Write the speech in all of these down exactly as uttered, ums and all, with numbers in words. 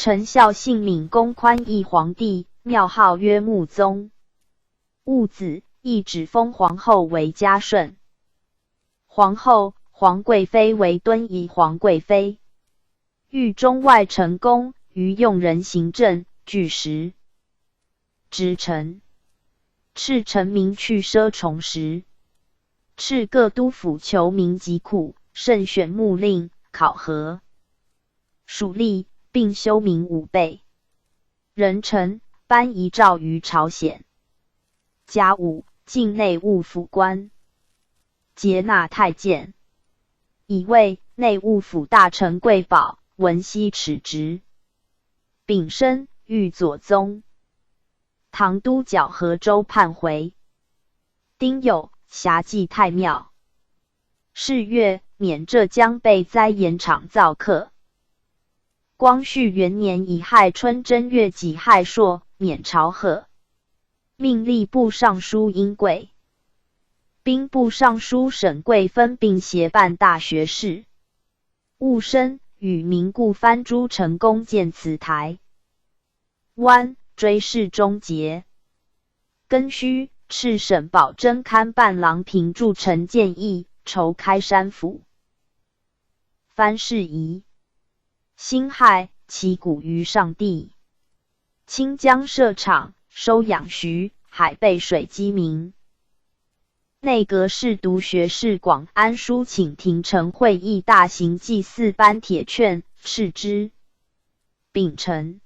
陈孝信闵公宽义皇帝，庙号曰穆宗。 物子，亦指封皇后为嘉顺。皇后、皇贵妃为敦仪皇贵妃。御中外臣工，于用人行政、具食、执臣。敕臣民去奢从时。敕各都府求民疾苦，慎选牧令、考核、属吏，并修明武备。 壬辰，颁遗诏于朝鲜。甲午，进内务府官，节纳太监。乙未，内务府大臣贵宝、文熙辞职。丙申，遇左宗。唐都角河州叛回。丁酉，遐祭太庙。 是月，免浙江备灾盐场造客。光绪元年乙亥春正月己亥朔，免朝贺。命吏部尚书殷贵、兵部尚书沈贵分并协办大学士。戊申，与明固藩朱成功建祠台。 湾，追谥忠节。庚戌，敕沈葆桢堪伴郎平助陈建义，筹开山府。番士仪。辛亥，祈谷于上帝。清江设场，收养徐、海备水鸡鸣。内阁侍读学士广安书请廷臣会议大行祭祀班铁券，敕之。 丙辰，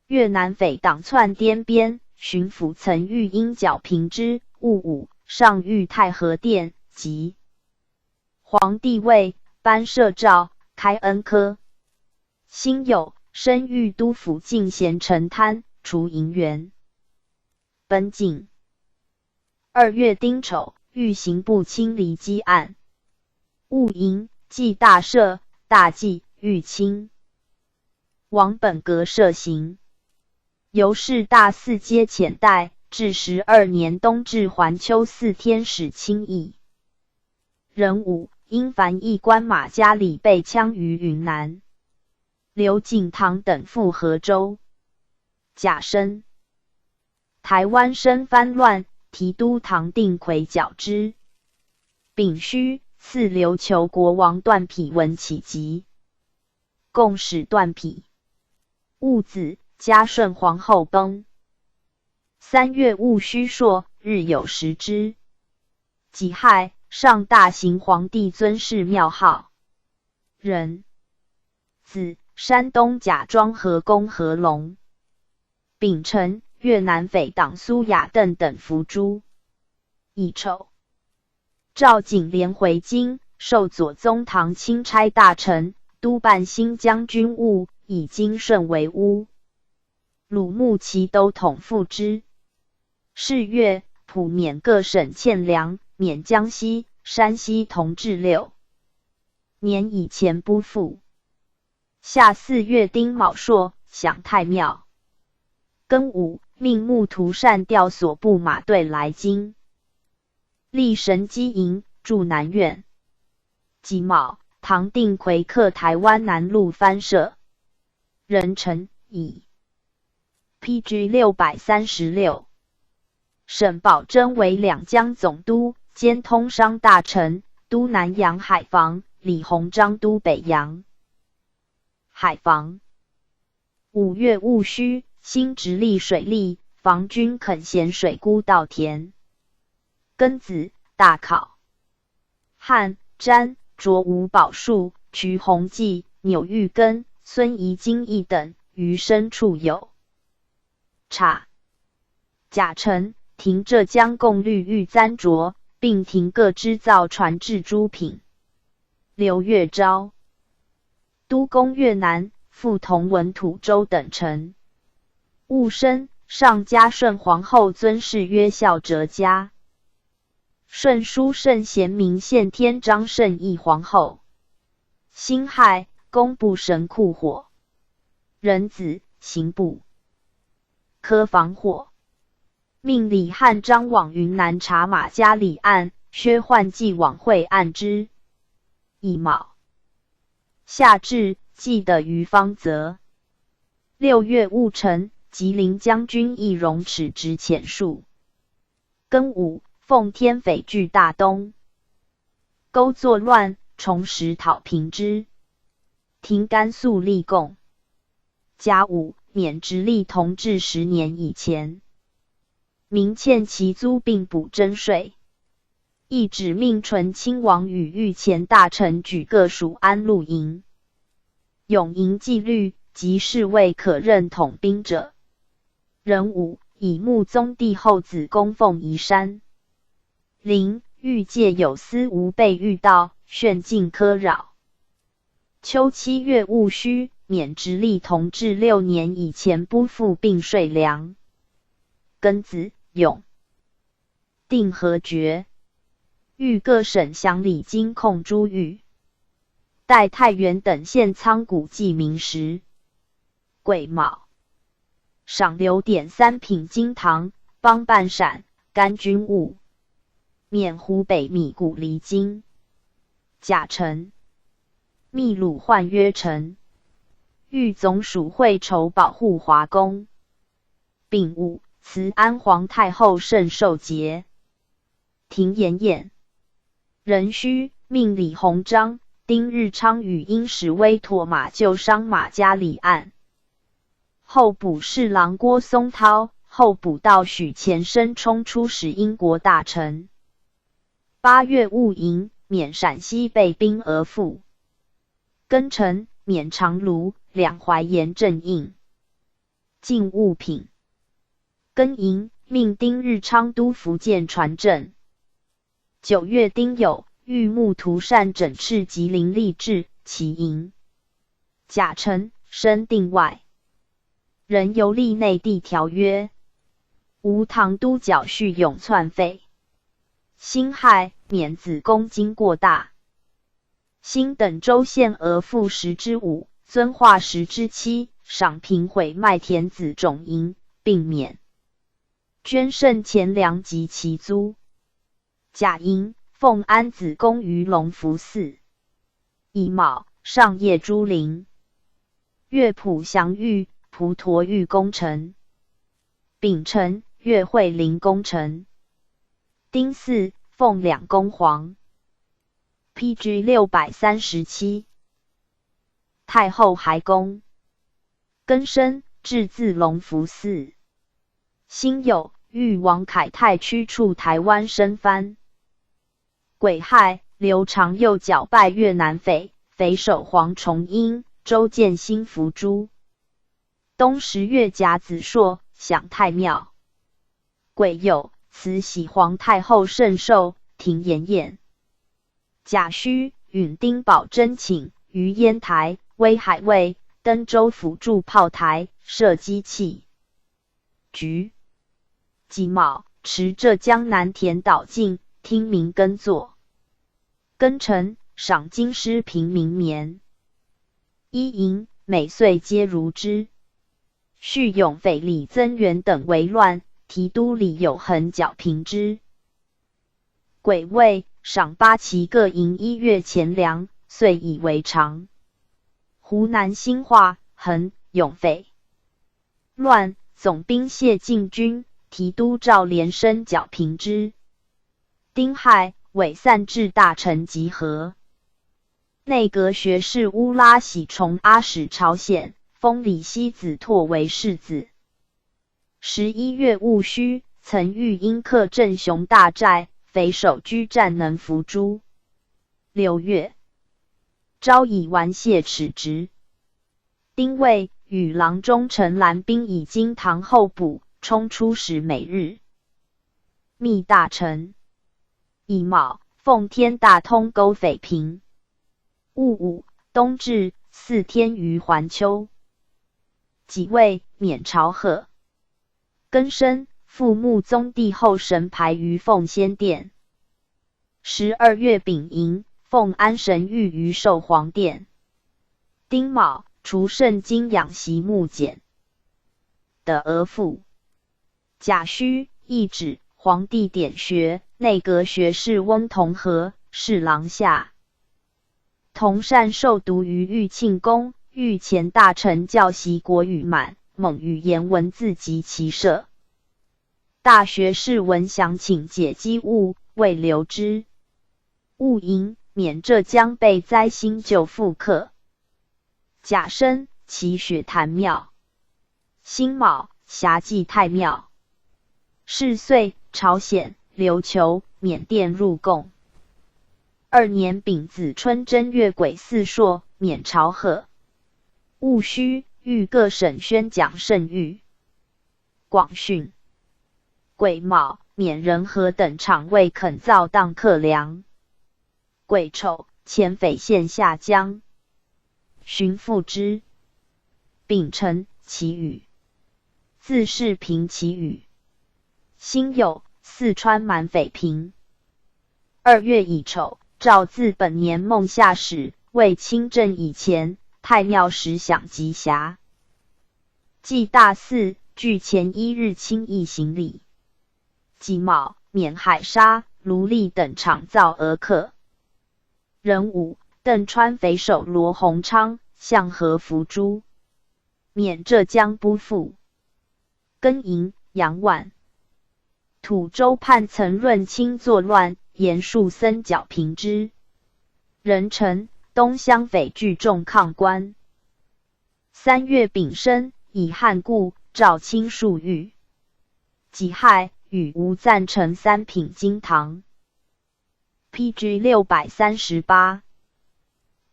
越南匪党篡滇边巡抚曾玉英剿平之。戊午，上御太和殿，即皇帝位，颁赦诏，开恩科。辛酉，升御都府进贤臣贪，除营员。 奔进。二月丁丑，御刑部清黎积案。戊寅，祭大赦，大祭御清。王本格赦刑。由是大寺皆遣带，至十二年冬至还秋四天始清役。壬午，因樊役官马嘉礼被枪于云南。刘景堂等赴河州。甲申， 台湾生藩乱，提督唐定魁剿之。丙戌，赐琉球国王段匹文起即，共使段匹。戊子，嘉顺皇后崩。三月戊戌朔，日有食之。己亥，上大行皇帝尊謫庙号。 壬子，山东甲庄河工何龙。丙辰，越南匪党苏雅亘等伏诛。乙丑，赵景廉回京，授左宗棠钦差大臣，督办新疆军务，以金顺为都。 鲁木齐都统复之。是月，普免各省欠粮，免江西、山西铜至六年以前不付。夏四月丁卯朔，享太庙。庚午，命木图善调所部马队来京。 立神机营，驻南院。己卯，唐定魁克台湾南路藩社。壬辰，乙。P G六百三十六。沈葆桢为两江总督兼通商大臣，督南洋海防，李鸿章督北洋海防。 五月戊戌，兴直隶水利，防军垦咸水钴稻田。庚子，大考。汉、詹、卓吴宝树、瞿宏骥、钮毓根、孙仪金义等余生处有。察。甲辰，停浙江供律御簪着，并停各织造船制诸品。刘月昭。 都攻越南，复同文土州等臣。戊申，上嘉顺皇后尊謫曰孝哲嘉。顺书圣贤明献天张圣义皇后。辛亥，工部神库火。壬子，刑部科防火。 命李汉章往云南查马嘉礼案，薛煥骥往惠安之。乙卯。夏至，祭德于方泽。六月戊辰，吉林将军易荣尺直遣戍。庚午，奉天匪拒大东。勾作乱，重拾讨平之。停甘肃立贡。甲午，免直隶同治十年以前，民欠其租并补征税。 亦指命醇亲王与御前大臣举各署安陆营，永营纪律，及侍卫可任统兵者。壬午，以穆宗帝后子供奉宜山。壬午，欲借有司无备御道，旋进科扰。 秋七月戊戌，免直隶同治六年以前拨赋并税粮。庚子，永定河决，谕各省详礼金控诸御，代太原等献仓谷祭民时。癸卯， 赏留点三品金堂，帮半闪，干军务，免湖北米谷离京。甲辰，秘鲁换约臣，谕总署会筹保护华工。丙午，辞安皇太后圣寿节。 停盐宴。壬戌，命李鸿章、丁日昌与殷时威妥马旧商马加里岸。候补侍郎郭松涛候补道许乾升充出使英国大臣。八月戊寅，免陕西备兵额赴。庚辰，免长卢、两淮盐镇印。 禁物品。庚寅，命丁日昌都福建船镇。九月丁酉，谕穆图善整饬吉林励志、齐营。甲辰，升定外。仍游历内地条约。吴唐都缴叙永窜费。辛亥，免子供经过大 新等州县额赋十之五，遵化十之七，赏平毁卖田子种银，并免捐剩钱粮及其租。甲寅，奉安子供于隆福寺。乙卯，上谒朱灵。月普祥玉、普陀玉功臣。丙辰，月惠灵功臣。丁巳，奉两宫黄。 P G六百三十七。太后还宫。庚申，至自隆福寺。辛酉，谕王恺泰驱黜台湾生番。癸亥，刘长佑剿败越南匪，匪首黄崇英、周建兴伏诛。 冬十月甲子朔，享太庙。癸酉，慈禧皇太后圣寿，停盐宴。甲戌，允丁宝桢请于烟台、威海卫、登州辅助炮台、射击器具。 己卯，持浙江南田岛禁，听民耕作。庚辰，赏京师平民棉。乙寅，每岁皆如之。叙永匪李增元等为乱，提督李友恒剿平之。 癸未，赏八旗各营一月钱粮，岁以为常。湖南兴化、衡、永匪乱，总兵谢敬均、提督赵连升剿平之。丁亥，伪散治大臣集合。内阁学士乌拉喜从阿史朝鲜，封李希子拓为世子。 十一月戊戌，曾谕英克镇雄大寨，匪首居战能伏诛。六月，昭以完谢此职。丁未，与郎中陈兰兵以金堂候补，充出使每日。密大臣。乙卯，奉天大通勾匪平。 戊午，冬至，祀天于环丘。己未，免朝贺。庚申，复穆宗帝后神牌于奉先殿。十二月丙寅，奉安神谕于寿皇殿。丁卯，除圣经仰席木简。 的额父。甲戌，懿旨，皇帝典学，内阁学士翁同龢侍郎夏同善受读于玉庆宫，御前大臣教习国语满，蒙语言文字及骑射。大学士闻详请解机务，未留之。戊寅，免浙江被灾新旧复刻。甲申，祈许坛庙。辛卯，霞祭太庙。巳岁，朝鲜、琉球、缅甸入贡。二年丙子春正月鬼祀朔，免朝贺。戊戌，谕各省宣讲圣谕。广训。癸卯，免仁和等厂未肯造当克粮。 癸丑，遣匪陷下江。寻父之。丙辰，祈雨。字世平祈雨。辛酉，四川满匪平。二月乙丑，诏自本年孟夏始未亲政以前，太庙时享吉祥。祭大祀，距前一日清役行礼。 己卯，免海沙、奴隶等厂造俄客。壬午，顿川匪首罗洪昌向和伏诛，免浙江督抚。庚寅，杨婉。吐州叛臣论清作乱，严树森剿平之。壬辰，东乡匪聚众抗官。三月丙申，以旱故，诏清粟裕。 己亥，与吴赞成三品京堂。P G六百三十八。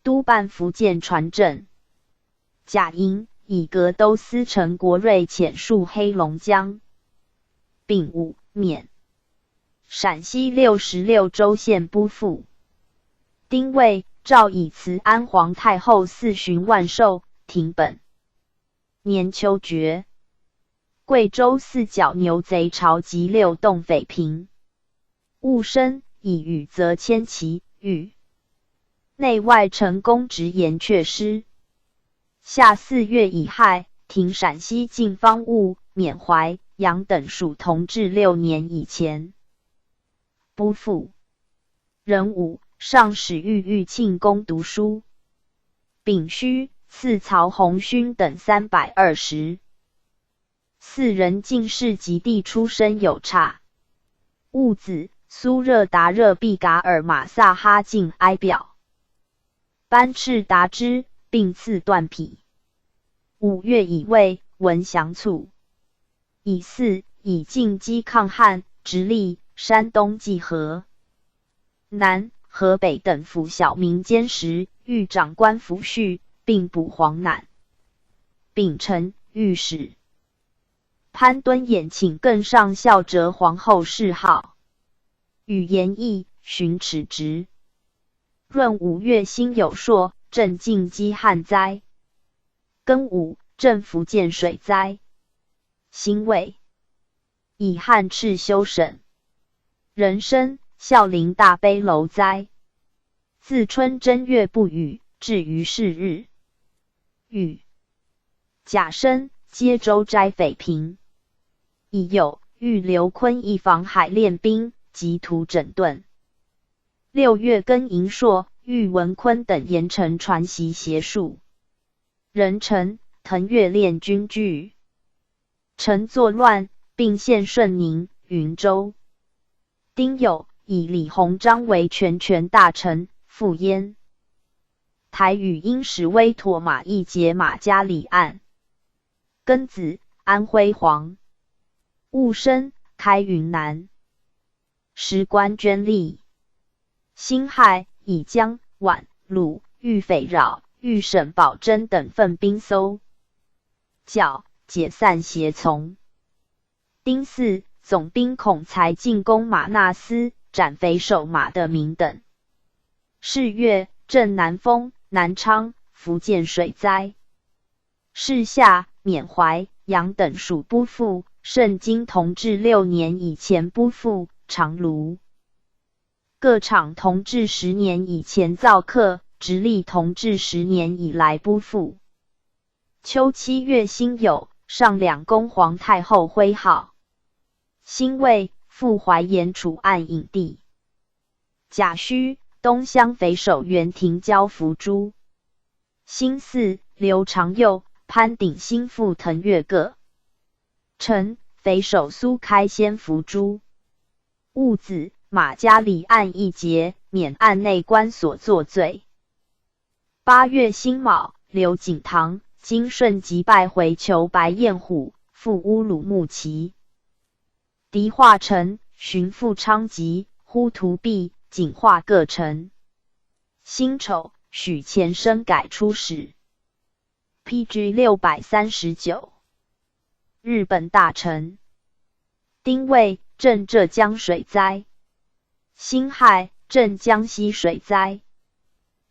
督办福建船政。甲寅，以格斗司陈国瑞遣戍黑龙江。丙午，免陕西六十六州县督抚。丁未，诏以慈安皇太后赐巡万寿，停本。年秋决。 贵州四角牛贼巢及六洞匪平。戊申，以雨则迁其域，内外臣工直言阙师。夏四月乙亥，停陕西晋方务、缅怀、杨等属同治六年以前。督抚。壬午，上使御狱庆功读书。丙戌，赐曹洪勋等三百二十。 四人进士及第出身有差。戊子，苏热达热毕噶尔马萨哈敬哀表，班赤达支，并赐断匹。五月乙未，闻祥卒。乙巳，以进击抗旱，直隶、山东济河、 南、河北等府小民监时，遇长官抚恤，并补黄难。丙辰，御史潘敦衍请更上孝哲皇后谥号，与颜异、巡抚职。闰五月辛酉朔，镇靖饥旱灾。庚午，镇福建水灾。辛未， 以旱赤修省。壬申，孝陵大悲楼灾。自春正月不雨，至于是日。雨。甲申，接州斋匪平。乙酉，遇刘坤一访海练兵，及图整顿。六月庚寅朔，遇文坤等严惩传习邪术。壬辰，腾越练军拒 陈作乱，并陷顺宁、云州。丁酉，以李鸿章为全权大臣，赴燕。台语因使威妥马邑解马加里案。庚子，安徽黄。戊申，开云南。 时官捐吏。辛亥，以江、皖、鲁豫匪扰，豫省保真等分兵搜剿，解散邪从。丁巳，总兵孔才进攻马纳斯，斩匪首马德明等。是月，镇南丰、南昌、福建水灾。 是夏，缅怀、杨等属督抚，盛京同治六年以前督抚，长芦。各厂同治十年以前造刻，直隶同治十年以来督抚。秋七月辛酉，上两宫皇太后徽号。辛未，赴淮盐渚岸隐地。甲戌，东乡匪首袁廷交伏诛。辛巳，刘长佑、潘鼎新赴腾越各城，匪首苏开先伏诛。 戊子，马加里案一节，免案内关所作罪。八月辛卯，刘景堂、金顺即拜回求白焰虎，赴乌鲁木齐。敌化陈，寻复昌吉、呼图壁、景化各城。辛丑，许乾申改出使。 P G六百三十九。日本大臣。丁未，镇浙江水灾。辛亥，镇江西水灾。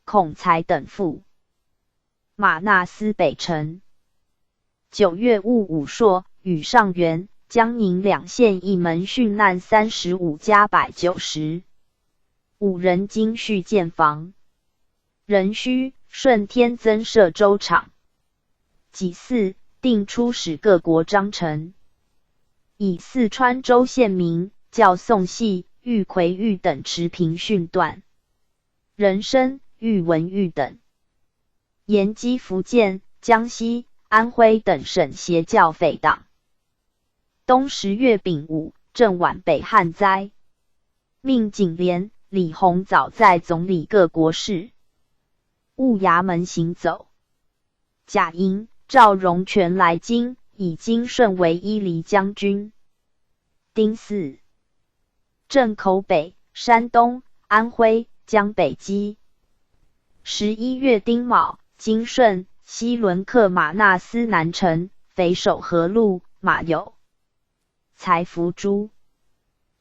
孔才等赴马纳斯北城。九月戊午朔，与上元、江宁两县一门殉难三十五家百九十五人，经续建防。壬戌，顺天增设州场。 己巳，定出使各国章程。以四川州县民叫宋系、玉奎玉等持平训断。壬申，喻文玉等。延吉、福建、江西、安徽等省邪教匪党。冬十月丙午，镇皖北旱灾。命景廉、李鸿藻在总理各国事务衙门行走。 甲寅，赵荣全来京，以金顺为伊犁将军。丁巳，镇口北、山东、安徽、江北击。十一月丁卯，金顺、西伦克马纳斯南城，匪首何禄、马友 才伏诛。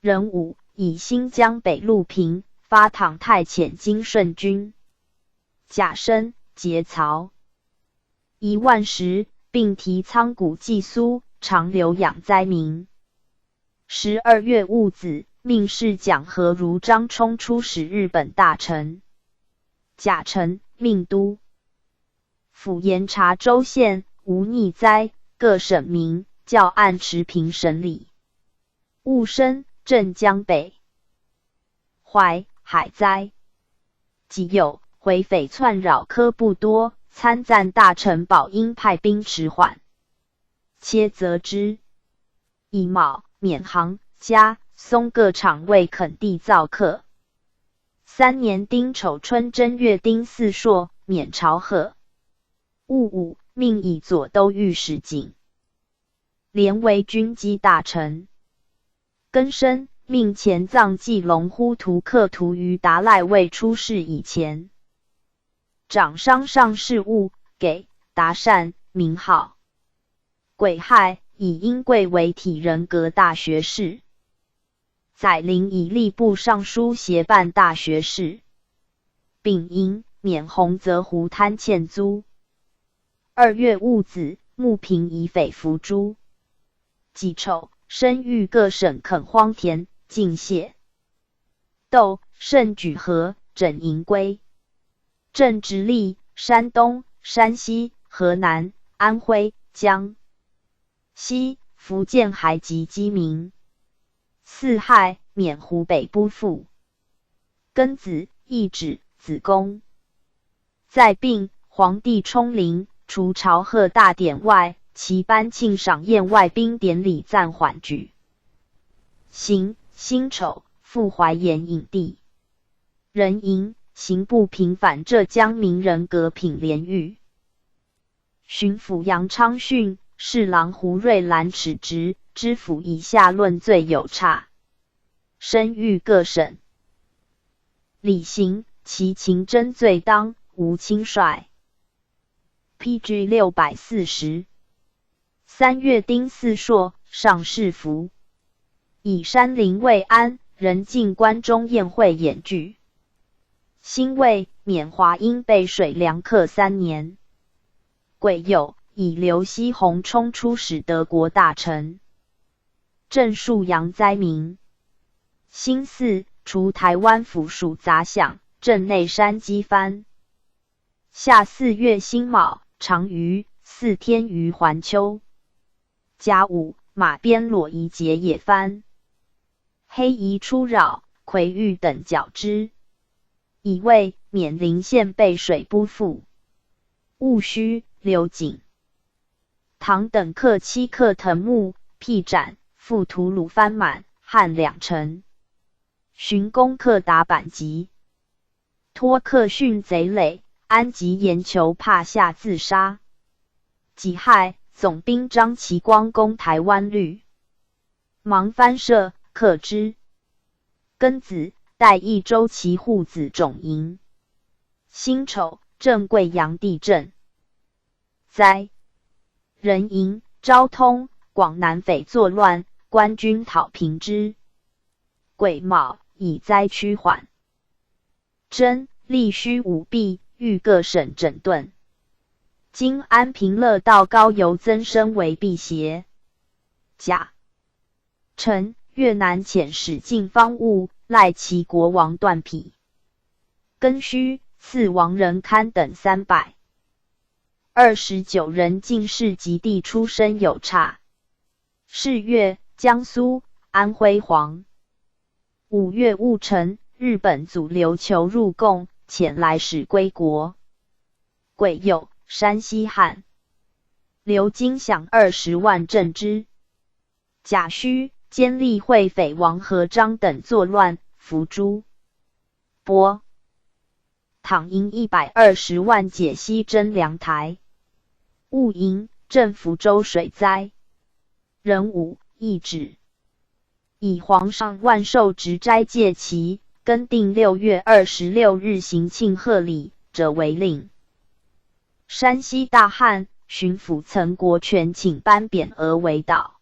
壬午，以新疆北路平、发躺派遣金顺军。甲申，劫曹。乙未时，并提仓谷寄苏、长流养灾民。十二月戊子，命侍讲何如张充出使日本大臣。甲辰，命督 府严查州县无逆灾，各省民教按持平审理。戊申，镇江北、淮海灾。己酉，回匪窜扰科布多，参赞大臣宝应派兵迟缓。 切则之。乙卯，免杭、嘉、松各厂为垦地造埑。三年丁丑春正月丁巳朔，免朝贺。戊午，命以左都御史景廉为军机大臣。庚申，命前藏骑龙呼图克图于达赖未出仕以前，掌商上事务，给达善名号。 癸亥，以殷贵为体仁阁大学士。宰林以吏部尚书协办大学士。丙寅，免洪泽湖滩塍租。二月戊子，穆平以匪伏诛。己丑，申谕各省垦荒田、禁械。 窦、盛举河、整营归。正直隶、山东、山西、河南、安徽、江西、福建还及饥民。四害，免湖北不复。庚子，易指子公。 在并，皇帝冲灵，除朝贺大典外，其班庆赏宴外宾典礼暂缓举行。辛丑，赴怀远隐地。壬寅，刑部平反浙江名人葛品连遇。巡抚杨昌训、侍郎胡瑞兰尺直，知府以下论罪有差。 申谕各省。李行，其情真罪当，无轻率。P G六百四十。三月丁巳朔，上士服。以山林慰安，人进关中宴会演剧。辛未，免华阴备水粮课三年。癸酉，以刘锡鸿充出使德国大臣。 镇沭阳灾民。辛巳，除台湾府属杂饷，镇内山积番。夏四月辛卯，长余，四天余还丘。甲午，马边裸移结野番。黑移出扰，葵玉等剿之。 乙未，免临县备水不复。戊戌，刘景。唐等客欺客腾谟，辟斩，复吐鲁番满、汉两城。寻公客达板籍，托客汛贼累，安吉言求帕下自杀。己亥，总兵张其光攻台湾绿。芒番社，克之。庚子，代益州骑护子种营。辛丑，镇贵阳地震。灾。壬寅，昭通、广南匪作乱，官军讨平之。癸卯，以灾趋缓。 征，力需武备，谕各省整顿。今安平乐道高邮曾参为辟邪。甲。辰，越南遣使进方兀，赖其国王断匹。庚戌，赐王仁堪等三拜。二十九人进士及第出身有差。 是月，江苏、安徽黄。五月戊辰，日本阻留求入贡，遣来使归国。癸酉，山西汉。刘金饷二十万镇之。甲戌，坚利会匪王和章等作乱，伏诛。 波。讨营一百二十万解析征粮台。戊寅，镇抚州水灾。壬午，易止。以皇上万寿直斋戒期，更定六月二十六日行庆贺礼，者为令。山西大汉巡抚岑国权请班匾额为岛。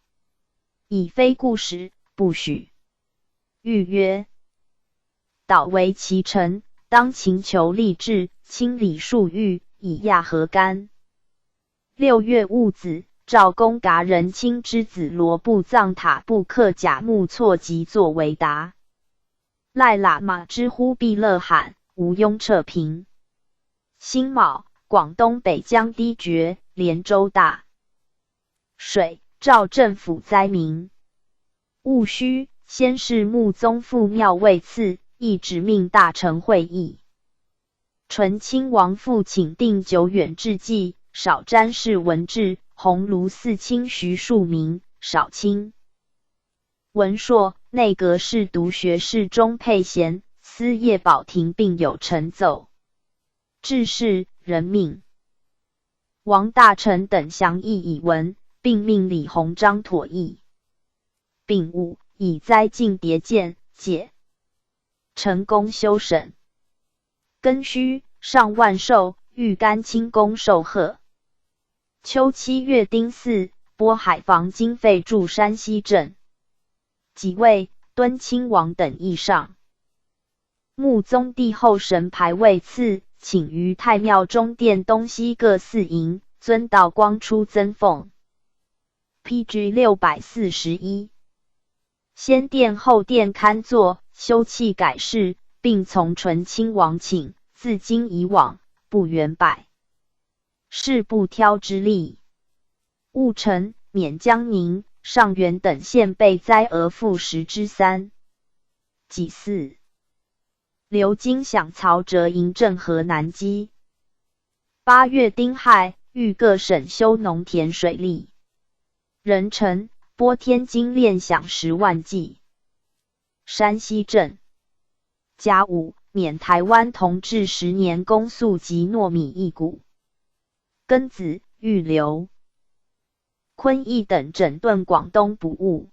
以非故时，不许。 谕曰：岛为其臣，当勤求吏治，清理戍域，以压河干。六月戊子，赵公镐人卿之子罗布葬塔布克甲木错及作为答。赖喇嘛之呼毕勒罕，无庸掣平。辛卯，广东北疆堤决，连州大水，赵政府灾民。 戊戌，先世穆宗复庙位次，亦旨命大臣会议。醇亲王复请定久远志计，少詹事文志，鸿胪寺卿徐庶民，少卿。文硕，内阁侍读学士中配贤，司业保廷并有陈奏。志士、人命。 王大臣等详议以文，并命李鸿章妥议。丙午，以灾禁牒建、解。陈宫修省。庚戌，上万寿，谕甘清宫寿贺。秋七月丁巳，拨海防经费助山西镇。己未，敦亲王等议上。 穆宗帝后神牌位次，请于太庙中殿东西各四楹，尊道光初增奉。P G六百四十一。先殿后殿堪作，修葺改饰，并从醇亲王请，自今以往，不远百。 是不挑之例。戊辰，沔江宁、上元等县被灾额负十之三。己巳，刘金饷曹哲迎镇河南击。八月丁亥，谕各省修农田水利。壬辰，拨天津链饷十万计。 山西镇。甲午，免台湾同治十年公粟及糯米一谷。庚子，谕刘坤义等整顿广东捕物。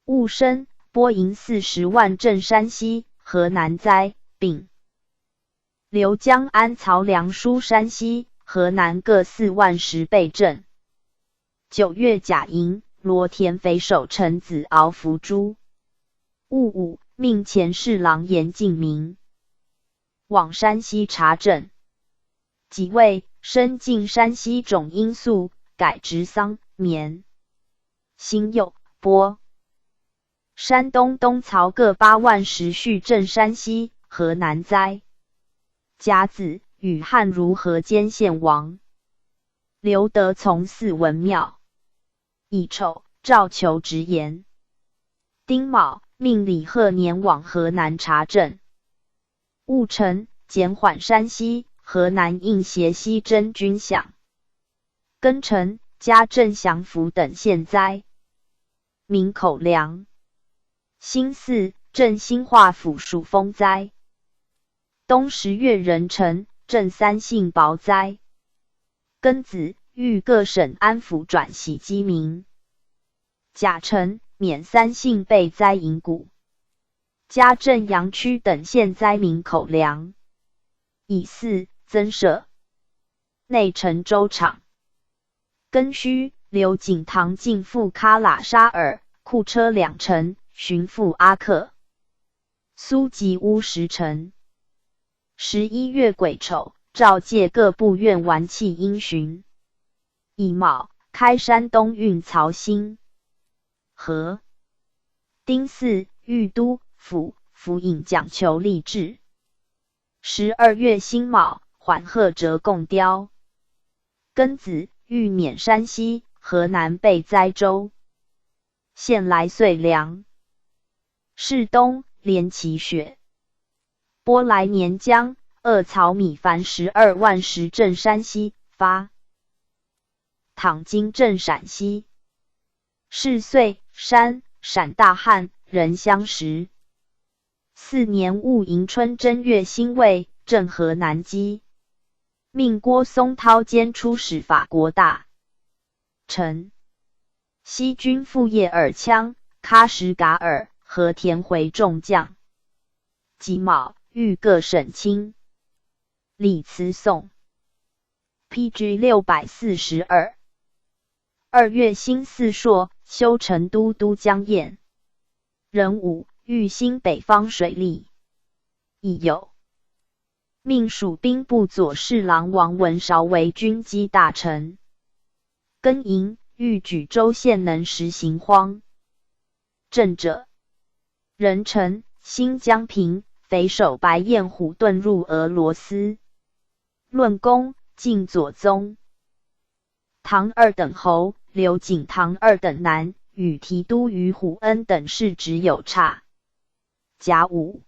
戊申，拨银四十万镇山西、河南灾。丙 刘江安曹梁书山西、河南各四万石备镇。九月甲寅，罗田匪首陈子敖伏诛。戊午，命前侍郎严敬明往山西察政。己未，申进山西种罂粟，改植桑、棉。辛酉，拨 山东东曹各八万石蓄镇山西、河南灾。甲子，与汉儒合兼献王。刘德从祀文庙。乙丑，诏求直言。丁卯，命李鹤年往河南察政。 戊辰，减缓山西、河南应协西征军饷。庚辰，嘉镇祥符等县灾。岷口粮。辛巳，镇兴化府属风灾。冬十月壬辰，镇三姓雹灾。庚子，谕各省安抚转徙饥民。甲辰，免三姓备灾银谷。嘉镇阳曲等县灾岷口粮。乙巳，增设内城州场。庚戌，刘景堂进赴喀喇沙尔，库车两乘，巡赴阿克苏及乌什城。十一月癸丑，召借各部院完契因循。乙卯，开山东运曹兴。和。丁巳，谕都府府尹讲求吏治。十二月辛卯，缓和折贡刁。庚子，谕免山西、河南备灾州县来岁粮。柿冬连其雪。波来年将，饿曹米凡十二万石镇山西，发镐京镇陕西。是岁山陕大旱，人相食。四年戊寅春正月辛未，镇河南基。命郭松涛兼出使法国大臣。西军赴叶尔羌、喀什噶尔、和田回众将。己卯，谕各省亲礼辞送。P G六百四十二。二月辛巳朔，修成都都江堰。壬午，谕兴北方水利。乙酉，命署兵部左侍郎王文韶为军机大臣。庚寅，谕举州县能实行荒政者。壬辰，兴江平，匪首白焰虎遁入俄罗斯。论功，晋左宗。唐二等侯刘景堂二等男，与提督于虎谚等世职有差。甲午，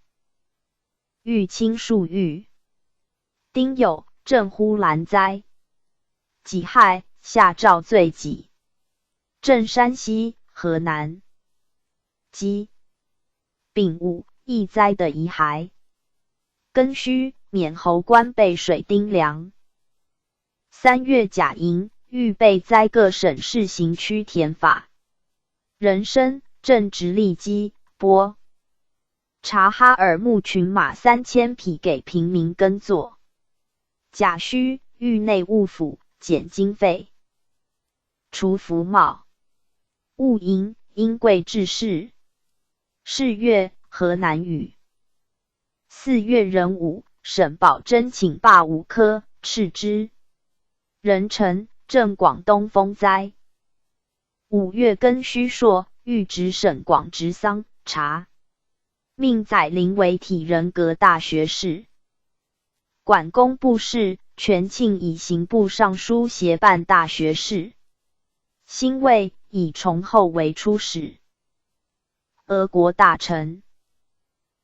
谕卿数域。丁酉，镇呼兰灾。己亥，下诏罪己，镇山西、河南。己丙午，疫灾的遗骸。庚戌，免侯官备水丁粮。三月甲寅，谕备灾各省市行区田法。壬申，镇直隶基，拨察哈尔牧群马三千匹给平民耕作。甲戌，谕内务府减经费，除服贸。戊寅，因贵制士。是月，河南雨。四月壬午，省保征请罢五科，斥之。壬辰，镇广东风灾。五月庚戌朔，谕直省广直桑察，命载林为体仁阁大学士，管工部事，权庆以刑部尚书协办大学士。辛未，以崇厚为出使俄国大臣。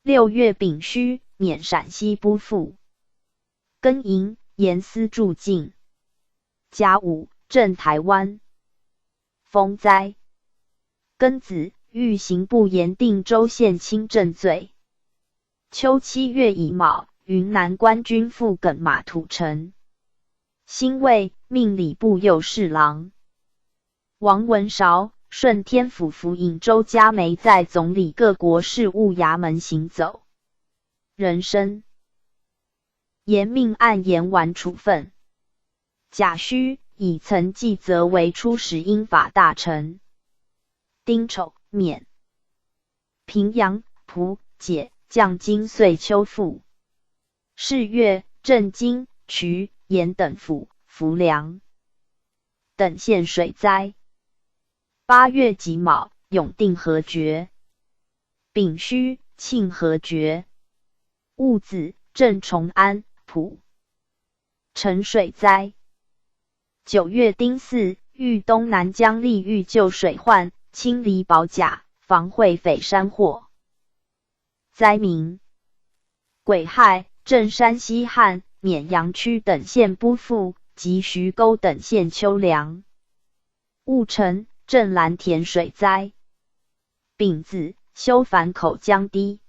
六月丙戌，免陕西拨赋。庚寅，严司驻境。甲午，镇台湾。风灾。庚子，谕刑部严定州县亲镇罪。秋七月乙卯，云南官军赴梗马土城。辛未，命礼部右侍郎王文韶、顺天府府尹周嘉梅在总理各国事务衙门行走。壬申，严命按严完处分。甲戌，以岑纪泽为出使英法大臣。丁丑，免平阳、蒲、解、绛、京岁秋赋。是月，镇金、衢、盐等府服粮。等县水灾。八月己卯，永定河决。丙戌，庆河决。戊子，镇崇安、蒲城水灾。九月丁巳，谕东南江利域救水患，清理保甲，防会匪山货。灾民。癸亥，镇山西汉沔阳区等县不复，及徐沟等县丘梁。婺城、镇蓝田水灾。丙子，休樊口江堤。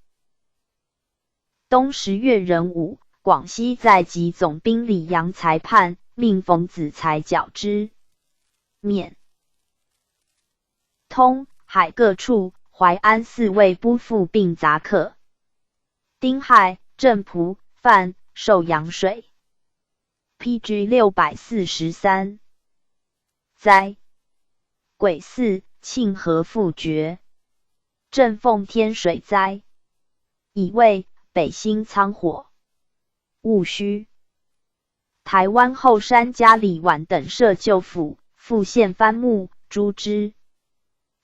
冬十月壬午，广西载籍总兵李扬裁判，命冯子材校之。沔、通、海各处，淮安四卫不复并杂克。 丁亥，镇蒲、范、寿阳水。P G六百四十三。灾。癸巳，庆和复决。镇奉天水灾。乙未，北兴仓火。戊戌。台湾后山嘉里宛等设旧府，复现番木、猪只。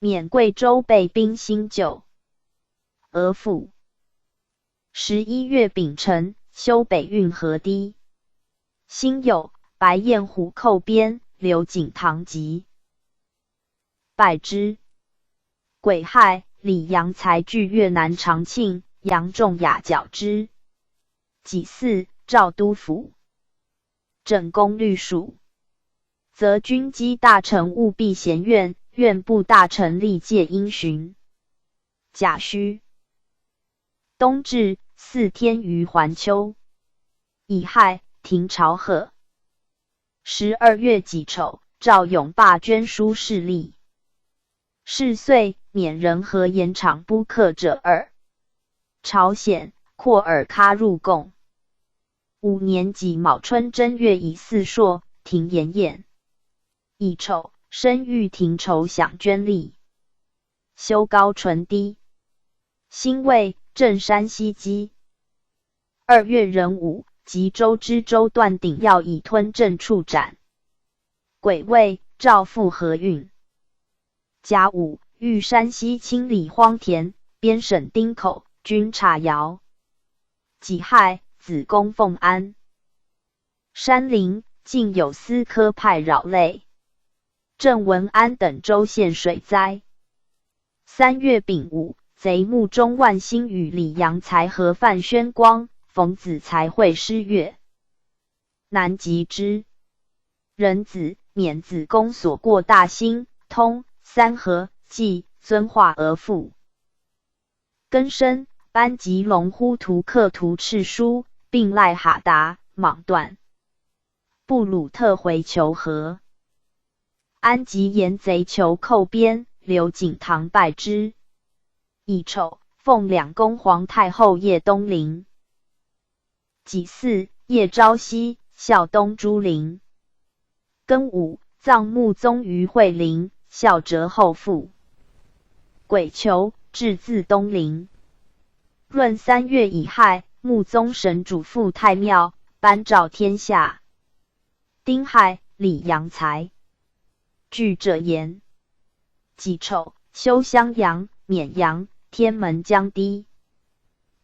免贵州被兵兴旧。俄府。十一月丙辰，修北运河堤。辛酉，白焰虎寇边，刘景堂籍。拜之。癸亥，李扬裁据越南长庆，杨仲雅校之。己巳，赵督府。 整宫律署。则军机大臣务必咸怨，愿部大臣力戒因循。甲戌。冬至，祀天于环丘。乙亥，停朝贺。十二月己丑，赵永霸捐书示例。是岁，沔人和盐场不克者二。朝鲜、库尔喀入贡。 五年己卯春正月乙巳朔，停盐宴。乙丑，申预停筹饷捐利。修高淳堤。辛未，镇山西基。二月壬午，吉州支州段鼎耀以吞镇处斩。 癸未，赵复河运。甲午，御山西清理荒田，边省丁口，均察瑶。己亥，子公奉安。山林，竟有司科派扰类。镇文安等州县水灾。 三月丙午，贼穆中万兴与李扬才合犯宣光，冯子材会师越南及之。壬子，免子公所过大兴、通、三河、济、遵化而复。庚申，班吉龙呼图克图赤书，并赖哈达、莽段。 布鲁特回求和。安吉言贼求寇边，刘景堂拜之。乙丑，奉两宫皇太后夜东陵。己巳，夜朝夕，孝东朱陵。庚午，葬穆宗于惠陵，孝哲后父。癸丑，至自东陵。闰三月乙亥，穆宗神主赴太庙，班照天下。 丁亥，李扬才。据者言。己丑，修襄阳、沔阳、天门江堤。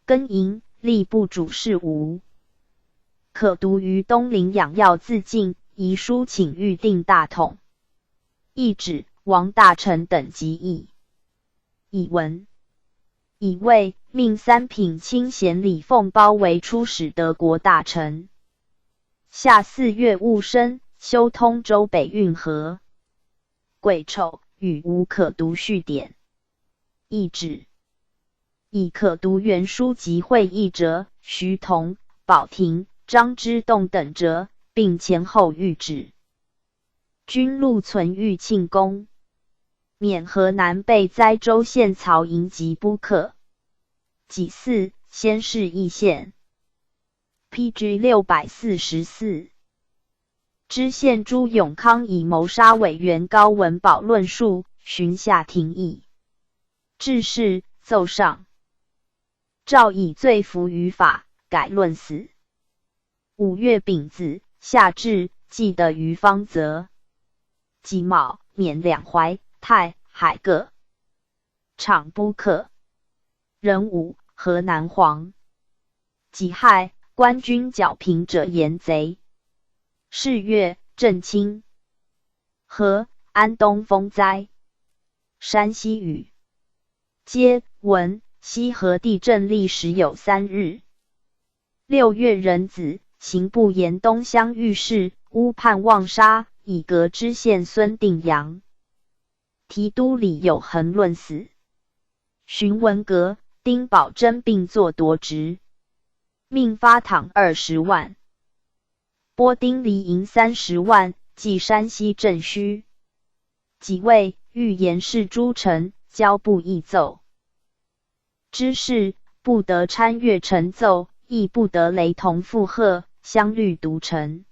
庚寅，吏部主事吴。可独于东陵养要自尽，遗书请谕定大统。懿旨，王大臣等及议。乙文。乙未，命三品卿贤李凤包围出使德国大臣。 夏四月戊申，修通州北运河。癸丑，与吴可独续典。懿旨。以可独原书及会议者，徐桐、宝庭、张之洞等者，并前后谕旨。军录存谕庆功。沔河南被灾州县曹营及不克。己巳，先试易县。 P G六百四十四。知县朱永康以谋杀委员高文宝论述，寻下庭议。致仕，奏上。诏以罪服于法，改论死。五月丙子，下至，祭得于方泽。己卯，沔两淮、太、海各。 场不克。壬午，河南黄。己亥，官军剿平者言贼。是月，震清。合，安东风灾。山西雨。皆文，西河地震历时有三日。六月壬子，刑部盐东乡御史乌判望杀，以革知县孙定阳。提督李友恒论死。寻文阁、丁宝桢并作夺职，命发镐二十万，拨丁黎银三十万，即山西镇虚。己谓欲严氏诸臣，交部议奏。 知事不得参阅陈奏，亦不得雷同附和，乡律独陈。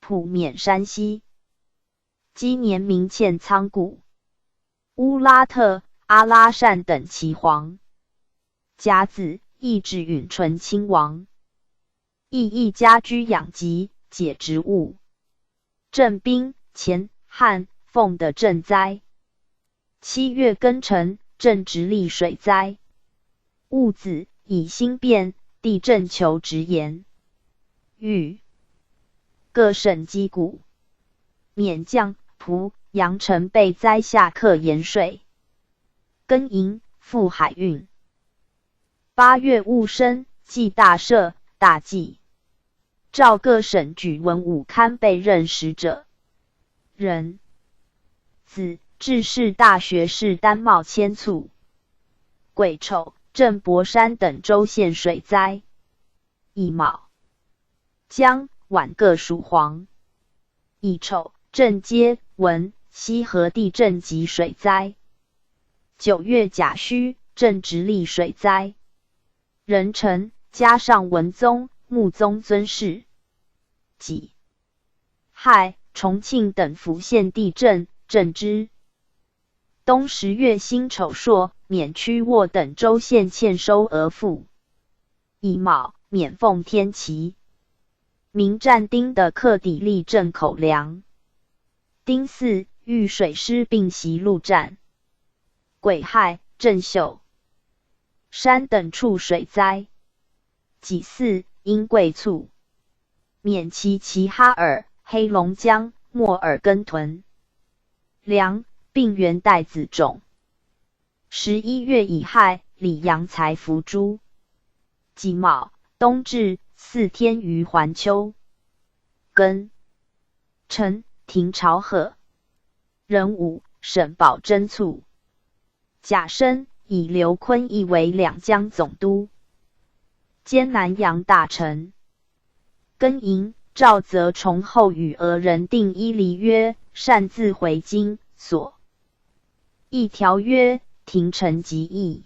普免山西。积年民欠仓谷。乌拉特、阿拉善等齐黄。甲子，亦置允纯亲王。亦一家居养疾，解职务。 镇兵、乾、旱、奉的赈灾。七月庚辰，镇直隶水灾。戊子，以新变、地震求职盐。遇。各省击鼓。免绛、蒲、阳城被灾下课盐税。庚寅，赴海运。八月戊申，祭大赦、大祭。 诏各省举文武堪被任使者。壬子，致仕大学士丹茂迁卒。癸丑，镇博山等州县水灾。乙卯，江、宛各属黄。乙丑，镇街、汶、西河地震及水灾。九月甲戌，镇直隶水灾。壬辰，加上文宗、穆宗遵事。 己亥，重庆等府县地震，镇支。冬十月辛丑朔，免曲沃等州县欠收额赋。乙卯，免奉天旗。民占丁的客抵力镇口粮。丁巳，遇水师并袭陆战。 癸亥，镇宿。山等处水灾。己巳，因贵促。免其齐哈尔、黑龙江、莫尔根屯。粮，并援带子种。十一月乙亥，礼杨财伏诛。己卯，冬至，四天于环丘。庚辰，停朝贺。 壬午，沈葆征卒。甲申，以刘坤义为两江总督，兼南阳大臣。庚寅，赵则崇厚与俄人订伊犁约，擅自回京，所。一条约，停陈及义。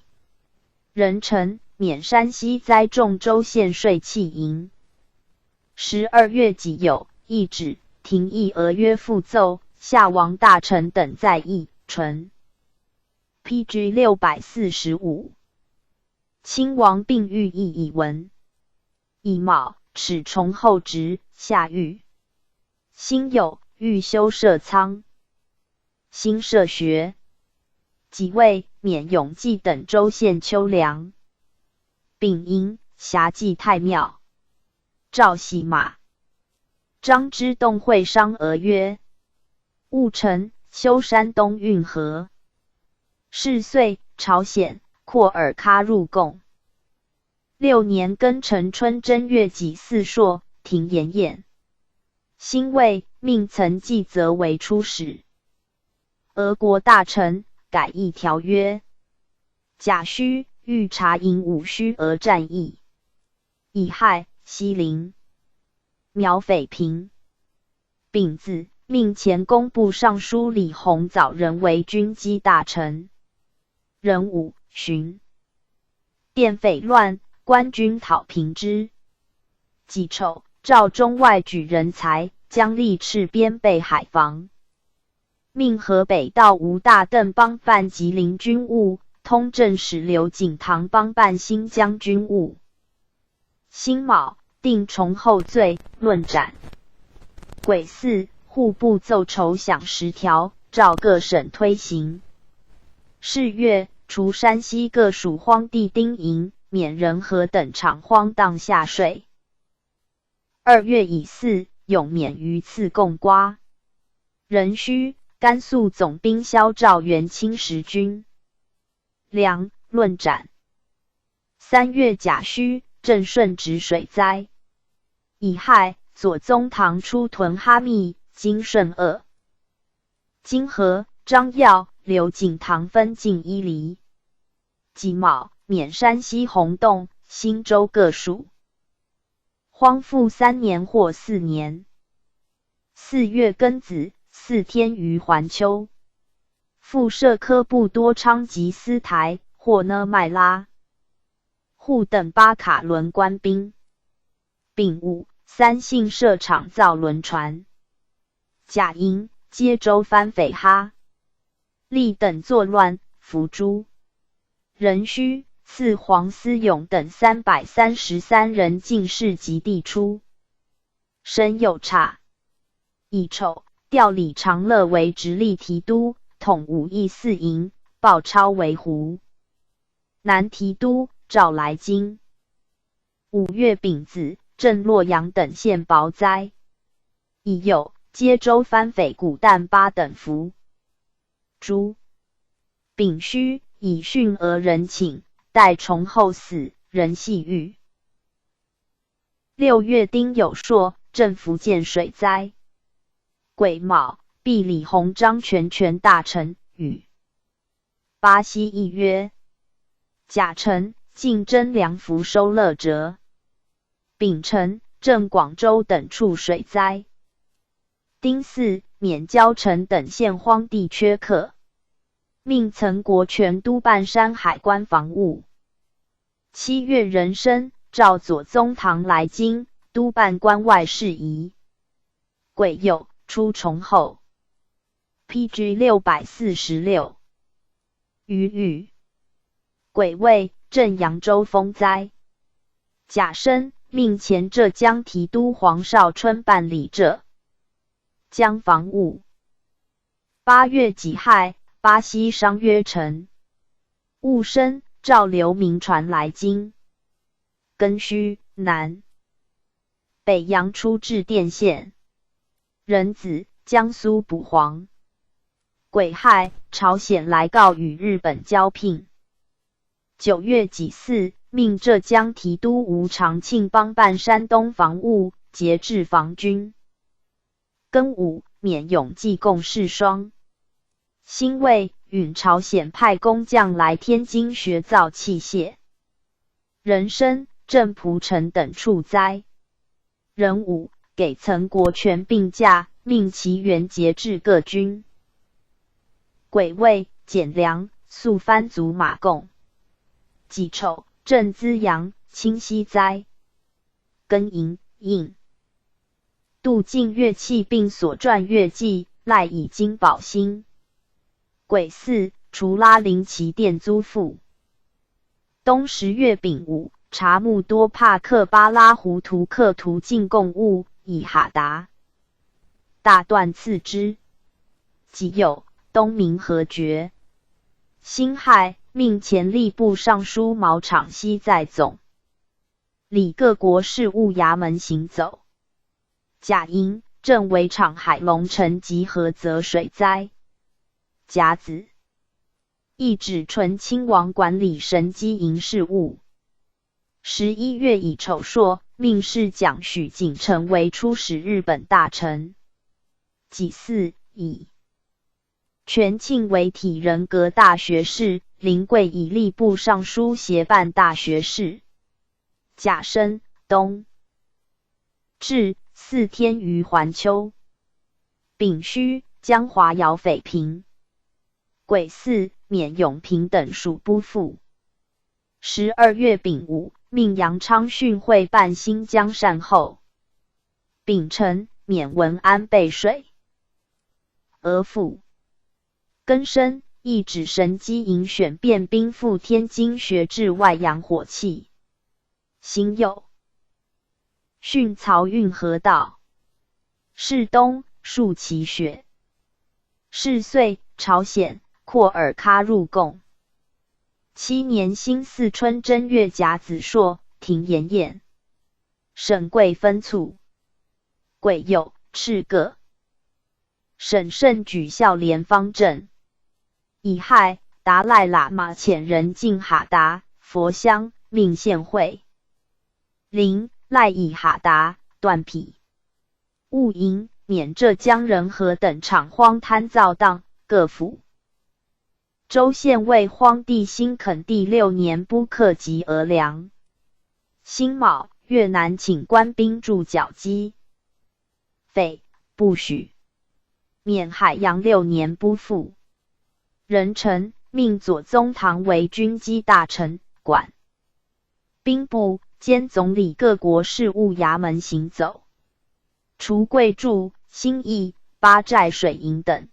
壬辰，免山西灾重州县税契银。十二月己酉，一纸停议俄约复奏，夏王大臣等在议，存。P G六百四十五。亲王并御议已文。乙卯，耻崇厚职，下狱。辛酉，欲修设仓。新设学。己未，免永济等州县秋粮。丙寅，遐祭太庙。诏洗马。张之洞会商俄约。 务城，修山东运河。是岁，朝鲜、库尔喀入贡。六年庚辰春正月己巳朔，停盐宴。辛未，命曾纪泽为出使。俄国大臣改议条约。甲戌，御茶营五戌俄战役。乙亥，西陵。 苗匪平。丙子，命前工部尚书李弘藻任为军机大臣。壬午，寻。变匪乱，官军讨平之。己丑，赵中外举人才，将立赤边备海防。 命河北道吴大邓帮办吉林军务，通政使刘景堂帮办新疆军务。辛卯，定崇厚罪，论斩。癸巳，户部奏筹饷十条，诏各省推行。是月，除山西各属荒地丁银，免人和等厂荒当下税。 二月乙巳，永免榆次供瓜。壬戌，甘肃总兵萧肇援清十军。粮，论斩。三月甲戌，镇顺直水灾。乙亥，左宗棠出屯哈密，今顺恶。今和、张耀、刘景堂分晋伊犁。己卯，免山西洪洞、忻州各属。荒复三年或四年。四月庚子，祀天于环丘。复设科布多昌吉斯台，或呢麦拉、户等巴卡伦官兵。丙午，三姓设厂造轮船。甲寅，揭州番匪哈利等作乱，伏诛。壬戌，赐黄思勇等三百三十三人进士及第出。申酉煞。乙丑，调李长乐为直隶提督，统武义四营，报超为胡南提督，召来京。五月丙子，镇洛阳等县雹灾。乙酉，揭州番匪古旦巴等伏诛。丙戌，以训讹人请，戴崇后死，人系狱。六月丁酉朔，镇福建水灾。癸卯，毕礼洪张全权大臣，与巴西议约。甲辰，进征粮服收乐者。丙辰，镇广州等处水灾。丁巳，免交城等县荒地缺客，命曾国权督办山海关防务。七月壬申，召左宗棠来京，督办关外事宜。癸酉，出崇后。P G六百四十六。乙午，癸未，镇扬州风灾。甲申，命前浙江提督黄绍春办理浙江防务。八月己亥，巴西商约陈务申，召刘铭传来京。庚戌，南北洋出至电线、壬子、江苏捕黄。癸亥，朝鲜来告与日本交聘。九月己巳，命浙江提督吴长庆帮办山东防务，节制防军。庚午，免永济共侍双。辛未，允朝鲜派工匠来天津学造器械。壬申，镇蒲城等处灾。壬午，给曾国权病假，命其员节制各军。癸未，减粮，速番卒马共。己丑，镇资阳、清溪灾。庚寅，印度进乐器并所撰乐记，赖以金宝兴。癸巳，除拉林齐店租赋。冬十月丙午，察木多帕克巴拉胡图克图进贡物，以哈达大段赐之。己酉，东明和决。辛亥，命前吏部尚书毛昶熙在总理各国事务衙门行走。甲寅，镇围场海龙城及菏泽水灾。甲子，懿旨纯亲王管理神机营事务。十一月乙丑朔，命侍讲许景成为出使日本大臣。己巳，乙全庆为体仁阁大学士，林贵以吏部尚书协办大学士。甲申，冬至，祀天于环丘。丙戌，江华姚匪平。癸巳，免永平等属部赋。十二月丙午，命杨昌训会办新疆善后。丙辰，免文安背水。额父。庚申，懿旨神机营选便兵赴天津学制外洋火器。辛酉，训漕运河道。是冬，戍其学。是岁，朝鲜、库尔喀入贡。七年辛巳春正月甲子朔，停盐宴。沈贵分卒。癸酉，敕各。沈慎举孝廉方阵。乙亥，达赖喇嘛遣人进哈达、佛乡，命献詼。零，赖以哈达断坯。 务营、勉浙江仁和等场荒滩造荡，各府。州县为荒地兴垦第六年播客及鹅粮。辛卯，越南请官兵驻皎基。匪，不许。免海洋六年播赋。壬辰，命左宗棠为军机大臣，管 兵部兼总理各国事务衙门行走，除桂柱、兴义、八寨水营等。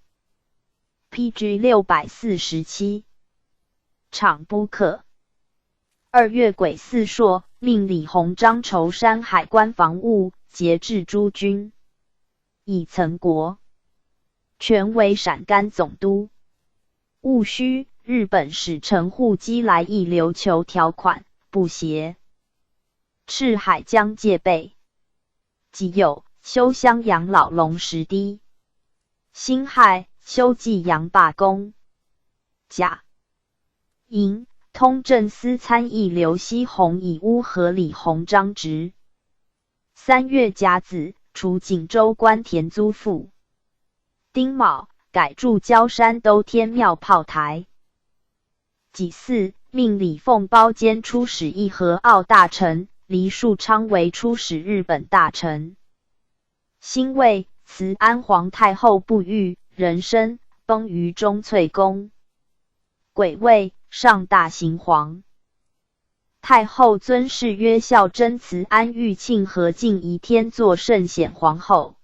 P G六百四十七。场播客。二月癸巳朔，命李鸿章筹山海关防务，节制诸军。 以曾国权为陕甘总督。务需日本使臣户基来意琉球条款，不协。赤海疆戒备。己酉，修襄阳老龙石堤。辛亥，修济阳罢工。甲寅，通政司参议刘锡宏以乌合李鸿章职。 三月甲子，除锦州官田租赋。丁卯，改筑礁山兜天庙炮台。己巳，命李凤包兼出使议和澳大臣，黎树昌为出使日本大臣。辛未，慈安皇太后不遇，人参崩于钟粹宫。癸未，上大行皇。 太后尊谥曰孝贞慈安玉庆和敬仪天作圣显皇后。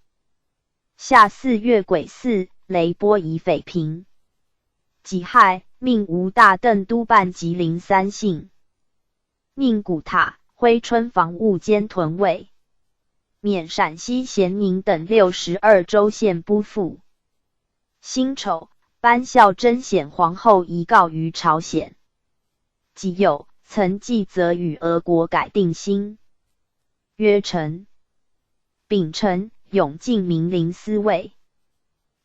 夏四月癸巳，雷波移匪平。己亥，命吴大邓督办吉林三姓。命古塔、珲春防务兼屯卫。免陕西咸宁等六十二州县拨赋。辛丑，班孝贞显皇后遗告于朝鲜。 己酉，曾纪则与俄国改定新。约辰。丙辰，永靖明临司卫。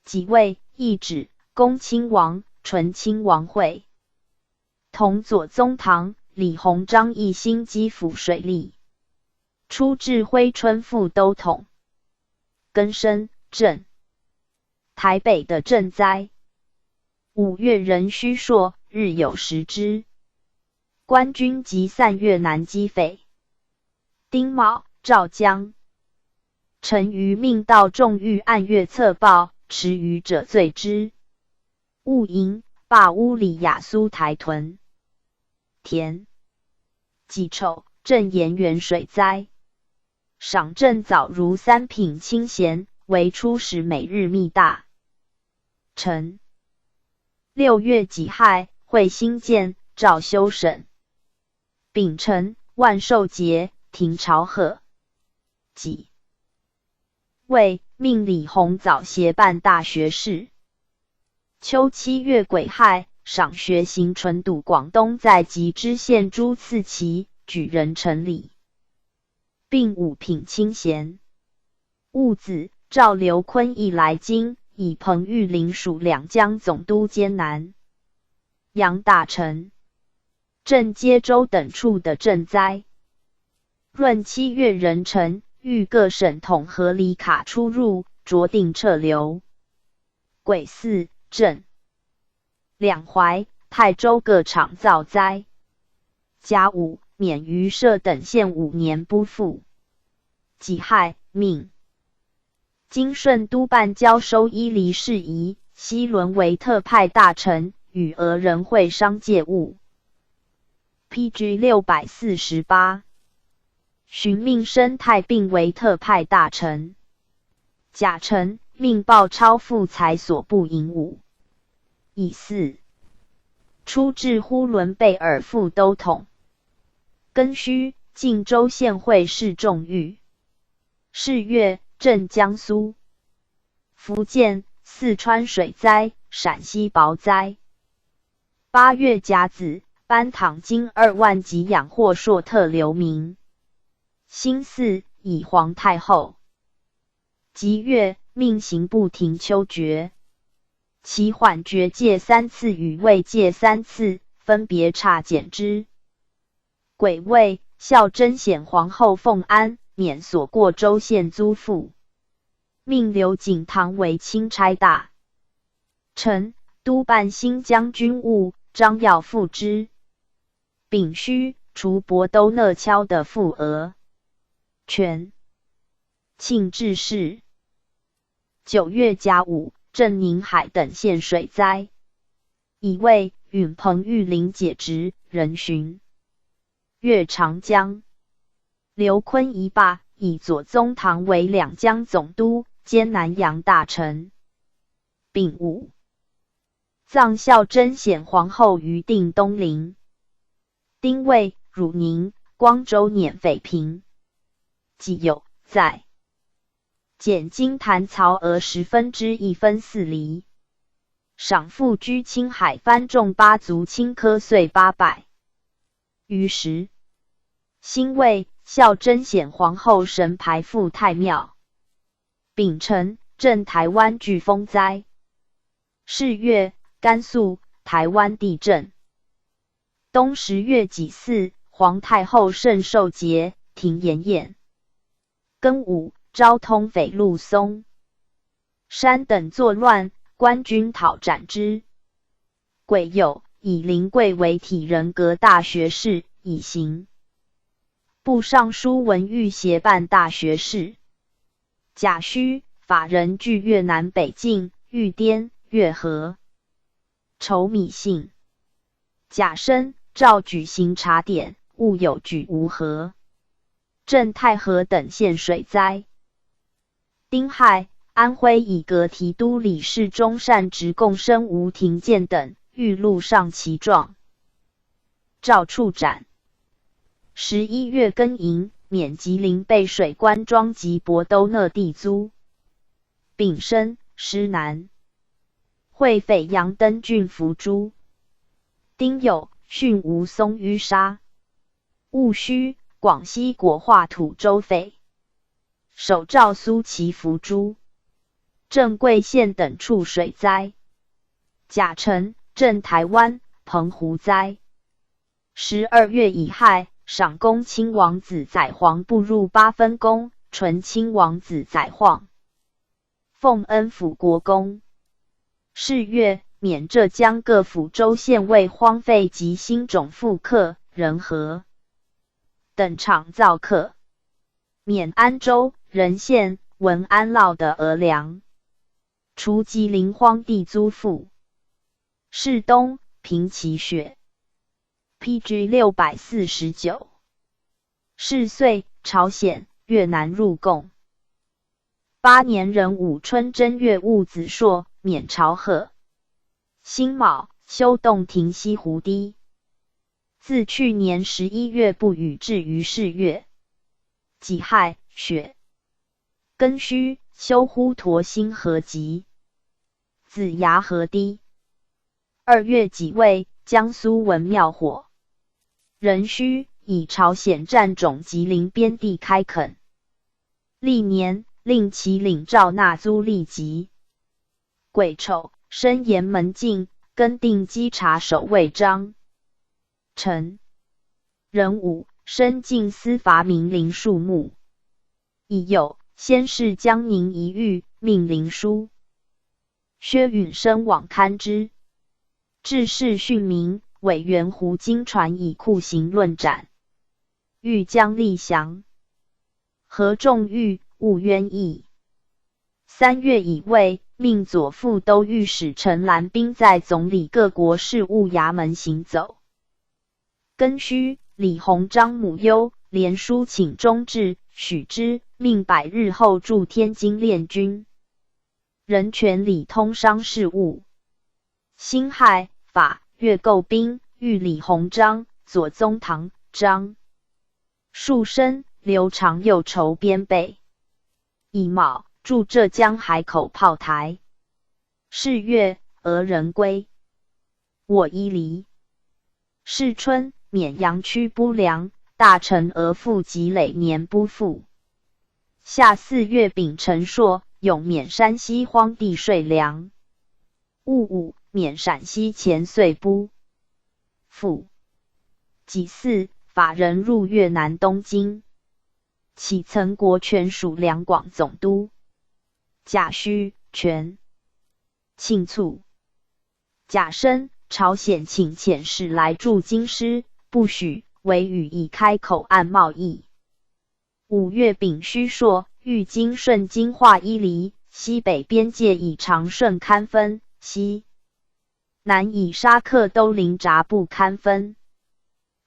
己未，懿旨，恭亲王、纯亲王会同左宗棠、李鸿章议兴基辅水利。初置珲春副都统。庚申，震。 台北的震灾。五月壬戌朔，日有食之。官军即散越南击匪。丁卯，肇江。陈馀命盗众谕按月策报，持馀者罪之。务营，罢乌里雅苏台屯田。己丑，镇盐源水灾。 赏镇早如三品清闲，为出使每日密大臣。六月己亥，会兴建、诏修省。丙辰，万寿节，停朝贺。己未，命李鸿藻协办大学士。秋七月癸亥，赏学行船渡广东，在集知县朱次奇，举人陈礼。 并五品清闲。务子赵留坤亦来京，以彭玉麟署两江总督兼南洋大臣。镇街州等处的赈灾。闰七月壬辰，谕各省统合礼卡出入，酌定撤留。 癸巳，震。两淮、泰州各场造灾。甲午，免余社等县五年拨赋。己亥，命金顺督办交收伊犁事宜，西伦为特派大臣，与俄人会商借物。P G六百四十八。 寻命申泰并为特派大臣。甲辰，命鲍超赴财所部营务。乙巳，初置呼伦贝尔副都统。庚戌，靖州县会试仲域。是月，镇江苏、福建、四川水灾，陕西雹灾。八月甲子，班唐经二万给养霍硕特流民。 辛巳，以皇太后。己月，命刑部停丘决。其缓决借三次与未借三次，分别差减之。癸未，孝贞显皇后奉安，免所过州县租赋，命刘景堂为钦差大臣，督办新疆军务，张耀复之。丙戌，除博都那詔的赋额，全。庆治事。九月甲午，镇宁海等县水灾，乙未，允彭玉麟解职，壬戌，越长江。刘琨一罢，以左宗棠为两江总督兼南阳大臣。丙午，葬孝贞显皇后于定东陵。丁未，汝宁、光州捻匪平。己酉，载。减金坛曹娥十分之一分四厘，赏赋居青海番众八族清科岁八百。于时，辛未，孝贞显皇后神牌赴太庙。丙辰，镇台湾飓风灾。是月，甘肃、台湾地震。冬十月己巳，皇太后圣寿节，停盐宴。庚午，昭通匪陆松山等作乱，官军讨斩之。癸酉，以林贵为体仁阁大学士，以刑部尚书文御协办大学士。甲戌，法人据越南北境、玉滇、越河、丑米信。甲申，诏举行察典，务有举无河、镇太和等县水灾。丁亥，安徽以格提督李世忠擅执贡生吴廷建等，欲录上其状，诏处斩。十一月庚寅，免吉林背水关庄及博都那地租。丙申，师南会匪杨登俊伏诛。丁酉，殉吴松於沙。戊戌，广西国画土州匪首赵苏齐伏诛。镇贵县等处水灾。甲辰，镇台湾、澎湖灾。十二月乙亥，赏功亲王子载湟步入八分宫，纯亲王子载湟奉恩辅国公。是月，免浙江各府州县为荒废及新种复刻、仁和等厂造刻。免安州、任县、文安涝的额粮，除吉林荒地租赋。是冬，平其雪。P G六百四十九。是岁，朝鲜、越南入贡。八年壬午春正月，戊子朔，免朝贺。辛卯，修洞庭西湖堤。自去年十一月不雨至于是月。己亥，雪。庚戌，修滹沱新河及子牙河堤。二月己未，江苏文庙火。壬戌，以朝鲜占种吉林边地开垦。历年，令其领诏纳租利给。癸丑，升岩门禁，更定稽查守卫章程。壬午，升进司法名林树木。乙酉，先试江宁一域，命林书。薛允升往刊之。致仕训民，委员胡经传以酷刑论斩，欲将立降。何仲玉，勿冤议。三月乙未，命左副都御史陈兰宾在总理各国事务衙门行走。庚戌，李鸿章母忧，连书请中志，许之，命百日后驻天津练军。壬辰，礼通商事务。辛亥，法、越购兵，遇李鸿章、左宗棠、张树声、刘长幼筹边备。乙卯，筑浙江海口炮台。是月，俄人归我伊犁。是春，免阳曲播粮，大臣额赋及累年拨赋。夏四月丙辰朔，永免山西荒地税粮。戊午，免陕西钱岁拨赋。己巳，法人入越南东京。起曾国权属两广总督。甲戌，权。庆卒。甲申，朝鲜请遣使来助京师，不许，惟予以开口岸贸易。五月丙戌朔，谕京顺京化伊犁，西北边界以长顺堪分，西南以沙克都临察部堪分。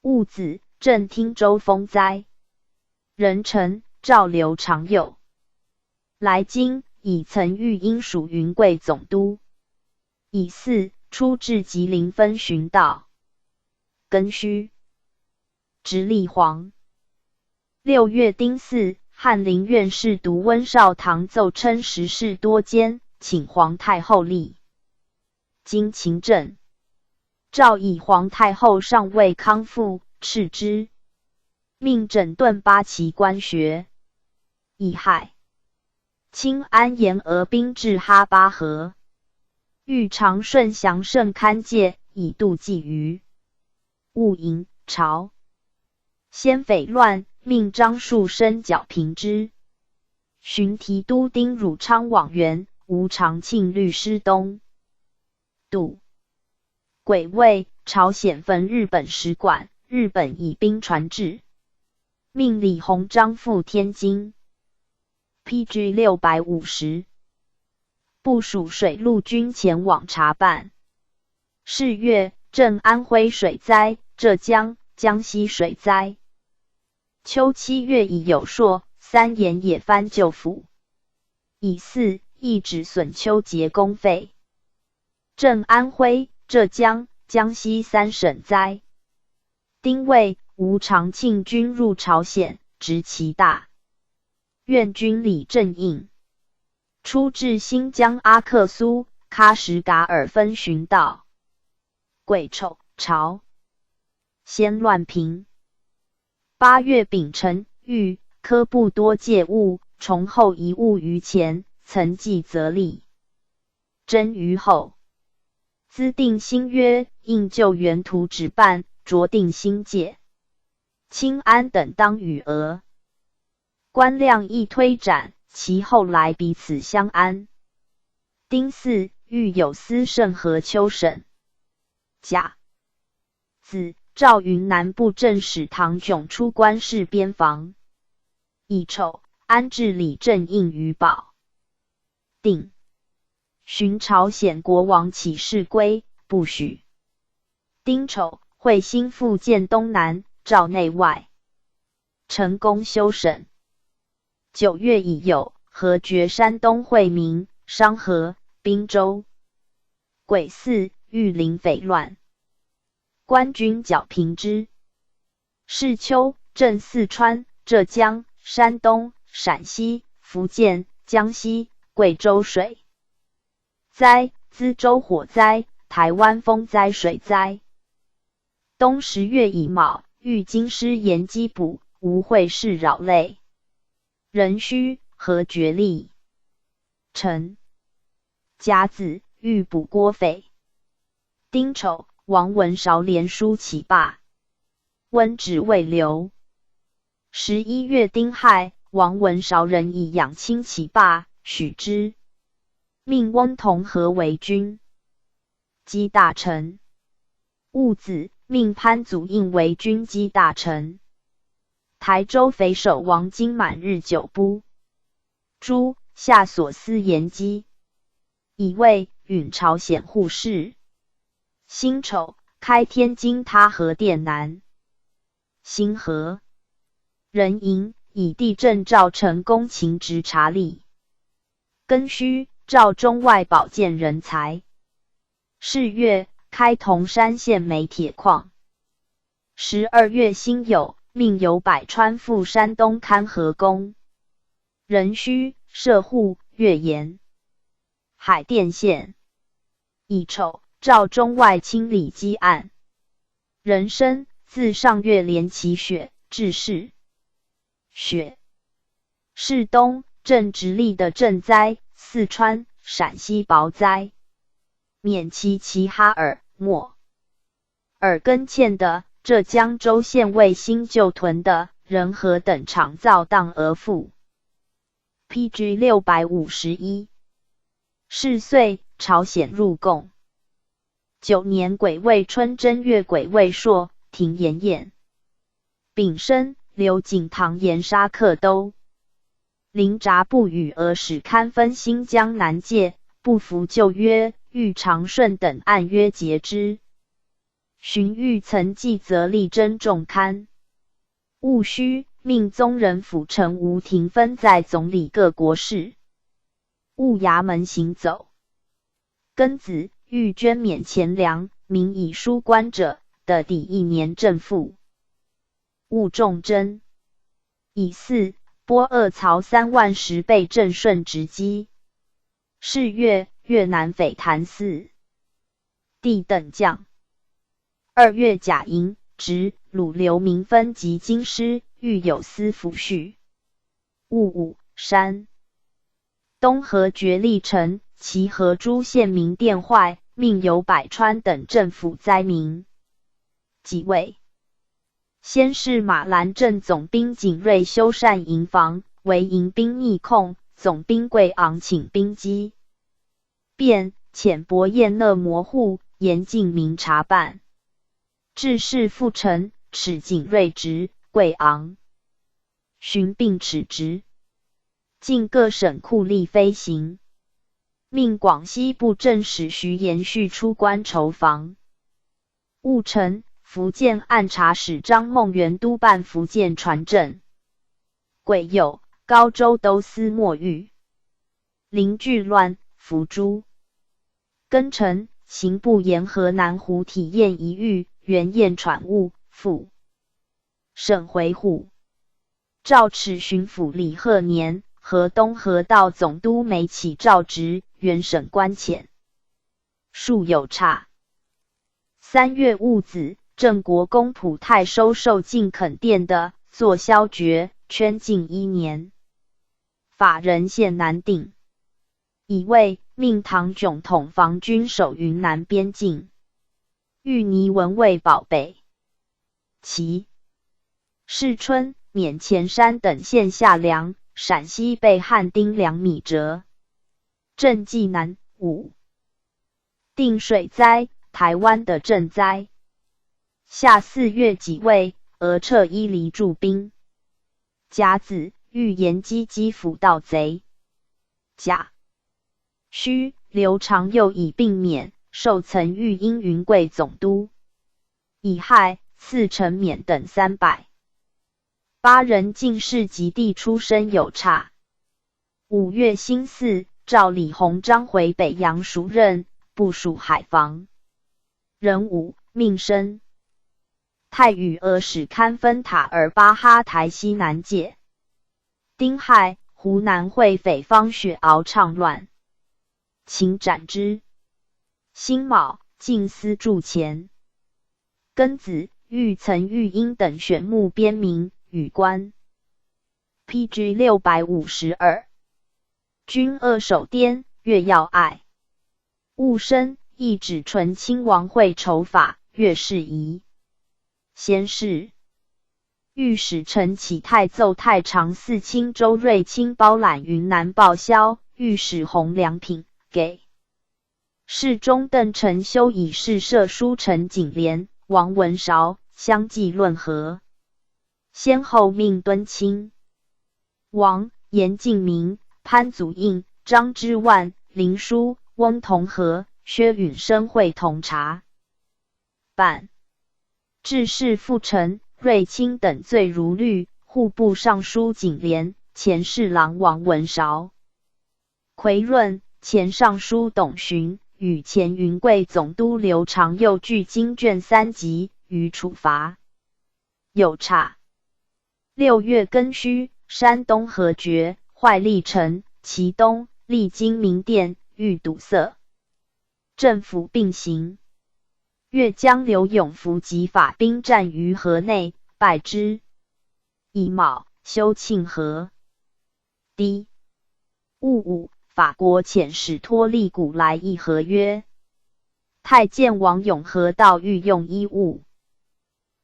戊子，镇听州丰斋。壬辰，赵刘常右来京，以曾谕因属云贵总督。乙巳，出至吉林分巡道。庚戌，直隶黄。六月丁巳，翰林院侍读温绍堂奏称时事多艰，请皇太后莅京勤政。诏以皇太后尚未康复，斥之，命整顿八旗官学。乙亥，清安沿俄兵至哈巴河，谕长顺祥顺勘界，以度鲫鱼。戊寅，朝鲜匪乱，命张树声剿平之。巡提督丁汝昌往援，吴长庆率师东渡。癸未，朝鲜焚日本使馆，日本以兵船至，命李鸿章赴天津。P G六百五十，部署水陆军前往查办。是月，镇安徽水灾，浙江、江西水灾。秋七月乙酉朔，三盐野番救府。乙巳，一指损丘节公费。镇安徽、浙江、江西三省灾。丁未，吴长庆军入朝鲜，执其大院军李正应，出至新疆阿克苏、喀什噶尔分巡道。癸丑，朝鲜乱平。八月丙辰，谕科布多借物，崇厚遗物于前，曾记则立。征于后。资定新约，应旧原图纸办，酌定新界。清安等当与俄官亮议推展，其后来彼此相安。丁巳，谕有司盛和丘省。甲子，诏云南布政使唐炯出关视边防。乙丑，安置李正应于保定，寻朝鲜国王起事归，不许。丁丑，会兴复建东南，诏内外，成功休省。九月乙酉，和决山东惠民、商河、滨州。癸巳，谕临匪乱，官军剿平之。是秋，镇四川、浙江、山东、陕西、福建、江西、贵州水灾，资州火灾，台湾风灾水灾。冬十月乙卯，谕京师沿机补，无会试扰类。壬戌，和决立。辰，甲子，谕补郭肥。丁丑，王文韶联书起罢，温旨未留。十一月丁亥，王文韶仍以养亲起罢，许之，命翁同龢为军机大臣。戊子，命潘祖应为军机大臣。台州匪首王金满日久不 诸夏所思言机，乙未，允朝鲜互市。辛丑，开天津他河店南。辛合，壬寅，以地震诏陈功勤执察吏。庚戌，诏中外保荐人才。是月，开铜山县煤铁矿。十二月辛酉，命游百川赴山东勘河工。壬戌，设户、越盐、海店县。乙丑，诏中外清理积案。壬申，自上月连起雪，致是雪。是冬，正值立的震灾，四川、陕西雹灾，免其齐哈尔、莫 尔根堑的浙江州县为新旧屯的仁和等厂造档而富。P G六百五十一。是岁，朝鲜入贡。九年癸未春正月癸未朔，停盐宴。丙申，刘景堂盐沙克都。临闸布雨而使堪分新疆南界，不服旧约，遇常顺等按约截之。荀彧曾继则力争仲堪。戊戌，命宗人辅臣吴廷分在总理各国事。 务衙门行走。庚子，欲捐免钱粮，民以疏官者，的抵一年政赋。务仲征。乙巳，拨恶曹三万石备郑顺直击。是月，越南匪谭嗣弟等将。二月甲寅，植鲁流民分及京师，欲有司抚序。 戊午，山东河决历城，齐河诸县民电坏，命由百川等镇抚灾民。己未，先是马兰镇总兵景瑞修缮营房，为迎兵逆控，总兵贵昂请兵击。便遣伯晏勒摩护、严敬民查办。至是复陈，耻景瑞直、贵昂。 寻并尺直，进各省酷吏飞行，命广西布政使徐延绪出关筹防。戊辰，福建按察使张孟元督办福建船政。癸酉，高州都司莫玉、林巨乱、伏诛。庚辰，刑部盐河南湖体验一遇，袁晏闯兀，复 沈回护。赵赤巡抚李鹤年、河东河道总督梅启赵植原省关遣，数有差。三月戊子，郑国公仆太收受进垦店的，坐萧爵，圈禁一年。法人限南定。乙未，命唐炯统防军守云南边境。遇倪文卫保北。 其世春，免钱山等县夏粮，陕西备汉丁粮米折。赈济南。五，定水灾，台湾的赈灾。夏四月己未，俄撤伊犁驻兵。甲子，遇延基基辅盗贼。甲 戌，刘长佑以病免，授曾御医云贵总督。乙亥，赐陈勉等三百。八人进士及第出身有差。五月辛巳，召李鸿章回北洋署任，部署海防。壬午，命申太与俄使堪分塔尔巴哈台西南界。 丁亥，湖南会匪方雪敖倡乱，请斩之。辛卯，进司驻前。庚子，遇曾御英等选募边民，与官。P G六百五十二。军二守滇，越要隘。 戊申，亦指纯亲王会筹法，越事宜。先是，御史陈启泰奏太常寺卿周瑞卿包揽云南报销，御史洪良品给。侍中邓承修以侍射书陈景廉、王文韶相继论和，先后命敦亲 王、严敬民、潘祖应、张之万、林书、翁同龢、薛允升会同查办。至是复陈、瑞卿等罪如律，户部尚书景廉、前侍郎王文韶、奎润、前尚书董循与前云贵总督刘长佑俱经卷三级，予处罚。 有差。六月庚戌，山东河决、坏历城、其东、历经民店，遇堵塞，政府并行。越将刘永福及法兵战于河内，败之。乙卯，修庆河。 丁、戊午，法国遣使托利古莱议和约。太监王永和盗御用衣物，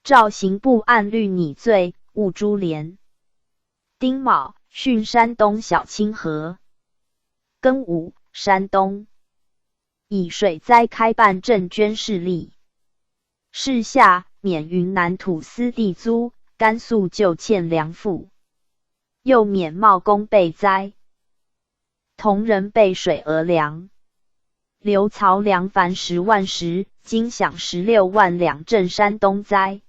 照刑部按律拟罪，兀珠连。丁卯，汛山东小清河。庚午，山东以水灾开办赈捐事例。巳夏，免云南土司地租，甘肃就欠粮赋。又免贸工备灾，同仁备水额粮。刘曹粮凡十万石，金饷十六万两赈山东灾。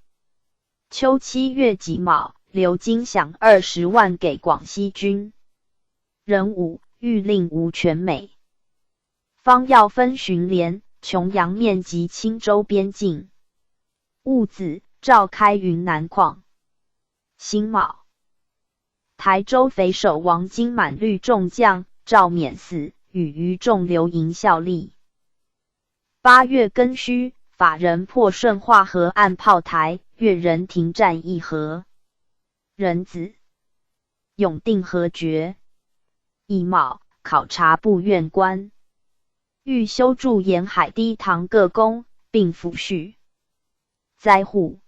秋七月己卯，刘金饷二十万给广西军。壬午，谕令吴全美。方耀芬巡联，琼阳面及青州边境。戊子，召开云南矿。辛卯，台州匪首王金满率众将赵勉死，与余众留营效力。八月庚戌，法人破顺化河岸炮台，越人停战议和。壬子，永定河决。乙卯，考察部院官，欲修筑沿海堤防各工，并抚恤灾户。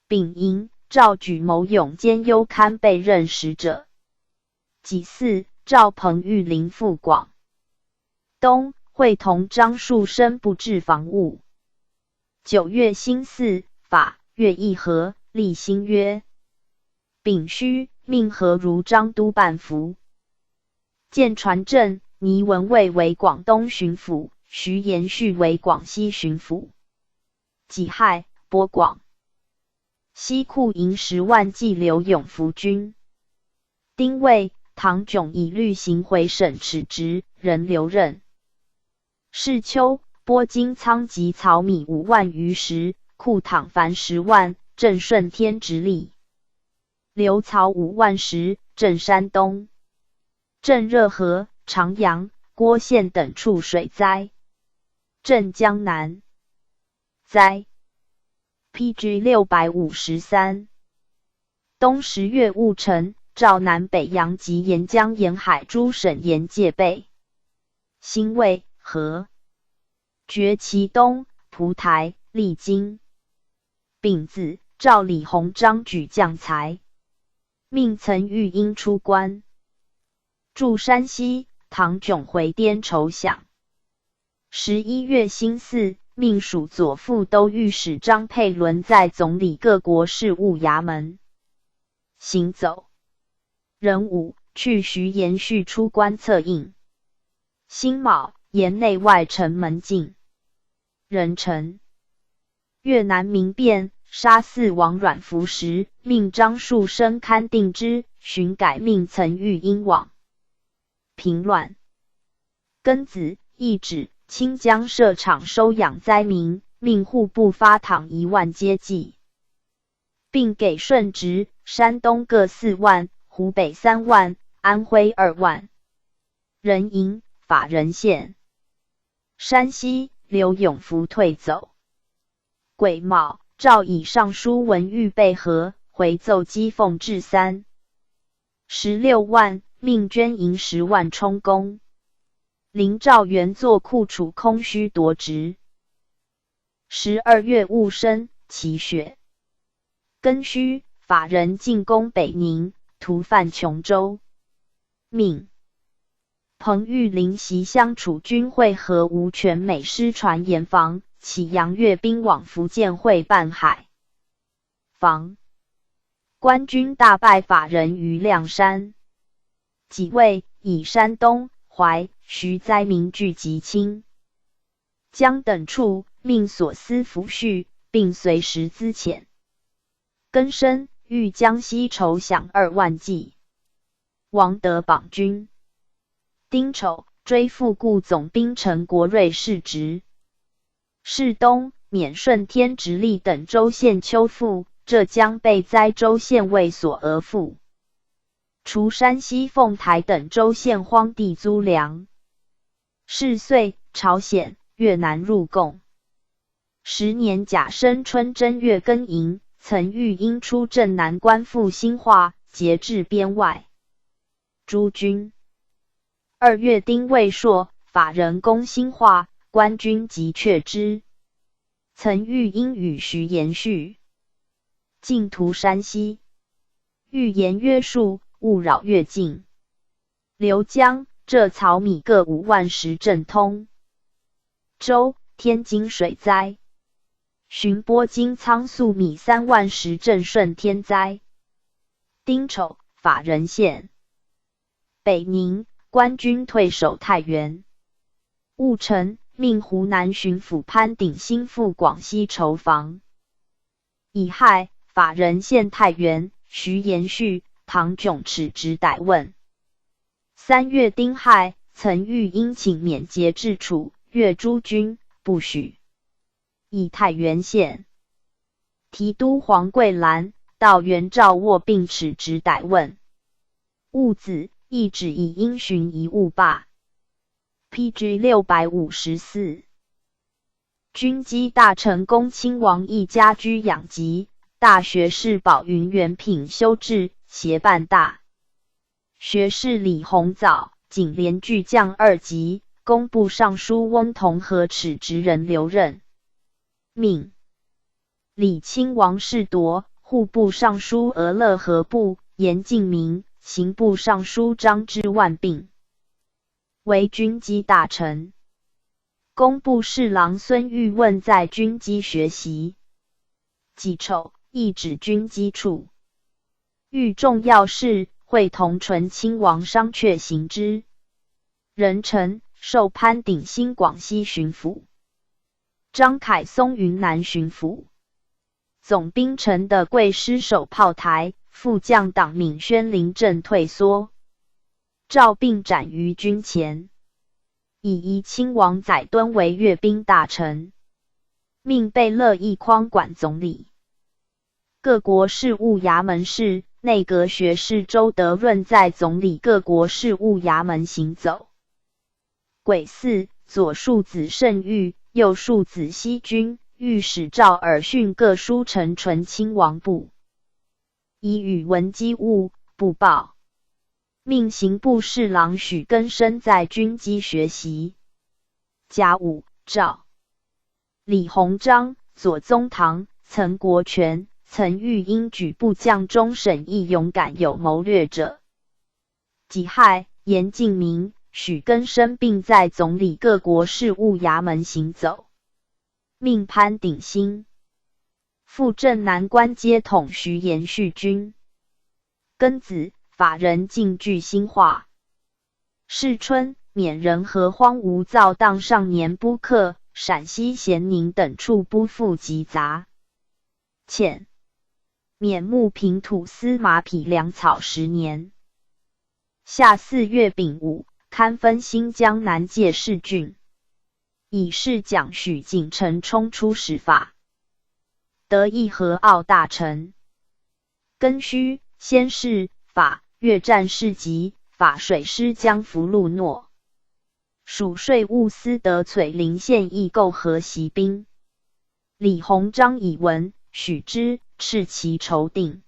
丙寅，召举谋勇兼忧堪被任使者。己巳，召彭玉麟赴广东，会同樟树生布置防务。九月辛巳，法越议和，立新约。丙戌，命何如章督办抚。建传镇，倪文卫为广东巡抚，徐延煦为广西巡抚。己亥，拨广西库银十万给刘永福军。丁未，唐炯以律刑回省，褫职，仍留任。 是秋，拨金仓及草米五万余石，库躺凡十万，赈顺天直隶。刘曹五万石，赈山东。镇热河、长阳、郭县等处水灾。镇江南。灾。P G六百五十三。 冬十月戊辰，召南北洋及沿江沿海诸省沿界备。辛未，和。决其东、蒲台、丽晶。丙子，召李鸿章举将裁，命岑玉英出关。 驻山西，唐炯回滇筹饷。十一月辛巳，命署左副都御史张佩纶在总理各国事务衙门行走。壬午，去徐延煦出关策应。辛卯，沿内外城门禁。壬辰， 越南民变，杀死王阮福时，命樟树生刊定之，寻改命岑玉英往平乱。庚子，一纸清江设厂收养灾民，命户部发躺一万接济，并给顺直、山东各四万，湖北三万，安徽二万。壬寅，法人献 山西，刘永福退走。癸卯，诏以尚书文预备和回奏击凤至三十六万，命捐银十万充公。林兆元作库处空虚夺职。十二月戊申，起雪。 庚戌，法人进攻北宁，屠犯琼州。命彭玉麟携湘楚军会合吴全美师传盐防，起杨越兵往福建会办海防。官军大败法人于谅山。己未，以山东、淮、徐灾民聚集清 江等处，命所司抚恤，并随时资遣。庚申，谕江西筹饷二万计。王德榜军。丁丑，追复顾总兵陈国瑞世职。是冬，免顺天直隶等州县秋赋，浙江被灾州县卫所额赋。除山西凤台等州县荒地租粮。 是岁，朝鲜、越南入贡。十年甲申春正月庚寅，岑玉英出镇南关复兴化，节制边外诸军。二月丁未朔，法人攻兴化，官军即却之。岑玉英与徐延煦 进屠山西。预言约束，勿扰越境。刘江、浙曹米各五万石镇通。州、天津水灾。寻波金仓粟米三万石镇顺天灾。丁丑，法仁县。北宁，官军退守太原。戊辰，命湖南巡抚潘鼎新赴广西筹防。 乙亥，法仁县太原，徐延绪、唐炯敕职逮问。三月丁亥，曾玉英请免节制处，越诸军，不许。乙太原县。提督黄桂兰、道元赵卧并敕职逮问。戊子，亦敕以因循遗物罢。P G六百五十四。 军机大臣恭亲王一家居养疾，大学士宝云原品修治，协办大学士李鸿藻、景廉俱降二级，工部尚书翁同和敕职人留任。命：李亲王世铎、户部尚书俄勒和部、严敬明、刑部尚书张之万并为军机大臣。 工部侍郎孙玉问在军机学习。己丑，亦敕军机处。谕重要事，会同醇亲王商榷行之。壬辰，授潘鼎新广西巡抚，张凯松云南巡抚。 总兵陈德贵失守炮台，副将党闵宣临阵退缩。赵并斩于军前。乙移亲王载敦为阅兵大臣，命贝勒易匡管总理。各国事务衙门事、内阁学士周德润在总理各国事务衙门行走。 癸巳，左庶子盛昱、右庶子羲均御史赵尔巽各书呈醇亲王部，以与闻机务，不报。命刑部侍郎许根深在军机学习。甲午，赵、李鸿章、左宗棠、岑国权、岑玉瑛举部将中审议勇敢有谋略者。 己亥，严敬明、许根深并在总理各国事务衙门行走，命潘鼎新、傅政南官接统徐延绪军。庚子，法人进据兴化。试春，缅人合荒无造荡上年播客、陕西咸宁等处播赋集杂。 歉。缅牧平吐司马匹粮草十年。夏四月丙午，刊分新疆南界市郡。乙是蒋许景澄冲出使法。德意和奥大臣。庚戌，先试法越战事急，法水师将福禄诺、署税务司得绥临县议购河习兵。李鸿章以闻，许之，敕其酬定。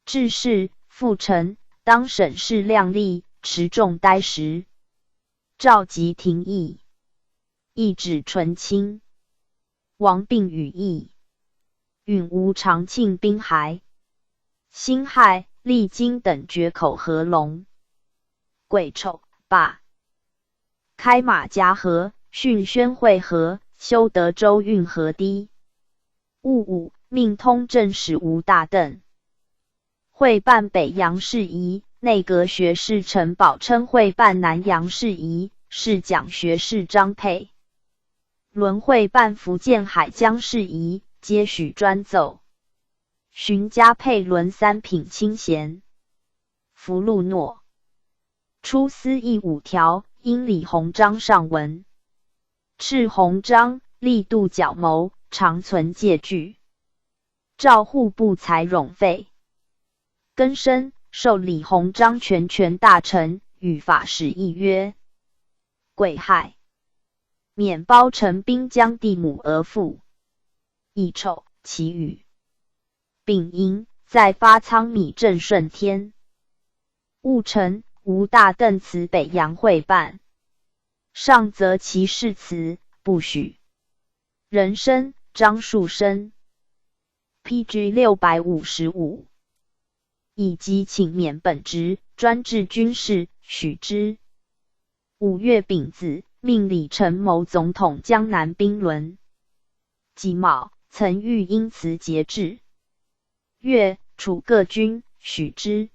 至是，复陈，当省事量力，持众待时。赵即廷议，亦指醇亲王并与议，允吴长庆兵还。辛亥，历经等决口合隆。癸丑，罢。开马夹河，训宣会河，修德州运河堤。戊午，命通政使吴大镫会办北洋事宜，内阁学士陈宝琛会办南洋事宜，侍讲学士张佩纶会办福建海疆事宜，皆许专奏。寻嘉佩纶三品亲贤。福禄诺初司议五条，因李鸿章上文，敕鸿章力度较谋，常存借据。赵户部裁冗费。庚申，授李鸿章全权大臣，与法使议约。癸亥，免包成兵将地亩额赋。乙丑，其余。丙寅，再发仓米镇顺天。戊辰，吴大镫辞北洋会办。上则其誓词，不许。壬申，樟树生。P G六百五十五。以及请免本职专制军事许知。五月丙子，命李忱谋总统江南兵轮。己卯，曾谕英辞节制。月，处各军许知。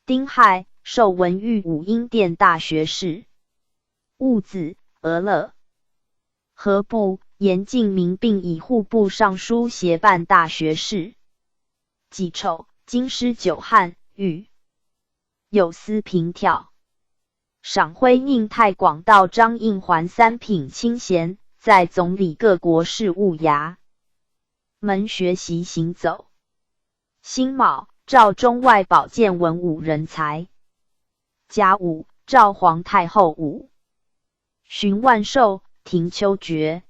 丁亥，授文育武英殿大学士。 戊子，俄勒、河部、盐镜民并以户部尚书协办大学士。己丑，京师久旱，御有司平调。赏徽印太广道张应环三品清闲，在总理各国事务衙门学习行走。辛卯，召中外保健文武人才。甲午，召皇太后武巡万寿、停秋决。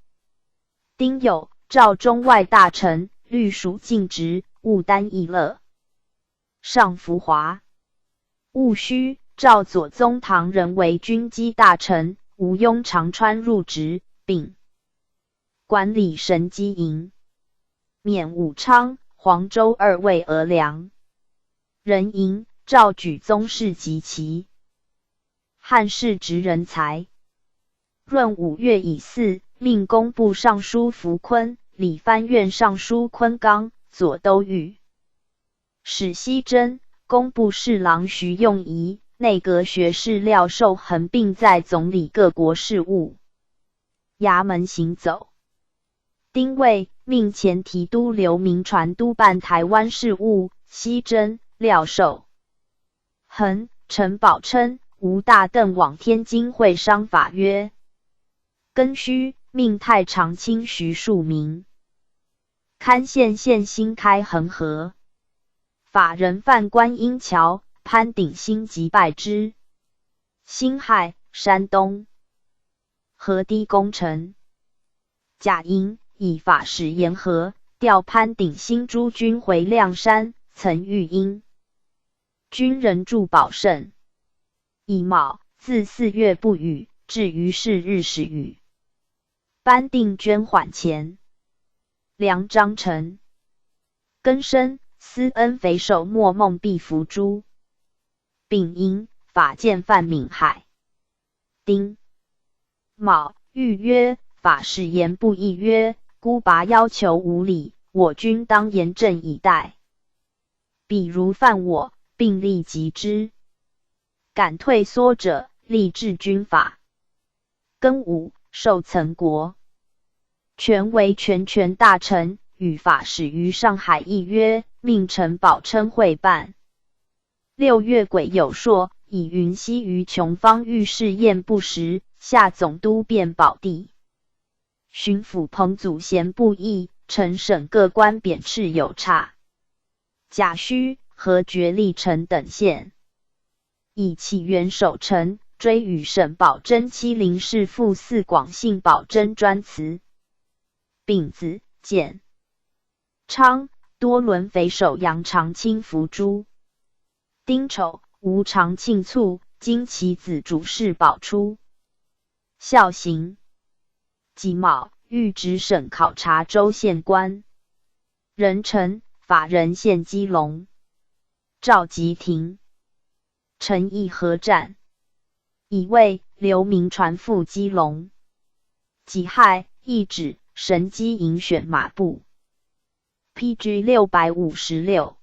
丁酉，召中外大臣律属禁职，务担议乐，上浮华。 戊戌，召左宗棠人为军机大臣，吴庸长川入职，并管理神机营，免武昌、黄州二位额粮。壬寅，召举宗室及其汉室职人才。闰五月乙巳，命工部尚书符坤、理藩院尚书昆纲、左都御史希珍、工部侍郎徐用仪、内阁学士廖寿恒并在总理各国事务衙门行走。丁未，命前提督刘铭传督办台湾事务，希珍、廖寿恒、陈宝琛、吴大邓往天津会商法约。庚戌，命太常卿徐树鸣 勘县县兴开恒河。法人犯观音桥，潘鼎新即拜之。辛亥，山东河堤攻城。甲寅，以法使盐河调潘鼎新诸军回谅山，曾谕英军人助保甚。乙卯，自四月不雨，至于是日始雨。 班定捐缓钱。梁章臣。庚申，司恩匪首莫孟必伏诛。丙寅，法建范敏海。丁卯，谕曰：法使盐不议约，孤拔要求无礼，我军当严阵以待。 彼如犯我，并立即之。敢退缩者，立治军法。庚午，授岑国权为全权大臣，与法使于上海议约，命陈宝琛会办。六月癸酉朔，以云溪于琼芳御试验不时，下总督卞宝娣。 巡抚彭祖贤不议，陈沈各官貶斥有差。甲戌，核决历城等县，以启元守城，追与沈葆桢欺凌弑父嗣广信葆桢专辞。丙子，建昌、多伦匪首杨长卿伏诛。丁丑，吴长庆卒，经其子主事保出。 孝行。己卯，谕直省考察州县官。壬辰，法人献基隆。赵吉庭。陈义合战。乙未，刘铭传赴基隆。己亥，易址，神机营选马步。P G六百五十六。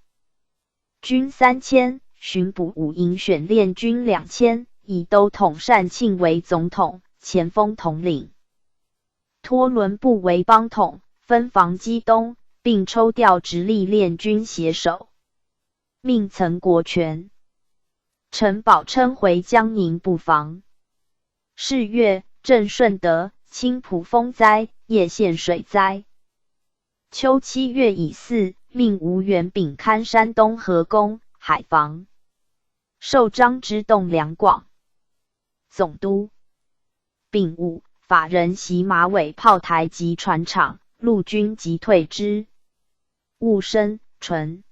军三千，巡捕五营选练军两千，以都统单庆为总统，钱锋统领。托伦部为邦统，分防基东，并抽调直隶练军协守，命岑国权、陈宝琛回江宁布防。是月，镇顺德、青浦风灾，叶县水灾。 秋七月乙巳，命吴元炳勘山东河工、海防，授张之洞粮广总督。丙午，法人袭马尾炮台及船厂，陆军即退之。戊申，淳。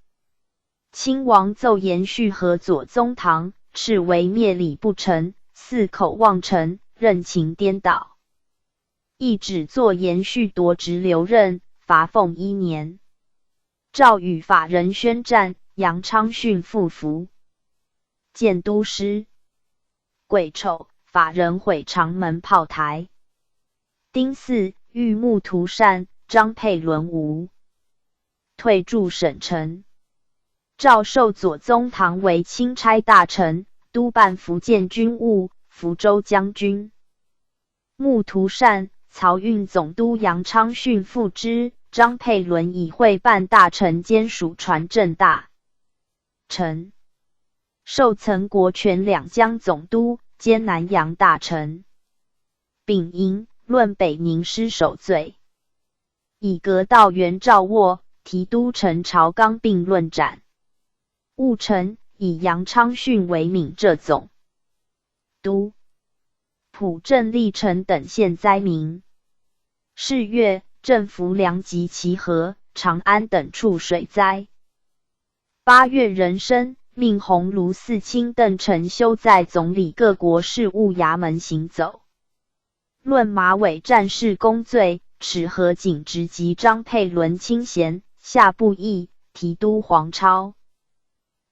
亲王奏延续和左宗棠，斥为灭李不成，四口望臣，任情颠倒。亦指作延续夺职留任，罚俸一年。诏与法人宣战，杨昌训复服。建都师。癸丑，法人毁长门炮台。丁巳，御牧涂善、张佩纶无。退驻省城。赵授左宗棠为钦差大臣，督办福建军务，福州将军。 牧涂善、漕运总督杨昌训复之，张佩纶以会办大臣兼署船镇大臣。授曾国权两江总督兼南阳大臣。丙寅，论北宁失守罪。以阁道员赵沃、提督陈朝刚并论斩。务陈以杨昌训为闽浙总督。 普镇历城等县灾民。是月，镇抚梁及齐河、长安等处水灾。八月壬申，命鸿胪寺卿邓承修在总理各国事务衙门行走。论马尾战事功罪，齿河景直及张佩纶亲贤，下布议，提督黄超、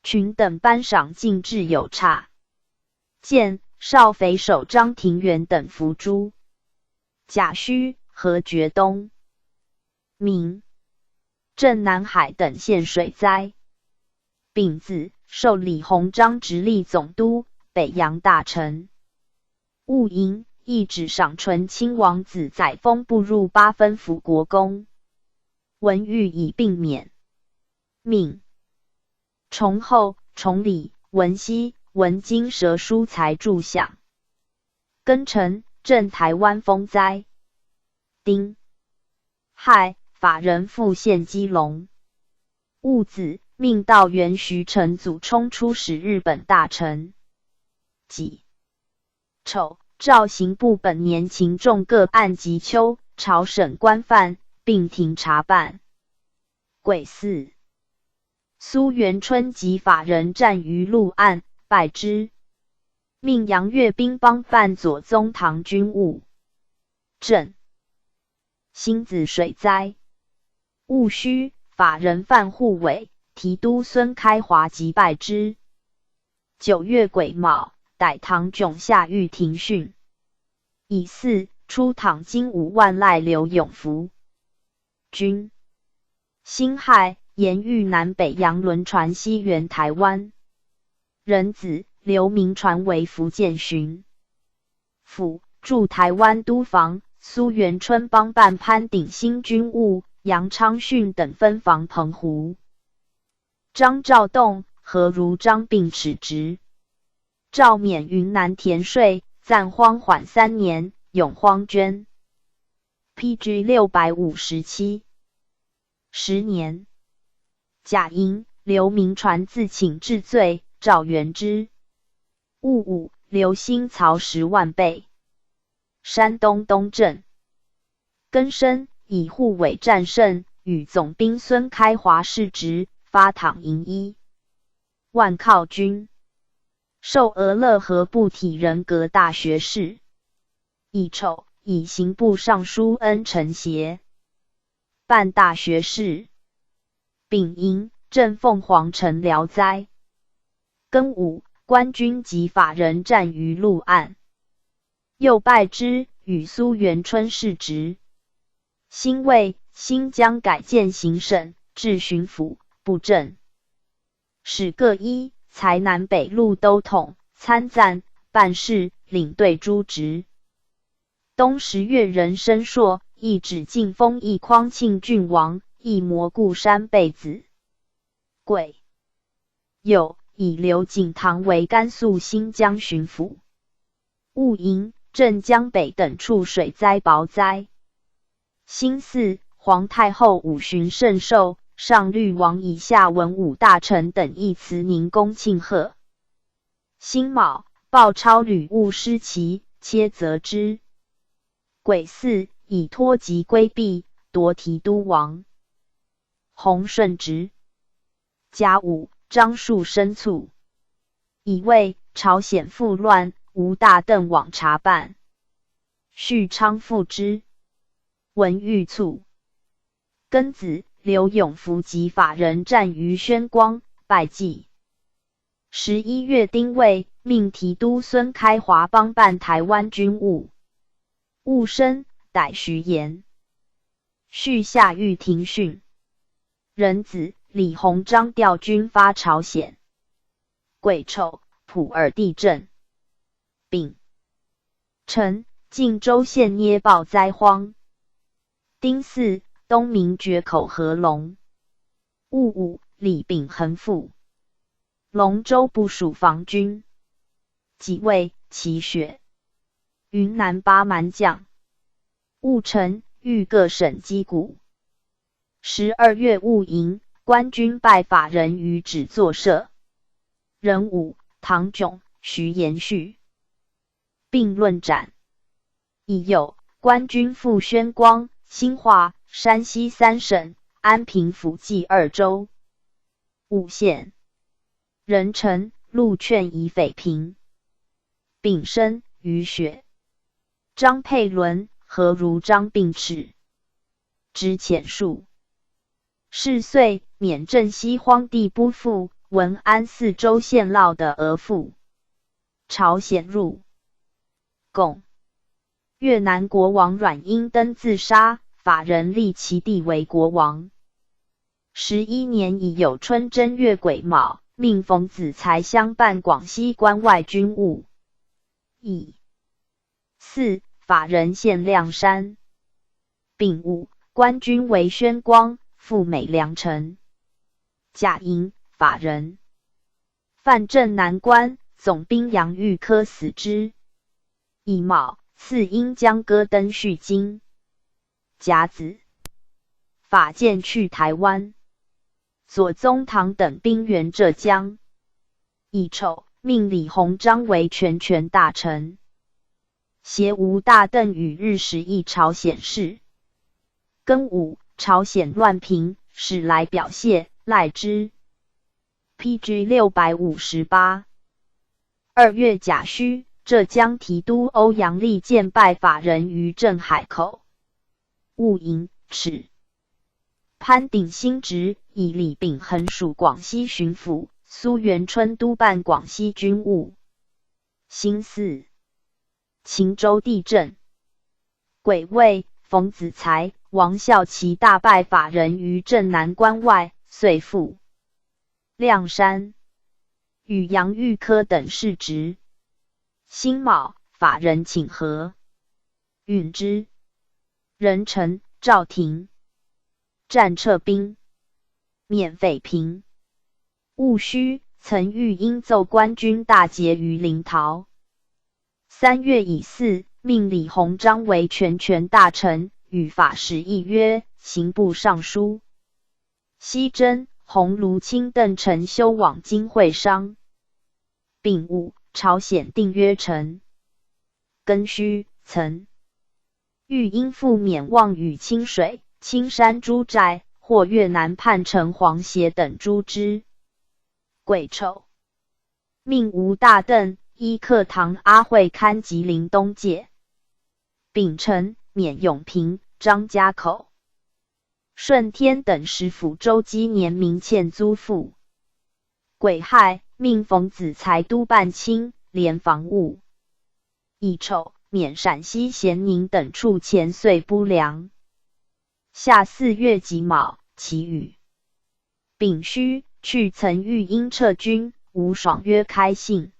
群等班赏进制有差。 建少匪首张廷元等伏诛。甲戌，河决东。丙，镇南海等县水灾。丙子，授李鸿章直隶总督、北洋大臣。戊寅，一旨赏纯亲王子载沣步入八分府国公。文玉以病免。 命崇厚、崇礼、文熙、文经蛇书裁助饷。庚辰，赈台湾风灾。丁亥，法人复陷基隆。戊子，命道员徐承祖充出使日本大臣。己丑，赵刑部本年勤重各案及邱、朝省官犯，并庭查办。 癸巳，苏元春及法人战于陆岸，败之。命杨岳斌帮办左宗棠军务。正，星子水灾。戊戌，法人范护伟、提督孙开华即败之。九月癸卯，逮唐炯下狱庭讯。乙巳，出討金吾万籁刘永福。 军。辛亥，严谕南北洋轮船西援台湾。壬子，刘铭传为福建巡抚，驻台湾都防，苏元春帮办潘鼎新军务，杨昌训等分防澎湖。张召栋、何如章并免职。赵勉云南田税，暂荒缓三年，永荒捐。 P G六百五十七。十年。甲寅，刘铭传自请治罪，诏援之。戊午，刘兴曹十万备。山东东镇。庚申，以护伪战胜，与总兵孙开华世职，发讨银一万犒军。授俄勒河部体人格大学士。 乙丑，以刑部尚书恩承协，办大学士。丙寅，镇凤凰城辽灾。庚午，官军及法人战于陆岸。又拜之，与苏元春世职。辛未，新疆改建行省，至巡抚、布政。 使各依，裁南北路都统、参赞、办事、领队诸职。冬十月壬申朔，一旨进封一匡庆郡王，一蘑菇山贝子。癸酉，以刘景堂为甘肃新疆巡抚。 戊寅，镇江北等处水灾雹灾。辛巳，皇太后五旬圣寿，上律王以下文武大臣等议词明功庆贺。辛卯，鲍超旅务失期，切责之。癸巳，以脱籍归避，夺提督王 洪顺直。甲午，樟树生醋。乙未，朝鲜复乱，吴大邓往查办。许昌复之。文玉卒。庚子，刘永福及法人战于宣光，拜祭。十一月丁未，命提督孙开华帮办台湾军务。务生，逮徐延。续下御庭训。壬子，李鸿章调军发朝鲜。癸丑，普洱地震。丙辰，晋州县捏豹灾荒。丁巳，东明决口合龙。 戊午，李秉横赴龙州部署防军。己未，起雪。云南巴蛮降。戊辰，谕各省击鼓。十二月戊寅，官军拜法人于止作社。壬午，唐炯、徐延叙并论斩。乙酉，官军赴宣光、兴化、山西三省、安平府计二州。五县。壬辰，陆劝以匪平。丙申，雨雪。张佩纶、何如章并斥。值遣戍。是岁，缅镇西荒地不复，文安四州陷涝的额腹。朝鲜入。共。越南国王阮英登自杀，法人立其弟为国王。十一年乙酉春正月癸卯，命冯子材相办广西关外军务。乙巳，法人陷谅山。丙午，官军围宣光，赴美良城。甲寅，法人犯镇南关，总兵杨玉科死之。乙卯，赐英将歌登叙京。甲子，法建去台湾。 左宗棠等兵援浙江。乙丑，命李鸿章为全权大臣，携吴大镫与日时议朝鲜事。庚午，朝鲜乱平，始来表谢，赖之。P G六百五十八。二月甲戌，浙江提督欧阳立荐拜法人于镇海口。 务营，敕。潘鼎新执以李秉横署广西巡抚，苏元春督办广西军务。辛巳，秦州地震。癸未，冯子材、王孝祺大拜法人于镇南关外，遂赴谅山，与杨玉科等世职。辛卯，法人请和，允之。壬辰，赵廷战撤兵，免匪平。戊戌，岑玉瑛奏官军大捷于临洮。三月乙巳，命李鸿章为全权大臣，与法使议约，刑部尚书。 西征、鸿胪卿等陈修往京会商。丙午，朝鲜定约陈。庚戌，岑玉瑛赴缅望与清水、青山诸寨，获越南叛臣黄协等诸支。癸丑，命吴大镫、尹克堂、阿会堪吉林东界。丙辰，免永平、张家口、顺天等十府州机年民欠租赋。癸亥，命冯子材督办清廉防务。乙丑，免陕西咸宁等处钱岁拨粮。夏四月己卯，起雨。丙戌，去岑玉瑛撤军，吴爽约开信。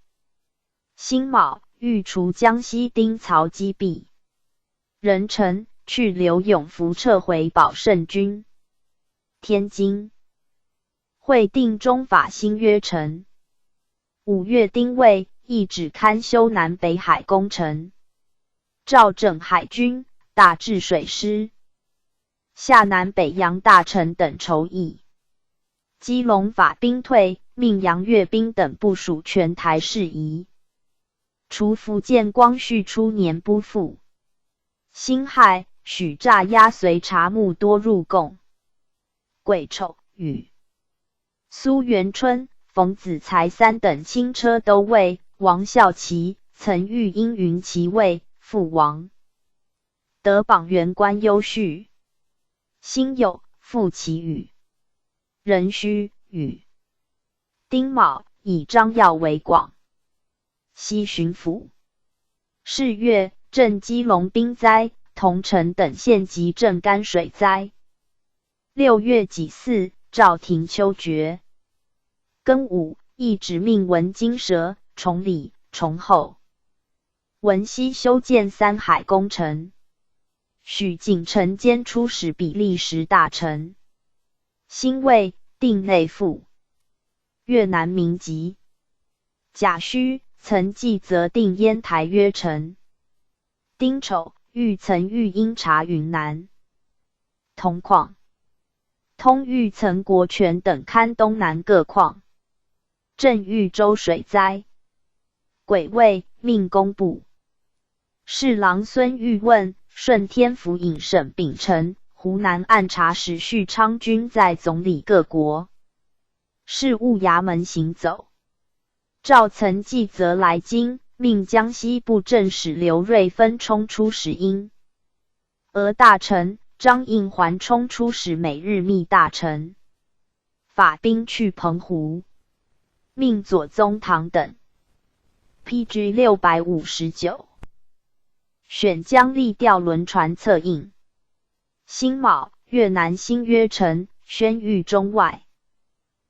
辛卯，御厨江西丁曹击毕。壬辰，去刘永福撤回保圣军。天津。会定中法新约陈。五月丁未，懿旨刊修南北海工程。赵整海军，大治水师。 下南北洋大臣等筹议。基隆法兵退，命杨岳斌等部署全台事宜。除福建光绪初年不赴。辛亥，许榨押随察募多入贡。癸丑，雨。苏元春、冯子材三等轻车都尉王孝祺、岑玉瑛云其卫赴王。 得榜元官优叙。辛酉，复起雨。壬戌，雨。丁卯，以张耀为广西巡抚。是月，镇基隆兵灾，桐城等县及镇干水灾。六月己巳，诏停秋决。庚午，亦旨命文经蛇、崇礼、崇厚、文熙修建三海工程，许景臣兼出使比利时大臣。辛未，定内附越南民籍。甲戌，岑纪泽定烟台约城。丁丑，欲岑育英察云南、铜矿，通育岑国权等勘东南各矿。镇豫州水灾。癸未，命工部侍郎孙玉问顺天府尹沈秉承、湖南按察使许昌均在总理各国事务衙门行走。赵岑纪则来京，命江西布政使刘瑞芬充出使英俄大臣，张应环充出使美日密大臣，发兵去澎湖，命左宗棠等。P G 六百五十九。选将力调轮船策应。辛卯，越南新约城宣谕中外，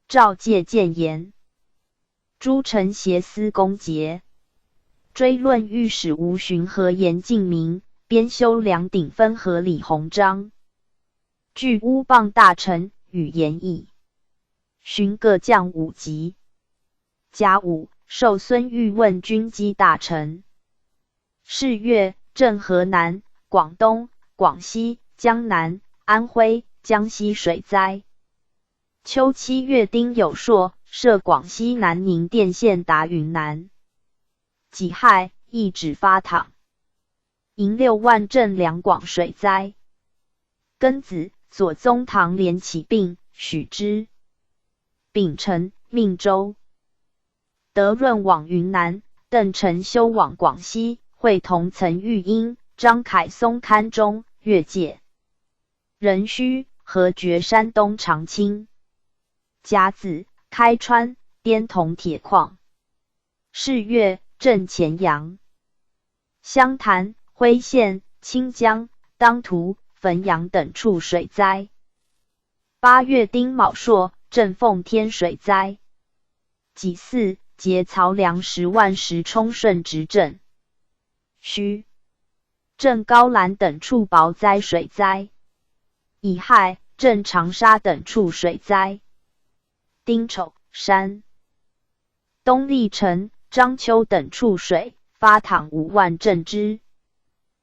赵介谏言。诸臣协思公节，追论御史吴循和严敬明，编修梁鼎芬和李鸿章据乌棒大臣与言议，寻各将武籍。甲午，授孙玉问军机大臣。是月，镇河南、广东、广西、江南、安徽、江西水灾。秋七月，丁酉朔，设广西南宁电线达云南。己亥，亦旨发镗银六万赈粮广水灾。庚子，左宗棠联起兵，许之。丙辰，命周德润往云南，邓承修往广西，会同岑育英、张凯松勘中、越界、壬戌，合决山东长清。甲子，开川、边铜铁矿。是月，镇乾阳、湘潭、徽县、清江、当涂、汾阳等处水灾。八月，丁卯朔，镇奉天水灾。己巳，劫曹粮十万石充顺直镇。戌，镇高兰等处雹灾水灾。乙亥，镇长沙等处水灾。丁丑，山东历城、章丘等处水，发镗五万赈之。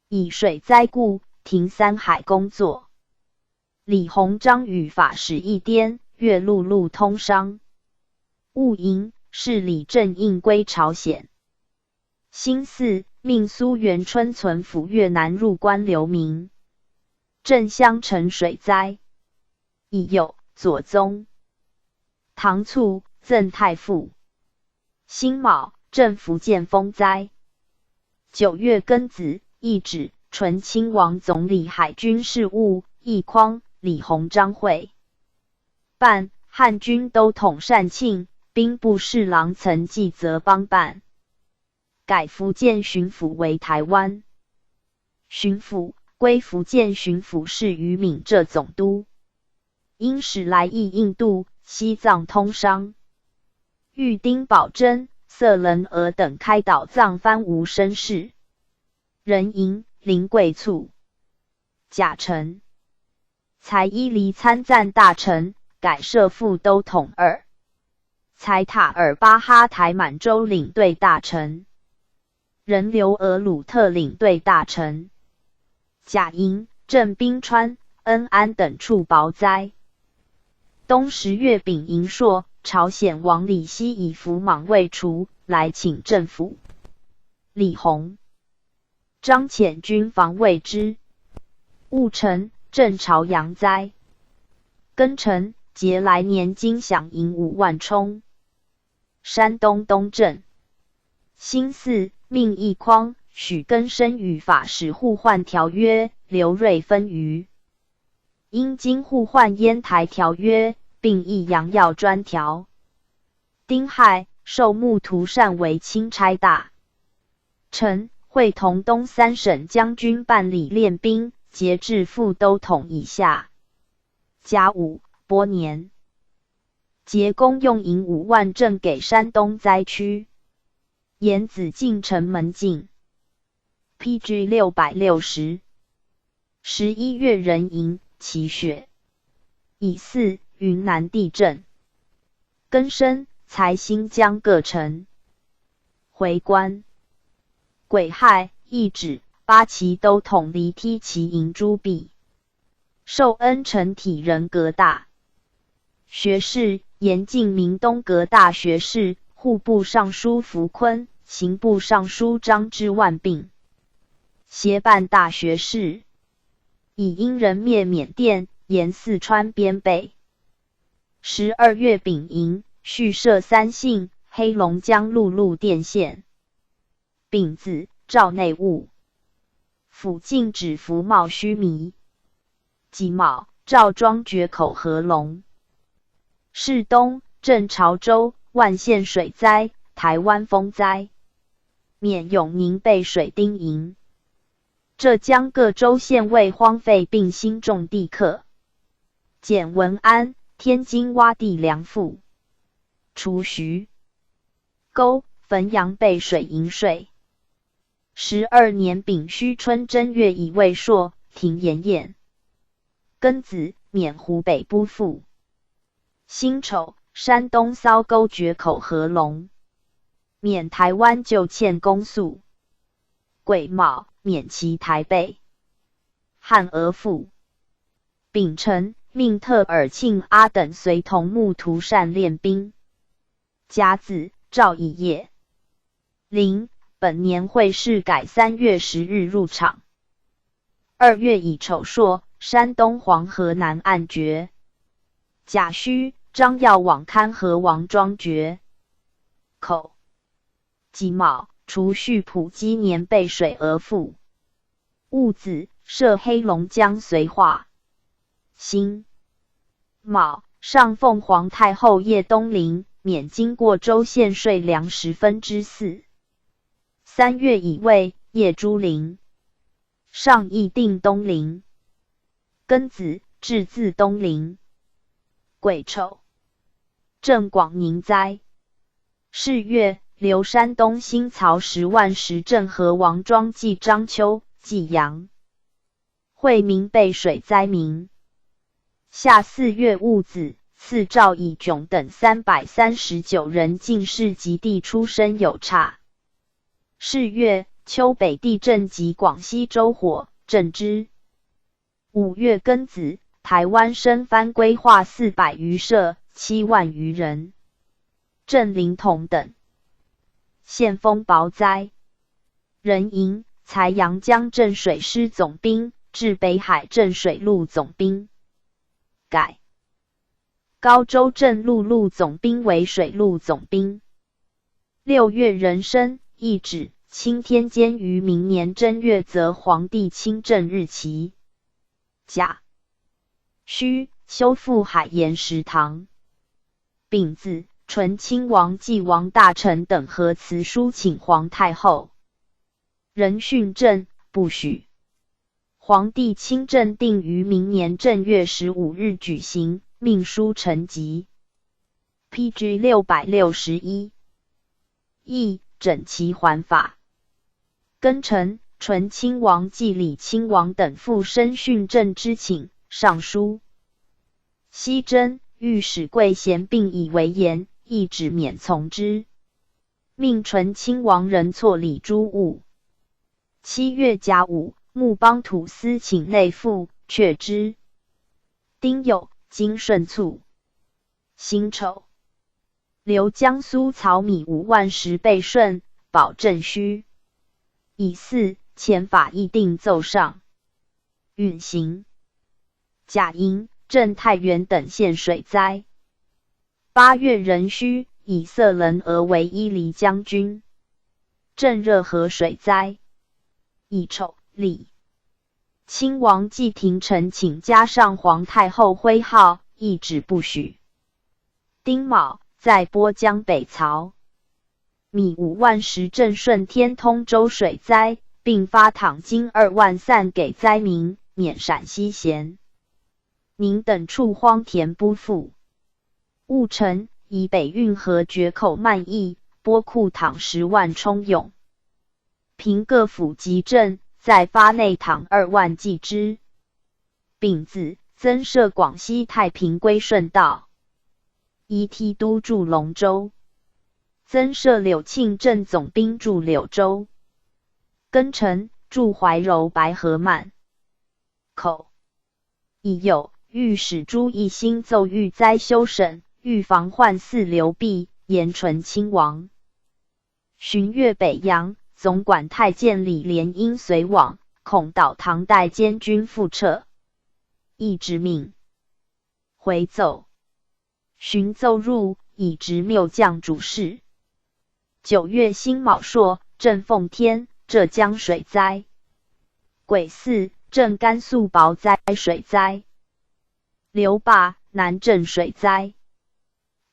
以水灾故，停三海工作。李鸿章与法使议颠，越陆路通商。戊寅，侍李振应归朝鲜。辛巳，命苏元春存抚越南入关流民，镇襄城水灾。乙酉，左宗棠促赠太傅。辛卯，镇福建风灾。九月，庚子，亦旨纯亲王总理海军事务，义匡、李鸿章会办汉军都统单庆、兵部侍郎岑纪则帮办，改福建巡抚为台湾巡抚，归福建巡抚侍于闽浙总督。因使来意印度、西藏通商，遇丁宝桢、色伦娥等开导藏番无声势。壬寅，临桂卒。甲辰，裁伊犁参赞大臣，改设副都统二。裁塔尔巴哈台满洲领队大臣，任留俄鲁特领队大臣。甲寅，镇宾川、恩安等处雹灾。冬十月丙寅朔，朝鲜王李希以福满卫除来请政府。李鸿、张骞军防卫之。戊辰，镇潮阳灾。庚辰，节来年金饷银五万充山东东镇。辛巳，命义匡、许根申与法使互换条约，刘瑞芬于英经互换烟台条约，并议杨耀专条。丁亥，授木涂单为钦差大臣，会同东三省将军办理练兵，节制副都统以下。甲午，伯年，节工用银五万镇给山东灾区，沿紫禁城门禁。P G六百六十。十一月壬寅，祈雪。乙巳，云南地震。庚申，裁新疆各城。回关。癸亥，懿旨，八旗都统离梯旗营朱棣，授恩成体人格大学士，严敬明东阁大学士、户部尚书符坤、刑部尚书张之万并协办大学士，以因人灭缅甸，沿四川边备。十二月丙寅，续设三姓、黑龙江陆路电线。丙子，诏内务府禁止服贸须弥。己卯，诏庄决口合龙。柿东、镇潮州、万县水灾，台湾风灾，免永宁备水丁银。浙江各州县尉荒废并兴种地课。简文安，天津挖地粮赋。除徐、沟、汾阳备水银税。十二年丙戌春正月乙未朔，停盐业。庚子，免湖北拨赋。辛丑，山东骚沟决口合龙，免台湾旧堑公诉。癸卯，免其台备汉俄赋。丙辰，命特尔、庆阿等随同木涂单练兵。甲子，诏以夜。零，本年会试改三月十日入场。二月乙丑朔，山东黄河南岸决。甲戌，张耀网勘河王庄决口。己卯，除溆浦积年备水俄赋。 戊子，设黑龙江绥化。辛卯，上奉皇太后谒东陵，免经过州县税粮十分之四。三月乙未，谒朱陵。上议定东陵。庚子，置自东陵。癸丑，镇广宁灾。 是月，留山东新曹十万石镇河王庄冀章丘、冀阳。惠民备水灾民。夏四月，戊子，赐诏以炯等三百三十九人进士及第出身有差。是月，丘北地震及广西州火，镇之。 五月庚子，台湾生番规划四百余社，七万余人，镇灵统等。县风雹灾。壬寅，裁阳江镇水师总兵，置北海镇水陆总兵。改高州镇陆路总兵为水陆总兵。 六月壬申，懿旨，钦天监于明年正月择皇帝亲政日期。甲戌，修复海盐食塘。丙子，醇亲王、济王大臣等合辞书请皇太后。壬戌正，不许。 皇帝亲政定于明年正月十五日举行，命书陈吉。P G六百六十一。乙，整齐还法。庚辰，醇亲王、济、李亲王等复申训政之请，上书。辛丑，御史贵贤并以为言，懿旨免从之。 命醇亲王人错礼诸物。七月甲午，穆邦吐司请内附，却之。丁酉，金顺促。辛丑，留江苏草米五万石备顺，保镇虚。乙巳，遣法议定奏上。 允行。甲寅，镇太原等县水灾。八月壬戌，以色人俄为伊犁将军，镇热河水灾。乙丑，礼。亲王季廷臣请加上皇太后徽号，懿旨不许。 丁卯，在波江北曹。米五万石镇顺天通州水灾，并发镗金二万散给灾民，免陕西咸宁等处荒田不复。务城以北运河决口漫溢，拨库镗十万充用。平各府及镇再发内镗二万济之。丙子，增设广西太平归顺道，移提督驻龙州，增设柳庆镇总兵驻柳州，庚辰，驻怀柔白河幔口。乙酉，御史朱义兴奏谕灾休审，预防患似刘濞、严纯亲王。旬越北阳，总管太监李莲英随往，恐导唐代监军复撤，亦致命。回奏。寻奏入，以执谬将主事。九月辛卯朔，镇奉天，浙江水灾。癸巳，镇甘肃雹灾水灾。刘霸，南镇水灾。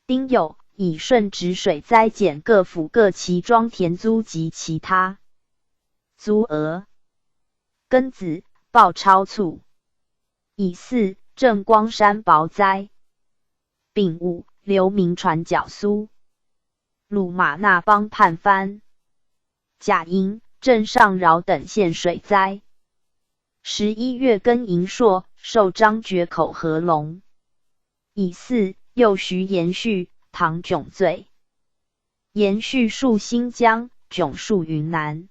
丁酉，以顺直水灾减各府各畦庄田租及其他租额。庚子，报钞促。乙巳，镇光山雹灾。丙午，刘铭传教苏鲁马那帮叛藩。甲寅，镇上饶等县水灾。十一月庚寅朔，授张决口合龙。乙巳，又徐延续、唐炯罪。延续戍新疆，炯戍云南。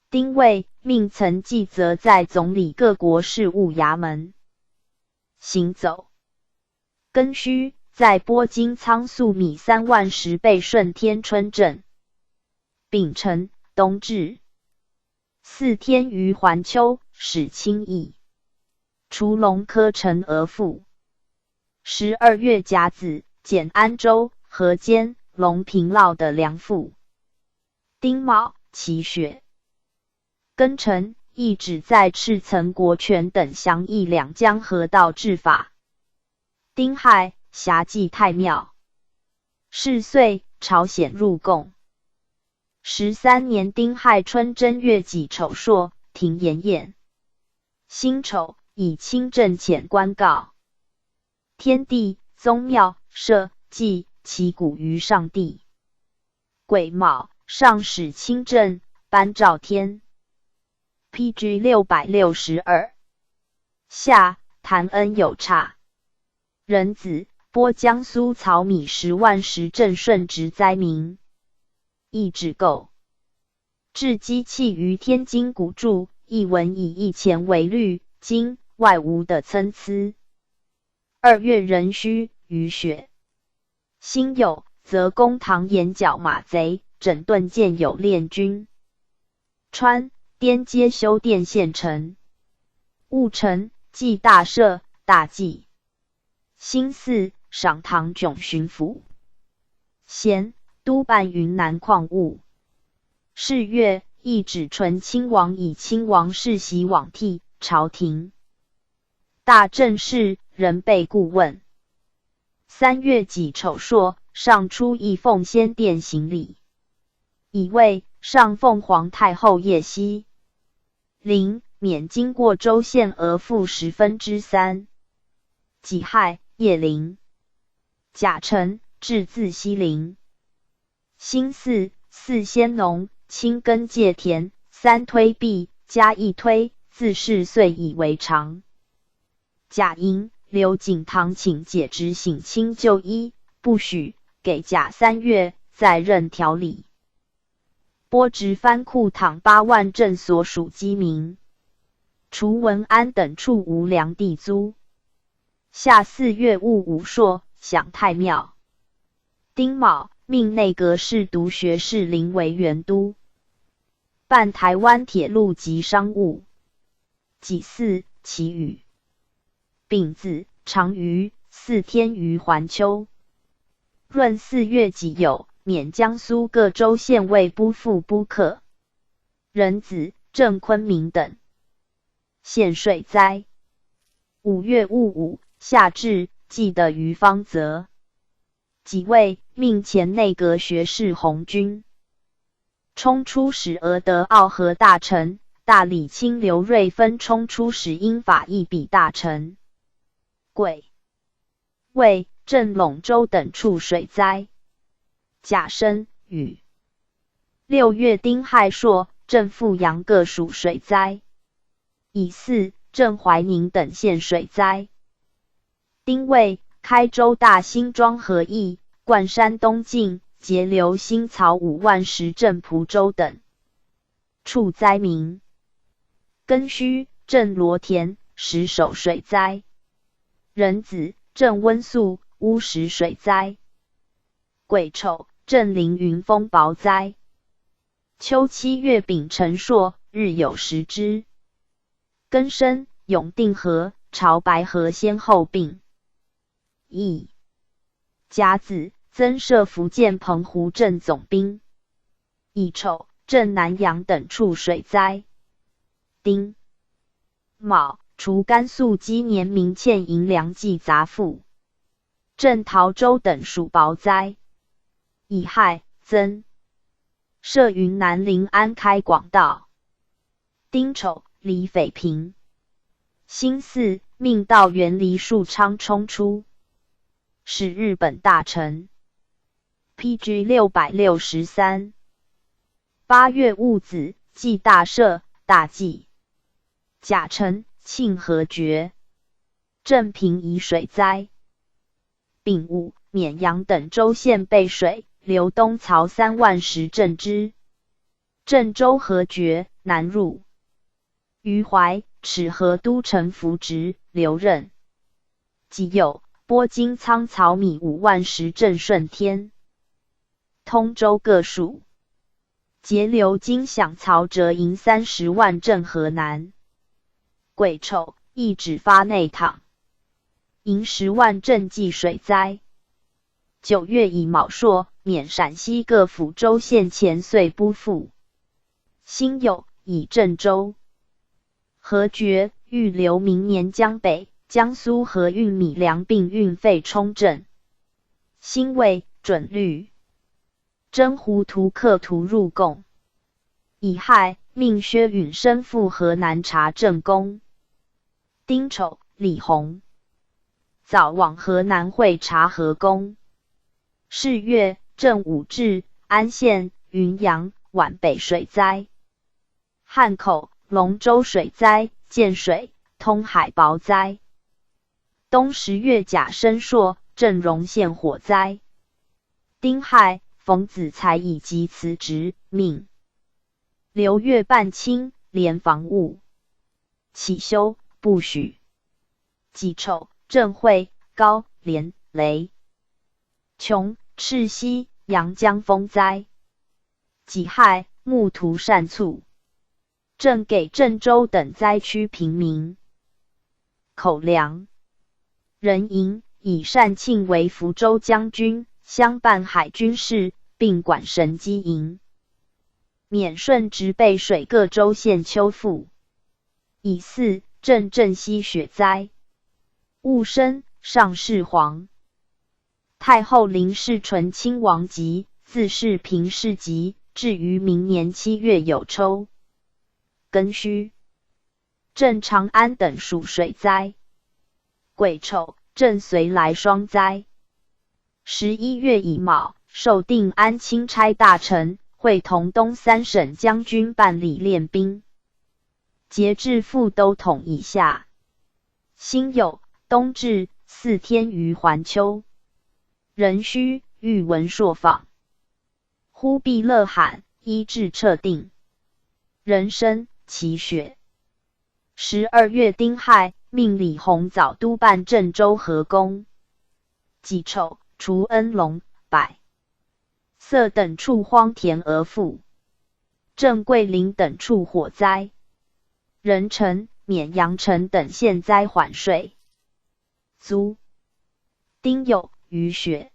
丁未，命曾纪泽在总理各国事务衙门行走。庚戌，在波金仓粟米三万石备顺天春镇。丙辰，冬至。四天余环丘，始清溢。除龙科陈额覆。十二月甲子，减安州、河间、隆平涝的粮赋。丁卯，起雪。庚辰，一纸在赤城国权等降议两江河道治法。丁亥，霞祭太庙。是岁，朝鲜入贡。十三年丁亥春正月己丑朔，停盐宴。辛丑，以清镇遣官告天地、宗庙、社稷其鼓于上帝。癸卯，上使清镇，班昭天。P G 六百六十二。夏，谈恩有差。壬子，拨江苏曹米十万石镇顺直灾民。易止购。置机器于天津古注，一文以一钱为率，京外无的参差。二月壬戌，雨雪。辛酉，则攻唐延角马贼，整顿建有练军。川，边接修电县城。戊辰，祭大赦、大祭。辛巳，赏唐炯巡抚。咸，督办云南矿务。是月，一纸陈亲王以亲王世袭罔替朝廷。大政事，仍备顾问。三月己丑朔，上出一奉先殿行礼。乙未，上奉皇太后夜西陵，免经过州县额赋十分之三。己亥，夜陵。甲辰，置自西陵。辛巳，祀先农，清耕借田，三推毕，加一推，自是岁以为常。甲寅，刘景堂请解职省亲旧医，不许，给甲三月，再任调理。拨直藩库镗八万镇所属饥民。除文安等处无粮地租。夏四月戊午朔，享太庙。丁卯，命内阁侍读学士林为元都，办台湾铁路及商务。己巳，起雨。丙子，长雨，四天余环丘。闰四月己酉，免江苏各州县尉不复不克。壬子，镇昆明等县水灾。五月戊午，夏至，祭德于方泽。己未，命前内阁学士弘均。冲初使俄德奥河大臣大理卿刘瑞芬冲初使英法议比大臣。癸未，镇陇州等处水灾。甲申，雨。六月丁亥朔，镇富阳各属水灾。乙巳，镇怀宁等县水灾。丁未，开州大兴庄河驿、灌山东境、节流新曹五万石镇蒲州等处灾民。庚戌，镇罗田、石首水灾。壬子，镇温宿、乌石水灾。癸丑，镇凌云风雹灾。秋七月丙辰朔，日有食之。庚申，永定河、潮白河先后病。乙甲子，增设福建澎湖镇总兵。乙丑，镇南阳等处水灾。丁卯，除甘肃鸡年民欠银粮计杂赋。镇陶州等属雹灾。乙亥，增设云南临安开广道。丁丑，李匪平。辛巳，命道元李树昌冲初，使日本大臣。P G六百六十三。八月戊子，祭大赦、大祭。甲辰，庆和决，镇平夷水灾。丙午，沔阳等州县备水，刘东曹三万石镇之。镇州河决，南入于淮，敕河都城扶植，刘任。己酉，拨金仓曹米五万石镇顺天。通州各属节流金饷曹折银三十万镇河南。癸丑，一纸发内躺银十万镇济水灾。九月乙卯朔，沔陕西各府州县钱岁拨赋。辛酉，以镇州河决，预留明年江北、江苏河运米粮并运费充镇。辛未，准律征胡图克图入贡。乙亥，命薛允升赴河南察镇公。丁丑，李弘早往河南会察河公。是月，镇武陟、安县、云阳、皖北水灾。汉口、龙州水灾，建水、通海雹灾。冬十月甲申朔，镇荣县火灾。丁亥，冯子材以疾辞职，命刘岳半清廉防务，起修不许。己丑，镇会、高、连、雷、琼、赤溪、阳江风灾。己亥，木涂善促，赈给镇州等灾区平民口粮、人银，以单庆为福州将军，相伴海军事，并管神机营。沔顺直备水各州县秋赋。乙巳，镇镇西雪灾。戊申，上巳皇太后临世纯亲王疾，自是平氏疾，至于明年七月有抽。庚戌，镇长安等属水灾。癸丑，镇睢莱霜灾。十一月乙卯，授定安钦差大臣，会同东三省将军办理练兵。节制副都统以下。辛酉，冬至，祀天于环丘。壬戌，御文朔坊。忽必勒罕，伊稚掣定。壬申，祈雪。十二月丁亥，命李弘早督办镇州河工。己丑，除恩隆、百色等处荒田而覆。镇桂林等处火灾。壬辰，沔阳城等县灾缓水。 租。丁酉，雨雪。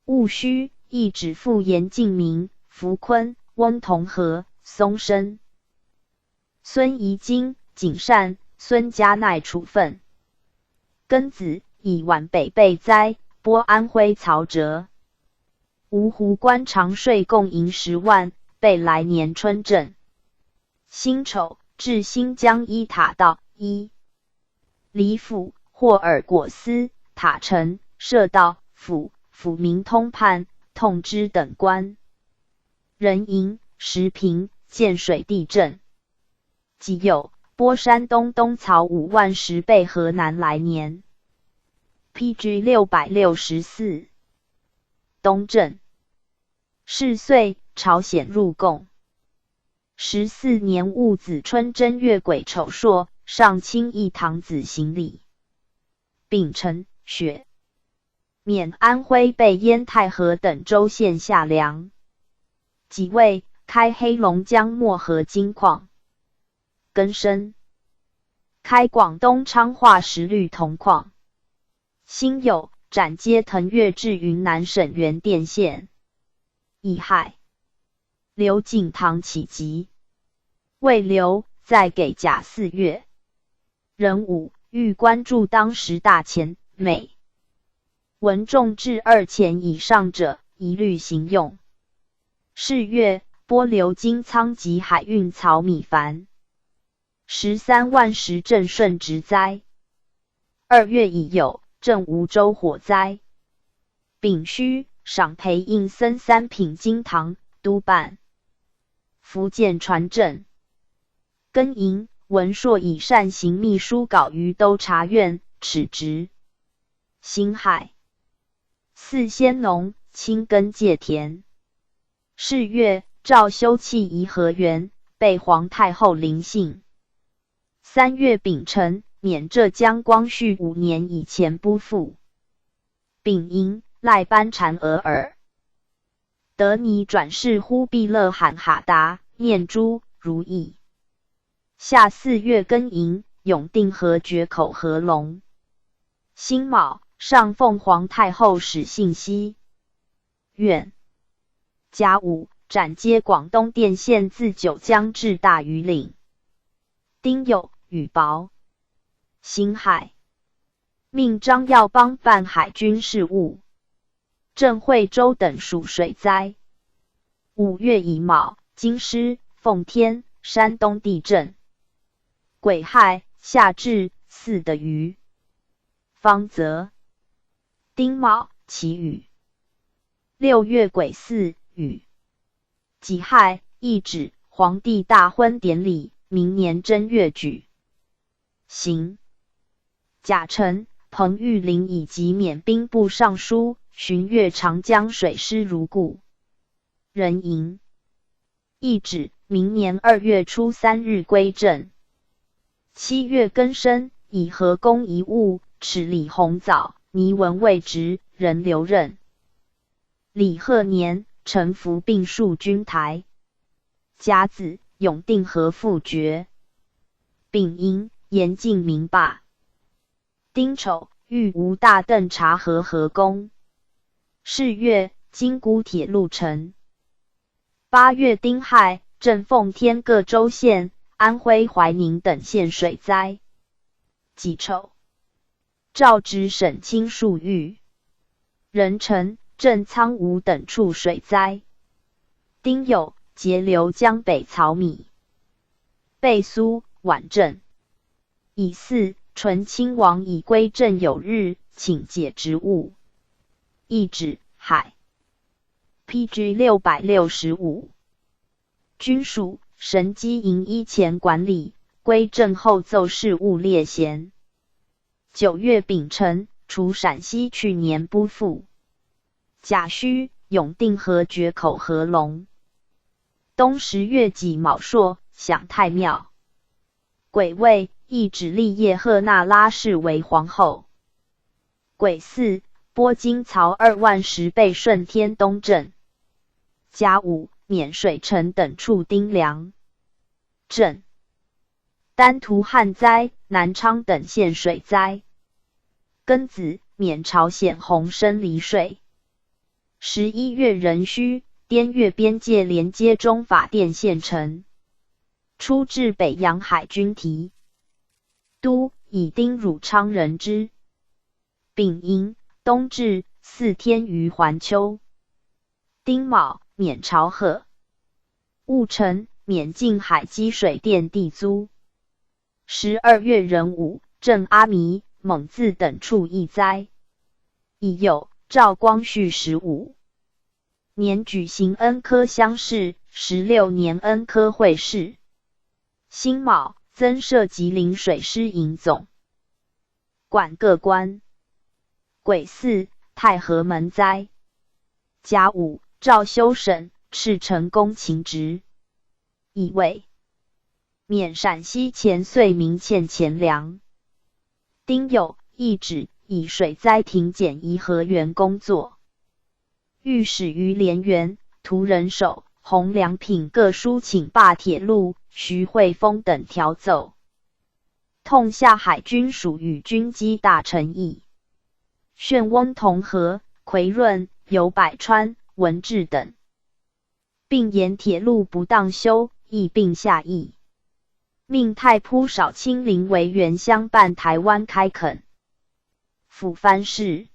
戊戌，一纸复延晋明、扶昆、翁同和、松生、孙仪京、景善、孙家耐处分。庚子，以皖北备灾、拨安徽曹哲。芜湖官场税共银十万，备来年春赈。辛丑，至新疆伊塔道一。李府、霍尔果斯、塔城、社道、抚、抚民通判、痛支等官。壬寅，时平，建水地震。 己酉，拨山东东曹五万石备河南来年。P G六百六十四。冬正。是岁，朝鲜入贡。十四年戊子春正月癸丑朔，上清义堂子行礼。丙辰，雪。 免安徽备淹太和等州县夏粮。己未，开黑龙江漠河金矿。庚申，开广东昌化石绿铜矿。辛酉，斩皆腾越至云南省原甸县。乙亥， 刘景堂起急。未留，再给甲巳月。壬午，谕官注当十大钱、美、文重至二钱以上者，一律刑用。巳月，拨流经仓及海运曹米凡。 十三万石赈顺职灾。二月乙酉，镇梧州火灾。丙戌，赏培印僧三品经堂、督办福建船政。庚寅，文硕以善行秘书稿于督察院，豉职。辛亥， 祀先农，清耕借田。是月，诏修葺颐和园，备皇太后临幸。三月丙辰，免浙江光绪五年以前拨赋。丙寅，赖班禅额尔。得尼转世忽必勒罕哈达、念珠、如意。 夏四月庚寅，永定河决口合龙。辛卯，上奉皇太后使信息。愿。甲午，斩皆广东甸县自九江至大庾岭。丁酉，雨雹。辛亥，命张耀邦办海军事务。 镇惠州等属水灾。五月乙卯，京师、奉天、山东地震。癸亥，夏至，四的雨。方则。丁卯，祈雨。六月癸巳，雨。己亥，易旨，皇帝大婚典礼，明年正月举。 行。甲辰，彭玉麟以及缅兵部尚书巡阅长江，水师如故。壬寅，易旨，明年二月初三日归镇。七月庚申，以河工遗物，敕李鸿藻、倪文卫职，任留任。 乙亥年，陈福并戍军台。甲子，永定河复决。丙寅，严敬明罢。丁丑，谕吴大邓察河河工。是月，京姑铁路沉。八月丁亥，镇奉天各州县、安徽怀宁等县水灾。己丑， 诏旨省亲疏谕。壬辰，镇苍梧等处水灾。丁酉，截流江北曹米。贝苏、宛镇。乙巳，醇亲王以归镇有日，请解职务。易旨，海。P G六百六十五。 军属、神机营依前管理，归镇后奏事务列闲。九月丙辰，除陕西去年拨赋。甲戌，永定河决口合龙。冬十月己卯朔，享太庙。癸未，易旨立叶赫那拉氏为皇后。 癸巳，拨京曹二万石备顺天东征。甲午，免水城等处丁粮。正。丹徒旱灾，南昌等县水灾。庚子，免朝鲜红参离税。十一月壬戌，滇越边界连接中法电县城。初置北洋海军提督，以丁汝昌任之。 丙寅，冬至，祀天于环丘。丁卯，免朝贺。戊辰，免泾海积水电地租。十二月壬午，镇阿弥、蒙自等处疫灾。乙酉，赵光绪十五年举行恩科乡试，十六年恩科会试。辛卯，增设吉林水师营总管各官。癸巳，太和门灾。甲午，赵修审，敕成功请职。乙未，免陕西钱遂明欠钱粮。丁酉，一纸以水灾停减颐和园工作。御史于连元、涂仁守、洪良品各书请罢铁路，徐惠丰等调奏。痛下海军属与军机大臣议。旋翁同和、奎润、游百川、文质等，并言铁路不当修，亦并下议。命太仆少卿林惟元相伴台湾开垦。府藩事。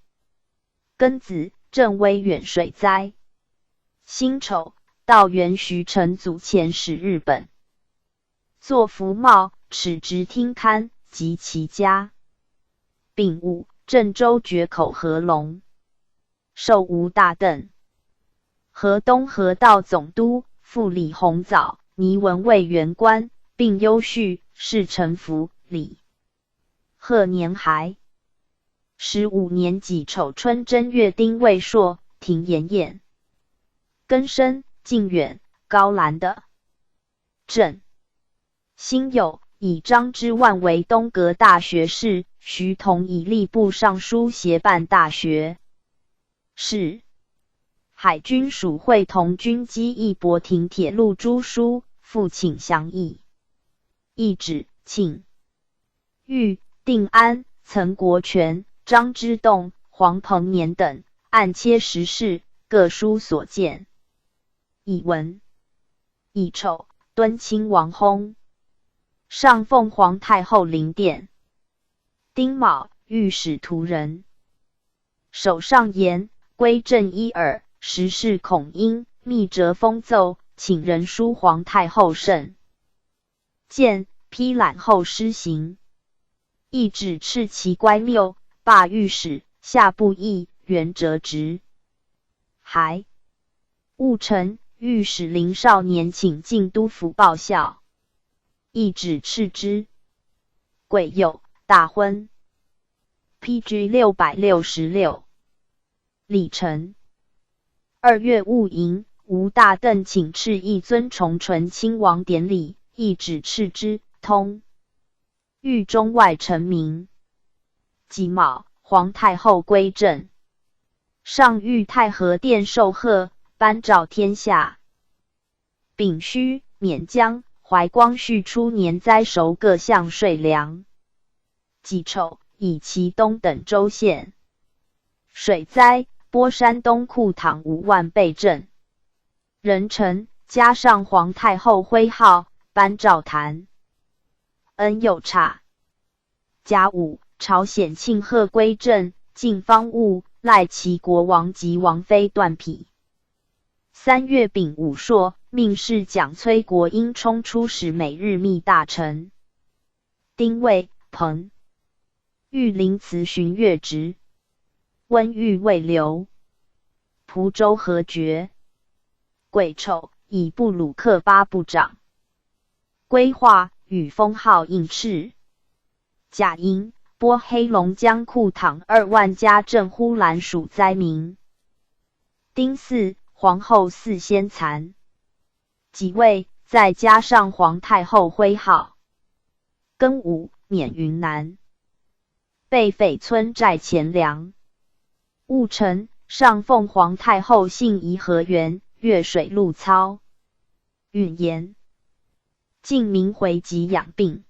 庚子，镇威远水灾。辛丑，道元徐承祖遣使日本，作服贸，敕职厅勘及其家。丙午，镇州决口合龙，授吴大镫、河东河道总督、副理洪藻、倪文为元官，并优叙，敕陈福、礼。 贺年孩。十五年己丑春正月丁未朔，停盐宴。庚申，靖远、高兰的镇。辛酉，以张之万为东阁大学士，徐同以吏部尚书协办大学。 是。海军署会同军机议泊停铁路诸书，复请详议。一纸请谕定安、岑国权、张之洞、黄彭年等，按切实事，各书所见。乙文。乙丑，端亲王薨。上奉皇太后临殿。丁卯，御史涂仁守上言，归镇一耳，时事恐因密折封奏，请人书皇太后圣鉴，批览后施行。亦指斥其乖谬，罢御史，下不议，原折职。还。戊辰，御史林少年请进都府报效，亦指斥之。癸酉，大婚。 P G六百六十六。礼成。二月戊寅，吴大镫请敕一尊崇纯亲王典礼，亦指斥之。通。谕中外臣民。己卯，皇太后归镇。上御太和殿受贺，颁诏天下。 丙戌，免江、怀光绪初年灾首各项税粮。己丑，以其东等州县水灾，拨山东库塘五万备赈。壬辰，加上皇太后徽号，颁诏弹恩又差。 甲午，朝鲜庆贺归镇，进方物，赖其国王及王妃断匹。三月丙午朔，命侍讲崔国英充出使每日密大臣。丁未，彭。御林辞巡阅职。温御未留。蒲州何决。癸丑，以布鲁克巴部长。 规划与封号印敕。甲寅，拨黑龙江库塘二万家赈护兰属灾民。丁巳，皇后四仙蚕。己未，再加上皇太后徽号。庚午，免云南 被匪村寨钱粮。戊辰，上奉皇太后幸颐和园，越水陆操运盐，进明回给养病。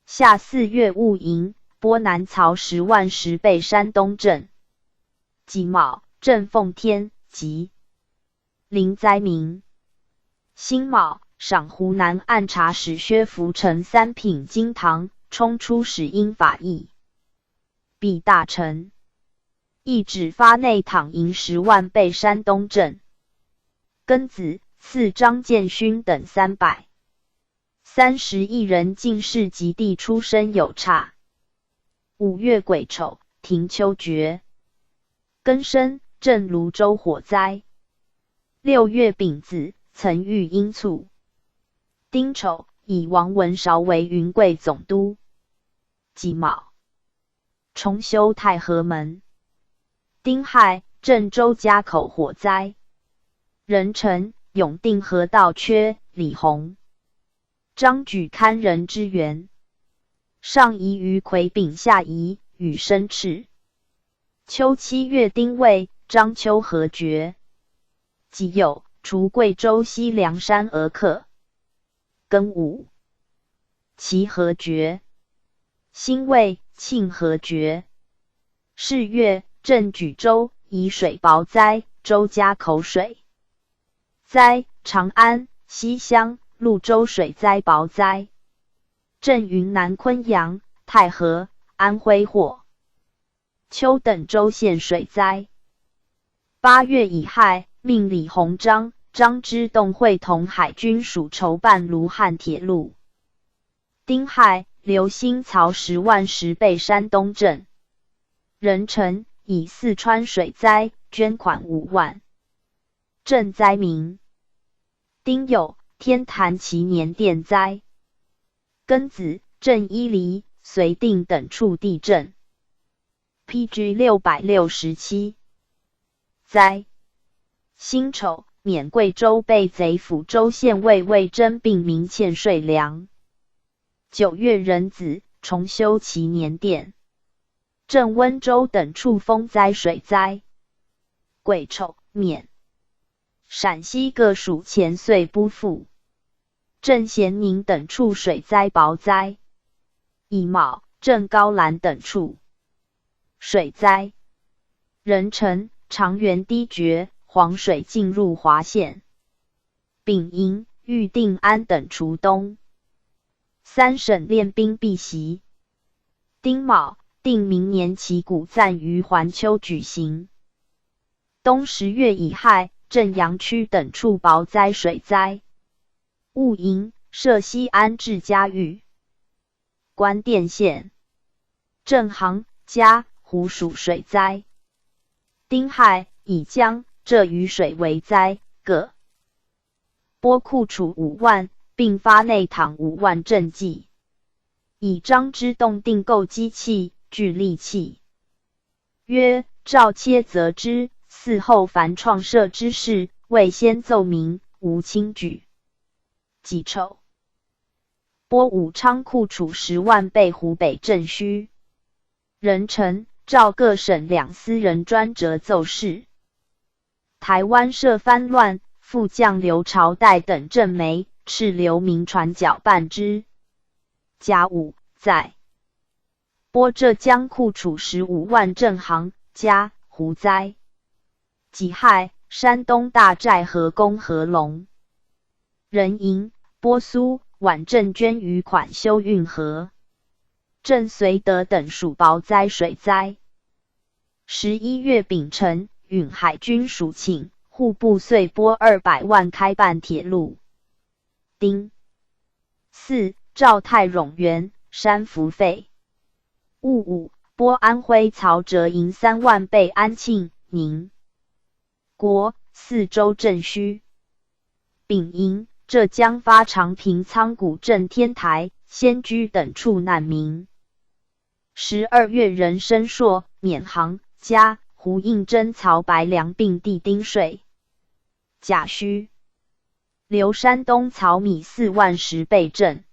夏四月戊寅，拨南曹十万石备山东镇。己卯，朕奉天吉 临灾民。辛卯，赏湖南按察使薛福成三品金堂，充出使英法意。比大臣。一纸发内躺银十万被山东镇。庚子，赐张建勋等三百三十一人进士及第出身有差。五月癸丑，停秋决。庚申，镇泸州火灾。六月丙子，曾遇阴卒。丁丑，以王文韶为云贵总督。己卯，重修太和门。丁亥，镇周家口火灾。壬辰，永定河道缺，李弘、张举堪人支援。上移于夔丙，下移于申赤。秋七月丁未，章丘河决。己酉，除贵州西凉山俄克。庚午，齐河决。辛未，庆河决。巳月，镇莒州，沂水雹灾，周家口水灾。长安、西乡、潞州水灾雹灾。镇云南昆阳、太和、安徽霍、 丘等州县水灾。八月乙亥，命李弘章、张之洞会同海军署筹办泸汉铁路。丁亥，刘兴曹十万石被山东镇。壬辰，以四川水灾捐款五万。 赈灾民。丁酉，天坛祈年殿灾。庚子，镇伊犁、绥定等处地震。P G六百六十七。灾。辛丑，免贵州被贼抚州县尉魏征并民欠税粮。九月壬子，重修祈年殿。 镇温州等处风灾水灾。癸丑，免陕西各署钱岁拨付。镇咸宁等处水灾雹灾。乙卯，镇高兰等处水灾。壬辰，长源堤决，黄水进入滑县。丙寅，豫定安等除冬。三省练兵避袭。 丁卯，定明年旗鼓暂于环丘举行。冬十月乙亥，镇阳曲等处雹灾水灾。戊寅，设西安至嘉峪、关店县、镇杭、嘉湖属水灾。丁亥，以江浙雨水为灾，各拨库处五万，并发内躺五万赈济。以张之洞订购机器、聚力器。曰：赵切则之，嗣后凡创设之事，未先奏明，无亲举。己丑，拨武昌库处十万备湖北镇需。壬辰，召各省两司人专责奏事。 台湾设藩乱，副将刘朝岱等镇梅，敕刘铭传搅拌之。甲午，在拨浙江库处十五万赈杭、嘉湖灾。己亥，山东大寨河工合龙。壬寅，拨苏、皖镇捐余款修运河。镇绥德等属雹灾水灾。 十一月丙辰，允海军署请，户部遂拨二百万开办铁路。丁巳，召太冗员、山伏费。戊午，拨安徽曹哲营三万备安庆、宁国四州镇需。丙寅，浙江发长平仓谷、镇天台、仙居等处难民。 十二月壬申朔，免杭、嘉湖应征曹白梁并递丁税。甲戌，留山东曹米四万石备镇。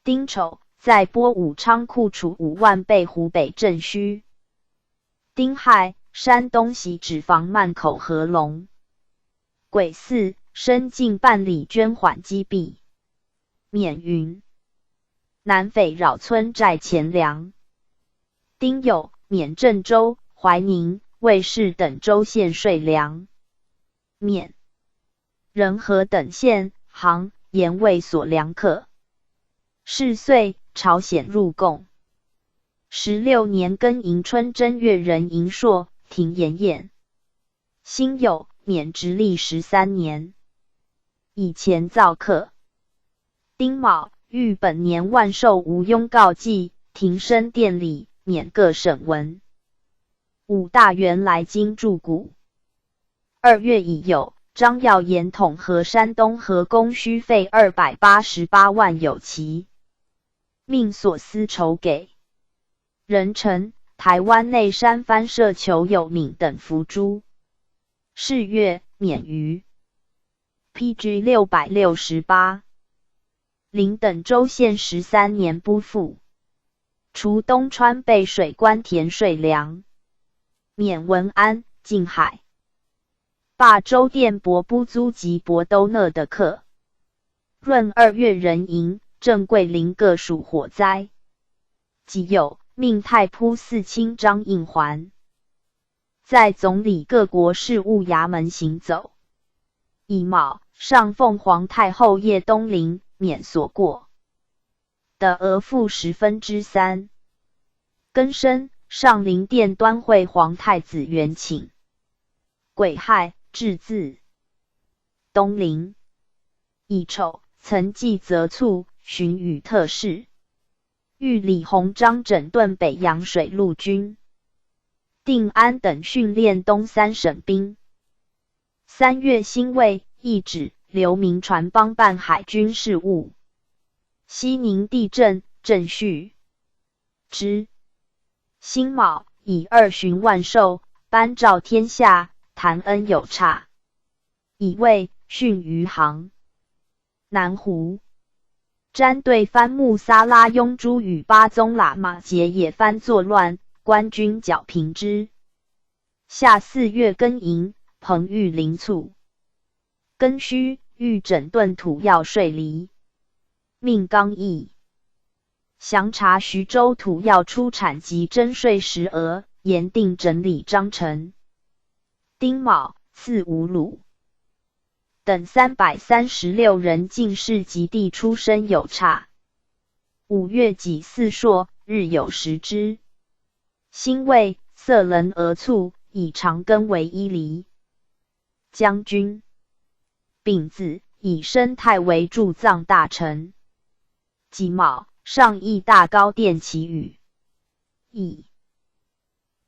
丁丑，再拨武昌库处五万备湖北镇需。丁亥，山东喜止防曼口合龙。 癸巳，申进办理捐款积弊。免云南匪扰村债钱粮。丁酉，免郑州、怀宁、卫氏等州县税粮。免仁和等县、杭、盐卫所粮课。是岁朝鲜入贡。十六年庚寅春正月壬寅朔，停盐业。辛酉，免直隶十三年。以前造刻。丁卯，遇本年万寿无庸告祭，停生殿礼，免各省文。五大员来京祝古。二月乙酉，张耀言统合山东河工需费二百八十八万有奇，命所司筹给。壬辰，台湾内山藩设求有敏等伏诛。是月，免余。P G六百六十八。林等州县十三年不复，除东川背水关田税粮，免文安、静海、霸州电伯不租及伯都那的课。闰二月壬寅，镇桂林各属火灾。己酉，命太仆寺卿张应环在总理各国事务衙门行走。乙卯，上奉皇太后谒东陵，免所过的额付十分之三。庚申，上林殿端会皇太子元寝。癸亥，至自东陵。乙丑，曾纪则卒巡与特事，谕李鸿章整顿北洋水陆军，定安等训练东三省兵。三月辛未，懿旨刘铭传帮办海军事务。西宁地震，正叙之。辛卯，乙二巡万寿，班昭天下，谈恩有差。乙未，训余杭、南湖。詹对番木撒拉拥诸与巴宗喇嘛结野番作乱，官军剿平之。夏四月庚寅，彭玉麟卒。庚戌，欲整顿土药税厘，命刚毅详查徐州土药出产及征税实额，严定整理章程。丁卯，赐五鲁等三百三十六人进士及第出身有差。五月己巳朔，日有食之。辛未，色冷而卒，以长庚为一厘。将军。丙子，以申泰为驻藏大臣。己卯，上谒大高殿祈雨。乙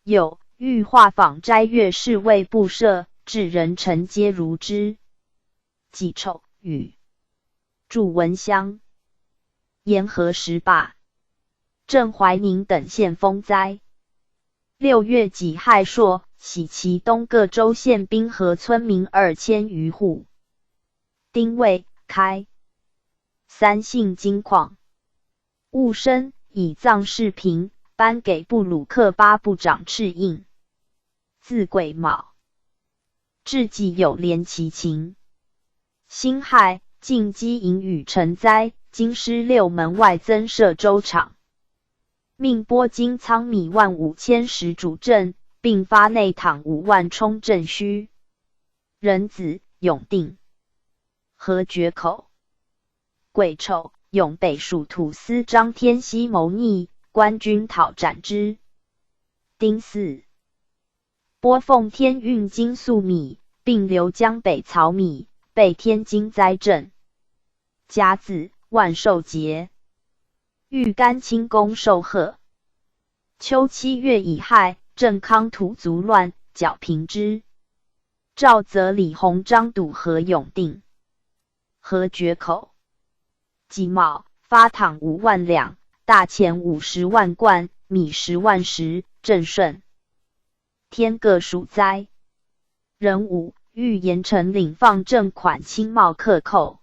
酉，御画舫斋月侍卫不赦，至壬辰皆如之。己丑，雨。祝文乡、沿河石坝、镇怀宁等县风灾。六月己亥朔，徙其东各州县兵和村民二千余户。丁未，开三姓金矿。戊申，以藏式嫔，頒给布鲁克巴部长敕印。字贵卯。至己酉，怜其情。辛亥，靖基营雨成灾，京师六门外增设粥厂，命拨京仓米万五千石主赈，并发内躺五万充赈需。壬子，永定、河决口。癸丑，永北署土司张天锡谋逆，官军讨斩之。丁巳，拨奉天运京粟米，并留江北草米，备天津灾赈。甲子，万寿节，谕甘清宫寿贺。秋七月乙亥，镇康土族乱，剿平之。赵则李鸿章渡河永定、河决口。己卯，发镋五万两，大钱五十万贯，米十万石，赈顺天各属灾。壬午，谕盐城领放赈款清冒克扣。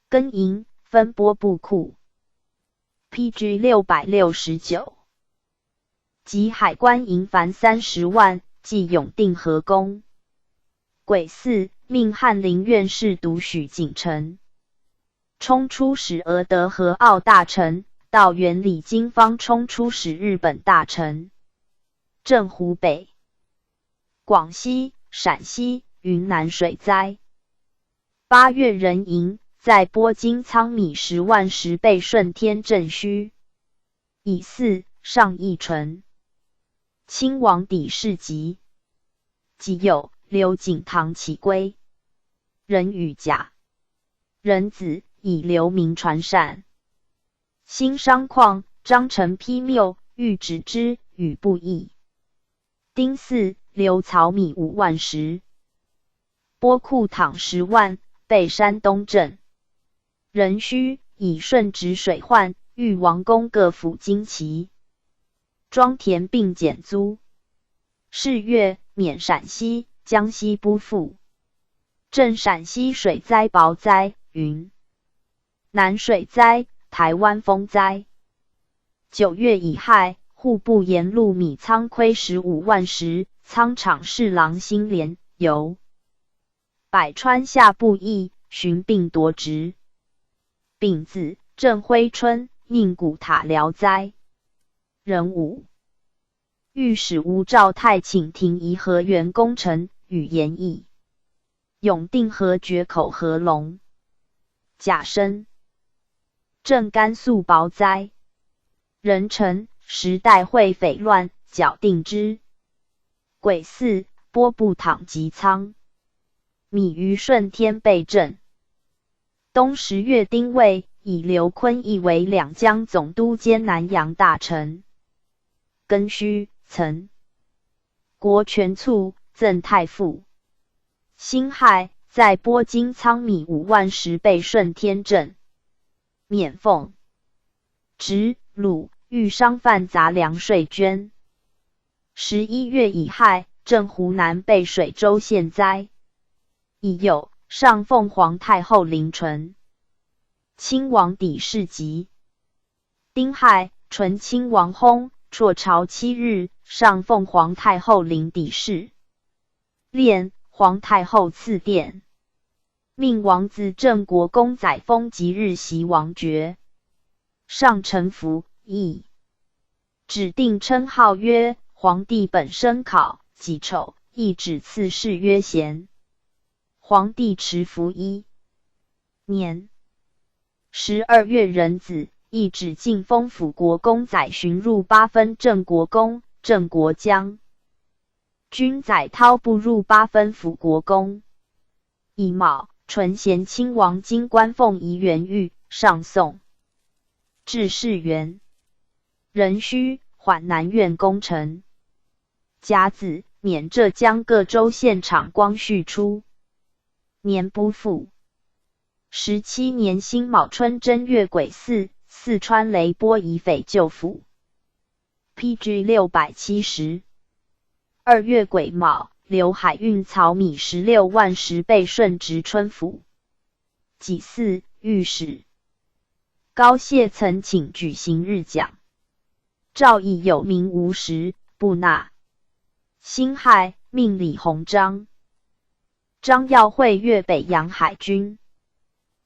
庚寅，分拨布库。P G六百六十九。即海关银繁三十万，即永定河工。癸巳，命翰林院侍读许景澄充出使俄德和奥大臣，道元礼金方充出使日本大臣，镇湖北、广西、陕西、云南水灾。八月壬寅，再拨京仓米十万石备顺天赈需。乙巳，上一程。《清王邸世集》，集有刘景堂起归，壬午甲，壬子乙刘铭传单。新商况，张诚批谬，欲止之与不义。丁巳，刘曹米五万石，拨库躺十万，备山东镇。壬戌，乙顺止水患，欲王公各府经齐，庄田并减租。是月，免陕西、江西拨赋。镇陕西水灾雹灾云，南水灾，台湾风灾。九月乙亥，户部盐路米仓亏十五万石，仓场侍郎辛连、游、百川下布役，寻病夺职。丙子，镇珲春、宁古塔聊灾。壬午，御史吴兆泰请停移河源工程与盐役，永定河决口合龙。甲申，镇甘肃雹灾。壬辰，时代会匪乱，剿定之。癸巳，拨部躺集仓，米于顺天备赈。冬十月丁未，以刘坤义为两江总督兼南阳大臣。庚戌，曾国权促赠太傅。辛亥，再拨金仓米五万石备顺天赈。免俸、纸、卤、御商贩杂粮税捐。十一月乙亥，镇湖南背水州陷灾。乙酉，上奉皇太后临淳。《清王邸世集》。丁亥，淳亲王薨，辍朝七日，上奉皇太后临邸室。炼，皇太后赐殿，命王子镇国公载封吉日袭王爵。上承服役，指定称号曰皇帝本生考，己丑，亦指赐谥曰贤。皇帝持服一年。十二月壬子，亦指进封辅国公载巡入八分镇国公、镇国将。均载韬部入八分辅国公。乙卯，淳贤亲王经官奉仪元谕，上送至士元。壬戌，缓南苑攻城。甲子，免浙江各州县场光绪初年拨赋。十七年辛卯春正月癸巳，四川雷波以匪救府。P G六百七十。二月癸卯，刘海运曹米十六万石备顺直春府。己巳，御史高燮曾请举行日讲，赵以有名无实，不纳。辛亥，命李鸿章、张耀会阅北洋海军。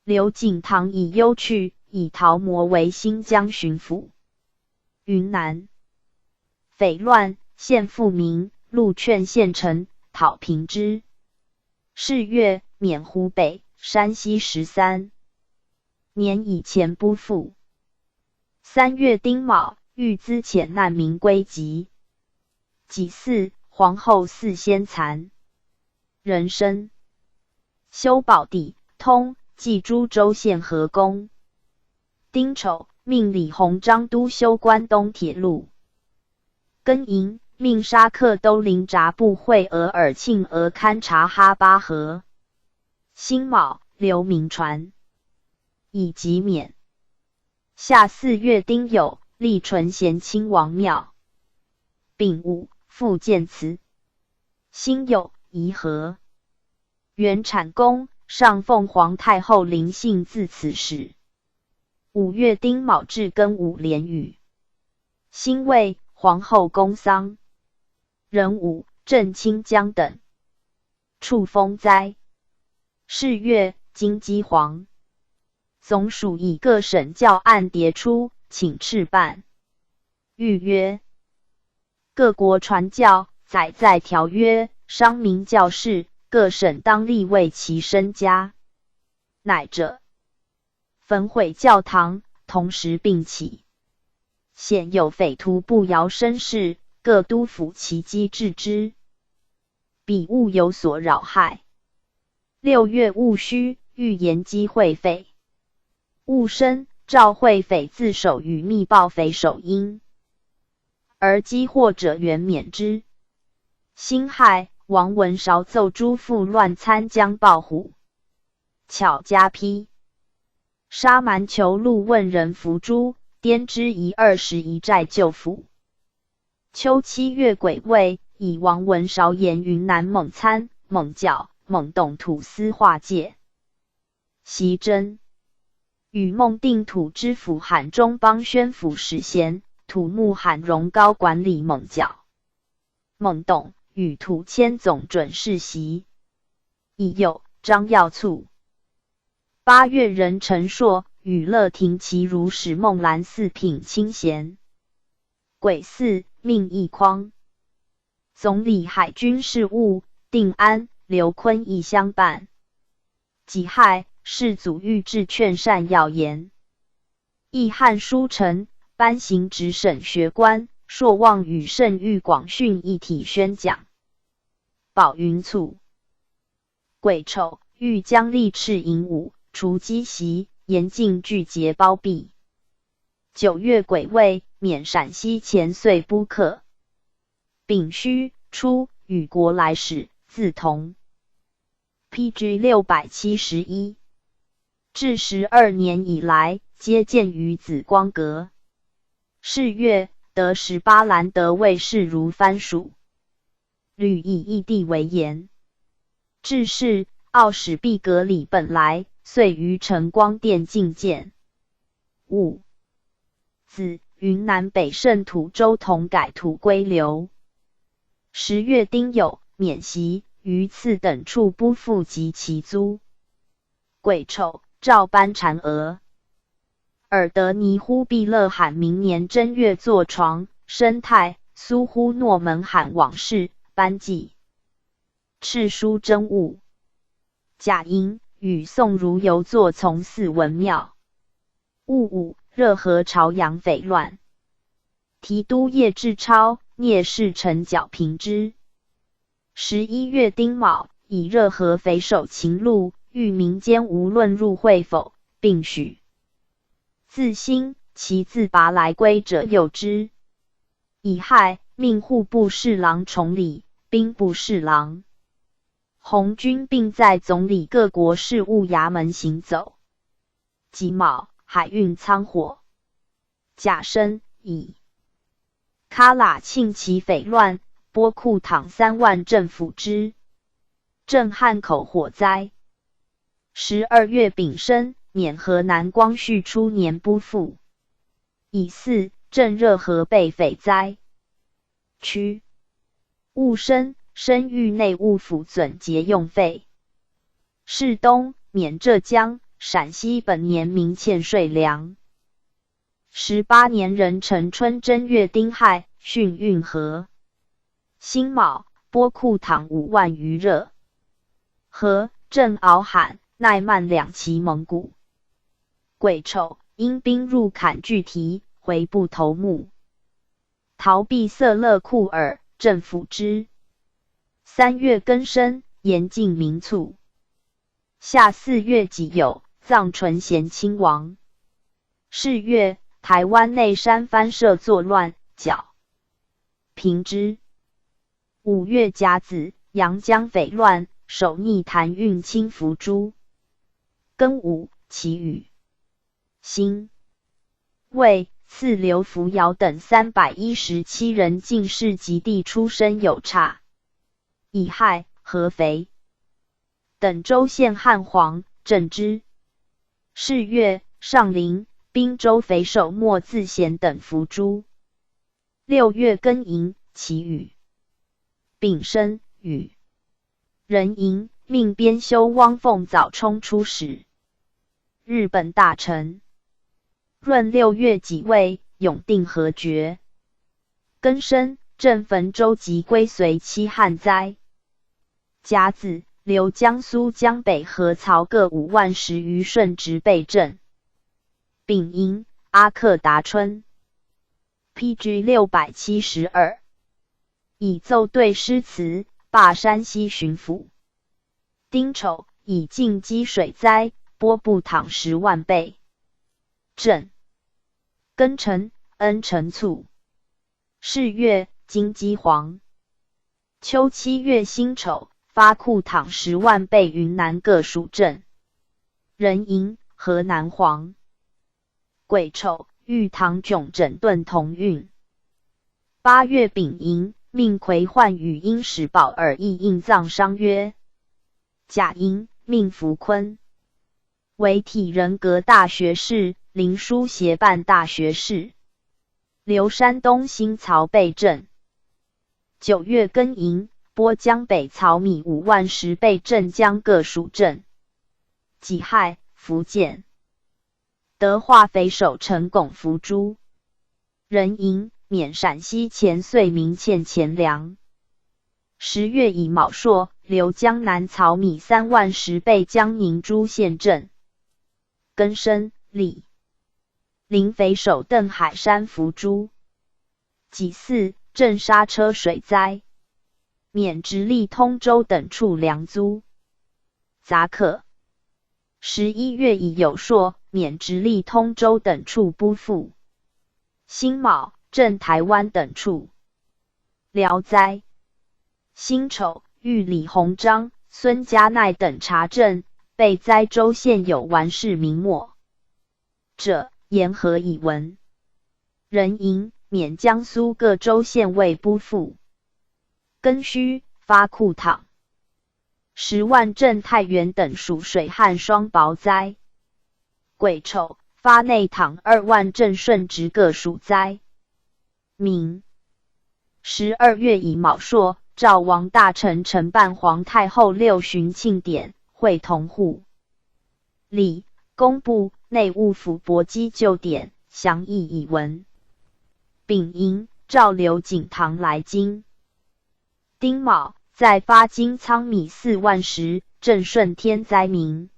刘景堂以忧去，以陶模为新疆巡抚。云南匪乱，献复明，陆劝献城讨平之。是月，免湖北、山西十三年以前拨赋。三月丁卯，御资遣难民归籍。己巳，皇后赐仙蚕。壬申，修宝坻，通冀诸州县河工。丁丑，命李鸿章督修关东铁路。庚寅，命沙克都灵察部会额尔沁额勘察哈巴河。辛卯，刘铭传以给免。夏四月丁酉，立淳贤亲王庙。丙午，复建祠。辛酉，移河。元产宫，上奉皇太后临幸赐赐谥。五月丁卯至庚午连雨。辛未，皇后公丧。壬午，镇清江等处风灾。是月，金鸡黄。总署以各省教案迭出，请敕办。谕曰：各国传教，载载条约，商民教士，各省当立为其身家。乃者，焚毁教堂，同时并起。鲜有匪徒不摇声势，各都抚其机制之，彼勿有所扰害。六月戊戌，预言击会匪。戊申，召会匪自首与密报匪首因，而击获者原免之。辛亥，王文韶奏诸父乱参将暴虎，巧加批，杀蛮囚路问人伏诛，编之以二十一寨救抚。秋七月癸未，以王文韶沿云南勐参、勐角、勐董土司划界。习珍，与勐定土知府韩忠邦宣抚使贤，土木韩荣高管理勐角、勐董，与土迁总准事习。已有张耀促。八月，任陈硕与乐亭齐如使勐兰四品清闲。癸巳，命奕匡。总理海军事务，定安、刘坤义相伴。己亥，世祖御制劝善要言。奕汉书陈，班行直省学官，朔望与盛昱广训一体宣讲。宝云促。癸丑，御将力敕营五，除积习，严禁拒劫包庇。九月癸未，免陕西钱税拨课。丙戌，初，与国来使，字同。P G六百七十一。至十二年以来，皆建于紫光阁。是月，得十八兰德卫士如番薯，旅以异地为言。至是，奥史毕格里本来，遂于晨光殿觐见。五子，云南北胜土周同改土归流。十月丁酉，免习，于次等处拨赋及其租。癸丑，照班婵娥。尔德尼忽必勒罕明年正月坐床，申泰，苏忽诺门罕往事，班纪。敕书征务。甲寅，与宋如游坐从寺文庙。 戊午，热河潮阳匪乱。提督叶志超、聂士成剿平之。十一月丁卯，以热河匪首秦禄，谕民间无论入会否，并许。自新，其自拔来归者诱之。乙亥，命户部侍郎崇礼、兵部侍郎、红军并在总理各国事务衙门行走。 己卯，海运舱火。甲申，乙。旮旯庆奇匪乱，拨库躺三万镇抚之，镇汉口火灾。十二月丙申，免河南光绪初年拨赋。乙巳，镇热河被匪灾。 戌。戊申，申谕内务府准节用费。是冬，免浙江、陕西本年民欠税粮。十八年壬辰春正月丁亥，汛运河。辛卯，拨库躺五万余热河，镇敖罕、奈曼两旗蒙古。癸丑，因兵入坎拒提，回部头目。 逃避色勒库尔，镇抚之。三月庚申，严禁民促。夏四月己酉，葬纯贤亲王。是月，台湾内山藩社作乱，剿平之。五月甲子，阳江匪乱，首逆弹运清伏诛。庚午，起雨。 辛未，赐刘福尧等三百一十七人进士及第出身有差。乙亥，合肥、等州县汉皇，镇之。是月，上林、滨州匪首莫自显等伏诛。 六月庚寅，起雨。丙申，雨。壬寅，命编修汪凤藻充出使。日本大臣。闰六月己未，永定河决。庚申，镇汾州及归绥期旱灾。甲子，留江苏江北河曹各五万石余顺直备镇。丙寅，阿克达春。P G六百七十二，以奏对诗词罢山西巡抚。丁丑，以靖积水灾，拨布躺十万贝。镇。庚辰，恩城促。 是月，金鸡黄。秋七月辛丑，发库躺十万贝云南各属镇。壬寅，河南黄。癸丑，御堂囧整顿同运。八月丙寅，命魁换语音使宝尔义印藏商约。甲寅，命符坤。 为体人格大学士、灵书协办大学士。留山东新曹贝镇。九月庚寅，拨江北曹米五万石贝镇江各属镇。己亥，福建。德化匪首陈拱伏诛。 壬寅，免陕西钱遂明欠钱粮。十月乙卯朔，留江南曹米三万石贝江宁诸县镇。庚申，立。临匪首邓海山伏诛。己巳，镇沙车水灾。免直隶通州等处粮租。 杂客。十一月乙酉朔，免直隶通州等处拨赋。辛卯，镇台湾等处。聊斋。辛丑，遇李鸿章、孙家鼐等察镇，被灾州现有完氏明末。 者，沿河以闻。壬寅，免江苏各州县尉拨赋。庚戌，发库躺。十万镇太原等属水旱双雹灾。癸丑，发内躺二万镇顺直各属灾。明。十二月乙卯朔，赵王大臣陈办皇太后六旬庆典，会同户。礼，工部、内务府薄机旧典，详议已闻。丙寅，赵刘景唐来京。丁卯，再发京仓米四万石，镇顺天灾民。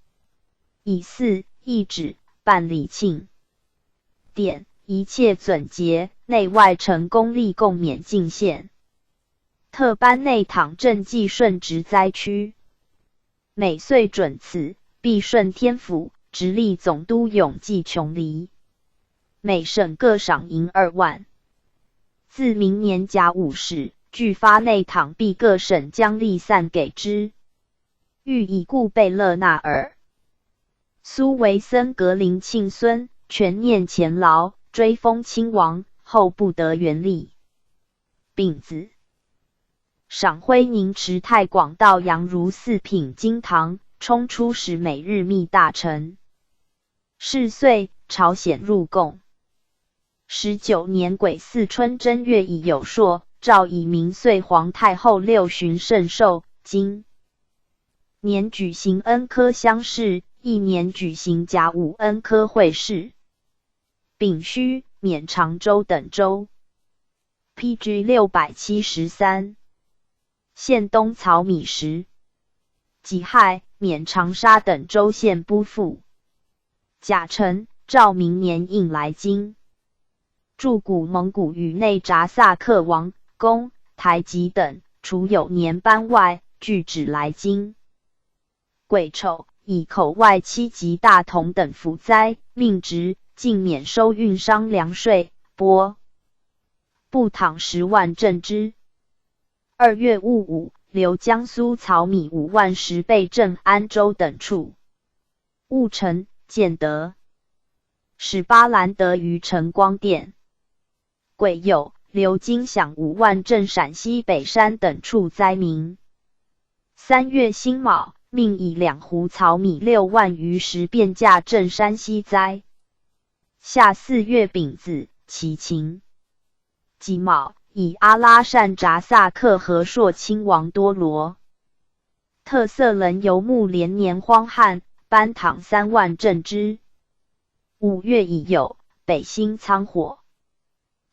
乙巳，懿旨，办理庆典，一切总结，内外臣工立贡免进献。 特颁内躺镇冀顺直灾区。每岁准此，必顺天府、直隶总督永济穷黎。每省各赏银二万。自明年甲午始，俱发内躺必各省将立散给之。 欲以故贝勒纳尔。苏维森格林庆孙，全念前劳，追封亲王，后不得元立。丙子。赏徽宁池太广道杨儒四品京堂，充出使每日密大臣。是岁，朝鲜入贡。 十九年癸巳春正月乙酉朔，诏以明岁皇太后六旬圣寿，今年举行恩科乡试，一年举行甲午恩科会试。丙戌，免常州等州。P G六百七十三。 献东曹米时。己亥，免长沙等州县拨赋。甲辰，诏明年应来京。驻古蒙古语内扎萨克王、公、台吉等，除有年班外，俱止来京。 癸丑，以口外戚及大同等府灾，命职，禁免收运商粮税，拨布躺十万镇之。二月戊午，留江苏曹米五万石备镇安州等处。戊辰，建德。使巴兰德于陈光殿。 癸酉，留金饷五万镇陕西北山等处灾民。三月辛卯，命以两斛曹米六万余石便价镇山西灾。夏四月丙子，齐秦。己卯，以阿拉善扎萨克和硕亲王多罗。 特色人游牧连年荒旱，班躺三万镇之。五月乙酉，北兴仓火。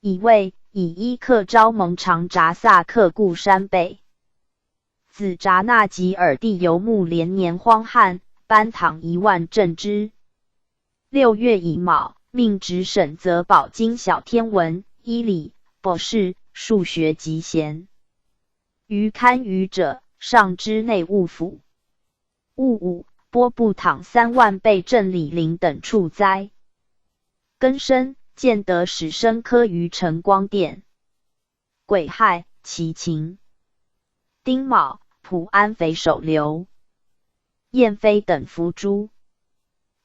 乙未，以伊克昭蒙长扎萨克固山备。子扎纳吉尔地游牧连年荒旱，班躺一万镇之。 六月乙卯，命执沈则保京小天文，医理、博士、数学及贤。余堪舆者，上知内务府。 戊午，拨部讨三万备镇李陵等处灾。庚申，建德始生科于城光殿。癸亥，齐秦。丁卯，普安匪首刘、晏妃等伏诛。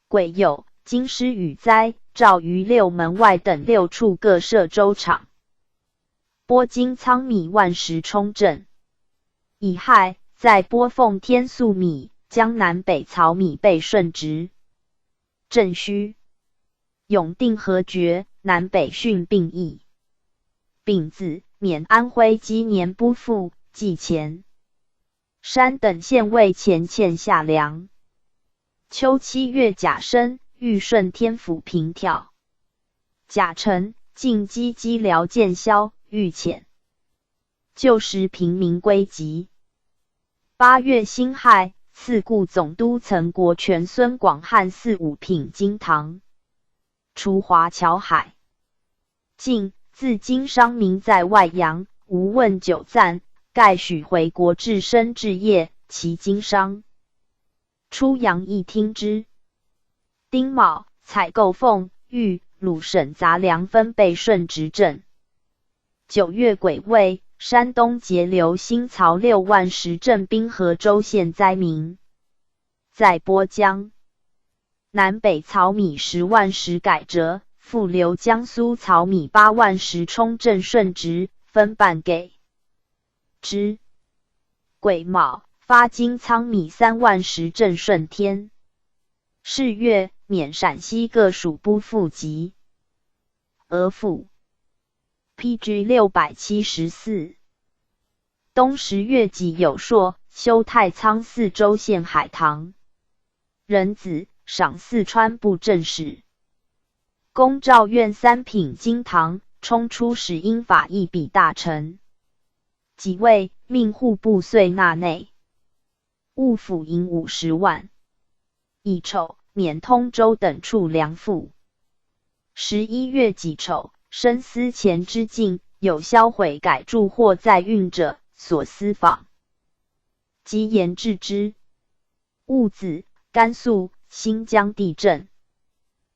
癸酉，京师雨灾，诏于六门外等六处各设粥厂，拨京仓米万石充镇。乙亥，再拨奉天粟米，将南北草米备顺直。正戌，永定河决，南北汛并溢。丙子，免安徽积年不复，祭乾。山等县尉钱欠下粮。秋七月甲申，遇顺天府平跳。甲辰，晋冀蓟辽见萧、遇遣，旧时平民归籍。八月辛亥，赐顾总督岑国权孙广汉四五品京堂，除华侨海。 进，自今商民在外洋，无问酒暂，盖许回国置身置业，其经商。初阳亦听之。丁卯，采购奉、豫、鲁省杂粮分备顺直镇。九月癸未，山东节流新曹六万石镇兵河州县灾民。在播江。 南北草米十万石改折，复留江苏草米八万石充镇顺直，分半给之。癸卯，发京仓米三万石镇顺天。是月，免陕西各属拨赋给。额赋。 P G六百七十四。冬十月己酉朔，修太仓四周陷海塘。壬子，赏四川布政使。公赵院三品京堂，充出使英法一笔大臣。己未，命户部岁纳内。 务府银五十万。乙丑，免通州等处粮赋。十一月己丑，升司前之境，有销毁改注货载运者，所司访。及言置之。戊子，甘肃、新疆地震。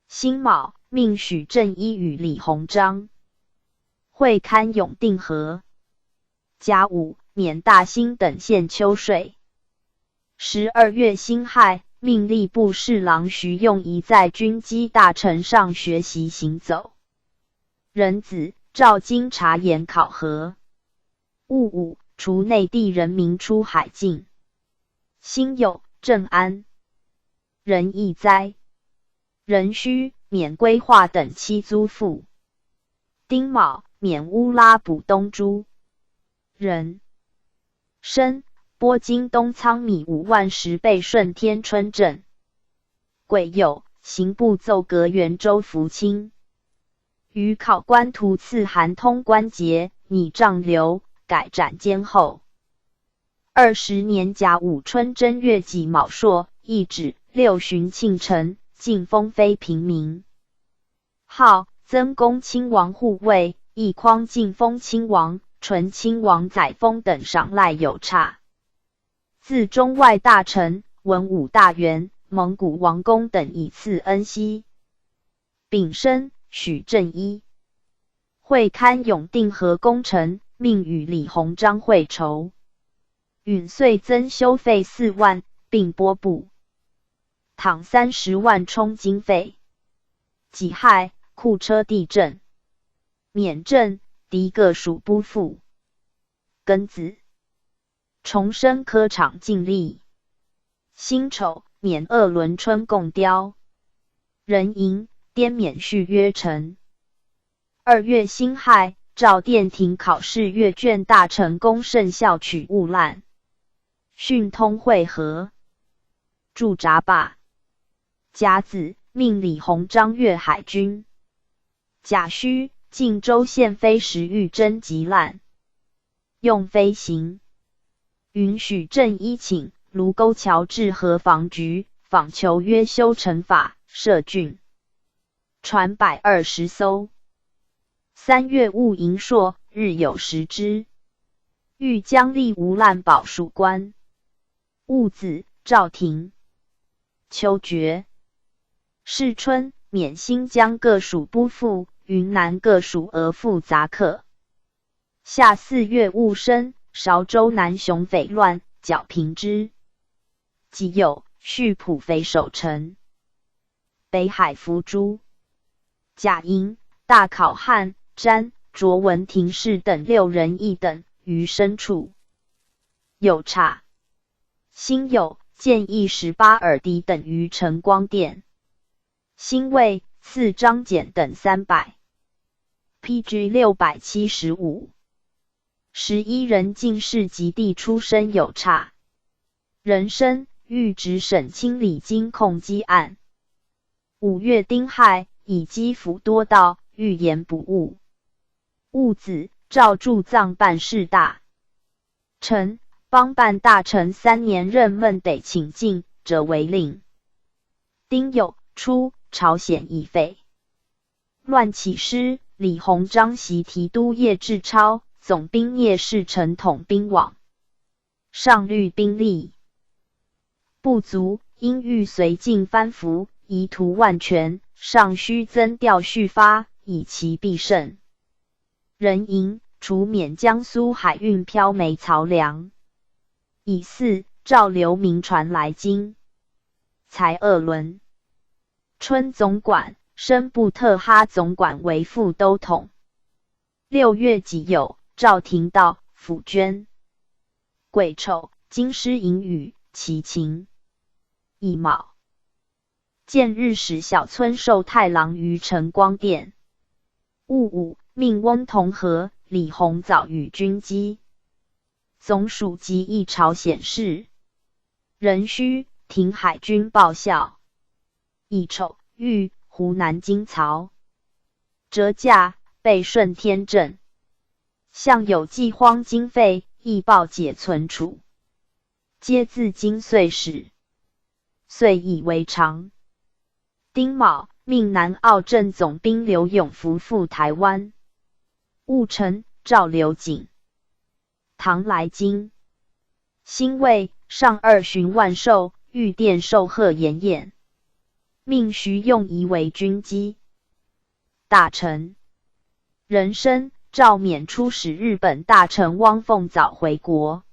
辛卯，命许正一与李鸿章会勘永定河。 甲午，免大兴等县秋税。十二月辛亥，命吏部侍郎徐用仪在军机大臣上学习行走。壬子，召京察言考核。戊午，除内地人民出海境。辛酉，镇安、仁义灾。壬戌，免规划等期租赋。 丁卯，免乌拉补冬猪。壬申，拨京东仓米五万石备顺天春镇。癸酉，刑部奏阁员周福清。余考官图赐韩通关节，拟杖流，改斩监候。二十年甲午春正月己卯朔，一指六旬庆辰，晋封非平民。 号曾公亲王护卫，亦匡晋封亲王、纯亲王载沣等赏赖有差。自中外大臣、文武大员、蒙古王公等以赐恩悉。丙申，许正一会勘永定河工程，命与李鸿章会筹。允岁增修费四万，并拨部 讨三十万充经费。己亥，库车地震。免镇，敌各属拨赋。庚子，崇生科场禁令。辛丑，免鄂伦春供雕。壬寅，滇缅续约城。二月辛亥，诏殿庭考试阅卷大臣公盛效取物烂，讯通会合。 驻闸坝。甲子，命李鸿章阅海军。甲戌，晋州县飞石遇征急烂，用飞行。允许正一请卢沟桥治河防局，访求约修城法、设郡。 船百二十艘。三月，务营朔日有食之。欲将吏无滥保属官。务子赵廷。求决。是春，免新疆各属不复，云南各属额复杂克。夏四月，务申韶州南雄匪乱，剿平之。己酉，续普匪守城。 北海伏诛。甲寅，大考汉、詹、卓文、廷式等六人亦等于牲畜。有差。辛酉，建义十八尔敌等于陈光殿。辛未，赐张俭等三百。P G六百七十五。十一人进士及第出身有差。 人参，御直审清理京控积案。五月丁亥，以积腐多盗，预言不误。务子赵助葬办事大臣。邦办大臣三年任，孟得请进，折为令。丁酉，初，朝鲜已废。乱起师，李鸿章袭提督叶志超，总兵聂士成统兵亡。 尚虑兵力不足，因欲绥靖藩服，以图万全，尚需增调蓄发，以其必胜。人营，除免江苏海运漂煤曹粮。乙巳，赵刘铭船来京。财二轮。春，总管，升布特哈总管为副都统。 六月己酉，赵廷到抚捐。癸丑，京师呑语，其情。乙卯，建日使小村寿太郎于陈光殿。务午，命翁同和、李鸿藻与军机。总署及议朝鲜事。壬戌，停海军报效。 乙丑，御湖南京曹。折驾，备顺天镇。向有饥荒经费，亦报解存储。皆自经岁始，岁以为常。丁卯，命南澳镇总兵刘永福赴台湾。务辰，赵刘景。 唐来京。辛未，上二巡万寿御殿寿贺筵宴。命徐用仪为军机。大臣。壬申，赵勉出使日本大臣汪奉早回国。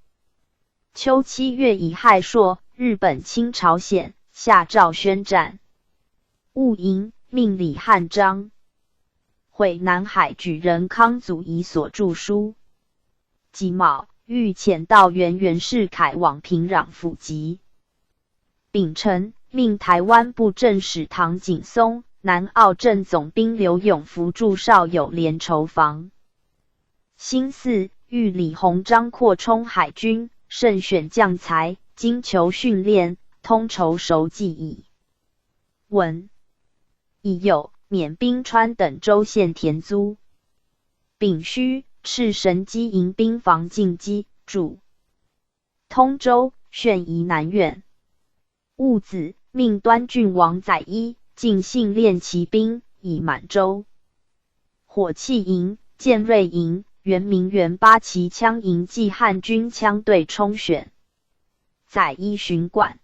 秋七月，乙亥朔，日本侵朝鲜，夏赵宣战。务寅，命李汉章 会南海举人康祖遗所著书。己卯，御遣道元袁世凯往平壤府籍。丙辰，命台湾布政使唐景松、南澳镇总兵刘永福驻绍友联筹防。辛巳，谕李鸿章扩充海军，慎选将才，精求训练，通筹筹计矣。 文。乙酉，免兵川等州县田租。丙戌，敕神机营兵防晋冀，驻通州，劝移南院。戊子，命端郡王载一进训练骑兵，以满洲火器营、建锐营、圆明园八旗枪营冀汉军枪队充选。载一巡管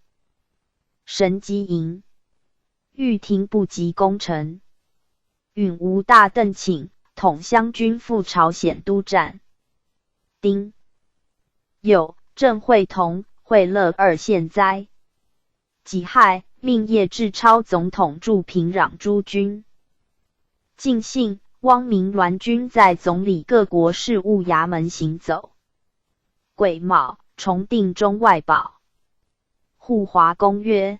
神机营。御庭部级功臣。允吾大邓请统湘军赴朝鲜督战。丁酉，镇会同、会乐二县灾。己亥，命叶志超总统驻平壤诸军。尽兴，汪明銮军在总理各国事务衙门行走。 癸卯，重定中外保。护华公约。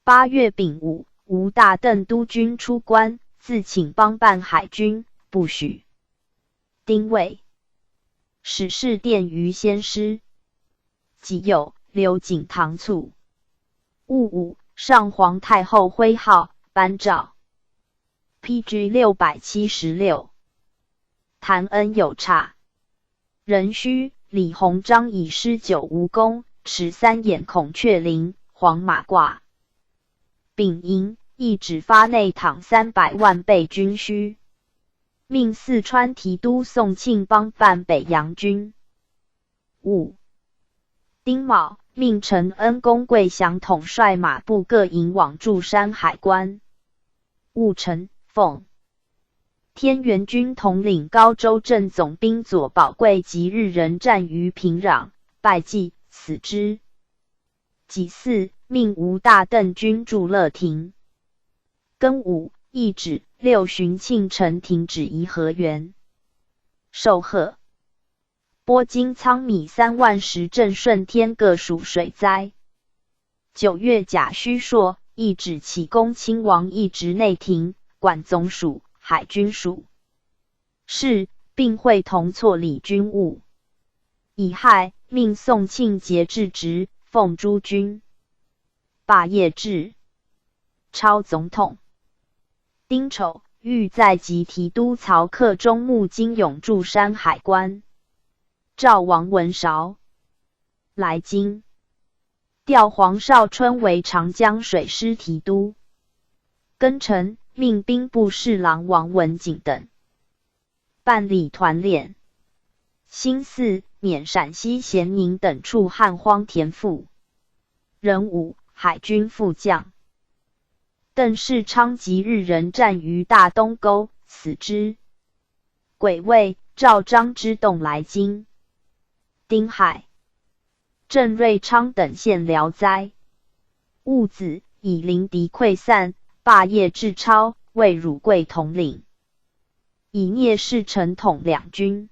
八月丙午，吴大邓督军出关，自请邦办海军，不许。丁未，始事电于先师。己酉，刘景唐促。 戊午，上皇太后徽号，颁诏。P G六百七十六。谈恩有差。壬戌，李鸿章以师九无功，持三眼孔雀翎、黄马褂。丙寅，一纸发内躺三百万备军需。命四川提督宋庆帮办北洋军。五、丁卯，命陈恩、公贵祥统帅马步各营往柱山海关。戊辰，奉天元军统领高州镇总兵左宝贵及日人战于平壤，败绩，死之。己巳，命吴大邓军驻乐亭。庚午，易址，六旬庆辰停止颐和园。授贺。 拨金仓米三万石镇顺天各属水灾。九月甲戌朔，易址起功亲王易址内廷，管总署、海军署。是，并会同错礼军务。乙亥，命宋庆节制职，奉诸军。 罢邺志超总统。丁丑，御载及提督曹克忠募精勇柱山海关。赵王文韶来京，调黄绍春为长江水师提督。庚辰，命兵部侍郎王文景等 办理团练。辛巳，免陕西咸宁等处旱荒填腹。壬午，海军副将。 邓世昌及日人战于大东沟，死之。癸未，召张之洞来京。丁亥，镇瑞昌等陷辽灾。戊子，以临敌溃散，罢邺志超，魏汝贵统领。乙酈，侍陈统两军。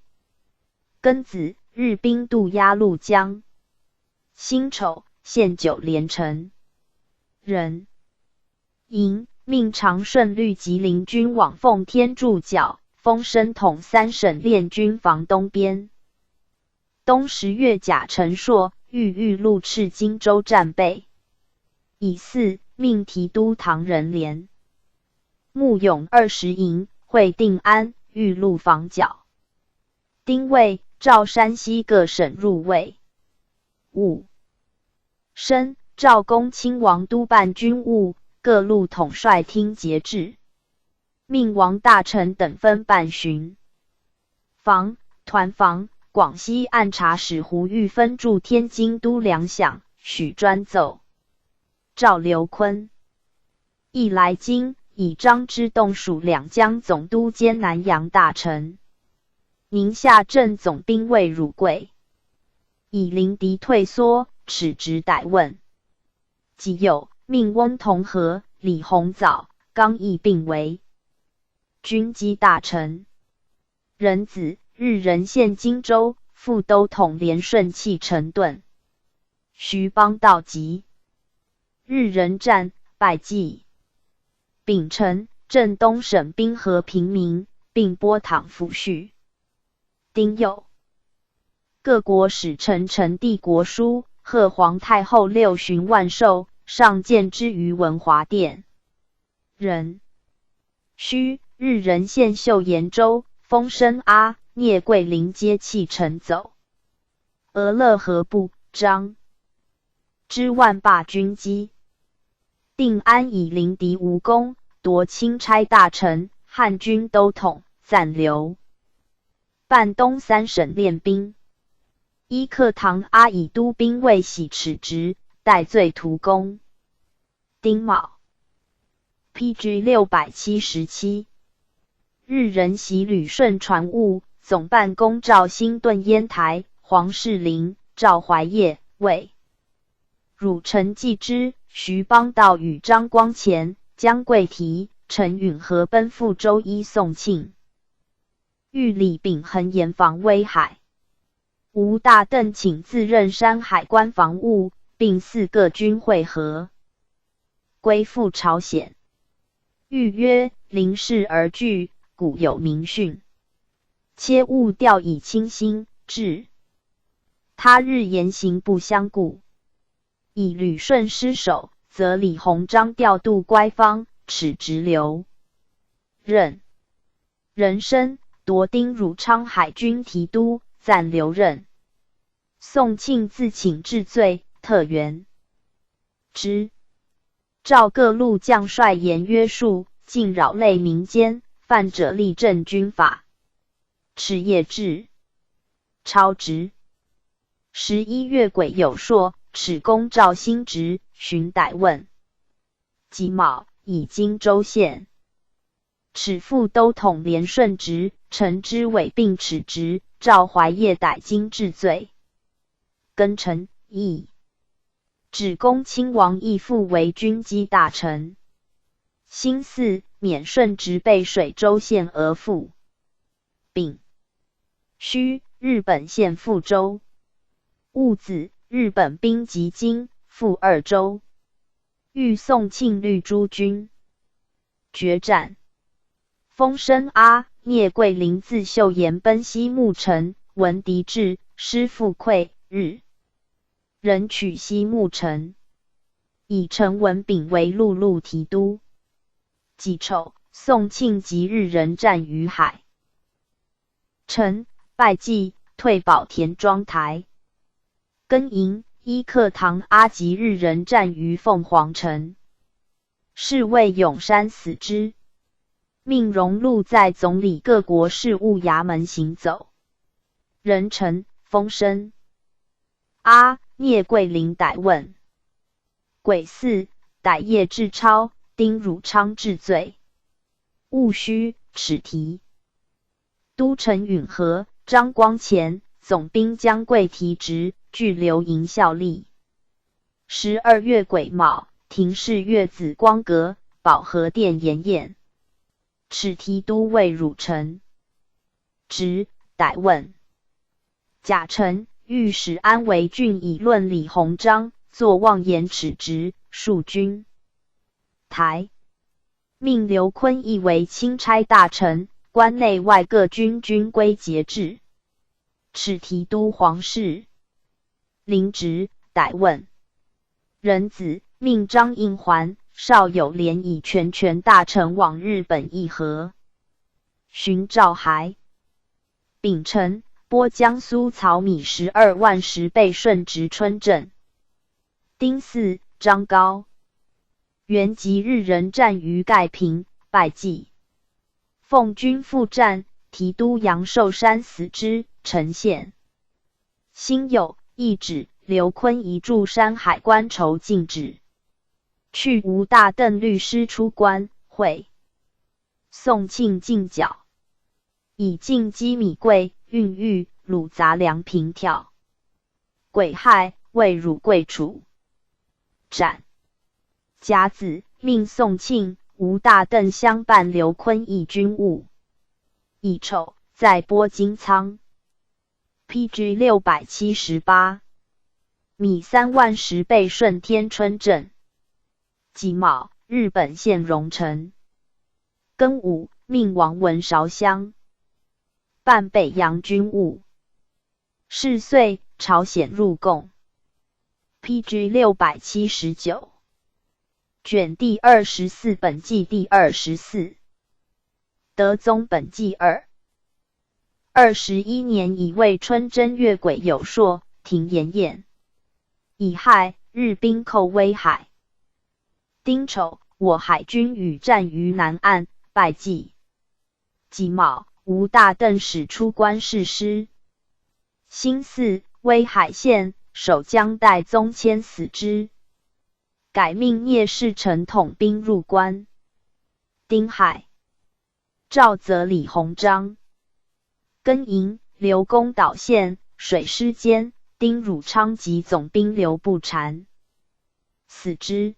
庚子，日兵渡鸭绿江。辛丑，陷九连城。壬寅，命常顺律吉林军往奉天柱脚，封申统三省练军防东边。冬十月甲辰朔，御陆赤荆州战备。乙巳，命提督唐仁联、慕勇二十营会定安，御陆防剿。 丁未，召山西各省入卫。午申，赵恭亲王督办军务，各路统帅听节制。命王大臣等分办巡防、团防、广西按察使胡玉芬助天津都粮饷，许专奏。赵刘琨亦来京，以张之洞署两江总督兼南阳大臣。 宁夏镇总兵卫汝贵，以临敌退缩，耻职逮问。己酉，命翁同龢、李鸿藻、刚毅并为军机大臣。壬子，日人陷荆州，副都统连顺弃陈顿。 徐邦到吉。日人战，败绩。丙辰，镇东省兵和平民，并拨討抚恤。丁酉，各国使臣呈帝国书，贺皇太后六旬万寿，上建之于文华殿。 壬戌，日人陷秀岩州，封申阿、聂桂林皆弃城走。俄勒河部张之万霸军机。定安以临敌无功，夺钦差大臣、汉军都统，暂留。 办东三省练兵。伊克唐阿以督兵未洗耻职，戴罪图功。丁卯，P G六百七十七，日人袭旅顺船务，总办公赵兴顿烟台、黄世林、赵怀业、魏汝臣继之，徐邦道与张光潜、姜桂提、陈允和奔赴周一宋庆。 御里丙恒严防威海。吴大邓请自任山海关防务，并四个军会合，归附朝鲜。谕曰：临事而拒，古有明训，切勿掉以轻心，致他日言行不相顾。以旅顺失守，则李鸿章调度乖方，耻职留任。 壬申，夺丁汝昌海军提督，暂留任。宋庆自请治罪，特原之。赵各路将帅严约束，尽扰累民间，犯者立正军法。敕夜置。抄职。十一月癸酉朔，敕公赵兴直，寻逮问。己卯，以荆州县。敕副都统连顺直，陈知伟并敕职赵怀业逮京治罪。庚辰，乙。止公亲王义父为军机大臣。辛巳，免顺直备水州县额父。丙戌，日本陷覆州。戊子，日本兵及京，覆二州。遇宋庆率诸军。决战。丰绅阿聂桂林自秀岩奔西牧城，闻敌至，师复溃，日人取西牧城，以陈文炳为陆路提督。己丑，宋庆及日人战于海城，败绩，退保田庄台。庚寅，伊克堂阿及日人战于凤凰城，侍卫永山死之，命荣禄在总理各国事务衙门行走。壬辰，丰绅阿聂桂林逮问。癸巳，逮叶志超、丁汝昌治罪。戊戌，敕提都城允和、张光潜，总兵将贵提职，具留营效力。十二月癸卯，廷试越紫光阁、保和殿筵宴。敕提都尉汝成直，逮问。甲辰，御史安维俊以论李鸿章，作妄言敕直，数军台。命刘坤义为钦差大臣，关内外各军军规节制。敕提都黄氏临直，逮问。壬子，命张应环、邵友廉以全权大臣往日本议和，寻赵孩。丙辰，拨江苏曹米十二万石备顺直春镇。丁巳，张高元及日人战于盖平，败绩。奉军赴战，提督杨寿山死之，陈献。辛酉，懿旨，刘坤仪助山海关筹禁止，去吴大邓律师出关会。宋庆进剿，以进击米贵、运玉、鲁杂粮平调。癸亥，为汝贵处斩。甲子，命宋庆、吴大邓相伴刘坤义军务。乙丑，再拨金仓。P G六百七十八，米三万石备顺天春镇。己卯，日本陷荣城。庚午，命王文韶相伴北洋军务。是岁，朝鲜入贡。P G六百七十九，卷第二十四，本纪第二十四。德宗本纪二。二十一年乙未春正月癸酉朔，停筵宴。乙亥，日兵寇威海。丁丑，我海军与战于南岸，败绩。己卯，吴大邓使出关誓师。辛巳，威海县守将戴宗谦死之，改命聂士成统兵入关。丁亥，赵则李鸿章。庚寅，刘公岛县水师坚、丁汝昌及总兵刘步蟾死之。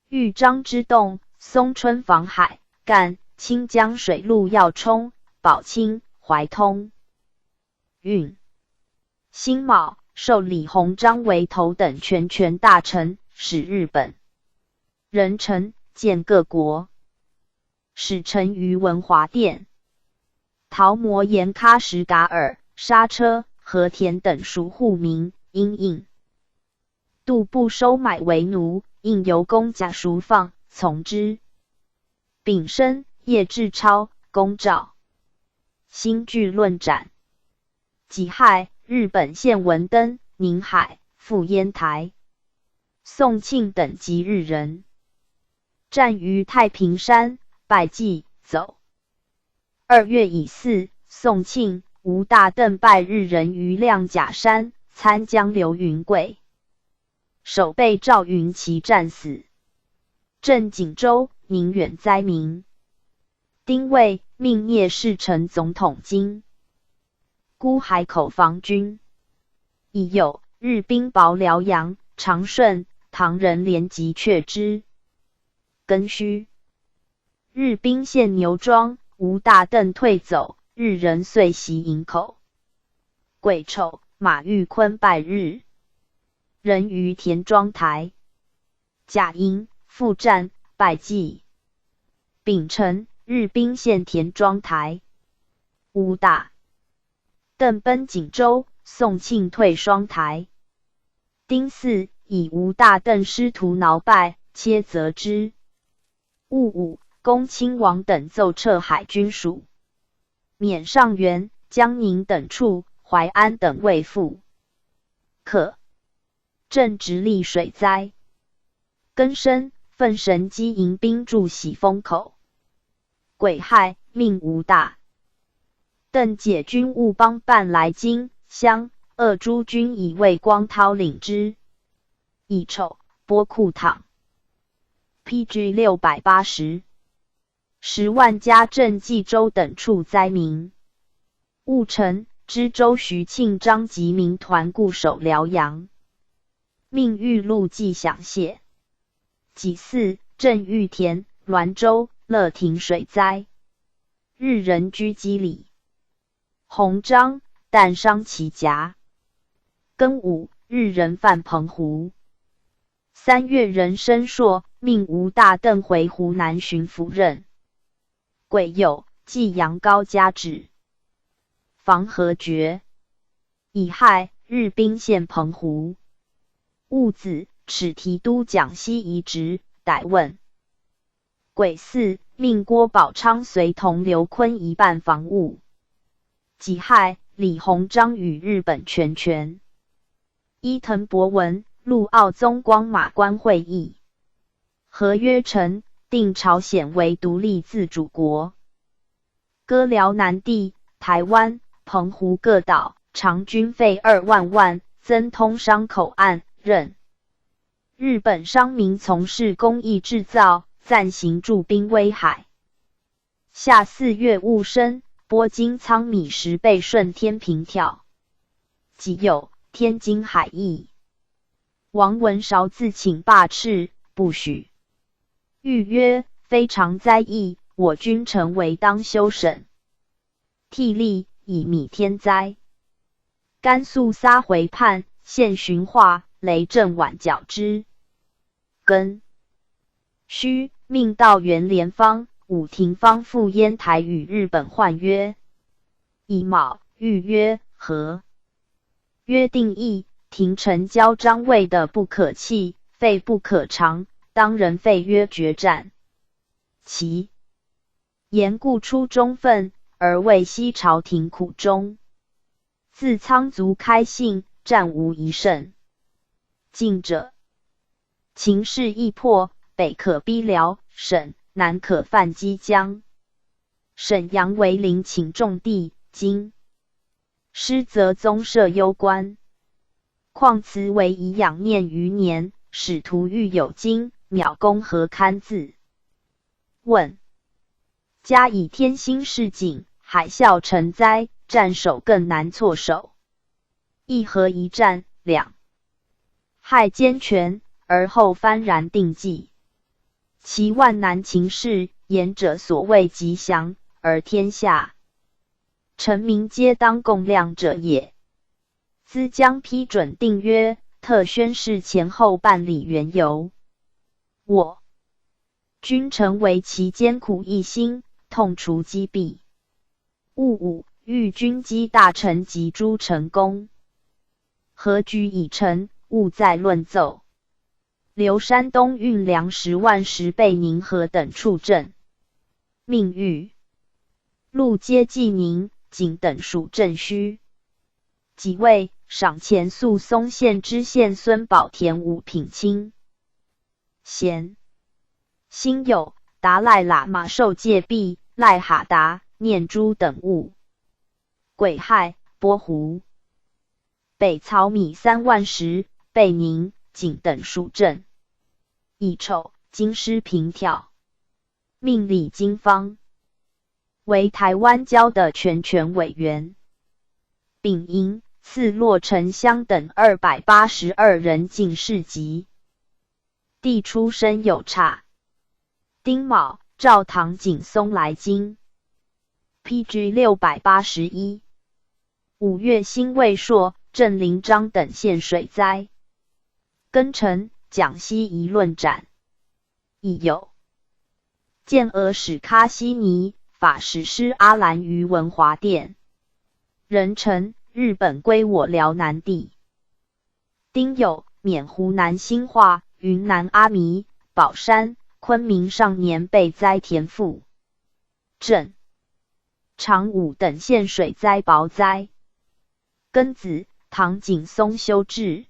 遇张之洞、松春防海干、清江水路要冲、宝清、怀通运。辛卯，授李鸿章为头等全权大臣，使日本人臣见各国。使臣于文华殿。陶模沿喀什噶尔、莎车、和田等属户民，因印度部收买为奴，应由公甲赎放，从之。丙申，叶志超、公赵新聚论斩。己亥，日本陷文登、宁海、赴烟台。宋庆等及日人，战于太平山，败绩，走。二月乙巳，宋庆、吴大邓败日人于亮甲山，参将刘云贵。守备赵云旗战死。镇景州，宁远灾民。丁未，命聂士成总统经。孤海口防军。乙酉，日兵保辽阳、长顺，唐人联及却之。庚戌，日兵陷牛庄，吴大邓退走，日人遂袭营口。癸丑，马玉坤败日人于田庄台。甲寅，复战，败绩。丙辰，日兵陷田庄台。吴大 邓奔景州，宋庆退双台。丁巳，以吴大邓师徒挠败，切责之。戊午，攻亲王等奏撤海军属。免上元、江宁等处，淮安等未赴。可 正值利水灾。庚申，奉神机迎兵助洗风口。癸亥，命吴大、邓解军务帮办来金、襄、鄂诸军，以卫光韬领之。乙丑，拨库镗。P G 六百八十。 十万家镇冀州等处灾民。戊辰，知州徐庆章及民团固守辽阳，命御路骑饷械。己巳，镇玉田、滦州、乐亭水灾，日人居积里。 洪章，弹伤其甲。庚午，日人犯澎湖。三月，人申硕命吴大邓回湖南巡抚任。癸酉，祭杨高嘉止。防河决。乙亥，日兵陷澎湖。戊子，敕提督蒋锡遗址，逮问。 癸巳，命郭宝昌随同刘坤一半防务。己亥，李鸿章与日本全权。伊藤博文、陆奥宗光马关会议。和约成，定朝鲜为独立自主国。割辽南地、台湾、澎湖各岛，偿军费二万万，增通商口岸，任 日本商民从事工艺制造，暂行驻兵威海。夏四月戊申，拨京仓米十倍顺天平条。己酉，天津海议。王文韶自请罢斥，不许。谕曰：非常灾异，我君臣为当休审。 涕泪以米天灾。甘肃撒回叛，现循化，雷震碗饺之。庚戌，命道员连芳、武廷芳赴烟台与日本换约。乙卯，谕约和。约定义：廷臣交张卫的不可弃，费不可偿，当人废约决战。 其言故初忠愤，而未悉朝廷苦衷。自仓卒开信，战无一胜。近者，情势易迫，北可逼辽，沈，南可犯击江。沈阳为陵寝重地，今 师则宗社攸关。况此为以养念余年，使徒欲有今，渺功何堪自问。加以天心示警，海啸成灾，战守更难措手。一和一战，两害兼全，而后幡然定计。其万难情事，言者所谓吉祥，而天下 臣民皆当共量者也。资将批准定约，特宣示前后办理缘由。我君臣为其艰苦一心，痛除积弊。戊午，谕军机大臣及诸臣公，和局已成，勿再论奏。 留山东运粮十万石备宁河等处镇。命谕：路皆既宁，仅等属镇虚。己未，赏前诉松县知县孙宝田五品卿。咸。辛酉，达赖喇嘛受戒毕，赖哈达，念珠等物。癸亥，拨胡。北曹米三万石，被宁、景等数镇。乙丑，京师平调，命李经方为台湾礁的全权委员。丙寅，赐洛城乡等二百八十二人进士籍。 帝初升有差。丁卯，召唐景崧来京。P G六百八十一。五月辛未朔、镇临漳等县水灾。庚辰，蒋锡疑论斩。乙酉，建俄使卡西尼，法使师阿兰于文华殿。壬辰，日本归我辽南地。 丁酉，缅湖南兴化、云南阿弥、保山、昆明上年被灾田覆。震。长武等县水灾雹灾。庚子，唐景崧修治。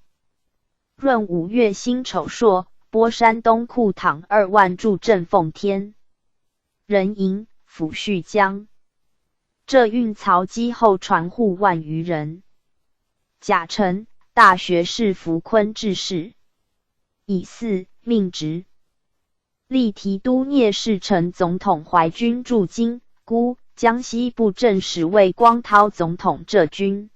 闰五月辛丑朔，拨山东库塘二万柱镇奉天。壬寅，抚恤江。浙运曹击后船户万余人。甲辰，大学士符坤致仕。乙巳，命职。历提督聂士成总统淮军驻京、姑、江西布政使卫光韬总统浙军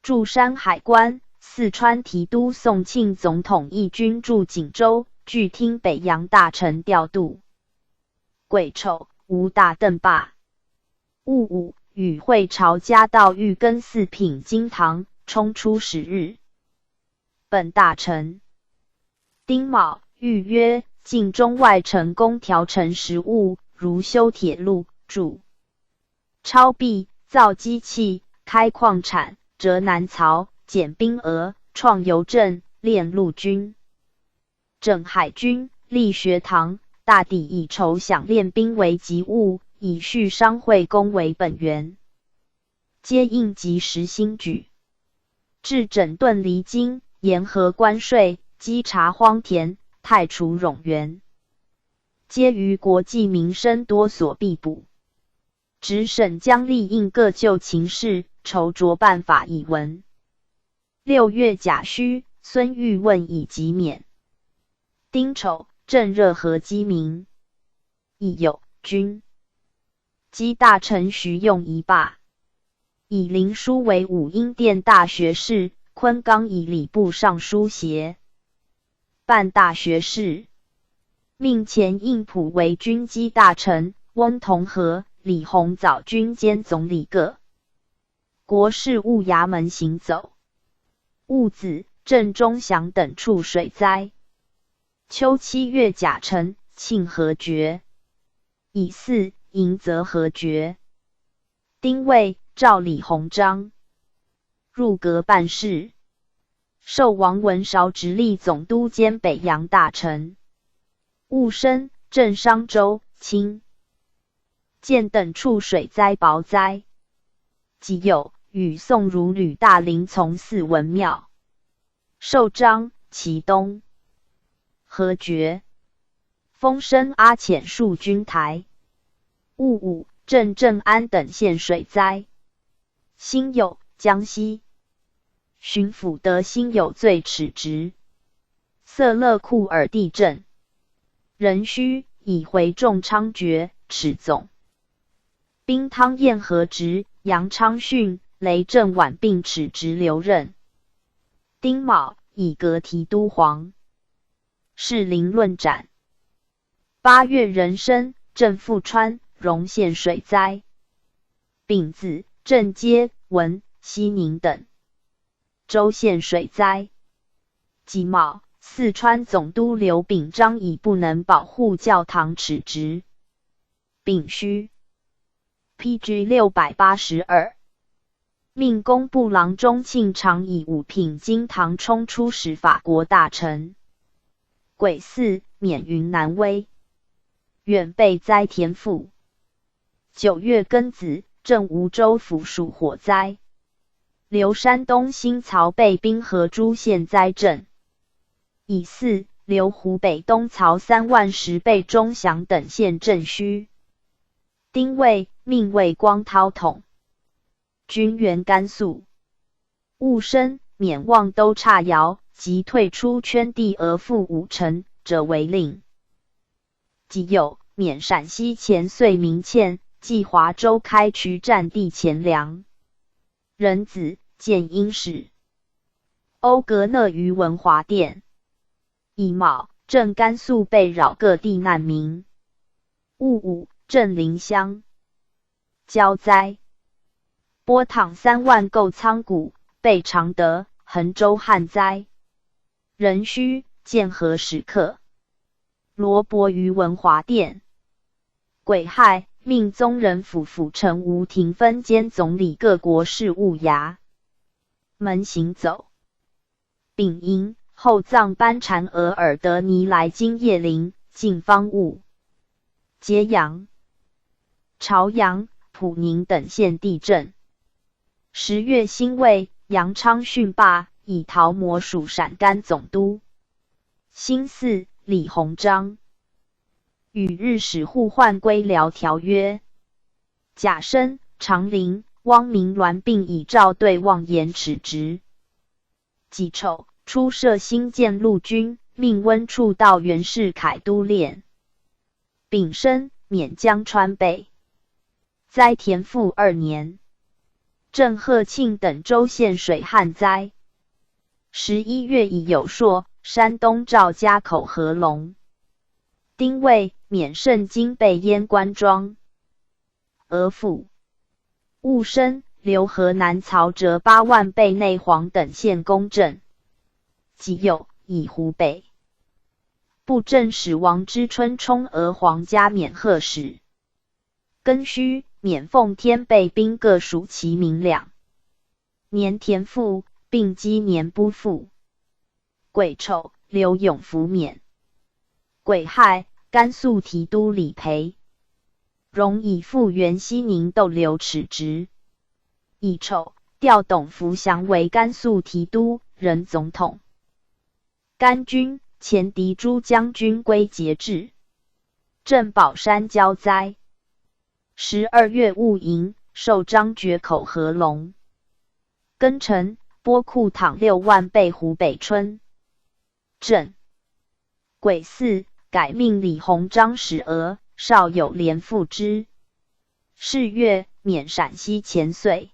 驻山海关，四川提督宋庆总统义军驻锦州、拒听北洋大臣调度。癸丑，吴大邓罢。戊午，与会朝加道遇更四品金堂，冲出十日。本大臣。丁卯，谕约，晋中外成功调成实务，如修铁路、筑 超壁、造机器、开矿产、折南槽、减兵额、创邮政、练陆军。整海军、立学堂，大抵以筹饷练兵为急务，以恤商会工为本源。皆应及时兴举。至整顿黎京、沿河关税、稽查荒田、汰除冗员，皆于国计民生多所必补。 直省将吏应各旧情事，筹着办法以闻。六月甲戌，孙玉问以及免。丁丑，镇热河饥民。乙酉，军机大臣徐用仪罢。以林书为武英殿大学士，昆刚以礼部尚书协办大学士。 命钱应普为军机大臣，翁同龢、李鸿藻均兼总理各国事务衙门行走。戊子，镇钟祥等处水灾。秋七月甲辰，庆和决。乙巳，迎则和决。 丁未，召李鸿章入阁办事，授王文韶直隶总督兼北洋大臣。戊申，镇商州、清涧等处水灾雹灾。己酉，与宋如履大林从祀文庙。 寿张、其东。和决。丰升阿遣戍军台。戊午，镇镇安等县水灾。辛酉，江西巡抚德兴有罪褫职，色勒库尔地震。壬戌，以回众猖獗，褫总。 兵汤晏和职，杨昌训、雷震晚并褫职留任。丁卯，以革提督黄士林论斩。八月壬申，镇富川、荣县水灾。丙子，镇揭、文、西宁等州县水灾。己卯，四川总督刘秉章以不能保护教堂褫职。丙戌。 P G六百八十二。命工部郎中庆长以五品金堂充出使法国大臣。癸巳，免云南威远被灾田覆。九月庚子，镇梧州府属火灾。留山东新曹被兵河诸县灾震。乙巳，留湖北东曹三万石被钟祥等县震虚。丁未，命卫光韬统军援甘肃。婺生、勉望都差姚，即退出圈地而赴武城，者为令。己酉，免陕西前岁明遣冀华州开渠战地钱粮、人子、建阴使。欧格勒于文华殿。乙卯，镇甘肃被扰各地难民。戊午，镇临湘交灾。拨塘三万购仓谷，备常德、衡州旱灾。壬戌，建河使客。罗伯于文华殿。癸亥，命宗人府府丞吴廷分兼总理各国事务衙门行走。丙寅，厚葬班禅额尔德尼来金叶林、晋方屋、揭阳、朝阳、普宁等县地震。十月辛未，杨昌训罢，以陶模署陕甘总督。辛巳，李鸿章与日使互换归辽条约。甲申，长陵、汪明銮并以赵对妄言辞职。己丑，初设兴建陆军，命温触道袁世凯督练。丙申，免江川北灾田赋二年。镇贺庆等州县水旱灾。十一月乙酉朔，山东赵家口合龙。丁未，免盛京被淹官庄。俄府。戊申，留河南曹哲八万备内黄等县攻镇。己酉，以湖北布政使王之春充俄皇加冕贺使。庚戌，免奉天备兵各属齐民粮。年田赋，并积年拨赋。癸丑，留永福冕。癸亥，甘肃提督李培荣以赴袁熙宁逗留辞职。乙丑，调董福祥为甘肃提督，任总统。甘军、前敌诸将军归节制。镇宝山交灾。十二月戊寅，授张觉口合龙。庚辰，拨库镗六万备湖北郴、镇。癸巳，改命李鸿章使俄，少有连赴之。是月，免陕西前岁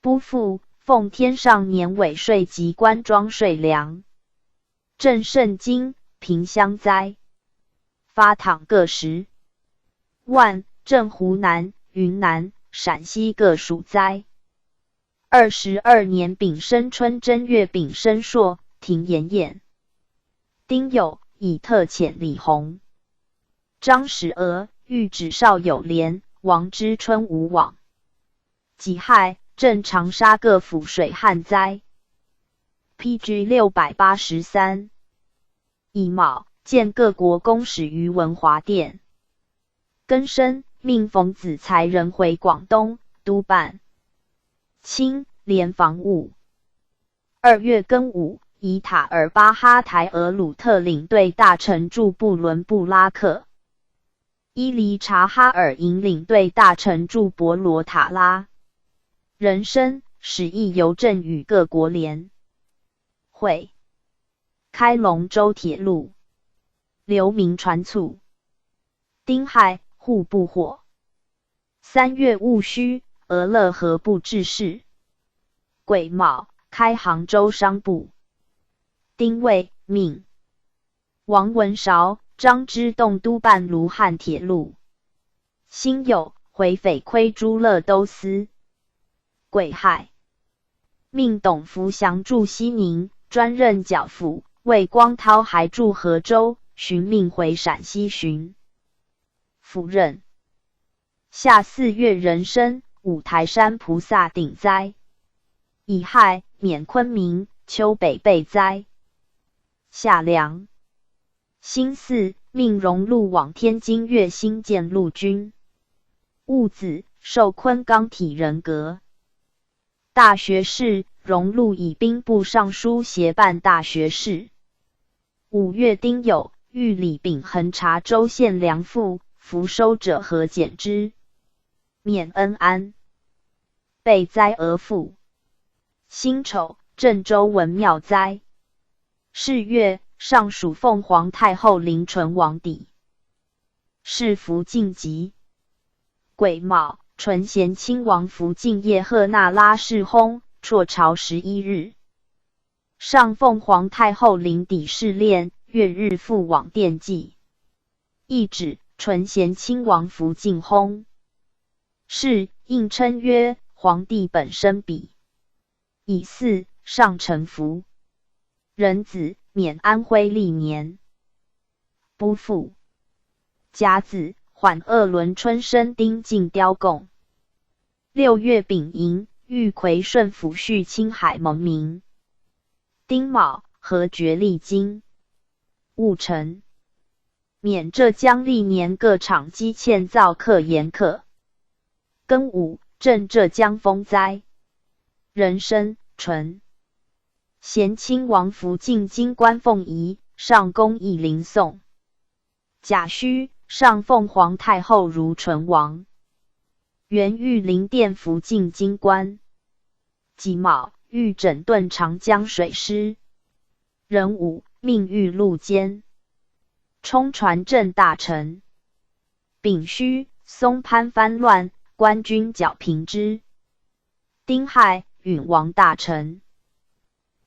拨赋，奉天上年尾税及官庄税粮。镇盛京、平襄灾。发镗各十万，镇湖南、云南、陕西各属灾。二十二年丙申春正月丙申朔，停盐业。丁酉，以特遣李鸿章使俄，谕旨少有连，王之春无往。己亥，镇长沙各府水旱灾。P G六百八十三。乙卯，建各国公使于文华殿。庚申，命冯子材仁回广东督办清廉防务。二月庚午，以塔尔巴哈台俄鲁特领队大臣驻布伦布拉克，伊犁察哈尔引领队大臣驻博罗塔拉。壬申，始议邮政与各国联会，开龙州铁路，流民船卒。丁亥，户部火。三月戊戌，俄勒河部致仕。癸卯，开杭州商埠。丁未，命王文韶、张之洞督办卢汉铁路。辛酉，回匪亏朱勒都司。癸亥，命董福祥驻西宁，专任剿抚，卫光韬还驻河州，寻命回陕西巡抚任。夏四月壬申，五台山菩萨顶灾。乙亥，免昆明、丘北被灾。夏粮。辛巳，命荣禄往天津岳兴建陆军。戊子，授昆冈体仁阁大学士，荣禄以兵部尚书协办大学士。五月丁酉，谕李秉衡察州县粮赋，弗收者何减之。免恩安。备斋额父。辛丑，镇周文庙斋。是月，上属凤凰太后临淳王邸。是福晋吉。癸卯，淳咸亲王福晋叶赫那拉世薨，辍朝十一日。上凤凰太后临邸试炼，月日复往殿祭。 懿旨，淳咸亲王福晋薨。谥应称曰皇帝本生彼。乙巳，上承福。壬子，免安徽历年。不复。甲子，缓鄂伦春申丁进雕贡。六月丙寅，遇夔顺抚恤青海蒙民。丁卯，和决历经。 戊辰，免浙江历年各场积欠造刻严刻。庚午，镇浙江丰斋。壬申，淳。咸亲王福晋经官奉仪，上宫驿临送。甲戌，上凤凰太后如淳王。元遇临殿福晋经官。 己卯，遇整顿长江水师。壬午，命御陆监。充传镇大臣。丙戌，松潘藩乱，官军剿平之。丁亥，允王大臣。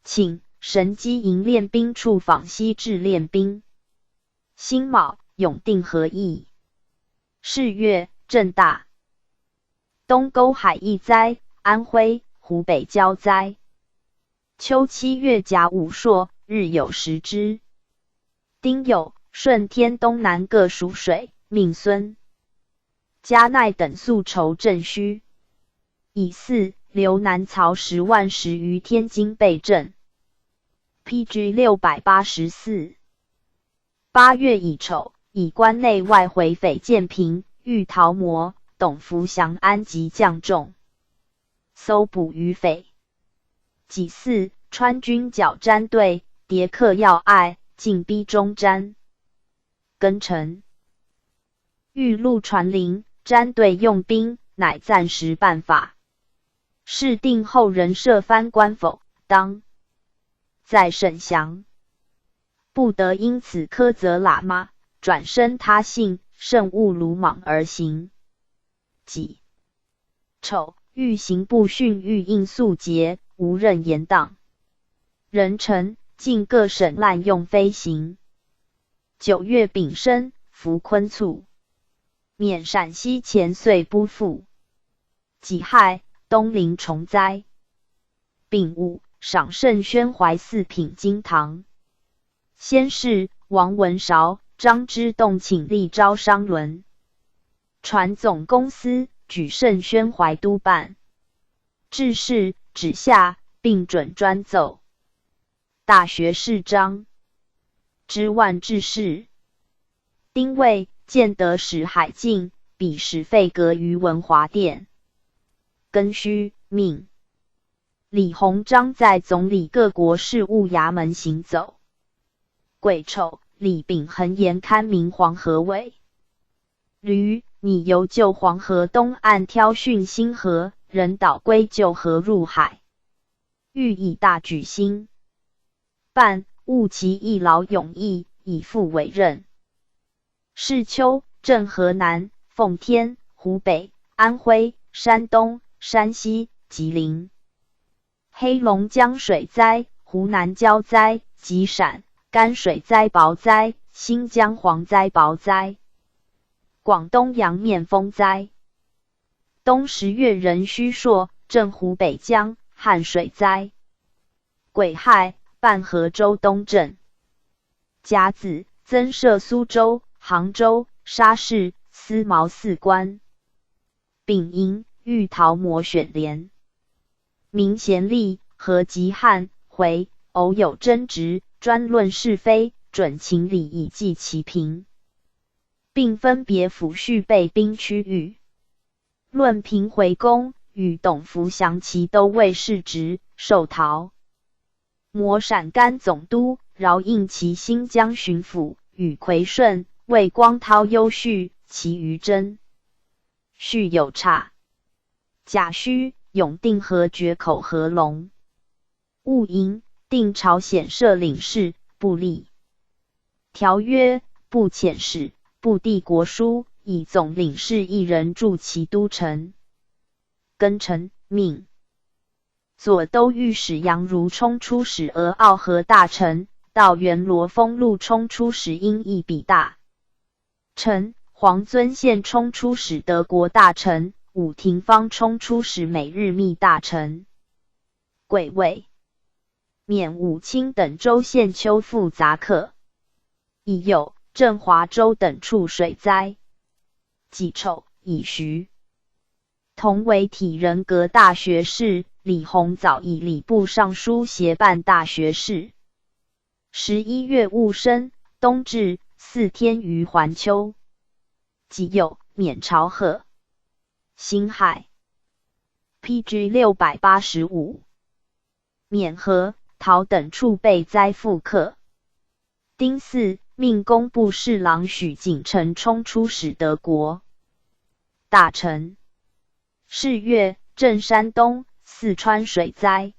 请，神机营练兵处访西至练兵。辛卯，永定和议。是月，震大。 东沟海疫灾，安徽、湖北交灾。秋七月甲午朔，日有食之。丁酉，顺天东南各属水，命孙、嘉奈等粟筹赈需。乙巳，刘南曹十万石于天津被赈。P G六百八十四。 八月乙丑，以关内外回匪建平，遇陶模、董福祥安及将众，搜捕余匪。己巳，川军剿詹队，迭克要隘，进逼中詹。庚辰，遇陆传林詹队用兵，乃暂时办法。 试定后人设藩官否，当在审详。不得因此苛责喇嘛，转生他姓，慎勿鲁莽而行。己丑，遇刑部训谕应肃节，无任言当。壬辰，禁各省滥用飞行。九月丙申，伏坤促。免陕西钱岁不复。 己亥，东临重灾。丙午，赏圣宣怀寺品经堂。先世王文韶、张之洞请立昭商轮，传总公司，举圣宣怀督办。制式、旨下并准专奏。 大学士张之万治世。丁未，建德始海禁，彼始废阁于文华殿。庚戌，命李鸿章在总理各国事务衙门行走。癸丑，李秉恒严堪明黄河尾。 吕尼由旧黄河东岸挑汛新河，人倒归旧河入海，寓以大举兴办，务其一劳永逸，以复委任。是秋，镇河南、奉天、湖北、安徽、山东、山西、吉林。 黑龙江水灾、湖南交灾、吉陕、甘水灾雹灾、新疆蝗灾雹灾。广东阳面风灾。冬十月壬戌朔，镇湖北江汉水灾。癸亥，办河州东镇。甲子，增设苏州、杭州、沙市、思茅四关。 丙寅，遇陶模选联。民贤立，和及汉、回，偶有争执，专论是非，准情理以济其平，并分别抚恤备兵区域。论平回公，与董福祥齐都尉世职，授陶 模陕甘总督，饶应其新疆巡抚，与魁顺、魏光韬优叙，其余争续有差。甲戌永定河决口合龙。 务营，定朝鲜设领事、部立。条约，部遣使、部递国书，以总领事一人驻其都城。庚辰，命左都御史杨如充出使俄奥河大臣，道元罗封陆充出使英义比大臣，黄遵宪充出使德国大臣，武廷芳充出使美日密大臣。 癸未，免武清等州县秋复杂课。乙酉，镇华州等处水灾。己丑，以徐同为体仁阁大学士，李鸿藻以礼部尚书协办大学士。十一月戊申，冬至，四天于环丘。己酉，免朝贺。辛亥，P G六百八十五。 免河、陶等处备灾复课。丁巳，命工部侍郎许景澄充出使德国。大臣。是月，镇山东、四川水灾。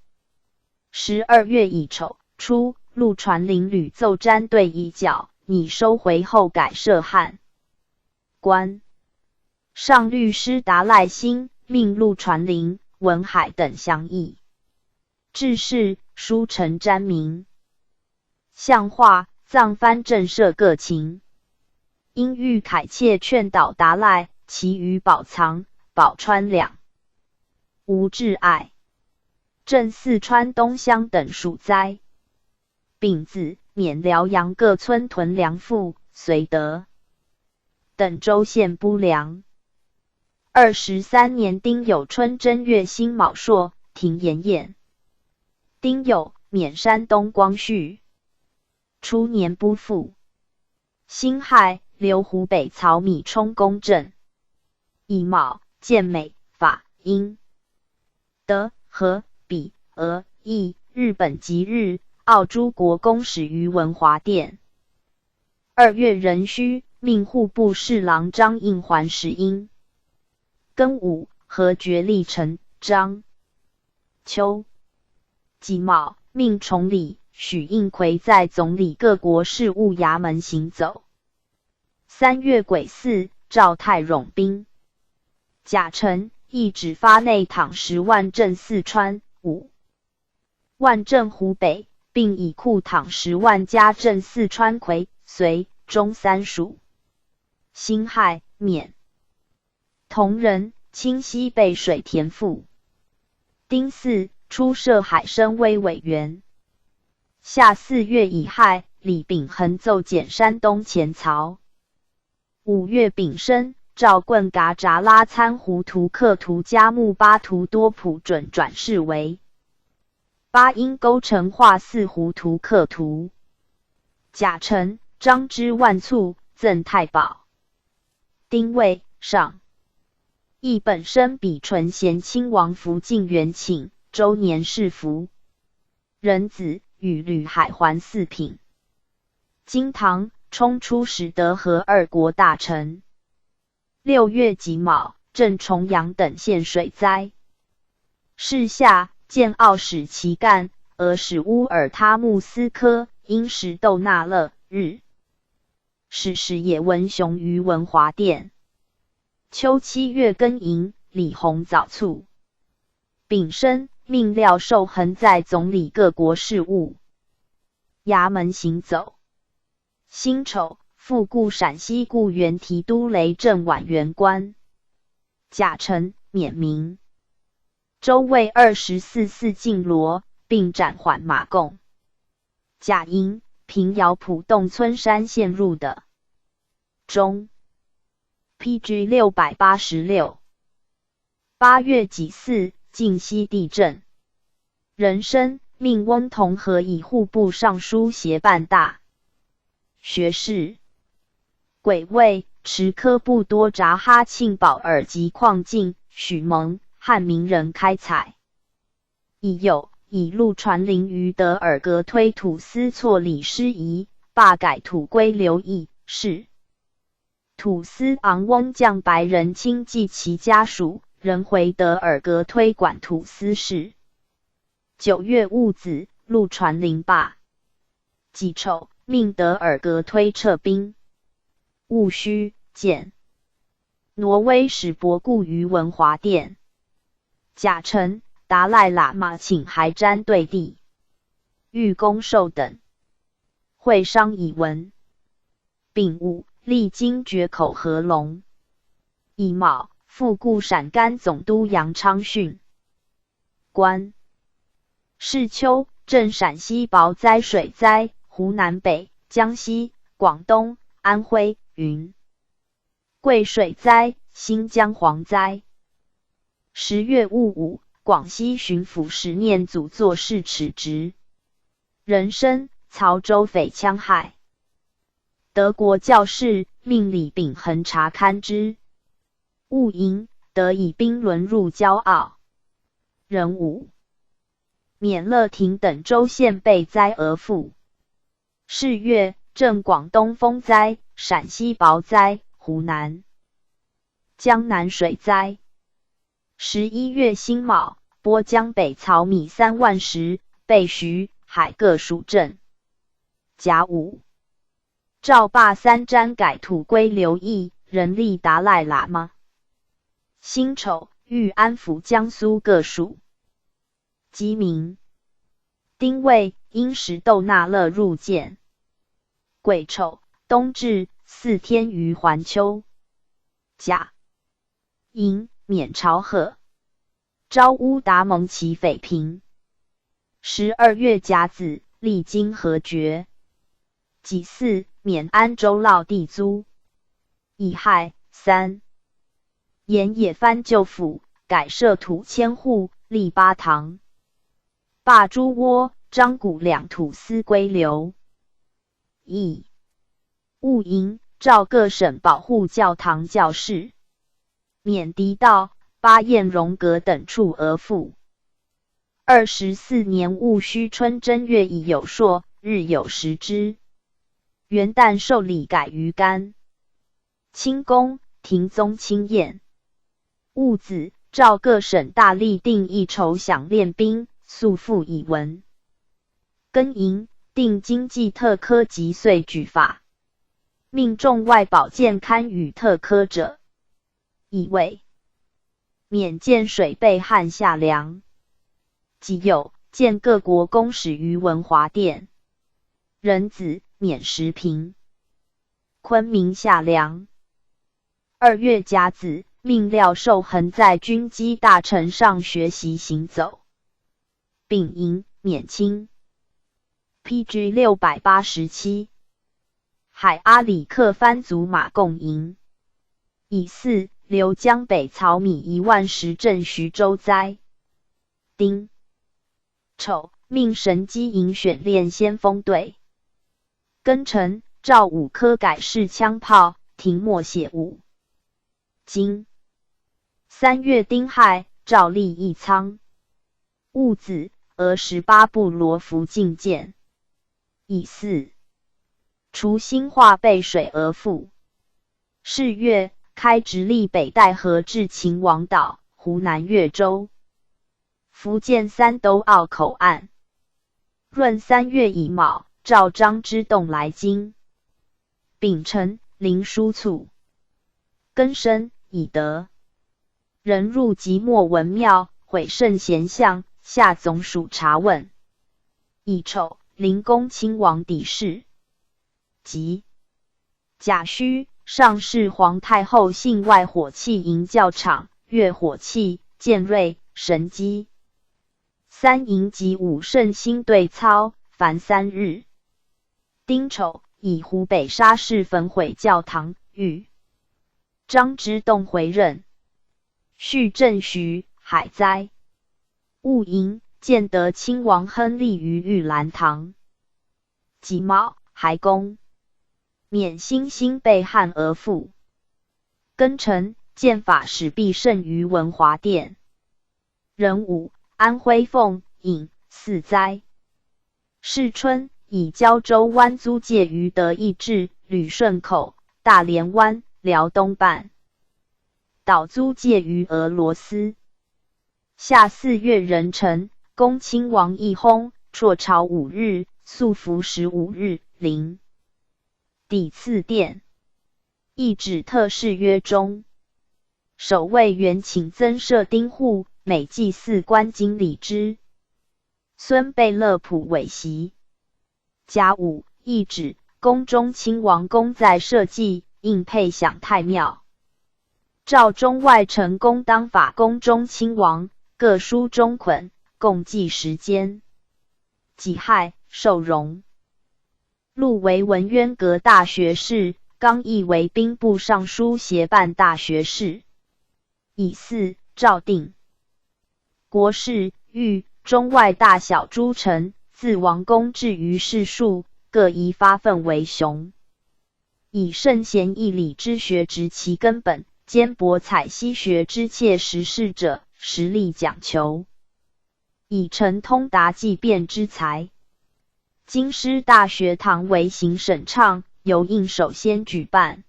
十二月乙丑，初，陆传林屡奏詹对已剿，拟收回后改设汉官。上律师达赖辛命陆传林、文海等降议。 致仕，书呈詹名。向化、臧藩震慑各情。因遇凯切劝导达赖，其余保藏、保川两无窒碍。镇四川东乡等属灾。丙子，免辽阳各村屯粮赋，绥德等州县拨粮。二十三年丁酉春正月辛卯朔，停盐宴。丁酉，免山东光绪初年拨赋。辛亥，留湖北曹米充攻镇。乙卯，建美、法、英、德、荷、比、俄、意、日本及日、澳诸国公使于文华殿。 二月壬戌，命户部侍郎张应还使英。庚午，河决历城、章丘。己卯，命崇礼、许应奎在总理各国事务衙门行走。三月癸巳，赵泰冗兵。甲辰，亦止发内討十万镇四川。午， 万镇湖北，并以库讨十万加镇四川、夔、绥、中三属。辛亥，免铜仁、清溪背水田赋。丁巳，初设海参崴委员。夏四月乙亥，李秉衡奏减山东前曹。 五月丙申，赵棍噶扎拉参胡图克图加木巴图多普准转世为巴音勾陈化寺胡图克图。甲辰，张之万卒赠太保。丁未，上议本生比纯贤亲王福晋元请，周年侍服。 仁子与旅海还四品。经唐充出使德荷二国大臣。六月己卯，镇重阳等县水灾。是夏，建澳使其干、俄使乌尔他木斯科、英使窦那勒、日使使野文雄于文华殿。秋七月庚寅，李鸿藻卒。丙申，命廖寿恒在总理各国事务衙门行走。辛丑，复顾陕西固原提督雷镇宛元官。甲辰，免名。周魏二十四寺进罗，并斩缓马共。甲寅，平遥浦洞村山陷入的中。P G六百八十六。八月己巳，靖西地震。壬申，命翁同龢以户部尚书协办大学士。癸未，持科布多扎哈庆保尔及邝靖、许蒙、汉民人开采。 乙酉，以陆传林于德尔格推土司错礼师仪，罢改土归刘义，是。土司昂翁将白仁卿及其家属，仍回德尔格推管土司事。九月戊子，陆传林罢。己丑，命德尔格推撤兵。戊戌，建。挪威使博固于文华殿。甲辰，达赖喇嘛请还瞻对地，御工授等。会商已文。丙午，励精决口合龙。乙卯，复固陕甘总督杨昌训。官。是秋，镇陕西雹灾水灾，湖南北、江西、广东、安徽、云贵水灾，新疆蝗灾。十月戊午，广西巡抚史念祖作逝辞职。壬申，曹州匪戕害。德国教士命李秉衡察勘之。戊寅，德以兵轮入骄傲。壬午， 勉乐亭等州县被灾而覆。是月，镇广东风灾，陕西雹灾，湖南、江南水灾。十一月辛卯，拨江北草米三万石，备徐、海各属镇。甲午，赵霸三詹改土归刘义，仍立达赖喇嘛。辛丑，欲安抚江苏各属。 鸡鸣。丁未，因使窦那勒入见。癸丑，冬至，祀天于环丘。甲寅，免朝贺。昭乌达蒙其匪平。十二月甲子，励精河决。己巳，免安州烙地租。乙亥，三。 沿野番旧府，改设土千户，立八堂。罢朱窝、张古两土司归刘。乙午寅，诏各省保护教堂教室，免狄道、巴彦荣阁等处而覆。二十四年戊戌春正月乙酉朔，日有食之。元旦寿礼改于干。 清宫，廷宗亲宴。戊子，诏各省大例定一筹饗练兵，速复以文。庚寅，定经济特科及岁举法，命众外保健堪与特科者。乙未，免建水备汉夏粮。己酉，建各国公使于文华殿。壬子，免时平。 昆明夏粮。二月甲子，命廖寿恒在军机大臣上学习行走。丙寅，免亲。P G六百八十七。海阿里克番卒马共营。乙巳，留江北草米一万石镇徐州灾。丁丑，命神机营选练先锋队。 庚辰，诏五科改试枪炮，停默写武。金。三月丁亥，诏立义仓。戊子，俄十八部罗浮进见。乙巳，除兴化背水而覆。是月，开直隶北戴河至秦皇岛、湖南岳州、福建三斗澳口岸。 闰三月乙卯，召张之洞来京。丙辰，临书促。庚申，已得。人入即墨文庙，毁圣贤像，下总署查问。乙丑，临攻亲王底事。己 甲戌，上弑皇太后幸外火器营教场、岳火器、建瑞、神机。三营及武圣兴队操，凡三日。丁丑，以湖北沙市焚毁教堂、御。张之洞回任。续镇徐、海灾。戊寅，建德亲王亨利于玉兰堂。己卯，还宫。免新兴被汉而复。庚辰，建法始必胜于文华殿。壬午，安徽凤、颍四灾。是春，以胶州湾租界于德意志旅顺口、大连湾、辽东半岛租界于俄罗斯。夏四月壬辰，恭亲王奕薨，辍朝五日，素服十五日，临。抵次殿。 懿旨特誓曰：中守卫员请增设丁护，每祭祀观经礼之。孙贝勒普为席。甲午，懿旨，宫中亲王公在社稷，应配享太庙。诏中外臣工当法宫中亲王，各书中捆，共计时间。己亥，授荣。 陆为文渊阁大学士，刚毅为兵部尚书协办大学士。乙巳，诏定。国事、御、中外大小诸臣，自王公至于士庶，各宜发愤为雄，以圣贤义礼之学植其根本，兼博采析学之切实事者，实力讲求，以成通达计变之才。 京师大学堂为行省唱，由应首先举办。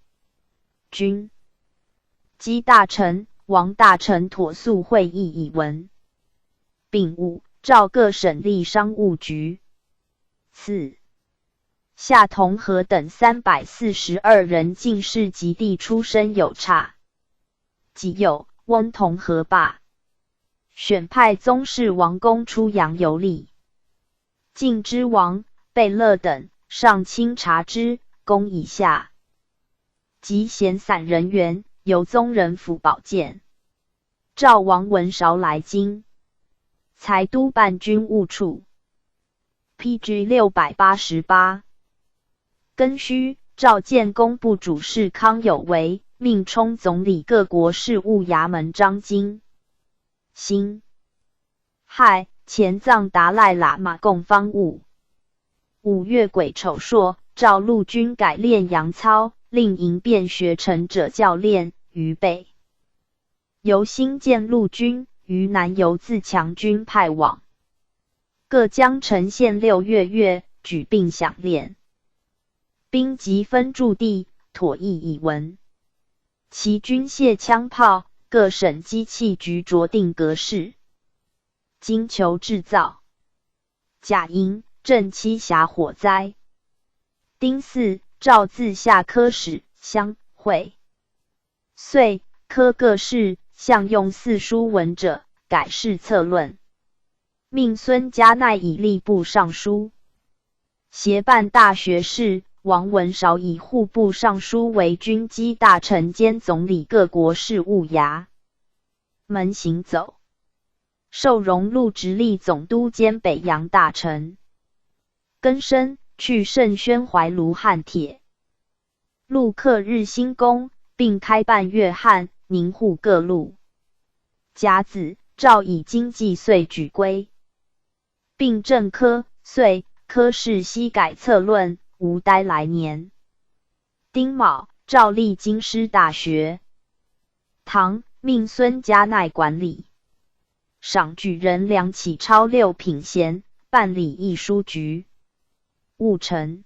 军机大臣、王大臣妥速会议以闻。丙午，召各省立商务局。次夏同和等三百四十二人进士及第出身有差。己酉，翁同和罢。 选派宗室王公出洋游历。晋之王、贝勒等上卿察之，公以下。及闲散人员，由宗人府保荐。召王文韶来京，裁督办军务处。P G六百八十八。庚戌，召建工部主事康有为，命充总理各国事务衙门章京。辛 亥，遣藏达赖喇嘛供方物。五月癸丑朔，召陆军改练洋操，令迎便学成者教练预备。由新建陆军，于南由自强军派往。各江城县六月月举并饗练。兵籍分驻地，妥议以闻。其军械枪炮，各省机器局酌定格式。 精求制造。甲寅，正七霞火灾。丁巳，诏自下科室、乡、会、岁、科各事，向用四书文者，改试策论。命孙嘉鼐以吏部尚书，协办大学士，王文韶以户部尚书为军机大臣兼总理各国事务衙门行走。 授荣陆直隶总督兼北洋大臣。庚申，去圣宣怀卢汉帖。陆克日新宫，并开办粤汉、宁沪各路。甲子，诏以经济岁举规，并正科、岁、科试析改策论，无待来年。 丁卯，诏立京师大学堂，命孙嘉鼐管理。赏举人梁启超六品衔，办理一书局。戊辰，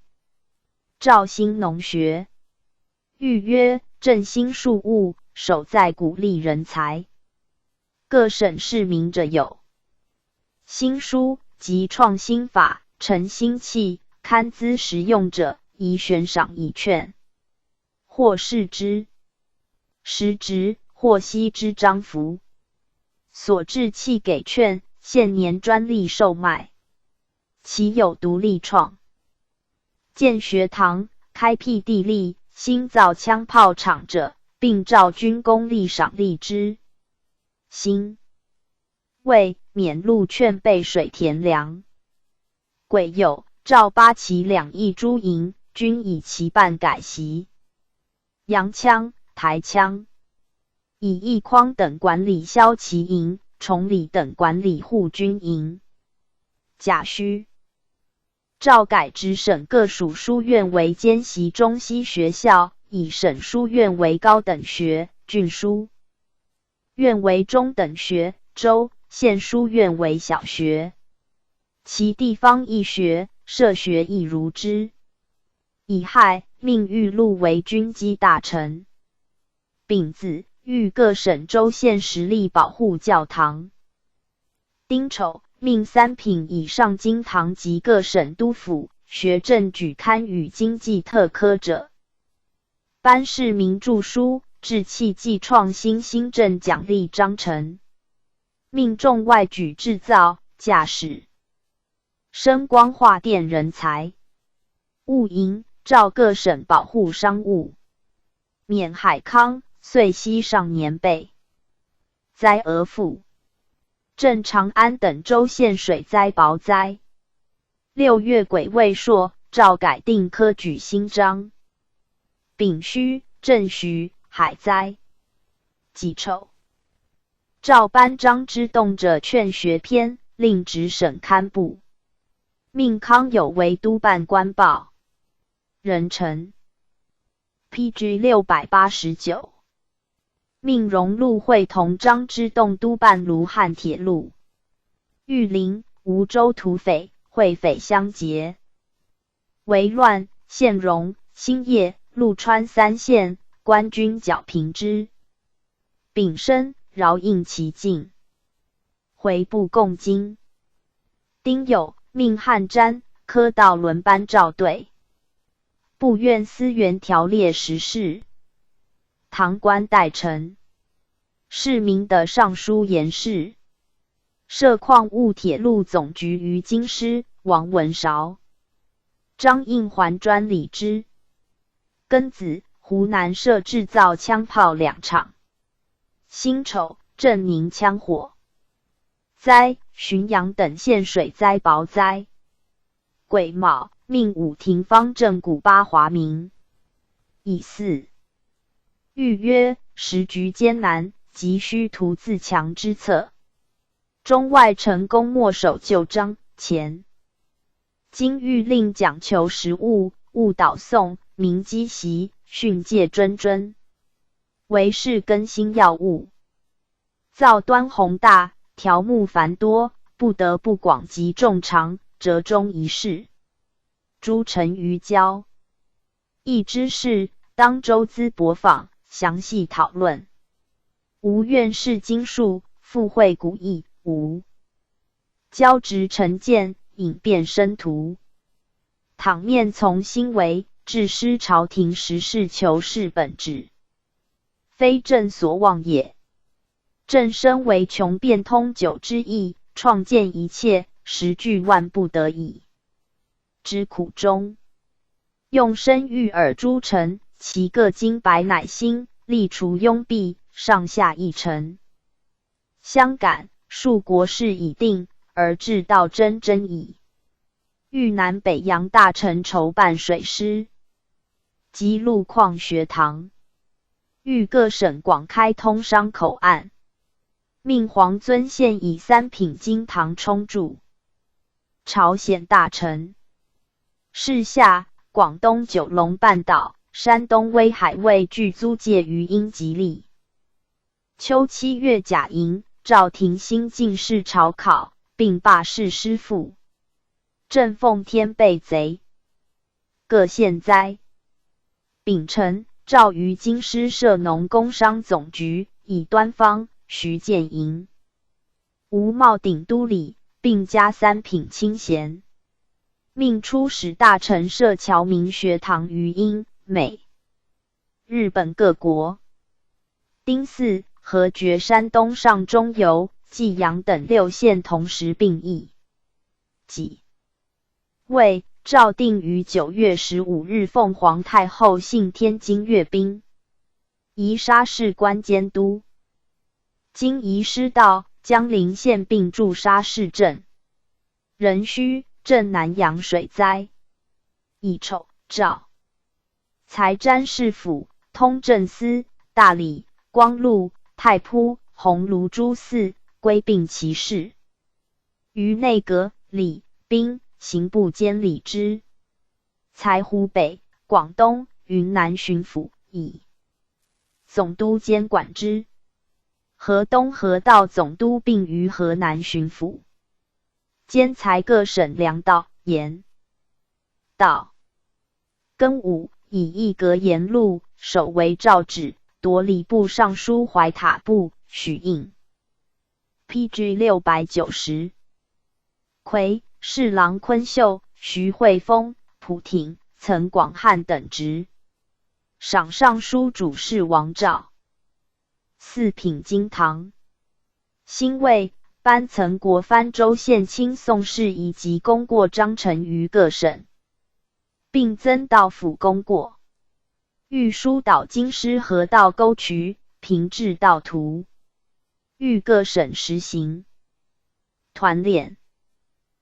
诏兴农学。谕曰：振兴庶务，守在鼓励人才。 各省市民者有：兴书及创新法、成新器、刊资实用者，宜悬赏一券，或试之，实值或悉之章幅。所置器给券，现年专利售卖。其有独立创建学堂、开辟地利、新造枪炮厂者，并召军功立赏立之。 辛未，免路券备水田粮。癸酉，诏八旗两翼诸营，均以其半改习。洋枪、台枪，以一匡等管理骁骑营，崇礼等管理护军营。甲戌， 诏改直省各署书院为兼习中西学校，以省书院为高等学、郡书院为中等学、州、县书院为小学。其地方役学、设学亦如之。乙亥，命裕禄为军机大臣。丙子，谕各省州县实例保护教堂。丁丑，命三品以上经堂及各省督抚、学政举刊与经济特科者， 班市民著书，志气济创新兴政奖励章程。命众外举制造、驾驶、声光化电人才。务营，照各省保护商务，免海康、岁息上年备。灾厄复，镇长安等州县水灾雹灾。 六月癸未朔，诏改定科举新章。丙戌，镇戌，海灾。己丑，诏班张之洞者劝学篇，令直省堪布。命康有为督办官报。壬辰，P G六百八十九。 命荣禄会同张之洞督办卢汉铁路。玉林、梧州土匪、会匪相结。为乱，献荣、兴业、陆川三县官军剿平之。丙申，饶应其境，回部共京。 丁酉，命汉詹科道轮班校对，部院司员条列时事，堂官代陈，市民的上书言事，设矿务铁路总局余京师王文韶、张应环专理之。庚子，湖南设制造枪炮两厂。辛丑，镇宁枪火。 灾，浔阳等县水灾雹灾。癸卯，命武亭方镇古巴华民。乙巳，谕曰：时局艰难，急需图自强之策。中外臣工莫守旧章。乾，今谕令讲求实务，勿倒宋，民积习，训诫谆谆，为是更新要务。 灶端宏大，条目繁多，不得不广集众长，折中一事，诸臣愚交。议之事，当周资博访，详细讨论。吾愿视今数，附会古议，五。交直臣见，引辩深图。倘面从新为，置失朝廷时事求是本旨， 非朕所望也。朕深为穷变通久之意，创建一切，实具万不得已之苦衷。用深喻尔诸臣，其各经百乃兴，力除拥蔽，上下议臣相感，数国事已定，而至道争争矣。 谕南北洋大臣筹办水师及路矿学堂，谕各省广开通商口岸，命黄遵献以三品经堂充柱。朝鲜大臣，示下广东九龙半岛、山东威海卫具租界余殷吉利。 秋七月甲寅，诏停兴进士朝考，并罢士师副。朕奉天备贼，各县灾。丙辰，诏余京师设农工商总局，以端方、徐建营、吴茂鼎督理，并加三品清闲。命出使大臣设侨民学堂于英、美、 日本各国。丁巳，核决山东上中游、济阳等六县同时并议。己未，诏定于九月十五日奉皇太后幸天京阅兵，移沙市官监督。今移师到江陵县并驻沙市镇。壬戌，镇南阳水灾。乙丑，诏 裁詹事府、通政司、大理、光禄、太仆、鸿胪诸司，归并其事。于内阁、礼、兵、刑部监理之。裁湖北、广东、云南巡抚，以总督监管之。河东河道总督并于河南巡抚，监裁各省粮道、盐道。 庚午，以议阁沿路，守为诏旨，夺礼部尚书怀塔部、许应。P G六百九十。 魁侍郎昆秀、徐惠丰、蒲亭、岑广汉等职，赏尚书主事王肇。四品京堂。辛未，班曾国藩州县卿宋世宜及功过章程于各省，并增道府功过。御书导京师河道沟渠，平治盗图，谕各省实行 团练，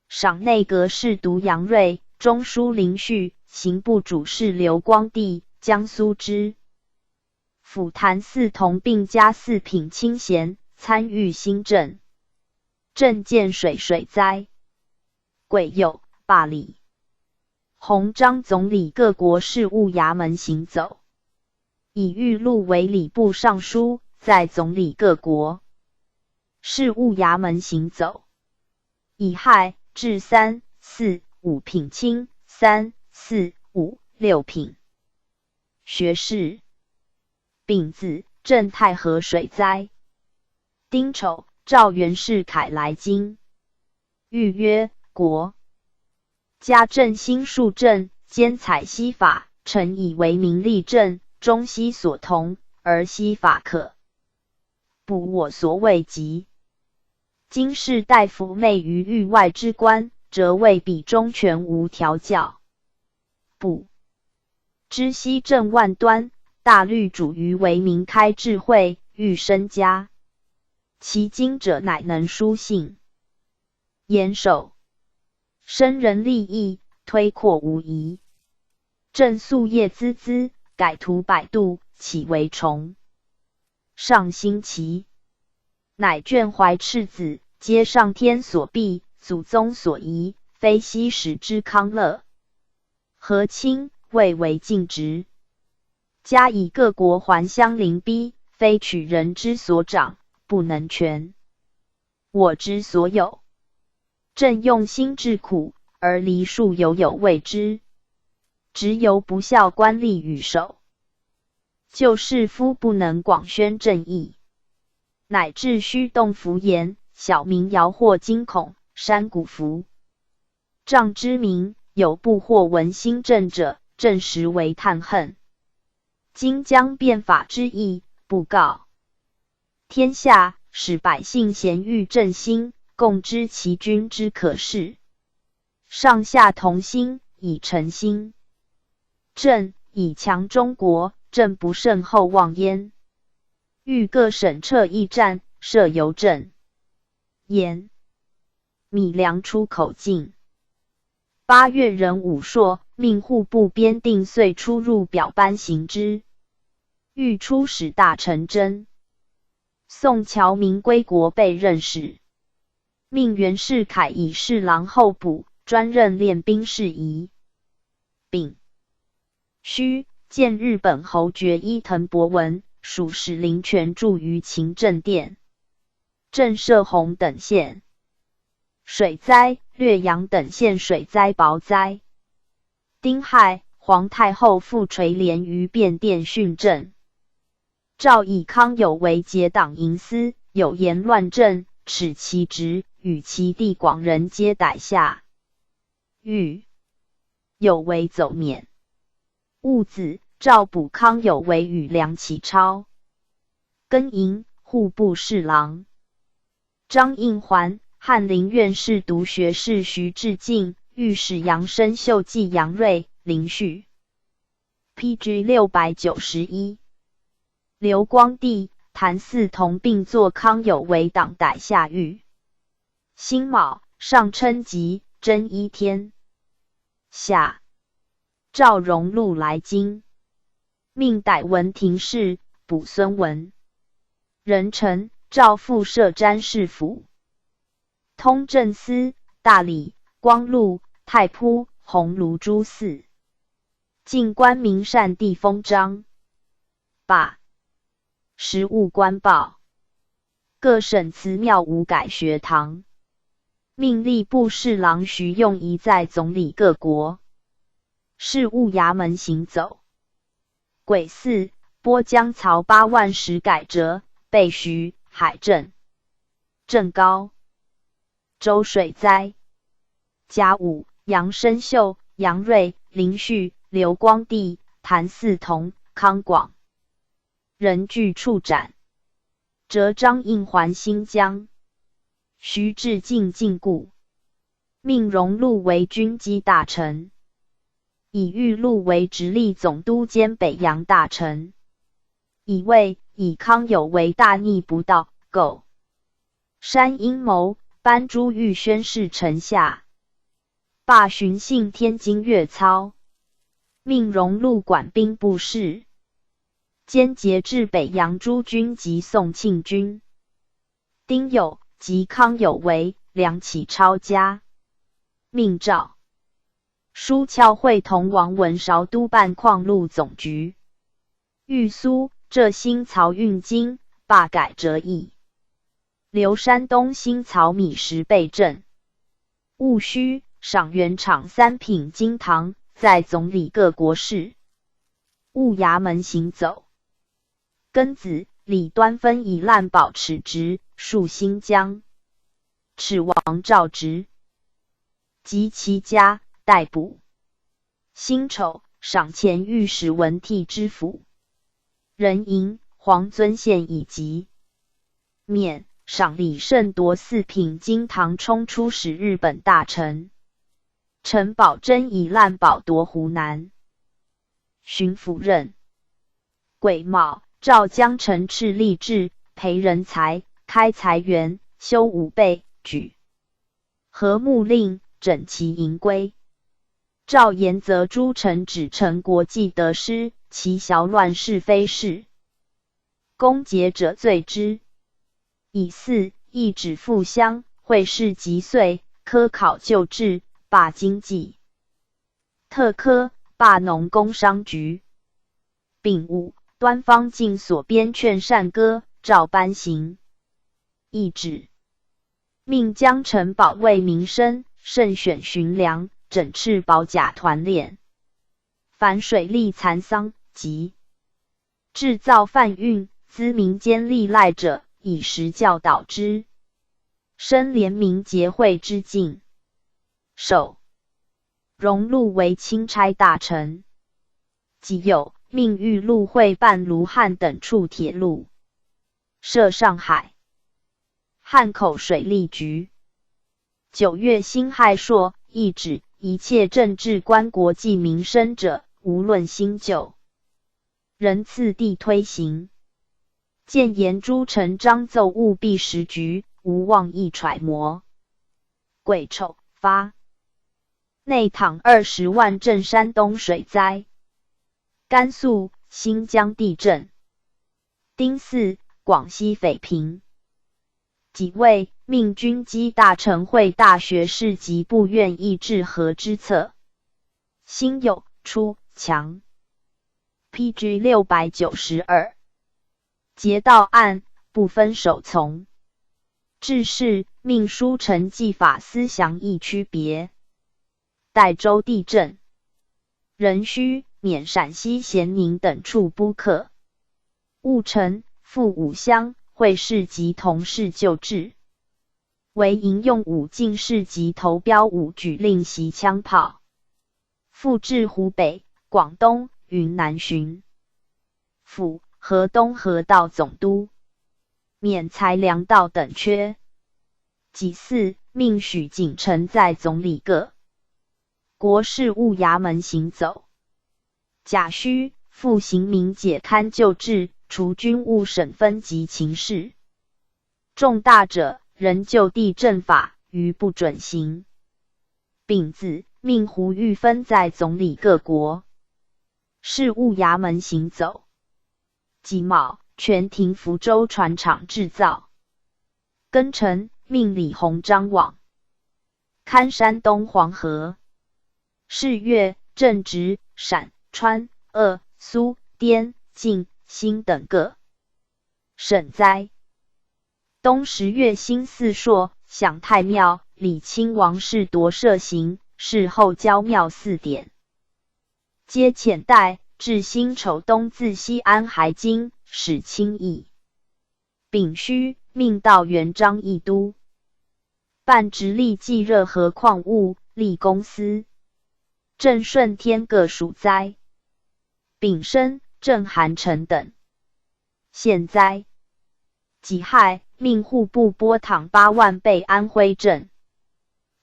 赏内阁侍读杨锐、中书林绪、刑部主事刘光第、江苏知府、弹四同并加四品清闲，参与新政。镇建水水灾。癸酉，罢礼。洪章总理各国事务衙门行走。以玉祿为礼部尚书，在总理各国 事务衙门行走。乙亥至三、四、五品卿，三、四、五、六品学士。丙子，镇太河水灾。丁丑，召袁世凯来京。谕曰：国家振兴数镇，兼采西法，诚以为民立政，中西所同，而西法可 补我所未及。今士大夫昧于域外之官，则谓彼中权无调教。补，知西政万端，大虑主于为民开智慧，育身家。其今者乃能书信，严守，生人利益，推阔无遗。朕夙夜孜孜，改图百度，岂为从 上星期，乃眷怀赤子，皆上天所庇，祖宗所遗，非昔时之康乐。和亲未为尽职，加以各国还乡邻逼，非取人之所长，不能全我之所有。朕用心至苦，而黎庶犹有未知，只有不孝官吏与守。 旧士夫不能广宣正义，乃至虚动符言，小民摇惑惊恐，山谷伏瘴之民，有不惑闻新政者，朕实为叹恨。今将变法之意，布告天下，使百姓咸欲振兴，共知其君之可恃。 上下同心，以诚心。朕以强中国，朕不胜厚望焉。谕各省掣驿站，设邮政、盐、米粮出口进。八月壬午朔，命户部编订岁出入表班行之。谕出使大臣真、宋侨民归国备任使。 命袁世凯以侍郎候补，专任练兵事宜。丙戌，见日本侯爵伊藤博文，署使林泉助于勤政殿，镇社弘等县水灾，略阳等县水灾雹灾。丁亥，皇太后复垂帘于便殿训政。 诏以康有为结党营私，有言乱政，耻其职，与其地广人皆逮下。谕有为奏免。戊子，诏补康有为与梁启超、更营、户部侍郎张应环、翰林院侍读学士徐至敬、御史杨申秀暨杨锐、林绪。 P G六百九十一。刘光第、谭嗣同并作康有为党逮下谕。辛卯，上称吉，征一天。夏，赵荣禄来京，命逮闻廷试、卜孙文、任臣、赵复设詹事府、通政司、大理、光禄、太仆、鸿胪诸司。 进官民善地封章。八、实物官报。各省祠庙无改学堂。命吏部侍郎徐用仪在总理各国事务衙门行走。癸巳，播江曹八万石改折，被许、海镇、镇高。周水灾。甲午，杨深秀、杨锐、林绪、刘光第、谭嗣同、康广。人俱处斩。折张应还新疆。徐至进进固，命荣禄为军机大臣，以玉祿为直隶总督兼北洋大臣。乙未，以康有为大逆不道，狗山阴谋，班朱玉宣誓臣下。罢巡幸天津岳操，命荣禄管兵部事，兼节制北洋诸军及宋庆军。丁酉，即康有为、梁启超家。命赵、舒、校会同王文韶督办矿路总局。豫苏、浙新漕运经，罢改折役。留山东新漕米食备镇。务虚，赏原厂三品金堂，载总理各国事。务衙门行走。庚子，李端分以烂宝尺直，戍新疆。尺王赵植及其家，逮捕。辛丑，赏前御史文替知府。壬寅，黄遵献以及。癸，赏李慎夺四品金堂，充出使日本大臣。陈宝箴以烂宝夺湖南巡抚任。癸卯，赵江陈赤励志，培人才，开财源，修武备，举河牧令，整齐营规。赵佯则诸臣指陈国际得失，其小乱是非事，公节者罪之。乙巳，一纸复乡，会试及岁，科考旧制，罢经济特科，罢农工商局。丙午，端方进所编劝善歌，照班行。乙酉，命江陈保卫民生，慎选巡粮，整饬宝甲团练。凡水利蚕桑及制造贩运、资民间利赖者，以实教导之，深怜悯节惠之境。首，荣禄为钦差大臣。己酉，命玉祿会办卢汉等处铁路，设上海、汉口水利局。九月辛亥朔，懿旨，一切政治官、国计民生者，无论新旧，仍次第推行。谏言诸臣章奏，务必实举，无妄议揣摩。癸丑，发内堂二十万赈山东水灾。甘肃、新疆地震。丁巳，广西榆平。己未，命军机大臣会大学士及部院议治河之策。辛酉，出强。P G六百九十二。节道案，不分首从。制式，命书臣纪法思详议区别。代州地震。壬戌，免陕西咸宁等处布克。务陈、富五乡会试及同事旧制。惟营用武进士及投标武举令习枪炮。复置湖北、广东、云南巡抚、河东河道总督，免裁粮道等缺。己巳，命许景澄载总理各国事务衙门行走。甲戌，复刑民解勘旧制，除军务省分级情事。重大者仍旧地政法，余不准行。丙子，命胡玉芬载总理各国事务衙门行走。己卯，全停福州船厂制造。庚辰，命李鸿章往 勘山东黄河。是月，正值陕、川、鄂、苏、滇、晋、新等各省灾。冬十月辛巳朔，享太庙，李亲王室夺设行，事后交庙祀典。皆遣带至辛丑冬自西安还京，始清议。丙戌，命道员张议都，办直隶冀热河矿物立公司，镇顺天各属灾。丙申，镇韩城等。 现灾。己亥，命户部拨討八万备安徽镇。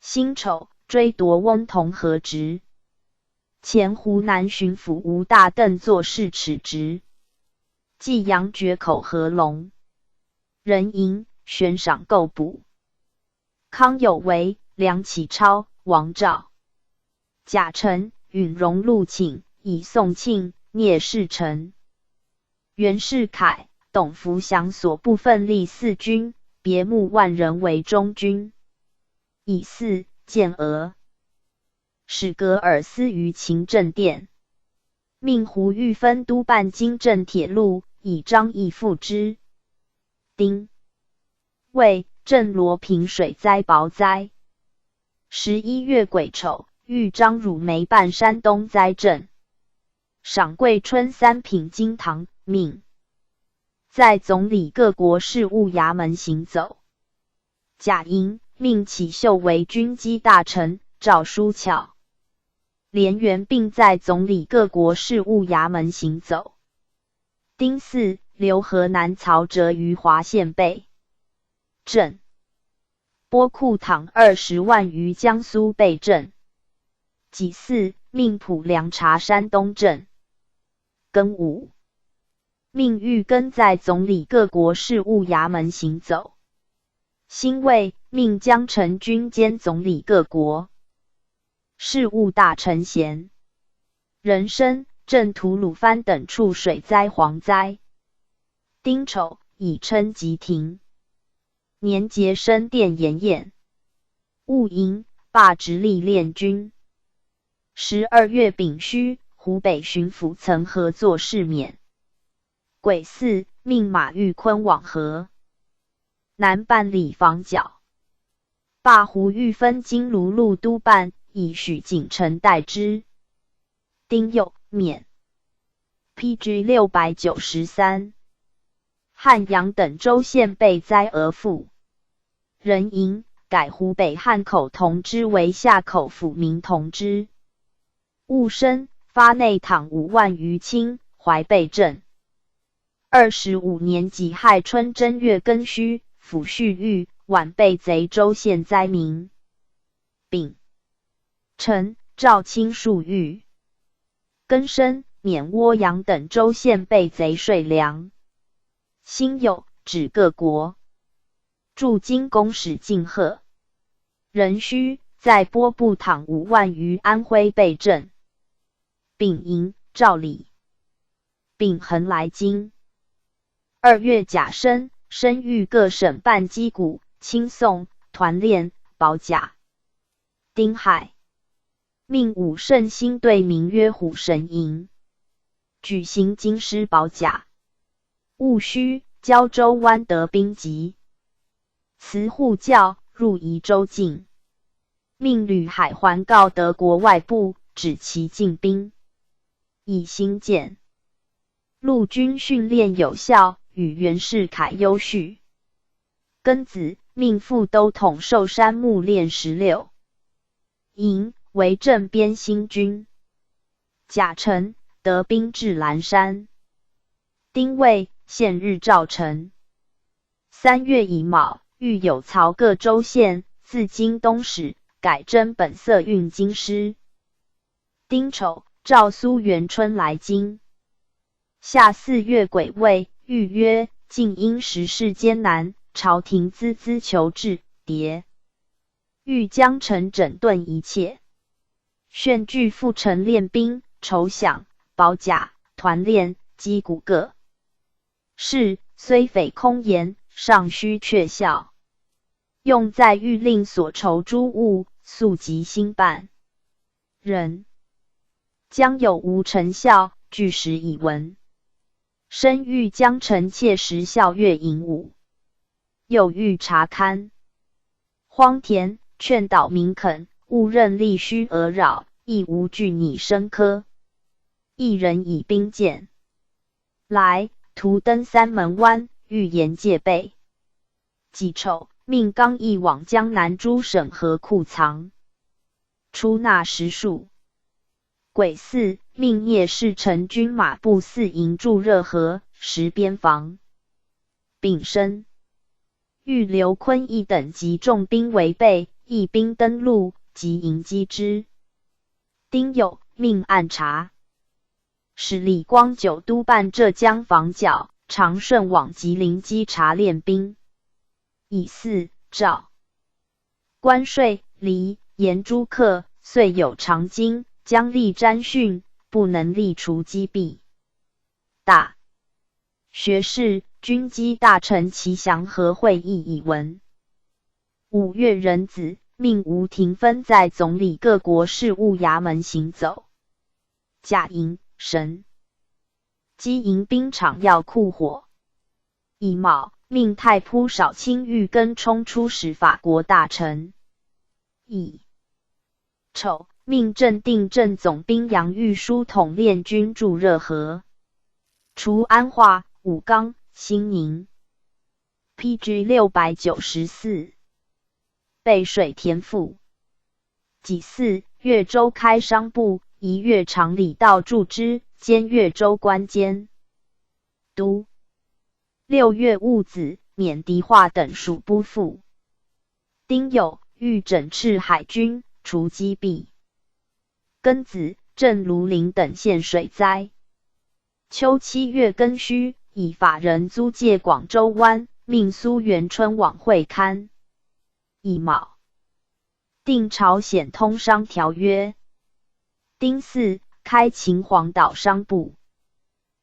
辛丑，追夺翁同和职。前湖南巡抚吴大镫作事持职。济阳决口何龙。壬寅，悬赏购补。 康有为、梁启超、王肇。甲辰，允荣陆请以宋庆、聂士成、袁世凯、董福祥所部分立四军，别募万人为中军。乙巳，建俄。使噶尔思于秦政殿，命胡玉芬督办京镇铁路，以张议副之。丁未，镇罗平水灾保灾。十一月癸丑，谕张汝梅办山东灾赈，赏贵春三品金堂，命在总理各国事务衙门行走。甲寅，命启秀为军机大臣，诏书校 连元并在总理各国事务衙门行走。丁巳，留河南曹哲于滑县备赈，拨库讨二十万于江苏备赈。己巳，命蒲梁察山东赈。庚午，命玉庚在总理各国事务衙门行走。辛未，命江城军兼总理各国 事务大臣衔。壬申，镇吐鲁番等处水灾蝗灾。丁丑，以琛集亭，年节升殿筵宴。戊寅，罢直隶练军。十二月丙戌，湖北巡抚岑和作赦免。 癸巳，命马昱昆往河南办理防剿。罢胡玉芬京卢路督办，以许景澄代之。丁酉，免。P G六百九十三。汉阳等州县备灾而复。壬寅，改湖北汉口同知为夏口抚民同知。 戊申，发内讨五万余清淮备赈。二十五年己亥春正月庚戌，抚叙域，晚备贼州县灾民。丙辰，诏清粟裕。庚申，免窝阳等州县备贼税粮。辛酉，指各国 驻京公使进贺。壬戌，再拨部讨五万余安徽备赈。丙寅，诏礼。丙恒来京。二月甲申，申谕各省办击鼓、清颂、团练、保甲。丁亥，命武圣兴对名曰虎神营，举行京师保甲。 戊戌，胶州湾得兵急，辞护校，入宜州境。命吕海环告德国外部，止其进兵，以兴建。陆军训练有效，与袁世凯优叙。庚子，命副都统寿山募练十六 营，为镇边兴军。甲辰，得兵至兰山。丁未，献日照臣。三月乙卯，谕有曹各州县，自今冬始，改征本色运京师。丁丑，诏苏元春来京。夏四月癸未，谕曰：近因时事艰难，朝廷孜孜求治，迭 谕江城整顿一切，宣谕赴城练兵、筹饷、保甲、团练、击鼓各事，虽非空言，尚须阙效。用在谕令所筹诸务，速即兴办。人将有无成效，据实以闻。申谕江城切实校阅营伍，又谕察勘 荒田，劝导民垦，勿任利须讹扰，亦无惧拟深窠。一人以兵见。来，图登三门湾，预言戒备。己丑，命刚义往江南诸省河库藏，出纳十数。癸巳，命聂士成军马步四营驻热河，识边防。丙申，遇刘坤一等集重兵围备，一兵登陆，即迎击之。丁酉，命按察使李光久督办浙江防剿，常顺往吉林稽查练兵。乙巳，赵、关税、黎、延诸客，遂有长津、姜立詹讯，不能力除击毙。大学士、军机大臣齐祥和会议以闻。五月壬子，命吴廷芬在总理各国事务衙门行走。甲寅，申，击营兵场要库火。乙卯，命太仆少卿玉庚充出使法国大臣。乙丑，命镇定镇总兵杨玉书统练军驻热河，除安化、武冈、兴宁。P G六百九十四，背水填腹。己巳，越州开商埠，以越长礼道助之，兼越州关监。都。六月戊子，免敌化等属部复。丁酉，欲整饬海军，除击毙。庚子，镇庐陵等县水灾。秋七月庚戌，以法人租界广州湾，命苏元春往会勘。乙卯，定朝鲜通商条约。丁巳，开秦皇岛商埠。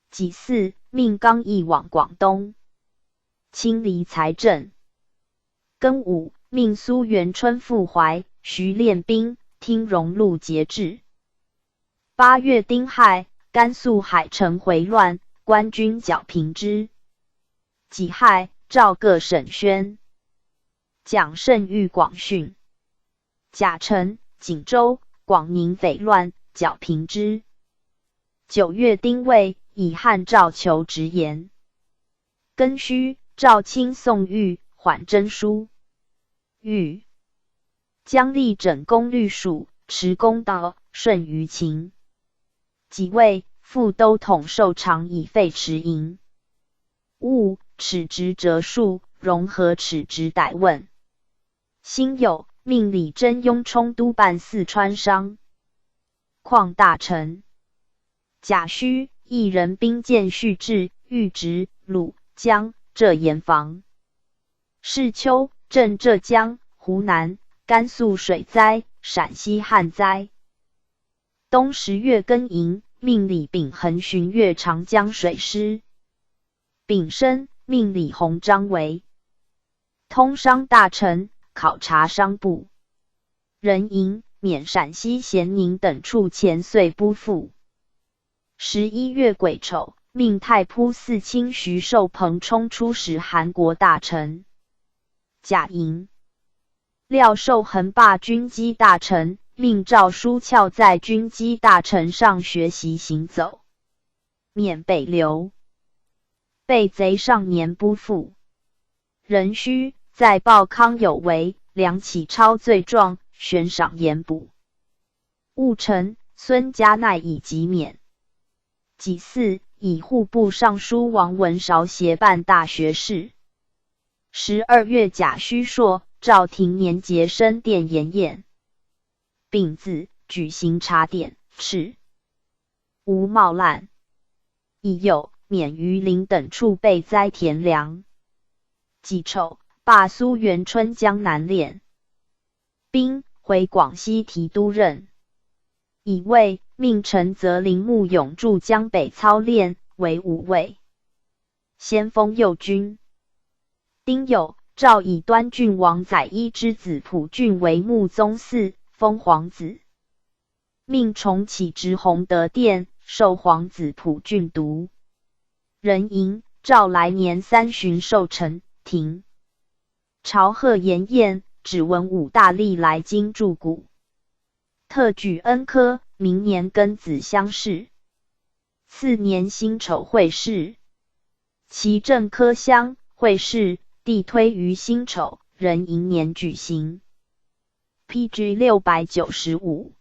己巳，命刚义往广东，清理财政。庚午，命苏元春赴淮徐练兵，听荣禄节制。八月丁亥，甘肃海城回乱，官军剿平之。己亥，诏各省宣讲圣谕广训。甲辰，景州、广宁匪乱，剿平之。九月丁未，以汉诏求直言。庚戌，诏卿宋玉、缓征疏。玉，将立整攻律属，持公道，顺于秦。己未，复都统授长以废迟营。戊，尺职折戍，融合尺职逮问。辛酉，命李贞镛充督办四川商矿大臣。甲戌，一人兵见续至豫直、鲁、江、浙盐防。是秋，镇浙江、湖南、甘肃水灾，陕西旱灾。冬十月庚寅，命李秉衡巡越长江水师。丙申，命李鸿章为通商大臣，考察商埠。壬寅，免陕西咸宁等处钱税拨赋。十一月癸丑，命太仆寺卿徐寿朋充出使韩国大臣。甲寅，廖寿恒罢军机大臣，命赵书翘在军机大臣上学习行走，免北流。被贼上年拨赋。壬戌，再报康有为、梁启超罪状，悬赏严捕。戊辰，孙家鼐以及免。己巳，以户部尚书王文韶协办大学士。十二月甲戌朔，赵廷年节升殿筵宴。丙子，举行茶典，敕无冒烂。乙酉，免榆林等处被灾田粮。己丑，罢苏元春江南练兵，回广西提督任。乙未，命陈泽林、穆永助江北操练，为武卫、先锋右军。丁酉，赵以端郡王载一之子蒲俊为穆宗嗣，封皇子，命重启直弘德殿，授皇子蒲俊独。壬寅，赵来年三旬寿辰，停朝贺筵宴，只闻武大力来京祝谷，特举恩科，明年庚子乡试。次年辛丑会试，其镇科乡会试，地推于辛丑壬寅年举行。P G六百九十五。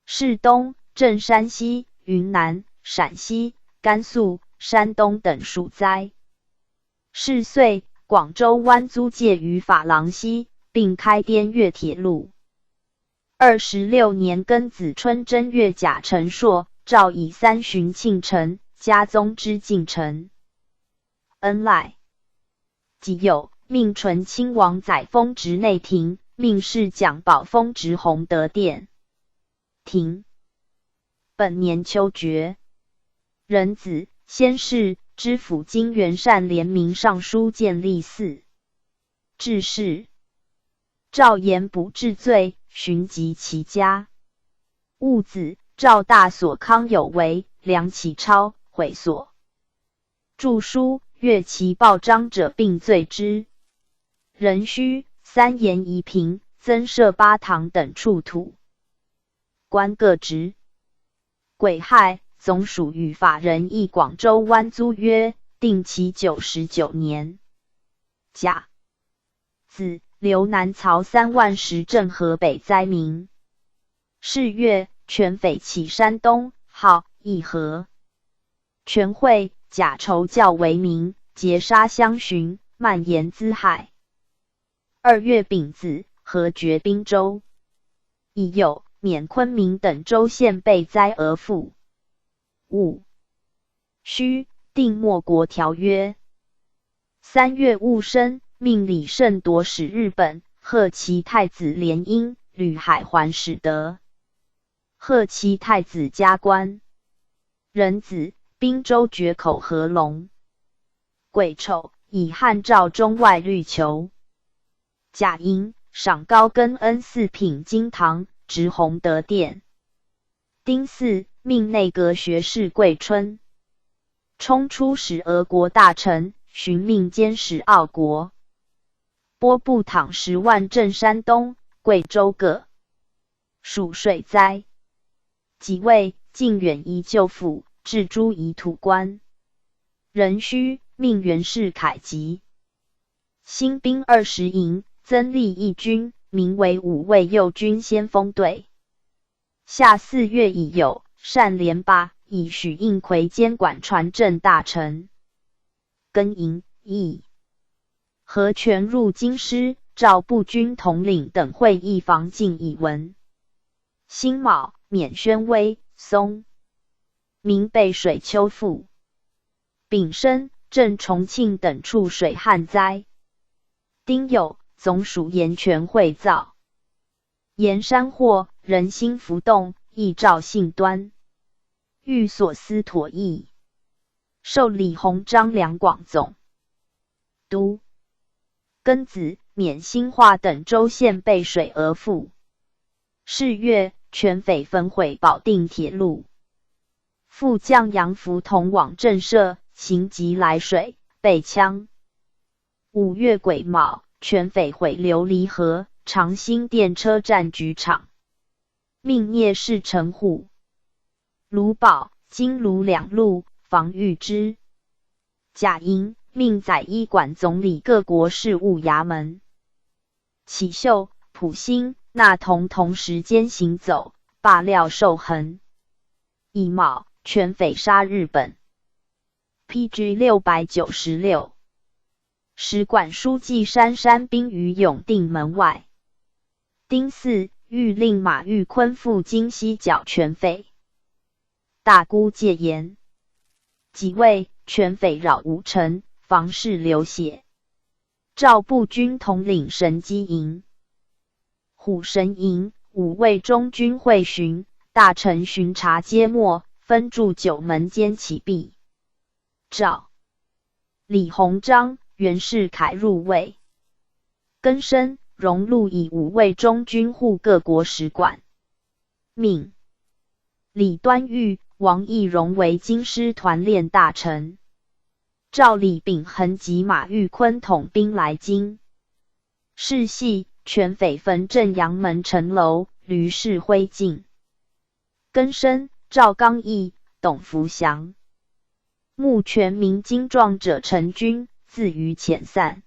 世东镇山西、云南、陕西、甘肃、山东等数灾。 是岁，广州湾租界与法郎西，并开滇越铁路。二十六年庚子春正月甲辰朔，诏以三旬庆辰，加宗之敬臣。恩赖。己酉，命纯亲王载沣执内廷，命侍讲宝沣执洪德殿。 庭。本年秋决。壬子，先试，知府金元善联名上书建立寺。致仕。诏严补治罪，寻及其家。戊子，诏大所康有为、梁启超毁所。 著书、阅其报章者并罪之。壬戌，三沿移平，增设八堂等处土。官各职。癸亥，总署与法人议广州湾租约，定期九十九年。甲子，刘南曹三万石镇河北灾民。是月，全匪起山东，号议和。 全会假酬教为民，劫杀乡巡，蔓延资害。二月丙子，和决滨州。乙酉，免昆明等州县被灾额赋。午戌，定莫国条约。三月戊申，命李胜铎使日本贺其太子联姻，旅海还使得。 贺其太子加官。壬子，滨州决口合龙。癸丑，以汉诏中外律囚。甲寅，赏高更恩四品金堂，执洪德殿。丁巳，命内阁学士桂春。 冲出使俄国大臣，寻命监视澳国。拨部镐十万镇山东、贵州各。属水灾。己未，靖远移旧府，置诸仪土官。壬戌，命袁世凯及。兴兵二十营，增立义军，名为五味右军先锋队。 夏四月乙酉，单连霸以许应奎监管船镇大臣。庚寅，乙何权入京师，召步军统领等会议防禁乙文。辛卯，免宣威、松、明备水丘赋。丙申，镇重庆等处水旱灾。丁酉，总署盐泉会造。 盐山货，人心浮动，亦照性端。寓所司妥议。授李鸿章两广总督。庚子，免兴化等州县备水额赋。是月，全匪焚毁保定铁路。副将杨福同往震慑，行及涞水，被枪。 五月癸卯，全匪毁琉璃河、长兴电车站局场。命聂士成护、卢宝、金卢两路防御之。甲寅，命载医馆总理各国事务衙门。乙酉，普兴、纳同同时间行走，罢料受痕。乙卯，全匪杀日本。 P G六百九十六。使馆书记珊珊兵于永定门外。丁巳，谕令马玉坤赴京西剿全匪。大姑戒严。己未，全匪扰吴城，房市流血。赵步军统领神机营。 虎神营、五味中军会巡、大臣巡查皆没，分驻九门监其弊。诏：李鸿章、袁世凯入卫。更升荣禄以五味中军护各国使馆。命李端玉、王懿荣为京师团练大臣。 诏李秉衡及马玉坤统兵来京。是系，全匪焚镇阳门城楼，屡试灰烬。更升赵刚义、董福祥。募全民精壮者陈军自余遣散。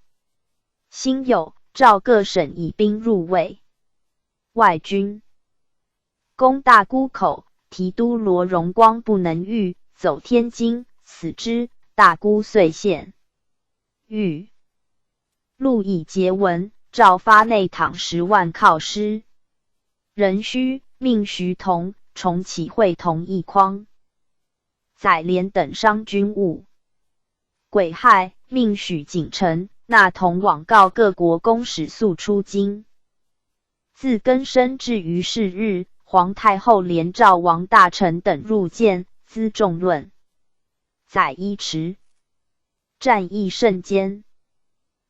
辛酉，诏各省以兵入卫。外军攻大沽口，提督罗荣光不能御，走天津，死之，大沽遂陷。豫。陆以结文，诏发内堂十万犒师。壬戌，命徐同、崇启会同一匡。载濂等商军务。癸亥，命许景澄、纳同往告各国公使速出京。自庚申至于巳日，皇太后连召王大臣等入见，资众论。载一迟。战役甚坚。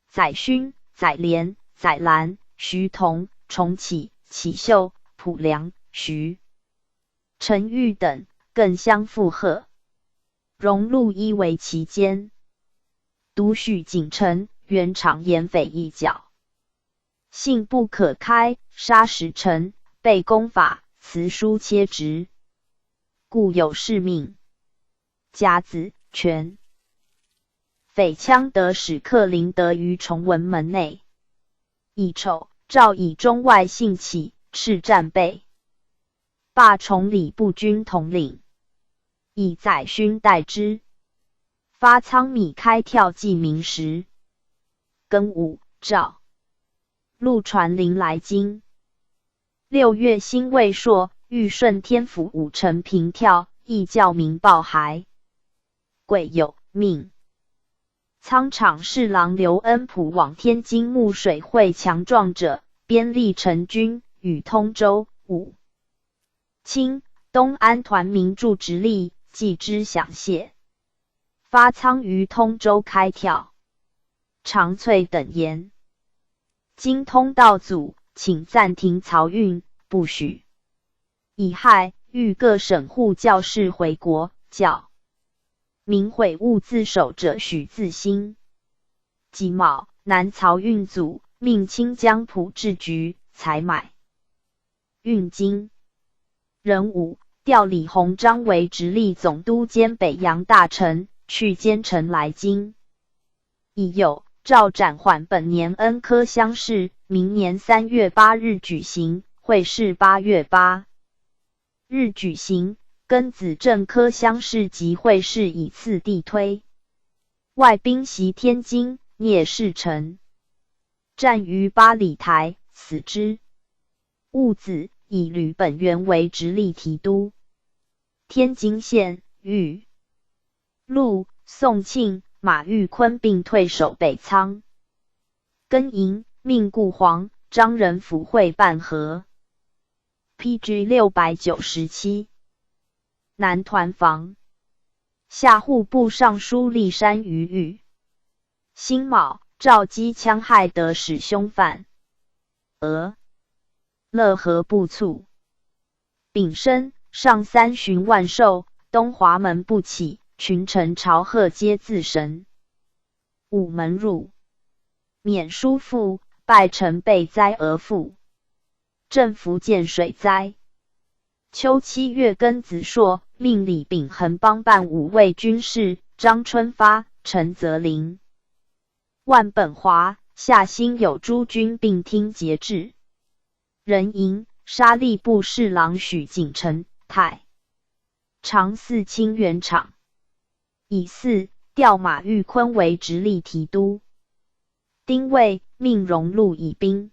载勋、载濂、载兰、徐同、崇启、启秀、蒲良、徐承玉等更相附和，荣陆一围其间。独许景澄原场掩匪一角，信不可开，杀使臣，被公法、辞书切职，故有是命。甲子，权。匪羌得使客林德于崇文门内。乙丑，诏以中外兴起，敕战备。罢崇礼部军统领，以载勋代之。发仓米开票济民时。庚午，诏陆传林来京。六月辛未朔，谕顺天府武城平票，亦教民报还。癸酉，命仓场侍郎刘恩普往天津募水会强壮者，编立陈军与通州、武、清、东安团民助直隶，计之饷谢。发仓于通州开票。常翠等言，京通道阻，请暂停漕运，不许。乙亥，谕各省户教士回国，教民悔悟自首者许自新。己卯，南漕运阻，命卿将普置局采买运金。壬午，调李鸿章为直隶总督兼北洋大臣，去兼程来京。乙酉，诏暂缓本年恩科乡试，明年三月八日举行，会试八月八日举行，庚子镇科乡试及会试以次第推。外兵袭天津，聂士成战于八里台，死之。戊子，以吕本元为直隶提督。天津县，豫、陆、宋庆、马玉坤并退守北仓。庚寅，命顾煌、张仁甫会办和。P G六百九十七。南团房。夏户部尚书骊山于豫。辛卯，诏机戕害得使凶犯。俄勒河部卒。丙申，上三旬万寿，东华门不起，群臣朝贺皆自神。午门入。免书父，拜陈备哉俄父。镇伏建水灾。秋七月庚子朔，命李秉衡帮办五位军士，张春发、陈泽林。万本华、夏兴友诸军并听节制。壬寅，杀吏部侍郎许景澄，太常寺卿原场。乙巳，调马玉坤为直隶提督。丁未，命荣录以兵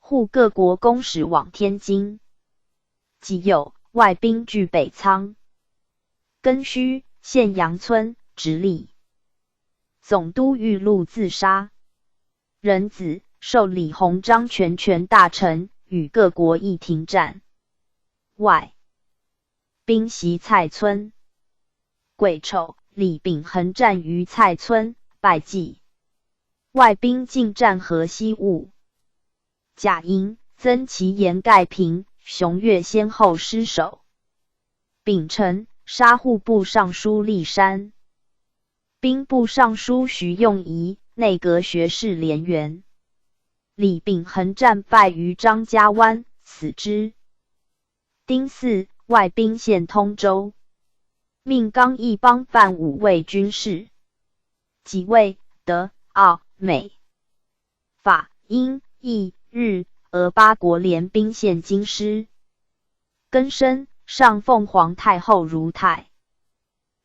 护各国公使往天津。己酉，外兵据北仓。庚戌，陷杨村，直隶总督玉露自杀。壬子，授李鸿章全权大臣，与各国议停战。外兵袭蔡村。癸丑，李秉衡战于蔡村，败绩。外兵进占河西务。甲寅，曾其言盖平、熊岳先后失守。丙辰，杀户部尚书骊山。兵部尚书徐用仪、内阁学士连元。李秉衡战败于张家湾，死之。丁巳，外兵陷通州。命刚义帮办武卫军事，即为德、奥、美、法、英、意、日、俄八国联兵陷京师。更升，上奉皇太后如太。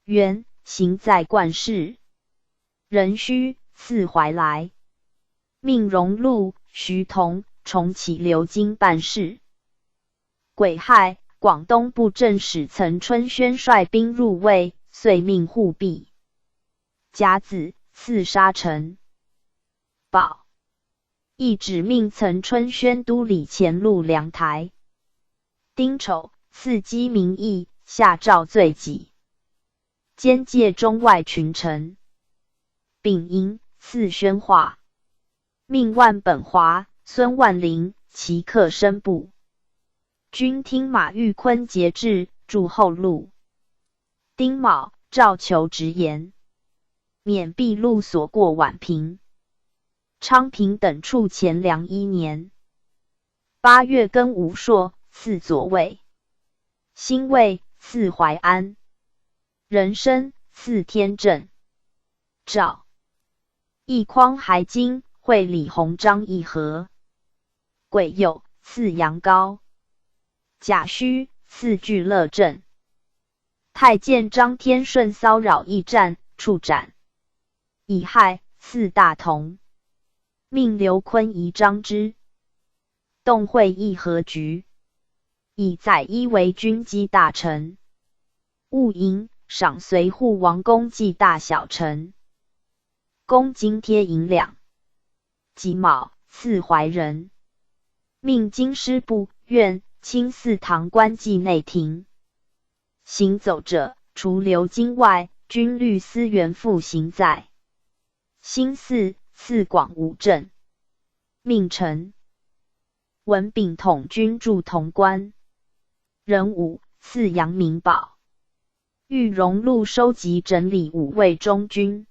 元，行在冠饰。壬戌，赐怀来。命荣禄、徐同重启流经办事。癸亥，广东布政使岑春轩率兵入卫，遂命护庇。甲子，赐沙尘、宝。亦指命岑春轩督理前路粮台。丁丑，赐鸡鸣驿，下诏罪己，兼戒中外群臣。丙寅，赐宣化，命万本华、孙万林、齐克申部军听马玉坤节制，筑后路。丁卯，诏求直言，免毕路所过宛平、昌平等处钱粮一年。八月庚午朔，赐左卫。辛未，赐淮安。壬申，赐添镇。赵、义匡、海津会李鸿章议和。癸酉，赐阳高。甲戌，赐聚乐镇。太监张天顺骚扰驿站，处斩。乙亥，赐大同，命刘坤仪张之洞会议和局。乙宰一为军机大臣。戊寅，赏随护王公祭大小臣，供津贴银两。己卯，赐怀仁，命京师部院卿四堂官祭内廷。行走者，除流经外，均律司原复行在。辛巳，赐广武镇，命陈文炳统军驻潼关。壬午，赐阳明堡，谕荣禄收集整理武卫中军。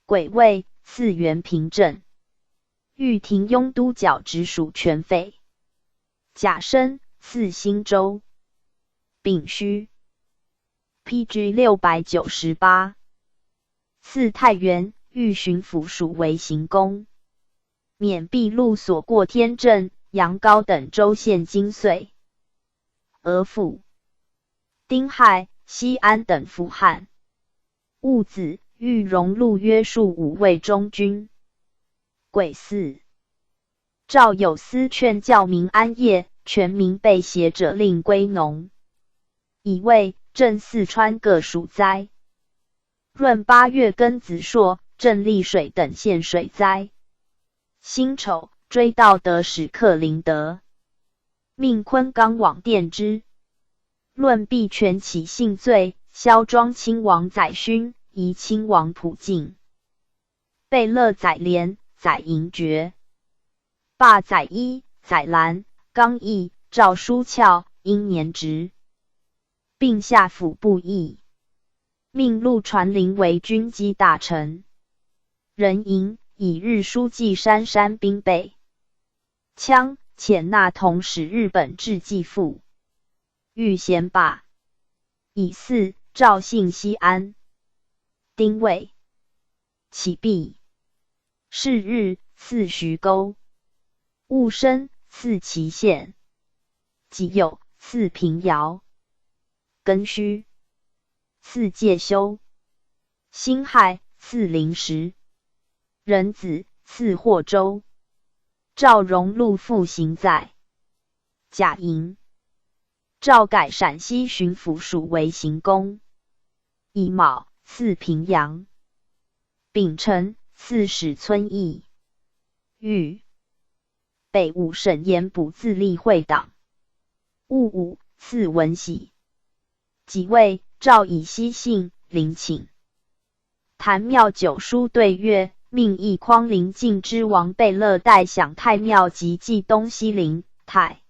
癸未，赐原平镇，谕停拥都剿直属权匪。甲申，赐新州。丙戌，P G六百九十八，赐太原，谕巡抚署为行宫，免毕路所过添镇、阳高等州县金岁、额付。丁亥，西安等复汉。戊子，谕荣禄约束武卫中军。癸巳，诏有司劝教民安业，全民被胁者令归农。乙未，镇四川各属灾。闰八月庚子朔，镇溧水等县水灾。辛丑，追盗得使克林德，命昆冈王电之。论毕权起性罪，萧庄亲王载勋，夷亲王普敬，贝勒载廉、载银爵，罢载一、载兰、刚义、赵叔翘，因年职，并下府部议，命陆传林为军机大臣。壬寅，以日书记杉山兵备 羌遣纳同使日本置济富，谕贤罢。乙巳，诏幸西安。丁未，起毕。是日，赐徐沟。戊申，赐淇县。己酉，赐平遥。庚戌，赐介休。辛亥，赐临时。壬子，赐霍州。赵荣禄复行在。甲寅，诏改陕西巡抚署为行宫。乙卯，赐平阳。丙辰，赐史村邑。乙 北五省盐补自立会党。戊午，赐文喜。己未，诏以西幸、临请、坛庙九书对曰，命义匡临晋之王贝勒代享太庙及冀东西陵、太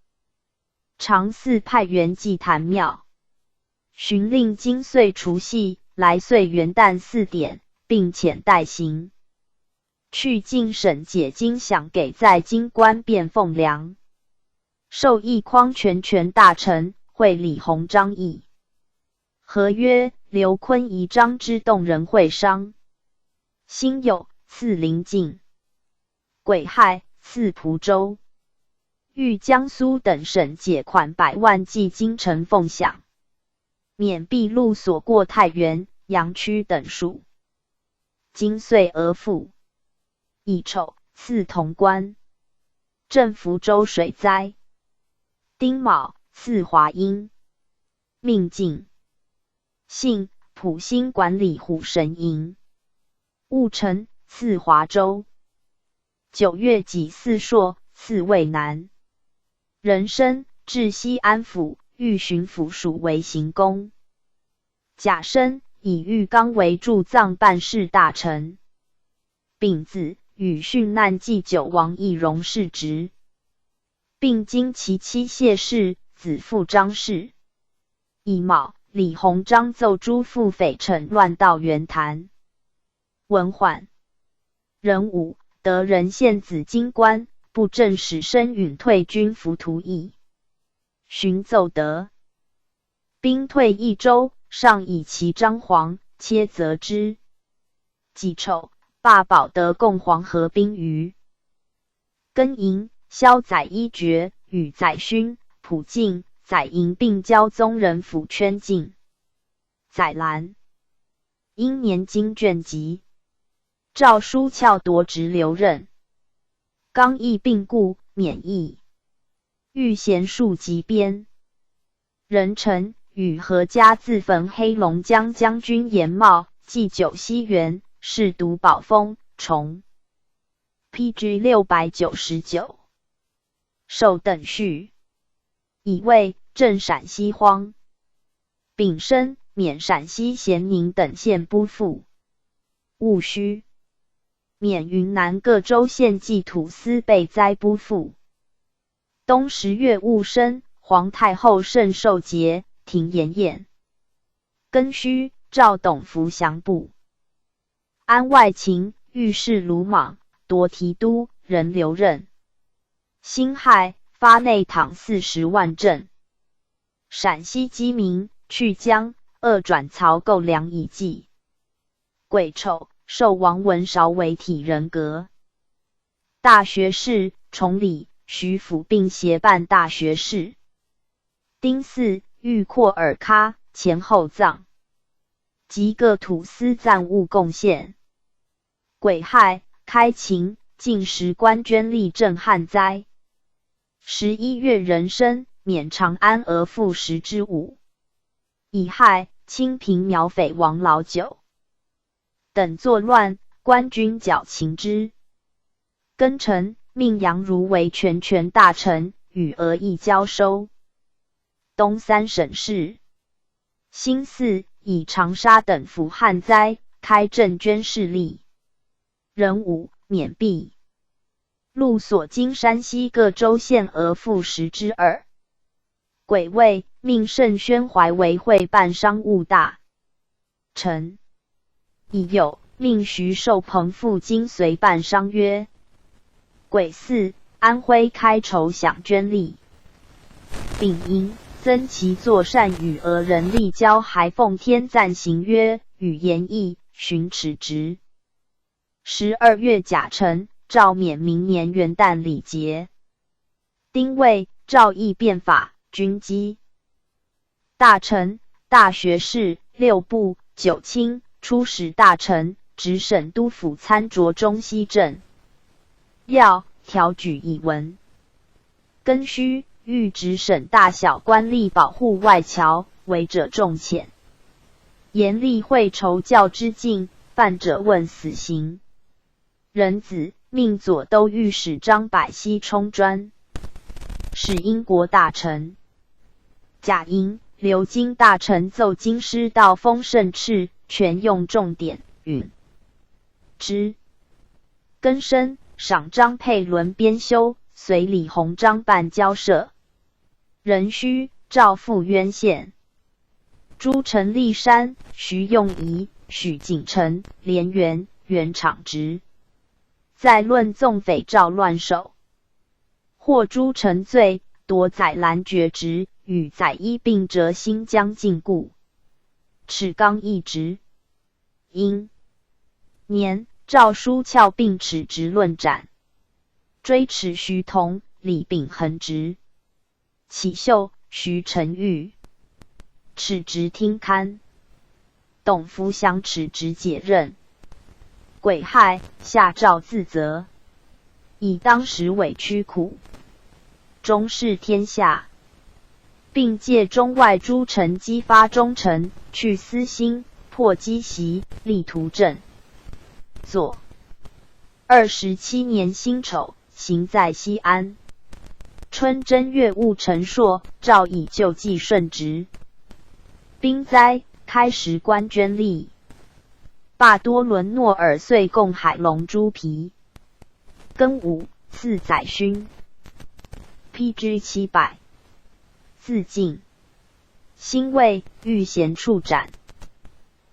常寺派员祭坛庙。巡令今岁除夕、来岁元旦四典，并遣代行。 去晋省解经饷给在京官便奉粮。授义匡全权大臣，会李鸿章议合曰刘坤仪张之洞人会商。辛酉，赐临晋。癸亥，赐蒲州。谕江苏等省解款百万寄京城奉饷，免毕录所过太原、阳曲等属。 金岁而复。乙丑，赐潼关。镇福州水灾。丁卯，赐华阴。命进。幸，普兴管理虎蛸营。戊辰，赐华州。九月己巳朔，赐渭南。壬申，置西安府御巡抚署为行宫。 甲申，以玉刚为驻藏办事大臣。丙子，与殉难祭酒王易荣世职，并经其妻谢氏，子父张氏。乙卯，李鸿章奏诸父匪骋乱到袁谭。文缓。壬午，得任献子京官，布政使申允退军浮屠邑。寻奏得， 兵退益州，上以其张黄，切则之。己丑，罢保德共黄河兵余。庚寅，萧载一厥，与载勋、普进、载寅并交宗人府圈禁。载兰。 因年经卷籍，诏书翘夺直留任。刚毅病故，免役。遇贤戍及边。壬辰，与何嘉自焚黑龙江将军严茂，祭酒西园，试图保封崇。P G六百九十九。 授等序。乙未，镇陕西荒。丙申，免陕西咸宁等县拨赋。戊戌，免云南各州县际土司被灾拨赋。冬十月戊申，皇太后圣寿节，停盐宴。庚戌，诏董福降部。 安外勤，遇事鲁莽，夺提督，人留任。辛亥，发内躺四十万镇。陕西饥民，去疆，遏转曹构粮以济。癸丑，授王文韶为体仁阁 大学士、崇礼、徐府并协办大学士。丁巳，欲扩尔喀，前后藏。及各土司暂勿贡献。癸亥，开秦，禁食官捐力赈旱灾。十一月壬申，免长安额赋十之五。乙亥，清平苗匪王老九 等作乱，官军剿秦之。庚辰，命杨儒为全权大臣，与俄易交收。东三省事。辛巳，以长沙等抚旱灾，开赈捐势力。壬午，免毕。录所经山西各州县额赋十之二。 癸未，命盛宣怀为会办商务大臣。乙酉，命徐寿朋赴京随办商约。癸巳，安徽开筹饷捐力。丙寅，曾颀作善与俄人立交，还奉天暂行约，与严毅、荀尺直。 十二月甲辰，诏免明年元旦礼节。丁未，诏议变法，军机。大臣、大学士、六部、九卿、出使大臣、直省督抚参酌中西政要，条举以闻。 庚戌，谕直省大小官吏保护外侨，违者重浅。严厉会筹教之禁，犯者问死刑。壬子，命左都御史张百熙充专，使英国大臣。甲寅，留京大臣奏京师道封圣敕，权用重典，允之。 庚申，赏张佩纶编修，随李鸿章办交涉。壬戌，诏赴渊县。诸城骊山、徐用仪、许景澄、连元、袁敞直，再论纵匪赵乱首。 获诸臣罪，夺载兰厥职，与载一并折新疆禁锢。敕刚议职。 因年诏书校并敕职论斩，追敕徐同、李秉衡职。起秀徐陈玉，敕职听堪。董福祥敕职解任。癸亥，下诏自责，以当时委屈苦，终示天下，并借中外诸臣激发忠臣，去私心，破积习，立图谶。作。二十七年辛丑，行在西安。春正月，戊辰朔，诏以救济顺直。兵灾，开时官捐吏。罢多伦诺尔岁贡海龙猪皮。 庚午，赐宰勋。P G七百。自尽。辛未，遇咸处斩。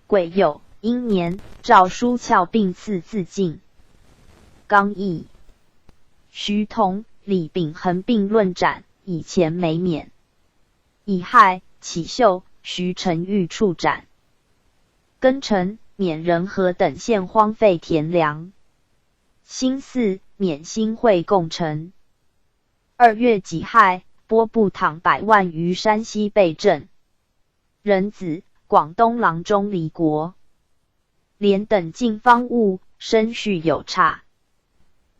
癸酉，因年诏书校并赐自尽。刚议。徐同、李秉衡并论斩，以前没免。乙亥，起秀徐陈玉处斩。庚辰，免仁和等县荒废田粮。 辛巳，免新会共臣。二月己亥，拨部鞑百万于山西备战。壬子，广东郎中离国。连等进方物，声誉有差。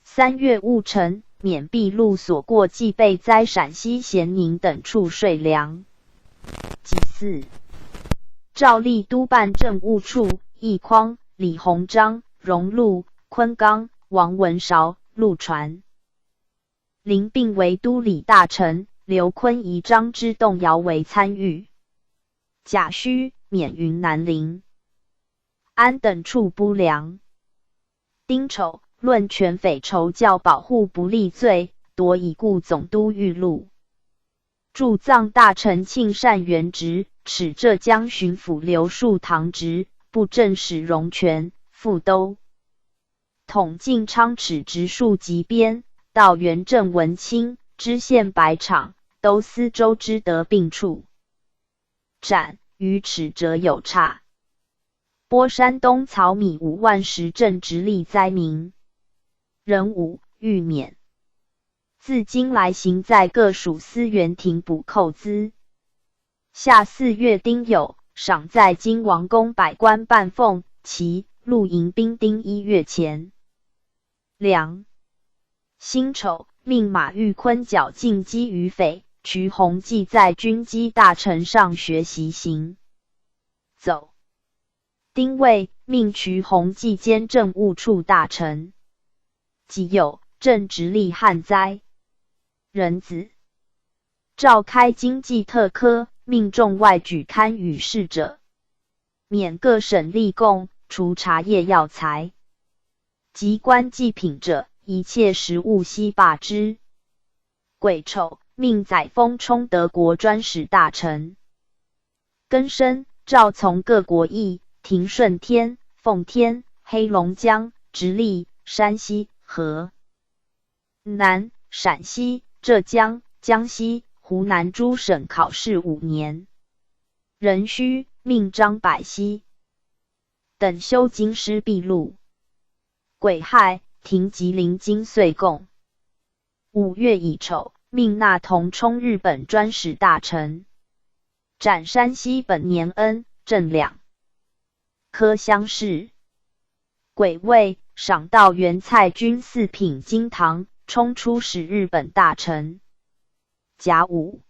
三月戊辰，免秘录所过冀备灾陕西咸宁等处税粮。己巳，诏吏督办政务处，奕匡、李鸿章、荣禄、昆刚、王文韶、陆传。临并为都理大臣，刘坤仪、张之洞遥为参与。甲戌，免云南临安等处拨粮。丁丑，论权匪酬教保护不利罪，夺已故总督玉露。 驻藏大臣庆善原职，敕浙江巡抚刘树堂职，布政使荣权、富都。统进昌敕直隶边，道元镇文清，知县百场，都司州知德并处。斩，与敕折有差。 拨山东草米五万石赈直隶灾民。壬午，遇免。自京来行在各署司员停补扣资。夏四月丁酉，赏在京王宫百官半奉，其录迎兵丁一月钱。良。辛丑，命马玉坤剿进击于匪，瞿宏济在军机大臣上学习行走。丁未，命瞿宏济兼政务处大臣。己酉，镇直隶旱灾。壬子，召开经济特科，命众外举堪舆事者，免各省例贡，除茶叶药材。 及官祭品者，一切食物悉罢之。癸丑，命载沣充德国专使大臣。庚申，诏从各国议，停顺天、奉天、黑龙江、直隶、山西、河南、陕西、浙江、江西、湖南诸省考试五年。壬戌，命张百熙 等修京师秘录。癸亥，停吉林京岁贡。五月乙丑，命纳同充日本专使大臣。斩山西本年恩、镇两。科乡试。癸未，赏道元蔡钧四品京堂，充出使日本大臣。甲午，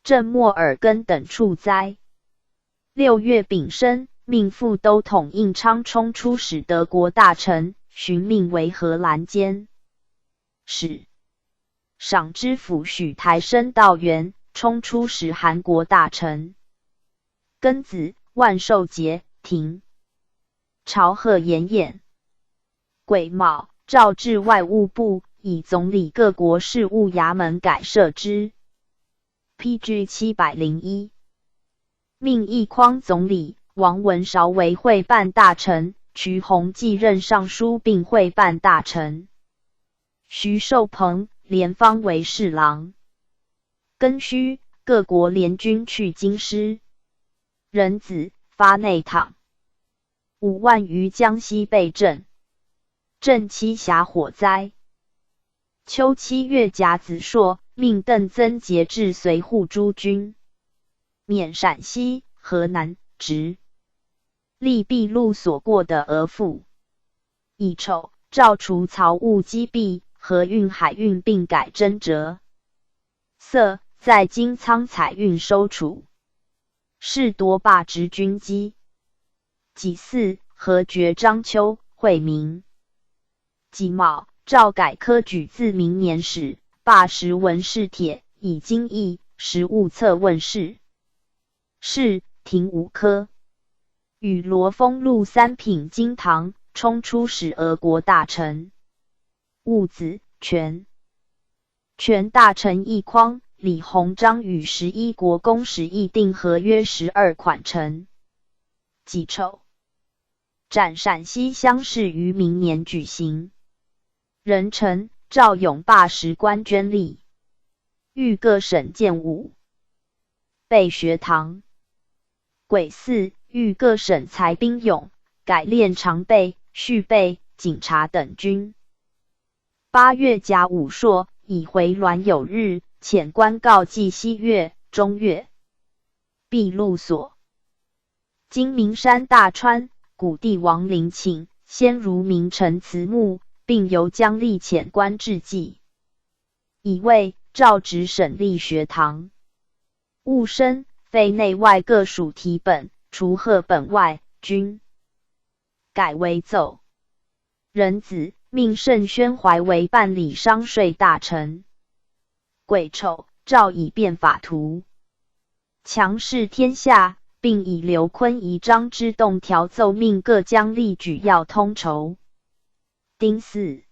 镇莫尔根等处灾。六月丙申，命副都统应昌充出使德国大臣，寻命为荷兰监使。赏知府许台升道元，充出使韩国大臣。庚子，万寿节，停。朝贺延宴。 癸卯，诏至外务部，以总理各国事务衙门改设之。P G七百零一。命奕匡总理，王文韶为会办大臣，瞿宏济任尚书并会办大臣。徐寿朋、连芳为侍郎。 庚戌，各国联军去京师。壬子，发内淌。五万余江西被震，震妻霞火灾。秋七月甲子朔，命邓增节制随护诸军，免陕西、河南，直 隶毕路所过的额父。乙丑，诏除漕务积弊，河运海运并改征折。巳，在京仓采运收储，试夺罢植军机。己巳，核决章丘、惠民。己卯，诏改科举自明年始，罢识文试帖，以经义、实务策问试。试，停五科。与罗丰录三品京堂，充出使俄国大臣。戊子，权。权大臣奕匡、李鸿章与十一国公使议定和约十二款陈。己丑， 展陕西乡试于明年举行。壬辰，赵永罢十官捐吏，谕各省建武备学堂。癸巳，谕各省裁兵勇，改练常备、序备、警察等军。八月甲午朔，以回銮友日，遣官告祭西岳、中岳。毕路所。今名山大川，古帝王陵寝，先儒名臣祠墓，并由姜立遣官致祭。乙未，诏植省立学堂。戊申，废内外各署题本，除贺本外，均改为奏。壬子，命盛宣怀为办理商税大臣。癸丑，诏以变法图强势天下，并以刘坤仪、张之洞调奏命各将立举要通筹。丁巳，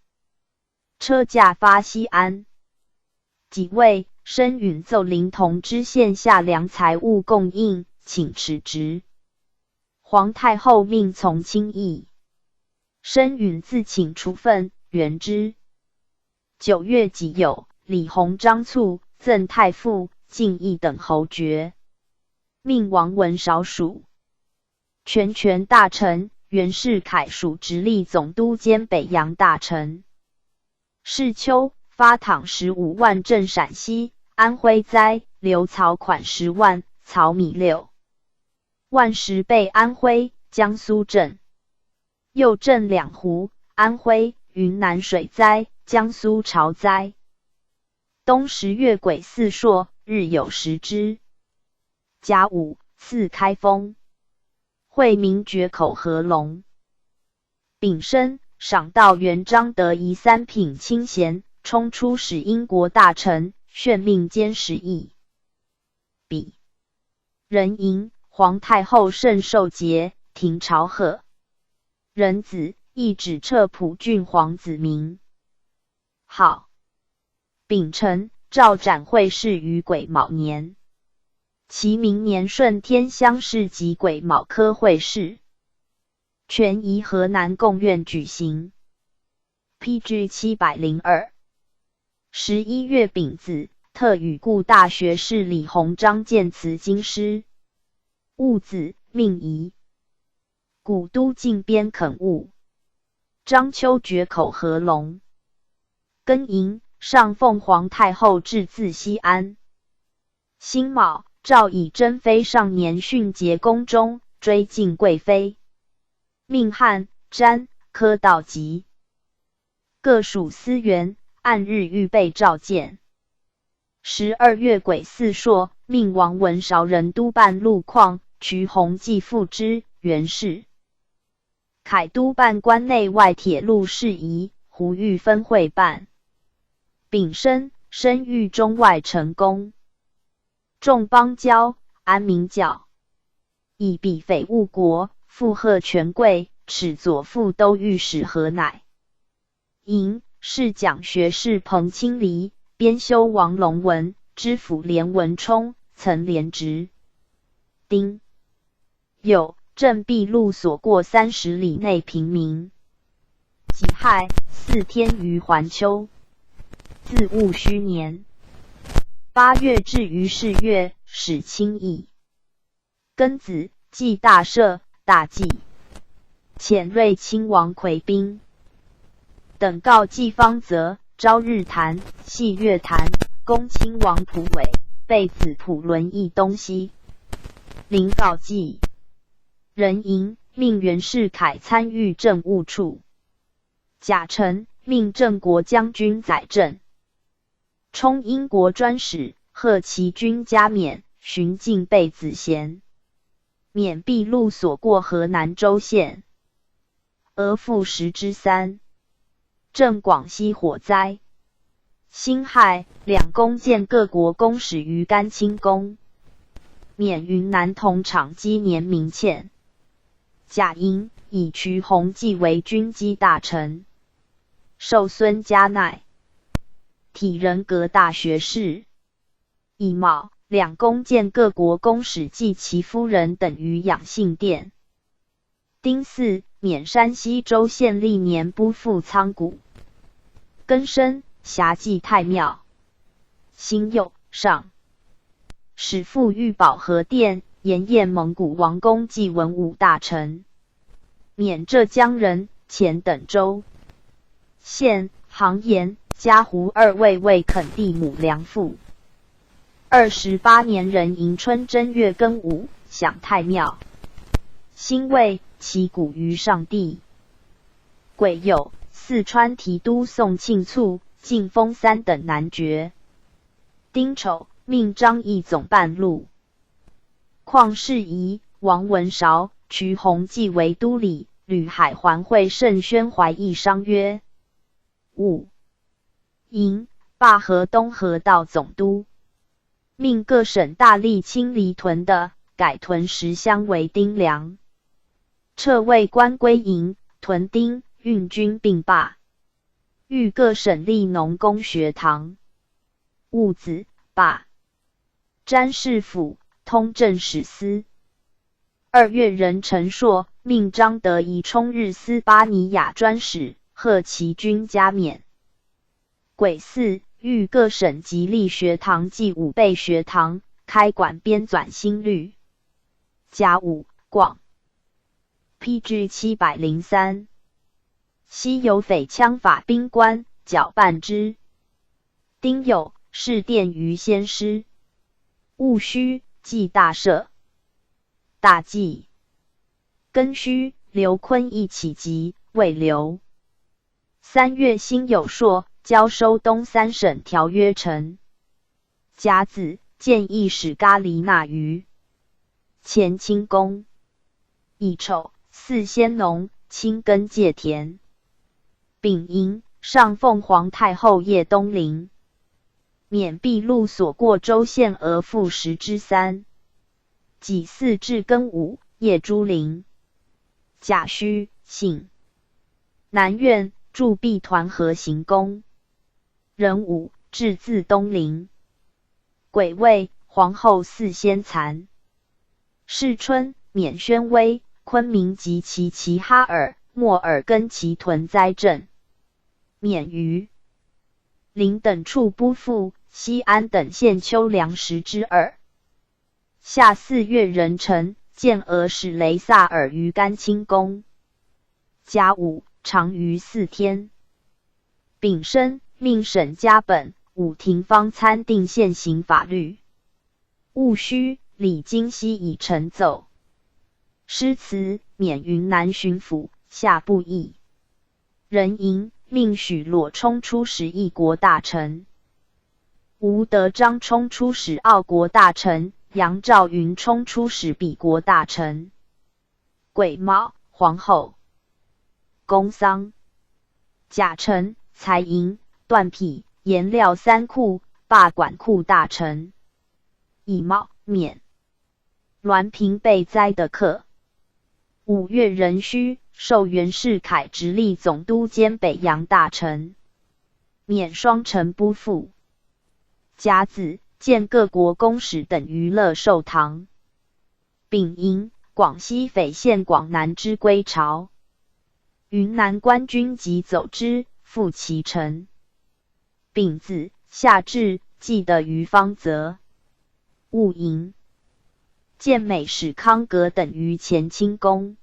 车驾发西安。己未，申允奏临潼知县夏粮财物供应，请辞职。皇太后命从亲议，申允自请处分，原之。九月己酉，李鸿章促赠太傅、敬义等侯爵，命王文韶署。权权大臣袁世凯署直隶总督兼北洋大臣。是秋，发镐十五万镇陕西、安徽灾，留漕款十万，漕米六万石备安徽、江苏赈。又赈两湖、安徽、云南水灾、江苏潮灾。冬十月癸巳朔，日有食之。甲午，赐开封。惠民决口河龙。丙申，赏道元张德仪三品清衔，充出使英国大臣，炫命监十役。丙壬寅，皇太后圣寿节，停朝贺。壬子，懿旨撤蒲郡皇子民。 好。丙辰，诏展会试于癸卯年。其明年顺天乡试及癸卯科会试，全宜河南贡院举行。P G七百零二。十一月丙子，特与顾大学士李鸿章见辞京师。戊子，命仪 古都靖边垦务。章丘决口河龙。庚寅，上奉皇太后制自西安。辛卯，诏以珍妃上年殉节宫中，追敬贵妃。命汉、詹、柯道及 各署司员，按日预备召见。十二月癸巳朔，命王文韶任督办路况，瞿宏继副知、袁世凯督办关内外铁路事宜，胡域分会办。丙申，申谕中外臣工，众邦交，安民教。 以彼匪误国，附贺权贵，始左副都御史河乃。寅，侍讲学士彭清离，编修王龙文，知府连文充，曾连职。丁酉，镇毕路所过三十里内平民。己亥，祀天于环丘，自戊戌年。八月至于是月，始清役。 庚子，冀大社、大冀。遣瑞亲王魁兵。等告冀方则，昭日谈，细月谈，攻亲王蒲尾，被子蒲轮诣东西。临告冀，任营，命袁世凯参御政务处。甲辰，命镇国将军载镇。充英国专使，贺其军加冕，巡境被子咸。免毕路所过河南州县。俄复十之三。镇广西火灾。辛亥，两宫见各国公使于甘清宫。免云南同场击联名签。甲寅，以瞿宏继为军机大臣。授孙嘉鼐。体仁阁大学士。乙卯，两宫见各国公使及其夫人等于养性殿。丁巳，免山西州县历年拨付仓谷。庚申，辖祭太庙。辛酉，上。始复御宝和殿，延宴蒙古王公及文武大臣。免浙江人、钱等州。县、杭盐、嘉湖二位为垦地亩粮赋。二十八年壬寅春正月庚午，享太庙。辛未，其谷于上地。癸酉，四川提督宋庆卒、靳丰三等南绝。丁丑，命张议总半路。况世仪、王文韶、瞿宏继为都理，旅海环会，盛宣怀义商约。 五、寅，罢河东河道总督，命各省大吏清理屯的，改屯石乡为丁粮。撤卫官归营，屯丁，运军并罢。谕各省立农工学堂。戊子，罢 詹事府，通政史司。二月壬辰朔，命张德仪充日斯巴尼亚专使，贺其军加冕。癸巳，谕各省吉利学堂及武备学堂，开馆编纂新律。甲午，广。P G七百零三。西游匪羌法兵官，剿办之。 丁酉，试殿于先师。戊戌，祭大社、大祭。庚戌，刘坤一起即位刘。三月辛酉朔，交收东三省条约成。甲子，建义使噶离那于乾清宫。乙丑，祀先农，清耕界田。丙寅，上奉皇太后谒东陵。免毕路所过州县额赋十之三。己巳至庚午，谒朱陵。甲戌，省南苑，驻裄团河行宫。壬午，至自东陵。癸未，皇后祀先蚕。 是春，免宣威、昆明及其齐哈尔、莫尔根其屯灾镇。免于林等处拨赋，西安等县秋粮十之二。夏四月壬辰，建额使雷萨尔于甘清宫。甲午，长于四天。丙申，命省加本、武亭方参定现行法律。 戊戌，礼经西以成奏。诗词，免云南巡抚，下布衣。壬寅，命许裸充出使谒国大臣。吴德章充出使澳国大臣，杨兆云充出使比国大臣。 癸卯，皇后。工桑。甲辰，裁银、缎匹、颜料三库，罢管库大臣。乙卯，免滦平被灾的课。五月壬戌，授袁世凯直隶总督兼北洋大臣。免双城拨赋。甲子，见各国公使等于乐寿堂。 丙寅，广西匪县广南之归巢。云南官军即走之，复其城。丙子，夏至，祭德于方则。戊寅，建美始康阁等于乾清宫。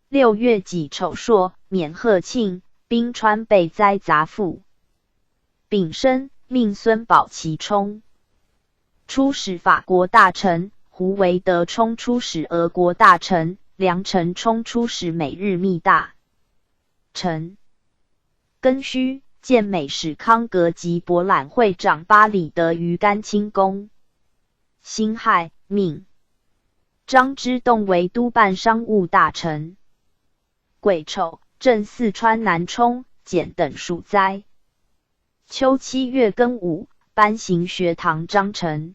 六月己丑朔，免贺庆，兵川被灾杂赋。丙申，命孙宝祺充。出使法国大臣，胡惟德充出使俄国大臣，梁诚充出使美日密大臣。庚戌，建美始康阁及博览会长巴里德于干清宫。辛亥，命张之洞为督办商务大臣。癸丑，镇四川南充、简等暑灾。秋七月庚午，班行学堂章程。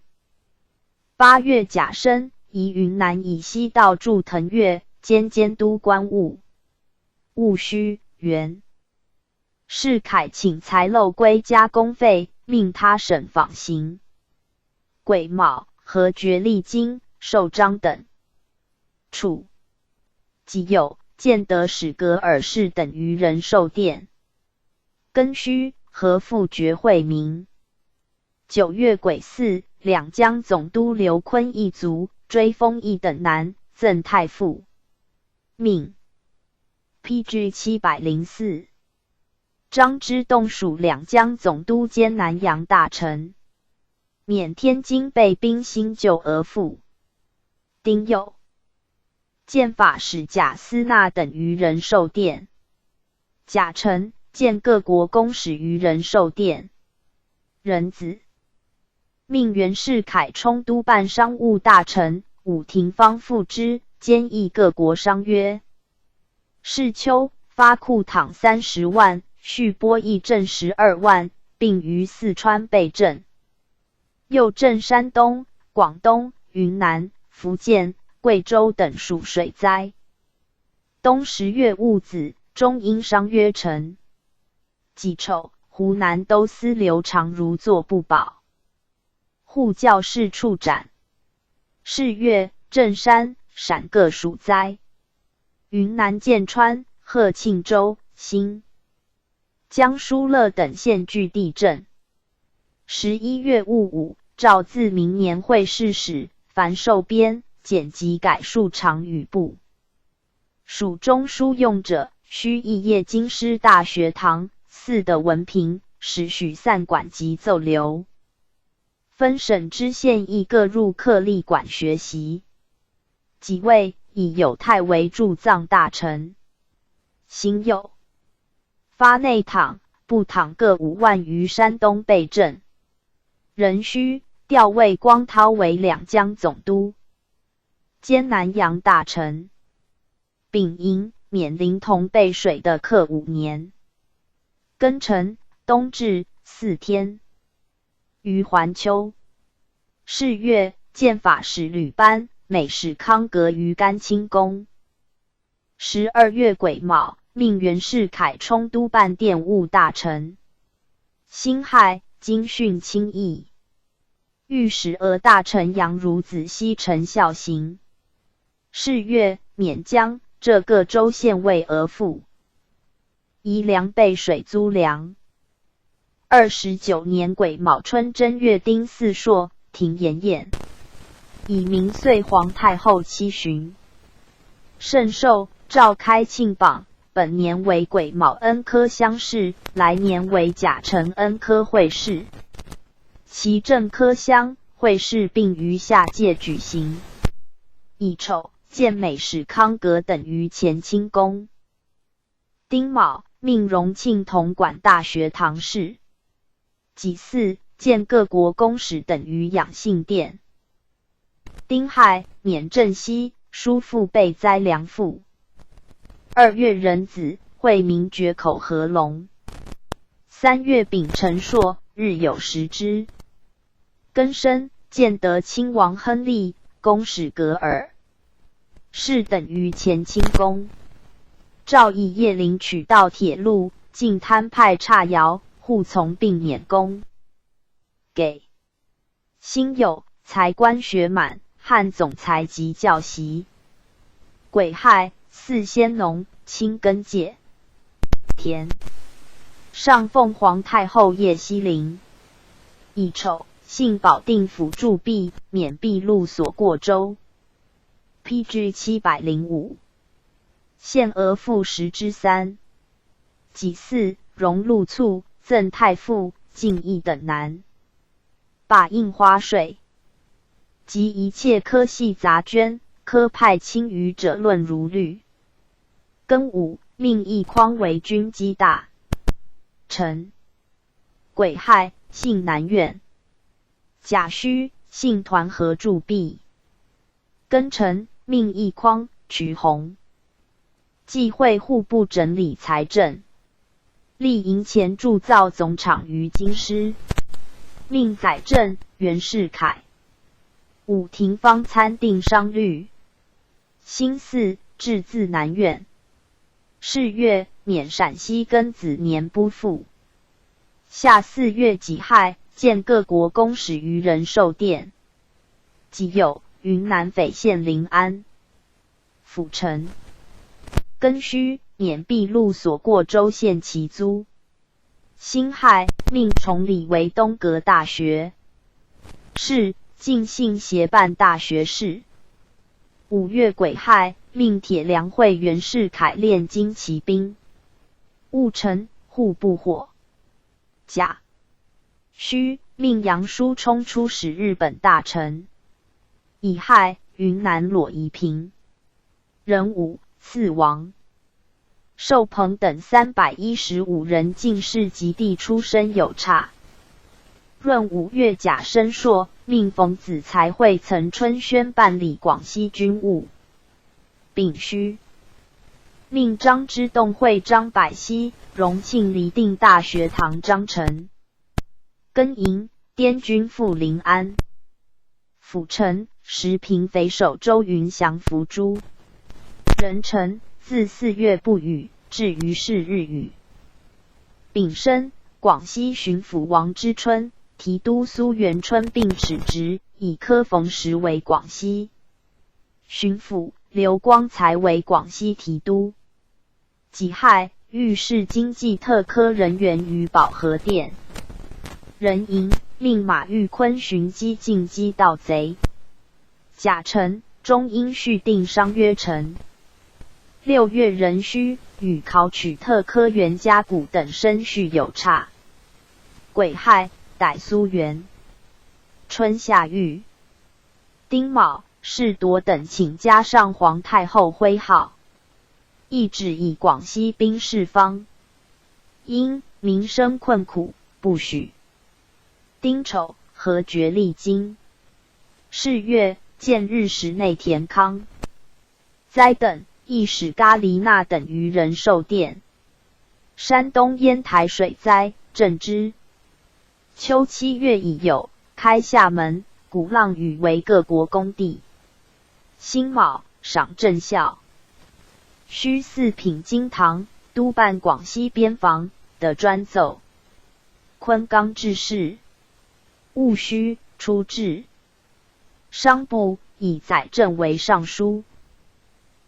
八月甲申，移云南以西道助腾越，兼监督官务。戊戌，元。世凯请材漏归加工费，命他省访行。癸卯，何觉历经、寿章等。楚。己酉，建德始格尔寺等于仁寿殿。庚戌，何复觉惠明。九月癸巳，两江总督刘坤一族追封一等男，赠太傅。命。P G七百零四。张之洞署两江总督兼南阳大臣。 免天津备兵兴救俄复。丁酉，建法使贾思纳等于仁寿殿。甲辰，建各国公使于仁寿殿。壬子，命袁世凯充督办商务大臣，武廷芳副知，兼议各国商约。是秋，发库躺三十万，续拨议镇十二万，并于四川备赈。 又赈山东、广东、云南、福建、贵州等属水灾。冬十月戊子，中英商约成。己丑，湖南都司刘长儒作不保，护教士处斩。是月，镇山、陕各属灾。云南建川、贺庆州、新 江苏乐等县具地震。十一月戊午，诏自明年会试使樊寿边简辑改数常语部。署中书用者，须诣谒京师大学堂、寺的文凭，始许散馆及奏留。 分省知县亦各入客历馆学习。己未，以友泰为驻藏大臣。辛酉，发内躺、部躺各五万于山东备赈。壬戌，调魏光韬为两江总督，兼南阳大臣。 丙寅，免临潼备水的课五年。庚辰，冬至四天。于环丘。是月，建法使吕班、美始康阁于干清宫。十二月癸卯，命袁世凯充督办殿务大臣。辛亥，京训清议。 御史俄大臣杨孺子西陈孝行。是月，勉江、浙各州县尉俄复。移粮备水租粮。二十九年癸卯春正月丁巳朔，停筵宴，以明岁皇太后期旬。圣寿，召开庆榜，本年为癸卯恩科乡试，来年为甲辰恩科会试。 其正科乡会试并于夏季举行。乙丑，建美始康阁等于乾清宫。丁卯，命荣庆统管大学堂事。己巳，建各国公使等于养性殿。丁亥，免镇西、疏附被灾粮赋。二月壬子，惠民决口合龙。三月丙辰朔，日有食之。 庚申，建德亲王亨利，公使格尔。是等于乾清宫。诏以叶灵渠道铁路，进滩派岔瑶，护从并免宫。给。辛酉，才官学满，汉总裁及教习。 癸亥，祀先农，清更界。田。上奉皇太后叶西陵。乙丑，幸保定府驻蓟，免蓟路所过州。P G七百零五，献鹅赋十之三。己巳，荣陆促、赠太傅、敬义等南，罢印花税，及一切科系杂捐，科派轻余者论如律。庚午，命义匡为军机大臣。 癸亥，幸南院。甲戌，幸团河助毕。庚辰，命义匡、瞿宏、季惠户部整理财政，立营前铸造总厂于京师，命宰正、袁世凯、武廷芳参定商律。 辛巳，至自南院。巳月，免陕西庚子年播赋。夏四月己亥，建各国公使于仁寿殿。己酉，云南匪县临安府城。庚戌，免秘鲁所过州县畲租。 辛亥，命崇礼为东阁大学士，进兴协办大学士。五月癸亥，命铁良会袁世凯练精骑兵。戊辰，户部火。甲戌，命杨叔冲出使日本大臣。乙亥，云南裸仪平 壬午，赐王。寿朋等三百一十五人进士及第出身有差。闰五月甲申朔，命冯子材会曾春宣办理广西军务。丙戌，命张之洞会张百熙、荣庆礼定大学堂章程。庚寅，滇军赴临安 府城，时平匪首周云祥伏诛。壬辰，自四月不雨，至于是日雨。丙申，广西巡抚王之春、提督苏元春并尺职，以柯逢时为广西巡抚，刘光才为广西提督。 己亥，御史经济特科人员于保和殿。壬寅，命马昱昆寻机进击盗贼。甲辰，中英续订商约城。六月壬戌，与考取特科员加古等升叙有差。癸亥，逮苏元春、夏玉、丁卯、士铎等请加上皇太后徽号。 亦指以广西兵士方，因民生困苦，不许丁丑、何觉历京。是月，建日使内田康、栽等，亦使咖哩那等于仁寿殿。山东烟台水灾，正之 秋七月乙酉，开夏门、鼓浪屿为各国公地。辛卯，赏正校。戌巳，品京堂，督办广西边防的专奏。昆冈制事。戊戌，出制。 商部，以载正为尚书。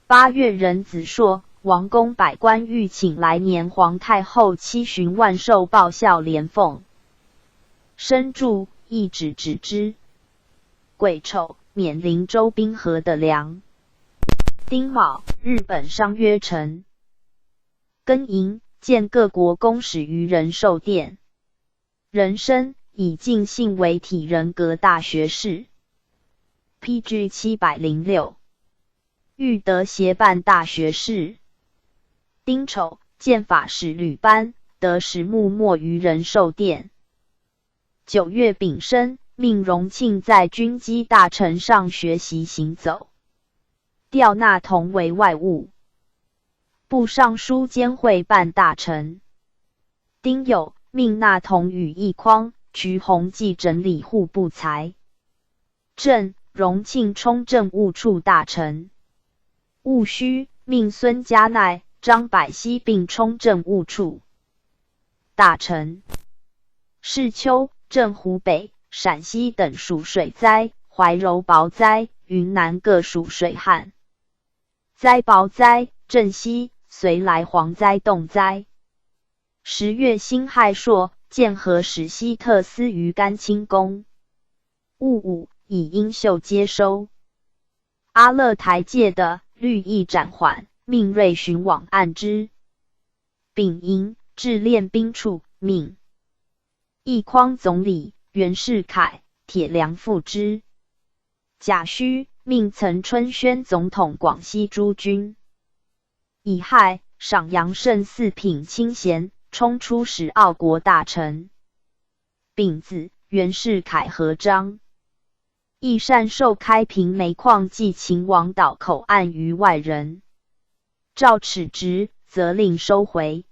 八月壬子朔，王公百官欲请来年皇太后期巡万寿报效连奉。申柱，亦指指之。癸丑，免临州滨河的粮。丁卯，日本商约城。庚寅，建各国公使于仁寿殿。 壬申，以进兴为体仁阁大学士。P G七百零六。裕德协办大学士。丁丑，建法使旅班，得使幕末于仁寿殿。九月丙申，命荣庆在军机大臣上学习行走。调那同为外务部尚书兼会办大臣。 丁酉，命那同与义匡、瞿宏继整理户部财政，荣庆充政务处大臣。戊戌，命孙嘉鼐、张百熙并充政务处大臣。是秋，镇湖北、陕西等属水灾，怀柔雹灾，云南各属水旱 灾雹灾、震西，随来蝗灾冻灾。十月辛亥朔，建和使希特司于甘清宫。戊午，以英秀接收。阿勒台界的律役暂缓，命瑞寻往按之。丙寅，置练兵处，命义匡总理，袁世凯、铁良副之。甲戌，命曾春宣总统广西诸军。乙亥，赏杨慎四品清闲，充出使澳国大臣。丙子，袁世凯和张易善授开平煤矿暨秦皇岛口岸于外人，赵耻职，责令收回。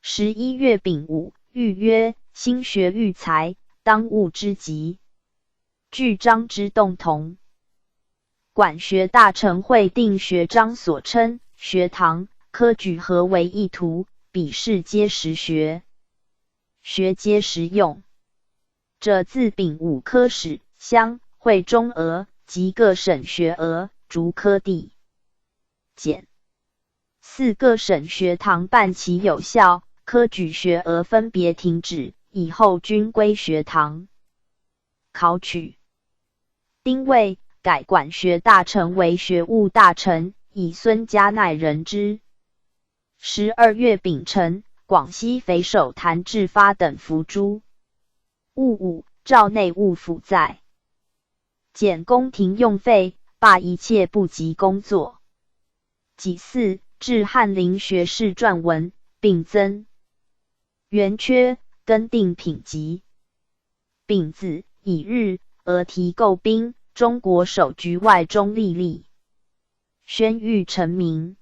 十一月丙午，谕曰：新学育才，当务之急。据张之洞同，管学大臣会定学张所称学堂、科举合为一图，比试皆实学，学皆实用。者自丙午科始，乡、会、中、俄及各省学额，逐科第。简。四个省学堂半旗有效，科举学额分别停止，以后均归学堂考取。丁未，改管学大臣为学务大臣，以孙嘉鼐任之。十二月丙辰，广西匪首谭志发等伏诛。戊午，赵内务府载减宫廷用费，罢一切部级工作。己巳，至翰林学士撰文，并增员缺，更定品级。丙子，乙日，额提构兵，中国守局外中历历，宣谕臣民。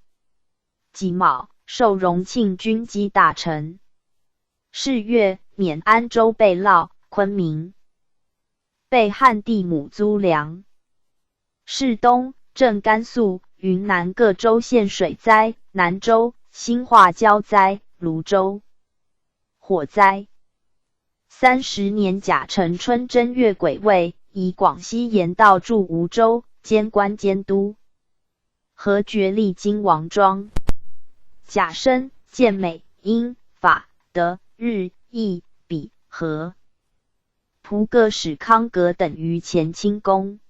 己卯，授荣庆军机大臣。是月，免安州贝嫪、昆明、被汉地母租粮。是冬，镇甘肃、云南各州县水灾，南州、兴化、胶灾、泸州火灾。三十年甲辰春正月癸未，移广西盐道驻吴州，兼关监督。 和决历经王庄。甲申，建美、英、法、德、日、意、比、和、蒲各使康格等于前清宫。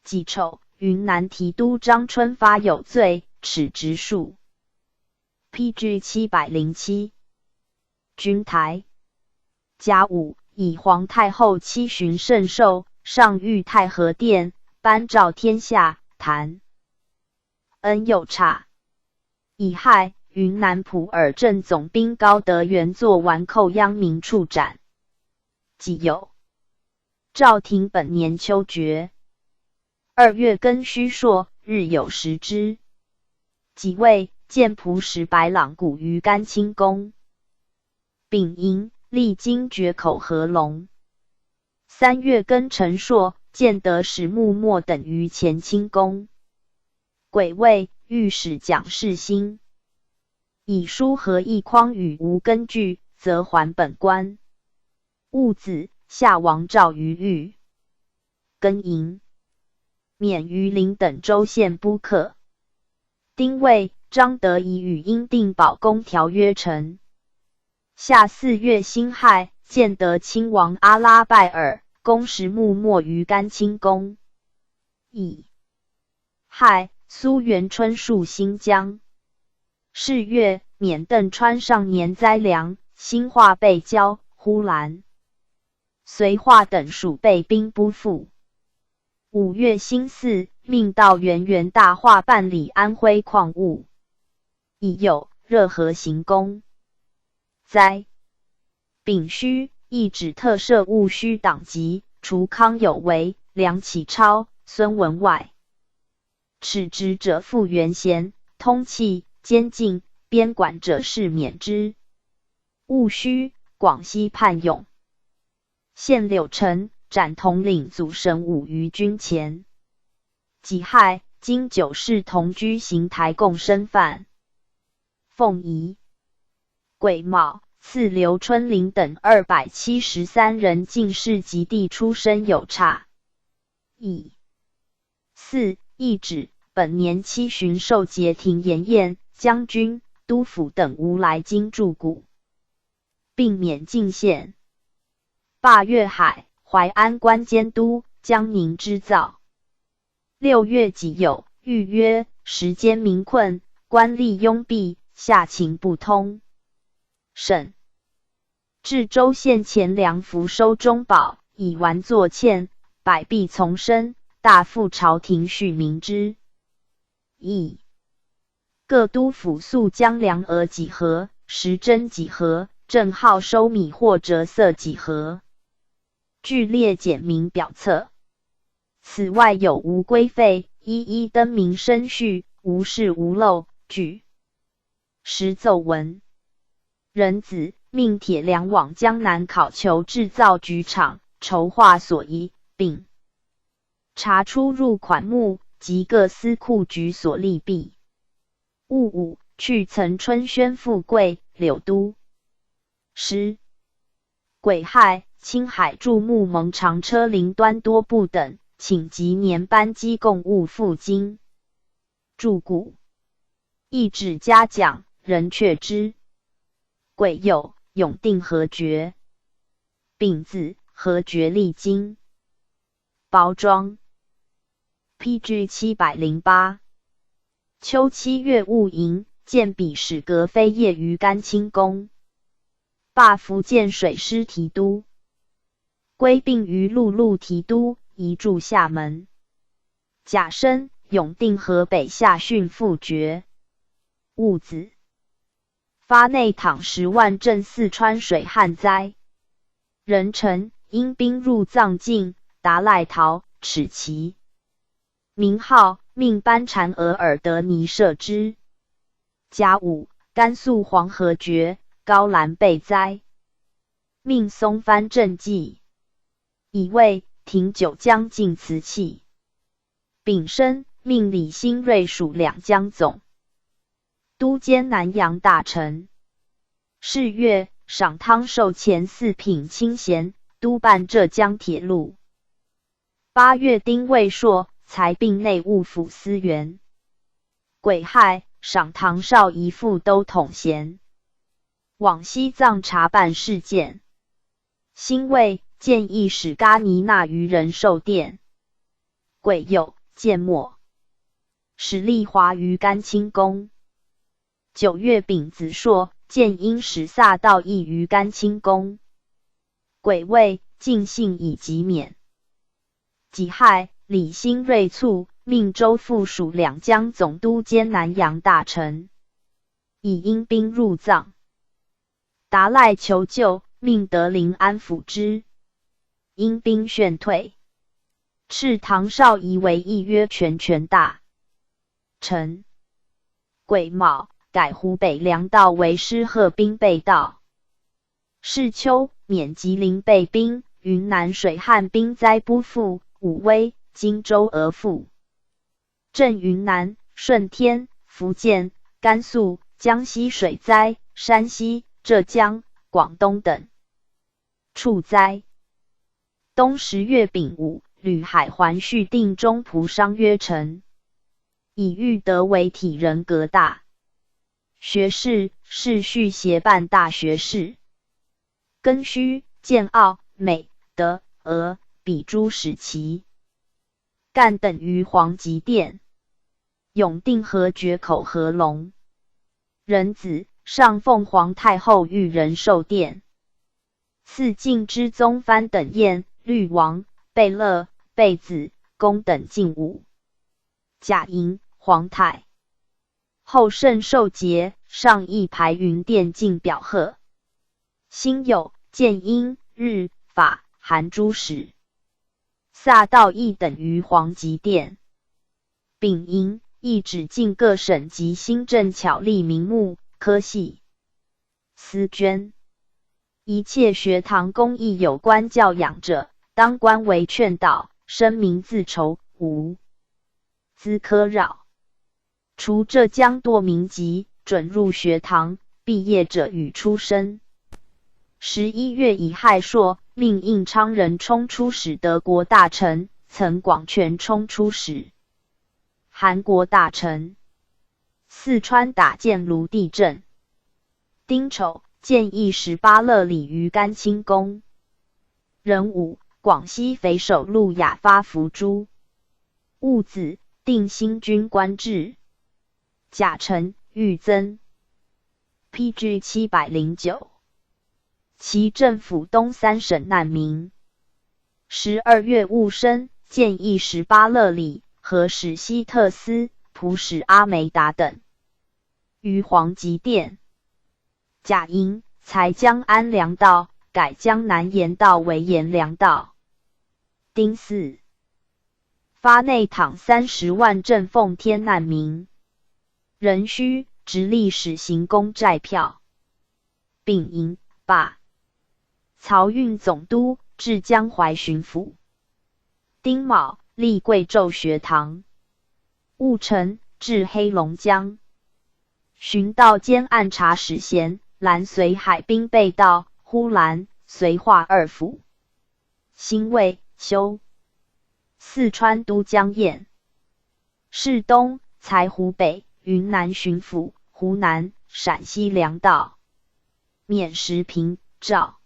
己丑，云南提督张春发有罪，耻职数。P G七百零七。 君台。甲午，以皇太后七旬圣寿，上御太和殿，颁诏天下，谈恩有差。乙亥，云南普洱镇总兵高德元作完寇殃民处斩。己酉， 诏停本年秋决。二月庚戌朔，日有食之。己未，建蒲石白朗谷于甘清宫。丙寅，历经决口合龙。三月庚辰朔，建德始木末等于乾清宫。癸未，御史蒋世兴。以书和义匡与吴根据，则还本关。 戊子，夏王诏于御。庚寅，免榆林等州县布克。丁未，张德颐与英订保公条约成。夏四月辛亥，建德亲王阿拉拜尔攻石木末于甘清宫。乙 亥，苏元春戍新疆。是月，免邓川上年灾粮，兴化被交、呼兰、绥化等属被兵不附。五月辛巳，命道元元大化办理安徽矿务。乙酉，热河行宫。 灾。丙戌，一纸特赦务戌党籍，除康有为、梁启超、孙文外，耻职者复原衔，通气、监禁、边管者是免之。戊戌，广西泮永县柳城斩统领祖神武于军前。己亥，经九世同居邢台共生犯 凤仪、癸卯，赐刘春霖等二百七十三人进士及第出身有差。乙巳，一纸，本年七旬授节庭筵宴，将军、督抚等无来京祝谷，并免进献。罢粤海、淮安关监督、江宁织造。六月己酉，预约，时间民困，官吏拥闭，下情不通。沈。至州县钱粮福收中饱，以完作欠，百弊丛生，大复朝廷恤民之。 议。各督府粟将粮额几何，时征几何，正号收米货折色几何，俱列简明表册。此外有无规费，一一登明申叙，无事无漏，举。时奏闻。 人子命铁粮往江南考求制造局厂，筹划所宜，并查出入款目及各司库局所利弊。务五，去曾春宣富贵、柳都。十。癸亥，青海驻木盟长车苓端多布等请即年班机贡物赴京。注谷。 亦指嘉奖，人却之。癸酉，永定侯爵。丙子，侯爵历京。包装。P G七百零八。秋七月戊寅，建笔使阁飞夜于甘清宫。罢福建水师提督。归并于陆路提督，移驻厦门。甲申，永定河北夏训副爵。 戊子，发内躺十万赈四川水旱灾。壬辰，英兵入藏境，达赖陶、赤旗。明号，命班禅额尔德尼设之。甲午，甘肃黄河决，高兰被灾。命松藩赈济。乙未，停九江进瓷器。 丙申，命李兴瑞署两江总督，兼南阳大臣。是月，赏汤授钱四品清闲，督办浙江铁路。八月，丁未朔裁并内务府司员。癸亥，赏唐绍仪副都统衔，往西藏查办事件。辛未，建议使噶尼那于仁寿殿。 癸酉，建末，始立华于甘清宫。九月丙子朔，建因始萨道义于甘清宫。癸未，尽兴以及免。己亥，李兴瑞促命周副署两江总督兼南阳大臣，以英兵入藏。 达赖求救，命德林安抚之，因兵劝退。敕唐绍仪为议约权权大臣。癸卯，改湖北粮道为施鹤兵备道。是秋，免吉林备兵，云南水旱兵灾不复，武威、荆州而复。 镇云南、顺天、福建、甘肃、江西水灾，山西、浙江、广东等处灾。冬十月丙午，旅海环叙定中葡商约城，以育德为体仁阁大学士，世续协办大学士。 庚戌，建澳、美、德、俄、比诸使旗，干等于皇极殿。永定侯爵口合龙。壬子，上奉皇太后御仁寿殿。赐敬之宗藩等宴，律王、贝勒、贝子、公等敬舞。甲寅，皇太 后圣寿节，上议排云殿进表贺。辛酉，建因、日、法、韩诸使。萨道义等于皇极殿。丙寅，议旨进各省及新政巧立名目、科系、司捐。一切学堂公益有关教养者，当官为劝导，声明自筹，无资科扰。 除浙江堕民籍准入学堂毕业者与出身。十一月乙亥朔，命应昌任充出使德国大臣，曾广权充出使、韩国大臣。四川打箭炉地震。丁丑，建议使巴勒里于甘清宫。壬午，广西匪首陆雅发伏诛。戊子，定兴军官至。甲辰，御增。P G七百零九。 其政府东三省难民。十二月戊申，建议使巴勒里和史希特斯、普使阿梅达等于黄极店。甲寅，裁江安粮道，改江南盐道为盐粮道。丁巳，发内躺三十万镇奉天难民，仍需直隶使行公债票。 丙寅，罢漕运总督，至江淮巡抚。丁卯，立贵州学堂。戊辰，至黑龙江，巡道兼按察使衔蓝绥海滨备道，呼兰、绥化二府。辛未，休。四川都江堰。 世东，裁湖北、云南巡抚、湖南、陕西粮道，免实平、赵、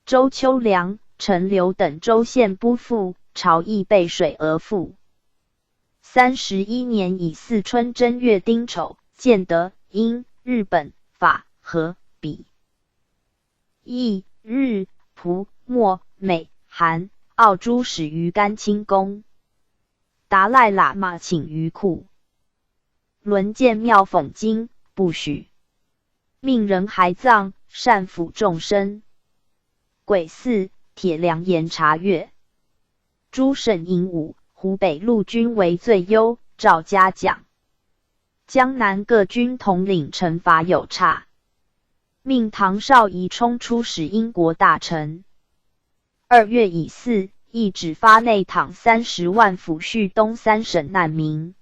周丘梁、陈留等州县拨赋，朝议背水而赋。三十一年乙巳春正月丁丑，建德、英、日本、法、荷、比、意、日、葡、墨、美、韩、澳诸使于甘清宫。 达赖喇嘛请于库伦建庙讽经，不许。命人孩葬，善抚众生。癸巳，铁粮盐查阅。诸省营伍，湖北陆军为最优，赵嘉讲。江南各军统领惩罚有差，命唐绍仪充出使英国大臣。 二月乙巳，亦只发内躺三十万抚恤东三省难民。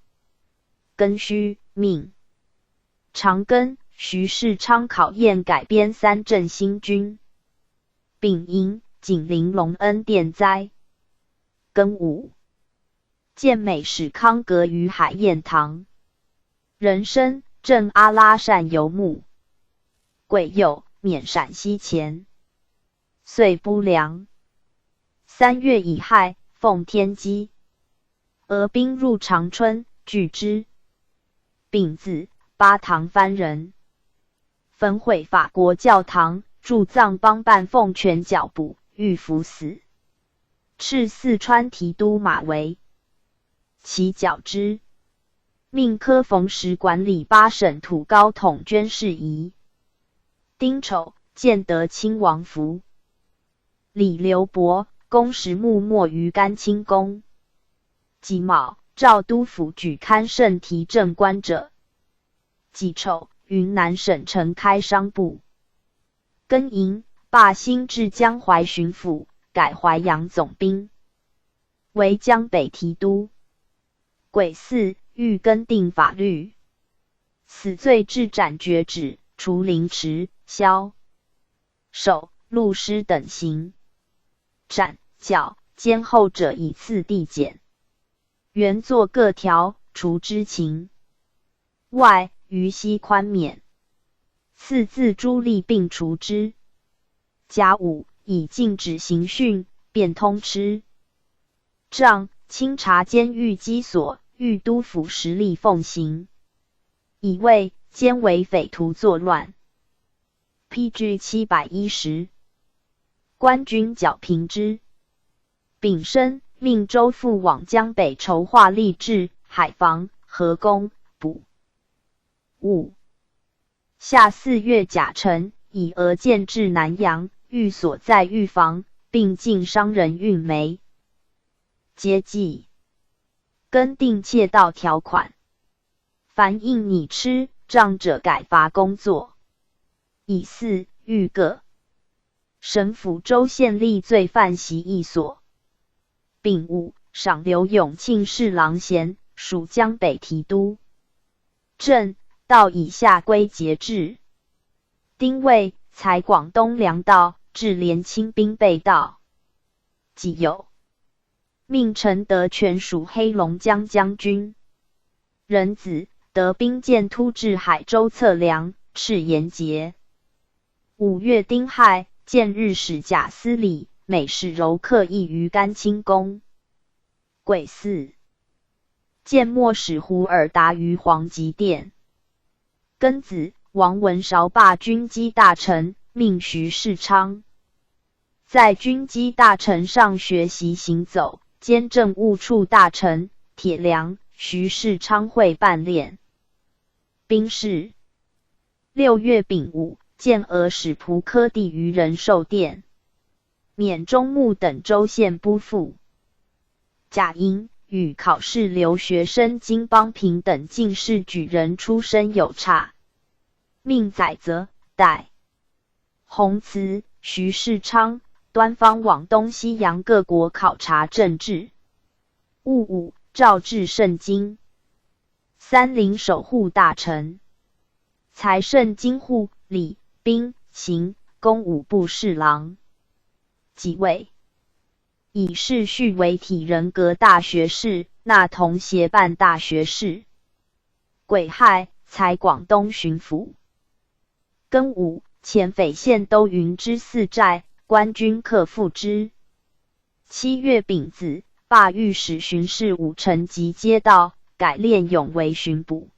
庚戌，命长庚、徐世昌考验改编三镇新军。丙寅，紧邻隆恩电灾。庚午，建美史康阁于海晏堂。壬申，镇阿拉善游牧。癸酉，免陕西钱。 岁不良。三月乙亥，奉天鸡。俄兵入长春，拒之。丙子，巴唐番人焚毁法国教堂，助藏邦办奉权剿捕，遇伏死。敕四川提督马维，其剿之。命科冯时管理巴省土高统捐事宜。丁丑，建德亲王府。 李刘伯、公时幕没于甘清宫。己卯，赵督府举刊圣题镇官者。己丑，云南省城开商埠。庚寅，罢兴至江淮巡抚，改淮阳总兵，为江北提督。 癸巳，欲更定法律，死罪至斩决止，除凌迟、削首、戮尸等刑。斩、绞、监后者以次第减，原作各条，除之情外，余悉宽免。赐自朱丽并除之。甲午，以禁止刑讯，变通吃 杖，清查监狱积所，遇督抚实力奉行。乙未，兼为匪徒作乱。P G七百一十。官军剿平之。丙申，命周馥往江北筹划吏治、海防、河工、补。 午。夏四月甲辰，以俄舰至南阳，寓所在御房，并禁商人运煤。皆计。更定窃盗条款，凡应你吃、杖者改罚工作。乙巳，预各 省府州县立罪犯习役所。丙午，赏刘永庆侍郎衔，署江北提督。正道以下归节制。丁未，裁广东粮道，置联清兵备道。己酉， 命陈德全署黑龙江将军。壬子，得兵舰突至海州测量，敕沿节。五月丁亥，建日使贾思礼、美使柔克役于甘清宫。癸巳，建末使胡尔达于皇极殿。庚子，王文韶罢军机大臣，命徐世昌在军机大臣上学习行走，兼政务处大臣、铁良、徐世昌会伴练兵事。六月丙午，建俄使仆柯蒂于仁寿殿、免忠牧等州县拨付。甲寅，与考试留学生金邦平等进士举人出身有差，命载泽、戴洪慈、徐世昌、端方往东西洋各国考察政治。戊午，诏至盛京、三陵守护大臣、财圣京护、礼、兵、刑、工五部侍郎。己未，以世序为体仁阁大学士、纳同协办大学士。癸亥，裁广东巡抚。庚午，遣匪献都云之泗寨，官军克复之。七月丙子，罢御史巡视五城及街道，改练勇为巡捕。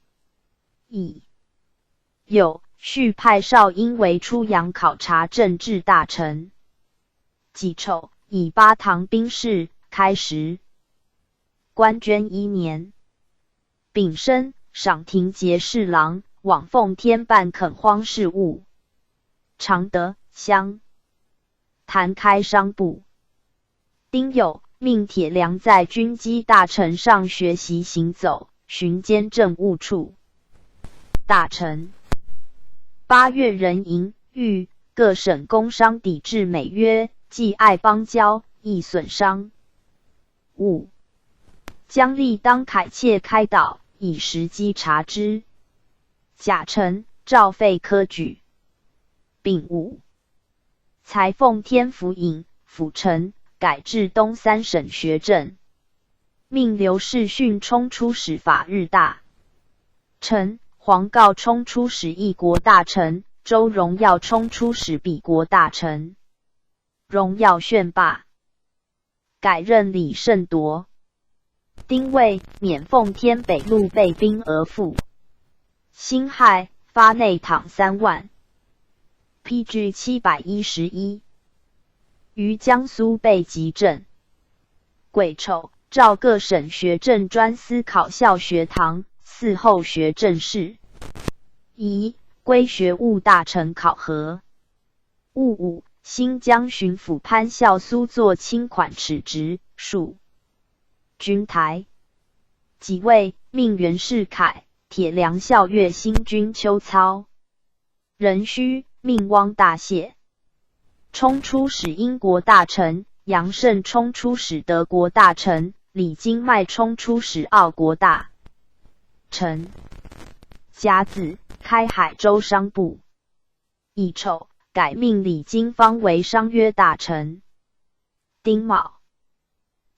乙酉，续派邵英为出洋考察政治大臣。己丑，以巴塘兵事开始。官捐一年。丙申，赏廷节侍郎，往奉天办垦荒事务。常德、襄 谈开商埠。丁酉，命铁良在军机大臣上学习行走，巡兼政务处大臣。八月壬寅，谕各省工商抵制美约，即爱邦交，易损商。五，将立当凯切开导，以时机察之。甲辰，诏废科举。丙午， 裁奉天府尹、府丞，改置东三省学政。命刘士训充出使法日大臣，黄郜充出使一国大臣，周荣耀充出使彼国大臣。荣耀宣罢，改任李胜铎。 丁未，免奉天北路备兵而赴。辛亥，发内讨三万，PG七百一十一，于江苏备集镇。癸丑，召各省学政专司考校学堂、寺后学政事，以归学务大臣考核。 戊午，新疆巡抚潘孝苏作钦款敕旨，署军台。己未，命袁世凯、铁良校阅新军秋操。壬戌，命汪大燮充出使英国大臣，杨慎充出使德国大臣，李经迈充出使澳国大臣。甲子，开海州商埠。 乙丑，改命李经方为商约大臣。丁卯，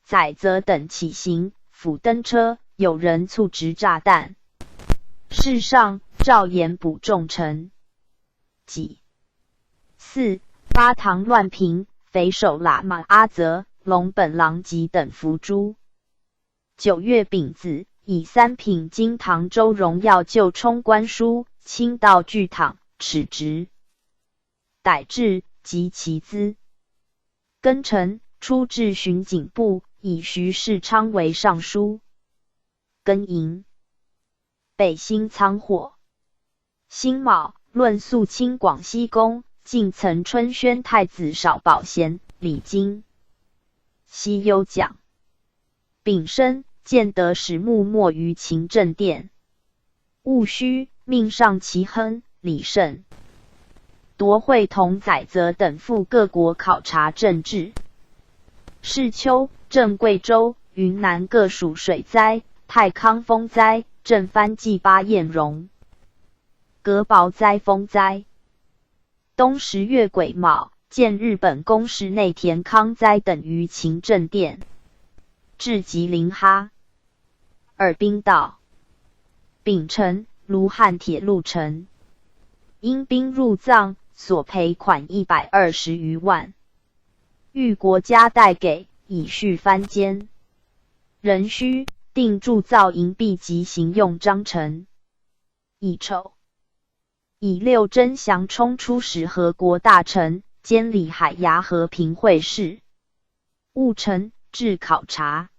载泽等起行，甫登车，有人促执炸弹。事上，赵延补众臣。己巳，巴塘乱平，匪首喇嘛阿则、龙本郎吉等伏诛。 九月丙子，以三品京堂周荣耀旧充官书，亲到巨堂，敕旨，逮至及其资。庚辰，出至巡警部，以徐世昌为尚书。庚寅，北兴仓获。 辛卯，论肃清广西公，进曾春宣太子少保衔礼经。辛酉，丙申，建德使幕末于勤政殿。戊戌，命尚其亨、李慎、铎会同载泽等赴各国考察政治。是秋，镇贵州、云南各属水灾，太康风灾，震番祭巴晏荣 革宝灾风灾。冬十月癸卯，建日本公使内田康哉等于勤政殿。至吉林哈尔滨道。丙辰，卢汉铁路沉，英兵入藏，索赔款一百二十余万。 谕国家代给，以恤藩间。壬戌，定铸造银币及行用章程。乙丑，乙六，曾祥充出使俄国大臣，监理海牙和平会试。戊辰，置考察。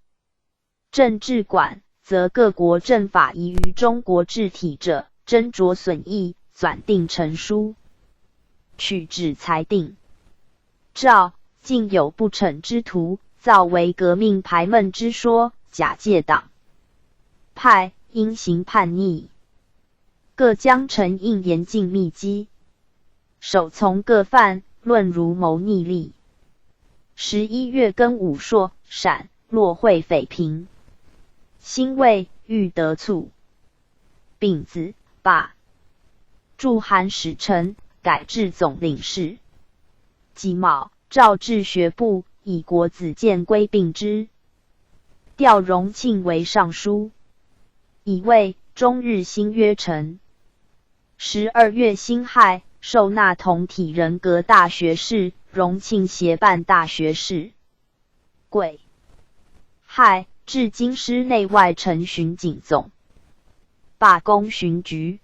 政治馆则各国政法宜于中国治体者，斟酌损益，纂定呈书，取旨裁定。赵，竟有不逞之徒，造为革命排闷之说，假借党派，因行叛逆。各将陈应严禁密击，首从各犯，论如谋逆例。十一月庚午朔，陕洛会匪平，兴未，欲得促。丙子，罢。驻韩使臣，改置总领事。己卯，诏至学部，以国子监规并之，调荣庆为尚书，乙未，中日新约成。十二月辛亥，授纳同体人格大学士，荣庆协办大学士。 癸亥，至京师内外丞巡警总，罢宫巡局，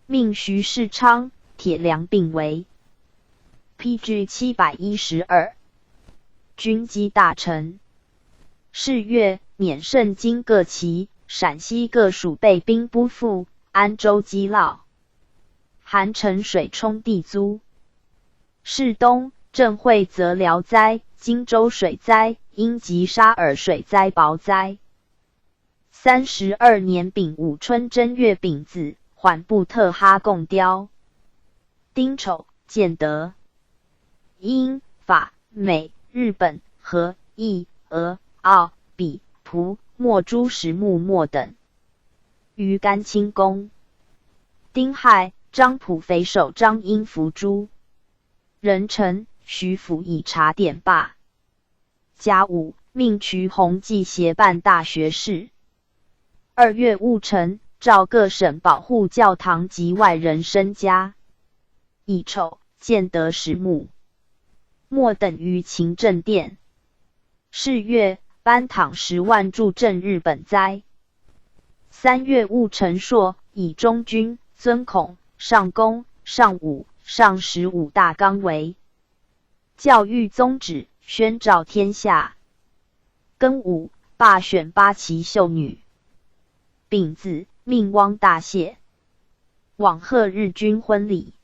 命徐世昌、铁良并为。P G七百一十二，军机大臣。是月，免盛京各旗，陕西各属备兵拨赋，安州积涝。 韩城水冲地租。是冬，镇会则聊斋、荆州水灾、因吉沙尔水灾雹灾。三十二年丙午春正月丙子，缓步特哈贡雕。丁丑，建德。英、法、美、日本、荷、意、俄、奥、比、葡、莫诸石木墨等 于甘清宫。丁亥，张普匪首张英伏诛。壬辰，徐府以察典罢。甲午，命瞿宏济协办大学士。二月戊辰，诏各省保护教堂及外人身家。乙丑，建德始墓。 墨等于勤政殿。是月，班唐十万助赈日本灾。三月，戊辰朔，以中军、尊孔、上公、上武、上十五大纲为教育宗旨，宣召天下。庚午，罢选八旗秀女。丙子，命汪大谢，往贺日军婚礼。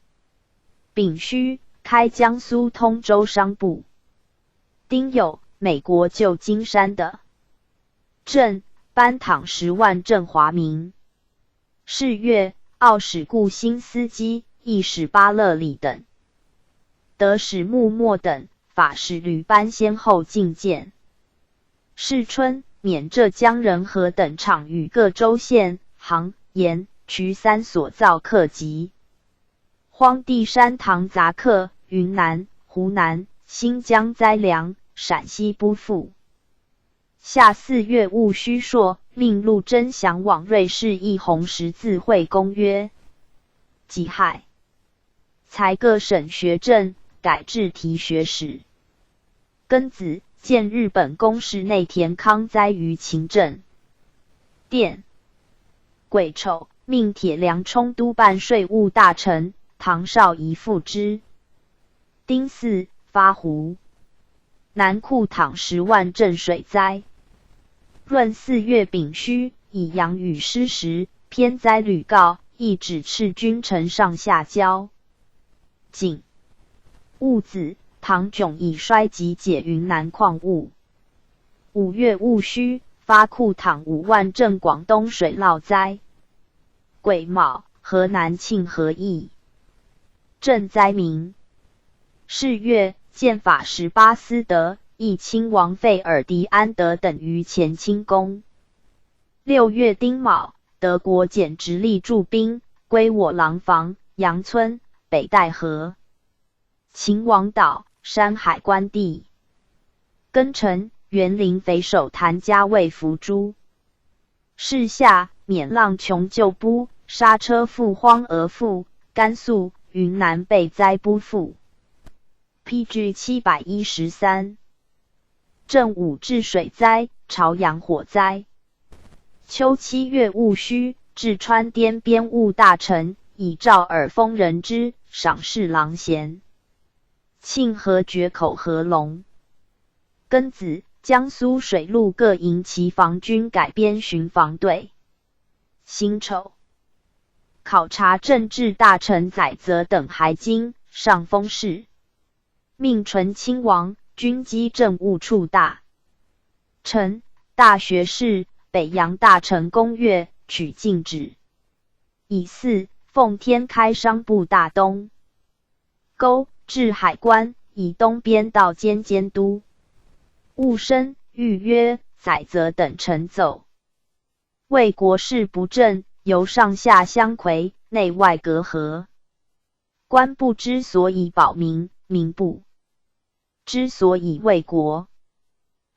丙戌，开江苏通州商埠。 丁酉，美国旧金山的镇，班唐十万镇华民。是月，奥史顾辛斯基、易史巴勒里等。德史木墨等，法使吕班先后觐见。是春，免浙江仁和等厂与各州县、行、盐、渠三所造客集。 荒地山塘杂客，云南、湖南、新疆灾粮，陕西拨赋。夏四月，戊戌朔，命陆贞祥往瑞士议红十字会公约。己亥，裁各省学政，改制题学史。 庚子，建日本公使内田康哉于勤政殿。癸丑，命铁良充督办税务大臣，唐绍仪复之。丁巳，发胡。南裤倘十万镇水灾。闰四月丙戌，以杨雨诗时，偏灾屡告，亦指斥君臣上下交。 景。戊子，唐炯以衰竭解云南矿物。五月，戊戌，发裤倘五万镇广东水涝灾。癸卯，河南庆和疫。赈灾民。是月，建法使巴思德、义亲王费尔迪安德等于乾清宫。六月丁卯， 德国简直隶驻兵，归我廊坊、杨村、北戴河、秦皇岛、山海关地。庚辰，园林匪首谭家卫伏诛。是夏，免浪琼旧部、刹车赴荒俄赴、甘肃、云南被灾拨赋。P G七百一十三。正午治水灾，潮阳火灾。秋七月戊戌，至川滇边务大臣，以赵尔丰人之赏侍郎衔。庆和决口合龙。庚子，江苏水陆各营齐防军改编巡防队。辛丑，考察政治大臣载泽等还京，上封事。命纯亲王军机政务处大臣、大学士、北洋大臣攻略，取禁旨。乙巳，奉天开商部大东沟至海关，以东边道兼监督。戊申，谕约载泽等陈奏。 为国事不振，由上下相魁，内外隔阂。官部之所以保民，民不之所以为国。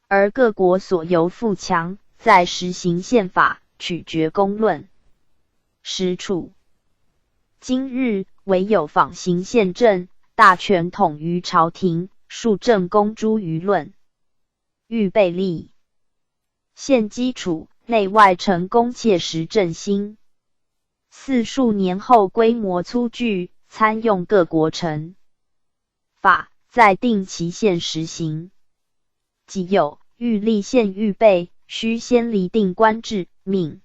而各国所由富强，在实行宪法，取决公论。实处。今日唯有仿行宪政，大权统于朝廷，数政公诸舆论。预备力。 现基础，内外臣工切实振兴。四数年后规模粗聚，参用各国成法，再定期限实行。己有欲立宪预备，须先厘定官制，命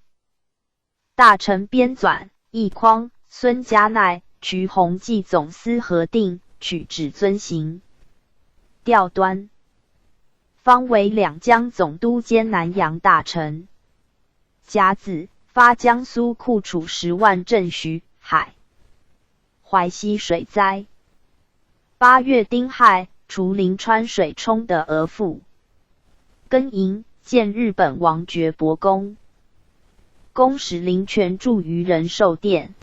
大臣编纂，奕匡、孙家鼐、瞿宏济总司核定，取旨遵行。调端。方为两江总督兼南洋大臣。甲子，发江苏库处十万镇徐、海、淮西水灾。 八月丁亥，滁灵川水冲得额腹。庚寅，见日本王爵伯公。公使林泉著于仁寿殿。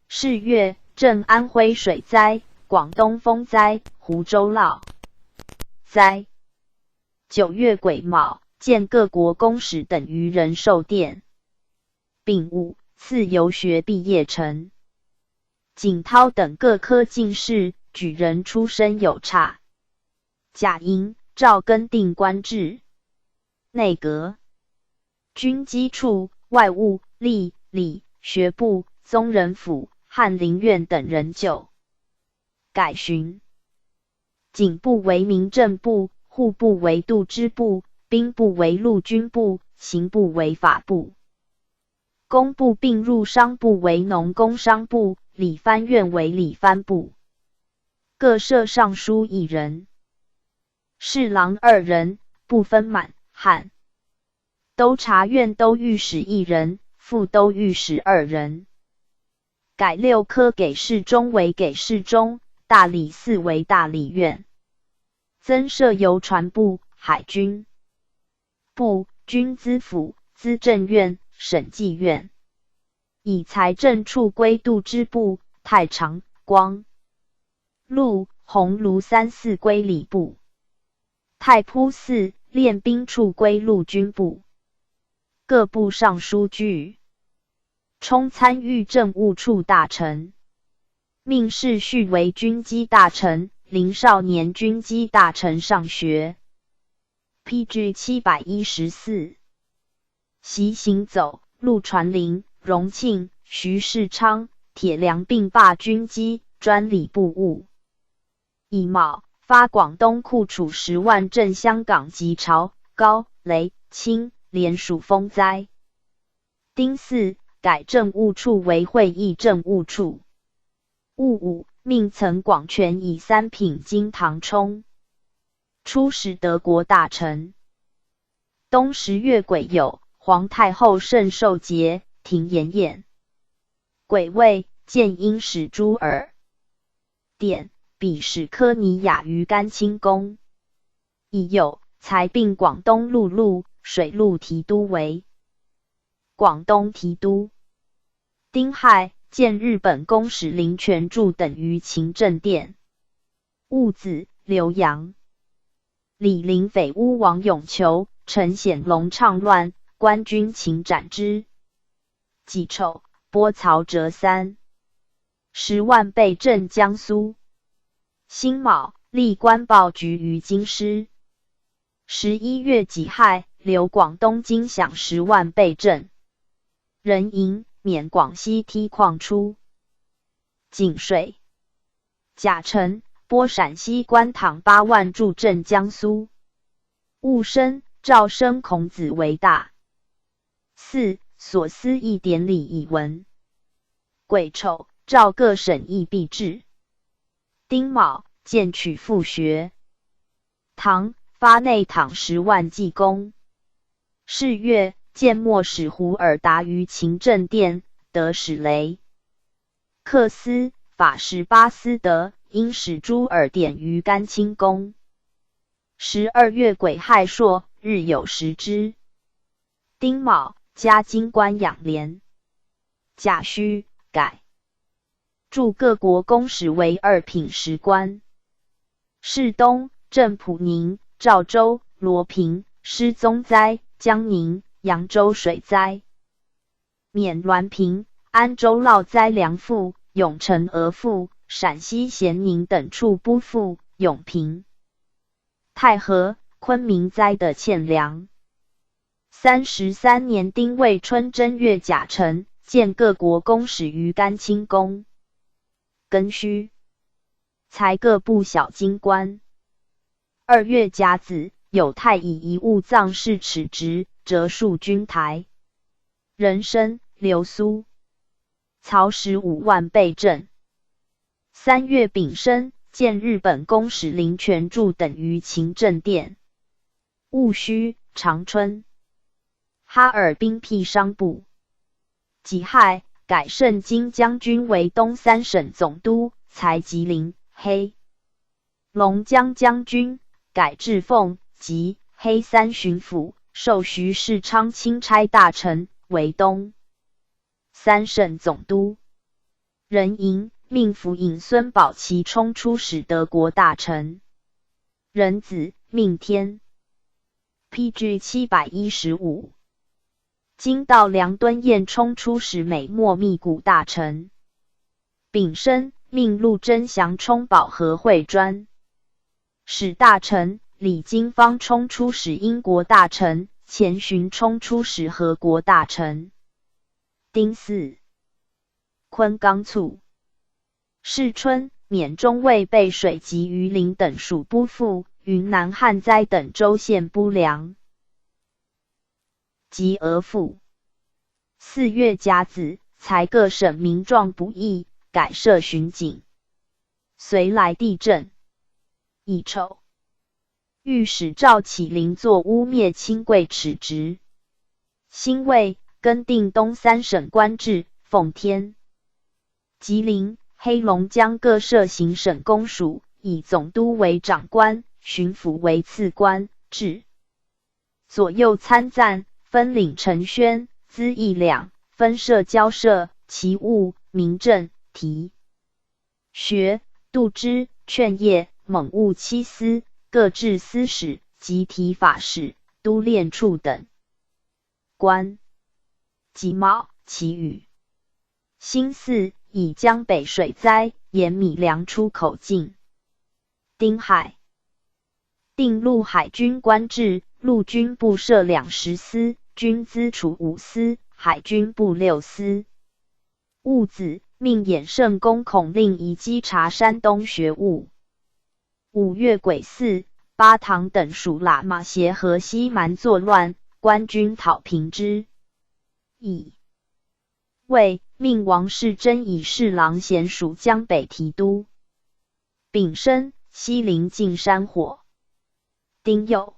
是月，镇安徽水灾，广东风灾，湖州涝灾。九月癸卯，见各国公使等于仁寿殿。丙午，赐游学毕业陈景涛等各科进士，举人出身有差。甲寅，赵庚定官制。内阁。军机处、外务、吏、礼、学部、宗人府、翰林院等仍旧改巡。 警部为民政部，户部为度支部，兵部为陆军部，刑部为法部。工部并入商部为农工商部，理藩院为理藩部。各设尚书一人，侍郎二人，不分满、汉。 督察院都御史一人，副都御史二人。改六科给事中为给事中，大理寺为大理院。增设邮传部、海军部、军资府、资政院、审计院。以财政处归度支部、太常、光、 陆、鸿胪三寺归礼部。太仆寺、练兵处归陆军部。各部尚书俱充参御政务处大臣。命世续为军机大臣，林少年军机大臣上学。P G七百一十四。 习行走、陆传林、荣庆、徐世昌、铁良并罢军机，专理部务。乙卯，发广东库处十万镇香港及潮、高、雷、清联署风灾。丁巳，改政务处为会议政务处。 戊午，命岑广权以三品经堂充。出使德国大臣。冬十月癸酉，皇太后圣寿节，庭筵宴。癸未，建英使朱尔典，比使科尼亚于甘清宫。乙酉，裁并广东陆路、水陆提督为广东提督。 丁亥，见日本公使林泉助等于勤政殿。戊子，刘阳、李林匪乌王永求、陈显龙倡乱，官军请斩之。己丑，拨曹哲三十万备镇江苏。辛卯，立官报举于京师。十一月己亥，留广东金享十万倍镇。壬寅，免广西梯矿出。井水。甲辰，拨陕西官塘八万助镇江苏。戊申，诏升孔子为大。巳，所司议典礼已文。癸丑，诏各省议必制。丁卯，建曲复学。唐，发内堂十万济公。士月，建莫使胡尔达于勤政殿，得使雷。客司，法使八司得，因使诸尔典于甘清宫。十二月癸亥朔，日有食之。丁卯，加京官养廉。甲戌，改。 驻各国公使为二品食官。士东、镇普宁、赵州、罗平、失踪灾、江宁、扬州水灾。免滦平、安州涝灾粮赋、永城鹅赋、陕西咸宁等处拨赋、永平。太和、昆明灾得欠粮。 三十三年丁未春正月甲辰，建各国公使于甘清宫。庚戌，裁各部小京官。二月甲子，有太乙遗物葬式尺直，折竖钧台。壬申，流苏。曹使五万倍镇。三月丙申，建日本公使林泉助等于勤政殿。 戊戌，长春。哈尔滨辟商埠。己亥，改盛京将军为东三省总督，裁吉林、黑龙江将军，改治奉、吉、黑三巡抚，授徐世昌钦差大臣，为东 三省总督。壬寅，命府尹孙宝祺充出使德国大臣。壬子，命天。P G七百一十五。京道梁敦彦充出使美墨秘谷大臣。丙申，命陆贞祥充保和会专。 使大臣，李经方充出使英国大臣，钱循充出使和国大臣。丁巳，昆冈卒。试春，免中卫备水及榆林等属拨赋，云南旱灾等州县拨粮。 及鹅赋。四月甲子，裁各省民壮补役，改设巡警。绥莱地震。乙丑，御史赵启灵作污蔑亲贵尺直。辛未，更定东三省官制，奉天、吉林、黑龙江各设行省公署，以总督为长官，巡抚为次官，置 左右参赞，分领陈宣、资义两，分设交涉、齐务、民政、题学、度支、劝业、蒙务七司，各置司使及提法使、督练处等官。己卯，祈雨。辛巳，以江北水灾，盐米粮出口禁。丁亥， 定陆海军官制，陆军部设两十司，军资处五司，海军部六司。戊子，命兖圣公孔令移稽查山东学务。五月癸巳，巴塘等属喇嘛协和西蛮作乱，官军讨平之。乙未，命王士贞以侍郎闲署江北提督。 丙申，西陵禁山火。丁酉，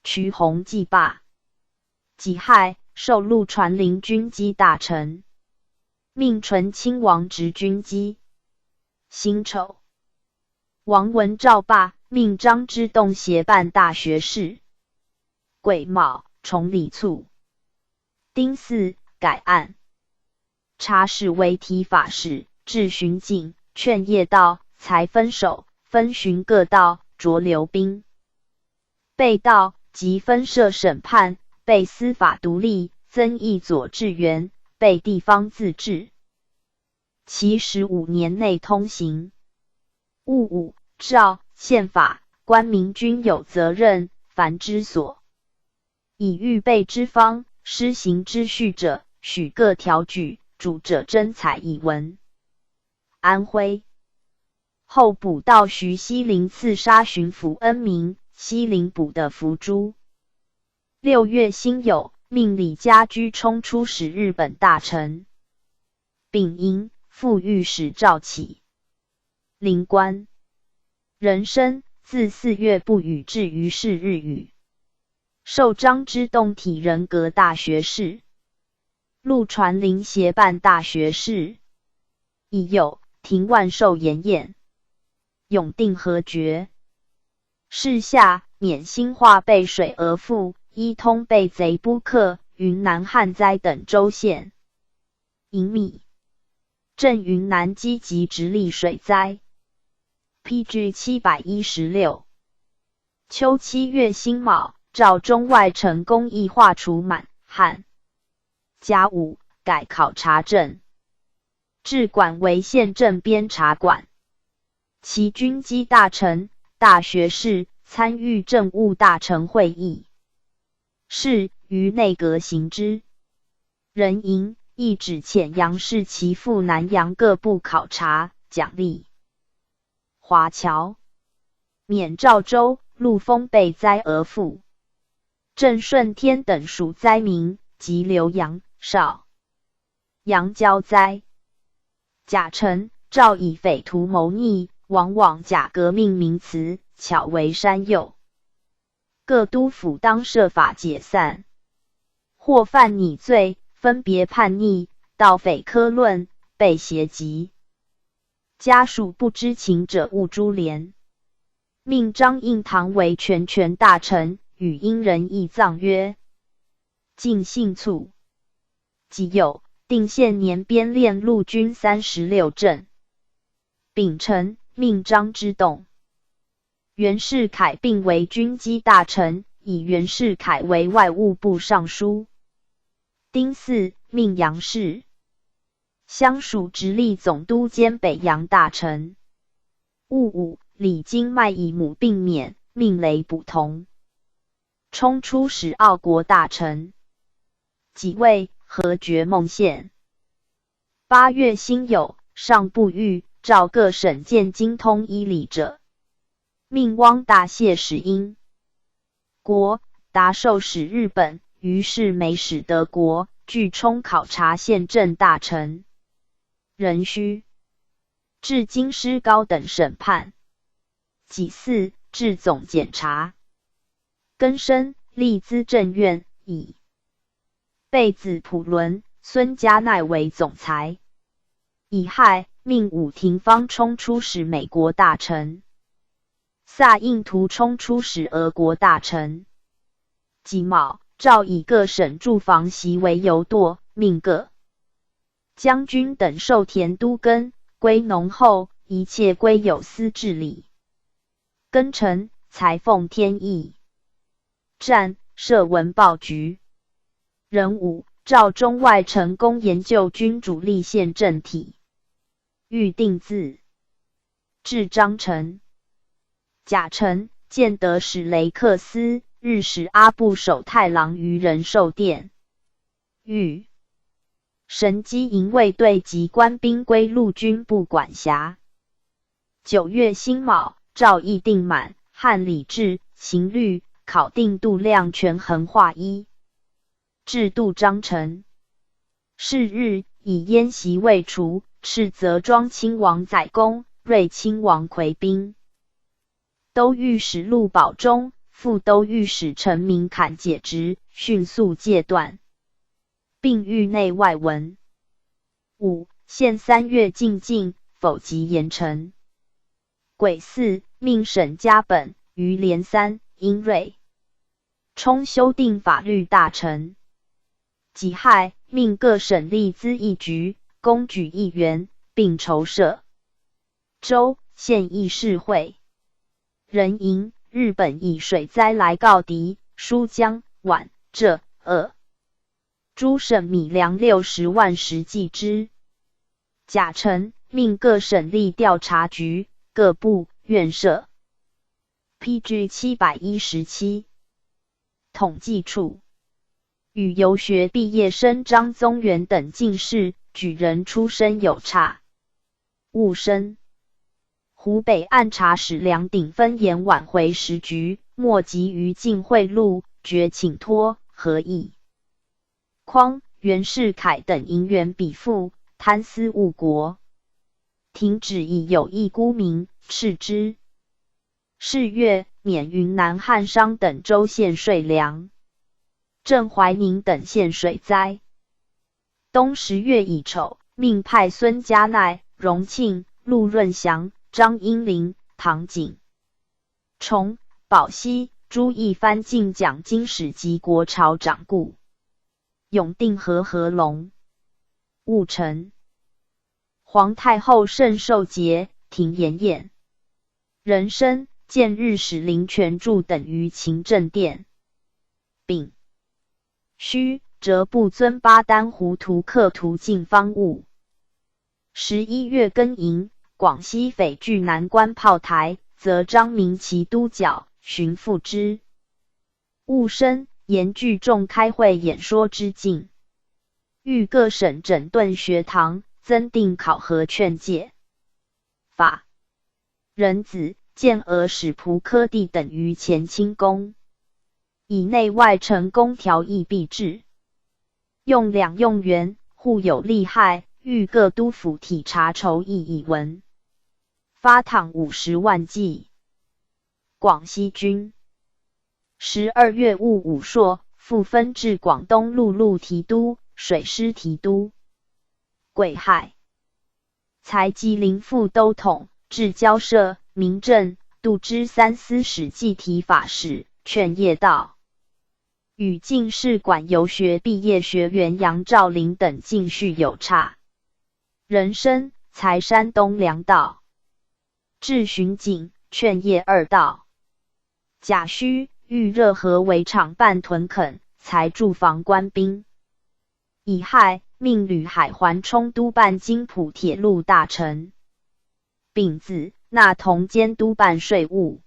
瞿宏祭罢。己亥，授陆传林军机大臣，命纯亲王执军机。辛丑，王文照罢，命张之洞协办大学士。癸卯，崇礼卒。丁巳，改按 察使为提法使，置巡警，劝业道，裁分守，分巡各道，着流兵。备道，即分设审判，备司法独立，增议佐治员，备地方自治。其十五年内通行。戊午，诏，宪法，官民均有责任，凡之所以预备之方，施行之序者，许各条举，主者征采以闻。安徽候补道徐西陵刺杀巡抚恩明，西陵补得伏诛。六月辛酉，命李家车冲出使日本大臣。丙寅，赴御史赵启。临官。壬申，自四月不雨至于是日雨。授张之洞体仁阁大学士。陆传林协办大学士。乙酉，停万寿筵宴。永定和决。是夏，捻兴化背水而覆，伊通被贼扑克、云南旱灾等州县。乙未，镇云南积极直隶水灾。P G七百一十六。秋七月辛卯，赵中外成功议划除满、汉、甲午，改考察镇。 治馆为县镇编察馆。其军机大臣、大学士参与政务大臣会议。是于内阁行之。壬寅，亦指遣杨士其赴南阳各部考察，奖励华侨。免赵州陆丰被灾而覆。镇顺天等属灾民，即浏阳、邵 阳交灾。甲辰，赵以匪徒谋逆，往往假革命名词，巧为山右。各督抚当设法解散。或犯逆罪，分别判逆，盗匪科论，被协集。家属不知情者勿株连。命张应堂为全权大臣，与殷仁议葬曰： 尽信促。己酉，定县年编练陆军三十六镇。丙辰，命张之洞、袁世凯并为军机大臣，以袁世凯为外务部尚书。丁巳，命杨士、乡署直隶总督兼北洋大臣。戊午，李经迈以母病免，命雷补同 冲出使澳国大臣。己未，和决孟县。八月辛酉，上不遇，诏各省建经通医理者。命汪大谢使英国，达授使日本，于是梅使德国，据冲考察县镇大臣。壬戌，至京师高等审判。 己巳，至总检察。庚申，历资政院，以贝子普伦、孙家鼐为总裁。乙亥，命武廷芳冲出使美国大臣。萨应图冲出使俄国大臣。己卯，诏以各省住房席为由度，命各 将军等授田都耕，归农后，一切归有司治理。庚辰，裁奉天驿、站设文报局。壬午，诏中外成功研究军主立宪政体。预定字，至章程。甲辰，建德使雷克斯、日使阿部守太郎于仁寿殿。 御神机营卫队及官兵归陆军部管辖。九月辛卯，诏议定满、汉礼制、刑律，考定度量权衡划一制度章程。是日，以燕袭魏除，敕则庄亲王载公、瑞亲王魁宾。都御史陆宝忠、副都御史陈明坎解职，迅速戒断。 并谕内外文。午，限三月禁禁，否即严惩。癸巳，命省嘉本、于连三、殷瑞冲修订法律大臣。己亥，命各省立资一局，公举议员，并筹设 州、县议事会。壬寅，日本以水灾来告敌，舒江、皖、浙、鄂诸省米粮六十万石寄之。甲辰，命各省立调查局、各部、院社。P G七百一十七。统计处。与游学毕业生张宗元等进士、举人出身有差。务生。湖北按察使梁鼎芬言挽回时局，莫急于进贿赂，决请托、和议。匡、袁世凯等银元比附，贪私误国。廷旨以有益孤民，斥之。是月，免云南汉商等州县税粮。镇怀宁等县水灾。冬十月乙丑，命派孙家鼐、荣庆、陆润祥、张英林、唐景、崇、宝熙、朱一藩进讲京使及国朝掌故。永定河合龙。务成。皇太后圣寿节，庭延宴。壬申，建日使林泉柱等于勤政殿。丙戌，折部尊巴丹胡图刻图进方物。十一月庚寅，广西匪聚南关炮台，则张明祺督剿，寻复之。务生，严聚众开会演说之进。谕各省整顿学堂，增订考核劝诫。法。壬子，建俄使蒲科第等于乾清宫。以内外丞工条议毕制。用粮用员，户有利害，谕各督抚体察筹议以闻。发鞑五十万计。广西军。十二月戊午朔，复分至广东陆路提督、水师提督。癸亥。裁吉林副都统、至交涉、民政、度支三司使计提法使，劝业道。与进士管游学毕业学员杨兆林等进叙有差。壬申，裁山东粮道。至巡警，劝业二道。甲戌，谕热河围场办屯垦，裁驻防官兵。乙亥，命吕海环充督办津浦铁路大臣。丙子，纳同监督办税务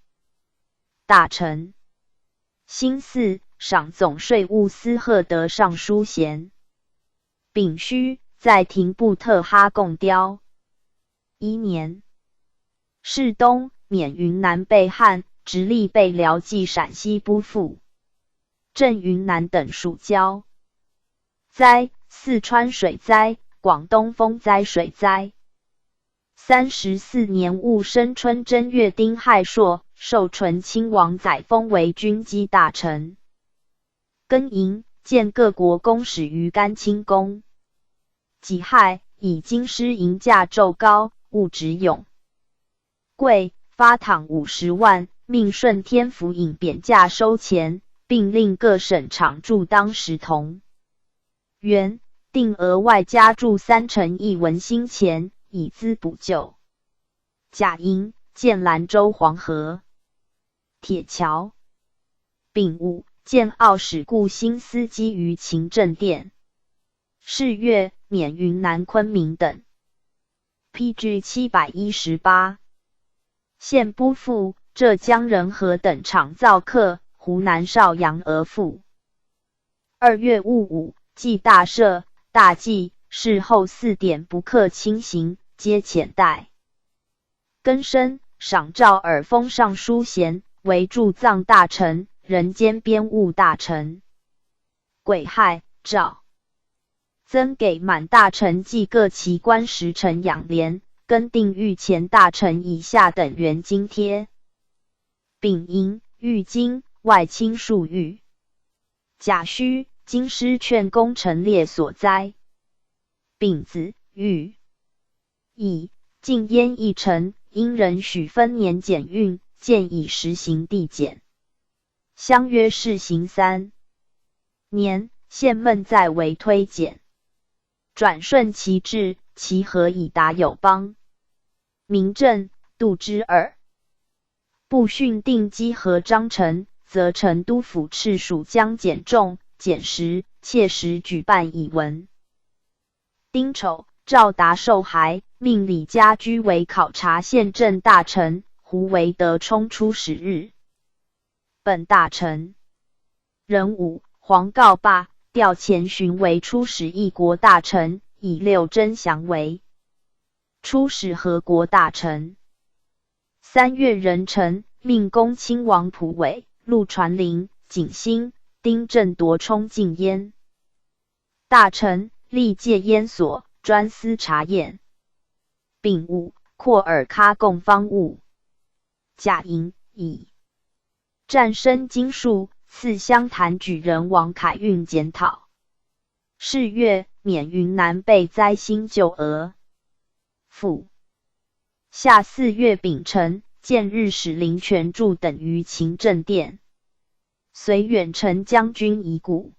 大臣。辛巳，赏总税务司鹤德尚书衔。丙戌，在廷布特哈供貂。乙年。世东，免云南备旱，直隶备辽冀陕西不复。镇云南等属交。灾，四川水灾，广东风灾水灾。三十四年戊申春正月丁亥朔，受纯亲王载沣为军机大臣。庚寅，建各国公使于甘清宫。己亥，以京师银价奏高，物质勇。贵，发鞑五十万，命顺天府尹扁价收钱，并令各省厂注当时铜。元，定额外加注三成一文新钱，以资补救。甲寅，建兰州黄河铁桥。丙午，建奥史固新司机于勤政殿。是月，免云南昆明等。P G七百一十八。现不复，浙江仁和等厂造刻，湖南邵阳额复。二月戊午，祭大赦、大祭，事后四点不刻轻刑，皆遣带。庚申，赏赵尔丰尚书衔，为驻藏大臣、人间编务大臣。癸亥，诏增给满大臣及各旗官时辰养廉，更定御前大臣以下等员津贴。丙寅，谕京，外清数域。甲戌，京师劝工陈列所灾。丙子，谕乙，禁烟一城，因人许分年检运，建议实行递减。相约试行三年，献闷在为推检。转瞬其至，其何以达友邦？民政，度支二。不逊定稽核章程，则成都府敕署将检重、检时，切实举办以闻。丁丑，赵达授还，命李家居为考察县政大臣，胡惟德充出使日。本大臣。壬午，黄郜罢，调遣寻为出使议国大臣，以六征降为出使和国大臣。三月壬辰，命攻亲王蒲苇、陆传林、景兴、丁镇夺冲进燕。大臣历借燕所，专司察验。丙午，阔尔喀贡方物。甲寅，乙。占生金树，赐湘潭举人王凯运检讨。是月，免云南被灾星救鹅。父。夏四月丙辰，建日使林泉柱等于勤政殿，随远城将军遗骨。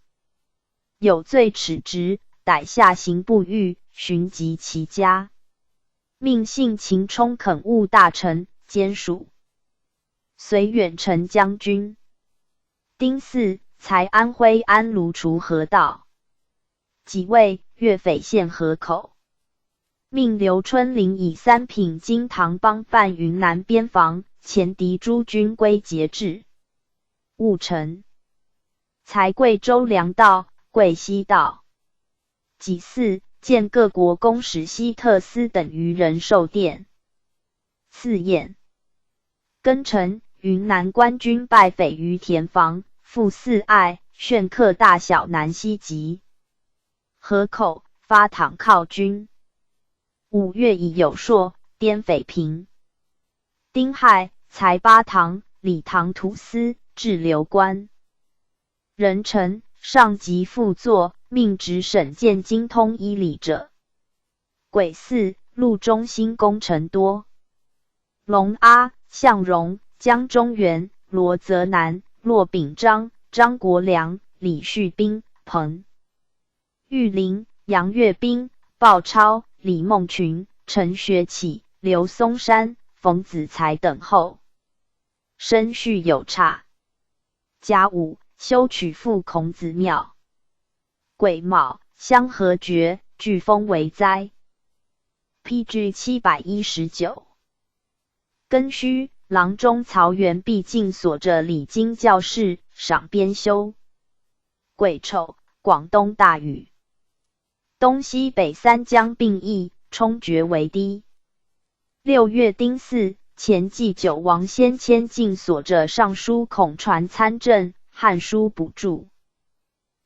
有罪耻职，逮下刑部御，寻及其家，命信秦充恳务大臣监署，随远城将军。丁巳，裁安徽安卢除河道。己未，越匪陷河口，命刘春霖以三品经堂帮办云南边防，遣嫡诸军归节制。戊辰，裁贵州粮道、贵西道。己巳，建各国公使希特司等于仁寿殿。巳寅，庚辰，云南官军败匪于田房、富四隘，炫克大小南西集。河口，发唐犒军。五月，以有朔、滇匪平。丁亥，裁巴塘、理塘土司，置流关。壬辰，上级副作，命直沈建经通医理者。癸巳，陆中兴功臣多。隆阿、向荣、江中源、罗泽南、骆秉章、张国良、李绪斌、彭玉麟、杨岳斌、鲍超、李孟群、陈学启、刘松山、冯子材等候。申序有差。甲午，修取父孔子庙。癸卯，相和决，飓风为灾。P G七百一十九。庚戌，郎中曹元毕进所着礼经教示，赏编修。癸丑，广东大雨。东西北三江并溢，冲决为堤。六月丁巳，前祭酒王先谦进所着尚书孔传参政，汉书补注。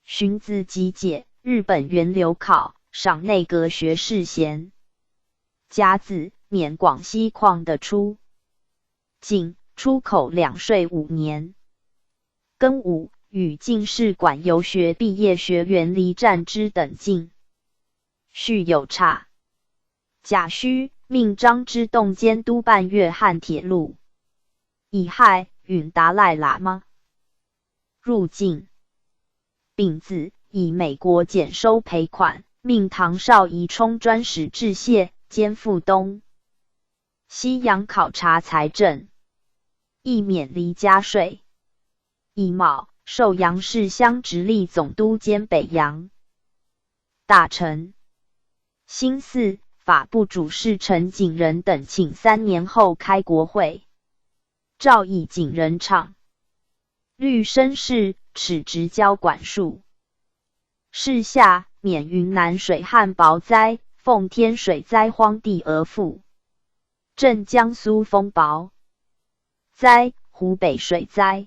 寻子集解，日本源流考，赏内阁学士衔。甲子，免广西矿的出境出口两税五年。庚午，与进士馆游学毕业学员李占之等进。序有差。甲戌，命张之洞监督办粤汉铁路。乙亥，允达赖喇嘛入境。丙子，以美国减收赔款，命唐绍仪充专使致谢，兼赴东西洋考察财政，亦免离家税。乙卯，授杨氏乡直隶总督兼北洋大臣。辛巳，法部主事陈景仁等请三年后开国会，诏以景仁倡律绅士，耻职交管束。是夏，免云南水旱雹灾，奉天水灾荒地鹅腹。 镇江苏风雹灾、湖北水灾，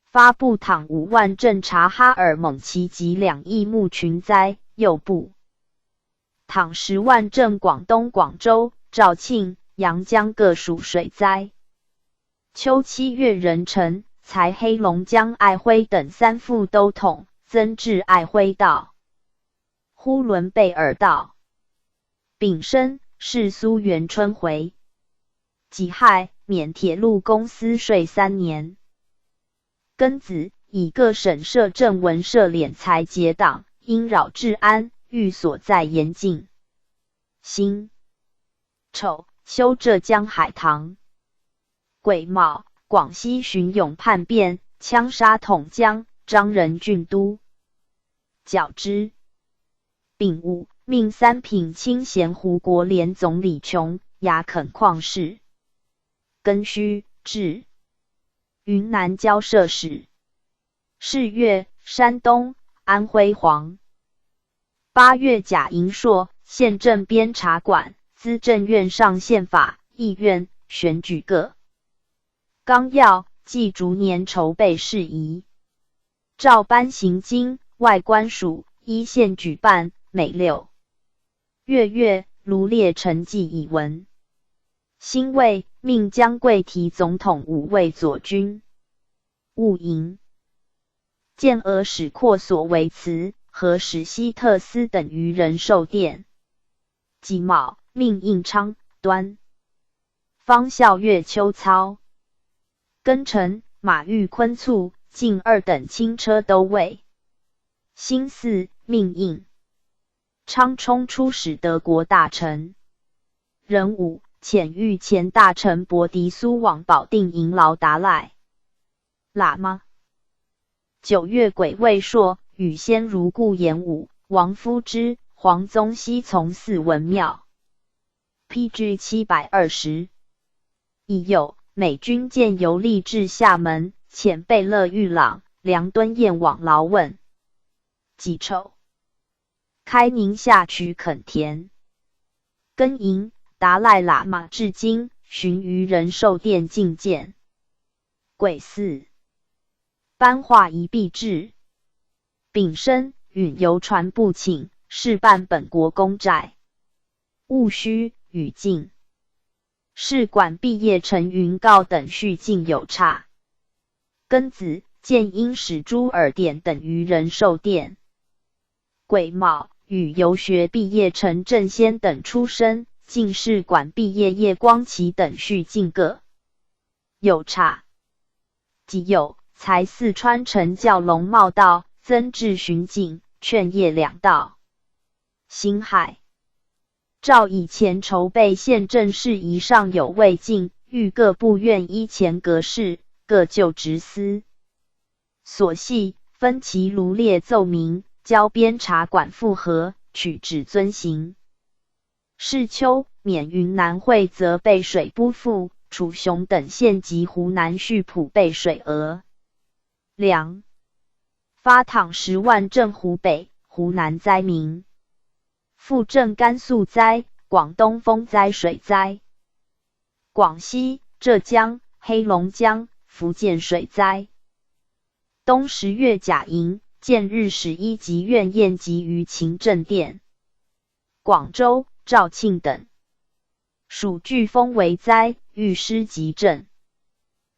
发布討五万镇察哈尔、勐齐及两义牧群灾右部，討十万镇广东广州、肇庆、阳江各属水灾。秋七月壬辰，裁黑龙江爱辉等三副都统，增置爱辉道、呼伦贝尔道。丙申，释苏元春回。己亥，免铁路公司税三年。庚子，以各省设镇文设敛财结党，因扰治安，寓所在严禁。辛丑，修浙江海塘。 癸卯，广西巡勇叛变，枪杀统江、张仁俊都。较之。丙午，命三品卿咸湖国联总理琼崖垦矿事。庚戌，至云南交涉使。 是月，山东安徽黄。八月甲寅朔，县政编察馆、资政院上宪法、议院、选举各纲要暨逐年筹备事宜。照班行经，外官署依线举办，每六月月罗列成绩以闻。辛未，命姜贵提总统五位左军。 务营。建俄使阔索维茨和史希特斯等于仁寿殿。己卯，命应昌、端方校阅秋操。庚辰，马昱昆促进二等轻车都尉。辛巳，命应昌充出使德国大臣。壬午，遣御前大臣伯迪苏往保定迎劳达赖喇嘛。九月癸未朔，与先儒顾炎武、王夫之、黄宗羲从祀文庙。P G七百二十。乙酉，美军舰由利至厦门，遣贝勒玉朗、梁敦彦往劳问。己丑， 开宁下取垦田。庚寅，达赖喇嘛至今巡于仁寿殿觐见。癸巳，頒画一臂志。丙申，允邮传部请，试办本国公债。戊戌，与进 士馆毕业陈云诰等续进有差。庚子，建英使朱尔典等于仁寿殿。癸卯，与游学毕业陈正先等出身进士馆毕业叶光奇等续进各有差。己酉，裁四川陈教龙茂道，增置巡警、劝业两道。辛亥， 照以前筹备宪政事宜尚有未尽，谕各部院依前格式，各就职司所系，分其罗列奏明，交编察馆复核，取旨遵行。是秋，免云南会泽备水不赴，楚雄等县及湖南溆浦备水额 粮发饷十万赈湖北、湖南灾民。复赈甘肃灾、广东风灾水灾。广西、浙江、黑龙江、福建水灾。冬十月甲寅，建日使一级院宴集于勤政殿。广州、肇庆等 属飓风为灾，谕师急赈。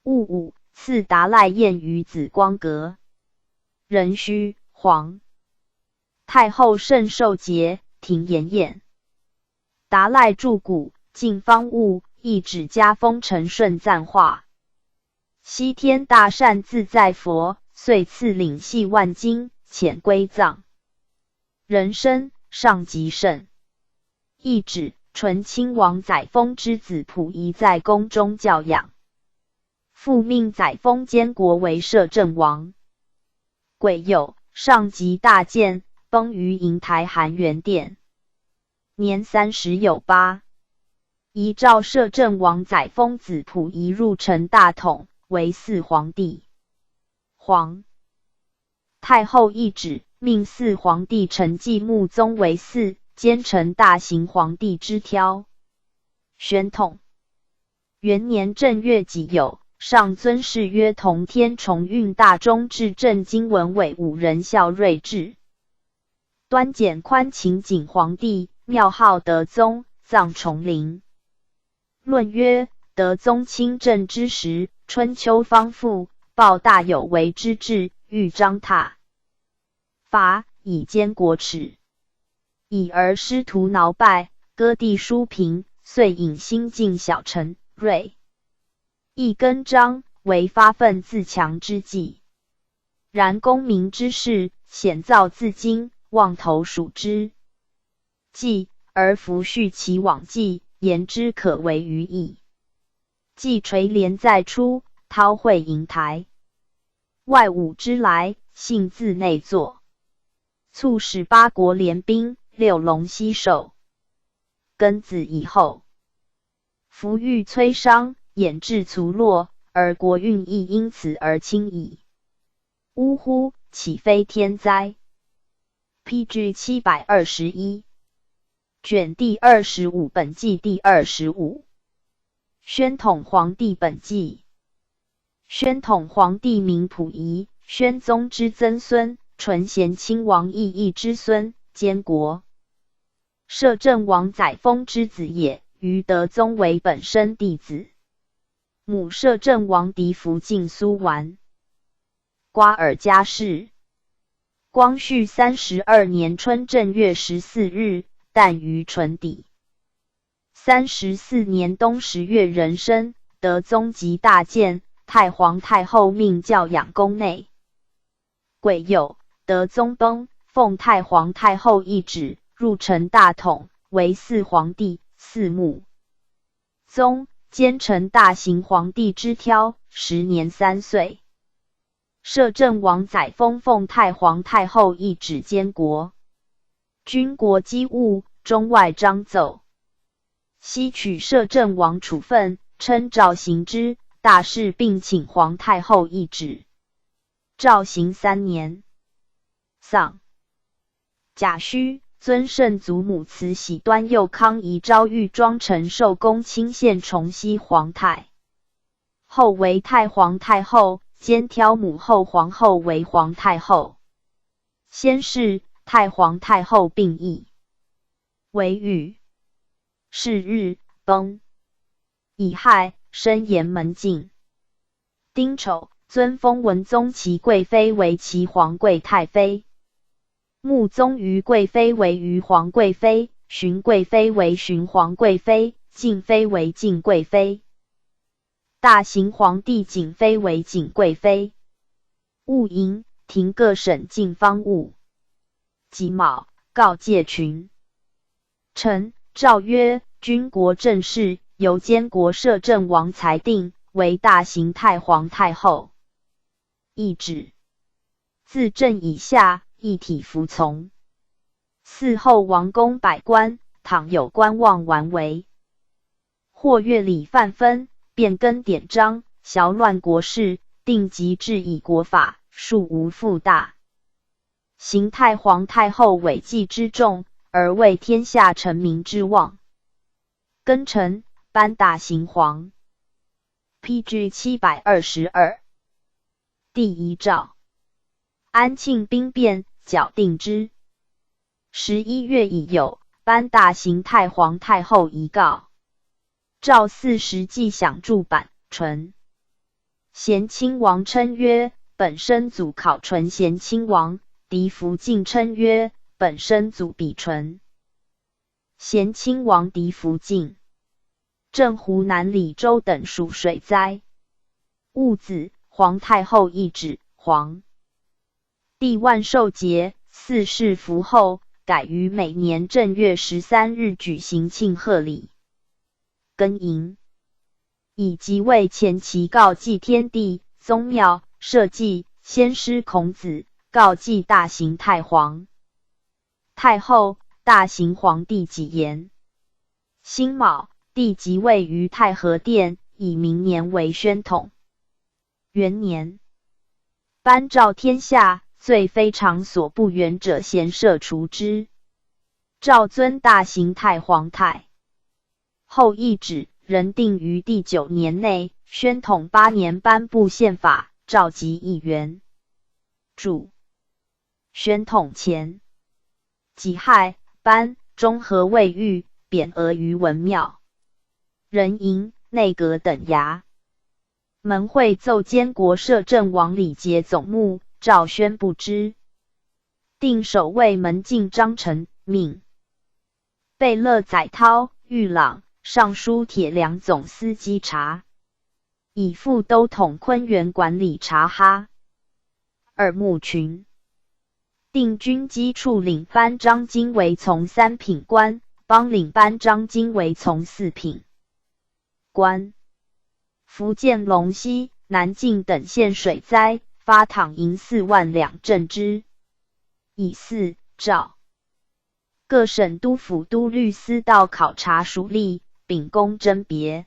戊午，赐达赖宴于紫光阁。壬戌，黄。太后圣寿节，庭筵宴。达赖著古，进方物，一纸加封陈顺赞话。西天大善自在佛，遂赐领系万金，遣归藏。 壬申，上极盛。一纸，纯亲王载沣之子溥仪在宫中教养。父命载沣监国为摄政王。癸酉，上极大建，崩于瀛台含元殿。年三十有八。遗诏摄政王载沣子溥仪入承大统，为嗣皇帝。黄。 太后懿旨，命嗣皇帝承继穆宗为嗣，兼承大行皇帝之挑。宣统。元年正月己酉，上尊谥曰同天崇运大中至正经文尾五仁孝睿智。端简宽勤景皇帝，庙号德宗，葬崇陵。 论曰：德宗亲政之时，春秋方复，抱大有为之志，欲章塔伐，以坚国耻。已而师徒劳败，割地疏贫，遂引兴进小臣，锐亦更张，为发愤自强之计。 然功名之事，险造自今，望投署之计，而弗叙其往迹，言之可为于矣。既垂帘在出，韬晦瀛台，外侮之来，幸自内作，促使八国联兵，六龙西狩。庚子以后， 夫欲摧商，偃至除落，而国运亦因此而清矣。呜呼，岂非天灾？ P G七百二十一，卷第二十五，本纪第二十五。宣统皇帝本纪。宣统皇帝名溥仪，宣宗之曾孙，纯咸亲王奕轶之孙，监国。摄政王载沣之子也，与德宗为本生弟子。母摄政王嫡福晋苏绾。瓜尔佳氏。光绪三十二年春正月十四日，诞于纯底。三十四年冬十月壬申，德宗即大建，太皇太后命教养宫内。癸酉，德宗崩，奉太皇太后懿旨，入承大统，为四皇帝、四穆宗，兼成大行皇帝之挑，时年三岁。 摄政王载沣奉太皇太后懿旨监国，军国机务，中外章奏。悉取摄政王处分，称诏行之，大赦，并请皇太后懿旨。诏行三年。丧。甲戌，尊圣祖母慈禧端佑康遗诏御庄陈寿恭亲献崇熙皇太 后为太皇太后，兼挑母后皇后为皇太后。先是太皇太后病疫，为愈。是日崩。乙亥，升延门禁。丁丑，尊封文宗祺贵妃为祺皇贵太妃。穆宗于贵妃为于皇贵妃，巡贵妃为巡皇贵妃，敬妃为敬贵妃。 大行皇帝景妃为景贵妃。务营，停各省进方务。己卯，告诫群臣。诏曰：军国政事由监国摄政王裁定，为大行太皇太后懿旨。自朕以下，一体服从。嗣后王公百官，倘有观望玩违， 或越礼犯分，变更典章，扰乱国事，定即治以国法，恕无复大。行太皇太后伟绩之重，而为天下臣民之望。庚辰，班大行皇。P G七百二十二。第一诏。安庆兵变，绞定之。十一月乙酉，班大行太皇太后遗告。 诏四十纪享注版，纯咸亲王称曰：本生祖考纯咸亲王，嫡福晋称曰：本生祖比纯。咸亲王嫡福晋。镇湖南澧州等属水灾。戊子，皇太后懿旨，皇 帝万寿节，四世福后，改于每年正月十三日举行庆贺礼、庚寅，以即位前祈告祭天地、宗庙、社稷、先师孔子，告祭大行太皇太后、大行皇帝己延。辛卯，帝即位于太和殿，以明年为宣统 元年。班诏天下，罪非常所不原者咸赦除之。诏尊大行太皇太后懿旨，仍定于第九年内，宣统八年颁布宪法，召集议员。注：宣统前 己亥，班中和卫御，匾额于文庙。壬寅，内阁等衙门会奏监国摄政王礼节总目，诏宣布之。定守卫门禁张承，命贝勒载涛、玉朗、尚书铁良总司稽查，以副都统昆源管理察哈尔牧群。 定军机处领班章京为从三品官，帮领班章京为从四品官。福建龙溪、南靖等县水灾，发饷银四万两赈之。乙巳，诏各省督抚都律司到考察属吏，秉公甄别。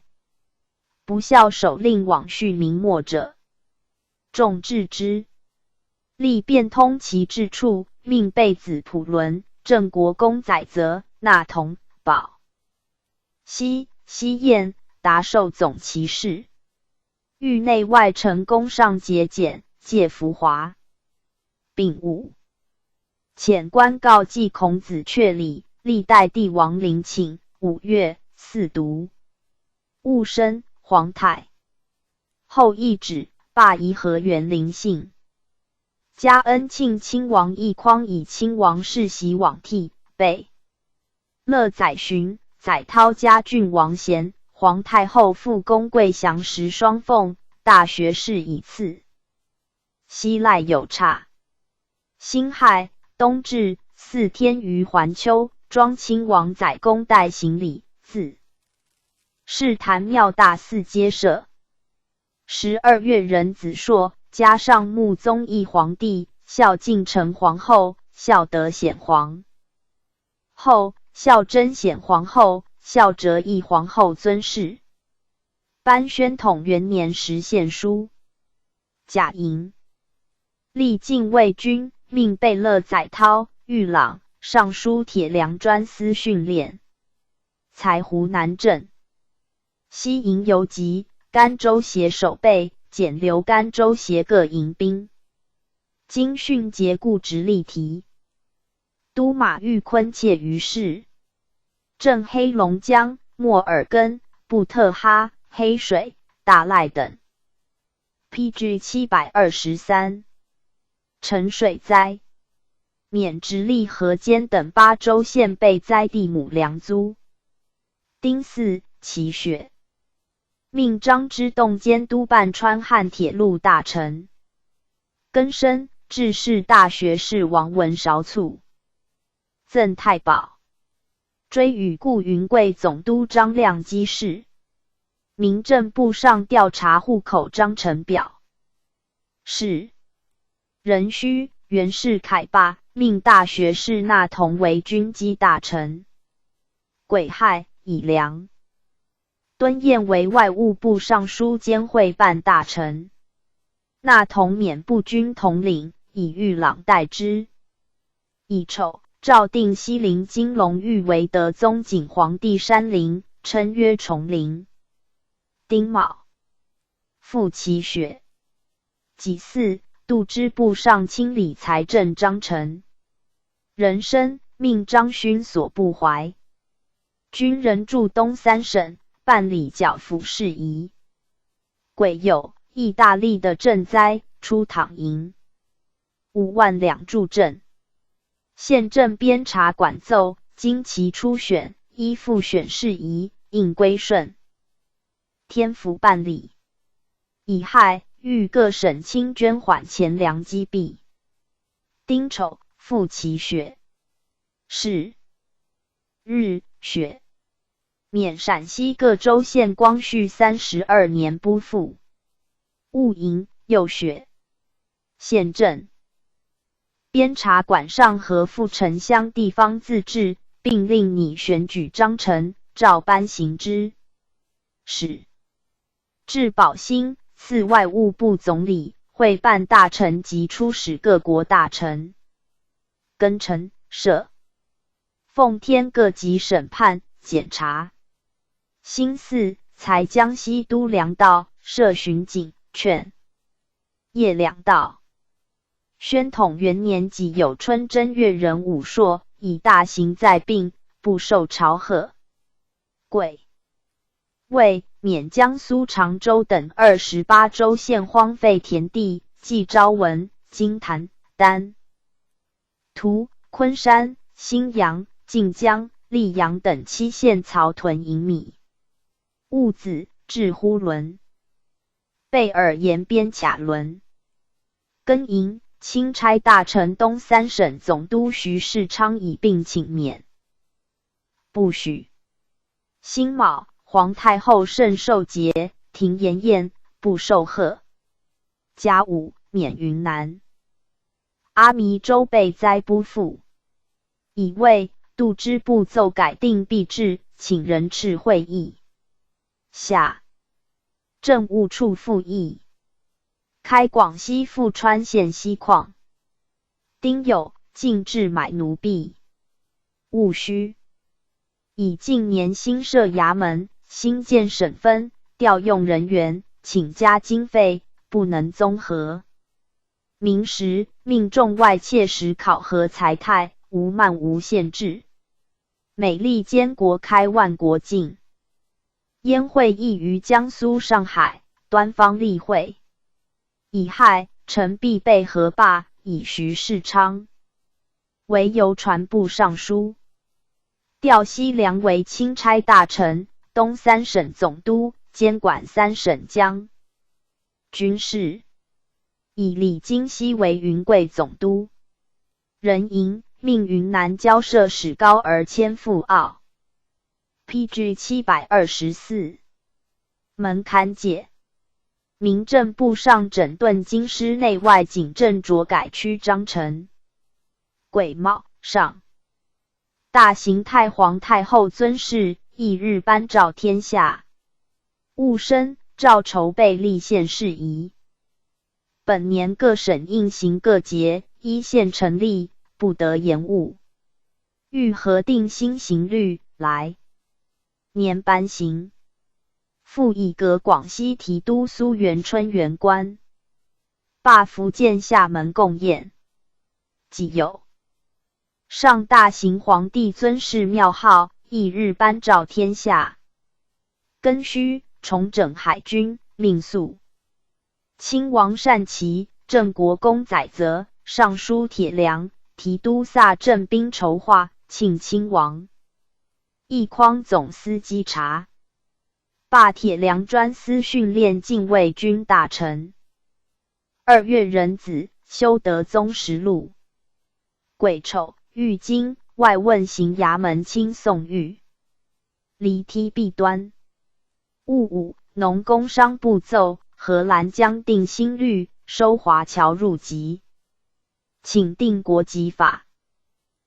不效首令罔恤民没者， 众治之。吏便通其治处，命备子普伦、郑国公宰则、纳同、保西、西晏、达寿总骑士。域内外臣工上节俭，戒浮华。丙午，遣官告祭孔子阙里，历代帝王陵寝，五月四读。务生皇太后懿旨，罢仪河源陵信。嘉恩庆亲王奕匡以亲王世袭罔替，被勒宰寻、宰韬加郡王衔，皇太后复恭跪降十双凤，大学士以赐。昔来有差。辛亥，冬至，祀天于环丘，庄亲王载恭待行礼，自是坛庙大祀皆赦。十二月壬子朔，加上穆宗义皇帝，孝敬陈皇后，孝德显皇后，孝贞显皇后，孝哲义皇后尊謞。颁宣统元年时献书。甲寅，历禁卫军，命备勒载涛、玉朗、尚书铁良专司训练。裁湖南镇。西营游击，甘州协守备，简留甘州协各营兵。经训节故直隶提。都马昱昆切于市。镇黑龙江、莫尔根、布特哈、黑水、大赖等。P G 七百二十三。陈水灾。免直隶河间等巴州县备灾地亩粮租。丁巳，祈雪。命张之洞监督办川汉铁路大臣。庚申，致仕大学士王文韶卒。赠太保。追与顾云贵总督张亮击事。民政部上调查户口章程表。是。壬戌，袁世凯罢，命大学士纳同为军机大臣。癸亥，乙良。敦彦为外务部尚书兼会办大臣。纳同免步军统领，以玉朗代之。乙丑，诏定西陵金龙域为德宗景皇帝山陵，称曰崇陵。丁卯，复祈雪。己巳，度支部尚卿理财政张诚。壬申，命张勋所部淮军人驻东三省，办理剿抚事宜。癸酉，义大利的赈灾出镗银五万两助赈。 县镇编察馆奏，经其初选，依复选事宜，应归顺。添赋办理。乙亥，谕各省亲捐款钱粮积弊。丁丑，复祈雪。是。日，雪。 免陕西各州县光绪三十二年拨赋。戊寅，又雪。县镇编察馆上合复城乡地方自治，并令拟选举章程，照班行之。始。至宝兴，赐外务部总理、会办大臣及出使各国大臣。庚辰，赦。 奉天各级审判、检察。辛巳，裁江西都粮道，设巡警、劝业粮道。宣统元年己酉春正月壬午朔，以大刑在并，不受朝贺。癸未，免江苏常州等二十八州县荒废田地，即昭文、金坛、丹 图昆山、新阳、晋江、溧阳等七县曹屯银米。戊子，置呼伦。贝尔延边卡伦。庚寅，钦差大臣东三省总督徐世昌以病请免。不许。辛卯，皇太后圣寿节，停筵宴，不受贺。甲午，免云南 阿弥州备灾拨赋。乙未，度支部奏改定币制，请人斥会议。夏，政务处复议，开广西富川县锡矿。丁酉，进制买奴婢。务虚。乙近年新设衙门，新建省分，调用人员，请加经费，不能综合。明时命众外切实考核才态，无漫无限制。每历监国开万国境。燕会议于江苏上海，端方例会。乙亥，臣必备河霸，以徐世昌。惟由传部尚书。调西凉为钦差大臣，东三省总督，兼管三省疆。军事。乙李经熙为云贵总督。壬寅，命云南交涉使高而迁赴澳。P G七百二十四。门槛解。民政部上整顿京师内外警政，着改区章程。癸卯，上。大行太皇太后尊室，谥日班，昭天下。戊申，诏筹备立县事宜。本年各省应行各节，依县成立，不得延误。欲核定新刑律，来年颁行。复以革广西提督苏元春为官。罢福建、厦门供宴。己酉。上大行皇帝尊室庙号，谥日班，昭天下。庚戌，重整海军，命宿。亲王单骑，镇国公载泽，尚书铁良，提督萨镇兵筹划，庆亲王。一匡总司机察。罢铁良专司训练禁卫军大臣。二月壬子，修德宗实录。癸丑，御京，外问刑衙门卿宋玉。离梯弊端。戊午，农工商部奏，荷兰将定新律，收华侨入籍。请定国籍法。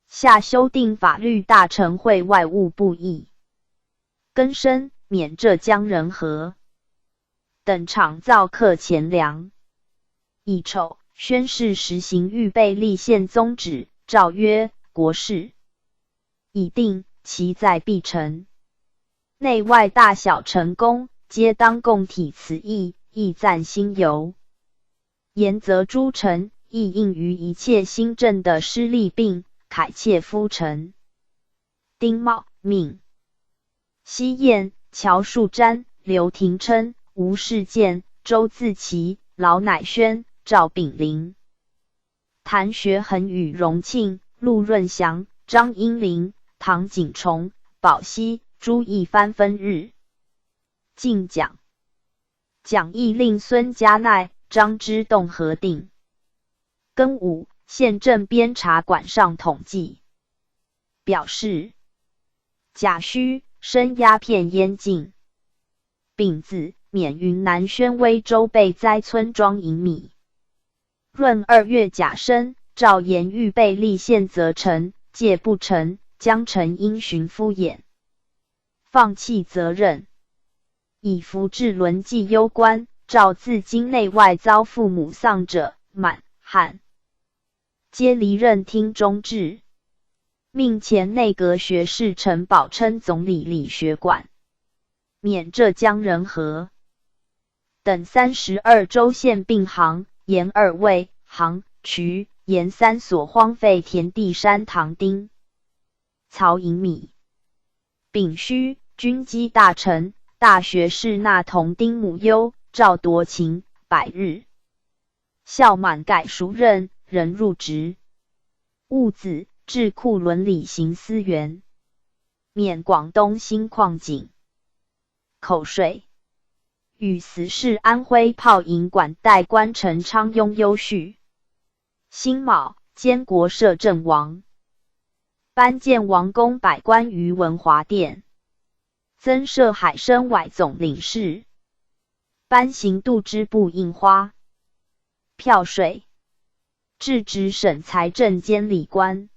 下修订法律大臣会外务部议。庚申，免浙江人和。等厂造课钱粮。乙丑，宣誓实行预备立宪宗旨、诏约、国誓。乙定，其在必成。内外大小臣工，皆当共体此意，亦赞新猷。言则诸臣亦应于一切新政的施利病，凯切夫臣。丁卯，命。西晏、乔树瞻、刘廷琛、吴士鉴、周自齐、劳乃宣、赵炳麟、谭学恒与荣庆、陆润祥、张英林、唐景崇、宝熙、朱一帆分日进讲。讲义令孙家鼐、张之洞核定。庚午，县政编察馆上统计。表示：甲戌，升鸦片烟禁。丙子，免云南宣威州备灾村庄银米。闰二月甲申，诏严预备立宪则成，戒不成，将成因循敷衍，放弃责任。乙伏至轮纪幽官，诏自京内外遭父母丧者，满、汉，皆离任厅中置。命前内阁学士陈宝琛总理理学馆。免浙江人和等三十二州县并行，沿二魏、杭、衢、盐三所荒废田地山塘町。曹寅米。丙戌，军机大臣、大学士纳同丁母忧，诏夺勤，百日。孝满改署任，仍入职。戊子，智库伦理刑司员。免广东新矿井。口水。与死侍安徽炮营管带官陈昌拥幽叙。辛卯，监国摄政王。班建王宫百官于文华殿。增设海参崴总领事。班刑度支部印花、票税。置直省财政监理官。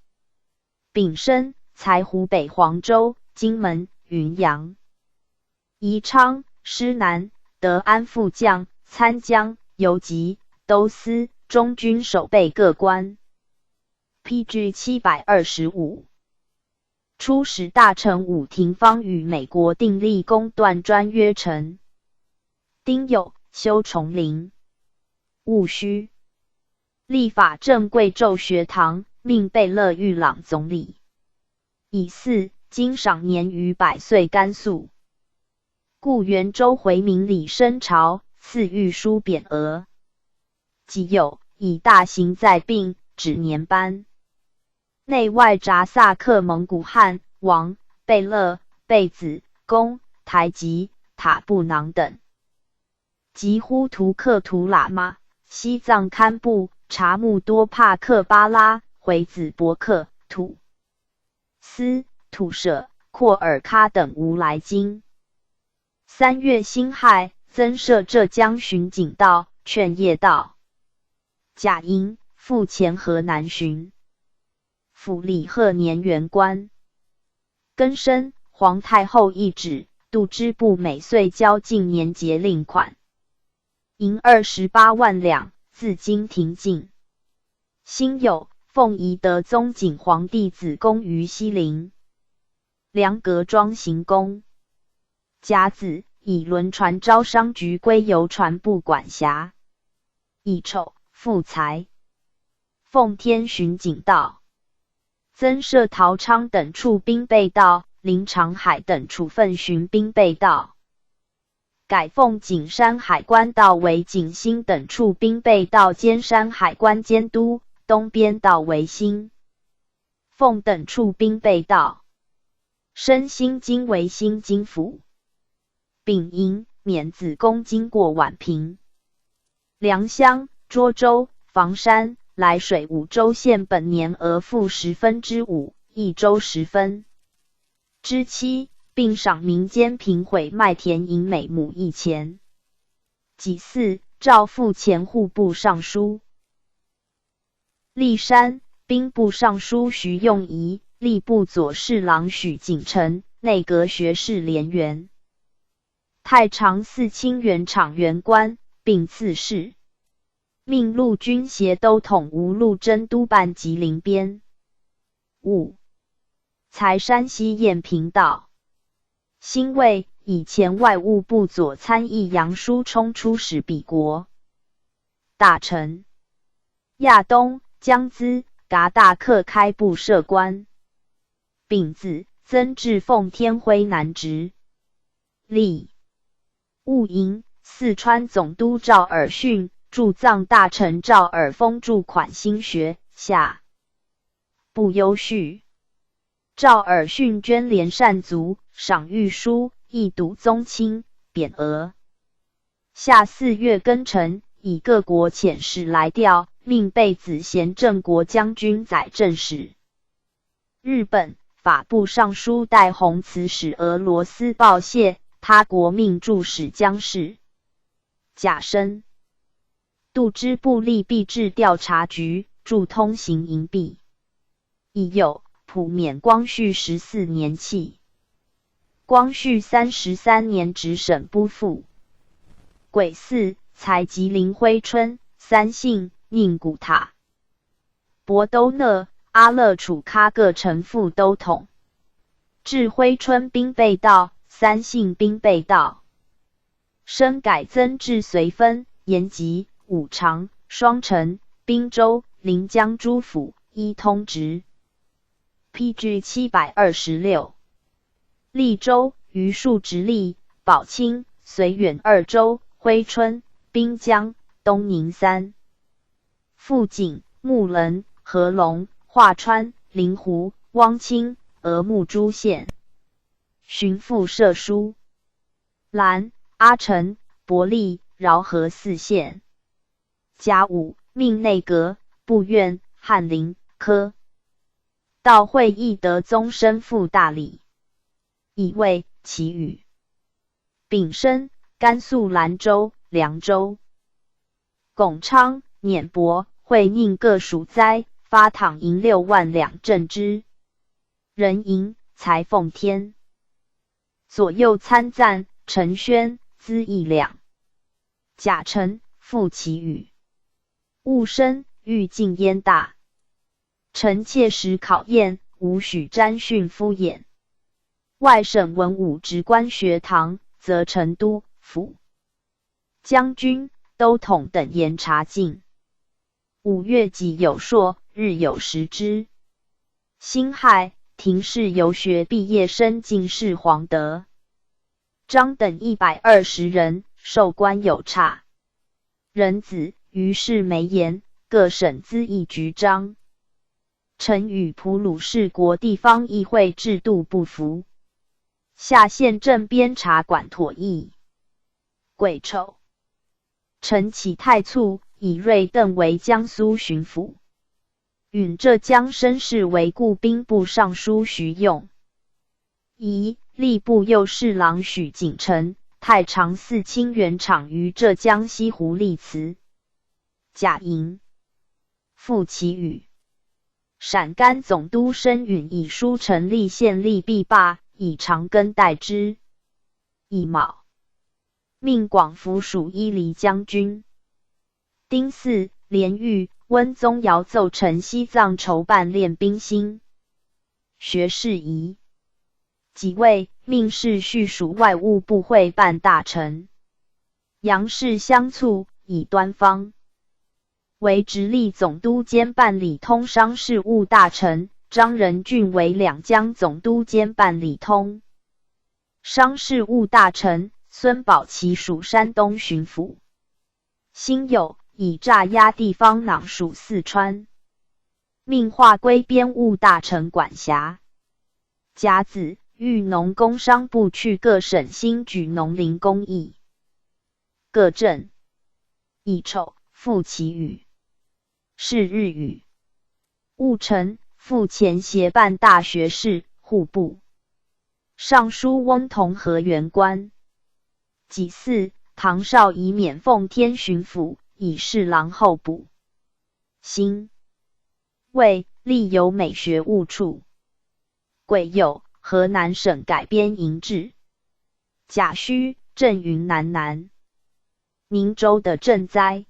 丙申，裁湖北黄州、荆门、云阳、宜昌、施南、德安副将、参将、游击、都司、中军守备各官。P G七百二十五。出使大臣武廷芳与美国订立公断专约臣。丁酉，修崇陵。戊戌，立法镇贵州学堂，命贝勒御朗总理。乙巳，经赏年逾百岁甘肃。 故元州回民礼升朝，赐御书匾额。己酉，以大行在并，指年班。内外扎萨克蒙古汗王、贝勒、贝子、公、台吉、塔布囊等。及呼图克图喇嘛、西藏堪布、察木多帕克巴拉、回子伯克、土 斯、土舍、阔尔喀等无来京。三月辛亥，增设浙江巡警道、劝业道。甲寅，复前河南巡抚李贺年元官。庚申，皇太后懿旨，度支部每岁交近年节令款。银二十八万两，自京廷进。 辛酉，奉仪德宗景皇帝子宫于西陵梁阁庄行宫。甲子，以轮船招商局归邮传部管辖。乙丑，复裁奉天巡警道，增设陶昌等处兵备道、临长海等处分巡兵备道。 改奉景山海关道为景兴等处兵备道兼山海关监督，东边道为兴、凤等处兵备道，升新津为新津府。丙寅，免子宫经过宛平、良乡、涿州、房山、涞水五州县本年额赋十分之五，一州十分 之七，并赏民间平毁麦田银每亩一钱。己巳，诏复前户部尚书骊山、兵部尚书徐用仪、吏部左侍郎许景澄、内阁学士连元、太常寺卿、原厂、原官，并赐谥。命陆军协都统吴陆贞督办吉林边务。 裁山西雁平道。辛未，以前外务部左参议杨叔冲出使彼国。大臣。亚东、江孜、噶大克开布设官。丙子，增置奉天徽南直。 历。戊寅，四川总督赵尔巽、驻藏大臣赵尔丰助款兴学夏部优叙。赵尔巽捐连单足，赏御书，一睹宗亲，匾额。夏四月庚辰，以各国遣使来调，命贝子咸镇国将军、宰政使。 日本法部尚书戴弘辞使俄罗斯报谢，他国命助使江氏。甲申，度支部吏毕至调查局，驻通行营毕。乙酉，普免光绪十四年弃。光绪三十三年直省督抚。癸巳，裁吉林珲春、三姓、宁古塔、 博都勒、阿勒楚喀各城副都统。置珲春兵备道、三姓兵备道。升改增置绥芬、延吉、五常、双城、滨州、临江诸府，一通直。P G七百二十六。 历州、榆树直隶、宝清、绥远二州、珲春、滨江、东宁三。富锦、木仁、合龙、华川、灵湖、汪清、额木诸县。巡抚射书。兰、阿城、伯利、饶河四县。甲午，命内阁、部院、翰林、科 道会议德宗升副大理。乙未，祈雨。丙申，甘肃兰州、凉州、拱昌、捻伯会宁各暑灾，发饗银六万两赈支。壬寅，裁奉天。左右参赞、陈宣、资一两。甲辰，复祈雨。 戊申，遇禁烟大。臣切实考验，无许詹逊敷衍。外省文武职官学堂，则成都、府将军、都统等严查禁。五月己酉朔，日有食之。辛亥，廷试游学毕业生进士黄德、张等一百二十人，授官有差。 人子于是梅言，各省资议局张。臣与普鲁士国地方议会制度不服，下县镇边察馆妥议。癸丑，臣起太促，以瑞邓为江苏巡抚，允浙江申氏为故，兵部尚书徐用。乙，吏部右侍郎许景诚、太常寺卿袁敞于浙江西湖立祠。甲寅，复起雨。陕甘总督申允以书陈立献立毕罢，以长庚代之。乙卯，命广府署伊犁将军。 丁巳，连御、温宗瑶奏陈西藏筹办练兵兴学事宜。己未，命侍御署外务部会办大臣杨氏相促，以端方。为直隶总督兼办理通商事务大臣，张仁俊为两江总督兼办理通商事务大臣，孙宝祺署山东巡抚。 辛酉，以诈押地方党署四川，命划归边务大臣管辖。甲子，御农工商部去各省兴举农林工艺。各镇。乙丑，复起雨。是日雨。戊辰，赴前协办大学士、户部尚书翁同龢、原官。 己巳，唐绍仪免奉天巡抚，以侍郎候补。辛未，立有美学务处。癸酉，河南省改编营制。甲戌，镇云南南宁州的赈灾。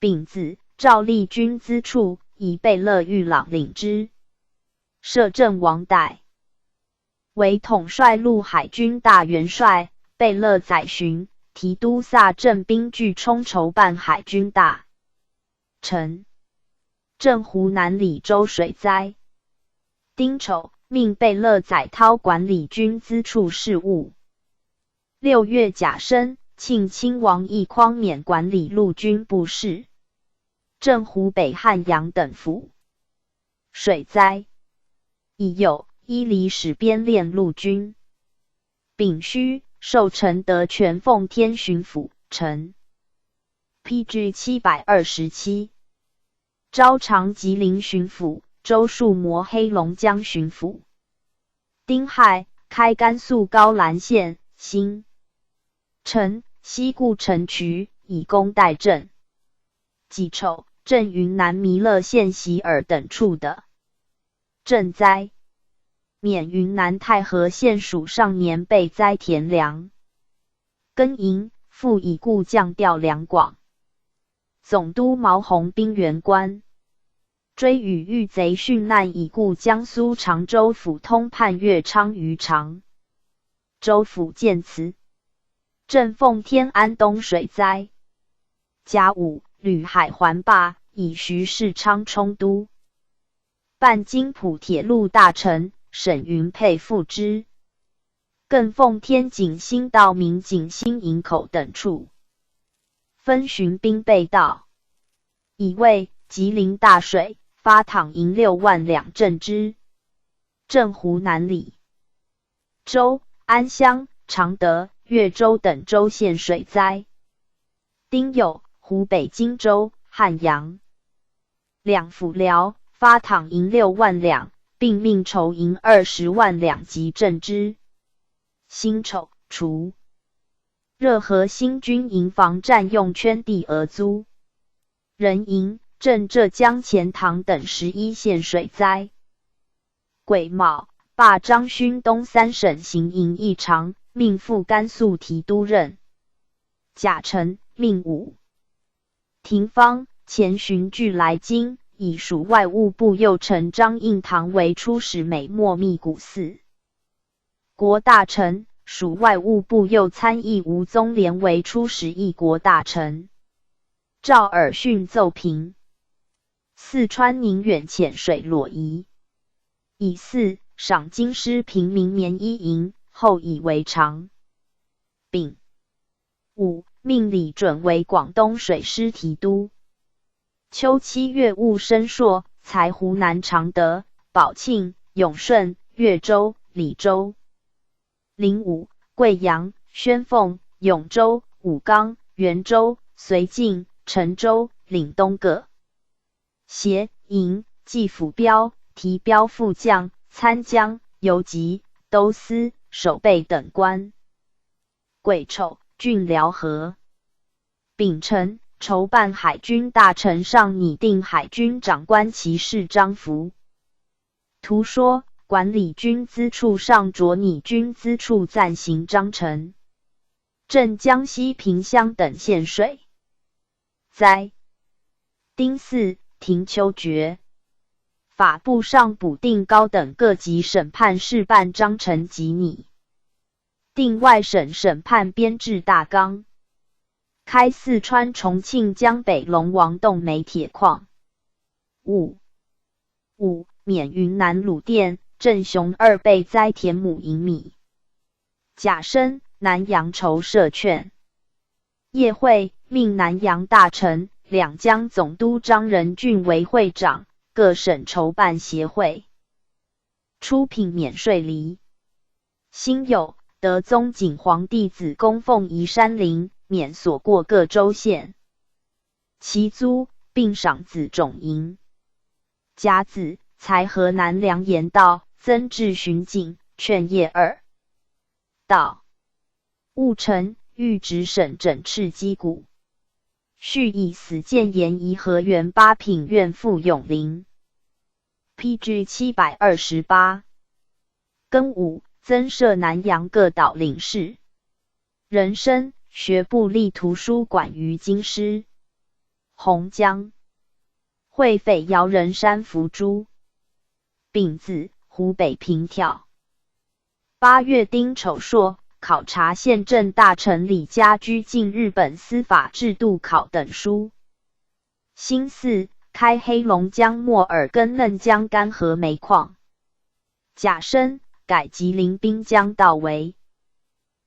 丙子，召丽君资处，以贝勒裕朗领之，摄镇王岱。 为统帅陆海军大元帅，贝勒载巡，提督萨镇兵拒充筹办海军大臣。镇湖南澧州水灾。丁丑，命贝勒载涛管理军资处事务。六月甲申，庆亲王奕匡免管理陆军部事，镇湖北汉阳等府。水灾。 乙酉，伊犁使边练陆军。丙戌，授陈德全奉天巡抚，陈。P G七百二十七。昭常吉林巡抚，周树模黑龙江巡抚。丁亥，开甘肃高兰县、兴城、西固城渠，以工代赈。己丑，镇云南弥勒县席尔等处的 赈灾，免云南太和县署上年被灾田粮。庚寅，复以故降调两广。总督毛宏斌原官，追与豫贼殉难已故江苏常州府通判乐昌于常州府建祠。 镇奉天安东水灾。甲午，旅海环抱，以徐世昌充督，办津浦铁路大臣，沈云沛副知，更奉天井新道、明井新营口等处，分巡兵备道。乙未，吉林大水，发躺银六万两赈支。镇湖南澧 州、安乡、常德、越州等州县水灾。丁酉，湖北荆州、汉阳两府辽发躺银六万两，并命筹银二十万两及赈支。辛丑，除热河新军营房占用圈地额租人营，镇浙江钱塘等十一县水灾。 癸卯，罢张勋东三省行营议长，命赴甘肃提督任。甲辰，命武廷芳、钱循拒来京，以署外务部右丞张应堂为出使美墨密古寺国大臣，署外务部右参议吴宗廉为出使议国大臣。赵尔训奏平，四川宁远浅水裸遗，以四赏京师平民棉衣银，后以为常。丙午，命李准为广东水师提督。秋七月，雾深朔，裁湖南常德、宝庆、永顺、越州、礼州。丙午，贵阳、宣凤、永州、武冈、元州、绥靖、陈州、岭东各协营，祭府标、提标副将、参将、游击、都司、守备等官。癸丑，郡辽河。丙辰，筹办海军大臣尚拟定海军长官其事张福。图说，管理军资处尚着拟军资处暂行章程。镇江西萍乡等县水灾。丁巳，停秋决。法部尚补定高等各级审判事办章程及拟定外省审判编制大纲。开四川重庆江北龙王洞煤铁矿。五五，免云南鲁甸、镇雄二备灾田亩银米。甲申，南阳筹设劝业会，命南阳大臣、两江总督张仁俊为会长，各省筹办协会出品免税礼。辛酉，德宗景皇帝子恭奉移山陵，免所过各州县其租，并赏子种银。甲子，裁河南粮盐道曾至巡警，劝业二道。戊辰，谕直省整饬积谷。续以死建盐仪河源八品院赴永陵。P G七百二十八。庚午，增设南阳各岛领事。壬申，学部立图书馆于京师、洪江。会匪姚仁山伏诛。丙子，湖北平条。八月丁丑朔，考察宪政大臣李家居进日本司法制度考等书。辛巳，开黑龙江莫尔根嫩江干涸煤矿。甲申，改吉林滨江道为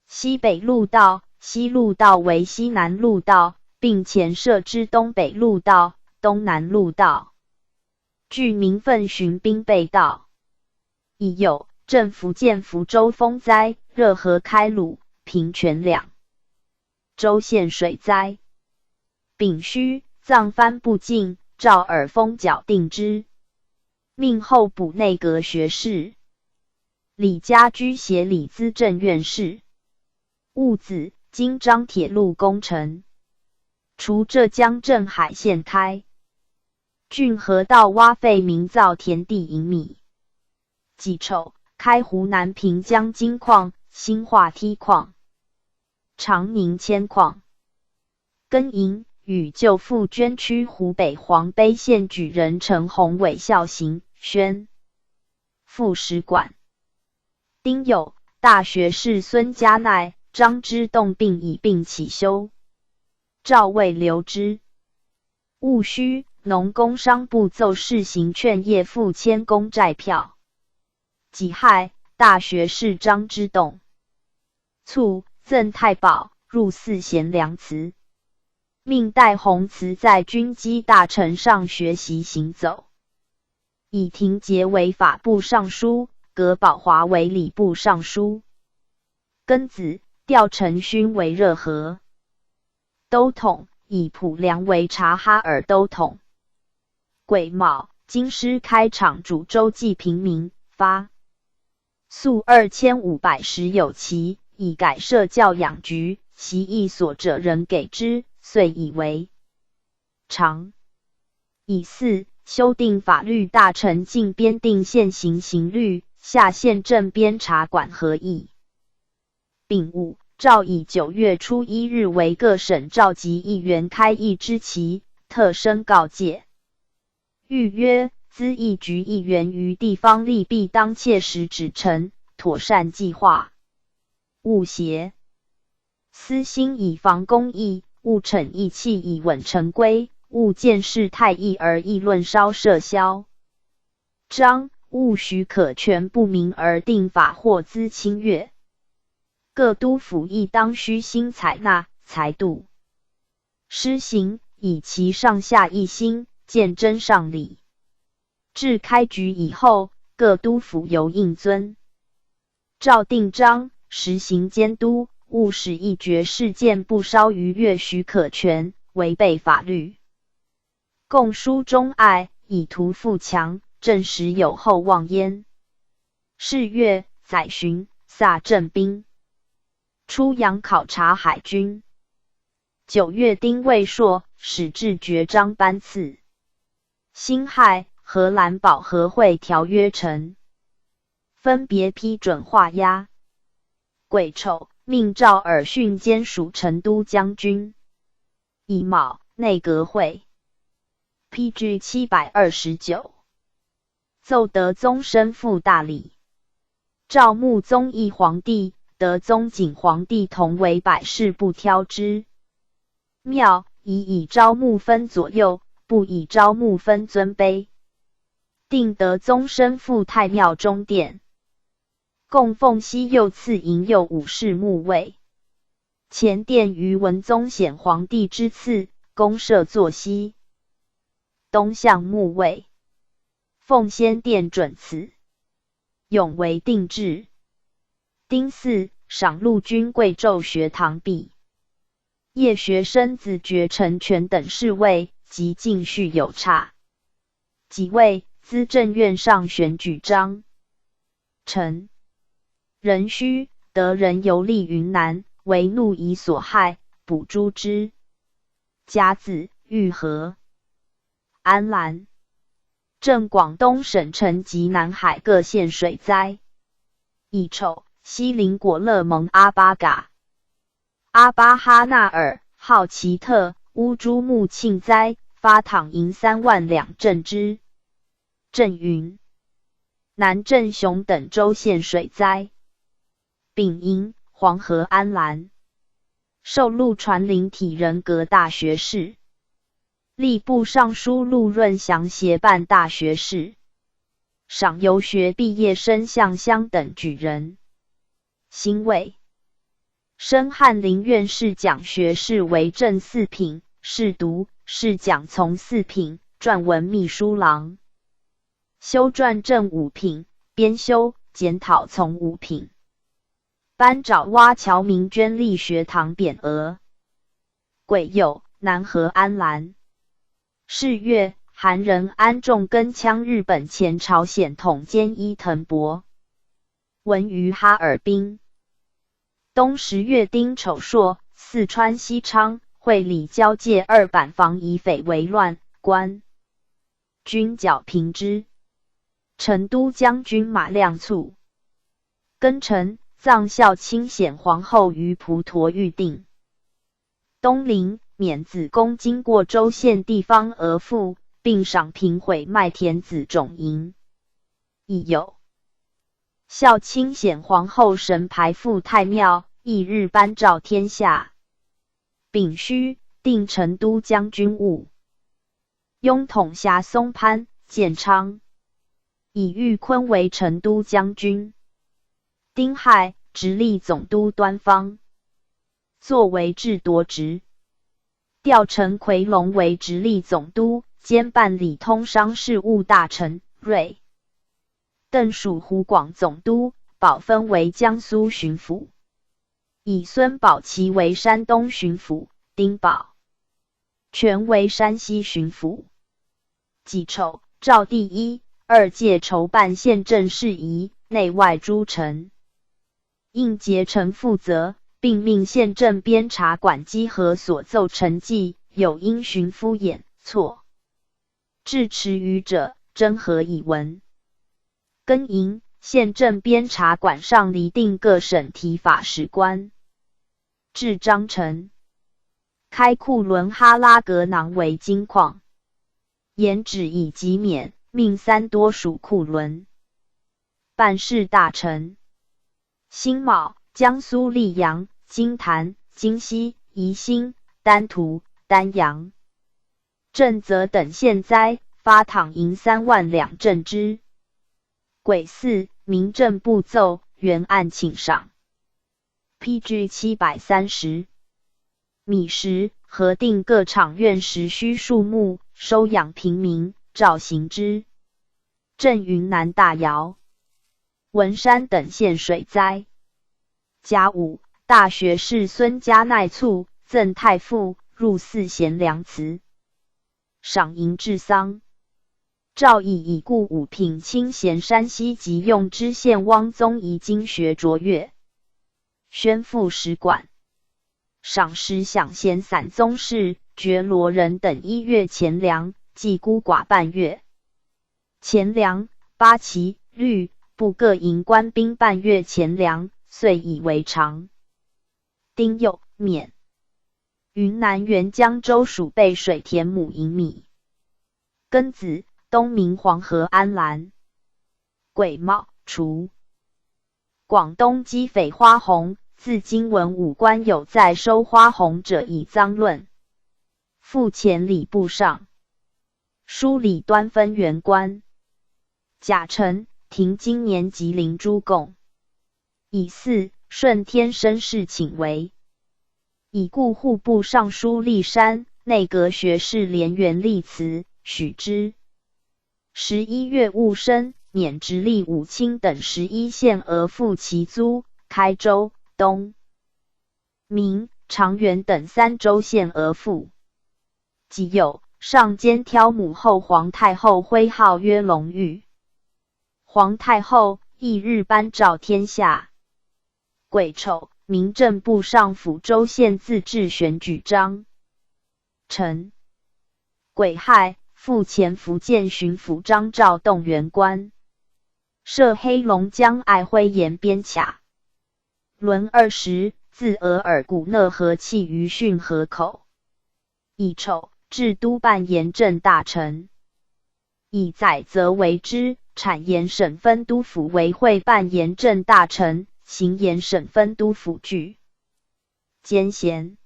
西北路道，西路道为西南路道，并前设之东北路道、东南路道。据民愤巡兵被盗。乙酉，政府建福州风灾、热河开鲁、平泉两州县水灾。丙戌，藏藩部进赵尔丰校定之，命候补内阁学士。李家居协理资政院事。戊子，京张铁路工程。除浙江镇海线开郡河道挖废民造田地银米。己丑，开湖南平江金矿、兴化梯矿、长宁铅矿。庚寅，与旧赴捐躯湖北黄陂县举人陈宏伟孝行，宣副使馆。丁酉，大学士孙家鼐、张之洞病已病起修，赵魏留之。戊戌，农工商部奏事行劝业赴迁公债票。己亥，大学士张之洞卒赠太保，入祀贤良祠，命戴弘慈在军机大臣上学习行走。乙廷杰为法部尚书，葛宝华为礼部尚书。庚子，调陈勋为热河都统，以蒲梁为察哈尔都统。癸卯，京师开厂煮粥济贫民，发粟二千五百石有奇，以改设教养局，习役所者仍给之，遂以为常。乙巳，修订法律大臣进编定现行刑律，下宪政编察管合议。丙午，诏以九月初一日为各省召集议员开议之期，特申告诫。谕曰：资议局议员于地方利弊当切实指陈，妥善计划。务协。司兴以防公议，务骿议气以稳陈规，勿见事态异而议论稍设萧张，勿许可权不明而定法或资侵越。各督抚亦当虚心采纳，裁度施行，以其上下一心，见真上理。至开局以后，各督抚由应遵 照定章实行监督，务使议决事件不稍逾越许可权，违背法律。供书忠爱，以图富强，正使有厚望焉。是月，载洵，飒镇兵，出洋考察海军。九月丁未朔，始制决章班次。辛亥，荷兰保和会条约成，分别批准画押。癸丑，命赵尔巽兼署成都将军。乙卯，内阁会。P G七百二十九。奏德宗申复大礼。赵穆宗义皇帝、德宗景皇帝同为百世不挑之 庙，以以昭穆分左右，不以昭穆分尊卑。定德宗申复太庙中殿，供奉西右次银右武士穆位。前殿于文宗显皇帝之次，公设坐西，东向穆位。奉先殿准此，永为定制。丁巳，赏陆军贵胄学堂毕 业学生子爵陈权等侍卫及进序有差，即位，资政院上选举张陈。壬戌，德仁游历云南，为怒夷所害，捕诛之。甲子，遇河。安兰，镇广东省城及南海各县水灾。乙丑，西林果勒盟阿巴嘎。 阿巴哈纳尔、好奇特、乌珠穆庆灾，发饴银三万两赈之。镇云、南镇雄等州县水灾。丙寅，黄河安兰，受陆传临体仁阁大学士，吏部尚书陆润祥协办大学士，赏游学毕业生向乡等举人。辛未， 升翰林院侍讲学士为正四品，侍读、侍讲从四品，撰文秘书郎。修撰正五品，编修、检讨从五品。班昭挖侨民捐立学堂匾额。癸酉，南河安兰。是月，韩人安重根羌日本前朝鲜统监伊藤博。 文于哈尔滨。冬十月丁丑朔，四川西昌会理交界二板房以匪为乱，官军剿平之。成都将军马亮卒。庚辰，葬孝清显皇后于普陀预定。东陵免子宫经过州县地方额付，并赏平毁卖田子种银。乙酉， 孝清显皇后神牌赴太庙，一日班昭天下。丙戌，定成都将军务。拥统辖松潘、建昌。以玉坤为成都将军。丁亥，直隶总督端方。 作为至铎职。调陈魁龙为直隶总督，兼办理通商事务大臣。瑞，邓署湖广总督，保芬为江苏巡抚。以孙宝祺为山东巡抚，丁宝全为山西巡抚。己丑，赵第一、二届筹办县政事宜，内外诸陈。 应节陈负责，并命县政编察馆稽核所奏陈记，有因循敷衍、错，致词语者，斟核以闻。庚寅，县政编察馆上厘定各省提法史观。至张陈，开库伦哈拉格囊为金矿。延旨以给免，命三多属库伦。办事大臣：辛卯，江苏溧阳、金坛、金溪、宜兴、丹徒、丹阳。震泽等县灾，发饴银三万两赈之。癸巳，民政部奏，原案请赏。P G七百三十。 米时，核定各场院时需数目，收养平民，照行之。镇云南大姚、文山等县水灾。甲午，大学士孙嘉耐卒赠太傅，入祀贤良祠。赏银治丧。诏以已故五品清咸山西及用知县汪宗仪经学卓越，宣赴使馆。 赏识享贤散宗室、觉罗人等一月钱粮，寄孤寡半月。钱粮、八旗、律布各银官兵半月钱粮，岁以为常。丁酉，免。云南原江州属备水田亩银米。庚子，东岷黄河安岚。癸卯，除。 广东击匪花红，自今文武官有在收花红者以赃论。付钱礼部尚。书礼端分原官。甲辰，停今年吉林诸贡。乙巳，顺天申示请为。已故户部尚书骊山、内阁学士连元立祠，许之。 十一月戊申，免直隶武清等十一县额付其租，开州、东岷、长垣等三州县额付。己酉，上监挑母后皇太后徽号曰隆裕。皇太后亦日班诏天下。 癸丑，民政部尚辅州县自治选举章程。癸亥，复前福建巡抚张肇动员官，设黑龙江爱辉沿边卡。轮二十，自额尔古纳河弃于汛河口。乙丑，置督办盐政大臣。 乙宰则为之，产盐省分督抚为会办盐政大臣，行盐省分督抚举兼贤。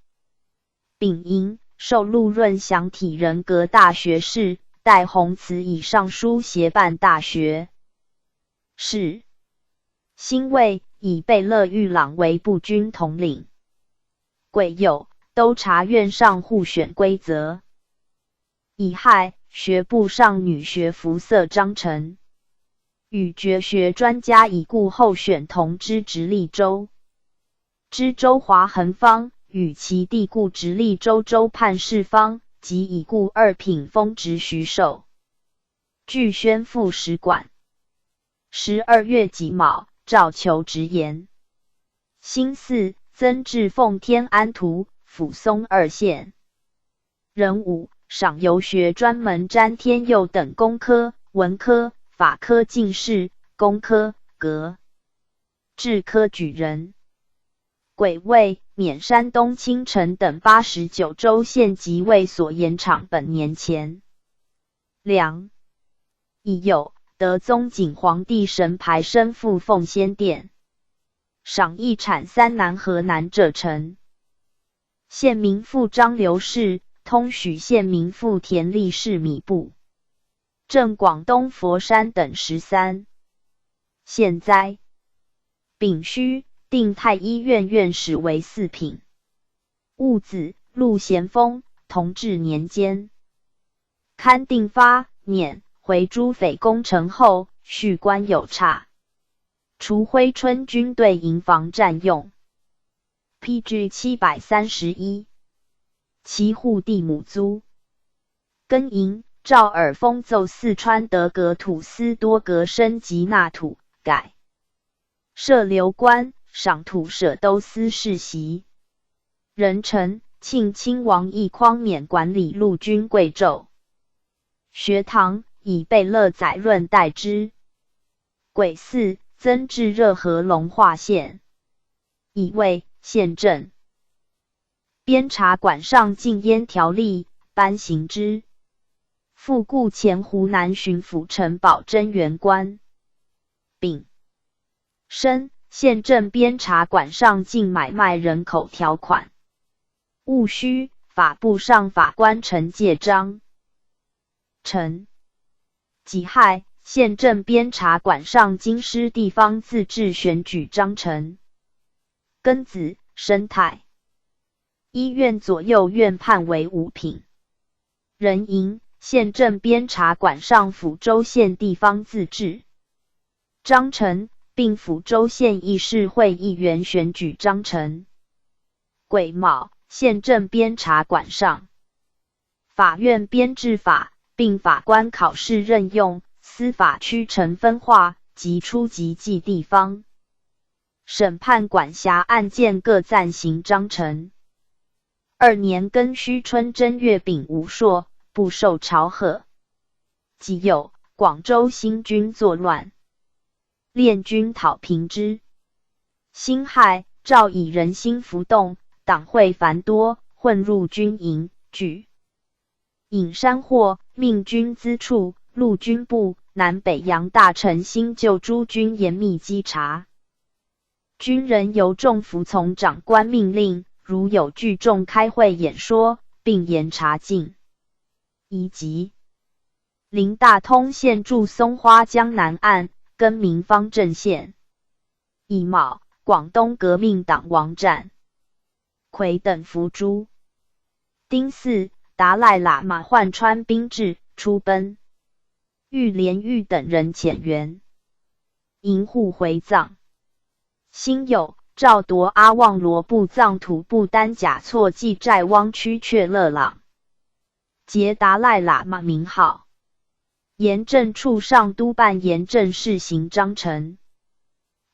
丙寅，授录润祥体仁阁大学士，戴弘慈以尚书协办大学士。辛未，以贝勒御朗为步军统领。癸酉，都察院尚户选规则。 乙亥，学部尚女学服色章程。与绝学专家已故候选同知直隶州知州华恒芳，与其弟故直隶州州判事方及已故二品封职徐寿，俱宣赴使馆。十二月己卯，诏求直言。辛巳，增置奉天安图、抚松二县。 壬午，赏游学专门詹天佑等工科、文科、法科进士、工科、阁制科举人。癸未，免山东青城等八十九州县籍卫所盐场本年钱粮。乙酉，德宗景皇帝神牌身赴奉先殿，赏一产三南河南柘城。 县民赋张刘氏，通许县民赋田立氏米布。镇广东佛山等十三县灾。丙戌，定太医院院史为四品。戊子，陆咸丰，同治年间。 勘定发免回诸匪攻城后，叙官有差。除珲春军队营房占用。P G七百三十一。其户地亩租。庚寅，诏尔丰奏四川德格土司多格申吉纳土改 设流官，赏土舍都司世袭。壬辰，庆亲王奕匡免管理陆军贵胄。学堂，以贝勒载论代之。癸巳，增置热河龙华县。乙未，县镇。 编察馆上禁烟条例，颁行之。复固前湖南巡抚陈宝贞原官。丙申，县镇编察馆上禁买卖人口条款。 戊戌，法部上法官陈介章。辰己亥，县镇编察馆上京师地方自治选举章程。庚子，申太。一院左右院判为五品。壬寅，县镇编察馆上抚州县地方自治章程，并抚州县议事会议员选举章程。 癸卯，县镇编察馆上法院编制法，并法官考试任用、司法区城分化及初级暨地方审判管辖案件各暂行章程。二年庚戌春正月丙午朔，不受朝贺。己酉，广州新军作乱。 练军讨平之。辛亥，赵以人心浮动，党会繁多，混入军营，举引山货，命军资处、陆军部、南北洋大城新旧诸军严密稽查。军人由衷服从长官命令，如有聚众开会演说，并严查禁。乙己 林大通现住松花江南岸，更名方镇县。乙卯，广东革命党网站。魁等伏诛。丁巳，达赖喇嘛换穿兵制出奔，遇连玉等人遣援，迎护回藏。辛酉，赵夺阿旺罗布藏土不丹假错寄寨汪区却勒朗。 结达赖喇嘛名号。盐政处尚督办盐政试行章程。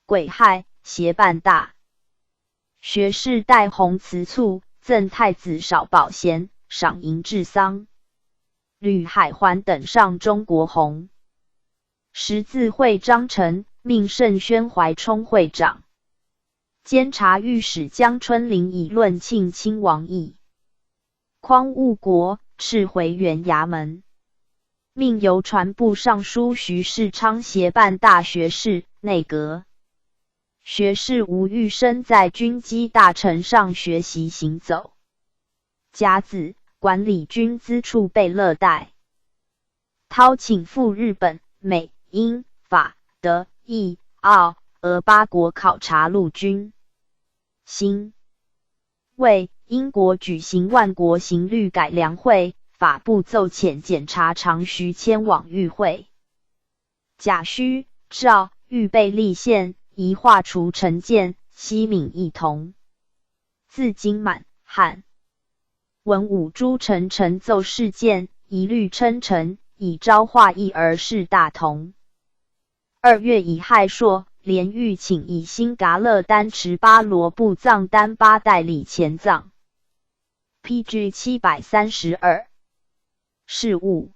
癸亥，协办大学士戴弘辞促赠太子少保衔，赏银治丧。吕海奂等上中国红十字会章程，命盛宣怀充会长。监察御史江春林以论庆亲王议 匡务国，敕回原衙门。命邮传部尚书徐世昌协办大学士、内阁学士吴玉生在军机大臣上学习行走。甲子，管理军资处贝勒戴 涛请赴日本、美、英、法、德、意、澳、俄八国考察陆军。辛未，英国举行万国行律改良会，法部奏遣检察长徐迁往与会。甲戌，诏谕备立宪，移画除陈建、西敏一同。 字金满，汉文武诸臣陈奏事件，一律称陈，以昭化议而示大同。二月乙亥朔，连御请以新噶勒丹池巴罗布藏丹巴代理前藏。P G七百三十二。事务。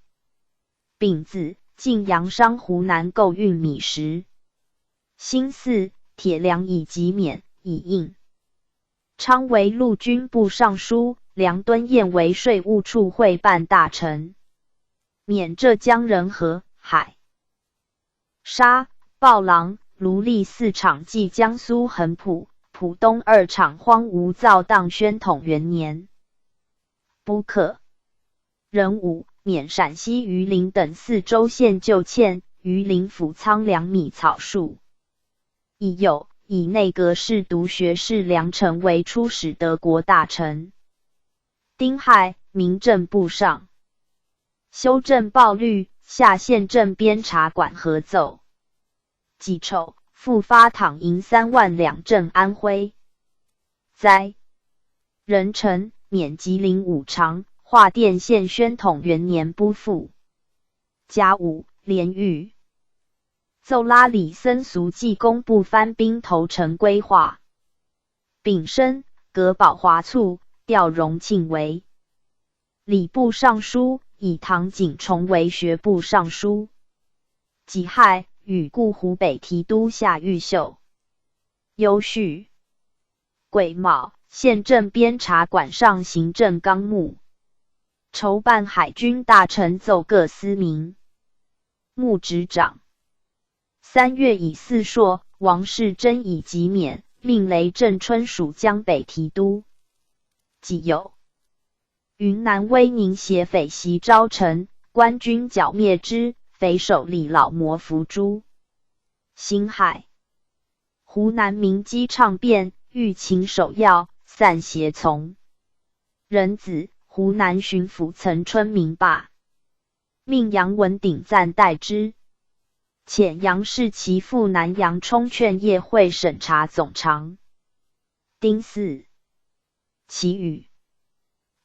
丙子，晋阳商湖南购运米食。辛巳，铁粮以给免，以应 昌为陆军部尚书，梁敦彦为税务处会办大臣，免浙江人和、海沙、暴狼、奴隶四场，即江苏恒普、浦东二场荒芜，造荡宣统元年。不可。壬午，免陕西榆林等四州县旧欠，榆林抚仓粮米草粟。 乙酉，以内阁侍读学士梁臣为出使德国大臣。丁亥，民政部上修正暴律，下县镇编察馆合奏。己丑，复发镐银三万两镇安徽灾。壬辰，免吉林五常，划电县宣统元年不复。甲午，连御 奏拉里森俗纪公布番兵投诚规划。丙申，革保华促，调荣庆为礼部尚书，以唐景崇为学部尚书。己亥，与故湖北提督夏毓秀游叙。 癸卯，县镇编察馆上行政纲目。筹办海军大臣奏各司名。木执掌。三月以四朔，王世贞以吉勉命雷震春署江北提督。己酉，云南威宁协匪袭昭城，官军剿灭之，匪首李老模伏诛。辛亥，湖南民饥倡变，欲请首要，散邪从。壬子，湖南巡抚岑春明罢，命杨文鼎暂代之。遣杨士奇赴南阳充劝业会审查总长。丁巳，祈雨。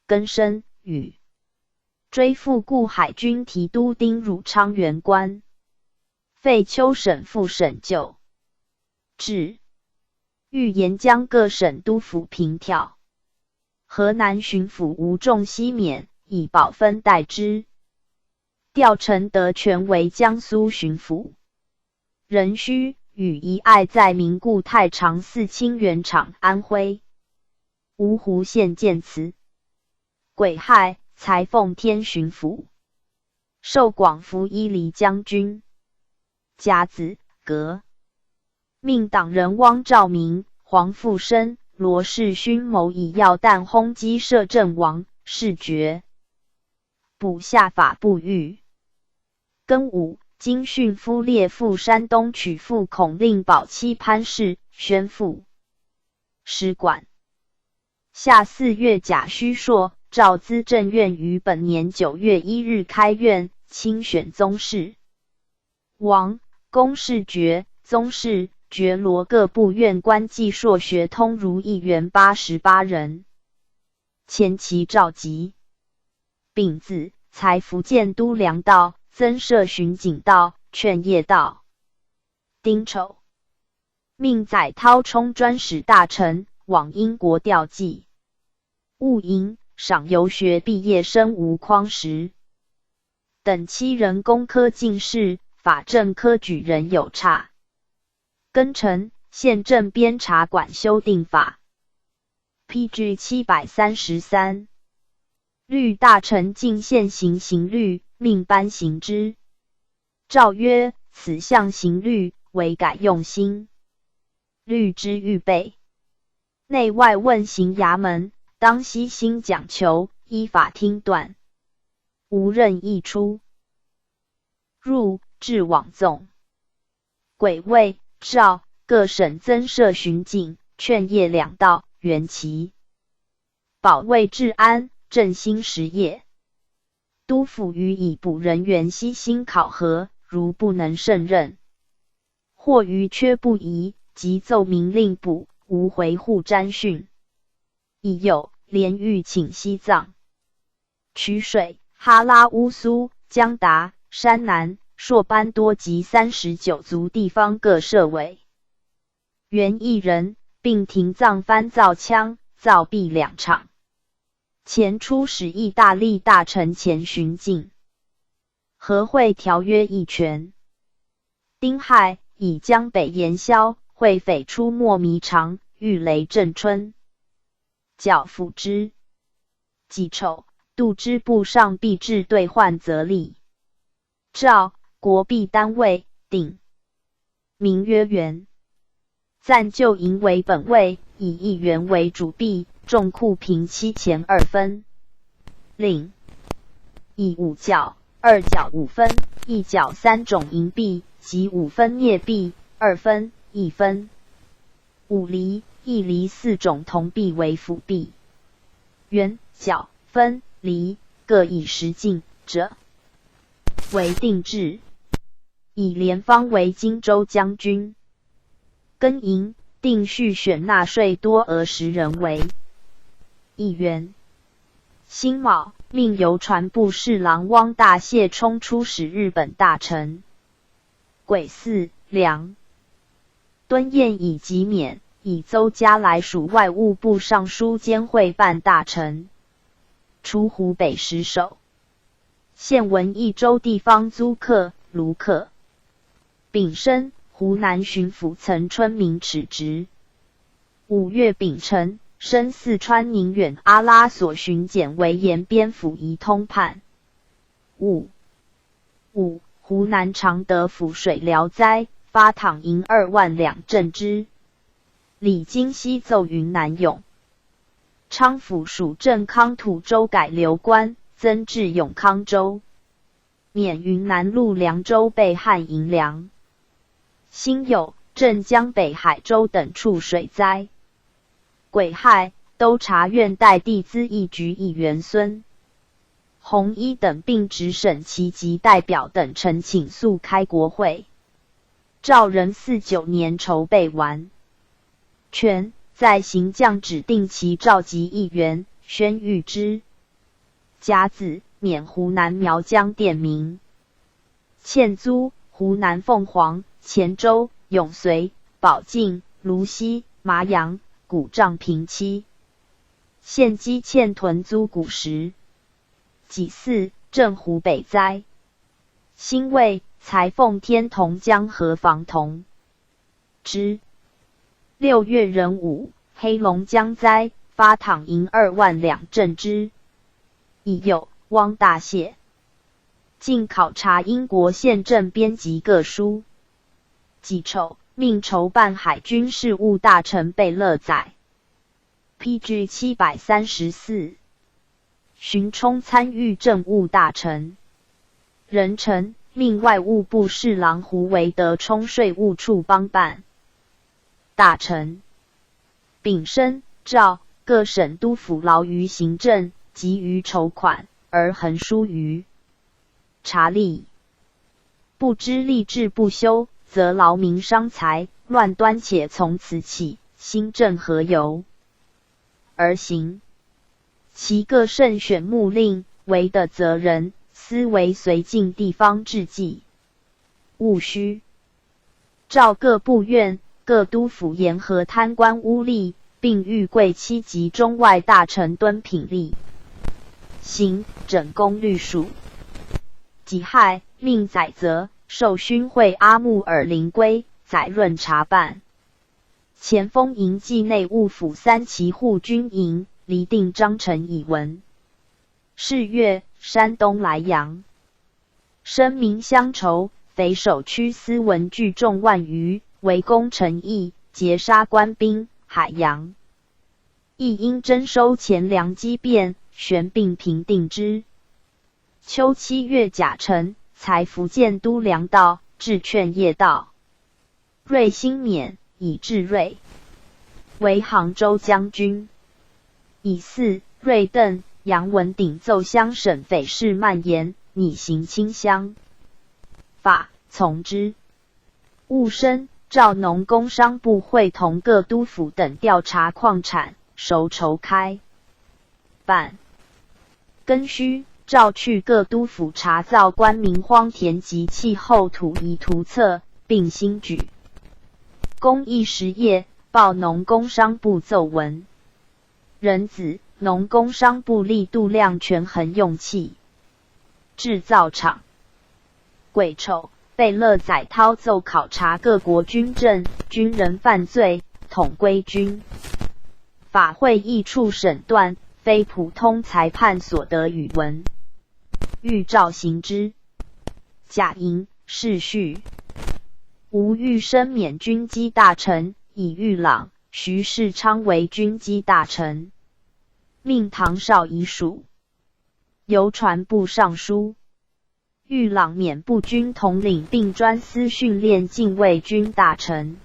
庚申，雨。追复故海军提督丁汝昌原官。废丘省复省旧。至，欲沿江各省督抚平调。河南巡抚吴仲西勉以保分代之。调陈德全为江苏巡抚。壬戌，雨遗爱在明固太常寺清源场，安徽芜湖县建祠。癸亥，裁奉天巡抚，授广服伊犁将军。甲子，革。命党人汪兆铭、黄复生、罗士勋谋以药弹轰击摄政王，事决。补下法不遇。庚午，经训夫列赴山东，取复孔令宝妻潘氏，宣父。使馆。夏四月甲戌朔，诏资政院于本年九月一日开院，亲选宗室。王、公示爵、宗室、爵罗各部院官计朔学通儒议员八十八人。前期召集。丙子，裁福建都粮道、增设巡警道、劝业道。丁丑，命载涛充专使大臣，往英国调剂。戊寅，赏游学毕业生吴匡时等七人工科进士，法政科举人有差。庚辰，宪政编察馆修订法。P G七百三十三。律大臣进献行刑律，命班行之。诏曰：此项刑律，唯改用心律之预备。内外问刑衙门，当悉心讲求，依法听断，无任意出入，至往纵。癸未，诏各省增设巡警、劝业两道，援其保卫治安，振兴实业。都府予以补人员悉心考核，如不能胜任，或余缺不已，即奏明令补，无回护詹训。乙酉，连豫请西藏、曲水、哈拉乌苏、江达、山南、朔班多及三十九族地方各设委员一人，并停藏番造枪、造币两场。前出使意大利大臣前巡警。和会条约一权。丁亥，以江北盐枭、会匪出没弥长，遇雷震春，剿抚之。己丑，度支部上币制兑换则例。诏，国币单位，鼎，名曰元。暂就银为本位，以一元为主币，重库凭七钱二分。令，以五角、二角五分、一角三种银币及五分мед币，二分、一分、五厘、一厘四种铜币为辅币。元、角、分、厘各以十进者为定制。以连芳为荆州将军。庚寅，定序选纳税多额十人为一元。辛卯，命邮传部侍郎汪大谢充出使日本大臣。癸巳，粮。敦晏以吉勉、以邹嘉来署外务部尚书兼会办大臣，除湖北十省。现闻益州地方租客、卢客。丙申，湖南巡抚岑春明辞职。五月丙辰，升四川宁远阿拉所巡检为延边府仪通判。五、五、湖南常德府水燎灾，发镗银二万两镇之。李经熙奏云南永昌府署镇康土州改流官，增置永康州。 免云南路梁州被旱银两。辛酉、镇江北海州等处水灾。癸亥，督察院代递资议局议员孙洪一等并值省旗级代表等陈请速开国会。赵仁四九年筹备完全，在行将指定期召集议员宣谕之。甲子，免湖南苗疆店名。 欠租：湖南凤凰、乾州、永绥、宝靖、泸溪、麻阳、古丈坪七。现积欠屯租古时。己巳，镇湖北灾。辛未，裁缝天同江河防同。之。六月壬午，黑龙江灾，发镗银二万两镇之。乙酉，汪大燮 进考察英国宪政编辑各书。己丑，命筹办海军事务大臣贝勒宰。P G七百三十四。寻冲参与政务大臣。壬辰，命外务部侍郎胡惟德充税务处帮办大臣。丙申，诏各省督抚劳于行政，急于筹款，而横疏于 察吏。不知吏治不修，则劳民伤财，乱端且从此起，新政何由而行？其各慎选幕令，为的责人，思惟绥靖地方治计。务须 诏各部院、各督抚严核贪官污吏，并谕贵戚及中外大臣敦品例行，整功律数。己亥，命宰则授勋会阿木尔灵归，载润察办。乾丰营纪内务府三旗护军营，厘定章程以文。是月，山东莱阳 声明乡筹，匪守区司文聚众万余，围攻城邑，截杀官兵，海洋。亦因征收钱粮积变，旋并平定之。秋七月甲辰，裁福建都粮道，置劝业道。 瑞兴勉，以至瑞，为杭州将军。乙巳，瑞邓、杨文鼎奏襄省匪事蔓延，拟行清乡。法从之。戊申，诏农工商部会同各督抚等调查矿产，筹筹开 办。庚戌，诏去各督抚查造官民荒田及气候土宜图册，并兴举公益实业，报农工商部奏闻。壬子，农工商部力度量权衡用气 制造厂。癸丑，贝勒载涛奏考察各国军政、军人犯罪、统规军法会议处审断，非普通裁判所得语文。谕诏行之。甲寅，世序。吴玉生免军机大臣，以玉朗、徐世昌为军机大臣。命唐绍遗署 邮传部尚书。玉朗免步军统领，并专司训练禁卫军大臣。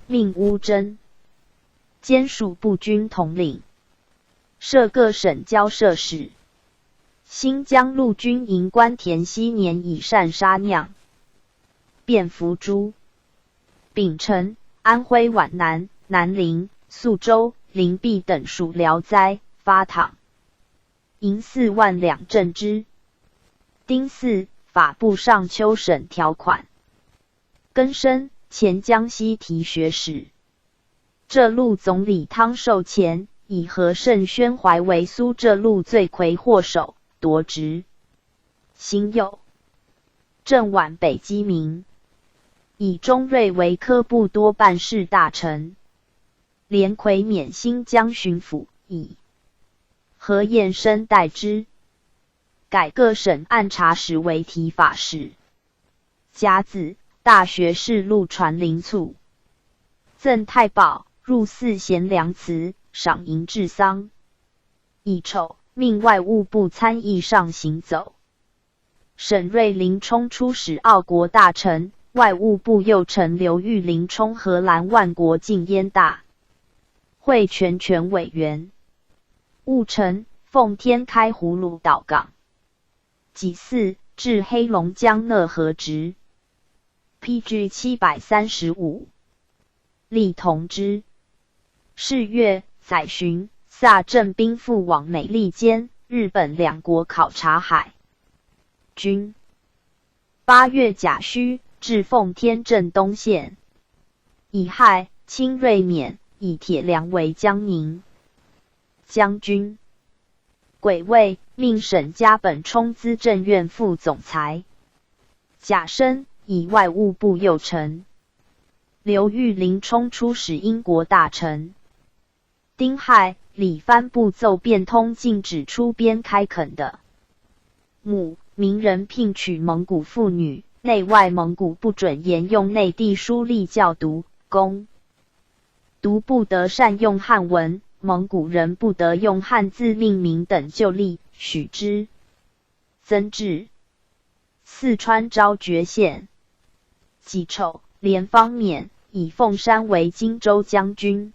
命乌镇兼署步军统领，设各省交涉使。新疆陆军营官田锡年以擅杀酿卞福珠。丙辰，安徽皖南、南陵、宿州、灵璧等属辽灾，发镗 银四万两镇之。丁巳，法部尚丘省条款。庚申，前江西提学使、浙路总理汤寿乾以和盛宣怀为苏浙路罪魁祸首，夺职。辛酉，镇皖北鸡鸣，以钟瑞为科布多办事大臣。连魁免新疆巡抚，以何晏升代之，改各省按察使为提法使。甲子，大学士陆传麟卒，赠太保，入祀贤良祠，赏银治丧。乙丑，命外务部参议尚行走。 沈瑞林充出使澳国大臣，外务部右丞刘裕林充荷兰万国禁烟大会全权委员。戊辰，奉天开葫芦岛港。己巳，至黑龙江乐河直。P G七百三十五。 李同之。是月，载巡、萨镇兵赴往美利坚、日本两国考察海军。八月甲戌，至奉天镇东线。乙亥，清瑞免，以铁粮为江宁将军。 癸未，命沈嘉本充资政院副总裁。甲申，以外务部右丞。刘裕林充出使英国大臣。丁亥，李藩布奏变通禁止出边开垦的。 母，明仁聘娶蒙古妇女，内外蒙古不准沿用内地书立教读，公读不得善用汉文，蒙古人不得用汉字命名等旧例，许之。曾至四川昭觉县。己丑，连方勉以凤山为荆州将军，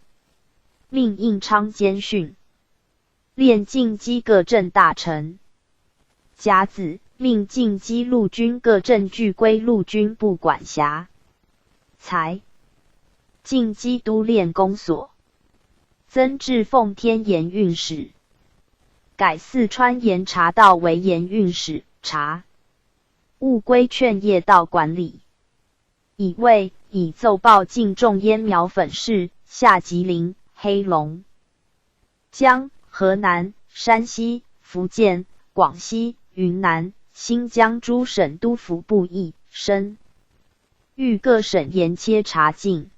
命应昌监训。 练进击各镇大臣。甲子，命进击陆军各镇俱归陆军部管辖。才，进击督练弓索。增至奉天盐运使，改四川盐察道为盐运使察，务归劝业道管理。乙未，以奏报进仲淹描粉饰下吉林、黑龙 江、河南、山西、福建、广西、云南、新疆诸省督抚布议申，谕各省沿切察禁。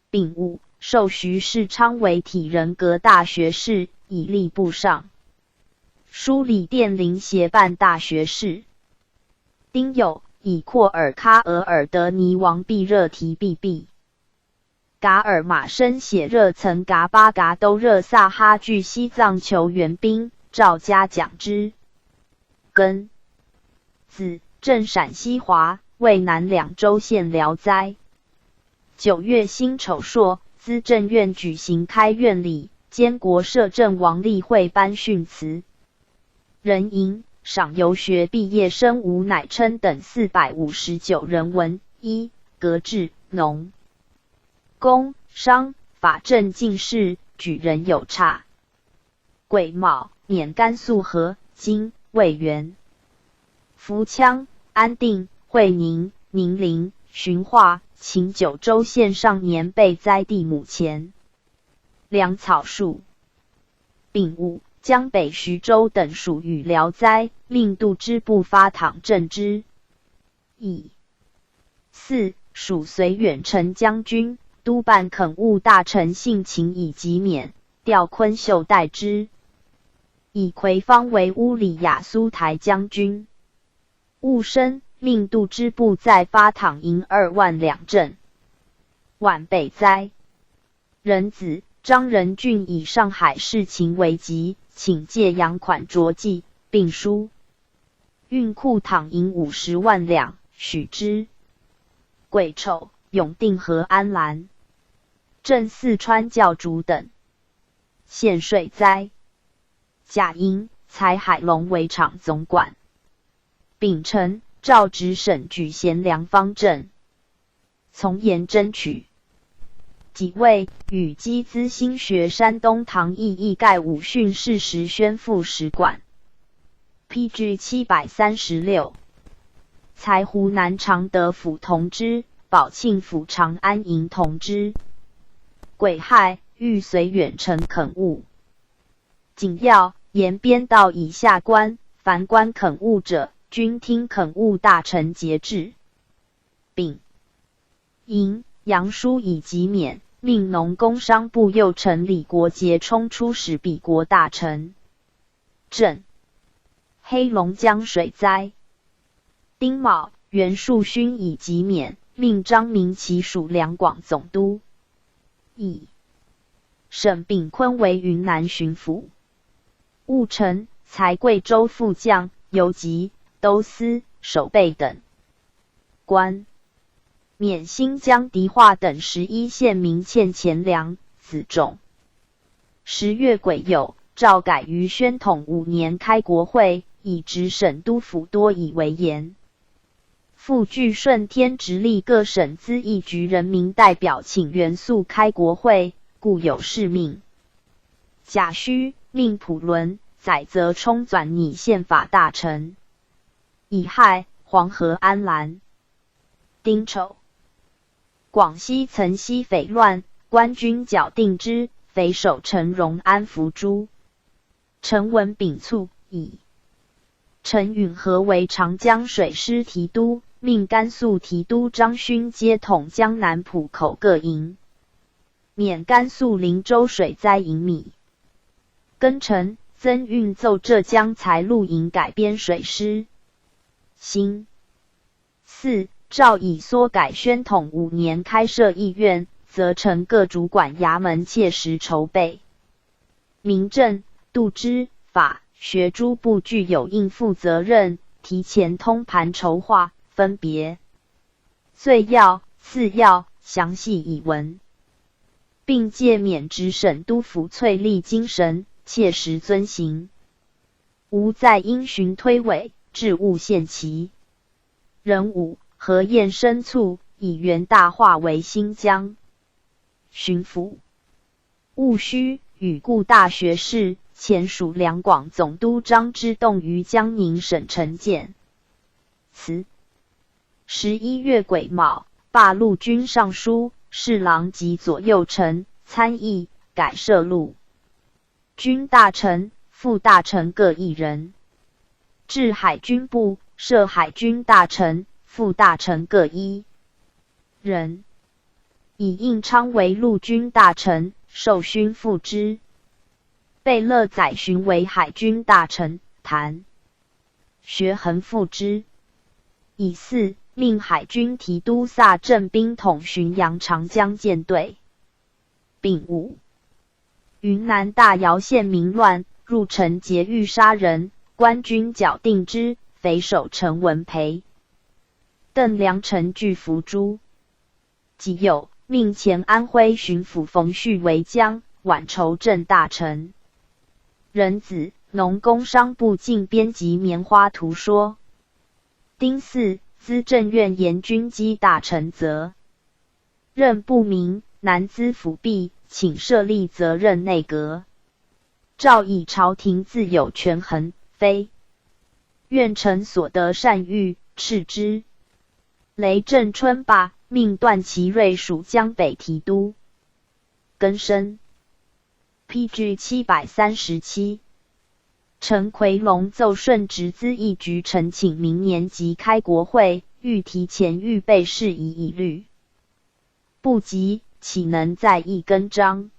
丙午，授徐世昌为体仁阁大学士，以吏部尚书李殿林协办大学士。丁酉，以阔尔喀额尔德尼王毕热提毕毕 噶尔玛申写热曾噶巴噶都热萨哈据西藏求援兵，赵嘉讲之。庚子，镇陕西华、渭南两州县聊斋。九月辛丑朔，资政院举行开院礼，监国摄政王立会班训词。壬寅，赏游学毕业生吴乃琛等四百五十九人文、医、格致、农、 工、商、法政进士，举人有差。癸卯，免甘肃河、津、渭源、扶羌、安定、会宁、宁陵、循化、秦九州县上年被灾地亩前粮草数。丙午，将北徐州等属于聊斋，命度支部发镐镇之。 乙巳，署绥远程将军，督办垦务大臣信勤以及免调昆秀代之。以魁芳为乌里雅苏台将军。戊申，命度支部再发镐银二万两镇，晚北灾。 壬子，张仁俊以上海事情为急，请借洋款着寄，并书运库镐银五十万两，许之。癸丑，永定河安兰镇四川教主等献水灾。甲寅，采海龙围场总管。丙辰，诏旨省举贤良方阵，从严争取。己未，与击资新学山东唐毅一概武训事实宣赴使馆。P G七百三十六。采湖南常德府同知，保庆府长安营同知。癸亥，谕绥远程垦务。 紧要沿边道以下官，凡关垦务者，均听垦务大臣节制。丙寅，杨舒以及免命农工商部右丞李国杰充出使彼国大臣。 镇。黑龙江水灾。丁卯，袁树勋以及免，命张明起署两广总督。乙。沈炳坤为云南巡抚。戊辰，裁贵州副将、游击、都司、守备等官。免新疆迪化等十一县民欠钱粮、子种。 十月癸酉，诏改于宣统五年开国会，以直省督抚多以为盐。复据顺天直隶各省资议局人民代表请原速开国会，故有是命。甲戌，命蒲伦、载泽充转拟宪法大臣。乙亥，黄河安澜。 丁丑，广西曾溪匪乱，官军剿定之，匪首陈荣安伏诛。陈文炳卒矣。陈允和为长江水师提督，命甘肃提督张勋接统江南浦口各营，免甘肃灵州水灾营米。庚辰，曾运奏浙江财路营改编水师。辛。 四，诏以缩改宣统五年开设议院，责成各主管衙门切实筹备。民政、度支、法、学诸部具有应付责任，提前通盘筹划，分别最要、次要、详细以文，并借免直省督抚淬砺精神，切实遵行。 无再因循推诿，置务献齐。壬午，何晏申卒，以元大化为新疆巡抚。戊戌，与顾大学士、前署两广总督张之洞于江宁省城建。辞。十一月癸卯，罢陆军尚书、侍郎及左右丞、参议，改设陆 军大臣、副大臣各一人。置海军部，设海军大臣、副大臣各一人。以应昌为陆军大臣，授勋副知。贝勒载洵为海军大臣，弹学衡副知。乙巳，命海军提督萨镇兵统浔阳长江舰队。丙午， 云南大饶县民乱，入城劫狱杀人，官军剿定之，匪首陈文培、邓良辰俱伏诛。己酉，命前安徽巡抚冯绪为江、宛筹镇大臣。壬子，农工商部尽编辑棉花图说。丁巳，资政院沿军机大臣责 任不明，难资辅弊，请设立责任内阁。诏以朝廷自有权衡，非院臣所得善谕，斥之。雷震春罢，命段祺瑞署江北提督。庚申。P G七百三十七。陈魁隆奏顺直资议局呈请明年即开国会，欲提前预备事宜已虑。 不及，岂能再议更张？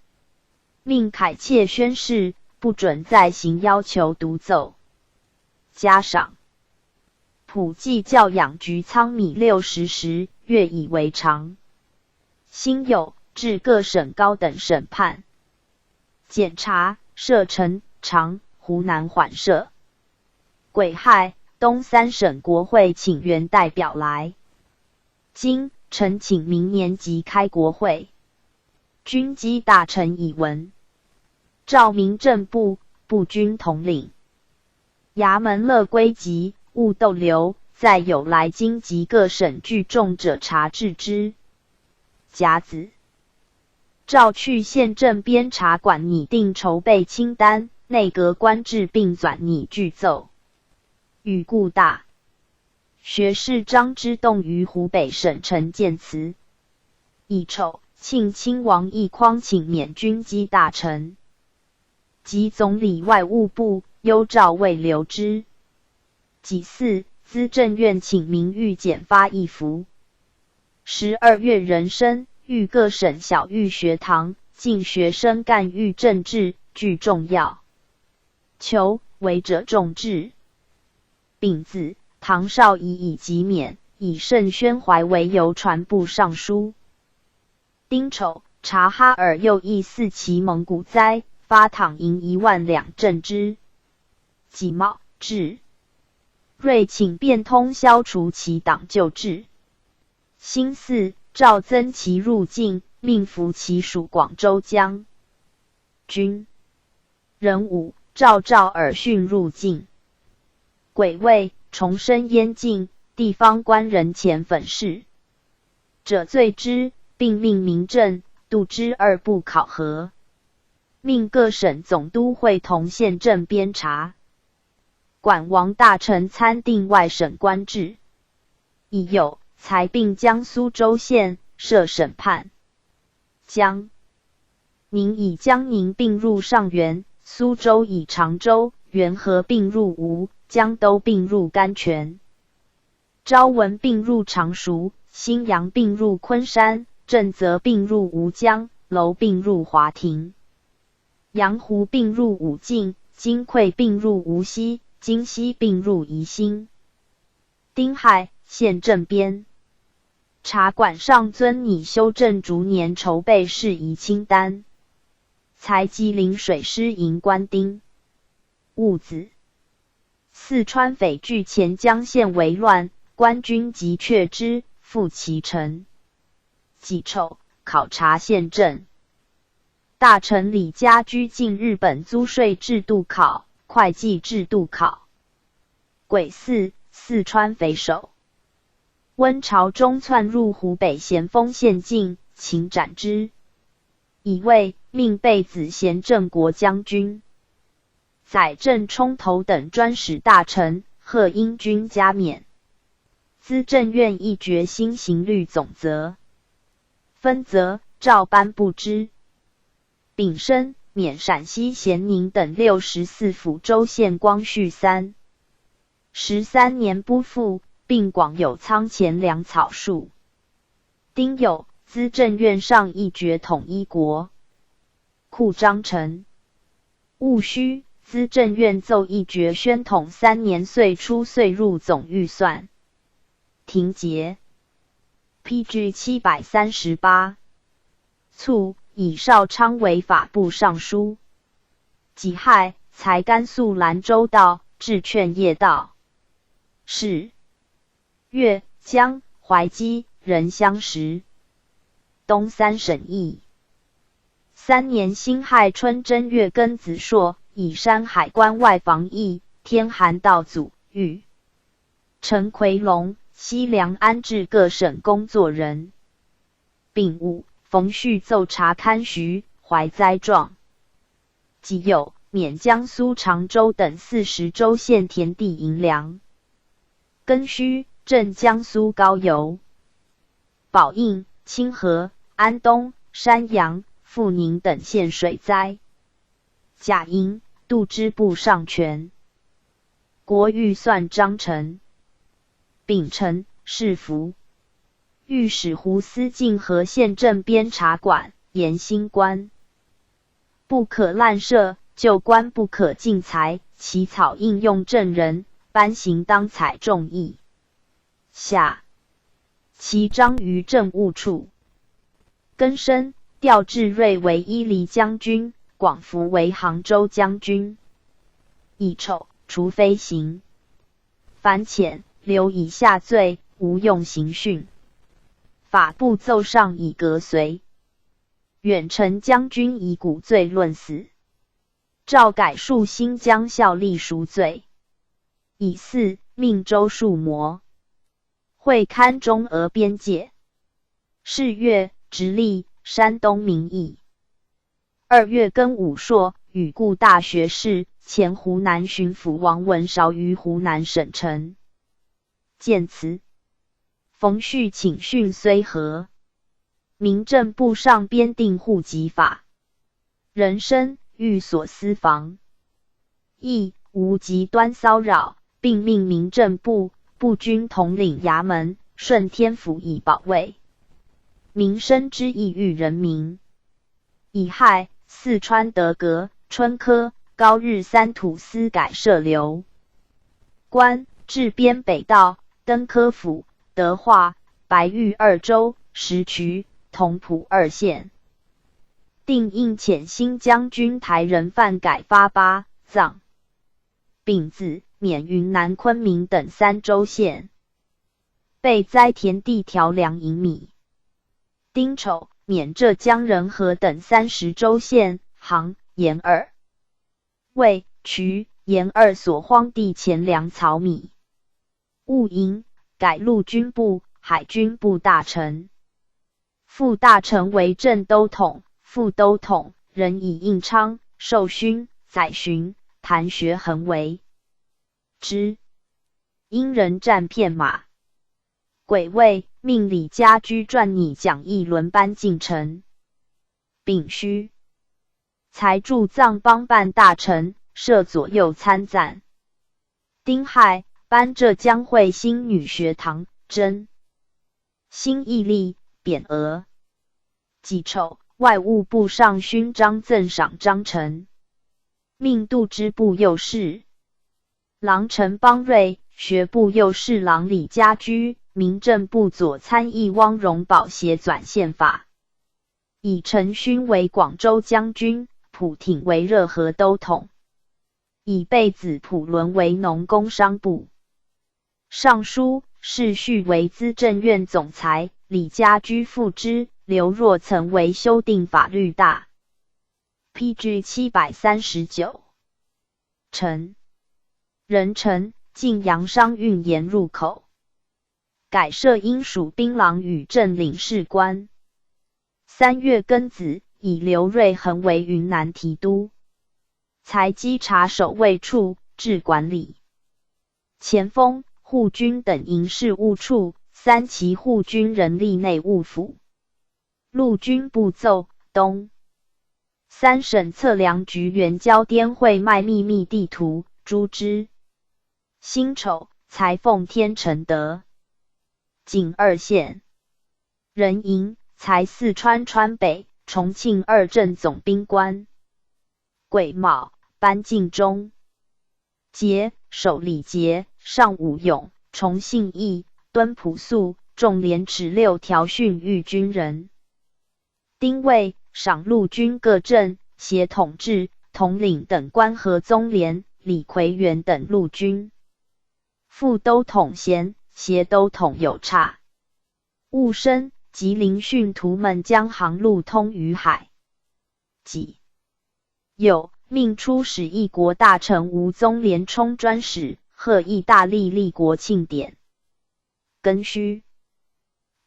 命凯切宣誓，不准再行要求独奏。加赏。普济教养局仓米六十石，略以为常。辛酉，置各省高等审判、检察、设陈、长、湖南缓设。癸亥，东三省国会请援代表来。 今，呈请明年即开国会。军机大臣已闻。诏民政部，部军统领。衙门勒规即，勿逗留，再有来京及各省聚众者查治之。甲子。诏去县镇编察馆拟定筹备清单，内阁官制并纂拟具奏。语故大 学士张之洞于湖北省城建词。乙丑，庆亲王奕匡请免军机大臣。及总理外务部，幽诏未留之。己巳，资政院请明谕简发一幅。十二月壬申，谕各省小学堂，禁学生干预政治，具重要。求为者众志。丙子，唐绍仪以及免，以盛宣怀为由传布尚书。丁丑，察哈尔右翼四旗蒙古斋，发镗银一万两镇之。己卯，至。瑞请变通，消除其党旧志。辛巳，诏增其入境，命服其属广州将军。壬午，诏赵尔巽入境。癸未，重申边境，地方官人遣粉饰者罪之，并命民政、度支二部考核，命各省总督会同县镇编察，管王大臣参定外省官制。乙酉，裁并江苏州县，设审判。江 宁以江宁并入上元，苏州以常州、元和并入吴，江都并入甘泉。昭文并入常熟，新阳并入昆山，震泽并入吴江，楼并入华亭，阳湖并入武进，金溃并入无锡，金西并入宜兴。丁亥，县镇编 察馆尚遵拟修正逐年筹备事宜清单，裁吉林水师营官丁。戊子，四川匪据钱江县为乱，官军急却之，复其城。己丑，考察县镇。大臣李嘉居进日本租税制度考、会计制度考。 癸巳，四川匪首温朝忠窜入湖北咸丰县境，请斩之。乙未，命贝子咸镇国将军，载镇冲头等专使大臣，贺英军加冕。资政院议决新刑律总则，分则照班布之。丙申，免陕西咸宁等六十四府州县光绪三 十三年拨赋，并广有仓前粮草数。丁酉，资政院上议决统一国库章程。戊戌，资政院奏议决宣统三年岁出岁入总预算。停节。P G七百三十八。 卒，以少昌为法部尚书。己亥，裁甘肃兰州道，置劝业道。是。越、江、淮、济、任相识。东三省役。三年辛亥春正月庚子朔，以山海关外防疫、天寒道阻、御城、夔龙、西凉安置各省工作人。 丙午，冯续奏察勘徐、淮灾状。己酉，免江苏常州等四十州县田地银两。庚戌，镇江苏高邮、宝应、清河、安东、山阳、富宁等县水灾。甲寅，度支部尚权。国预算章程。丙辰，是服 御史胡思敬和县镇编察馆、严兴官。不可滥设，旧官不可禁裁，起草应用证人，班刑当采众议。下。其章于政务处。庚申，调置芮为伊犁将军，广福为杭州将军。乙丑，除飞行。 凡遣，留以下罪，无用刑讯。法部奏上以革随。远程将军以鼓罪论死。诏改树新疆效力赎罪。乙巳，命州戍摩会勘中俄边界。 是月，直隶、山东名邑。二月庚午朔，与顾大学士、前湖南巡抚王文韶于湖南省城见辞。冯续请训睢和。民政部上编订户籍法。 人身、寓所、私房。一、无极端骚扰，并命民政部、步军统领衙门，顺天府以保卫。民生之议育人民。乙亥，四川德格、春科、高日三土司改设留官，置边北道、登科府、德化、白玉二州、石渠、同蒲二县。定应遣新将军台人范改发巴、藏、丙子、勉云南昆明等三州县，备灾田地调粮银米。丁丑，免浙江仁和等三十州县、杭、沿二、卫、渠、沿二所荒地钱粮草米。戊寅，改陆军部、海军部大臣。副大臣为正都统、副都统，仍以应昌、授勋、载巡、谈学衡为之。因人战片马。癸未，命李家车撰拟讲义轮班进呈。丙戌，才驻藏邦办大臣，设左右参赞。丁亥，颁浙江会兴女学堂，征新义利、匾额。己丑，外务部上勋章赠赏张诚，命度支部右侍郎陈邦瑞、学部右侍郎李家车、民政部左参议汪荣宝协转宪法。以陈勋为广州将军，蒲挺为热河都统，以备子蒲伦为农工商部尚书，世续为资政院总裁，李家车副知，刘若曾为修订法律大。P G七百三十九。陈，壬辰，晋阳商运盐入口，改设英属兵郎与镇领事官。三月庚子，以刘瑞恒为云南提督，财稽察守卫处，置管理。前锋、护军等营事务处，三旗护军人力内务府。陆军步奏，东。三省测量局援交滇会卖秘密地图，朱之。辛丑，裁奉天承德、景二县。壬寅，裁四川川北、重庆二镇总兵官。癸卯，班进忠节，守礼节，上武勇，崇信义，敦朴素，重廉耻六条训谕军人。丁未，赏陆军各镇，协统制、统领等官合宗廉、李逵原等陆军。副都统衔，协都统有差。戊申，吉林训徒们将航路通于海。己酉，命出使异国大臣吴宗廉充专使，贺意大利立国庆典。庚戌，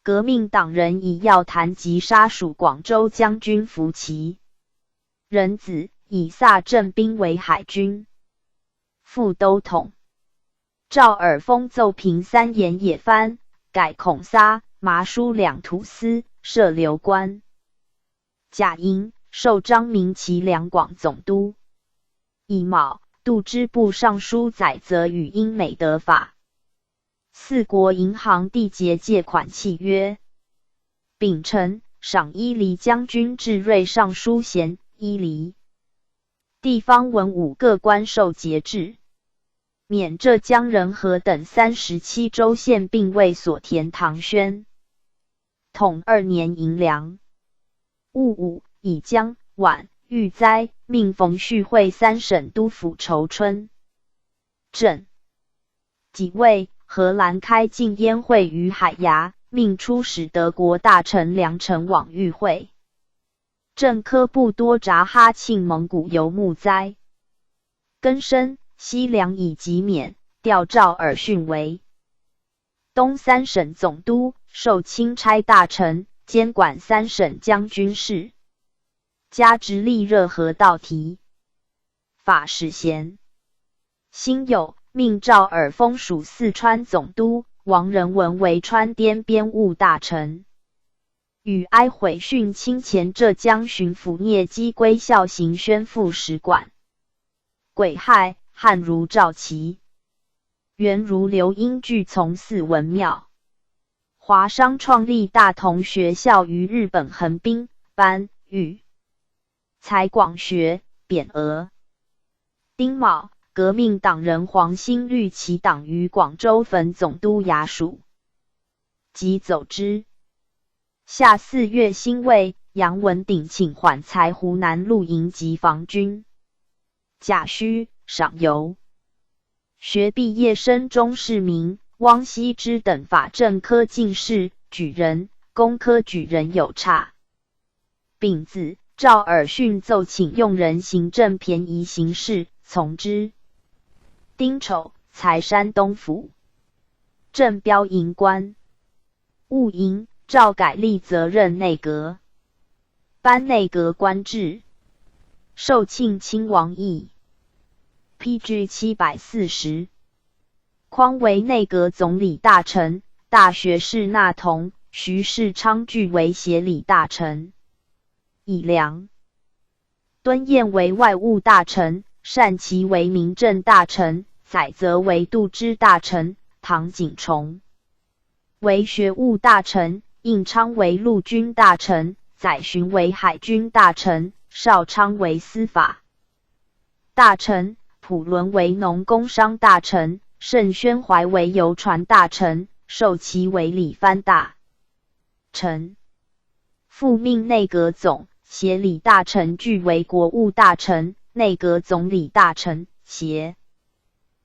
革命党人以要谈及杀属广州将军福奇。壬子，以萨镇兵为海军副都统。赵尔丰奏平三沿野番，改孔撒、麻叔两土司，设留官。甲寅，授张明奇两广总督。乙卯，度支部尚书载泽语音美德法。四国银行缔结借款契约。丙辰，赏伊犁将军至瑞尚书衔伊犁。地方文武各官授节制。免浙江仁和等三十七州县并卫所填唐宣。统二年银粮。戊午，以江、皖、豫灾命冯续会三省督抚筹春。正己未，荷兰开禁烟会于海牙，命出使德国大臣梁诚往与会。政科部多扎哈庆蒙古游牧灾。庚申，西凉以及免调赵尔巽为东三省总督，授钦差大臣，兼管三省将军事，加直隶热河道提法使衔。辛酉，命赵尔丰署四川总督，王仁文为川滇边务大臣，与哀悔训亲前浙江巡抚聂基归校行宣抚使馆。癸亥，汉儒赵齐，元儒刘英俱从寺文庙。华商创立大同学校于日本横滨，班宇。蔡广学，匾额。丁卯，革命党人黄兴率其党于广州分总督衙署。即走之。夏四月辛未，杨文鼎请缓裁湖南露营及防军。甲戌，赏油。学毕业生钟世民、汪锡之等法政科进士、举人，工科举人有差。丙子，赵尔巽奏请用人行政便宜行事，从之。丁丑，裁山东府。镇标营官。 戊寅，赵改立责任内阁，班内阁官制，授庆亲王印。P G 七百四十。匡为内阁总理大臣，大学士纳同，徐世昌俱为协理大臣。乙良。 敦彦为外务大臣，单奇为民政大臣，载泽为度支大臣，唐景崇为学务大臣，应昌为陆军大臣，载洵为海军大臣，邵昌为司法大臣，蒲伦为农工商大臣，盛宣怀为邮传大臣，寿奇为理藩大臣。 复命内阁总、协理大臣俱为国务大臣、内阁总理大臣、协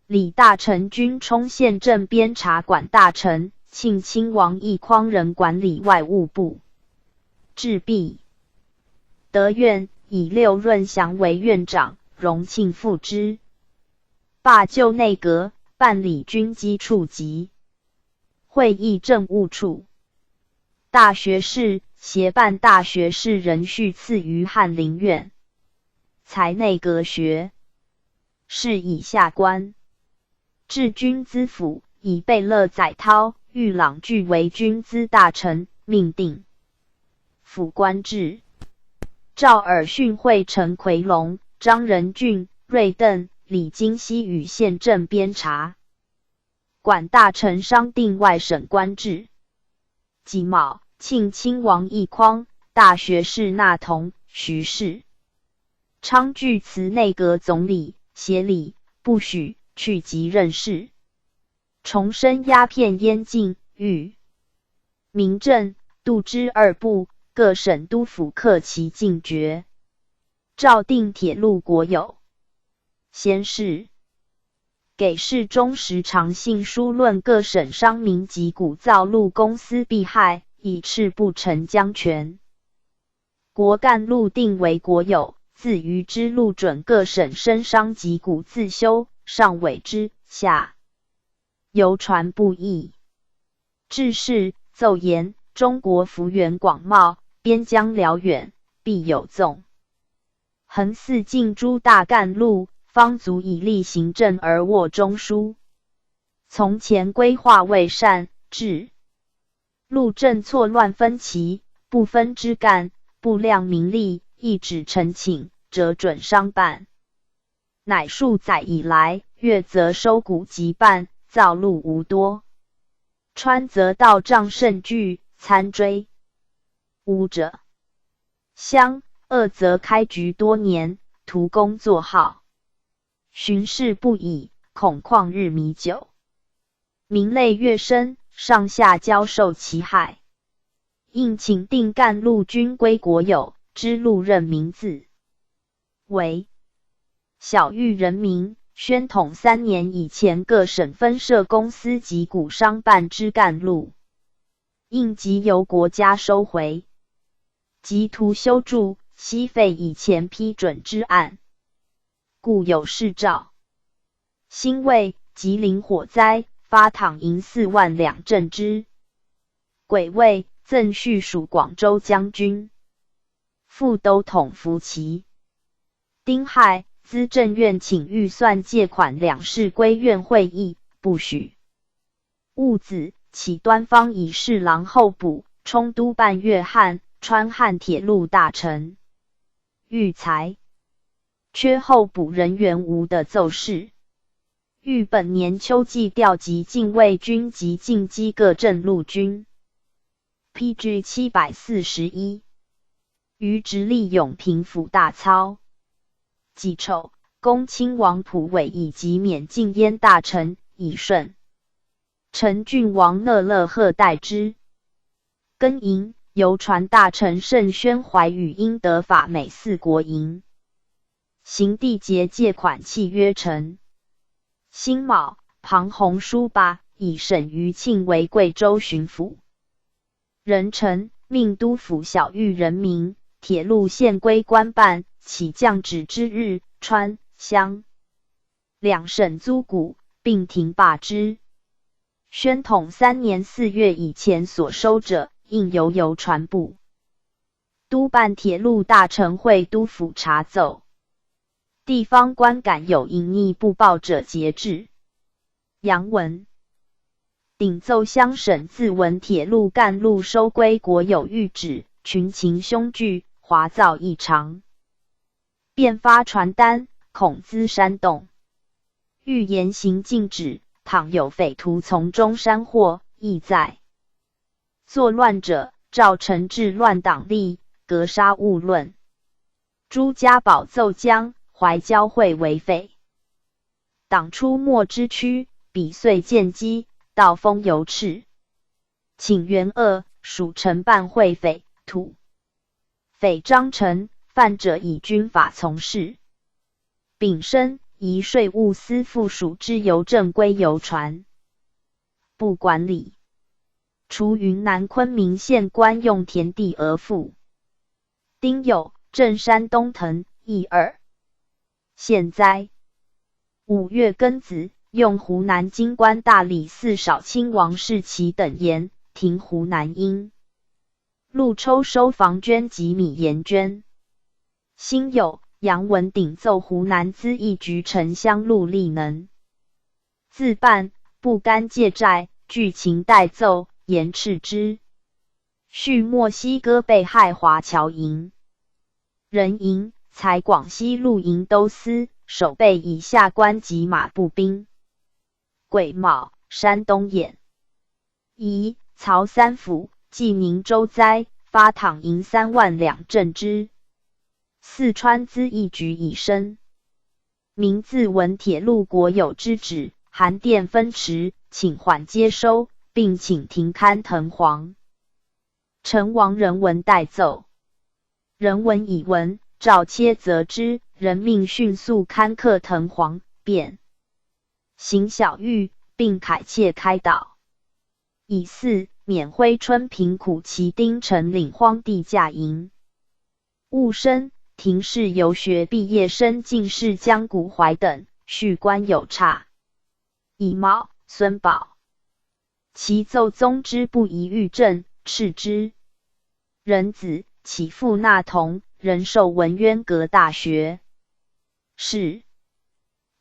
理大臣，均充县政监察管大臣，庆亲王印匡仍管理外务部。至毕德院，以六润祥为院长，荣庆副知，罢旧内阁，办理军机处及 会议政务处。大学士、协办大学士任续赐于翰林院。裁内阁学士以下官。至军资府，以贝勒载涛、裕朗俱为军资大臣，命定府官制。赵尔巽会陈魁龙、张仁俊、瑞邓、李金熙与县政监察 管大臣商定外省官制。己卯，庆亲王印匡、大学士纳同、徐世昌俱辞内阁总理、协理，不许去即任事。重申鸦片烟禁，谕民政、度支二部，各省督抚克其禁决。诏定铁路国有闲事。 给事中时常信书论各省商民及古造路公司弊害，以示不成江权。国干路定为国有，自余支路准各省生商及古自修，上委之。下游传布议。 制式奏言：中国幅员广袤，边疆辽远，必有纵横四境诸大干路，方足以立行政而握中枢。从前规划未善，致路政错乱分歧，不分枝干，不量民力，一纸呈请，折准商办。 乃数载以来，越则收谷及办，造路无多，川则道障甚巨，参追无者乡，恶则开局多年，图功作号，巡视不已，恐旷日弥久。 民累越深，上下交受其害。应请定干路均归国有，支路任民自为。晓谕人民，宣统三年以前各省分设公司及古商办支干路，应即由国家收回。及图修筑，悉废以前批准之案。故有示诏。 辛未，吉林火灾，发钼银四万两赈灾。癸未，赠叙署广州将军，副都统符旗。丁亥，资政院请预算借款两市归院会议，不许。 戊子，启端方以侍郎候补，充督办粤汉、川汉铁路大臣。遇裁，缺候补人员无的奏事。遇本年秋季调集禁卫军及禁机各镇陆军。P G七百四十一，于直隶永平府大操。己丑，恭亲王蒲伟以及免禁烟大臣乙顺、陈郡王乐乐贺代之。庚寅，邮传大臣盛宣怀与英德法美四国瀛行缔结借款契约成。辛卯，庞洪叔罢以沈余庆为贵州巡抚。壬辰，命都抚小玉人民，铁路线归官办，起降旨之日，川、湘两省租谷，并停罢之。宣统三年四月以前所收者，应由邮传部督办铁路大臣会督抚查奏。地方官赶有隐匿不报者节制。杨文。顶奏湘省自闻铁路干路收归国有谕旨，群情凶惧，哗噪异常。便发传单，恐滋煽动，谕严刑禁止，倘有匪徒从中煽惑，亦在作乱者，照惩治乱党吏，格杀勿论。朱家宝奏江淮交会为匪，党出没之区，彼遂见机，道封游赤。请援鄂，署城办会匪徒。匪张成，犯者以军法从事。丙申，移税务司副署之邮政归邮传部管理。除云南昆明县官用田地额赋。丁酉，镇山东藤义二。现在五月庚子，用湖南京官大理寺少卿王世奇等言，停湖南瀛路抽收房捐及米盐捐。辛酉，杨文鼎奏湖南资议局陈香路吏能自办，不甘借债，据情代奏，严斥之。叙墨西哥被害华侨营人营采广西露营都司守备以下官及马步兵。癸卯，山东兖。乙，曹三府济宁州灾，发镐银三万两赈之。四川资议局已升。民自闻铁路国有之旨，函电分迟，请缓接收，并请停刊藤黄。陈王人文代奏。人文以闻，赵切则知，人命迅速刊刻藤黄，便行小谕，并凯切开导。乙巳，免徽春平苦其丁陈领荒地驾营。戊申，停试游学毕业生进士江谷怀等，叙官有差。乙卯，孙宝。其奏宗之不宜御政，斥之。壬子，起复纳铜，仍授文渊阁大学士。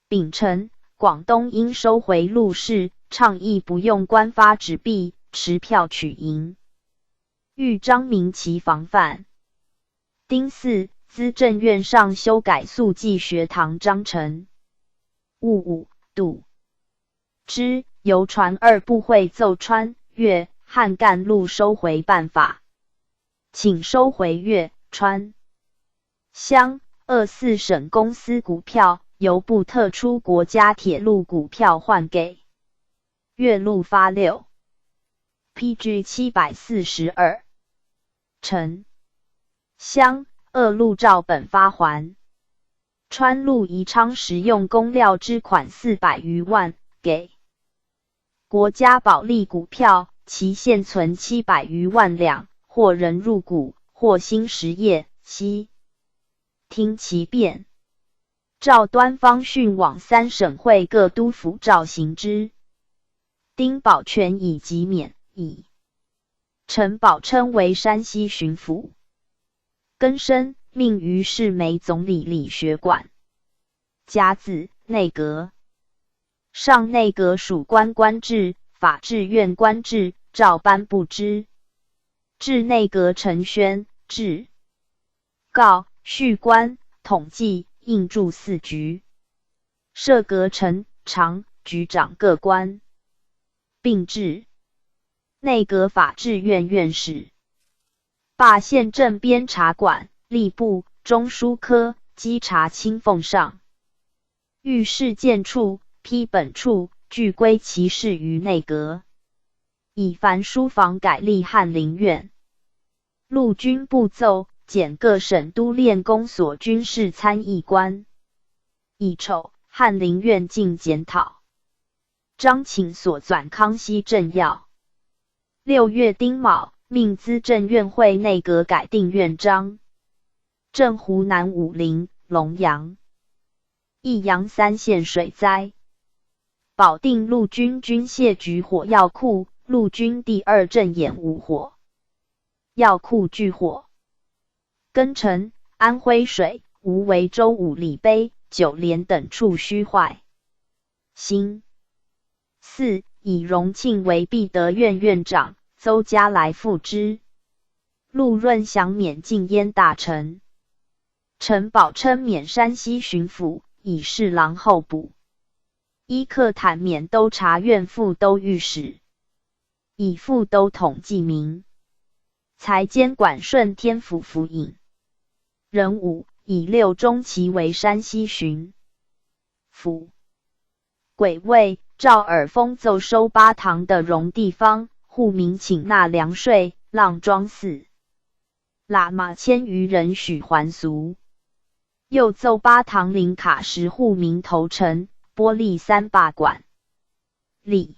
丙辰，广东应收回陆氏，倡议不用官发纸币，持票取银。谕张明其防范。丁巳，资政院上修改速记学堂章程。戊午，度支，邮传二部会奏川、粤汉干路收回办法，请收回粤、川、湘鄂四省公司股票，由不特出国家铁路股票换给。 月路发六。P G七百四十二。陈、湘、鄂路照本发还。川路宜昌实用工料之款四百余万，给国家保利股票，其现存七百余万两，或仍入股，或新实业，悉听其变。 照端方训往三省会各督抚照行之。丁宝权以及免，以陈宝称为山西巡抚。庚申，命于世梅总理理学馆。甲子，内阁。上内阁属官官制、法制院官制，照班布之。至内阁陈宣，至 告、叙官、统计、印注四局。设阁丞、长、局长各官。并制。内阁法制院院士，罢县政监察馆、吏部、中书科、稽查、清奉上。御史监处、批本处，俱归其事于内阁。以凡书房改隶翰林院。陆军步奏，检各省督练功所军事参议官。乙丑，翰林院进检讨。张请所纂康熙政要。六月丁卯，命资政院会内阁改定院章，镇湖南武陵、龙阳、益阳三县水灾，保定陆军军械局火药库，陆军第二镇掩武火药库拒火。庚辰，安徽水、无为州五里碑、九连等处虚坏。辛巳，以荣庆为毕德院院长，邹嘉来复之。陆润祥免禁烟大臣。陈宝琛免山西巡抚，以侍郎候补。伊克坦免都察院副都御史，以副都统计民财，兼管顺天府府尹。壬午，以六中奇为山西巡抚。癸未，赵尔丰奏收巴塘的荣地方，户民请纳粮税，浪庄寺、喇嘛千余人许还俗。又奏巴塘临卡什户民投诚，剥利三罢管。礼。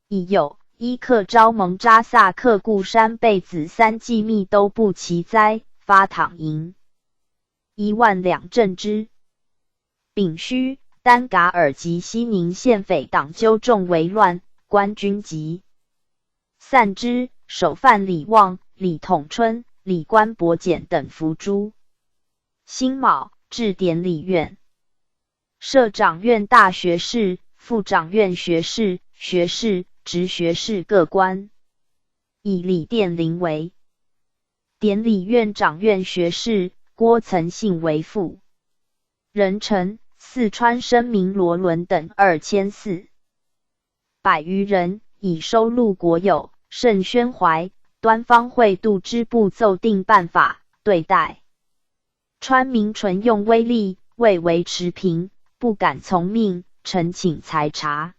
乙酉，伊克昭盟扎萨克固山贝子三季密都布奇灾，发躺营一万两镇支。丙戌，丹嘎尔及西宁县匪党纠众为乱，官军及散之，首犯李旺、李统春、李官伯简等伏诛。辛卯，置典礼院，设掌院大学士、副掌院学士、学士、直学士各官，以李殿林为典礼院掌院学士，郭曾信为副。壬辰，四川申明罗伦等二千四百余人，以收录国有《圣宣怀》、《端方会度支部奏定办法》对待。川民纯用威力，为维持平，不敢从命，陈请裁察。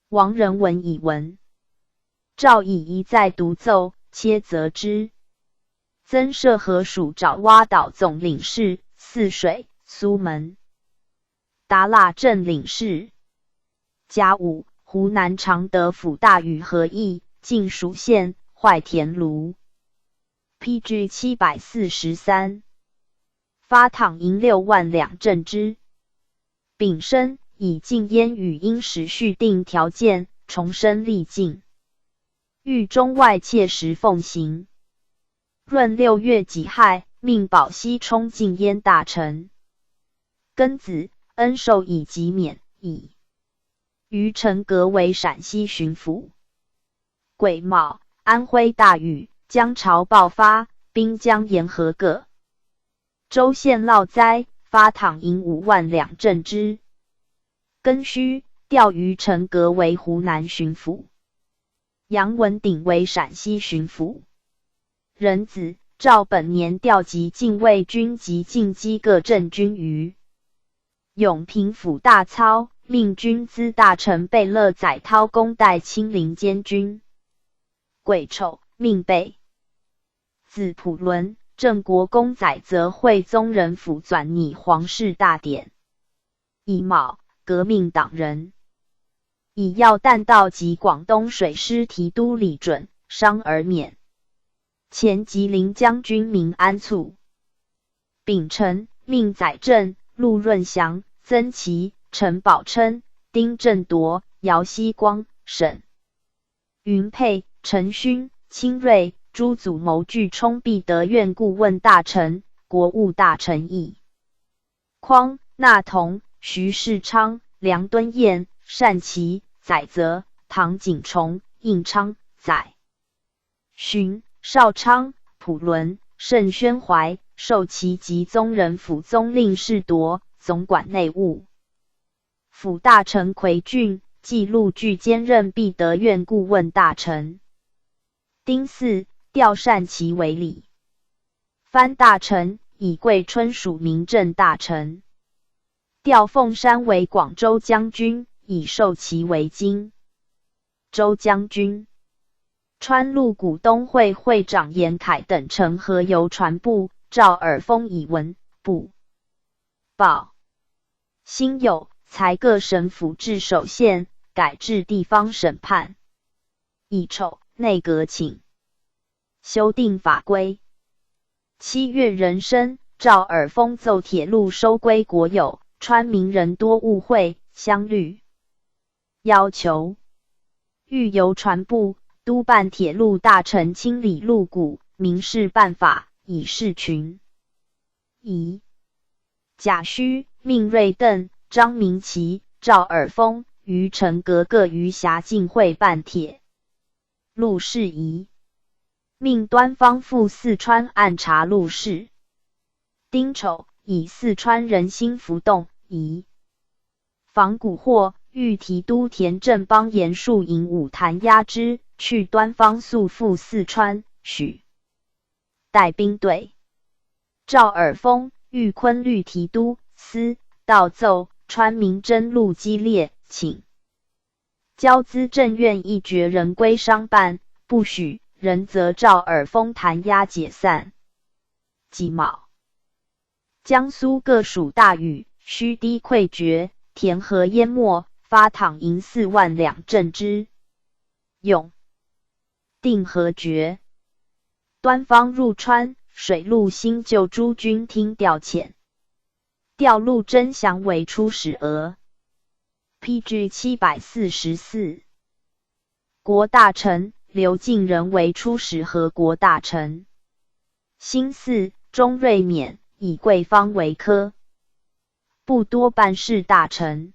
王仁文以闻。赵以一再独奏，切责之。增设河属爪哇岛总领事、泗水、苏门答腊镇领事。甲午，湖南常德抚大雨河溢，进属县，坏田炉。P G七百四十三。发躺银六万两镇支。丙申，以禁烟语音时序定条件，重申例禁。狱中外切实奉行。闰六月己亥，命保西充禁烟大臣。庚子，恩寿以及免矣。于成革为陕西巡抚。癸卯，安徽大雨，江潮爆发，滨江沿河各州县涝灾，发躺银五万两镇支。庚戌，调于成革为湖南巡抚。杨文鼎为陕西巡抚。壬子，赵本年调集禁卫军及禁机各镇军于永平府大操，命军资大臣贝勒载涛攻代亲临监军。癸丑，命贝子普伦、镇国公载泽会宗人府转拟皇室大典。乙卯，革命党人。乙要弹道及广东水师提督李准，伤而免。前吉林将军明安卒。丙辰，命载震、陆润祥、曾祺、陈宝琛、丁振铎、姚锡光、沈云佩、陈勋、清瑞、朱祖谋俱充毕德院顾问大臣、国务大臣。乙匡、纳同、徐世昌、梁敦彦、单祺、载泽、唐景崇、应昌、载 寻、邵昌、普伦、盛宣怀、寿祺及宗人府宗令士铎，总管内务。府大臣奎俊、季祿俱兼任毕德院顾问大臣。丁巳，调单骑为礼。 番大臣，以贵春署民政大臣。调凤山为广州将军，以受其为京州将军。川陆股东会会长严凯等乘河游船部，赵尔丰以文、部、报。辛酉，裁各省府置首县，改置地方审判。乙丑，内阁请 修订法规。七月壬申，赵尔丰奏铁路收归国有，川民人多误会，乡虑要求，欲由船部、督办铁路大臣清理路谷，明示办法，以示群疑。甲戌，命瑞澄、张明启、赵尔丰、余臣阁各余辖境会办铁 路事宜。命端方赴四川按察路事。丁丑，以四川人心浮动，以防蛊惑，御提督田振邦严树引五潭押之，去端方速赴四川，许带兵队。赵尔丰、玉坤律提督、司道奏，川民争路激烈，请 交资政院议决人归商办，不许，仍则赵尔丰弹压解散。己卯，江苏各属大雨，圩堤溃决，田河淹没，发躺银四万两赈支。永定河决，端方入川，水陆兴救诸军听调遣。调陆征祥为出使额。 P G七百四十四。国大臣，刘敬仁为出使河国大臣。辛巳，钟瑞勉以贵方为科部多办事大臣。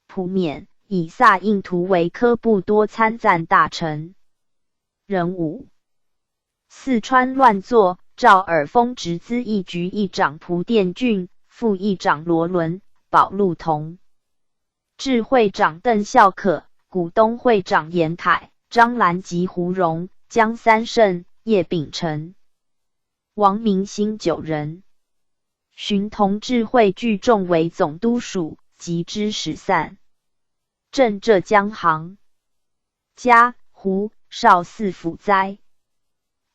濮勉以萨应图为科部多参赞大臣。壬午， 四川乱作，赵尔丰直资义局议长蒲殿俊、副议长罗伦、保路同、致会长邓孝可、股东会长严凯、张兰及胡荣、江三胜、叶秉成、王明兴九人。寻同致会聚众为总督署，及之始散。 镇浙江杭嘉湖绍四府灾。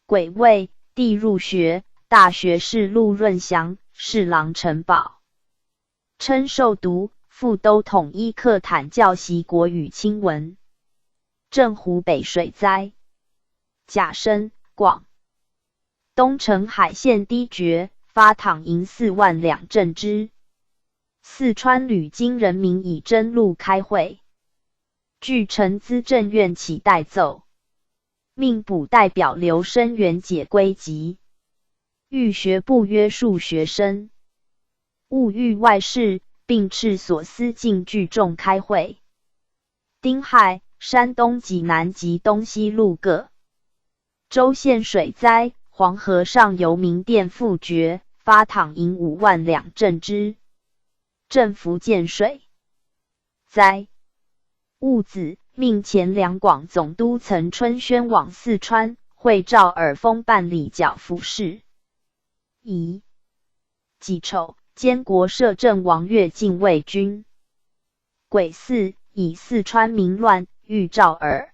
癸未，帝入学，大学士陆润祥、侍郎陈宝琛授读，赴都统医科坦教习国语清文。镇湖北水灾。甲申，广东澄海县堤决，发躺银四万两赈支。 四川旅京人民以征路开会。据呈资政院启代奏，命补代表刘声元解归籍。谕学部约束学生，勿与外事，并敕所司进聚众开会。丁亥，山东济南及东西路各 州县水灾，黄河上游民店覆决，发躺银五万两赈支。政府建水灾物资，命前两广总督岑春煊往四川会赵尔丰办理剿抚事宜。己丑，监国摄政王悦禁卫军。 癸巳，以四川民乱遇赵尔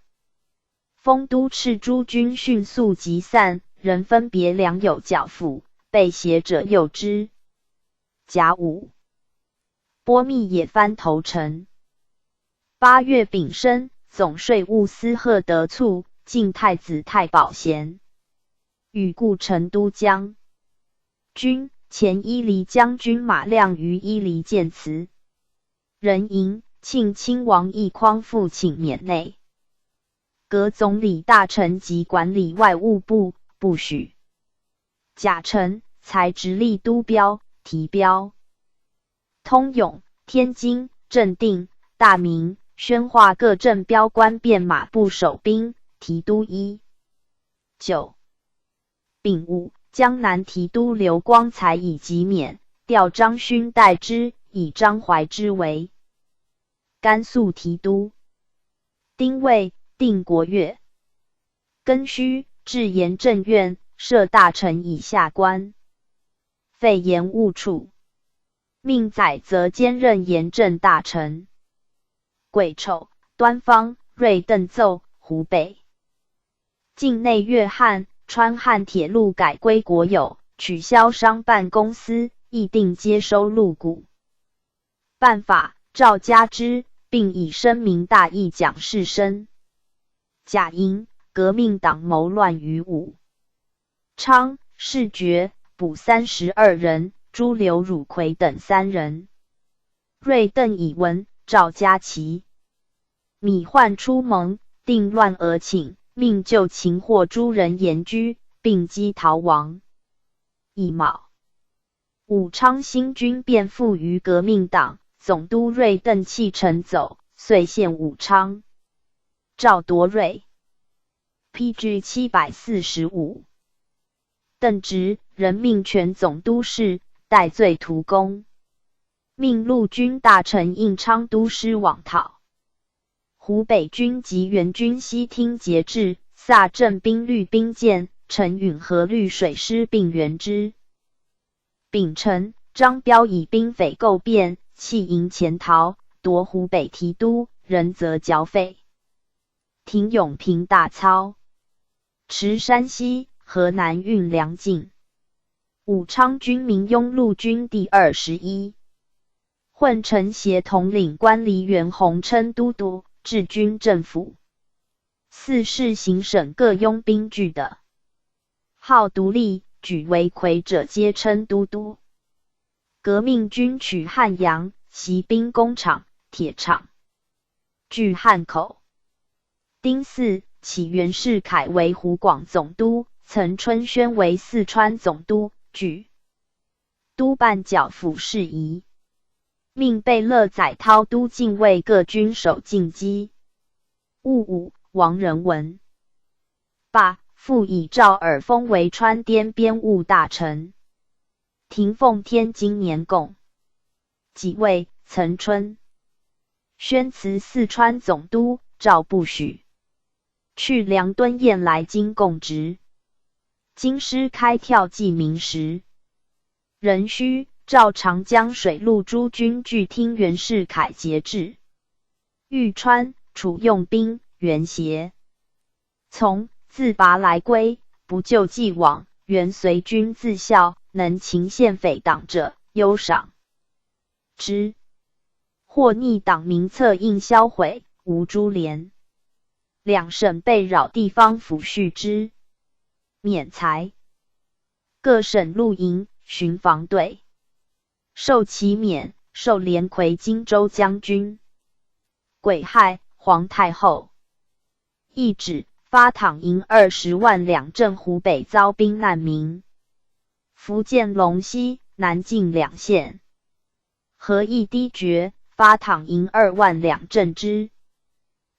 丰督敕诸军迅速集散，仍分别粮饷剿抚，被胁者诱之。甲午，波密野番投诚。八月丙申，总税务司贺德促进太子太保衔，与故成都将 军前伊犁将军马亮于伊犁见辞。壬寅，庆亲王奕匡复请免内阁总理大臣及管理外务部，不许。甲辰，裁直隶督标、提标。通永、天津、镇定、大名、宣化各镇标官便马步守兵，提督一。九 丙午，江南提督刘光彩以及免，调张勋代之，以张怀之为甘肃提督。丁未，定国乐。庚戌，至盐政院，设大臣以下官。废盐务处。命载泽兼任盐政大臣。癸丑，端方，瑞澄奏湖北境内粤汉、川汉铁路改归国有，取消商办公司，议定接收入股。 办法，诏加之，并以深明大义奖士参。甲寅，革命党谋乱于武昌，事决，捕三十二人，诛刘汝奎等三人。瑞澄以闻，诏加其。米换出盟，定乱而请，命旧秦获诸人盐居，并击逃亡。乙卯， 武昌新军变附于革命党，总督瑞澄弃城走，遂陷武昌。赵铎瑞，P G七百四十五。邓植任命权总督事，戴罪图功，命陆军大臣应昌都师往讨。 湖北军及援军悉听节制，飒镇兵律兵健，陈允合律水师并援之。丙辰，张彪以兵匪构变，弃营潜逃，夺湖北提督，人则剿匪。停永平大操，持山西、河南运粮进。武昌军民拥陆军第二十一 混成协统领官黎元洪称都督，治军政府。四市行省各拥兵据的，号独立，举为魁者皆称都督。革命军取汉阳，习兵攻场、铁场，据汉口。丁巳，起袁世凯为湖广总督，岑春煊为四川总督，据 督办剿匪事宜，命贝勒载涛都禁卫各军守禁机。戊午，王仁文。八，复以赵尔丰为川滇边务大臣。停奉天津年贡。己未，岑春煊辞四川总督，诏不许。 去梁敦彦来京供职。京师开票记名时，壬戌，赵长江水陆诸军俱听袁世凯节制。豫川、楚用兵，袁协从，自拔来归，不救既往，袁随军自效，能擒县匪党者，优赏 之。或逆党名册应销毁，无株连。两省被扰地方抚恤之。免财。各省露营、巡防队受其免，授连魁荆州将军。癸亥，皇太后 懿旨发镐银二十万两赈湖北遭兵难民。福建龙溪、南靖两县合议低爵，发镐银二万两赈之，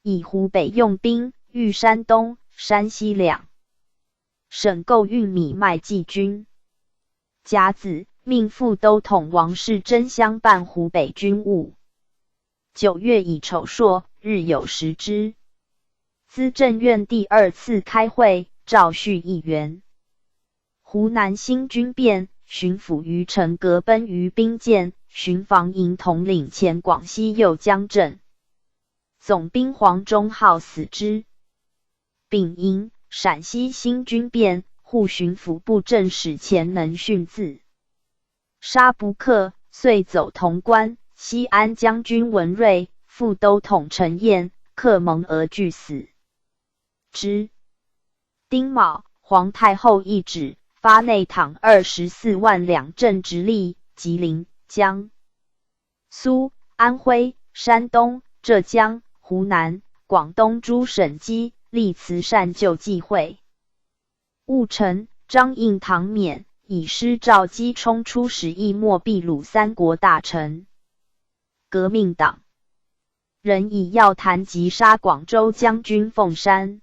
以湖北用兵，御山东、山西两省购运米卖济军。甲子，命副都统王世贞相伴湖北军务。 九月乙丑朔，日有食之。资政院第二次开会，赵煦议员。湖南新军变，巡抚于陈格奔于兵健巡防营统领前广西右江镇总兵黄忠浩死之。丙寅，陕西新军变，护巡抚布政使钱能训自 杀不克，遂走潼关。西安将军文瑞、副都统陈晏、克蒙额俱死之。丁卯，皇太后懿旨发内镐二十四万两赈直隶、吉林、江苏、安徽、山东、浙江、湖南、广东诸省，积立慈善救济会。 戊辰，张应唐勉以师赵击充出使役莫毕鲁三国大臣。革命党人以药弹击杀广州将军凤山。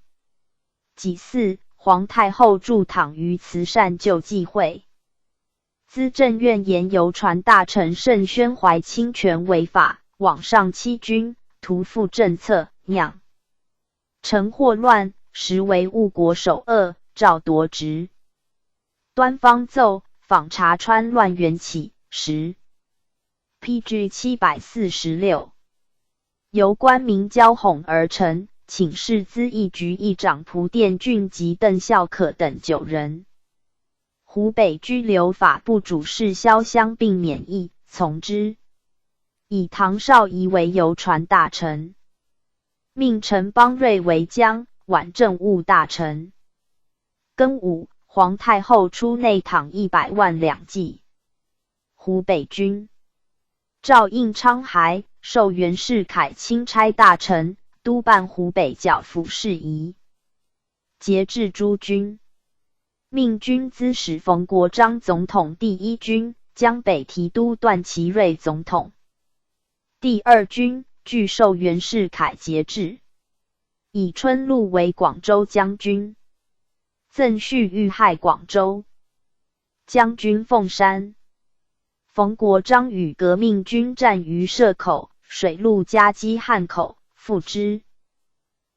己巳，皇太后助镐于慈善救济会。资政院言邮传大臣盛宣怀侵权违法，罔上欺君，图复政策，酿成祸乱，实为误国首恶，赵铎执。端方奏，访察川乱缘起，十。P G 七百四十六。由官民交哄而成，请示资议局议长蒲殿俊及邓孝可等九人。湖北拘留法部主事萧襄并免役，从之。以唐绍仪为游船大臣，命陈邦瑞为将，管政务大臣。庚午，皇太后出内躺一百万两计。湖北军。赵应昌还授袁世凯钦差大臣，督办湖北剿抚事宜。节制诸军。命军资使冯国璋总统第一军，江北提督段祺瑞总统。第二军据授袁世凯节制，以春露为广州将军，赠序遇害广州，将军凤山。冯国璋与革命军战于社口、水陆夹击汉口，复之。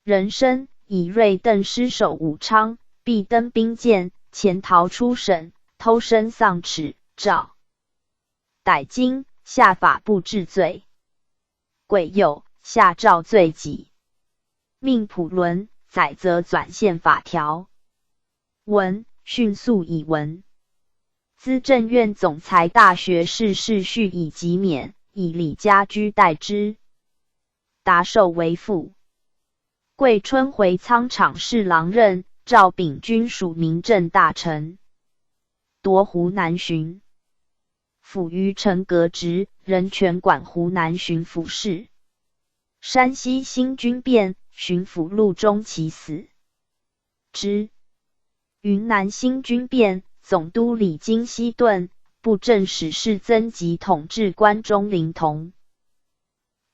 任升、以瑞等师守武昌，必登兵舰，潜逃出省，偷生丧齿，诏。逮金，下法不治罪。鬼友，下诏罪己。命蒲伦、载泽转宪法条。文，迅速以文。资政院总裁大学士世序以及免，以李家居代之。达寿为副。桂春回仓场侍郎任，赵秉钧署民政大臣。夺湖南巡抚于陈革职，仍权管湖南巡抚事。山西新军变，巡抚陆中奇死。之。云南新军变，总督李经锡遁，布政使侍曾及统制官钟灵同。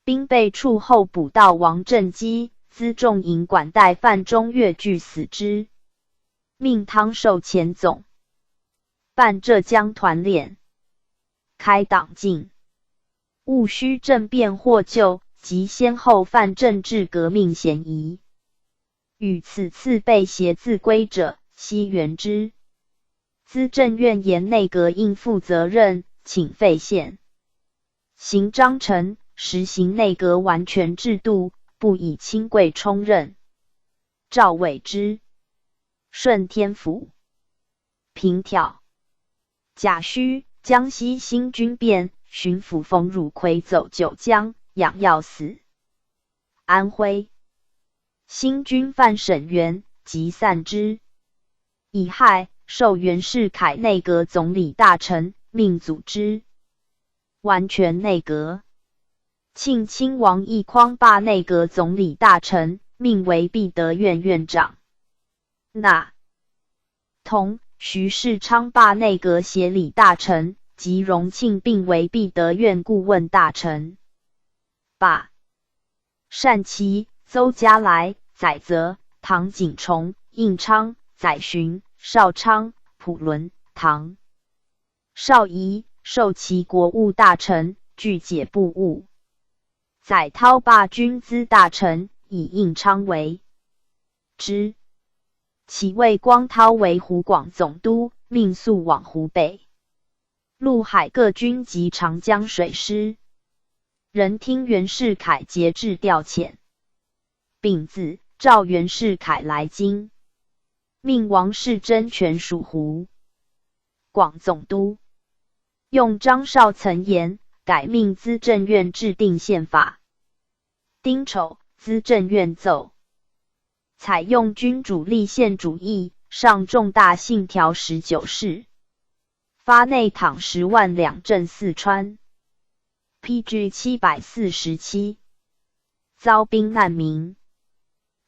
兵备处候补道王振基、资仲营管带范仲岳俱死之。命汤寿前总，办浙江团练，开党禁，务虚政变获救，及先后犯政治革命嫌疑。与此次被挟自归者，悉原之。资政院言内阁应负责任，请废线。行章程，实行内阁完全制度，不以亲贵充任。赵伟之。顺天府。平条。甲戌，江西新军变，巡抚冯汝隗走九江，养药死。安徽。新军犯沈园，即散之。乙亥，授袁世凯内阁总理大臣，命组织完全内阁。庆亲王奕匡罢内阁总理大臣，命为必得院院长。那。同，徐世昌罢内阁协理大臣，及荣庆并为必得院顾问大臣。罢。单祺、邹嘉来、载泽、唐景崇、应昌、载洵、邵昌、蒲伦、唐 绍仪，授其国务大臣，俱解部务。载涛罢军资大臣，以应昌为之。起魏光韬为湖广总督，命肃往湖北。陆海各军及长江水师，仍听袁世凯节制调遣。丙子，召袁世凯来京。 命王士贞权署湖广总督，用张绍誊言，改命资政院制定宪法。丁丑，资政院奏，采用君主立宪主义，上重大信条十九释，发内躺十万两镇四川。P G 七百四十七。遭兵难民。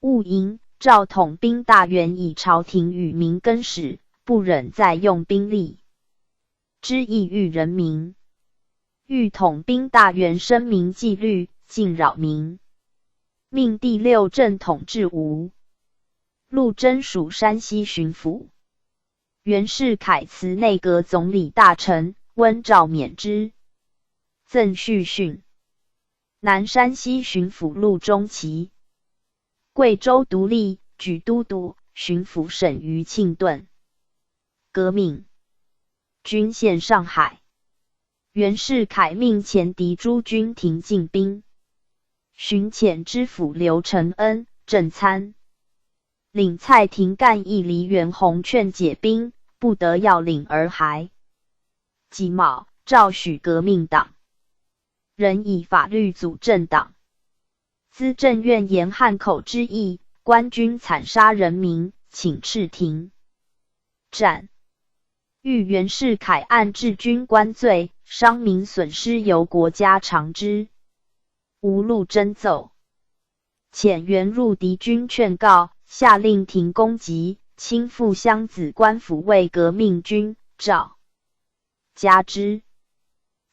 务营，赵统兵大员以朝廷与民更始，不忍再用兵力，之意欲人民。欲统兵大员声明纪律，禁扰民。命第六镇统制吴。陆贞署山西巡抚。袁世凯辞内阁总理大臣，温兆免之。赠序训。 南山西巡抚陆中奇。贵州独立，举都督、巡抚沈于庆顿。革命军陷上海，袁世凯命前敌朱君庭进兵，巡遣知府刘承恩、郑参、领蔡廷干议黎元洪劝解兵不得要领洱海。己卯，诏许革命党，仍以法律组政党。资政院沿汉口之役，官军惨杀人民，请敕庭。斩。遇袁世凯案治军官罪，伤民损失由国家偿之。吴陆贞奏。遣袁入敌军劝告，下令停攻给，亲赴襄渫官府为革命军召 加之。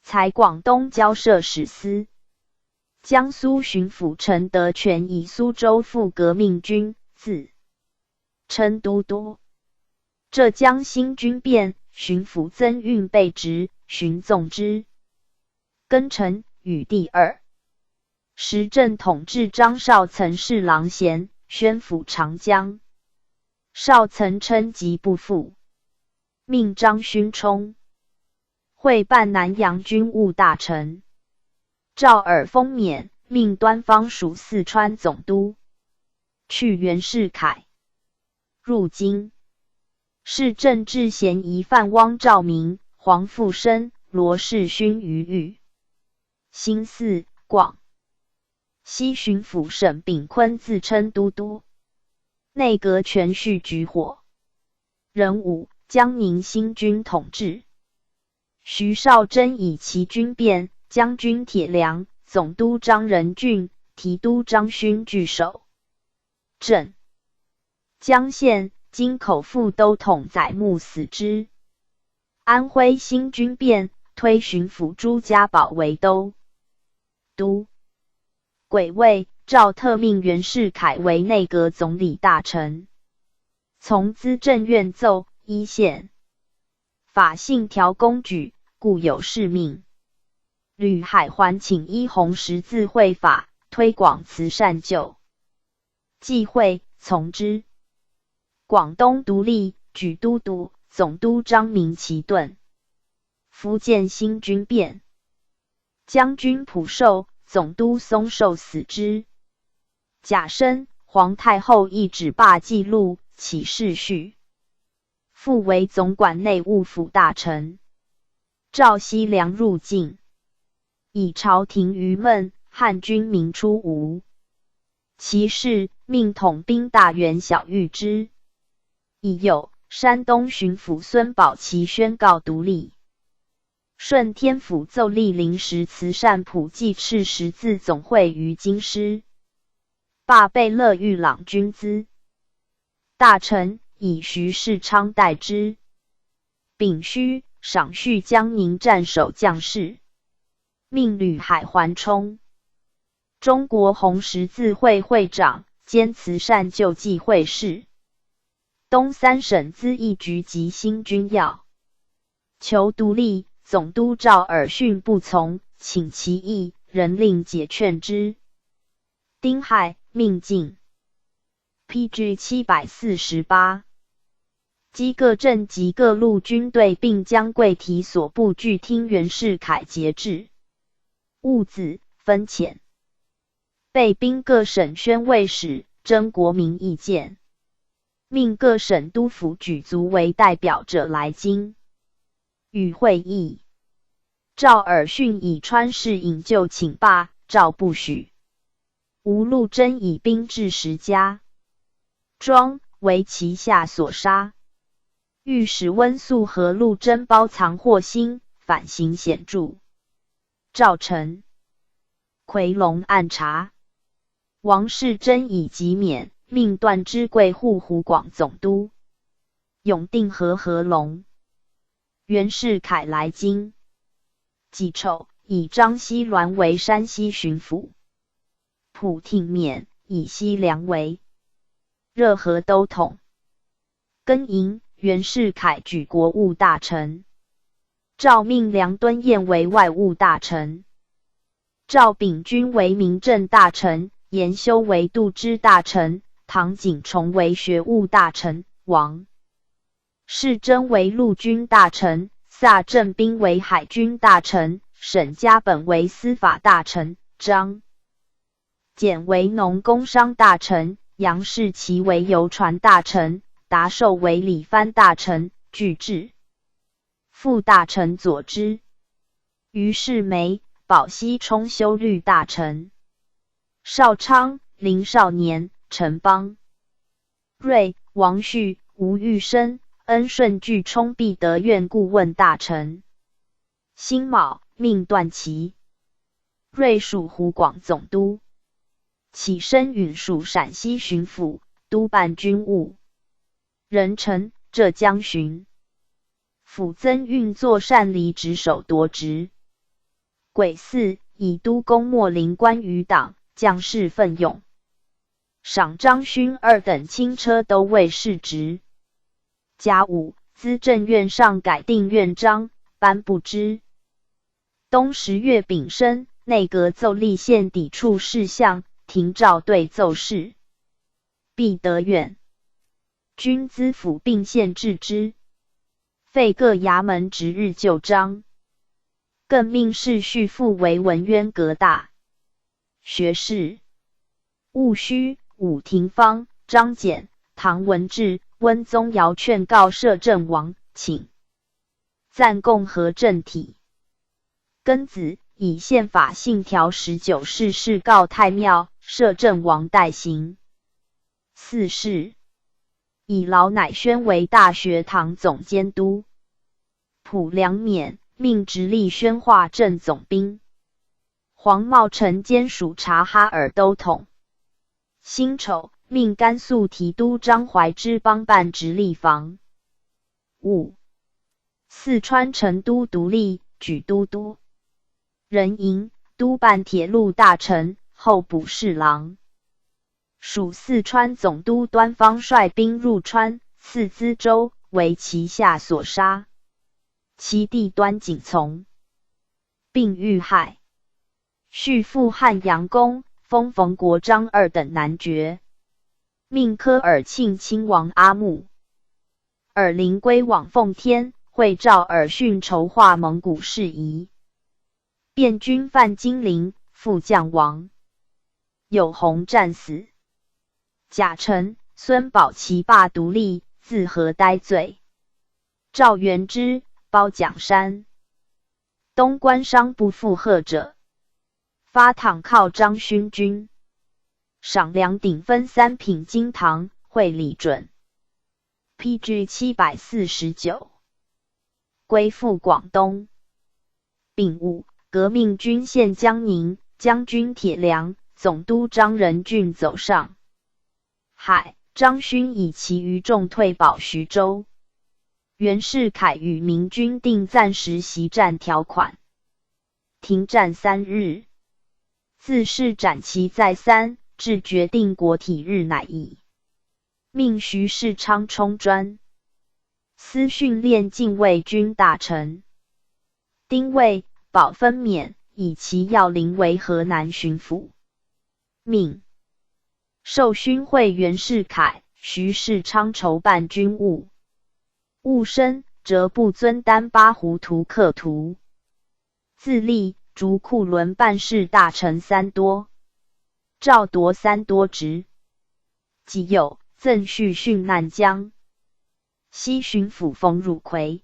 裁广东交涉使司。江苏巡抚陈德全以苏州赴革命军，自称都督。浙江兴军变，巡抚曾运被执，巡纵之。庚辰，与第二 时镇统制张绍曾侍郎咸，宣抚长江。绍曾称疾不赴，命张勋充会办南阳军务大臣。赵耳封免，命端方署四川总督。去袁世凯。入京。市政治嫌疑犯汪兆铭、黄复生、罗士勋于狱。辛巳，广西巡抚沈炳坤自称都督，内阁全序举火。壬午，江宁兴军统制。徐绍贞以其军变将军铁良、总督张仁俊、提督张勋拒守。 镇。江县，京口副都统载牧死之。安徽兴军变，推巡抚朱家宝为都督。癸未，赵特命袁世凯为内阁总理大臣。从资政院奏，一线法信条公举，故有释命。旅海环请依红十字会法，推广慈善救 济会，从之。广东独立，举都督、总督张明奇遁。福建兴军变，将军蒲寿、总督松寿死之。甲申，皇太后懿旨罢记录，起释序。 复为总管内务府大臣。赵西凉入晋，以朝廷愚闷，汉军民出吴。其事，命统兵大员晓谕之。乙酉，山东巡抚孙宝祺宣告独立。顺天府奏立临时慈善普济赤十字总会于京师，罢贝勒豫朗军资。 大臣，以徐世昌代之。丙戌，赏恤江宁战守将士，命旅海环充中国红十字会会长兼慈善救济会士。东三省资议局及兴军要求独立，总督赵尔巽不从，请起义，仍令解劝之。 丁亥，命进。P G七百四十八。击各镇及各路军队，并将贵体所部拒听袁世凯节制。物资分遣。备兵各省宣慰使，征国民意见。命各省督抚举族为代表者来京。与会议。赵尔巽以川事引咎请罢，赵不许。 吴陆贞以兵至石家庄，为其下所杀。御史温素和陆贞包藏祸心，反省显著。赵臣。夔龙按察。王士贞以疾免，命段芝贵护湖广总督，永定和合龙。袁世凯来京。己丑，以张锡銮为山西巡抚。 普挺免，以西凉为热河都统。庚寅，袁世凯举国务大臣。诏命梁敦彦为外务大臣。赵秉钧为民政大臣，严修为度支大臣，唐景崇为学务大臣，王世贞为陆军大臣，夏振兵为海军大臣，沈嘉本为司法大臣，张俭为农工商大臣，杨士奇为邮传大臣，达寿为理藩大臣，据志。副大臣左之。于世梅、宝熙充修律大臣。邵昌、林少年、陈邦、瑞、王绪、吴玉生、恩顺俱充毕德院顾问大臣。辛卯，命段祺、瑞署湖广总督，启升允署陕西巡抚，督办军务。任城、浙江巡抚曾运作单礼值首夺职。癸巳，以都公莫林关于党，将士奋勇。赏张勋二等轻车都尉世职。甲午，资政院上改定院章，颁布之。冬十月丙申，内阁奏立宪抵触事项，廷照对奏事。毕德院、军资府并县置之，废各衙门值日旧章，更命世序复为文渊阁大学士。戊戌，武廷芳、张俭、唐文治、温宗繇劝告摄政王，请 赞共和政体。庚子，以宪法信条十九释告太庙，摄政王代行。四是，以劳乃宣为大学堂总监督，普梁勉，命直隶宣化镇总兵。黄茂成兼署察哈尔都统。辛丑，命甘肃提督张怀之帮办直隶防。五、四川成都独立，举都督、人营，督办铁路大臣，候补侍郎。署四川总督端方率兵入川，刺资州，为其下所杀。其弟端景从，并遇害。 续赴汉阳宫，封冯国璋二等男爵，命科尔沁亲王阿木。尔林归往奉天，会赵尔巽筹划蒙古事宜。汴军犯金陵，副将王友宏战死。甲辰，孙宝奇罢独立，自河岱罪。赵元之包蒋山。 东关商不附和者，发鞑靠张勋军，赏粮顶分三品金堂，会礼准。P G七百四十九。归附广东。丙午，革命军陷江宁，将军铁良、总督张仁俊走上 海，张勋以其余众退保徐州。袁世凯与明军订暂时息战条款。停战三日，自是斩其再三，至决定国体日乃已。命徐世昌充专，司训练禁卫军大臣。丁未，保分勉，以其要领为河南巡抚。 命授勋会袁世凯、徐世昌筹办军务。戊申，哲部尊丹巴胡图克图，自立，逐库伦办事大臣三多，赵铎三多职。己酉，赠续训南疆 西巡抚冯汝隗。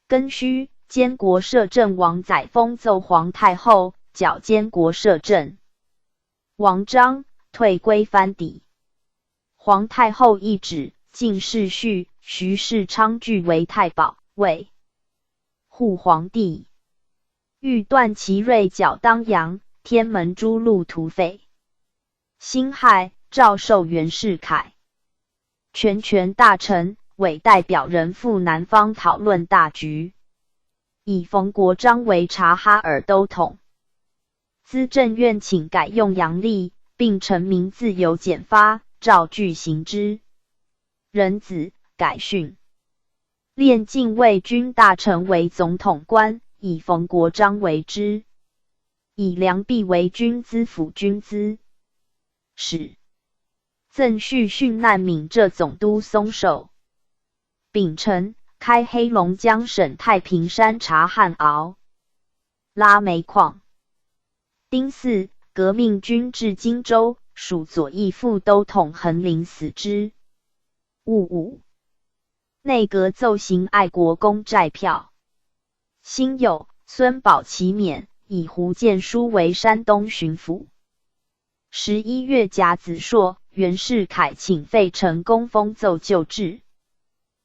庚戌，监国摄政王载沣奏皇太后，剿监国摄政王章，退归藩邸。皇太后懿旨，晋世序、徐世昌俱为太保，为护皇帝。欲断其锐剿当阳、天门诸路土匪。辛亥，诏授袁世凯 全权大臣，委代表人赴南方讨论大局。以冯国璋为察哈尔都统，资政院请改用阳历，并陈明自由简发，诏具行之。壬子，改训练禁卫军大臣为总统官，以冯国璋为之。以梁毕为军资府军资使。曾绪殉难，闵佘总督松寿。丙辰，开黑龙江省太平山查汉敖、拉煤矿。丁巳，革命军至荆州，署左翼副都统恒林死之。 戊午，内阁奏行爱国公债票。辛酉，孙宝奇免，以胡建书为山东巡抚。十一月甲子朔，袁世凯请费城公封奏旧制。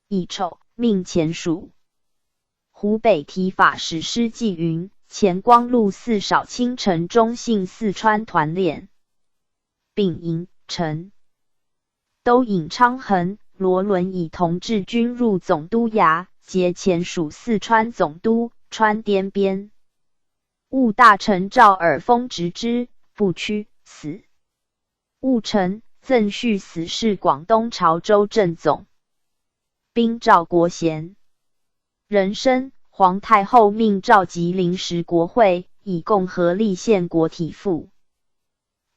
乙丑，命钱署。湖北提法史师纪云，钱光录寺少卿陈忠信四川团练。丙寅，辰， 都引昌衡、罗伦以同治军入总督衙，劫钱署四川总督，川滇边务大臣赵尔丰执之，不屈，死。戊辰，曾绪死侍广东潮州镇总兵赵国贤。壬申，皇太后命召集临时国会，以共和立宪国体复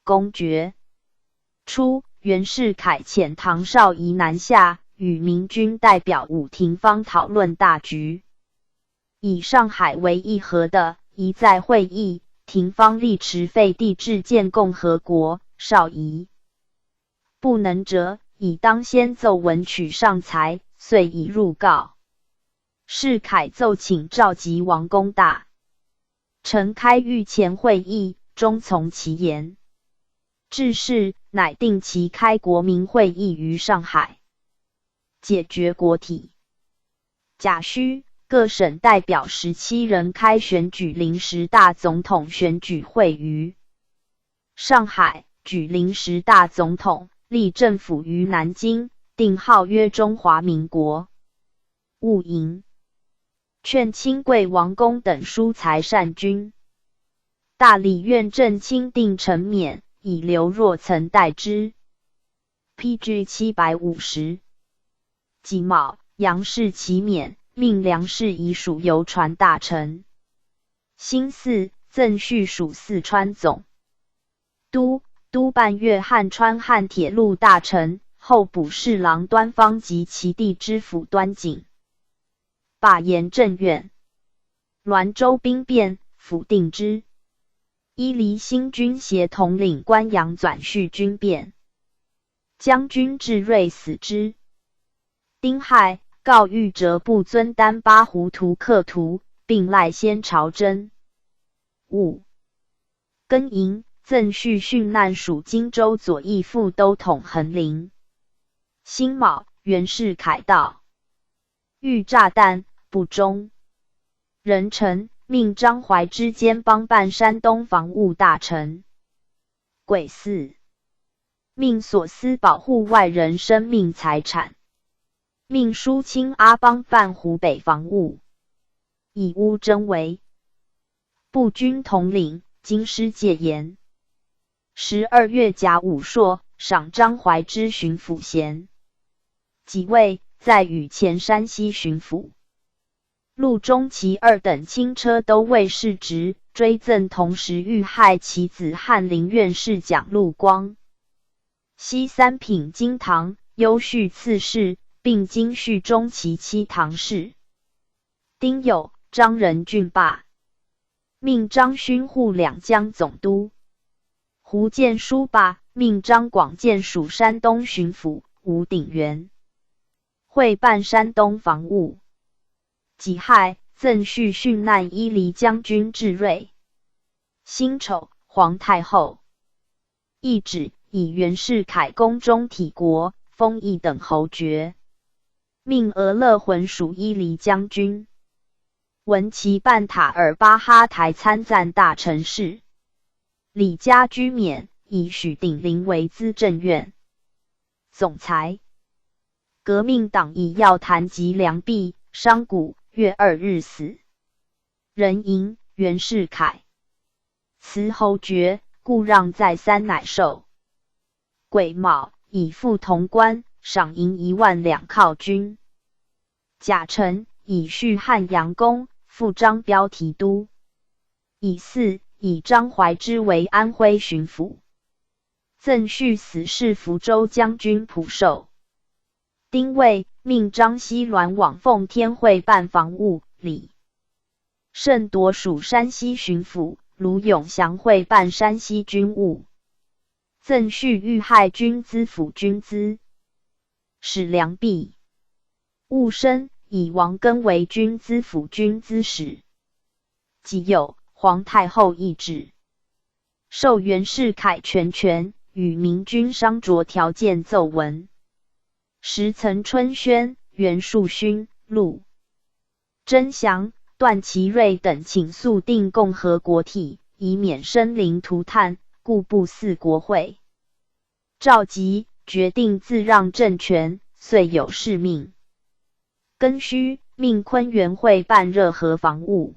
公决。初，袁世凯遣唐绍仪南下，与民军代表伍廷芳讨论大局。以上海为议和的一再会议，廷芳力持废帝制建共和国，绍仪不能者，以当先奏文取上裁，遂已入告。世凯奏请召集王公大 臣开御前会议，终从其言。致仕，乃定期开国民会议于上海，解决国体。甲戌，各省代表十七人开选举临时大总统选举会于上海举临时大总统，立政府于南京，定号曰中华民国。 戊寅，劝清贵王公等疏财善君。大理院正卿定陈勉，以刘若曾代之。P G七百五十。己卯，杨士奇免，命梁士仪署邮传大臣。辛巳，曾绪署四川总 督，督办粤汉川汉铁路大臣，候补侍郎端方及其弟知府端景。罢盐镇院。滦州兵变，甫定之。伊犁兴军协统领官杨纂续军变，将军志瑞死之。丁亥，告谕哲部尊丹巴胡图克图，并赖仙朝征。 午，庚寅，曾绪殉难署荆州左翼副都统恒林。辛卯，袁世凯盗御炸弹，不忠。壬辰，命张怀之兼邦办山东防务大臣。癸巳，命所司保护外人生命财产。命叔钦阿邦办湖北防务。以乌镇为步军统领，京师戒严。十二月甲午朔，赏张怀之巡抚衔。己未，再与前山西巡抚、路中其二等轻车都尉世职，追赠同时遇害其子翰林院侍讲陆光。 西三品京堂，优叙次侍，并经叙中其妻唐氏。丁酉，张仁俊罢，命张勋护两江总督。胡建书罢，命张广建署山东巡抚，吴鼎元会办山东防务。己亥，曾绪殉难伊犁将军志瑞。辛丑，皇太后 懿旨，以袁世凯宫中体国，封一等侯爵，命俄勒浑署伊犁将军。文其办塔尔巴哈台参赞大臣事。李家居免，以许鼎林为资政院。总裁。革命党以要谈及梁壁、商贾，月二日死。壬寅，袁世凯 辞侯爵，故让再三乃寿。癸卯，以父同官，赏银一万两犒军。甲辰，以叙汉阳公，复张标提督。乙巳，以张怀之为安徽巡抚。曾绪死，是福州将军蒲寿。丁未，命张锡銮往奉天会办防务礼。 盛铎署山西巡抚，卢永祥会办山西军务。曾绪遇害军资府军资使梁毕。务申以王根为军资府军资使。己酉，皇太后懿旨，授袁世凯全权，与明军商酌条件奏闻。时曾春宣、袁树勋、陆 贞祥、段祺瑞等请速定共和国体，以免生灵涂炭，故不祀国会。赵佶决定自让政权，遂有谥命。庚戌，命昆元会办热河防务。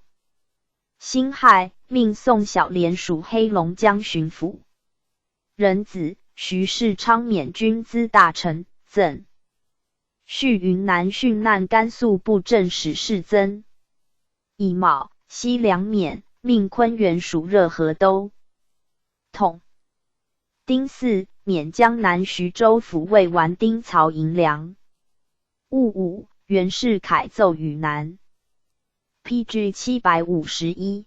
辛亥，命宋小濂署黑龙江巡抚。壬子，徐世昌免军资大臣，赠 叙云南殉难甘肃布政使侍曾。乙卯，西凉免，命昆元署热河都统。丁巳，免江南徐州抚慰完丁曹赢梁。戊午，袁世凯奏与南。P G七百五十一。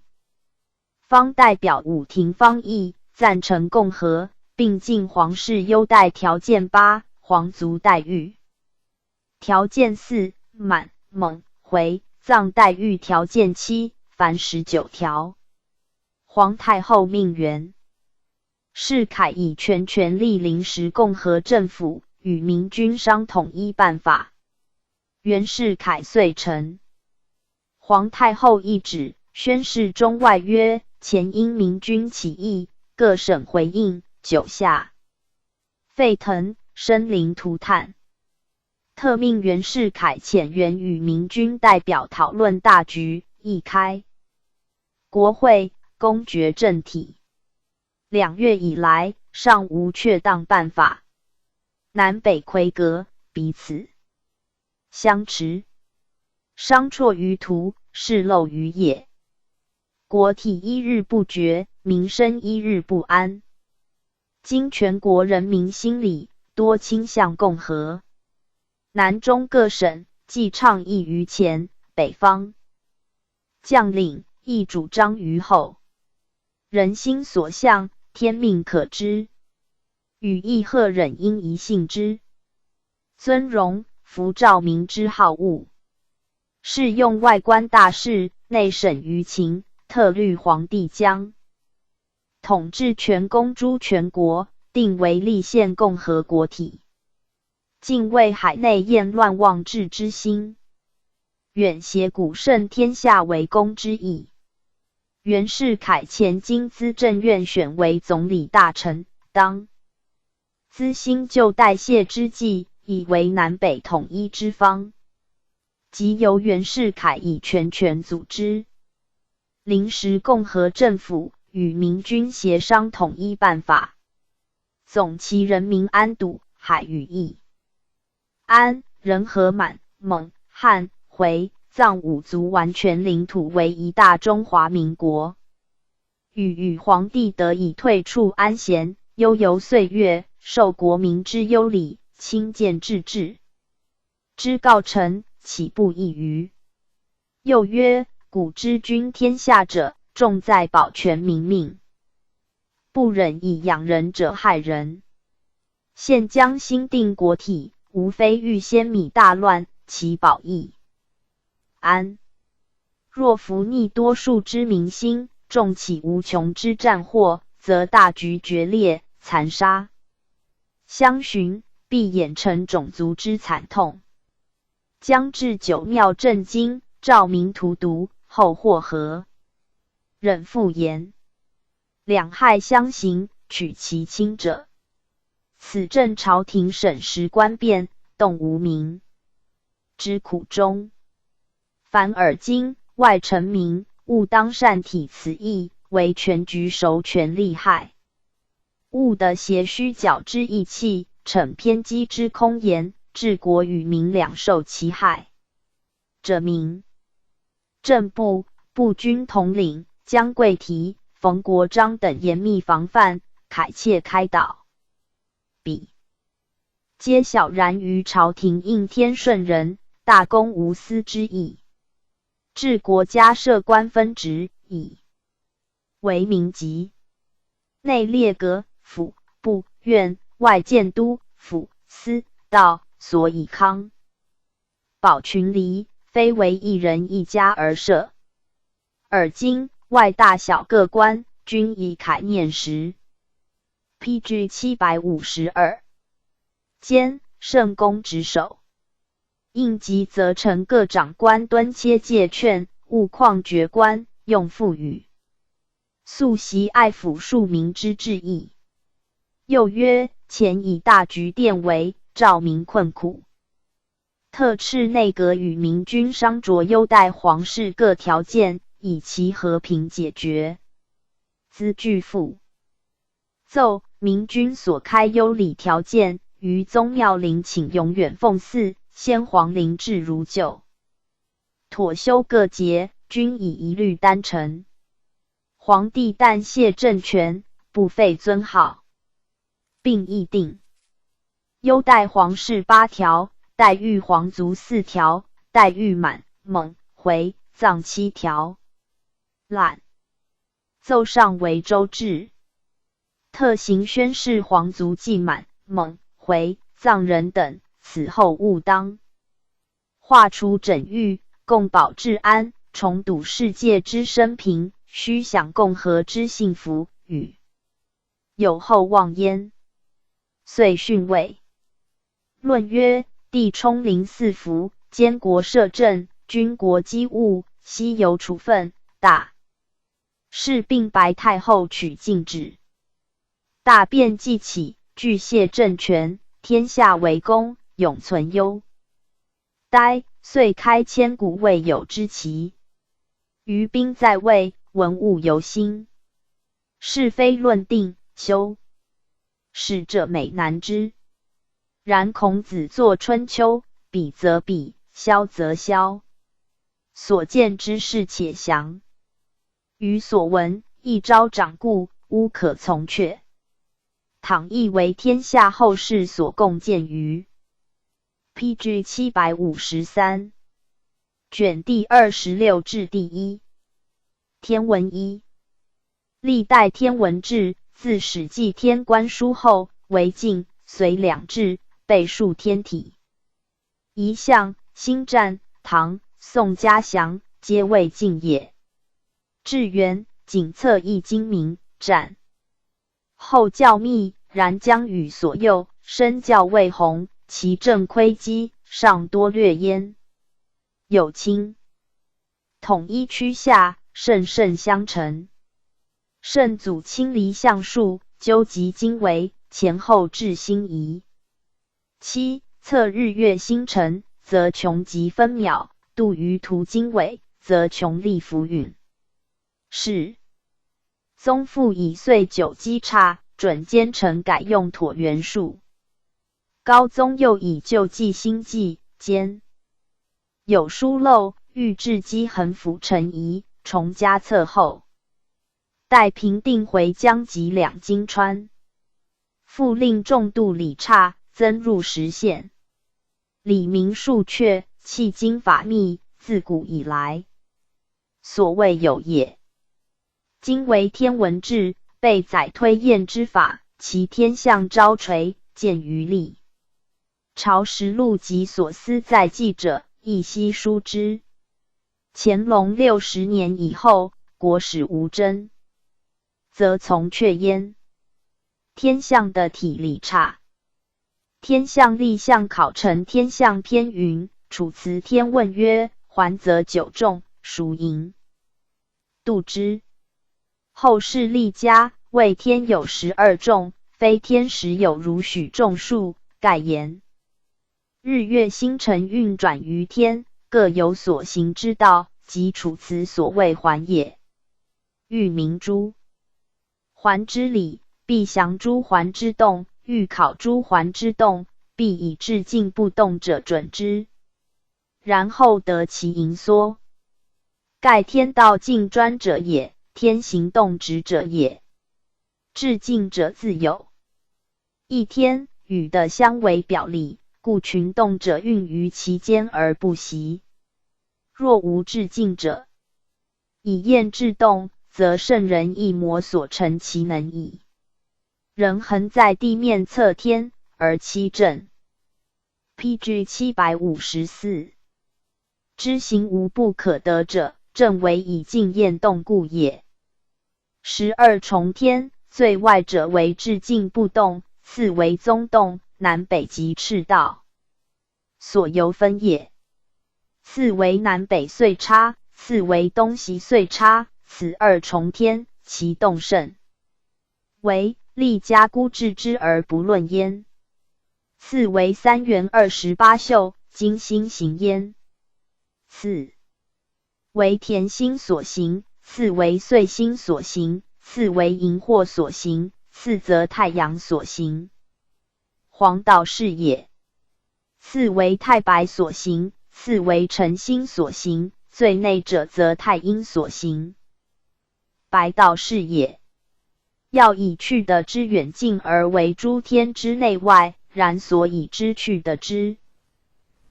方代表武亭方义赞成共和，并进皇室优待条件八，皇族待遇条件四，满、蒙、回、藏待遇条件七，凡十九条。皇太后命袁世凯以全权立临时共和政府，与明军商统一办法。袁世凯遂呈。 皇太后懿旨，宣示中外曰：前因明军起义，各省回应。九夏，沸腾，生灵涂炭。特命袁世凯遣袁与明军代表讨论大局，议开国会，公决政体。两月以来，尚无确当办法。南北魁隔，彼此 相持，商輟于途，士漏于野。国体一日不决，民生一日不安。今全国人民心里多倾向共和，南中各省既倡议于前，北方将领亦主张于后。人心所向，天命可知。语意赫忍，因疑信之。 尊荣，符照民之好恶。适用外观大事，内省舆情，特虑皇帝将统治权公诸全国，定为立宪共和国体。敬畏海内厌乱妄治之心，远协古圣天下为公之意。袁世凯前经资政院选为总理大臣，当 资新旧代谢之际，已为南北统一之方。即由袁世凯以全权组织临时共和政府，与明军协商统一办法。总其人民安堵，海与义。安、仁和满、蒙、汉、回、藏五族完全领土为一大中华民国。 予与皇帝得以退处安闲，悠游岁月，受国民之优礼，亲见至至。知告臣，岂不异于？又曰：古之君天下者，重在保全民命，不忍以养人者害人。现将新定国体，无非欲先弭大乱，其保亦安。 若服逆多数之民心，重起无穷之战祸，则大局决裂，残杀相循，必演成种族之惨痛。将至九庙震惊，兆民荼毒，后祸何？忍复言。两害相形，取其轻者。此正朝廷审时观变，动无名之苦衷。 凡尔今外臣民，务当善体此意，为全局孰权利害。勿得携虚侥之意气，逞偏激之空言，致国与民两受其害。者明政部、步军统领姜桂提、冯国璋等严密防范，凯切开导。比。皆晓然于朝廷应天顺人，大公无私之意。治国家设官分职，以为民急。内列阁、府、部、院，外建都、府、司、道，所以康。保群离，非为一人一家而设。而今外大小各官，均以楷面实。P G 七百五十二。兼圣公执守。应急则陈各长官端切戒劝，勿旷爵官，用父语。素习爱抚庶民之志意。又曰：前以大局电为，兆民困苦。特敕内阁与明君商酌优待皇室各条件，以期和平解决。资具复。奏明君所开优礼条件，于宗庙陵寝永远奉祀，先皇临至如旧。妥修各节，均以一律单陈。皇帝旦谢政权，不废尊号。并议定。优待皇室八条，待遇皇族四条，待遇满、蒙、回、藏七条。览。奏上为州制。特行宣示皇族祭满、蒙、回、藏人等，此后勿当。 化除整域，共保治安，重笃世界之生平，须享共和之幸福，与有厚望焉。遂训慰。论曰：帝冲临四服，监国摄政，军国机务，悉由处分，大 事并白太后取禁止。大变既起，俱卸政权，天下为公，永存忧。待岁开千古未有之奇。余兵在位，文物犹新。是非论定，修史者美难之。然孔子作《春秋》，比则比，削则削。 所见之事且详。余所闻，一朝掌故，无可从却。倘亦为天下后世所共鉴于 P G 七百五十三。卷第二十六至第一。天文一。历代天文志，自《史记》《天官书》后为晋，隋两志，备述天体。 仪象、星占，唐、宋嘉祥，皆未尽也。至元，仅测一今明，占。后校秘，然将语所佑，深校未宏，其正窥机，尚多略焉。有卿。统一区下，甚甚相承。圣祖亲离象数，究极经纬，前后至星移。 七、测日月星辰，则穷极分秒，度于途经纬，则穷历浮云。是。宗复以岁九积差，准奸臣改用椭圆数。高宗又以旧纪新纪，兼有疏漏，欲置积衡辅成仪，重加测候。待平定回疆及两京川。 复令重度礼差，增入时限。礼明数阙，契经法密，自古以来，所未有也。今为天文志，备载推验之法，其天象昭垂，见于历朝实录及所思载记者，亦悉疏之。乾隆六十年以后，国始无征， 则从阙焉。天象的体理差。《天象历象考》陈《天象篇》云：楚辞天问曰：环则九仲，孰盈？度之。后世历家，谓天有十二仲，非天时有如许仲数，盖言。 日月星辰运转于天，各有所行之道，即楚辞所谓环也。欲明诸环之理，必详诸环之动，欲考诸环之动，必以至尽不动者准之。然后得其盈缩。盖天道尽专者也，天行动止者也。至尽者自有。 一天，雨的香为表里，故群动者运于其间而不息。若无至静者，以焰至动，则圣人亦摩所成其能矣。人恒在地面侧天而七震。P G 七百五十四。知行无不可得者，正为以静焰动故也。十二重天，最外者为至静不动，次为宗动，南北及赤道，所由分也。次为南北岁差，次为东西岁差，此二重天，其动甚微，历家孤至之而不论焉。次为三元二十八宿，今心行焉。次为田心所行，次为岁心所行，次为荧惑所行，次则太阳所行。黄道是也。次为太白所行，次为辰心所行，最内者则太阴所行。白道是也。要以去的之远近而为诸天之内外，然所以知去的之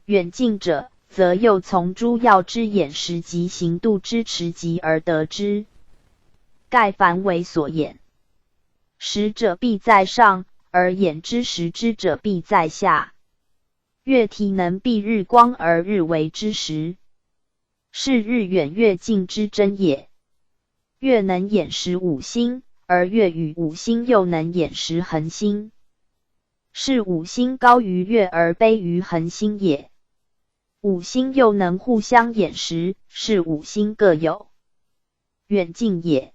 远近者，则又从诸要之眼识及行度之迟疾而得之。盖凡为所眼识者必在上，而眼之识之者必在下。月体能蔽日光而日为之时，是日远月近之争也。月能眼识五星，而月与五星又能眼识恒星，是五星高于月而卑于恒星也。五星又能互相眼识，是五星各有远近也。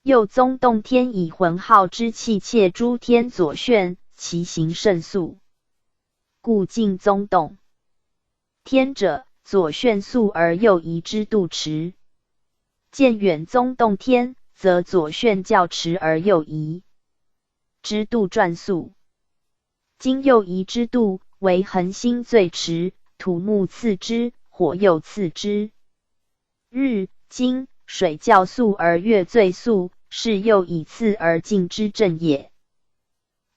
又宗动天以浑浩之气切诸天左旋，其行甚速，故尽宗动天者，左旋速而右移之度迟。见远宗动天，则左旋较迟而右移之度转速。今右移之度为恒星最迟，土木次之，火又次之。日、金、水较速而月最速，是又以次而进之正也。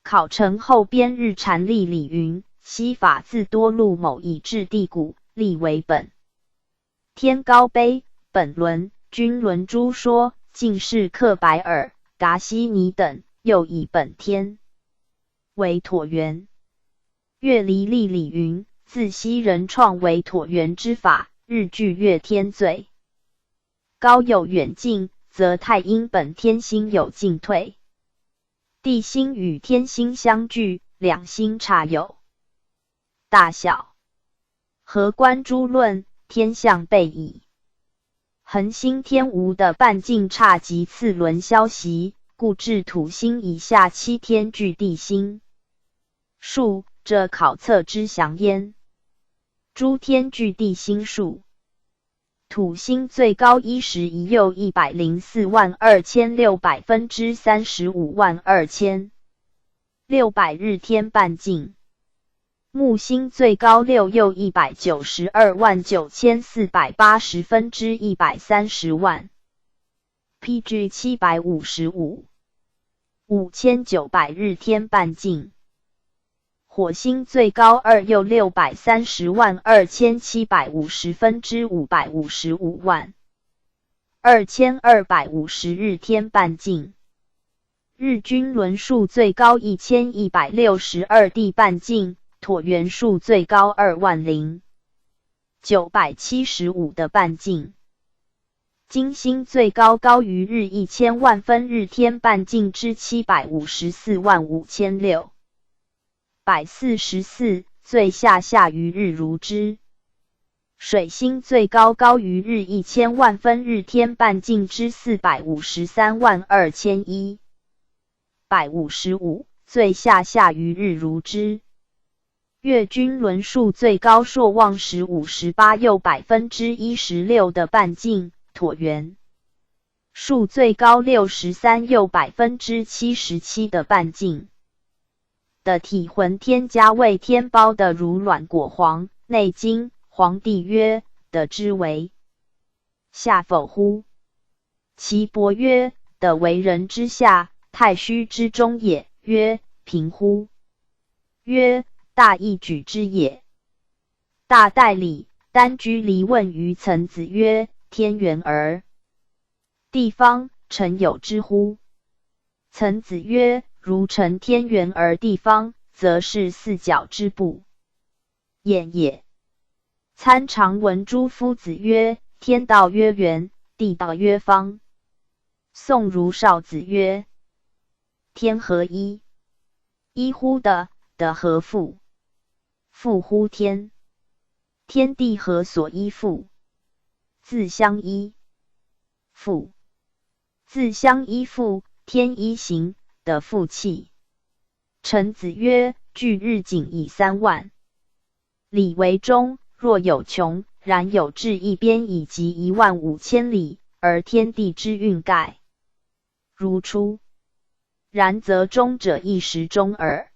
考成后边日禅历李云：西法自多路某以至地谷，历为本。天高卑、本轮、均轮诸说，尽是刻白耳。达悉尼等又以本天为椭圆。月离历李云：自西人创为椭圆之法，日距月天最高有远近，则太阴本天心有进退。地心与天心相距，两心差有大小。合观诸论，天象备矣。恒星天吴的半径差及次轮消息，故至土星以下七天距地心数，这考测之详焉。诸天距地心数，土星最高一时一又一百零四万二千六百分之三十五万二千六百日天半径。木星最高六又一百九十二万九千四百八十分之一百三十万。P G 七百五十五，五千九百日天半径。火星最高二又六百三十万二千七百五十分之五百五十五万，二千二百五十日天半径。日均轮数最高一千一百六十二地半径，椭圆数最高二万零九百七十五的半径。 金星最高高于日一千万分日天半径之七百五十四万五千六百四十四，最下下于日如之。水星最高高于日一千万分日天半径之四百五十三万二千一百五十五，最下下于日如之。 月均轮数最高朔望十五十八又百分之一十六的半径，椭圆数最高六十三又百分之七十七的半径。的体浑天加为天包得如卵裹黄，内经黄帝曰：的之为下否乎？ 其伯曰：的为人之下，太虚之中也。曰：平乎。曰：大亦举之也。大戴礼，单居离问于曾子曰：天圆而地方，臣有之乎？曾子曰：如臣天圆而地方，则是四角之不掩也。参常闻诸夫子曰：天道曰圆，地道曰方。宋如少子曰：天何一？一乎的，的何复？复乎天？天地何所一复？自相一复？自相一复？天一行，的复气。臣子曰：距日仅以三万里为中，若有穷，然有至一边以及一万五千里，而天地之运盖如初。然则中者亦实中耳。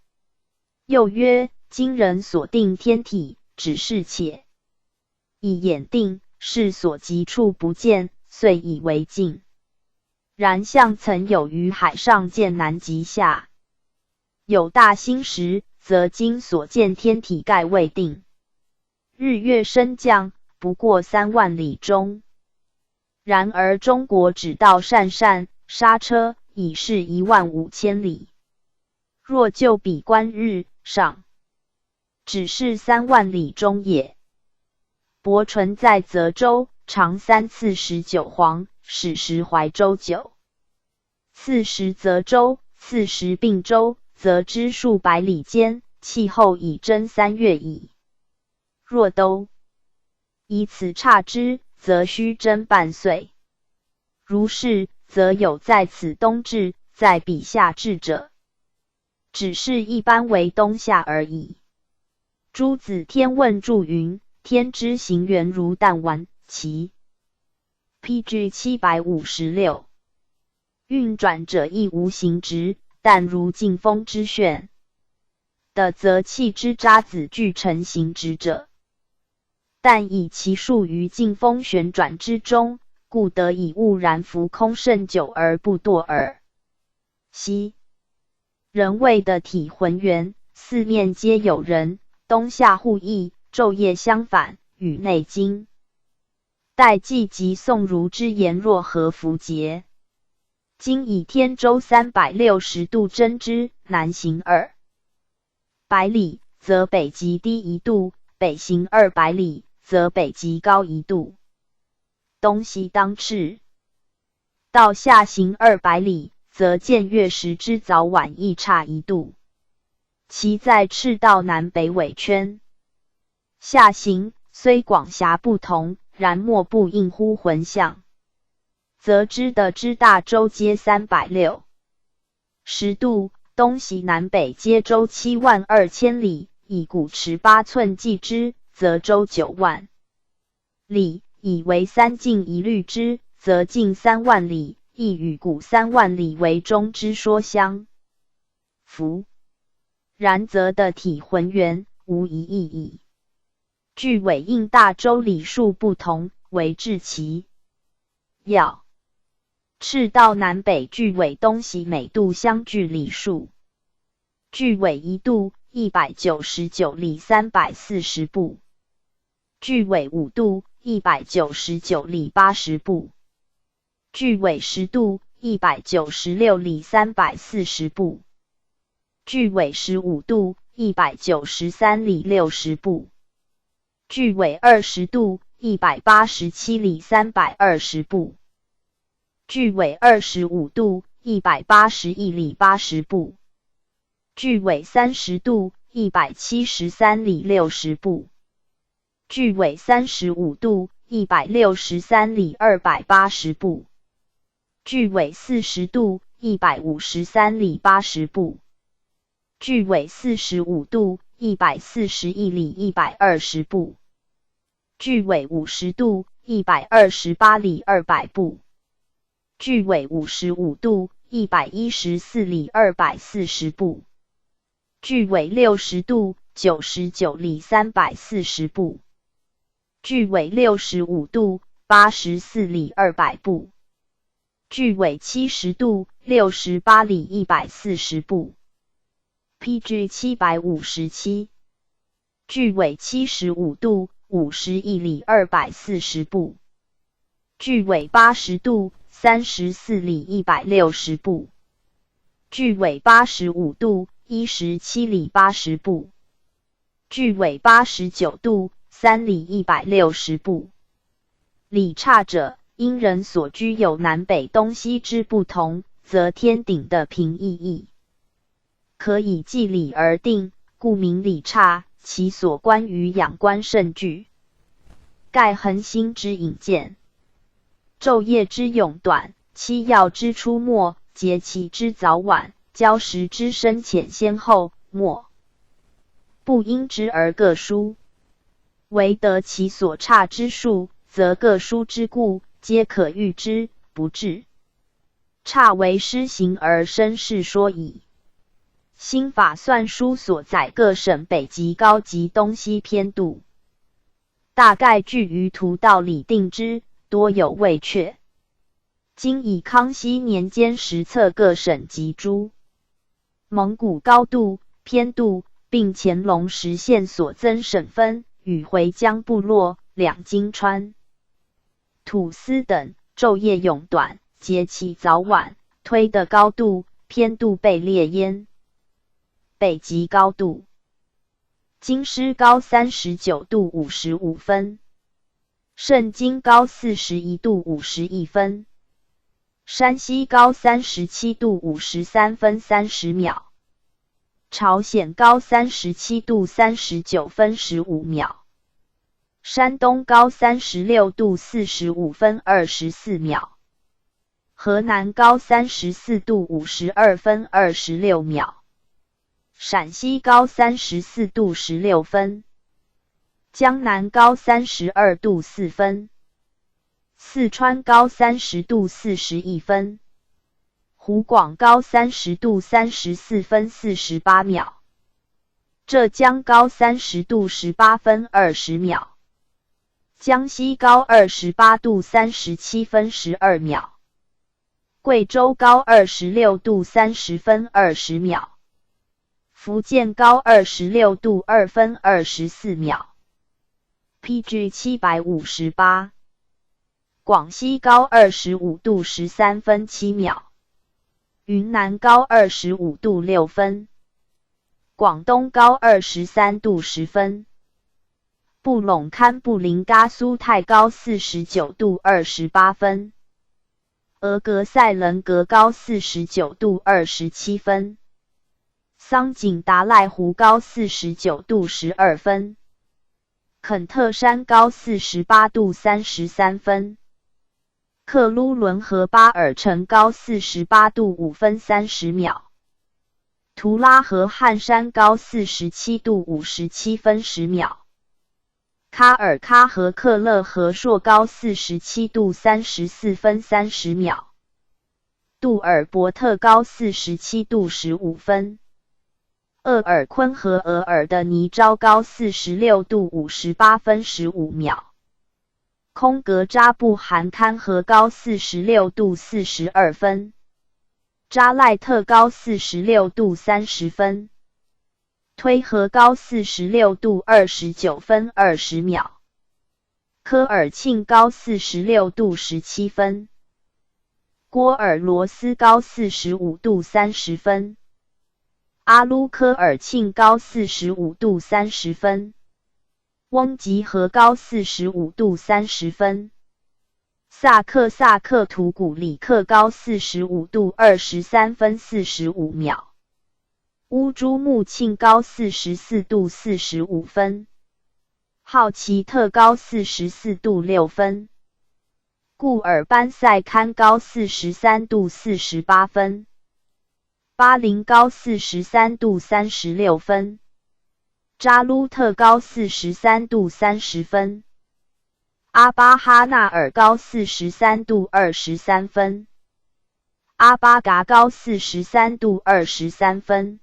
又曰：今人所定天体，只是且以眼定，是所及处不见，遂以为尽。然象曾有于海上见南极下，有大兴时，则今所见天体盖未定。日月升降，不过三万里中。然而中国只到鄯善、刹车，已是一万五千里。若就彼观日上，只是三万里中也。伯纯在泽州，常三次食韭黄，始食怀州酒。次食泽州，次食并州，则知数百里间，气候已征三月矣。若都以此差之，则须征半岁。如是，则有在此冬至，在彼夏至者，只是一般为冬夏而已。朱子天问注云：天之行圆如弹丸，其 P G 七百五十六。运转者亦无行直，弹如劲风之旋。的则气之渣滓俱成行直者，弹以其数于劲风旋转之中，故得以误然浮空甚久而不堕耳。昔人谓的体浑圆，四面皆有人，冬夏互异，昼夜相反，与内经 代记及宋儒之言若何弗节？今以天周三百六十度征之，南行二百里，则北极低一度；北行二百里，则北极高一度。东西当赤。到夏行二百里，则见月时之早晚亦差一度。其在赤道南北纬圈。 夏行虽广狭不同，然莫不应乎浑象，则知得之大周皆三百六十度，东西南北皆周七万二千里，以古尺八寸计之，则周九万里；以为三径一律之，则径三万里，亦与古三万里为中之说相 符。然则的体浑圆，无疑义矣。距纬应大周里数不同，为至其要。赤道南北距纬东西每度相距里数。距纬一度，一百九十九里三百四十步。距纬五度，一百九十九里八十步。 距纬十度，一百九十六里三百四十步。距纬十五度，一百九十三里六十步。距纬二十度，一百八十七里三百二十步。距纬二十五度，一百八十一里八十步。距纬三十度，一百七十三里六十步。 距纬三十五度，一百六十三里二百八十步。距纬四十度，一百五十三里八十步。距纬四十五度，一百四十一里一百二十步。距纬五十度，一百二十八里二百步。 距纬五十五度，一百一十四里二百四十步。距纬六十度，九十九里三百四十步。距纬六十五度，八十四里二百步。距纬七十度，六十八里一百四十步。P G 七百五十七。距纬七十五度，五十一里二百四十步。距纬八十度，三十四里一百六十步。距纬八十五度，一十七里八十步。距纬八十九度，三里一百六十步。里差者，因人所居有南北东西之不同，则天顶的平易异，可以计里而定，故名里差，其所关于仰观甚巨。盖恒星之引见。昼夜之永短，期要之出没，节气之早晚，交时之深浅先后，莫不因之而各殊。唯得其所差之数，则各殊之故，皆可预知，不至差为失行而生是说矣。新法算书所载各省北极高及东西偏度，大概据于图道里定之，多有未确。今以康熙年间实测各省及诸蒙古高度、偏度，并乾隆时限所增省分与回疆部落、两京川、土司等，昼夜永短，节气早晚，推的高度、偏度被列焉。北极高度。京师高三十九度五十五分，盛京高四十一度五十一分，山西高三十七度五十三分三十秒，朝鲜高三十七度三十九分十五秒，山东高三十六度四十五分二十四秒，河南高三十四度五十二分二十六秒，陕西高三十四度十六分，江南高三十二度四分，四川高三十度四十一分，湖广高三十度三十四分四十八秒，浙江高三十度十八分二十秒，江西高二十八度三十七分十二秒，贵州高二十六度三十分二十秒，福建高二十六度二分二十四秒。P G 七百五十八。广西高二十五度十三分七秒，云南高二十五度六分，广东高二十三度十分，布隆堪布林嘎苏泰高四十九度二十八分，额格赛伦格高四十九度二十七分，桑景达赖湖高四十九度十二分，肯特山高四十八度三十三分，克鲁伦河巴尔城高四十八度五分三十秒，图拉河汉山高四十七度五十七分十秒，卡尔喀河克勒河朔高四十七度三十四分三十秒，杜尔伯特高四十七度十五分，厄尔昆河额尔的尼昭高四十六度五十八分十五秒，空格扎布汗堪河高四十六度四十二分，扎赖特高四十六度三十分，推河高四十六度二十九分二十秒，科尔沁高四十六度十七分，郭尔罗斯高四十五度三十分，阿鲁科尔沁高四十五度三十分，翁吉河高四十五度三十分，萨克萨克图古里克高四十五度二十三分四十五秒，乌珠穆沁高四十四度四十五分，浩奇特高四十四度六分，固尔班塞堪高四十三度四十八分，巴林高四十三度三十六分，扎鲁特高四十三度三十分，阿巴哈纳尔高四十三度二十三分，阿巴嘎高四十三度二十三分。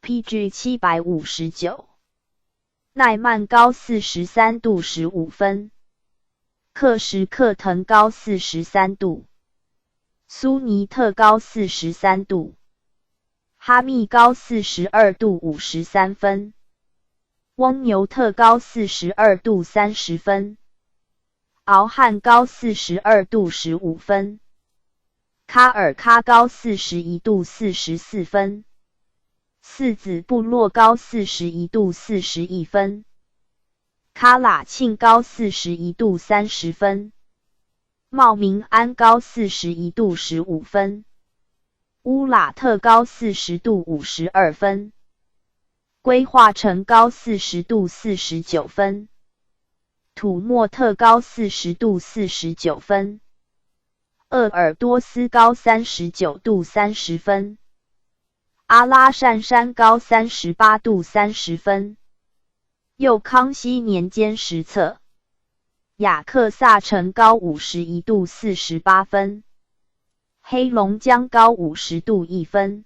P G 七百五十九。奈曼高四十三度十五分，克什克腾高四十三度，苏尼特高四十三度，哈密高四十二度五十三分，翁牛特高四十二度三十分，敖汉高四十二度十五分，卡尔卡高四十一度四十四分，四子部落高四十一度四十一分，卡拉庆高四十一度三十分，茂名安高四十一度十五分，乌拉特高四十度五十二分，规划城高四十度四十九分，土默特高四十度四十九分，鄂尔多斯高三十九度三十分，阿拉善山高三十八度三十分。右康熙年间实测，雅克萨城高五十一度四十八分，黑龙江高五十度一分，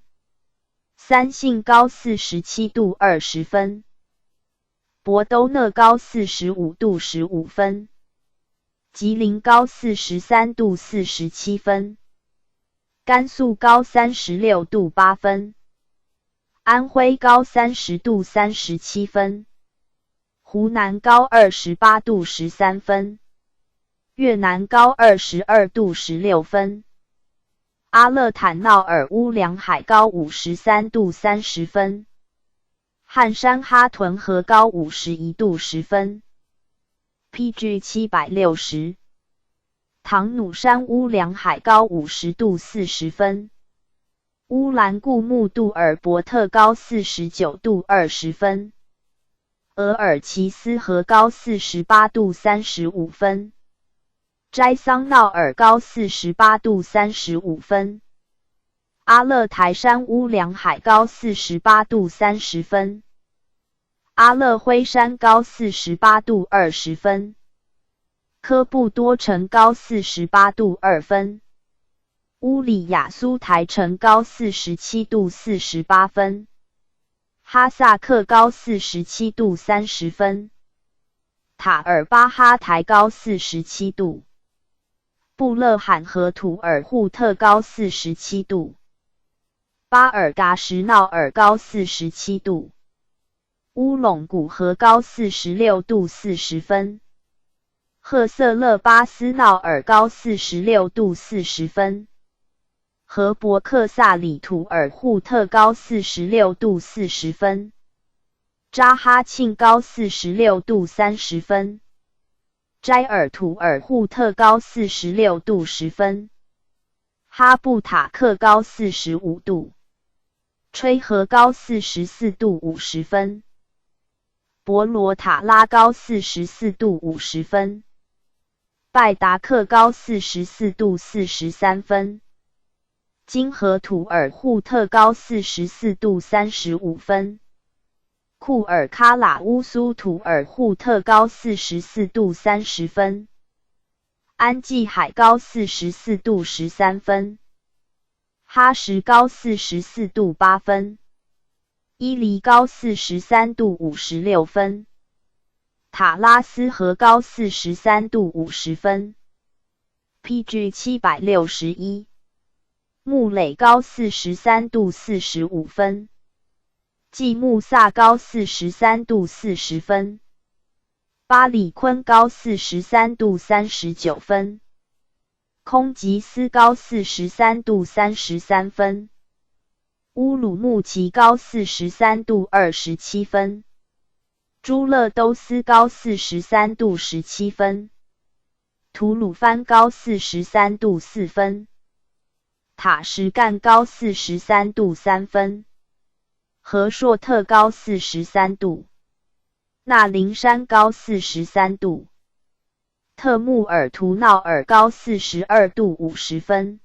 三星高四十七度二十分，博都勒高四十五度十五分，吉林高四十三度四十七分，甘肃高三十六度八分，安徽高三十度三十七分，湖南高二十八度十三分，越南高二十二度十六分，阿勒坦纳尔乌梁海高五十三度三十分，汉山哈屯河高五十一度十分，P G七百六十，唐努山乌梁海高五十度四十分，乌兰固木杜尔伯特高四十九度二十分，额尔齐斯河高四十八度三十五分，斋桑纳尔高四十八度三十五分，阿勒台山乌梁海高四十八度三十分，阿勒徽山高四十八度二十分，科布多城高四十八度二分，乌里雅苏台城高四十七度四十八分，哈萨克高四十七度三十分，塔尔巴哈台高四十七度，布勒罕河图尔扈特高四十七度，巴尔嘎什纳尔高四十七度，乌隆古河高四十六度四十分，赫色勒巴斯纳尔高四十六度四十分，和博克萨里图尔扈特高四十六度四十分，扎哈庆高四十六度三十分，斋尔图尔扈特高四十六度十分，哈布塔克高四十五度，吹河高四十四度五十分，博罗塔拉高四十四度五十分，拜达克高四十四度四十三分，金河图尔扈特高四十四度三十五分，库尔喀喇乌苏图尔扈特高四十四度三十分，安济海高四十四度十三分，哈什高四十四度八分，伊犁高四十三度五十六分，塔拉斯河高四十三度五十分，P G七百六十一，木累高四十三度四十五分，济木萨高四十三度四十分，巴里坤高四十三度三十九分，空吉斯高四十三度三十三分，乌鲁木齐高四十三度二十七分，朱勒都斯高四十三度十七分，吐鲁番高四十三度四分，塔什干高四十三度三分，和硕特高四十三度，纳林山高四十三度，特木尔图纳尔高四十二度五十分，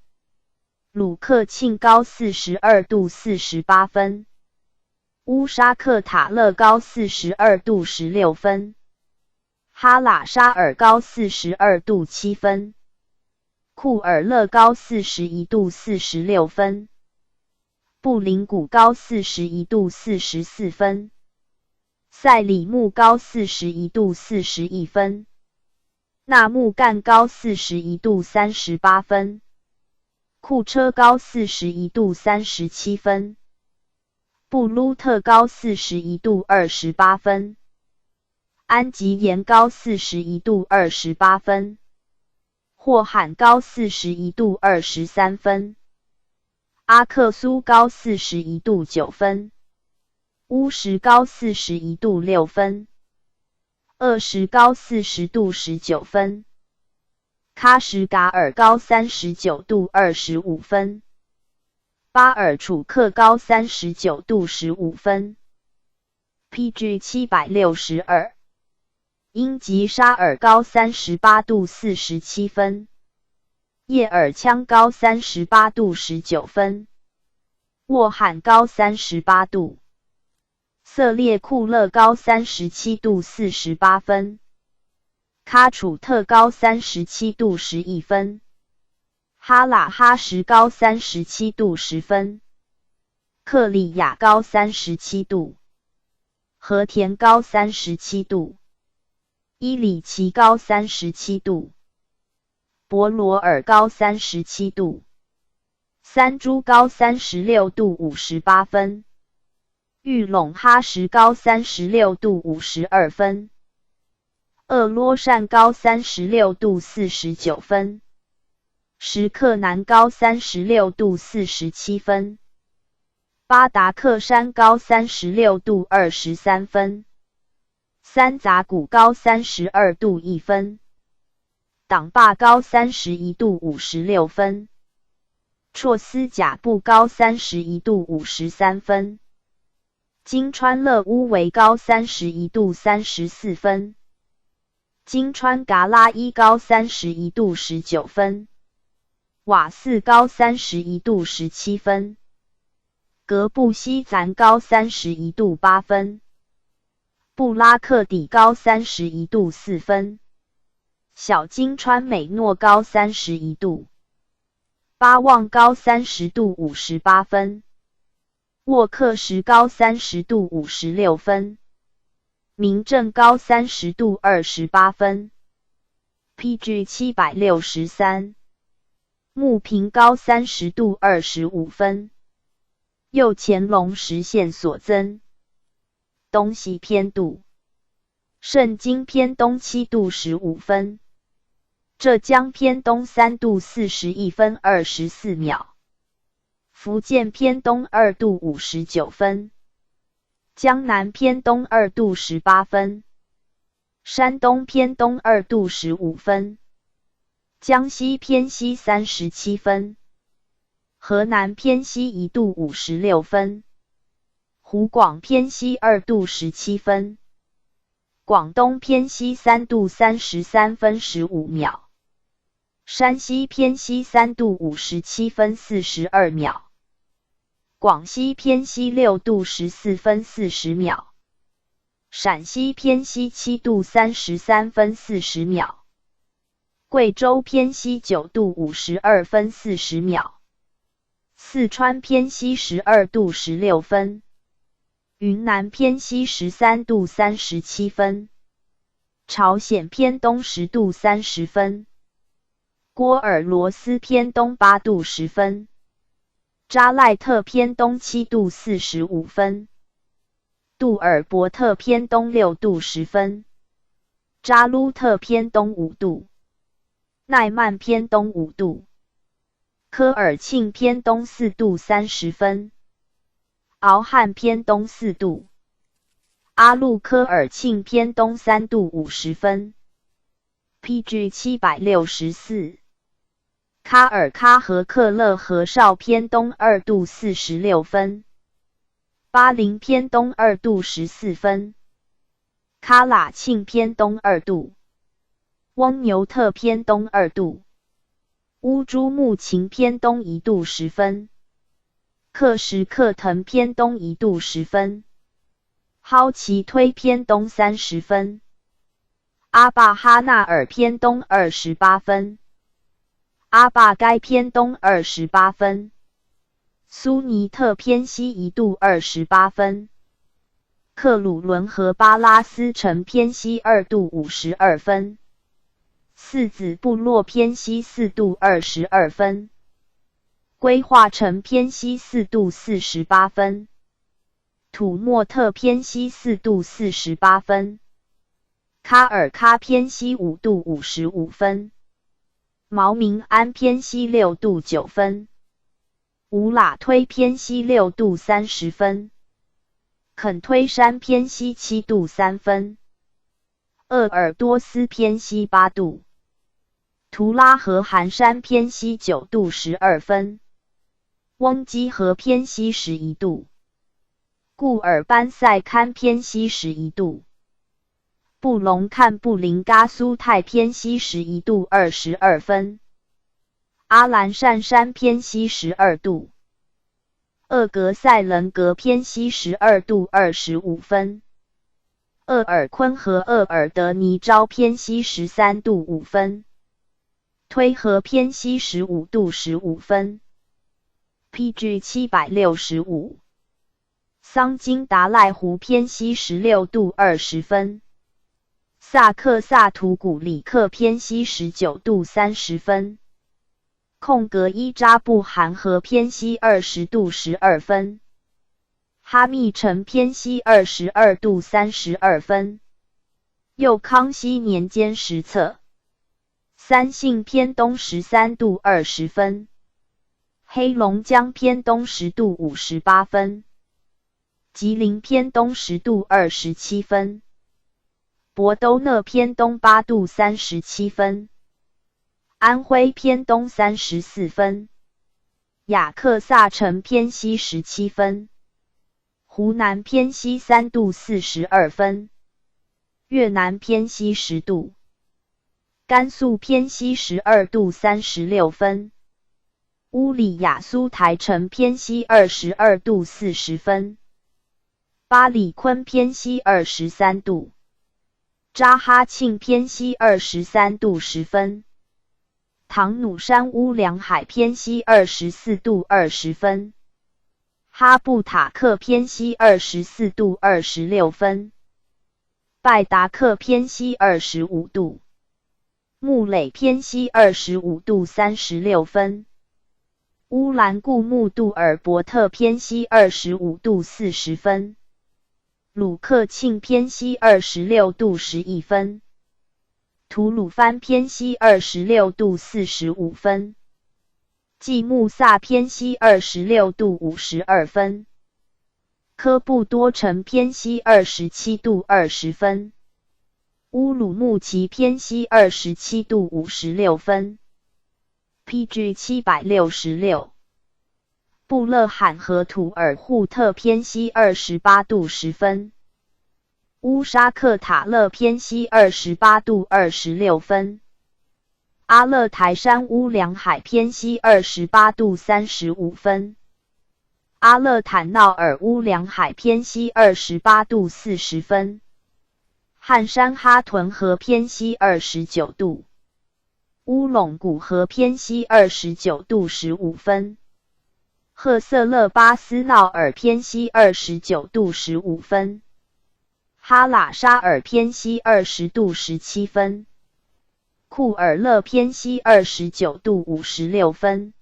鲁克沁高四十二度四十八分，乌沙克塔勒高四十二度十六分，哈喇沙尔高四十二度七分，库尔勒高四十一度四十六分，布林谷高四十一度四十四分，赛里木高四十一度四十一分，纳木干高四十一度三十八分，库车高四十一度三十七分，布鲁特高四十一度二十八分，安吉延高四十一度二十八分，霍罕高四十一度二十三分，阿克苏高四十一度九分，乌什高四十一度六分，厄什高四十度十九分， 卡什噶尔高三十九度二十五分，巴尔楚克高三十九度十五分，P G七百六十二，英吉沙尔高三十八度四十七分，叶尔羌高三十八度十九分，沃罕高三十八度，色列库勒高三十七度四十八分， 卡楚特高三十七度十一分，哈拉哈什高三十七度十分，克里亚高三十七度，和田高三十七度，伊里奇高三十七度，博罗尔高三十七度，三诸高三十六度五十八分，玉龙哈什高三十六度五十二分，厄罗善高三十六度四十九分，什克南高三十六度四十七分，巴达克山高三十六度二十三分，三杂谷高三十二度一分，党坝高三十一度五十六分，绰斯贾布高三十一度五十三分，金川勒乌维高三十一度三十四分，金川噶拉伊高三十一度十九分，瓦寺高三十一度十七分，格布西赞高三十一度八分，布拉克底高三十一度四分，小金川美诺高三十一度，巴望高三十度五十八分，沃克什高三十度五十六分，民政高三十度二十八分，P G七百六十三，木平高三十度二十五分，右乾隆实线所增，东西偏度，盛京偏东七度十五分，浙江偏东三度四十一分二十四秒，福建偏东二度五十九分，江南偏东二度十八分，山东偏东二度十五分，江西偏西三十七分，河南偏西一度五十六分，湖广偏西二度十七分，广东偏西三度三十三分十五秒，山西偏西三度五十七分四十二秒，广西偏西六度十四分四十秒，陕西偏西七度三十三分四十秒，贵州偏西九度五十二分四十秒，四川偏西十二度十六分，云南偏西十三度三十七分，朝鲜偏东十度三十分， 郭尔罗斯偏东八度十分，扎赖特偏东七度四十五分，杜尔伯特偏东六度十分，扎鲁特偏东五度，奈曼偏东五度，科尔沁偏东四度三十分，敖汉偏东四度，阿鲁科尔沁偏东三度五十分，P G七百六十四。 卡尔喀河克勒河绍偏东二度四十六分，巴林偏东二度十四分，喀喇沁偏东二度，翁牛特偏东二度，乌珠穆琴偏东一度十分，克什克腾偏东一度十分， 好奇推偏东三十分，阿坝哈纳尔偏东二十八分，阿坝该偏东二十八分，苏尼特偏西一度二十八分，克鲁伦河巴拉斯城偏西二度五十二分，四子部落偏西四度二十二分，规划城偏西四度四十八分。土默特偏西四度四十八分，卡尔卡偏西五度五十五分，毛明安偏西六度九分，乌拉推偏西六度三十分，肯推山偏西七度三分， 鄂尔多斯偏西八度，图拉河寒山偏西九度十二分，翁基河偏西十一度，库尔班塞堪偏西十一度，布隆看布林嘎苏泰偏西十一度二十二分，阿兰善山偏西十二度， 鄂格塞伦格偏西十二度二十五分，鄂尔昆河鄂尔德尼昭偏西十三度五分，推河偏西十五度十五分，P G七百六十五，桑金达赖湖偏西十六度二十分，萨克萨图古里克偏西十九度三十分， 空格一扎布汗河偏西二十度十二分，哈密城偏西二十二度三十二分，右康熙年间实测，三信偏东十三度二十分，黑龙江偏东十度五十八分，吉林偏东十度二十七分，博都勒偏东八度三十七分， 安徽偏东三十四分，雅克萨城偏西十七分，湖南偏西三度四十二分，越南偏西十度，甘肃偏西十二度三十六分，乌里雅苏台城偏西二十二度四十分，巴里坤偏西二十三度，扎哈庆偏西二十三度十分， 唐努山乌梁海偏西二十四度二十分，哈布塔克偏西二十四度二十六分，拜达克偏西二十五度，木累偏西二十五度三十六分，乌兰固木杜尔伯特偏西二十五度四十分，鲁克沁偏西二十六度十一分，吐鲁番偏西二十六度四十五分，吉木萨偏西二十六度五十二分，科布多城偏西二十七度二十分，乌鲁木齐偏西二十七度五十六分，P G七百六十六。 布勒罕河土尔扈特偏西二十八度十分，乌沙克塔勒偏西二十八度二十六分，阿勒台山乌梁海偏西二十八度三十五分，阿勒坦淰尔乌梁海偏西二十八度四十分，汉山哈屯河偏西二十九度， 乌隆古河偏西二十九度十五分，赫色勒巴斯淰尔偏西二十九度十五分，哈拉沙尔偏西二十度十七分，库尔勒偏西二十九度五十六分，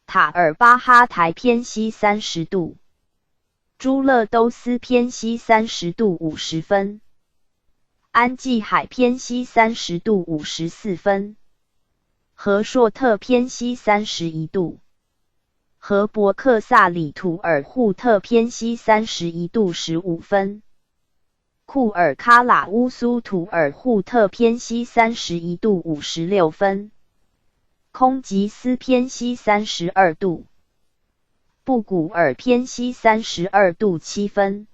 塔尔巴哈台偏西三十度， 朱勒都斯偏西三十度五十分，安济海偏西三十度五十四分，和硕特偏西三十一度，和博克萨里土尔扈特偏西三十一度十五分，库尔喀喇乌苏土尔扈特偏西三十一度五十六分，空吉斯偏西三十二度， 布古尔偏西三十二度七分，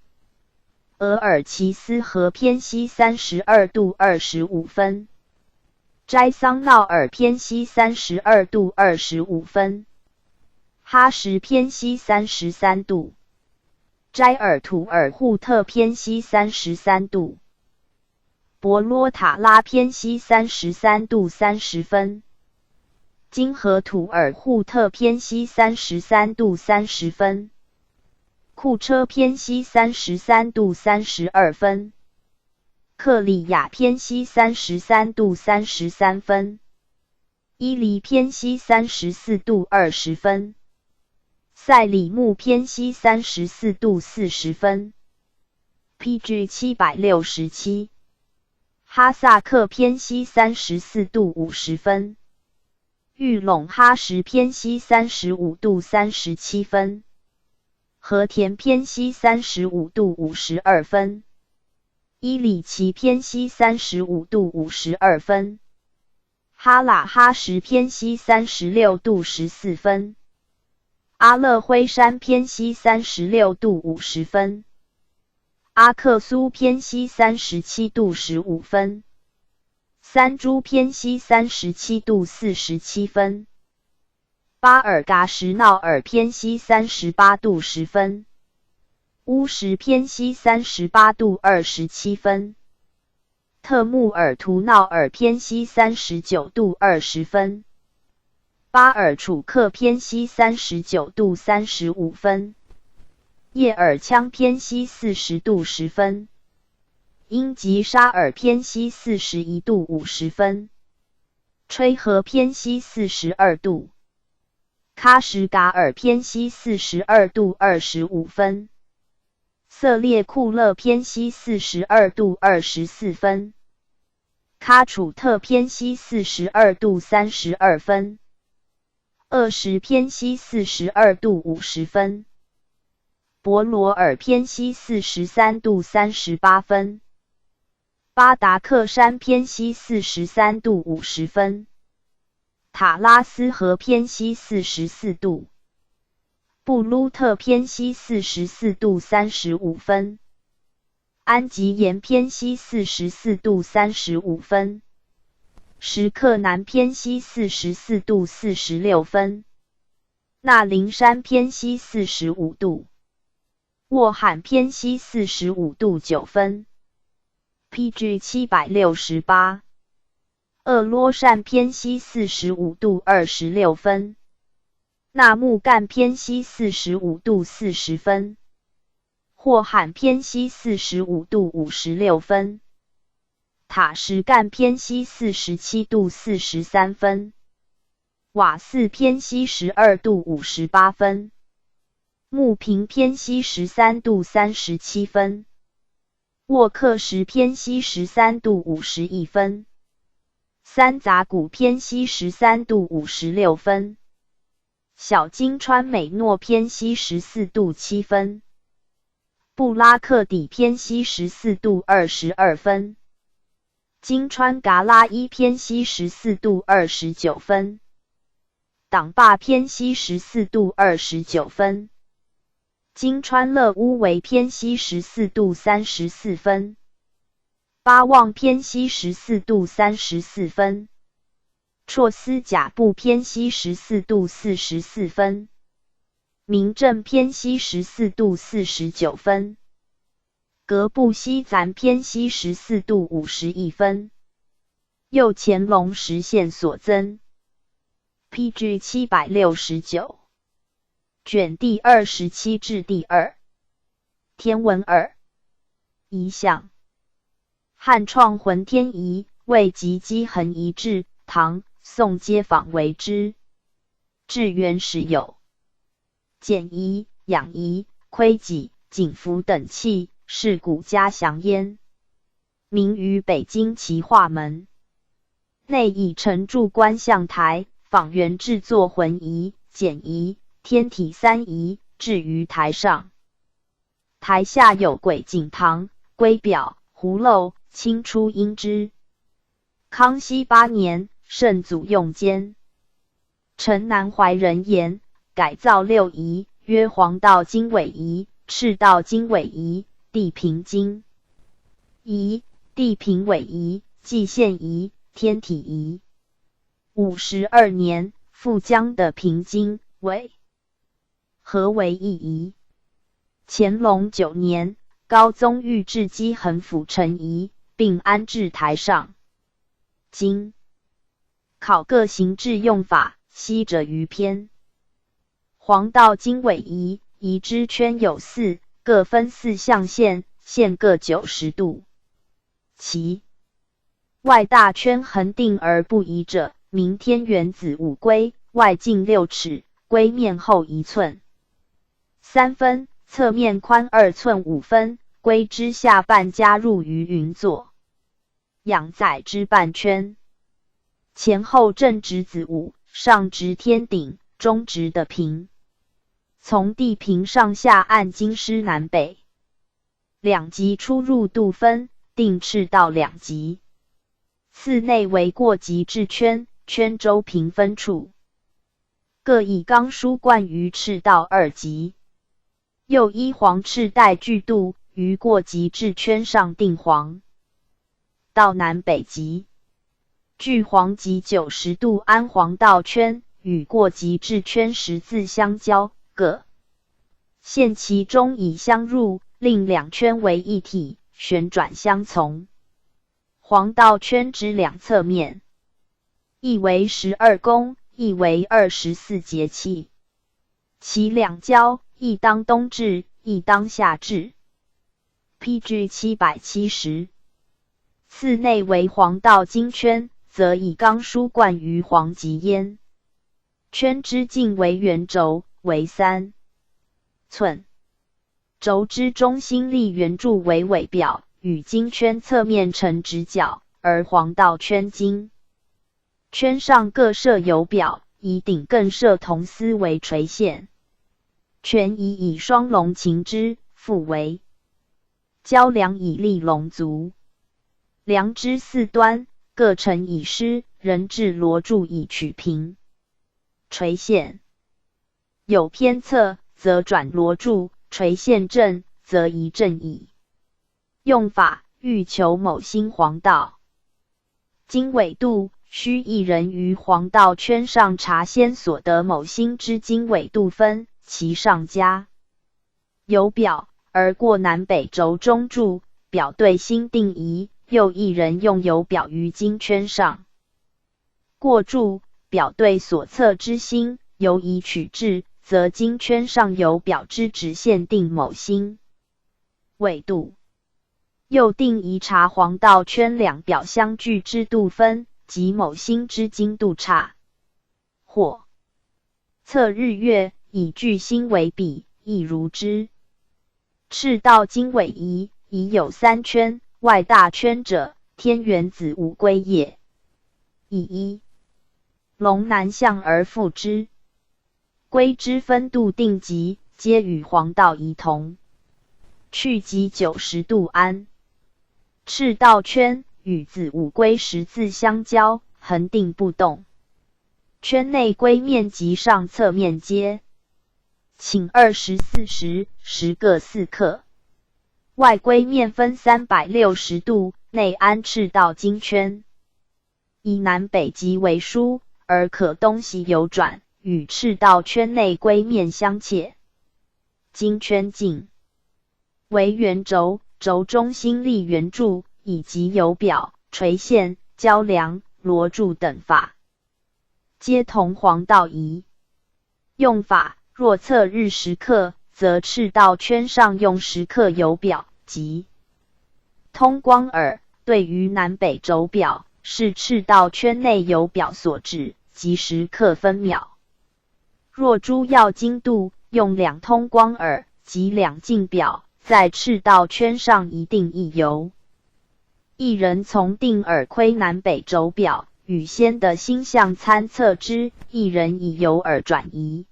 额尔齐斯河偏西三十二度二十五分，斋桑淰尔偏西三十二度二十五分，哈什偏西三十三度，斋尔土尔扈特偏西三十三度， 博罗塔拉偏西三十三度三十分，金河土尔扈特偏西三十三度三十分，库车偏西三十三度三十二分，克里亚偏西三十三度三十三分， 伊犁偏西三十四度二十分，赛里木偏西三十四度四十分，P G七百六十七。哈萨克偏西三十四度五十分，玉龙哈什偏西三十五度三十七分，和田偏西三十五度五十二分，伊里奇偏西三十五度五十二分，哈喇哈什偏西三十六度十四分，阿勒徽山偏西三十六度五十分，阿克苏偏西三十七度十五分，三珠偏西三十七度四十七分，巴尔嘎什闹尔偏西三十八度十分，乌什偏西三十八度二十七分，特木尔图闹尔偏西三十九度二十分，巴尔楚克偏西三十九度三十五分，叶尔羌偏西四十度十分，英吉沙尔偏西四十一度五十分，吹河偏西四十二度，喀什噶尔偏西四十二度二十五分，色列库勒偏西四十二度二十四分，喀楚特偏西四十二度三十二分，厄什偏西四十二度五十分，博罗尔偏西四十三度三十八分，巴达克山偏西四十三度五十分，塔拉斯河偏西四十四度，布鲁特偏西四十四度三十五分，安吉延偏西四十四度三十五分，什克南偏西四十四度四十六分，纳林山偏西四十五度，沃罕偏西四十五度九分，P G七百六十八。 厄罗善偏西四十五度二十六分，纳木干偏西四十五度四十分，霍罕偏西四十五度五十六分，塔什干偏西四十七度四十三分，瓦寺偏西十二度五十八分，木平偏西十三度三十七分， 沃克什偏西十三度五十一分，三杂谷偏西十三度五十六分，小金川美诺偏西十四度七分，布拉克底偏西十四度二十二分，金川嘎拉伊偏西十四度二十九分，党坝偏西十四度二十九分， 金川勒乌维偏西十四度三十四分，巴望偏西十四度三十四分，绰斯甲布偏西十四度四十四分，明镇偏西十四度四十九分，格布西赞偏西十四度五十一分，右乾隆实线所增。P G七百六十九。 卷第二十七至第二。天文二。仪象。汉创浑天仪，为极积恒仪制，唐、宋皆仿为之。制原始有简仪、养仪、窥己、景符等器，饰鼓加祥烟。 名于北京齐化门。内以陈柱观象台，仿原制作浑仪、简仪、天体三仪，置于台上。台下有鬼井堂、龟表、葫漏，清初应之。康熙八年，圣祖用间。 陈南怀仁言，改造六仪，曰黄道经纬仪、赤道经纬仪、地平经仪、地平纬仪、蓟县仪、天体仪。五十二年，复将地平经、纬合为一仪。乾隆九年，高宗御制积恒府陈仪，并安置台上。经 考各形制用法，悉着于篇。黄道经纬仪，仪之圈有四，各分四象限，限各九十度。其外大圈恒定而不移者，名天元子午龟，外径六尺，龟面厚一寸。三分，侧面宽二寸五分，规支下半加入于云座，仰载之半圈，前后正直子午，上直天顶，中直地平，从地平上下按经师南北两极出入度分，定赤道两极。次内为过极至圈，圈周平分处，各以钢书贯于赤道二极。又依黄赤带距度，于过极至圈上定黄，到南北极，距黄极九十度安黄道圈，与过极至圈十字相交，各 现其中以相入，令两圈为一体，旋转相从。黄道圈之两侧面，亦为十二公，亦为二十四节气。其两交，亦当冬至，亦当夏至。P G 七百七十。次内为黄道经圈，则以钢书贯于黄极焉。 圈之径为圆轴，为三寸。轴之中心立圆柱为尾表，与经圈侧面成直角，而黄道圈经圈上各设游表，以顶艮射铜丝为垂线，全以以双龙擎之，复为交梁以立龙足。梁之四端，各成以师人制罗柱以取平垂线。有偏侧，则转罗柱，垂线正，则移正矣。用法欲求某星黄道经纬度，须一人于黄道圈上查先所得某星之经纬度分，其上加游表，而过南北轴中柱，表对星定移，又一人用游表于经圈上过柱，表对所测之星，由移取至，则经圈上游表之直线定某星纬度。又定移查黄道圈两表相距之度分，即某星之经度差。或 测日月，以距星为比，亦如之。赤道经纬仪，仪有三圈，外大圈者，天圆子午归也。以一龙南向而覆之，归之分度定极，皆与黄道仪同，去极九十度安。赤道圈与子午归十字相交，恒定不动。 圈内归面及上侧面皆倾二十四时，时各四刻。外归面分三百六十度，内安赤道经圈。以南北极为书，而可东西游转，与赤道圈内归面相切。经圈径为圆轴，轴中心立圆柱，以及游表、垂线、交梁、罗柱等法， 皆同黄道仪。用法：若测日时刻，则赤道圈上用时刻游表，即通光耳，对于南北轴表，是赤道圈内游表所指，即时刻分秒。若诸要经度，用两通光耳，即两径表，在赤道圈上一定一游。 一人从定耳窥南北轴表，与先得星象参测之，一人以游耳转移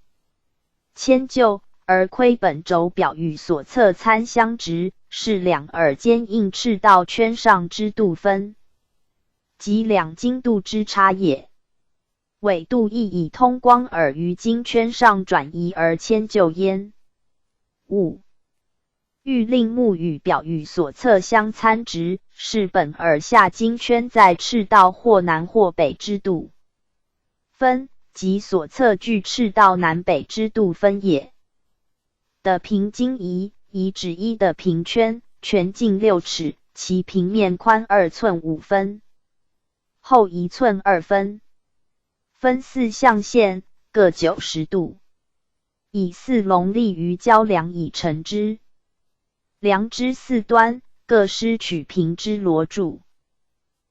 迁就，而窥本轴表与所测参相值，是两耳兼应赤道圈上之度分，即两经度之差也。纬度亦以通光耳于经圈上转移而迁就焉。五、 欲令目与表与所测相参值，是本耳下经圈在赤道或南或北之度分，即所测距赤道南北之度分也。得平经仪，仪指一得平圈，全径六尺，其平面宽二寸五分，厚一寸二分，分四象限，各九十度。 以四龙立于交梁以成之。梁之四端，各施取平之罗柱。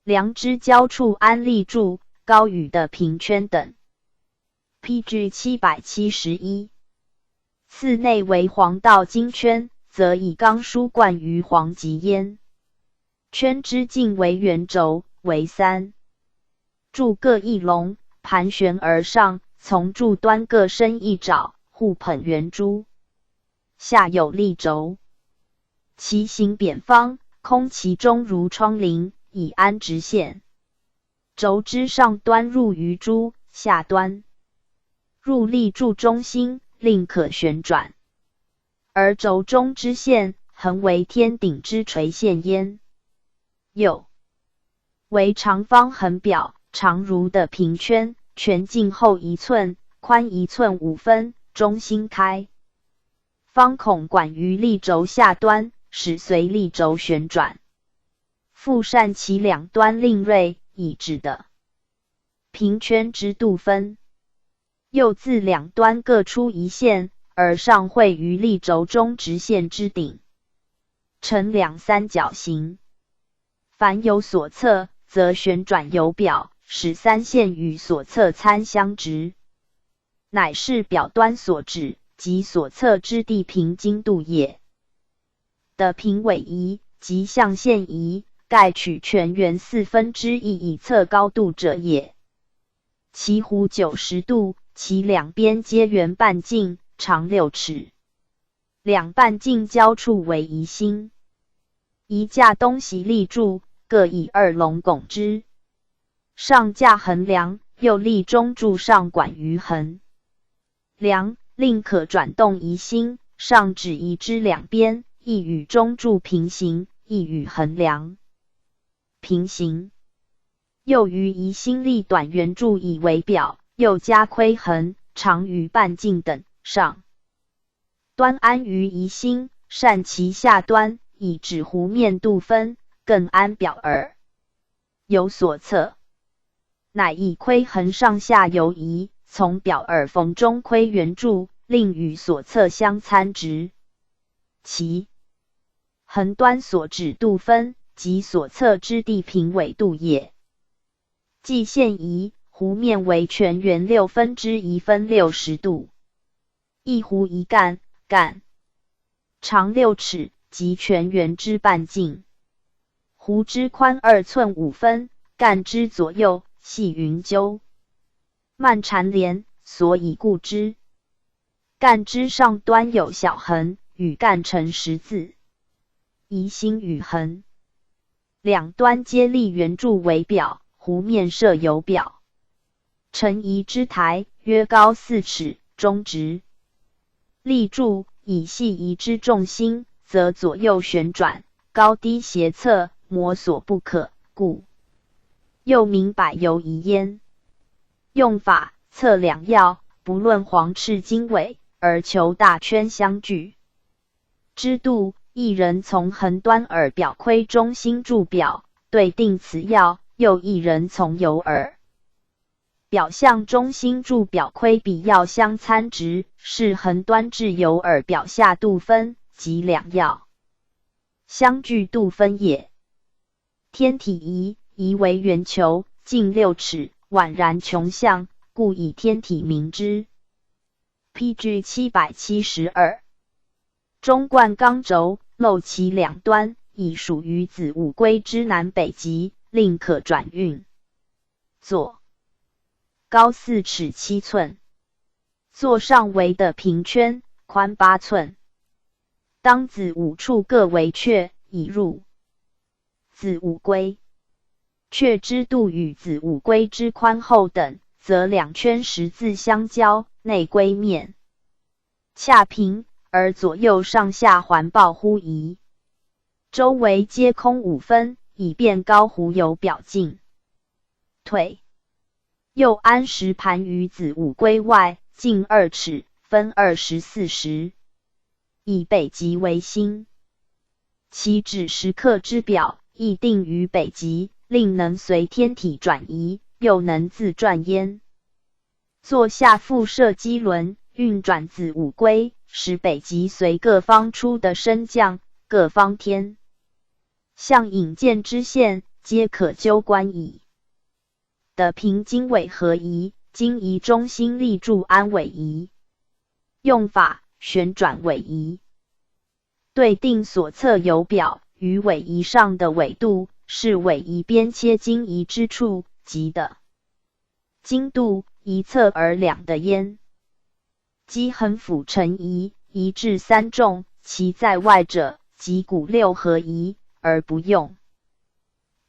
梁之交处安立柱、高与得平圈等。P G 七百七十一。四内为黄道经圈，则以钢梳冠于黄极焉。圈之径为圆轴，为三。柱各一龙，盘旋而上，从柱端各伸一爪，互捧圆珠。下有立轴，其形扁方，空其中如窗棂，以安直线。 轴之上端入于珠，下端入立柱中心，令可旋转。而轴中之线，恒为天顶之垂线焉。又为长方恒表，长如的平圈，全径厚一寸，宽一寸五分，中心开。方孔管于立轴下端，使随立轴旋转。 复善其两端令锐，以止的平圈之度分。又自两端各出一线，而上会于立轴中直线之顶，成两三角形。凡有所侧，则旋转由表，使三线与所侧参相直。 乃是表端所止及所侧之地平经度也。的平尾移及象限移，盖取全圆四分之一以测高度者也。其弧九十度，其两边皆圆半径，长六尺。两半径交触为移心。移架东西立柱，各以二龙拱之。 上架横梁，又立中柱上管于横梁，令可转动移心，上止移之两边，亦与中柱平行，亦与横梁平行。又于移心立短圆柱以为表，又加亏横、长于半径等，上 端安于移心，善其下端，以止弧面度分，更安表耳。有所侧，乃以亏横上下游移，从表耳缝中亏圆柱，令与所侧相参直。其横端所止度分，即所侧之地平尾度也。 即现移，弧面为全圆六分之一分六十度。一弧一干，干长六尺，即全圆之半径。弧之宽二寸五分，干之左右，系云纠。漫缠连，所以固之。干之上端有小横，与干成十字。移心与横 两端皆立圆柱为表，弧面设有表。成移之台约高四尺，中直。立柱以系移之重心，则左右旋转，高低斜侧，摩索不可，故又名百游移焉。用法：测量要，不论黄赤经纬，而求大圈相距。 之度，一人从横端耳表亏中心柱表，对定此要，又一人从游耳表向中心柱表亏彼要相参直，是横端至游耳表下度分，即两要相距度分也。天体仪，仪为圆球，径六尺，宛然穷相，故以天体名之。P G七百七十二。 中贯钢轴，露其两端，以属于子午规之南北极，令可转运。座高四尺七寸。座上围的平圈，宽八寸。当子午处各为阙，以入子午规。阙之度与子午规之宽厚等，则两圈十字相交，内规面 恰平，而左右上下环抱乎仪。周围皆空五分，以便高弧有表径。腿。又安石盘于子午规外，径二尺，分二十四时，以北极为心。其指时刻之表，亦定于北极，令能随天体转移，又能自转焉。 座下复设机轮，运转子午规，使北极随各方出的升降，各方天象引箭之线，皆可究观矣。的平经纬合仪，经仪中心立柱安纬仪。用法：旋转尾移。对定所测由表与尾移上的纬度，是尾移边切经移之处，即的。经度，移测而两的焉。积横幅成移，移至三重，其在外者，即谷六合移，而不用。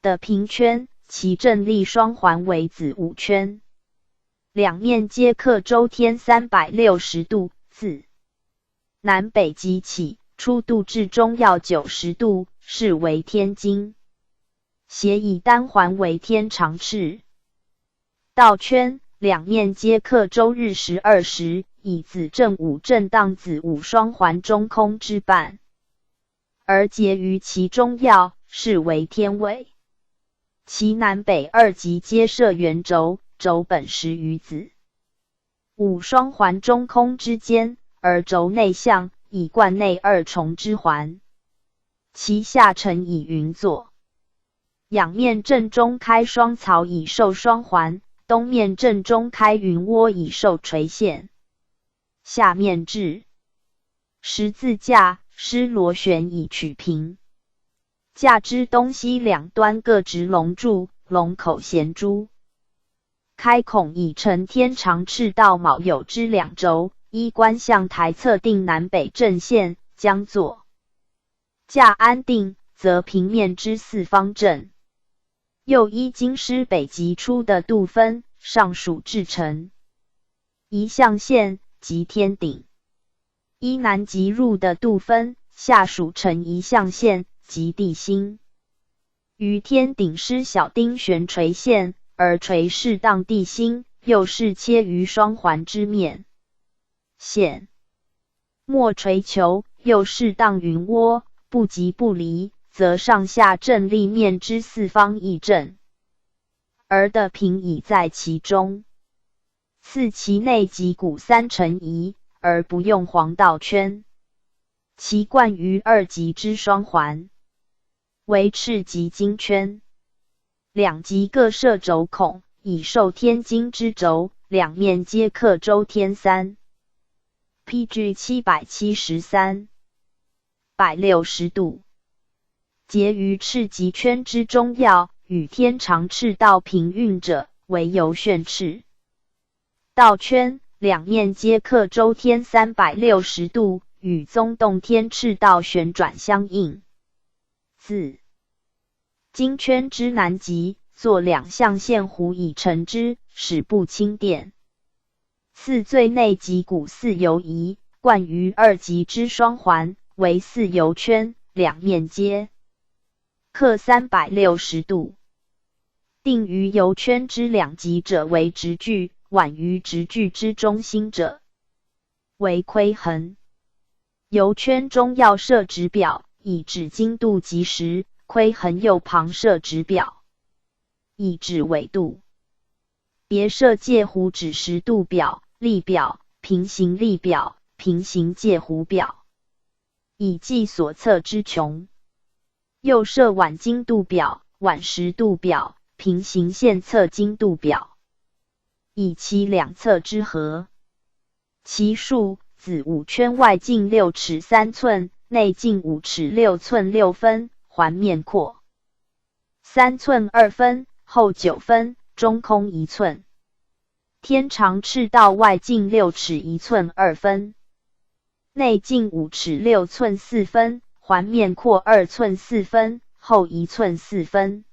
的平圈，其正立双环为子午圈。两面皆刻周天三百六十度，自南北极起，初度至中要九十度，是为天经。斜以单环为天长赤。倒圈，两面皆刻周日十二时，以子正午正当子午双环中空之半，而结于其中要，是为天尾。其南北二极皆设圆轴，轴本始于子午双环中空之间，而轴内向，以贯内二重之环。其下承以云作。仰面正中开双槽以授双环，东面正中开云窝以授垂线。下面置十字架，施螺旋以取平。架之东西两端各植龙柱，龙口衔珠。开孔以承天长赤道卯酉之两轴，依观象台测定南北正线，将作架安定，则平面之四方正。又依经师北极初的度分，上属至辰。移象限，即天顶。依南极入的度分，下属辰移象限，即地心。于天顶施小丁旋垂线，而垂适当地心，又适切于双环之面。线。莫垂球，又适当云窝，不即不离，则上下正立面之四方亦正，而得平以在其中。 次其内极谷三成移，而不用黄道圈。其贯于二极之双环，为赤极经圈。两极各设轴孔，以授天经之轴，两面皆刻周天三。P G 七百七十三。 百六十度。结于赤极圈之中要，与天长赤道平运者，为游旋赤道圈，两面皆刻周天三百六十度，与宗洞天赤道旋转相应。自 经圈之南极，作两象限弧以成之，使不轻垫。次最内极谷四游移，贯于二极之双环，为四游圈，两面皆刻三百六十度。定于游圈之两极者为直距，宛于直距之中心者，为亏痕。 游圈中要设直表，以指经度及时，亏痕右旁设直表，以指纬度。别设界弧指时度表、历表、平行历表、平行界弧表，以计所测之穷。又设宛经度表、宛时度表、平行线测经度表，以其两侧之和。 其数，子午圈外径六尺三寸，内径五尺六寸六分，环面阔三寸二分，厚九分，中空一寸。天长赤道外径六尺一寸二分，内径五尺六寸四分，环面阔二寸四分，厚一寸四分。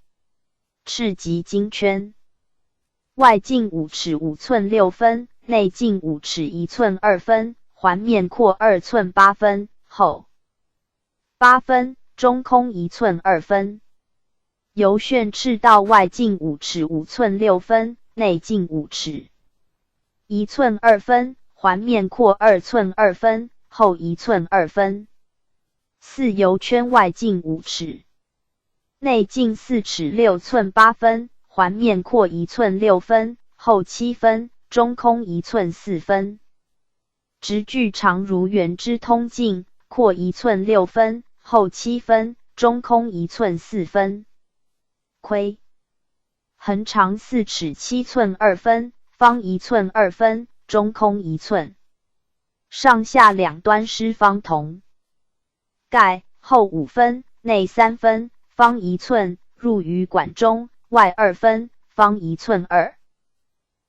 赤极经圈。外径五尺五寸六分，内径五尺一寸二分，环面阔二寸八分，厚八分，中空一寸二分。游旋赤道外径五尺五寸六分，内径五尺一寸二分，环面阔二寸二分，厚一寸二分。四游圈外径五尺， 内径四尺六寸八分，环面阔一寸六分，厚七分，中空一寸四分。直距长如圆之通径，阔一寸六分，厚七分，中空一寸四分。亏横长四尺七寸二分，方一寸二分，中空一寸。上下两端施方筒。盖后五分，内三分，方一寸，入于管中，外二分，方一寸二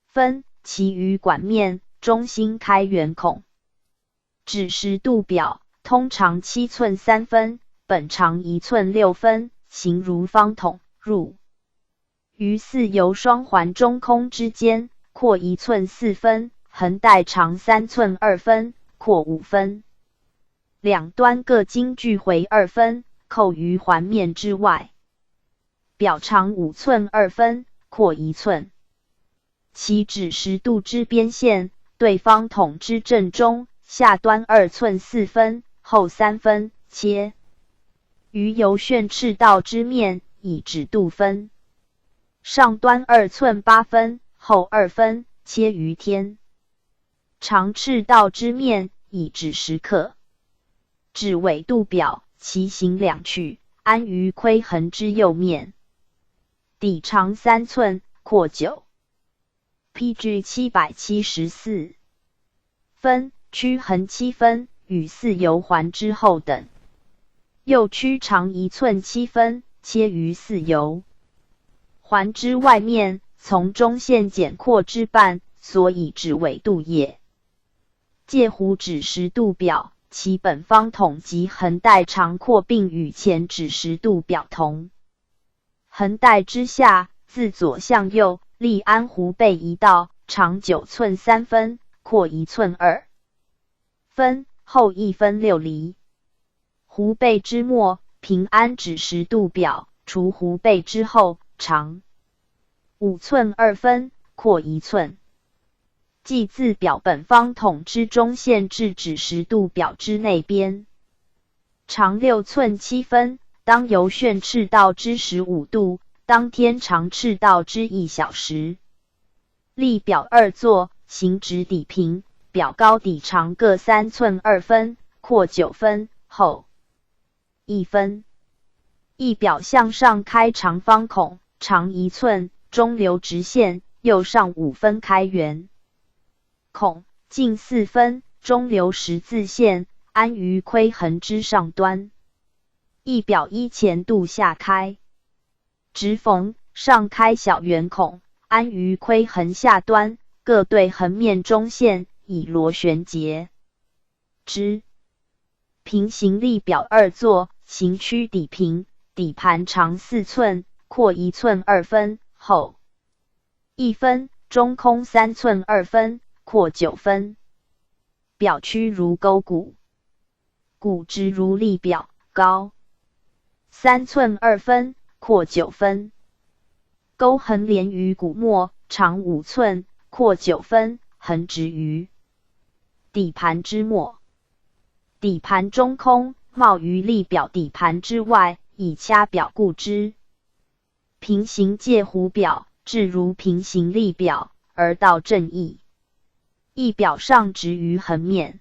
分，其余管面中心开圆孔。 指实度表，通常七寸三分，本长一寸六分，形如方筒，入于四游双环中空之间，阔一寸四分，横带长三寸二分，阔五分。两端各经距回二分，扣于环面之外。表长五寸二分，阔一寸。 其指实度之边线，对方筒之正中，下端二寸四分，后三分，切。于游旋赤道之面，以指度分。上端二寸八分，后二分，切于天。长赤道之面，以指实刻。指纬度表，其形两曲，安于亏痕之右面。底长三寸，阔九。 P G 七百七十四分，曲横七分，与四游环之后等。右曲长一寸七分，切于四游环之外面，从中线减阔之半，所以指纬度也。介乎指实度表，其本方筒及横带长阔并与前指实度表同。 横带之下，自左向右，立安湖背一道，长九寸三分，阔一寸二分，后一分六厘。湖背之末，平安指实度表，除湖背之后，长五寸二分，阔一寸。 即自表本方筒之中线至指实度表之内边。长六寸七分，当游旋赤道之十五度，当天长赤道之一小时。立表二座，行指底平，表高底长各三寸二分，阔九分，后 一分。一表向上开长方孔，长一寸，中流直线，右上五分开圆孔，径四分，中流十字线，安于亏痕之上端。一表依前度下开。直缝，上开小圆孔，安于亏痕下端，各对横面中线，以螺旋截之。 平行立表二座，行曲底平，底盘长四寸，阔一寸二分，后一分，中空三寸二分，阔九分。表曲如沟谷，谷直如立表，高三寸二分，阔九分。 沟横连于谷末，长五寸，阔九分，横直于底盘之末。底盘中空，冒于立表底盘之外，以掐表固之。平行介乎表，至如平行立表，而道正义。一表上直于横面。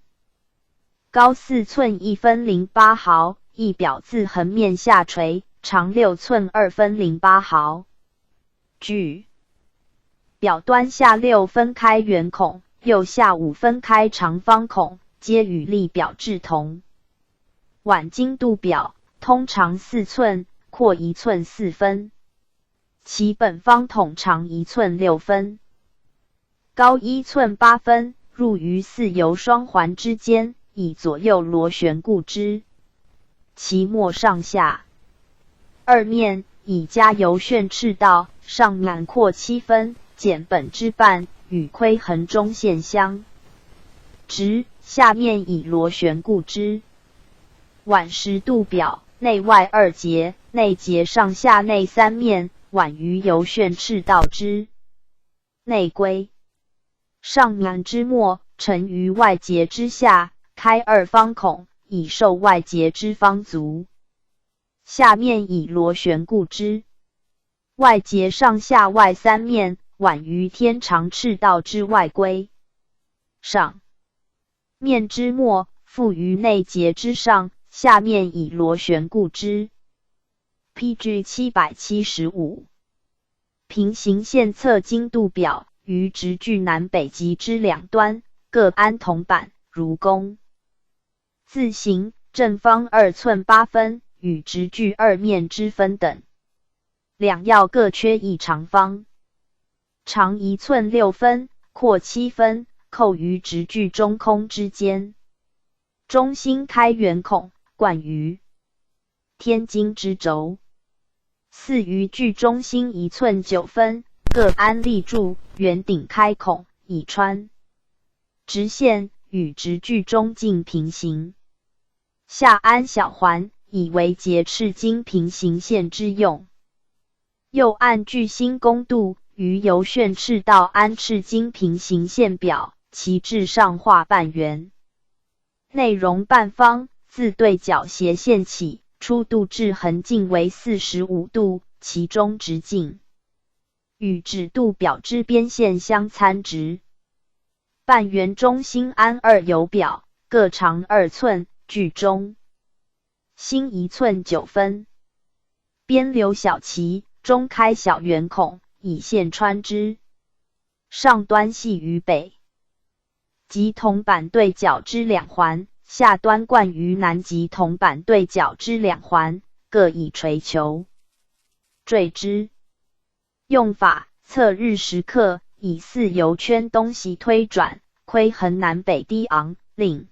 高四寸一分零八毫，一表自横面下垂，长六寸二分零八毫。据表端下六分开圆孔，右下五分开长方孔，皆与立表志同。晚经度表，通长四寸，阔一寸四分。 其本方筒长一寸六分，高一寸八分，入于四游双环之间，以左右螺旋固之。其末上下二面以加游旋赤道，上满阔七分，减本之半，与亏痕中线相直，下面以螺旋固之。晚时度表，内外二节，内节上下内三面， 宛于游旋赤道之内归。上梁之末，沉于外节之下，开二方孔，以受外节之方足。下面以螺旋固之。外节上下外三面，宛于天长赤道之外归。上面之末，覆于内节之上，下面以螺旋固之。P G 七百七十五。平行线侧经度表，于直距南北极之两端，各安铜板，如弓。字形正方二寸八分，与直距二面之分等。两要各缺一长方，长一寸六分，阔七分，扣于直距中空之间。中心开圆孔，贯于天经之轴。四余距中心一寸九分，各安立柱，圆顶开孔，以穿直线与直距中径平行。下安小环，以为节赤经平行线之用。又按距心弓度，于由旋赤道安赤经平行线表，其至上画半圆。内容半方，自对角斜线起，初度至横径为四十五度，其中直径与指度表之边线相参直。半圆中心安二游表，各长二寸，距中心一寸九分。边留小旗，中开小圆孔，以线穿之。上端系于北极铜板对角之两环，下端贯于南极铜板对角之两环，各以垂球缀之。用法：测日时刻，以四游圈东西推转，亏痕南北低昂，令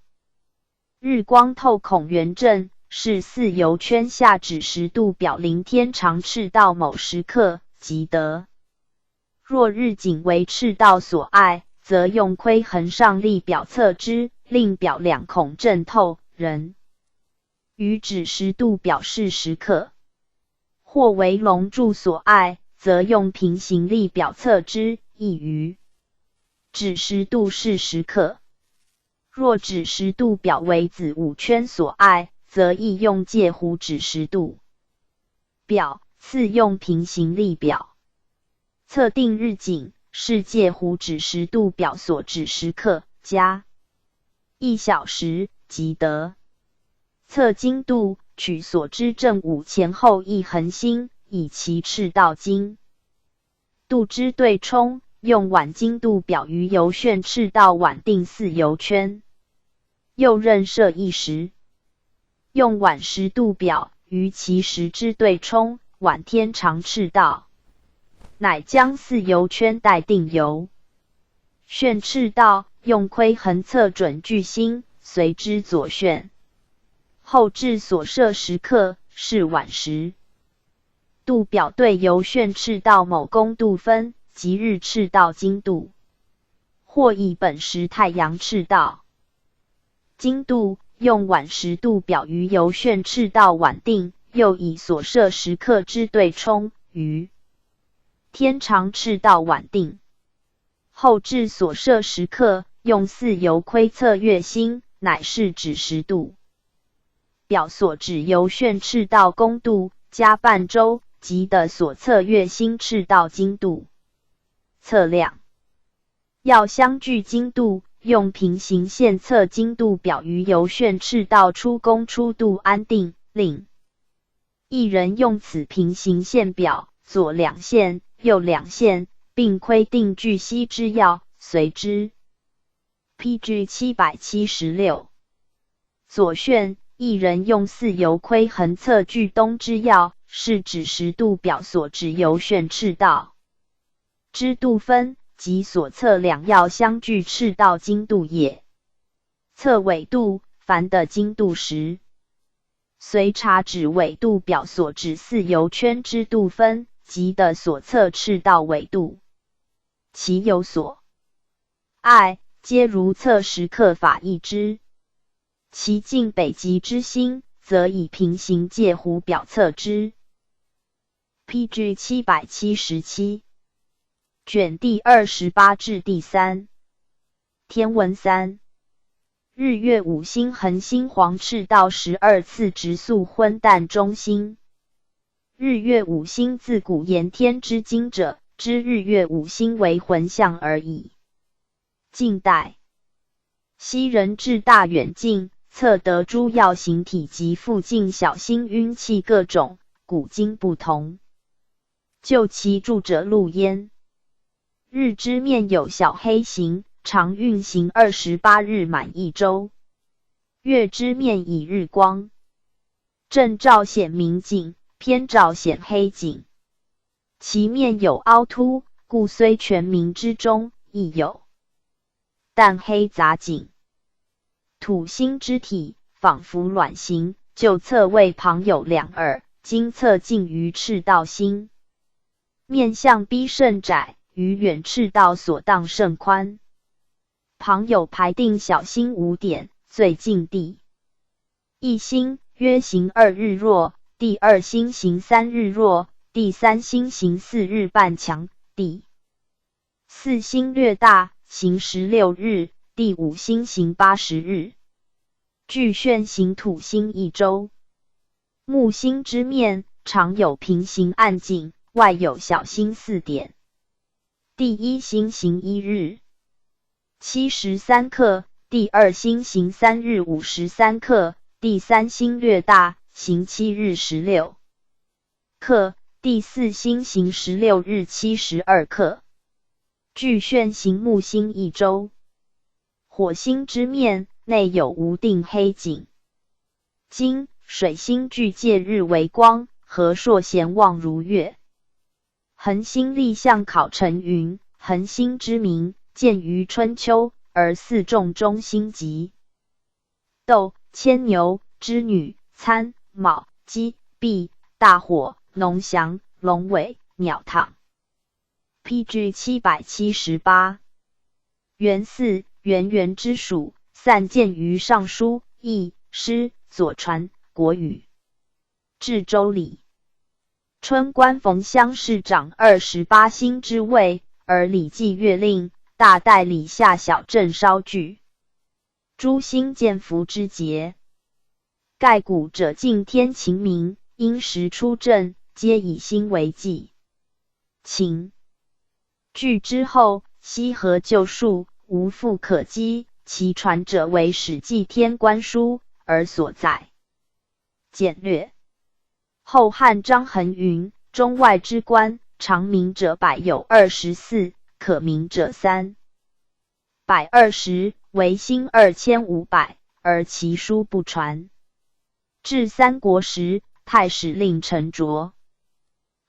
日光透孔圆正，是四游圈下指时度表零天长赤道某时刻，即得。若日仅为赤道所碍，则用亏痕上立表测之，令表两孔正透，仍与指时度表示时刻。或为龙柱所碍，则用平行立表测之，亦与指时度示时刻。若指时度表为子午圈所碍，则亦用介乎指时度表，次用平行立表。测定日仅，是介乎指时度表所指时刻，加一小时，即得。测经度，取所知正午前后一恒星，以其赤道经度之对冲，用晚经度表于由旋赤道晚定四游圈。又任设一时，用晚时度表于其时之对冲，晚天长赤道，乃将四游圈待定由旋赤道，用亏痕测准距心，随之左旋。后至所设时刻，是晚时。度表对由旋赤道某弓度分，即日赤道经度，或以本时太阳赤道经度，用晚时度表于由旋赤道晚定，又以所设时刻之对冲，于天长赤道晚定。后至所设时刻，用四游亏测月心，乃是指时度表所指由旋赤道弓度，加半周，即得所测月心赤道经度。测量要相距经度，用平行线测经度表于由旋赤道初弓初度安定，令一人用此平行线表，左两线，右两线，并亏定距西之要，随之。P G七百七十六。左旋，一人用四游亏痕测距东之要，是指时度表所指由旋赤道之度分，即所测量要相距赤道经度也。测纬度，凡得经度时，随查指纬度表所指四游圈之度分，即得所测赤道纬度。其有所碍，皆如测时刻法亦之。其近北极之星，则以平行介乎表测之。P G七百七十七。卷第二十八至第三。天文三。日月五星恒星黄赤道十二次质素昏淡中心。日月五星自古言天之经者，知日月五星为浑象而已。近代 昔人至大远近，测得诸要形体及附近小星运气各种，古今不同。就其著者陆焉。日之面有小黑形，常运行二十八日满一周。月之面以日光，正照显明景，偏照显黑景。其面有凹凸，故虽全明之中亦有淡黑杂景。土星之体，仿佛卵形，就侧位旁有两耳，今侧近于赤道星。面向彼甚窄，与远赤道所当甚宽。旁有排定小星五点，最近第一星约行二日若，第二星行三日若，第三星行四日半强，第四星略大，行十六日，第五星行八十日。巨旋行土星一周。木星之面常有平行暗景，外有小星四点。第一星行一日，七十三刻，第二星行三日五十三刻，第三星略大，行七日十六刻，第四星行十六日七十二刻。巨旋行木星一周。火星之面内有无定黑景。金、水星俱借日为光，和硕咸望如月。恒星立象考成云，恒星之名见于春秋，而四众中心即豆、牵牛、织女、参、卯、鸡、毕、大火、龙翔、龙尾、鸟躺。P G 七百七十八。元四，圆圆之属，散见于尚书、易、诗、左传、国语，至周礼。春官逢乡试掌二十八星之位，而礼记月令大概礼下小震稍聚。诸星见伏之节。盖古者敬天晴明，因时出正，皆以星为纪。晴。据之后，羲和旧术无复可稽，其传者为《史记》《天官书》而所载。简略。后汉张衡云：中外之官，常明者百有二十四，可明者三百二十，唯星二千五百，而其书不传。至三国时，太史令陈卓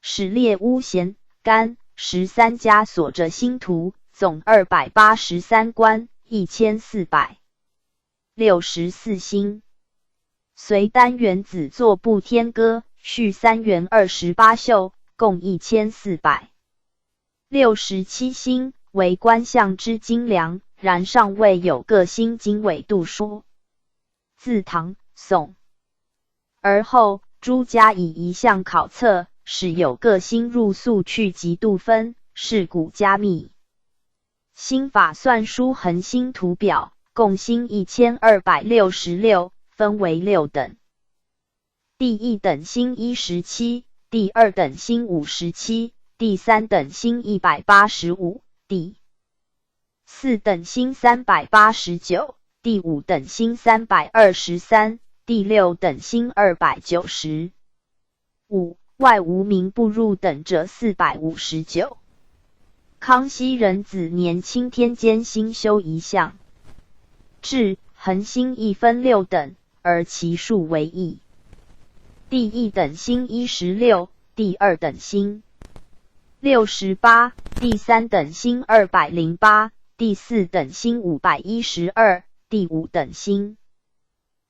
始列巫咸、干、十三家所着星图，总二百八十三官，一千四百六十四星。隋丹元子作《步天歌》，续三元二十八宿，共一千四百六十七星，为观象之精良，然尚未有各星经纬度说。自唐、宋而后，诸家以仪象考测，始有各星入宿去极度分，是古加密。星法算书恒星图表，共星一千二百六十六，分为六等。第一等星一十七，第二等星五十七，第三等星一百八十五，第四等星三百八十九，第五等星三百二十三，第六等星二百九十五，外无明不入等者四百五十九。康熙壬子年，钦天监星宿仪象，制恒星亦分六等，而其数为一。第一等星一十六，第二等星六十八，第三等星二百零八，第四等星五百一十二，第五等星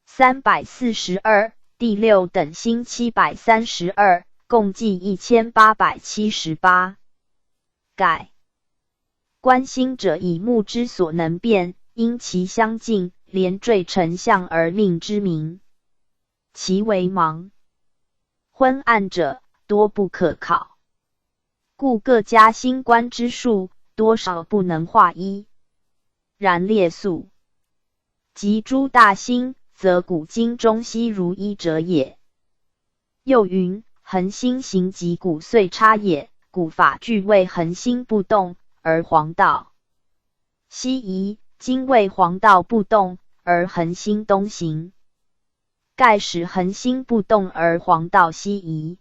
三百四十二，第六等星七百三十二，共计一千八百七十八。盖观星者以目之所能辨，因其相近，连缀成象而命之名。其为盲昏暗者，多不可考。故各家星官之数，多少不能划一。然列宿及诸大星，则古今中西如一者也。又云：恒星行极古岁差也，古法俱谓恒星不动而黄道西移，今谓黄道不动而恒星东行。盖使恒星不动而黄道西移，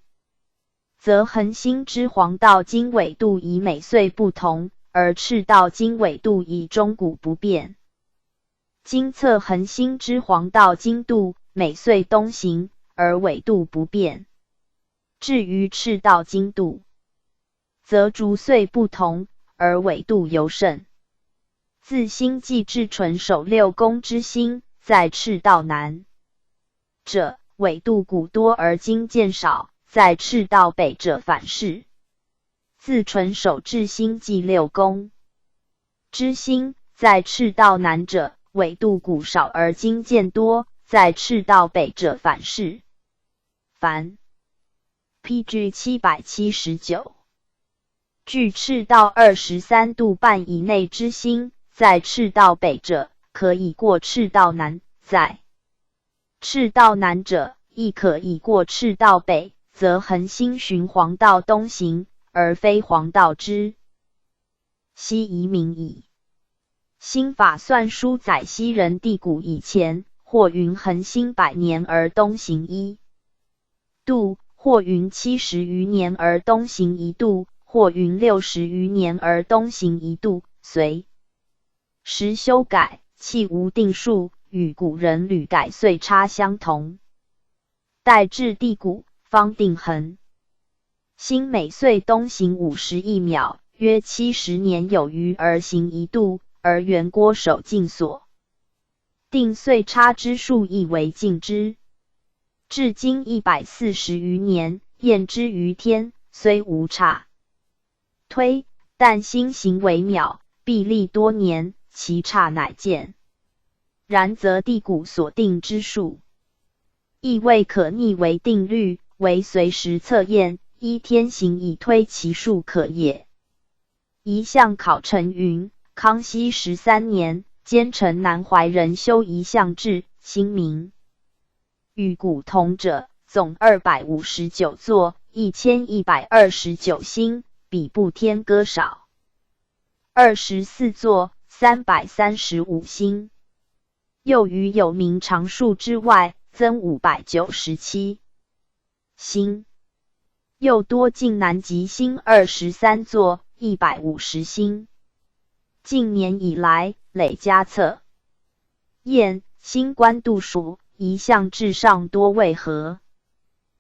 则恒星之黄道经纬度以每岁不同而赤道经纬度以中谷不变。今测恒星之黄道经度每岁东行，而纬度不变，至于赤道经度，则逐岁不同，而纬度尤甚。自星际至纯守六宫之星，在赤道南者，纬度谷多而经渐少，在赤道北者反是。自纯守至星际六宫之星，在赤道南者，纬度谷少而经渐多，在赤道北者反是。凡 P G 七百七十九。距赤道二十三度半以内之星，在赤道北者，可以过赤道南，在赤道南者，亦可以过赤道北，则恒星循黄道东行，而非黄道之西移名矣。星法算书载西人地谷以前，或云恒星百年而东行一度，或云七十余年而东行一度，或云六十余年而东行一度，随时修改，弃无定数，与古人屡改岁差相同。待至地谷，方定恒。星每岁东行五十亿秒，约七十年有余而行一度，而圆郭守敬所定岁差之数亦为近之。至今一百四十余年，验之于天，虽无差推，但星行为秒，必历多年，其差乃见。然则地谷所定之数，亦未可逆为定律，唯随时测验，依天行以推其数可也。移象考成云：康熙十三年，奸臣南怀仁修移象志，星名与谷同者，总二百五十九座，一千一百二十九星，比步天歌少二十四座，三百三十五星。又于有名常数之外，增五百九十七星。又多晋南极星二十三座，一百五十星。近年以来，累加测验星官度数，移象志上多为何？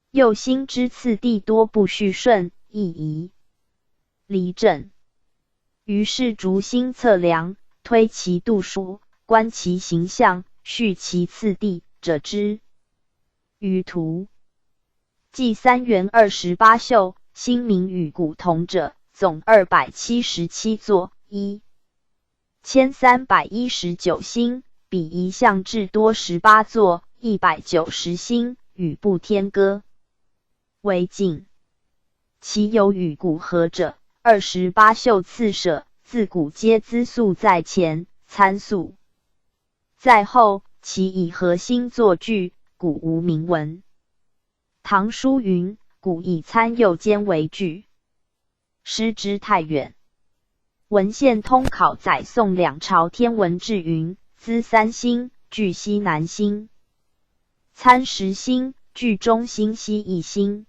又星之次第多不序顺，亦宜离正。于是逐星测量，推其度数，观其形象，序其次第，者之。于途 纪三元二十八宿，星名与谷同者，总二百七十七座，一千三百一十九星，比移象志多十八座，一百九十星，与步天歌为近。其有与谷合者，二十八宿次舍，自谷皆资宿在前，参宿在后，其以合星作据，谷无明文。 唐书云：谷以参右肩为据，时值太远。文献通考载宋两朝天文志云：资三星，据西南星；参十星，据中心西一星。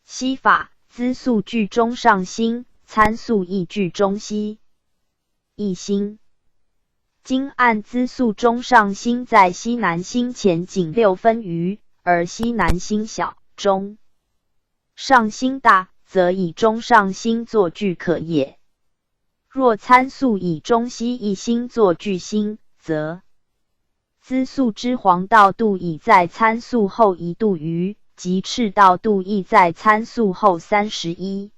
西法，资宿据中上星，参宿亦据中西 一星。今按资宿中上星在西南星前仅六分余，而西南星小，中上星大，则以中上星作据可也。若参宿以中西一星作据星，则 资宿之黄道度已在参宿后一度余，及赤道度亦在参宿后三十一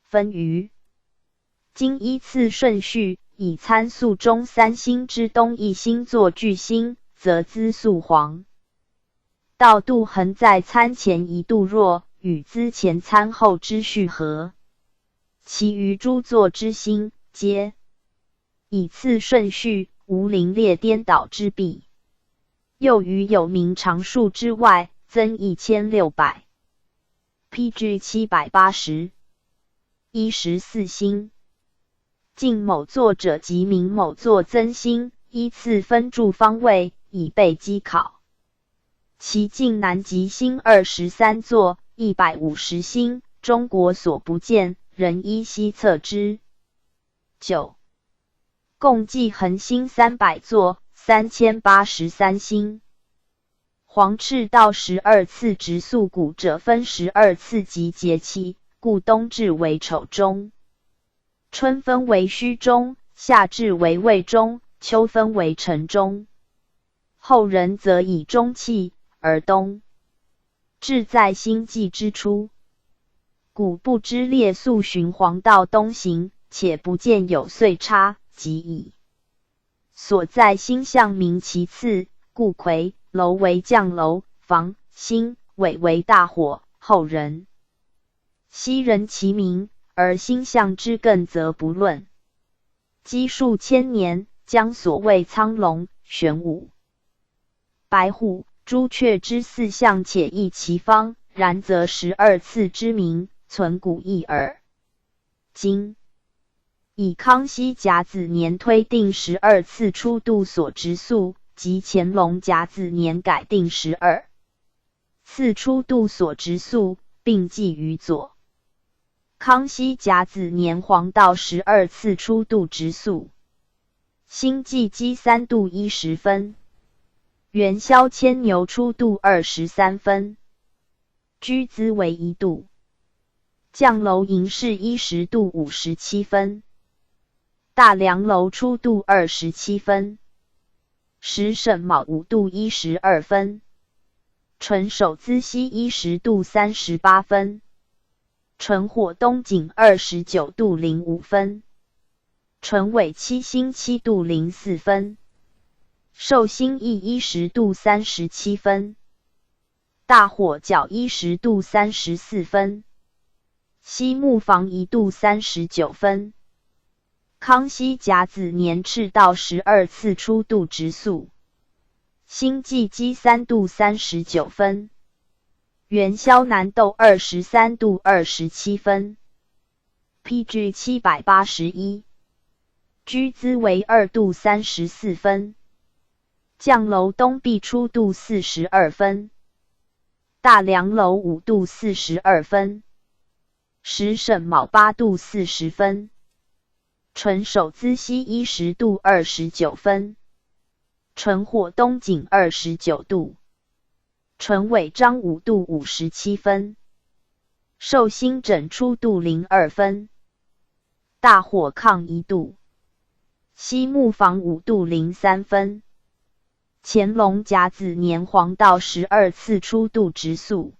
分余。今依次顺序，以参宿中三星之东一星作据星，则资宿黄道度恒在参前一度弱，与资前参后之序合。其余诸作之星，皆 以次顺序，无凌列颠倒之弊。又于有名常数之外，增一千六百，P G 七百八十一十四星。近某作者即名某作增星，依次分注方位，以备稽考。其近南极星二十三座，一百五十星，中国所不见，仍依稀测之。九，共计恒星三百座，三千八十三星。黄赤道十二次质宿谷者分十二次级节气，故冬至为丑中，春分为戌中，夏至为未中，秋分为辰中，后人则以中气而冬。 至在星际之初，谷不知列宿循黄道东行，且不见有岁差，即矣。所在星象名其次，故夔楼为将楼，房、星、尾为大火、候人。昔人其名，而星象之艮则不论。积数千年，将所谓苍龙、玄武、 白虎、朱雀之四象且异其方，然则十二次之名存古异耳。今以康熙甲子年推定十二次初度所质宿，及乾隆甲子年改定十二次初度所质宿，并记于左。 康熙甲子年黄道十二次初度质宿，星际积三度一十分，元宵牵牛初度二十三分，居资为一度，将楼寅巳一时度五十七分，大梁楼初度二十七分，时申卯午度一十二分，辰首资戌一时度三十八分， 辰火冬景二十九度零五分，辰尾七辛七度零四分，寿星一一时度三十七分，大火角一时度三十四分，西木房一度三十九分。康熙甲子年赤道十二次初度质宿，星际积三度三十九分，元宵南斗二十三度二十七分， P G七百八十一，居资为二度三十四分，将楼东壁初度四十二分，大梁楼午度四十二分，时申卯八度四十分，辰首资戌一时度二十九分，辰火冬景二十九度，辰尾张午度五十七分，寿星申初度零二分，大火抗一度，西木房午度零三分。乾隆甲子年黄道十二次初度质宿，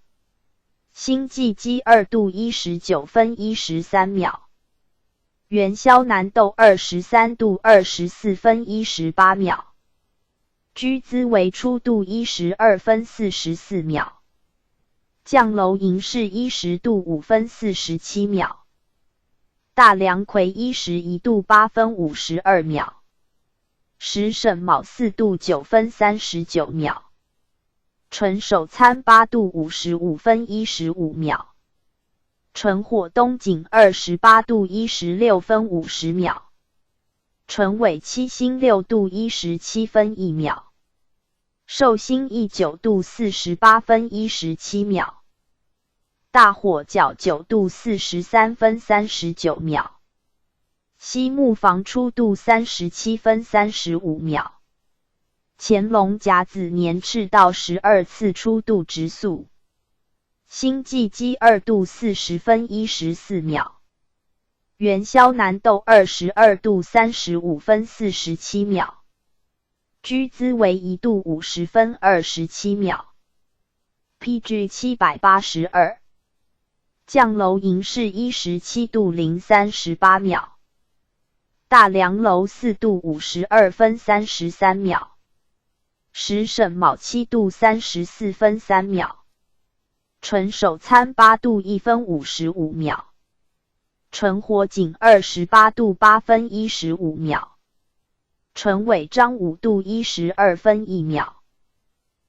星际积二度一十九分一十三秒，元宵南斗二十三度二十四分一十八秒，居资为初度一十二分四十四秒，将楼寅巳一时度五分四十七秒，大梁癸一时一度八分五十二秒，时申卯四度九分三十九秒，辰首参八度五十五分一十五秒，辰火冬景二十八度一十六分五十秒，辰尾七辛六度一十七分一秒，寿星一九度四十八分一十七秒，大火角九度四十三分三十九秒，西木房初度三十七分三十五秒，乾隆甲子年赤道十二次初度质宿，星际积二度四十分一十四秒，元宵南斗二十二度三十五分四十七秒，居资为一度五十分二十七秒，P G七百八十二，将楼寅巳一时七度零三十八秒，大梁楼四度五十二分三十三秒，时申卯七度三十四分三秒，辰首参八度一分五十五秒，辰火景二十八度八分一十五秒，辰尾张午度一十二分一秒，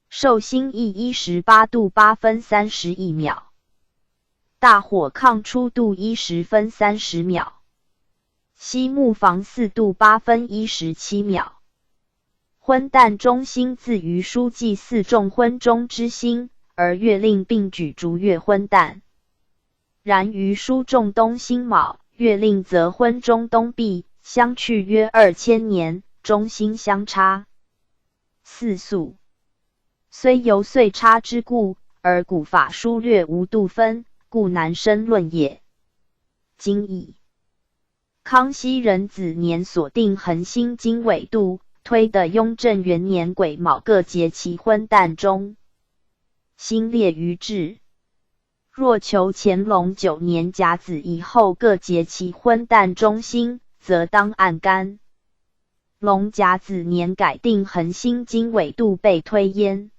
寿星一一十八度八分三十一秒，大火抗初度一十分三十秒，西木房四度八分一十七秒。 昏旦中星自于书纪四中昏中之星，而月令并举逐月昏旦。然于书中东星卯，月令则昏中东壁，相去约二千年，中心相差四宿。虽有岁差之故，而古法书略无度分，故难申论也。今以康熙壬子年所定恒星经纬度，推得雍正元年癸卯各节气昏旦中心列于至。若求乾隆九年甲子以后各节气昏旦中心，则当按干隆甲子年改定恒星经纬度被推焉。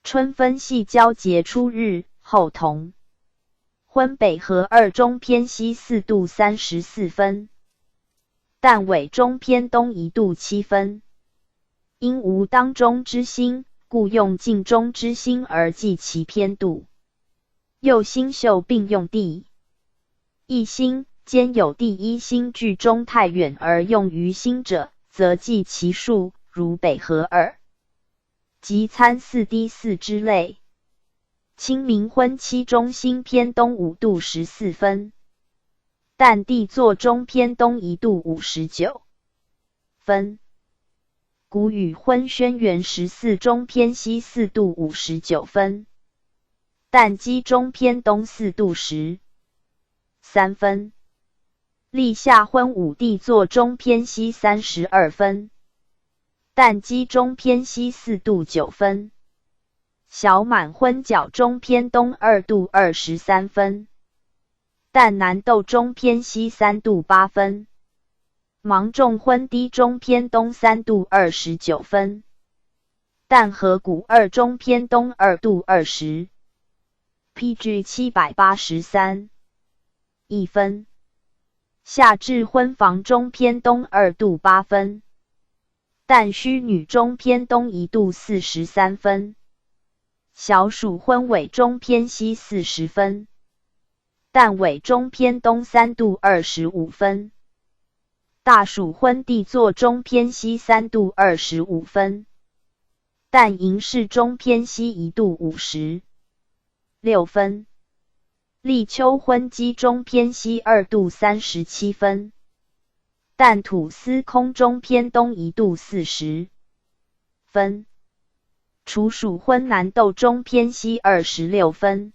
春分系交节初日，后同。昏北河二中偏西四度三十四分，旦纬中偏东一度七分。因无当中之星，故用近中之星而计其偏度。又星宿并用第一星，兼有第一星距中太远而用于星者，则计其数，如北河二及参四低四之类。清明昏期中心偏东五度十四分，旦帝座中偏东一度五十九分。谷雨昏轩辕十四中偏西四度五十九分，旦箕中偏东四度十三分。立夏昏午帝座中偏西三十二分，旦箕中偏西四度九分。小满昏角中偏东二度二十三分，旦南斗中偏西三度八分。芒种昏低中偏东三度二十九分，旦河谷二中偏东二度二十，P G 七百八十三一分。夏至昏房中偏东二度八分，旦戌女中偏东一度四十三分。小暑昏尾中偏西四十分，旦尾中偏东三度二十五分。大暑昏帝座中偏西三度二十五分，旦寅巳中偏西一度五十六分。立秋昏箕中偏西二度三十七分，旦土司空中偏东一度四十分。处暑昏南斗中偏西二十六分，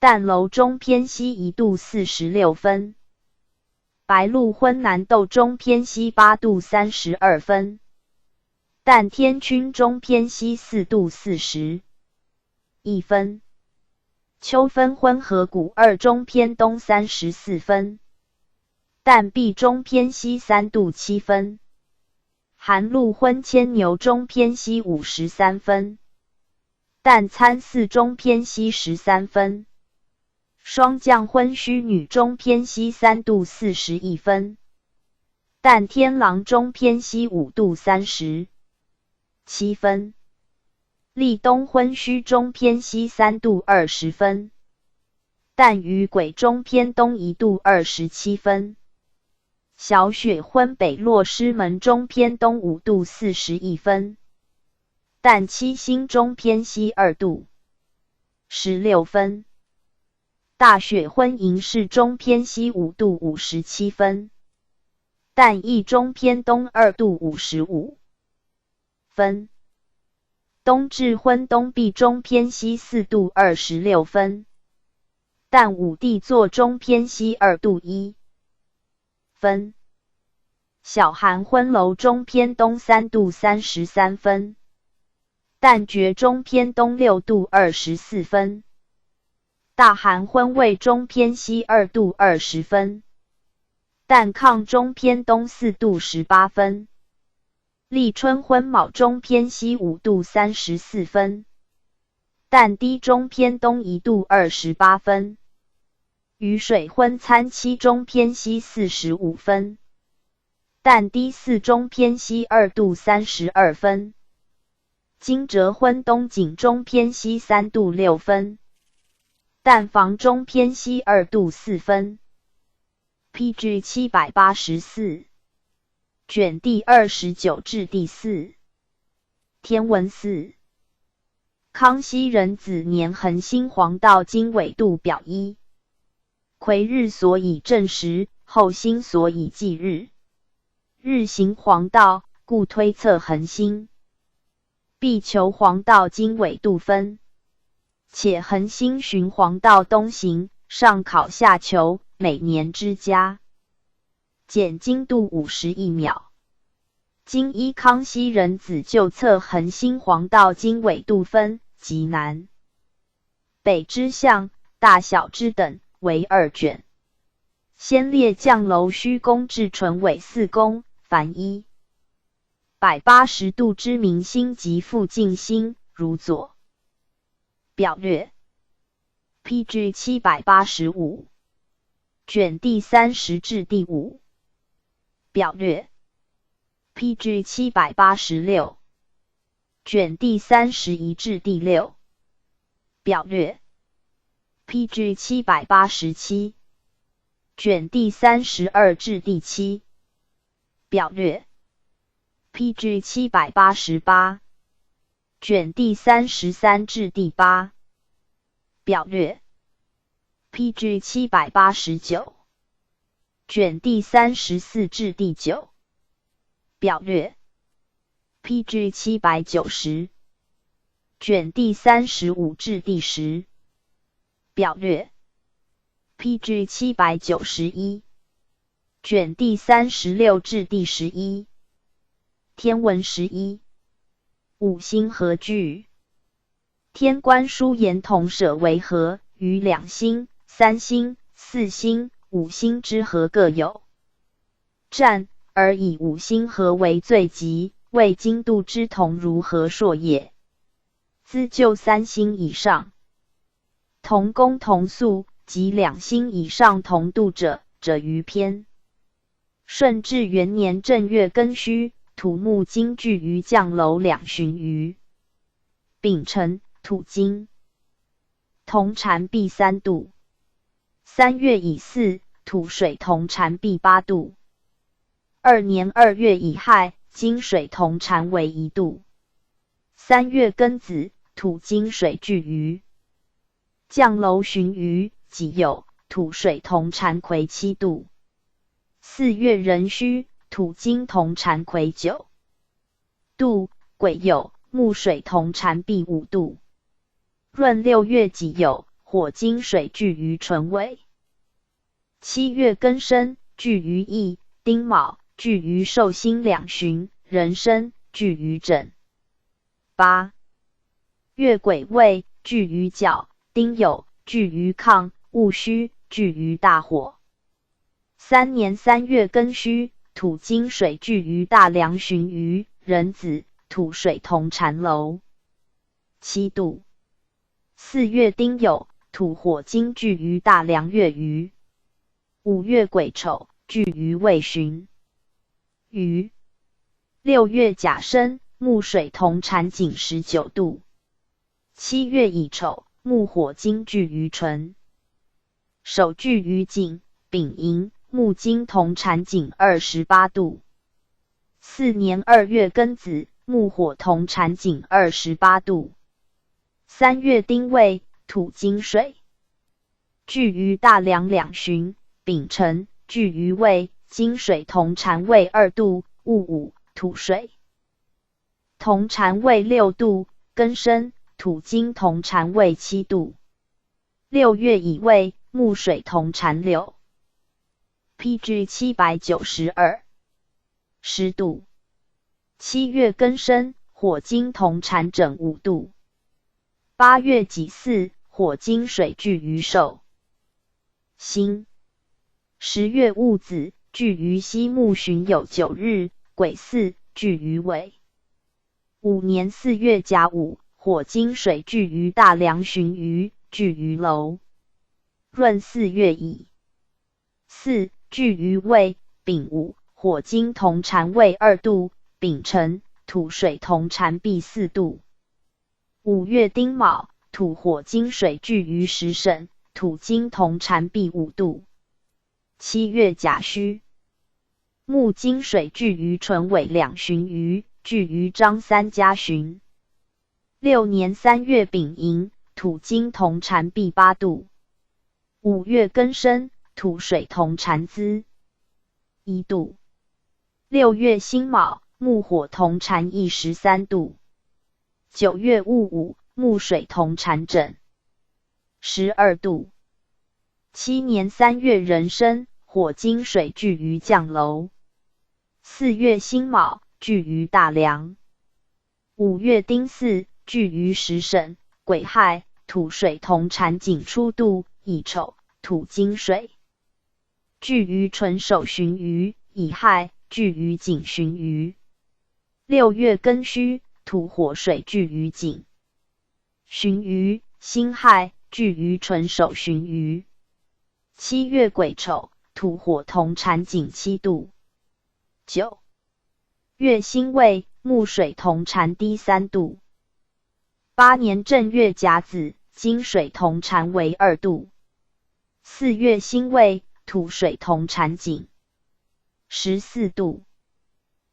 旦楼中偏西一度四十六分。白露昏南斗中偏西八度三十二分，旦天君中偏西四度四十一分。秋分昏河谷二中偏东三十四分，旦毕中偏西三度七分。寒露昏牵牛中偏西五十三分，旦参四中偏西十三分。霜降昏戌女中偏西三度四十一分，旦天狼中偏西五度三十七分。立冬昏戌中偏西三度二十分，旦雨癸中偏东一度二十七分。小雪昏北落师门中偏东五度四十一分，旦七星中偏西二度十六分。大雪昏寅巳中偏西五度五十七分，旦义中偏东二度五十五分。冬至昏东毕中偏西四度二十六分，旦午帝座中偏西二度一分。小寒昏楼中偏东三度三十三分，旦绝中偏东六度二十四分。大寒昏未中偏西二度二十分，旦亢中偏东四度十八分。立春昏卯中偏西五度三十四分，旦低中偏东一度二十八分。雨水昏参七中偏西四十五分，旦低四中偏西二度三十二分。惊蛰昏东井中偏西三度六分，旦房中偏西二度四分。P G 七百八十四，卷第二十九至第四。天文四。康熙壬子年恒星黄道经纬度表一。 癸日所以正时，后心所以计日。日行黄道，故推测恒星。 必求黄道经纬度分，且恒星循黄道东行，上考下求，每年之家。减经度五十一秒。今依康熙壬子旧测恒星黄道经纬度分，极难。北支象，大小支等为二卷。先列降楼虚宫至纯纬四宫，凡一 百八十度之明星及附近星，如左。表略：P G七百八十五，卷第三十至第五。表略：P G七百八十六，卷第三十一至第六。表略：P G七百八十七，卷第三十二至第七。 表略：P G七百八十八，卷第三十三至第八。表略：P G七百八十九，卷第三十四至第九。表略：P G七百九十，卷第三十五至第十。表略：P G七百九十一， 卷第三十六至第十一。天文十一，五星合聚。天官书言同舍为合，与两星、三星、四星、五星之合各有占，而以五星合为最极，谓经度之同如合数也。资就三星以上， 同宫同宿及两星以上同度者，者于偏。顺治元年正月庚戌，土木金聚于降楼两旬余。丙辰，土金。同缠必三度。三月乙巳，土水同缠必八度。二年二月乙亥，金水同缠为一度。三月庚子，土金水聚于 降楼旬余，己酉，土水同缠癸七度。四月壬戌，土金同缠癸九度，癸酉，木水同缠必五度。闰六月己酉，火金水聚于纯纬。七月庚申，聚于乙、丁卯，聚于寿星两旬，壬申，聚于轸。 八月癸未，聚于角，丁酉，聚于亢，戊戌，聚于大火。三年三月庚戌，土金水聚于大梁旬余，壬子，土水同缠楼七度。四月丁酉，土火金聚于大梁月余。五月癸丑，聚于未旬 余。六月甲申，木水同缠井十九度。七月乙丑，木火金聚于纯。首聚于井、丙寅，木金同缠井二十八度。四年二月庚子，木火同缠井二十八度。三月丁未，土金水 聚于大梁两旬，丙辰，聚于未，金水同缠未二度，戊午，土水同缠未六度，庚申，土金同缠未七度。六月乙未，木水同缠柳，P G七百九十二。 十度。七月庚申，火金同缠整五度。八月己巳，火金水聚于寿星。十月戊子，聚于西，木旬酉九日，癸巳，聚于未。五年四月甲午，火金水聚于大梁旬余，聚于楼。闰四月乙 巳，聚于未，丙午，火金同缠未二度，丙辰，土水同缠必四度。五月丁卯，土火金水聚于十申，土金同缠必五度。七月甲戌，木金水聚于纯未两旬余，聚于张三甲旬。六年三月丙寅，土金同缠必八度。 五月庚申，土水同缠资。一度。六月辛卯，木火同缠役十三度。九月戊午，木水同缠整，十二度。七年三月壬申，火金水聚于绛楼。四月辛卯，聚于大梁。五月丁巳，聚于时申，癸亥，土水同缠井初度，乙丑，土金水聚于纯首旬余，乙亥，聚于井旬余。六月庚戌，土火水聚于井旬余，辛亥，聚于纯首旬余。七月癸丑，土火同缠井七度。九月辛未，木水同缠堤三度。八年正月甲子，金水同缠为二度。四月辛未，土水同缠井，十四度。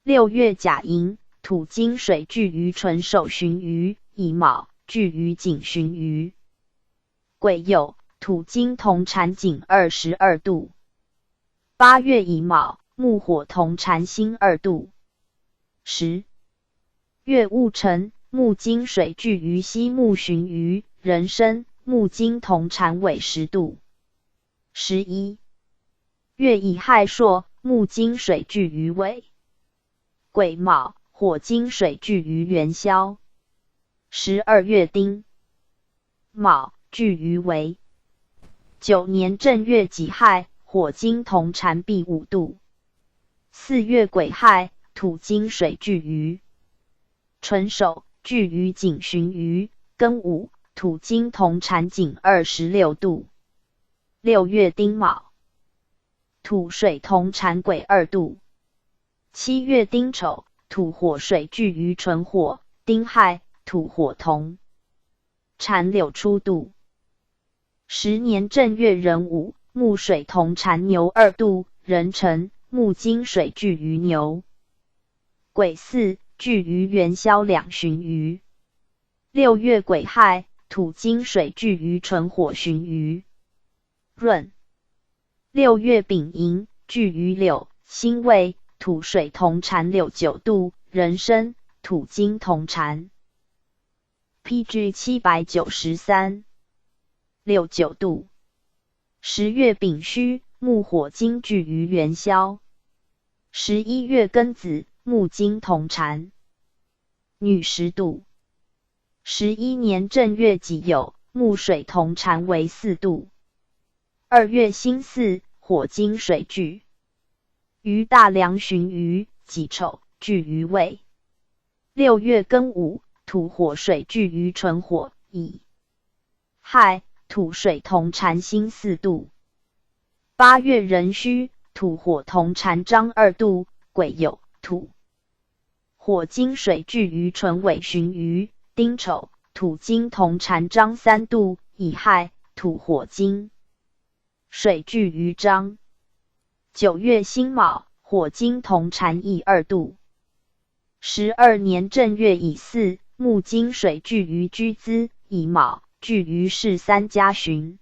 六月甲寅，土金水聚于纯首旬余，乙卯，聚于井旬余。癸酉，土金同缠井二十二度。八月乙卯，木火同缠辛二度。十月戊辰，木金水聚于西木旬余，壬申，木金同缠尾十度。十一月乙亥朔，木金水聚于尾。癸卯，火金水聚于元宵。十二月丁卯，聚于尾。九年正月己亥，火金同缠毕五度。四月癸亥，土金水聚于纯首，聚于井旬余，庚午，土金同缠井二十六度。六月丁卯，土水同缠癸二度。七月丁丑，土火水聚于纯火，丁亥，土火同缠酉初度。十年正月壬午，木水同缠牛二度，壬辰，木金水聚于牛。癸巳，聚于元宵两旬余。六月癸亥，土金水聚于纯火旬余。闰。六月丙寅，聚于酉辛未，土水同缠酉九度，壬申，土金同缠。P G 七百九十三。六九度。十月丙戌，木火金聚于元宵。十一月庚子，木金同缠女十度。十一年正月己酉，木水同缠为四度。二月辛巳，火金水聚于大梁旬余，己丑，聚于未。六月庚午，土火水聚于纯火，乙亥，土水同缠辛四度。八月壬戌，土火同缠张二度，癸酉，土火金水聚于纯尾旬余，丁丑，土金同缠张三度，乙亥，土火金水聚于张。九月辛卯，火金同缠乙二度。十二年正月乙巳，木金水聚于居资，乙卯，聚于巳三家旬。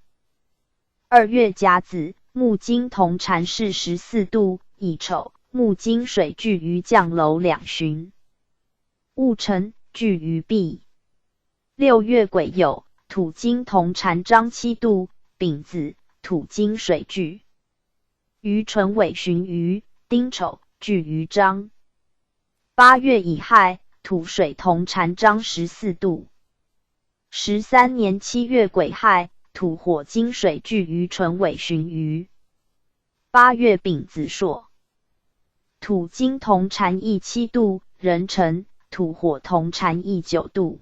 二月甲子，木金同缠巳十四度，乙丑，木金水聚于绛楼两旬。戊辰，聚于毕。六月癸酉，土金同缠张七度，丙子，土金水聚于纯尾旬余，丁丑，聚于张。八月乙亥，土水同缠张十四度。十三年七月癸亥，土火金水聚于纯尾旬余。八月丙子朔，土金同缠乙七度，壬辰，土火同缠乙九度。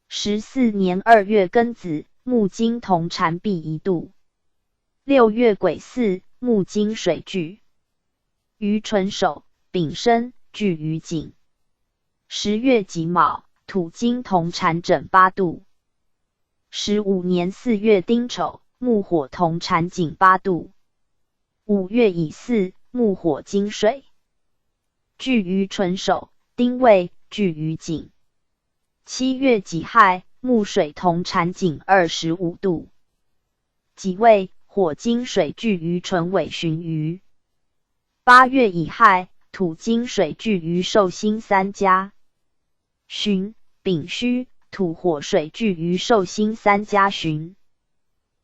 十四年二月庚子，木金同缠毕一度。六月癸巳，木金水聚于纯首，丙申，聚于井。十月己卯，土金同缠整八度。十五年四月丁丑，木火同缠井八度。五月乙巳，木火金水聚于纯首，丁未，聚于井。七月己亥，木水同缠井二十五度。己未，火金水聚于纯尾旬余。八月乙亥，土金水聚于寿星三家旬、丙戌，土火水聚于寿星三家旬。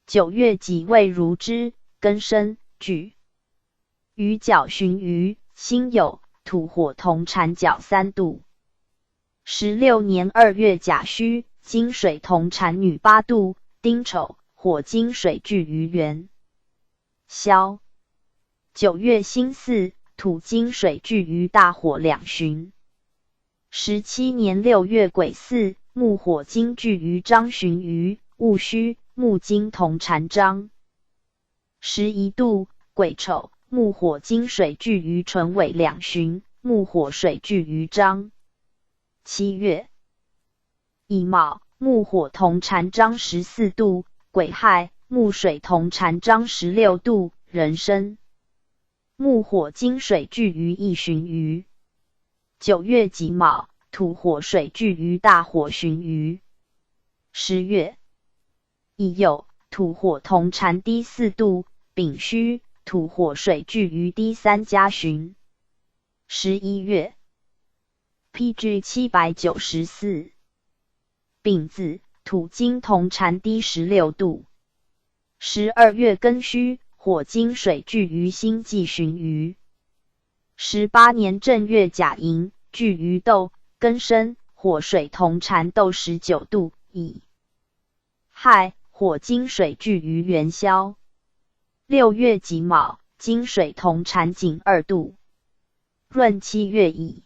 九月己未，如支、庚申、巨鱼角旬鱼，辛酉，土火同产角三度。十六年二月甲戌，金水同产女八度，丁丑，火金水聚于元宵。九月辛巳，土金水聚于大火两旬。十七年六月癸巳，木火金聚于张旬鱼、戊戌，木金同产张十一度。癸丑，木火金水聚于辰尾两旬，木火水聚于张。七月乙卯，木火同产张十四度。癸亥，木水同产张十六度，壬申，木火金水聚于乙旬鱼。九月己卯，土火水聚于大火旬鱼。十月乙酉，土火同产丁四度，丙戌，土火水聚于丁三家旬。十一月P G七百九十四，丙子，土金同产丁十六度。十二月庚戌，火金水聚于辛季旬鱼。十八年正月甲寅，聚于斗、庚申，火水同产斗十九度，乙亥，火金水聚于元宵。六月己卯，金水同产丙二度。闰七月乙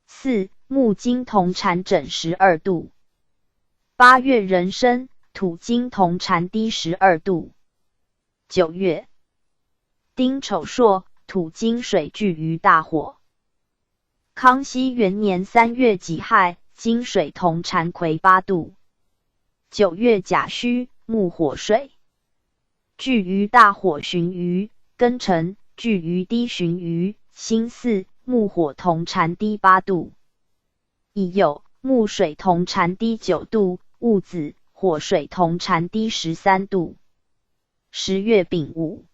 巳，木金同产丙十二度。八月壬申，土金同产丁十二度。九月丁丑朔，土金水聚于大火。康熙元年三月己亥，金水同产癸八度。九月甲戌，木火水聚于大火旬鱼。庚辰，聚于丁旬鱼。辛巳，木火同产丁八度。乙酉，木水同产丁九度。戊子，火水同产丁十三度。十月丙午，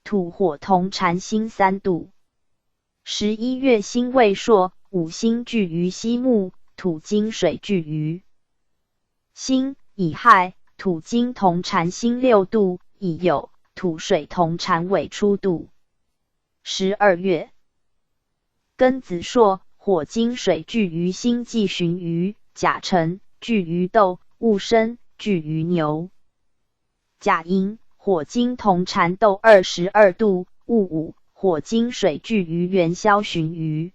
土火同产辛三度。十一月辛未朔，午辛聚于西，木土金水聚于辛。乙亥，土金同产辛六度。乙酉，土水同产癸初度。十二月庚子朔，火金水聚于辛季旬鱼。甲辰，聚于斗。戊申，聚于牛。甲寅，火金同产斗二十二度。戊午，火金水聚于元宵旬鱼。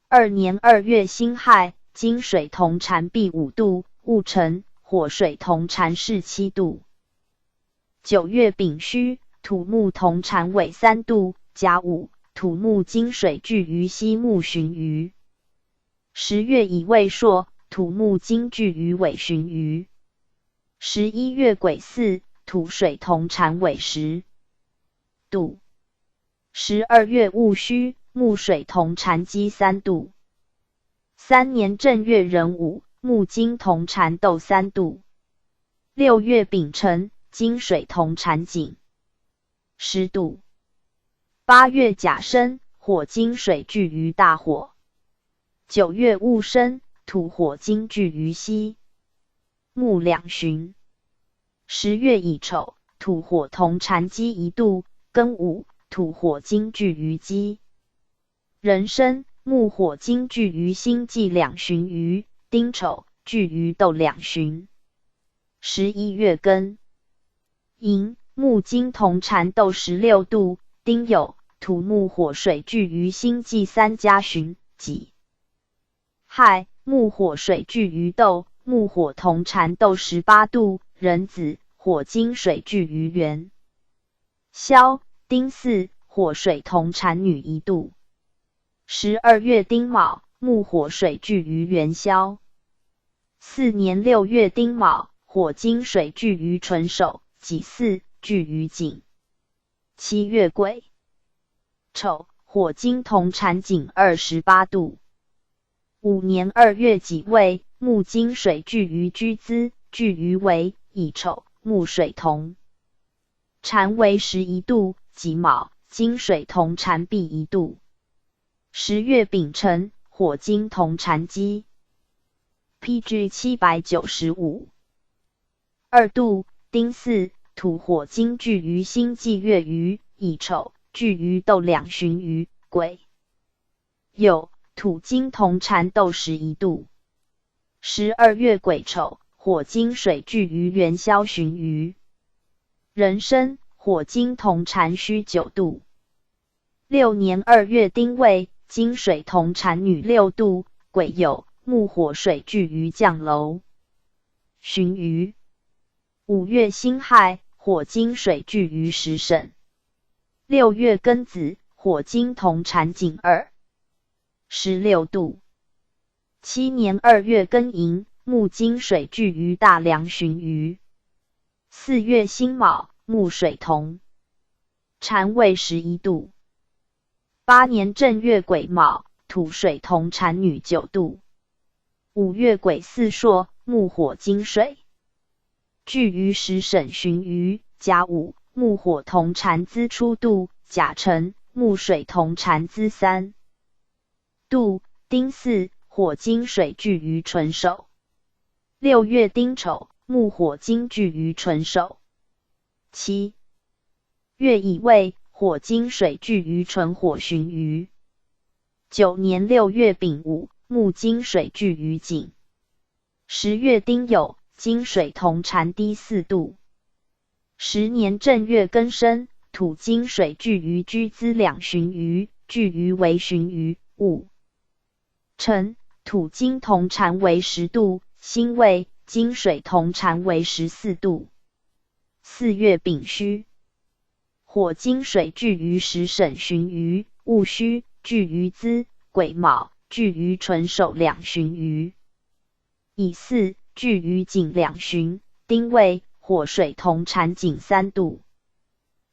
二年二月辛亥，金水同产丙五度。戊辰，火水同产巳七度。九月丙戌，土木同产癸三度。甲午，土木金水聚于西，木旬鱼。十月乙未朔，土木金聚于癸旬鱼。十一月癸巳，土水同产癸十度。十二月戊戌，木水同产己三度。三年正月壬午，木金同产斗三度。六月丙辰，金水同产丙十度。八月甲申，火金水聚于大火。九月戊申，土火金聚于西，木两旬。十月乙丑，土火同产己一度。庚午，土火金聚于己。壬申，木火金聚于辛季两旬余。丁丑，聚于斗两旬。十一月庚寅，木金同产斗十六度。丁酉，土木火水聚于辛季三甲旬。己亥，木火水聚于斗，木火同产斗十八度。壬子，火金水聚于元宵。丁巳，火水同产女一度。十二月丁卯，木火水聚于元宵。四年六月丁卯，火金水聚于辰首。己巳，聚于丙。七月癸丑，火金同产丙二十八度。五年二月己未，木金水聚于戌巳，聚于未。乙丑，木水同产未十一度。己卯，金水同缠毕乙度。十月丙辰，火金同缠鸡。P G 七百九十五。二度，丁巳，土火金聚于辛巳月于乙丑，聚于斗两旬于癸。 酉，土金同缠斗十一度。十二月癸丑，火金水聚于元宵旬于壬申，火金同缠戌九度。六年二月丁未，金水同缠女六度，癸酉，木火水聚于酱楼旬于。五月辛亥，火金水聚于石沈。六月庚子，火金同缠丙二 十六度。七年二月庚寅，木金水聚于大梁旬于。四月辛卯，木水同缠未十一度。八年正月癸卯，土水同缠女九度。五月癸巳朔，木火金水 聚于石沈旬于甲午，木火同缠子初度，甲辰，木水同缠子三度。丁巳，火金水聚于纯首。六月丁丑，木火金聚于纯首。七月乙未，火金水聚于纯火旬于。九年六月丙午，木金水聚于丙 十月丁酉，金水同缠丁四度。十年正月庚申，土金水聚于戌子两旬于，聚于未旬于午辰，土金同缠未十度，辛未，金水同缠未十四度。四月丙戌， 火金水聚于石沈旬于，戊戌，聚于子癸卯，聚于纯首两旬于乙巳，聚于丙两旬，丁未，火水同缠丙三度。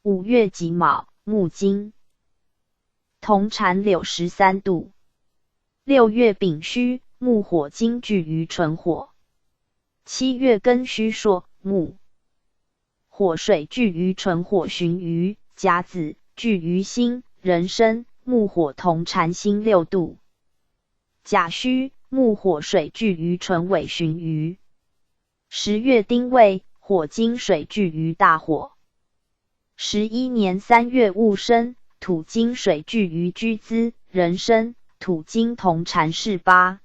五月己卯，木金同缠柳十三度。六月丙戌，木火金聚于纯火。七月庚戌朔，木 火水聚于纯火旬于甲子，聚于辛壬申，木火同缠辛六度。甲戌，木火水聚于纯未旬于十月丁未，火金水聚于大火。十一年三月戊申，土金水聚于戌子壬申，土金同缠巳八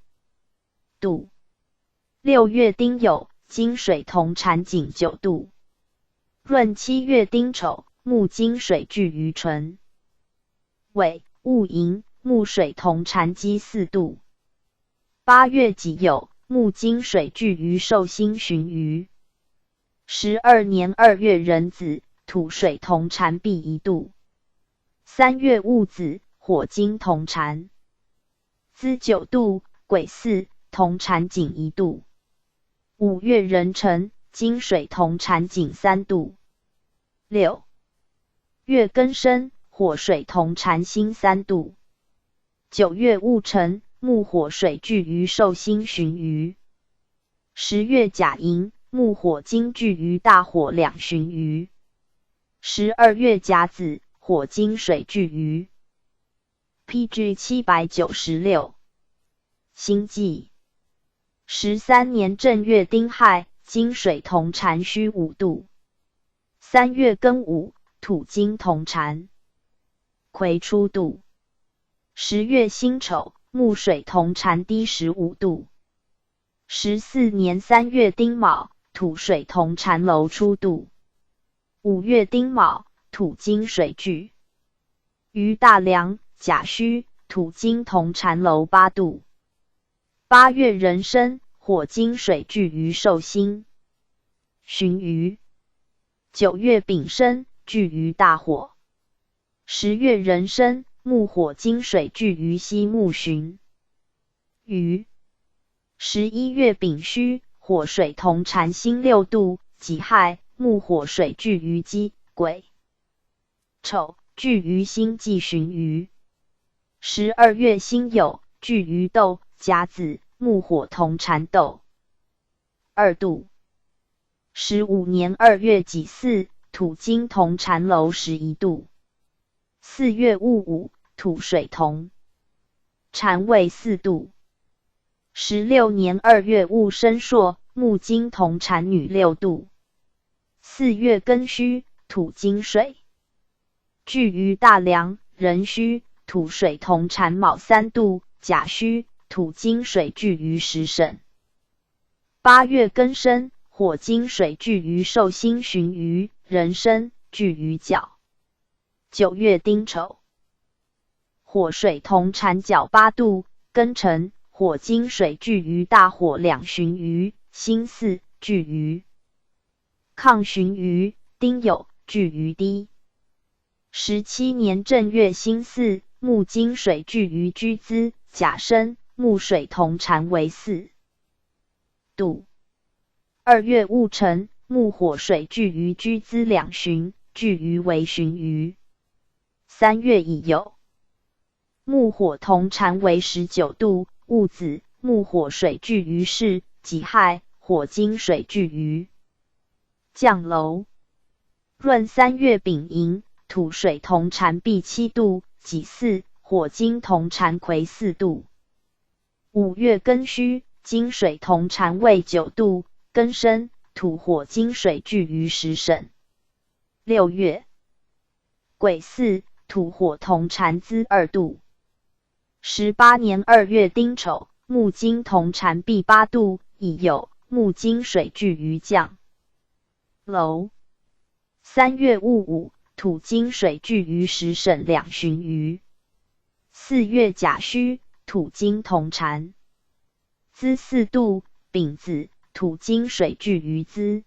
度。六月丁酉，金水同缠丙九度。闰七月丁丑，木金水聚于纯未，戊寅，木水同缠己四度。八月己酉，木金水聚于寿辛旬于十二年二月壬子，土水同缠丙一度。三月戊子，火金同缠 子九度，癸巳同缠丙一度。五月壬辰，金水同缠丙三度。六月庚申，火水同缠辛三度。九月戊辰，木火水聚于寿辛旬于十月甲寅，木火金聚于大火两旬于十二月甲子，火金水聚于 P G 七百九十六。辛巳。十三年正月丁亥，金水同缠戌五度。三月庚午，土金同缠癸初度。十月辛丑，木水同缠丁十五度。十四年三月丁卯，土水同缠楼初度。五月丁卯，土金水聚 于大梁甲戌，土金同缠楼八度。八月壬申，火金水聚于寿辛旬于。九月丙申，聚于大火。十月壬申，木火金水聚于辛木旬于。十一月丙戌，火水同缠辛六度，己亥，木火水聚于己癸 丑，聚于辛己旬于。十二月辛酉，聚于斗甲子，木火同缠斗二度。十五年二月己巳，土金同缠楼十一度。四月戊午，土水同 产未四度。十六年二月戊申朔，木金同产女六度。四月庚戌，土金水。聚于大梁，壬戌，土水同产卯三度，甲戌，土金水聚于时申。八月庚申，火金水聚于寿星，汛于壬申，聚于角。九月丁丑， 火水同产角八度，庚辰，火金水聚于大火两汛于辛巳，聚于亢汛于丁酉，聚于低。十七年正月辛巳，木金水聚于居资，甲申，木水同产为四度。二月戊辰，木火水聚于居资两汛，聚于为汛于三月乙酉。木火同产为十九度，戊子，木火水聚于巳，己亥，火金水聚于降楼。闰三月丙寅，土水同产毕七度，己巳，火金同产癸四度。五月庚戌，金水同产未九度，庚申，土火金水聚于时申。六月 癸巳，土火同产子二度。十八年二月丁丑，木金同产毕八度，乙酉，木金水聚于降楼。三月戊午，土金水聚于时申两汛于四月甲戌，土金同产 子四度，丙子，土金水聚于资。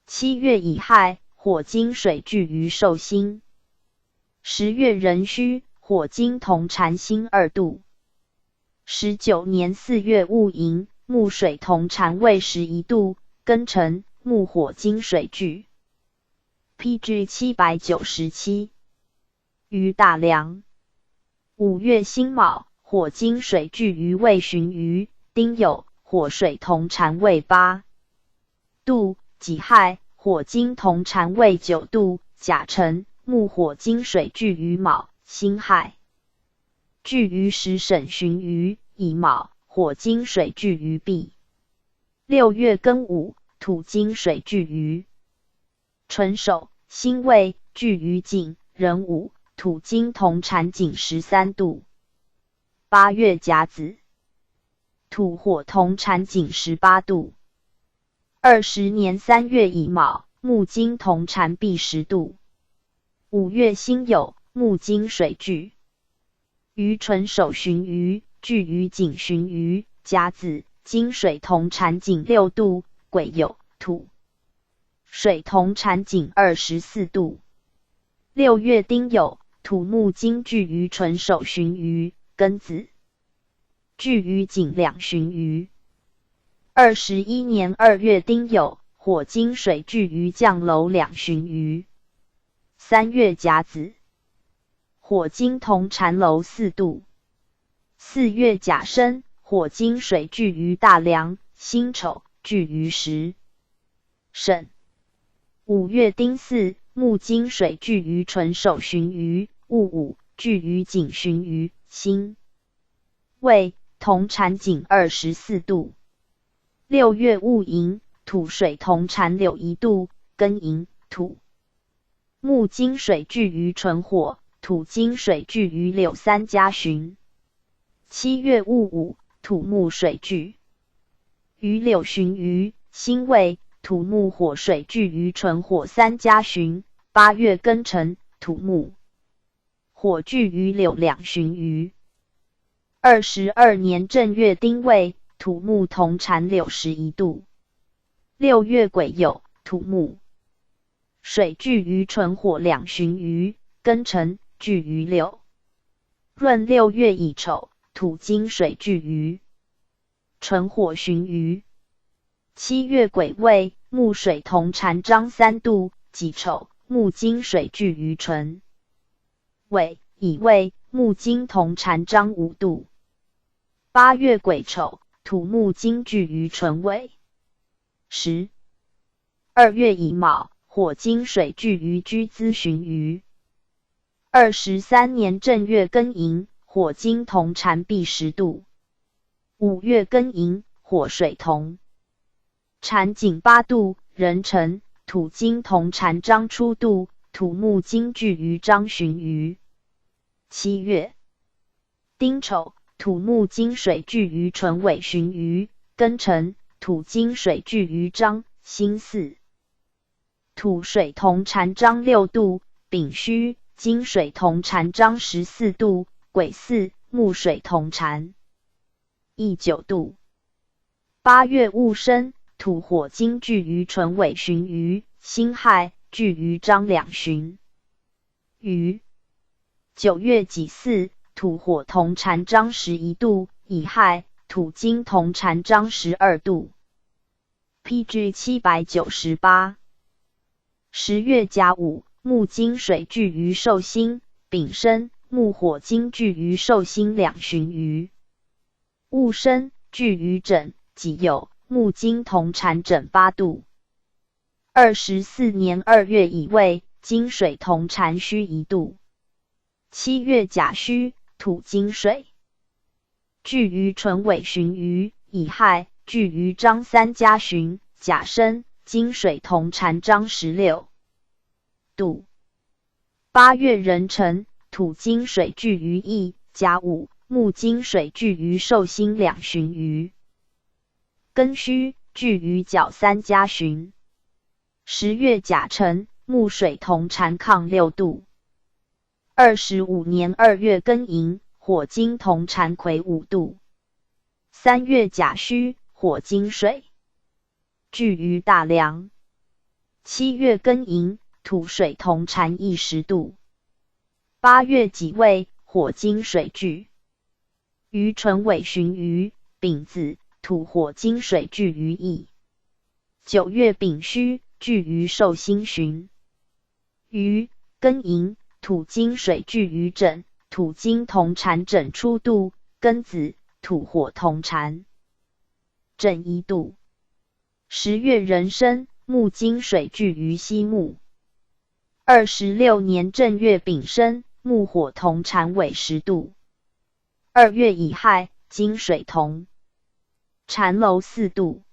七月乙亥，火金水聚于寿星。十月壬戌，火金同产辛二度。十九年四月戊寅，木水同产未十一度，庚辰，木火金水聚。P G七百九十七。 于大梁。五月辛卯，火金水聚于未汛于丁酉，火水同产未八度，己亥，火金同产未九度，甲辰，木火金水聚于卯，辛亥，聚于时申汛于乙卯，火金水聚于毕。六月庚午，土金水聚于 辰首，辛未，聚于井，壬午，土金同产井十三度。八月甲子，土火同产井十八度。二十年三月乙卯，木金同产毕十度。五月辛酉，木金水聚 于辰首汛于，聚于井汛于，甲子，金水同产井六度，癸酉，土水同产井二十四度。六月丁酉，土木金聚于辰首汛于，庚子，聚于井两汛于。二十一年二月丁酉，火金水聚于降楼两汛于。三月甲子， 火金同产楼四度。四月甲申，火金水聚于大梁，辛丑，聚于时申。五月丁巳，木金水聚于辰首汛于，戊午，聚于井汛于，辛未，同产井二十四度。六月戊寅，土水同产酉一度，庚寅，土 木金水聚于辰火，土金水聚于酉三甲汛。七月戊午，土木水聚于酉汛于辛未，土木火水聚于辰火三甲汛。八月庚辰，土木火聚于酉两汛于。二十二年正月丁未，土木同产酉十一度。六月癸酉，土木 水聚于辰火两汛于庚辰，聚于酉。闰六月乙丑，土金水聚于辰火汛于。七月癸未，木水同产张三度，己丑，木金水聚于辰未，乙未，木金同产张五度。八月癸丑，土木金聚于辰未。十 二月乙卯，火金水聚于居资汛于。二十三年正月庚寅，火金同蟾儘十度。五月庚寅，火水同蟾丙八度，壬辰，土金同蟾张初度，土木金聚于张旬余。七月丁丑，土木金水聚于辰尾旬余，庚辰，土金水聚于张辛巳。土水同蟾张六度，丙戌，金水同蟾张十四度，癸巳，木水同蟾乙九度。八月戊申，土火金聚于辰尾旬余，辛亥，聚于张两旬余。九月己巳，土火同蟾张十一度，乙亥，土金同蟾张十二度。P G七百九十八。十月甲午，木金水聚于寿辛，丙申，木火金聚于寿辛两旬余。戊申，聚于轸，己酉，木金同蟾轸八度。二十四年二月乙未，金水同蟾戌一度。七月甲戌，土金水聚于辰尾旬余，乙亥，聚于张三甲旬，甲申，金水同蟾张十六度。八月壬辰，土金水聚于乙，甲午，木金水聚于寿辛两旬余。庚戌，聚于甲三甲旬。十月甲辰，木水同蟾亢六度。二十五年二月庚寅，火金同蟾癸五度。三月甲戌，火金水聚于大梁。七月庚寅，土水同蟾氐十度。八月己未，火金水聚于辰尾旬余，丙子，土火金水聚于乙。九月丙戌，聚于寿辛旬。余，庚寅，土金水聚于轸，土金同蟾轸初度，庚子，土火同蟾轸一度。十月壬申，木金水聚于辛木。二十六年正月丙申，木火同蟾癸十度。二月乙亥，金水同蟾酉四度。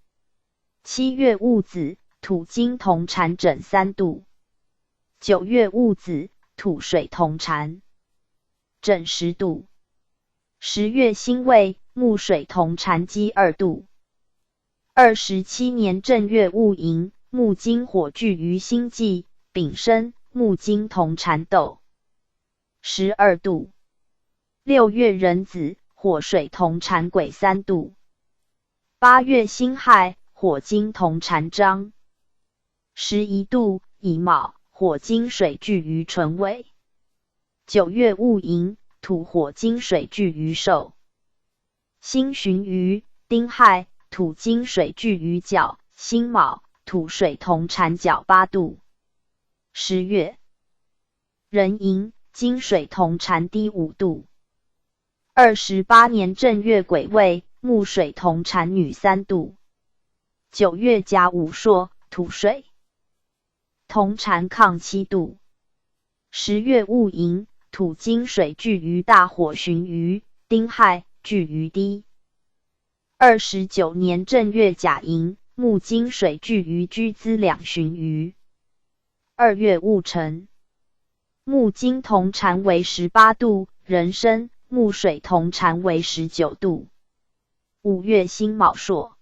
七月戊子，土金同蟾轸三度。九月戊子，土水同蟾轸十度。十月辛未，木水同蟾鸡二度。二十七年正月戊寅，木金火聚于辛巳，丙申，木金同蟾斗十二度。六月壬子，火水同蟾癸三度。八月辛亥，火金同蟾张十一度，乙卯，火金水聚于辰尾。九月戊寅，土火金水聚于寿辛旬余，丁亥，土金水聚于甲辛卯，土水同蟾甲八度。十月壬寅，金水同蟾丁五度。二十八年正月癸未，木水同蟾女三度。九月甲午朔，土水同蟾亢七度。十月戊寅，土金水聚于大火旬余，丁亥，聚于丁。二十九年正月甲寅，木金水聚于庚子两旬余。二月戊辰，木金同蟾为十八度，壬申，木水同蟾为十九度。五月辛卯朔，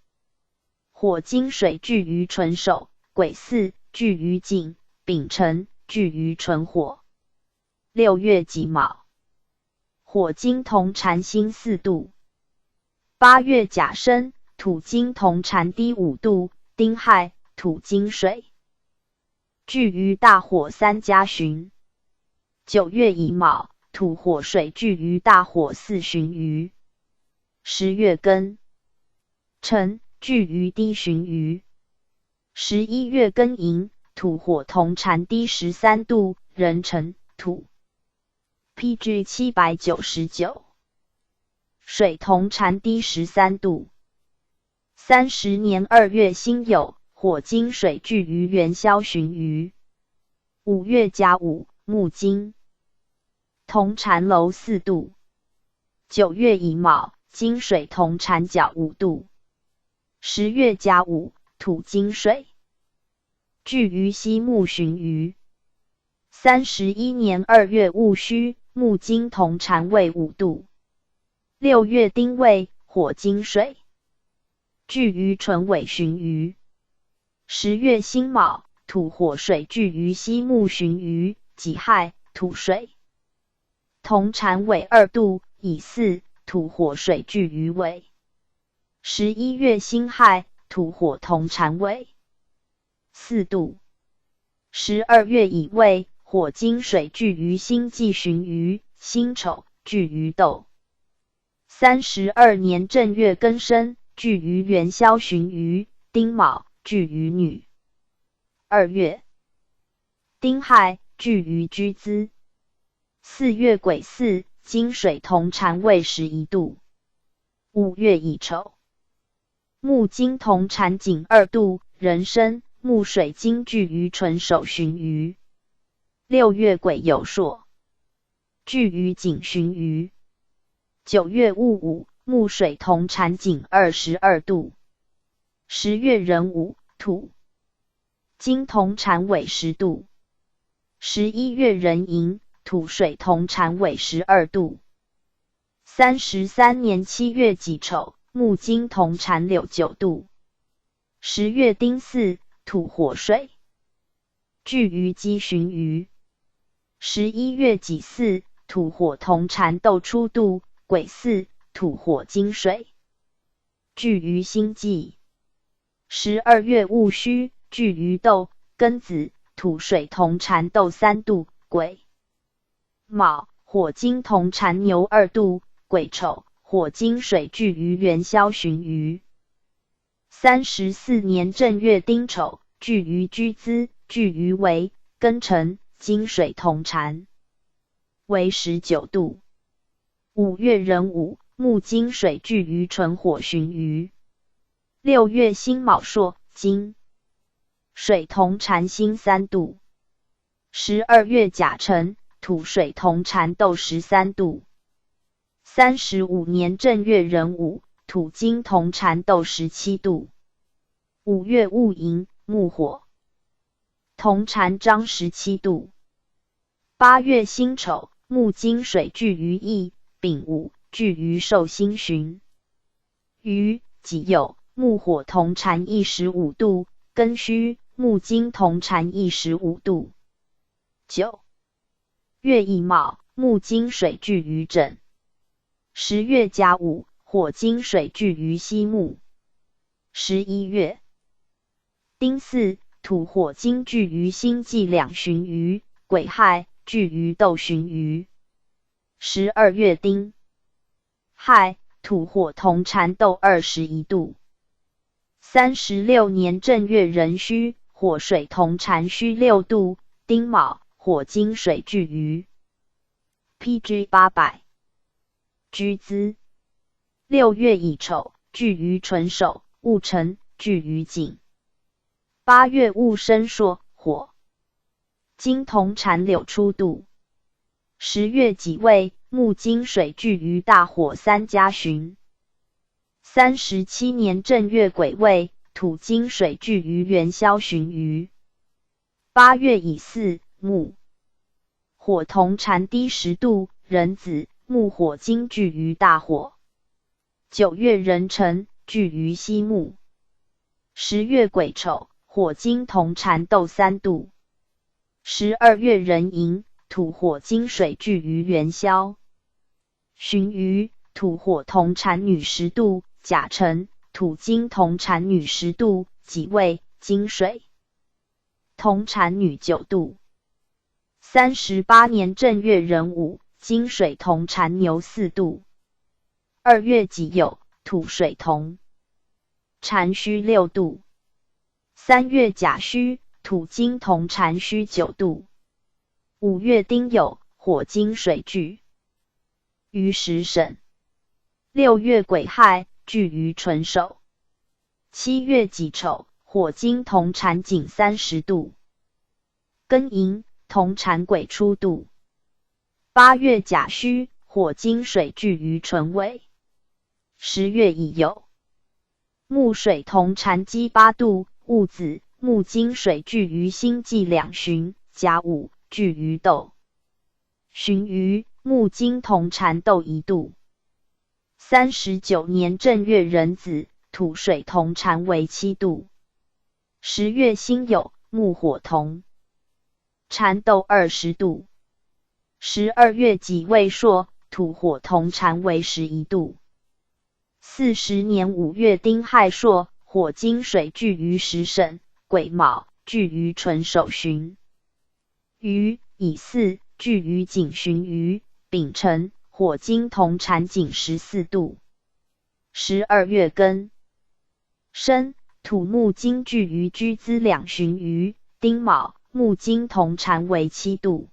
火金水聚于辰首，癸巳，聚于井，丙辰，聚于辰火。六月己卯，火金同蟾辛四度。八月甲申，土金同蟾丁五度，丁亥，土金水聚于大火三甲旬。九月乙卯，土火水聚于大火四旬余。十月庚辰，聚于丁旬余。十一月庚寅，土火同蟾丁十三度，壬辰，土。P G七百九十九。水同蟾丁十三度。三十年二月辛酉，火金水聚于元宵旬余。五月甲午，木金同产漏四度。九月乙卯，金水同产角五度。十月甲午，土金水。巨鱼西木寻鱼。三十一年二月戊戌，木金同产未五度。六月丁未，火金水。巨鱼纯尾寻鱼。十月辛卯，土火水巨鱼西木寻鱼，己亥，土水。同产尾二度，乙巳，土火水巨鱼尾。十一月辛亥，土火同产尾四度。十二月乙未，火金水巨鱼辛酉寻鱼，辛丑，巨鱼斗。三十二年正月庚申，巨鱼元宵寻鱼，丁卯，巨鱼女。二月丁亥，巨鱼居资。四月癸巳，金水同产未十一度。五月乙丑，木金同产井二度，壬申，木水金巨鱼纯首寻鱼。六月癸酉朔，巨鱼井寻鱼。九月戊午，木水同产井二十二度。十月壬午，土金同产尾十度。十一月壬寅，土水同产尾十二度。三十三年七月己丑，木金同产柳九度。十月丁巳，土火水，巨鱼酉寻鱼。十一月己巳，土火同产斗初度，癸巳，土火金水，巨鱼辛酉。十二月戊戌，巨鱼斗，庚子，土水同产斗三度，癸卯，火金同产牛二度，癸丑，火金水巨鱼元宵寻鱼。三十四年正月丁丑，巨鱼居资，巨鱼为庚辰，金水同产，为十九度。五月壬午，木金水巨鱼纯火寻鱼。六月辛卯朔，金水同产辛三度。十二月甲辰，土水同产斗十三度。三十五年正月壬午，土金同产斗十七度。五月戊寅，木火同产张十七度。八月辛丑，木金水巨鱼酉，丙午，巨鱼寿辛寻鱼，己酉，木火同产一十五度，庚戌，木金同产一十五度。九月乙卯，木金水巨鱼整。十月甲午，火金水巨鱼西木。十一月丁巳，土火金巨鱼辛酉两寻鱼，癸亥，巨鱼斗寻鱼。十二月丁亥，土火同产斗二十一度。三十六年正月壬戌，火水同产戌六度，丁卯，火金水巨鱼。P G八百，居资。六月乙丑，巨鱼纯首，戊辰，巨鱼井。八月戊申朔，火金同产柳初度。十月己未，木金水巨鱼大火三家寻。三十七年正月癸未，土金水巨鱼元宵寻鱼。八月乙巳，木火同产低十度，壬子，木火金巨鱼大火。九月壬辰，巨鱼西木。十月癸丑，火金同产斗三度。十二月壬寅，土火金水巨鱼元宵寻鱼，土火同产女十度，甲辰，土金同产女十度，己未，金水同产女九度。三十八年正月壬午，金水同产牛四度。二月己酉，土水同产戌六度。三月甲戌，土金同产戌九度。五月丁酉，火金水巨鱼十省。六月癸亥，巨鱼纯首。七月己丑，火金同产井三十度。庚寅，同产癸初度。八月甲戌，火金水聚于辰尾。十月乙酉，木水同产鸡八度，戊子，木金水聚于辛巳两旬，甲午，聚于斗。 旬鱼，木金同产斗一度。三十九年正月壬子，土水同产为七度。十月辛酉，木火同产斗二十度。十二月己未朔，土火同产为十一度。四十年五月丁亥朔，火金水聚于时申，癸卯，聚于辰首旬。 乙巳，聚于丙旬，乙申，火金同产丙十四度。十二月庚申，土木金聚于庚子两旬，乙丁卯，木金同产为七度。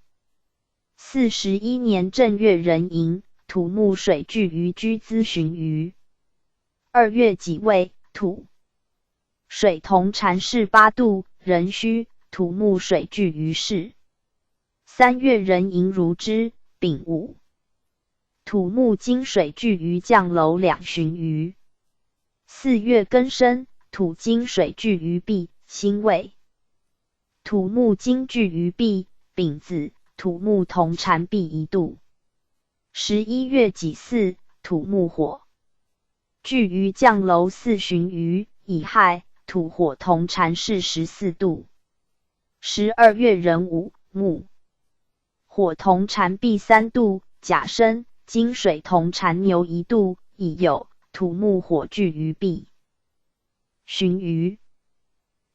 四十一年正月壬寅，土木水聚于庚子旬，乙二月己未，土 水同产巳八度，壬戌，土木水聚于巳。三月壬寅，壬寅，丙午，土木金水聚于甲午两旬，乙。四月庚申，土金水聚于丙辛未。土木金聚于丙丙子，土木同产丙一度。十一月己巳，土木火 聚于甲午四旬，乙辛，土火同产巳十四度。十二月壬午，木火同产丙三度，甲申，金水同产牛一度，乙酉，土木火聚于丙 旬，乙。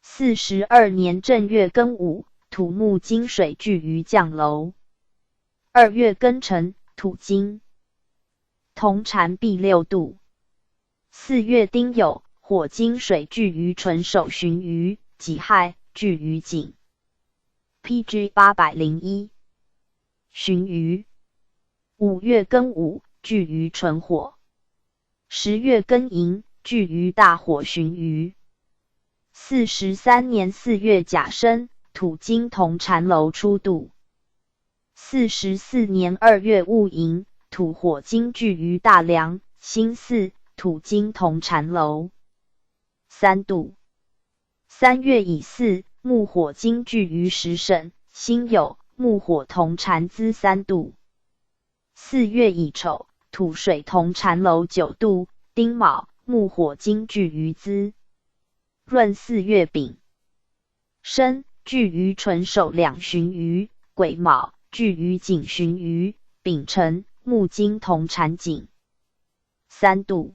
四十二年正月庚午，土木金水聚于甲午。二月庚辰，土金同产丙六度。四月丁酉，火金水聚于辰首旬，乙己亥，聚于丙 P G 八百零一 旬，乙。五月庚午，聚于辰火。十月庚寅，聚于大火旬，乙。四十三年四月甲申，土金同产酉初度。四十四年二月戊寅，土火金聚于大梁辛巳，土金同产酉 三度。三月乙巳，木火金聚于时申辛酉，木火同产子三度。四月乙丑，土水同产酉九度，丁卯，木火金聚于子闰。四月丙申，聚于辰首两旬，乙癸卯，聚于丙旬，乙丙辰，木金同产丙 三度。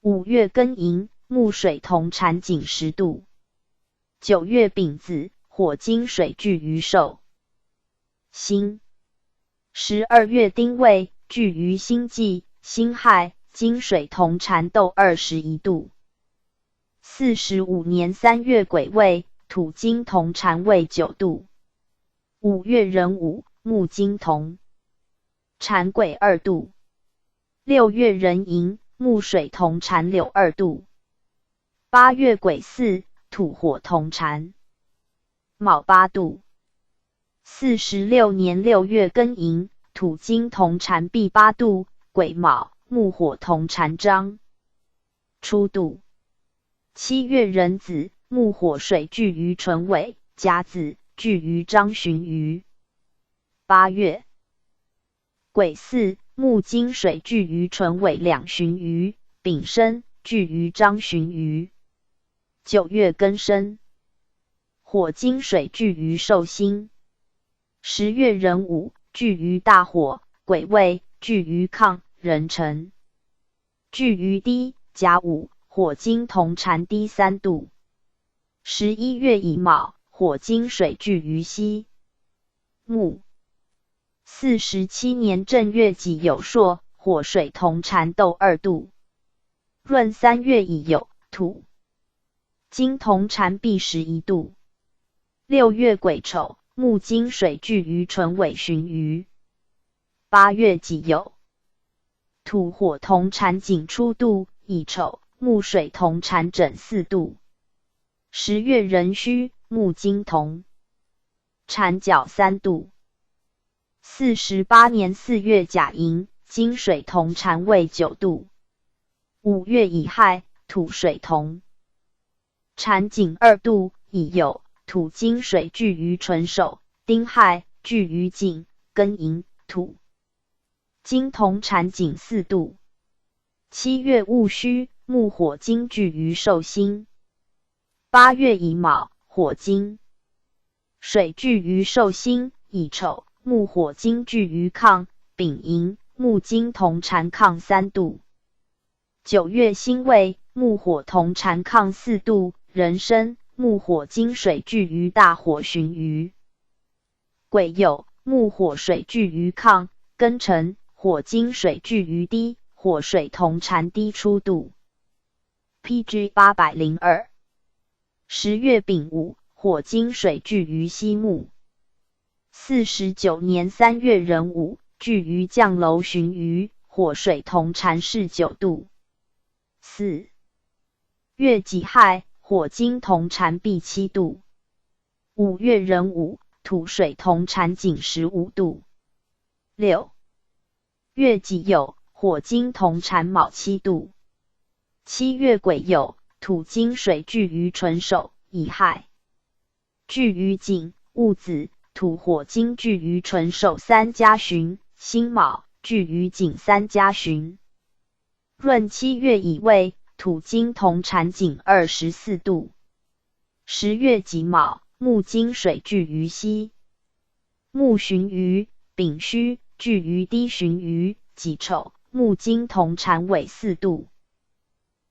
五月庚寅，木水同产丙十度。九月丙子，火金水聚于寿辛。十二月丁未，聚于辛巳辛亥，金水同产斗二十一度。四十五年三月癸未，土金同产未九度。五月壬午，木金同 产癸二度。六月壬寅，木水同产酉二度。八月癸巳，土火同产卯八度。四十六年六月庚寅，土金同产丙八度，癸卯，木火同产张初度。七月壬子，木火水聚于辰尾，甲子，聚于张旬，乙。八月癸巳，木金水聚于辰尾两旬，乙丙申，聚于张旬，乙。九月庚申，火金水聚于寿辛。十月壬午，聚于大火，癸未，聚于抗壬辰。 聚于丁甲午，火金同产丁三度。十一月乙卯，火金水聚于辛木。四十七年正月己酉朔，火水同产斗二度。闰三月乙酉，土金同产丙十一度。六月癸丑，木金水聚于辰尾旬，乙。八月己酉，土火同产丙初度，乙丑，木水同产壬四度。十月壬戌，木金同产甲三度。四十八年四月甲寅，金水同产未九度。五月乙亥，土水同。 产井二度，乙酉，土金水聚于纯首，丁亥，聚于井，庚寅，土。金同产井四度。七月戊戌，木火金聚于寿辛。八月乙卯，火金。水聚于寿辛，乙丑，木火金聚于抗，丙寅，木金同产抗三度。 九月辛未，木火同产抗四度，壬申，木火金水聚于大火寻鱼。癸酉，木火水聚于抗，庚辰，火金水聚于低，火水同产低初度。P G八百零二。十月丙午，火金水聚于西木。 四十九年三月壬午，聚于酱楼寻鱼，火水同产是九度。四月己亥，火金同产必七度。五月壬午，土水同产井十五度。六月己酉，火金同产卯七度。七月癸酉，土金水聚于纯首，乙亥。 聚于井，戊子，土火金聚于纯首三家寻，辛卯，聚于井三家寻。闰七月乙未，土金同产井二十四度。十月己卯，木金水聚于西木寻鱼，丙戌，聚于低寻鱼，己丑，木金同产尾四度。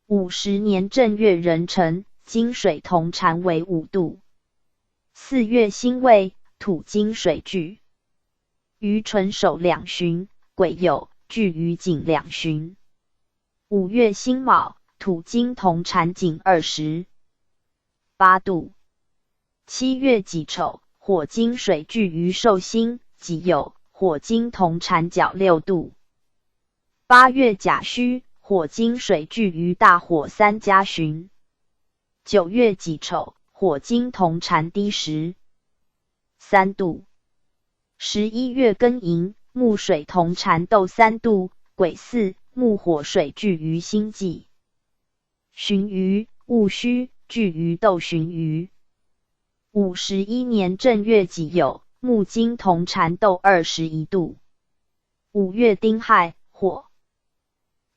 五十年正月壬辰，金水同产尾五度。四月辛未，土金水聚于纯首两寻，癸酉，聚于井两寻。五月辛卯，土金同产井二十八度。 七月己丑，火金水聚于寿辛，己酉，火金同产角六度。八月甲戌，火金水聚于大火三家寻。九月己丑，火金同产低十三度。十一月庚寅，木水同产斗三度，癸巳，木火水聚于辛己 寻鱼，戊戌，聚于斗寻鱼。五十一年正月己酉，木金同产斗二十一度。五月丁亥，火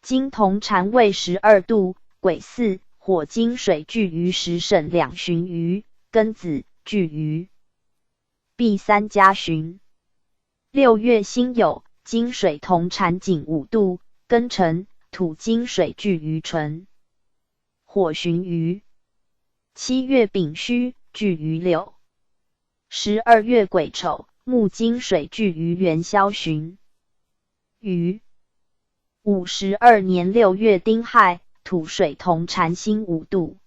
金同产未十二度，癸巳，火金水聚于时沈两寻鱼，庚子，聚于 必三家寻。六月辛酉，金水同产井五度，庚辰，土金水聚于纯火寻鱼。七月丙戌，聚于六。十二月癸丑，木金水聚于元宵寻鱼。五十二年六月丁亥，土水同产辛五度。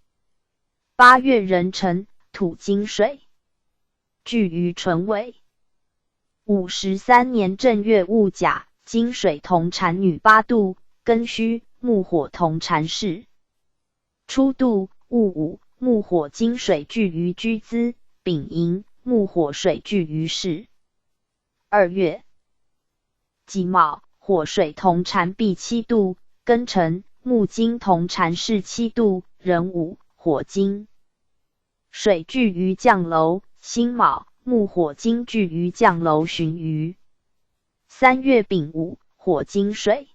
八月壬辰，土金水 聚于纯尾。五十三年正月戊甲，金水同产女八度，庚戌，木火同产巳初度，戊午，木火金水聚于居资，丙寅，木火水聚于巳二月。 己卯，火水同产毕七度，庚辰，木金同产巳七度，壬午，火金水聚于酱楼，辛卯，木火金聚于酱楼寻鱼。三月丙午，火金水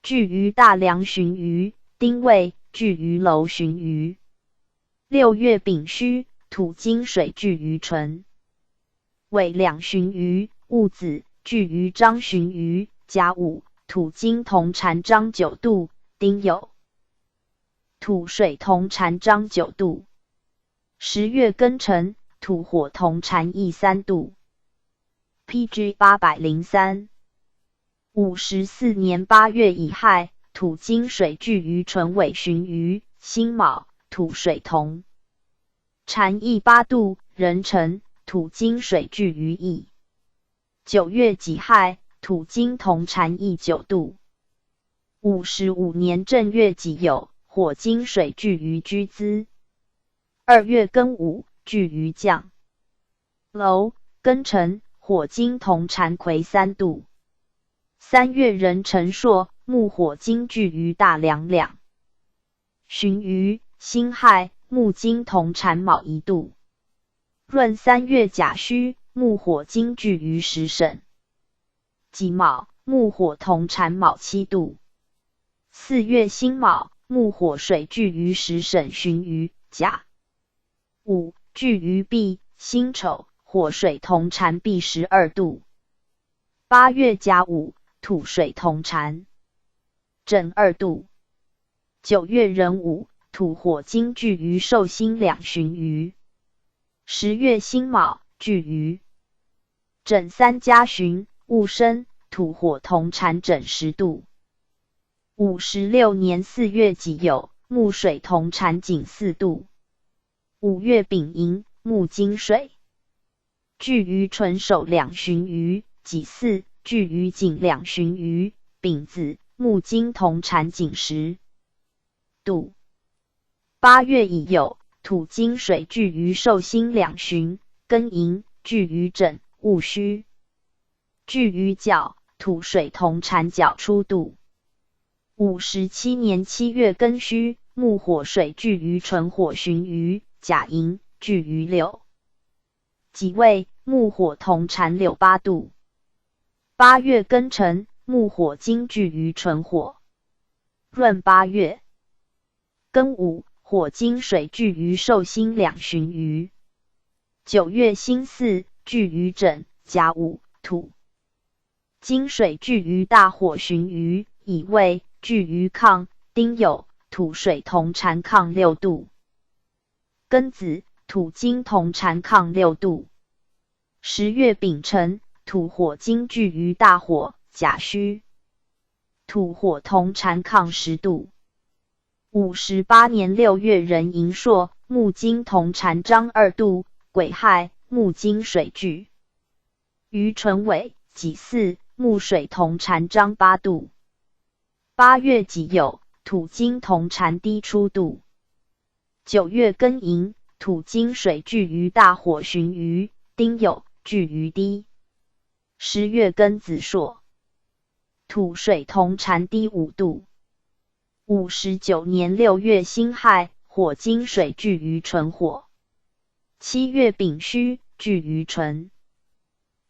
聚于大梁寻鱼，丁未，聚于楼寻鱼。六月丙戌，土金水聚于纯 尾两寻鱼，戊子，聚于张寻鱼，甲午，土金同产张九度，丁酉，土水同产张九度。十月庚辰，土火同产乙三度。P G八百零三。五十四年八月乙亥，土金水聚于纯尾寻鱼，辛卯，土水同 产乙八度，壬辰，土金水聚于乙。九月己亥，土金同产乙九度。五十五年正月己酉，火金水聚于居资。二月庚午，聚于酱楼，庚辰，火金铜蟾魁三度。三月壬辰朔，木火金聚于大梁两旬余，辛亥，木金铜蟾卯一度。闰三月甲戌，木火金聚于石沈己卯，木火铜蟾卯七度。四月辛卯，木火水聚于石沈旬余，甲午，聚于毕，辛丑，火水铜蟾毕十二度。八月甲午，土水铜蟾整二度。九月壬午，土火金聚于寿辛两旬余。十月辛卯，聚于整三甲旬，戊申，土火铜蟾整十度。五十六年四月己酉，木水铜蟾景四度。五月丙寅，木金水聚于纯首两旬余，己巳，聚于景两旬余，丙子，木金铜蟾景十度。八月乙酉，土金水聚于寿辛两旬，庚寅，聚于整，戊戌，聚于角，土水铜蟾角初度。五十七年七月庚戌，木火水聚于纯火旬余，甲寅，聚于六己未，木火铜蟾柳八度。八月庚辰，木火金聚于纯火。闰八月庚午，火金水聚于寿辛两旬余。九月辛巳，聚于整，甲午，土金水聚于大火旬余，乙未，聚于亢，丁酉，土水铜蟾亢六度。庚子，土金铜蟾亢六度。十月丙辰，土火金聚于大火，甲戌，土火铜蟾亢十度。五十八年六月壬寅朔，木金铜蟾张二度，癸亥，木金水聚于纯尾，己巳，木水铜蟾张八度。八月己酉，土金铜蟾低初度。九月庚寅，土金水聚于大火旬余，丁酉，聚于低。十月庚子朔，土水铜蟾低五度。五十九年六月辛亥，火金水聚于纯火。七月丙戌，聚于纯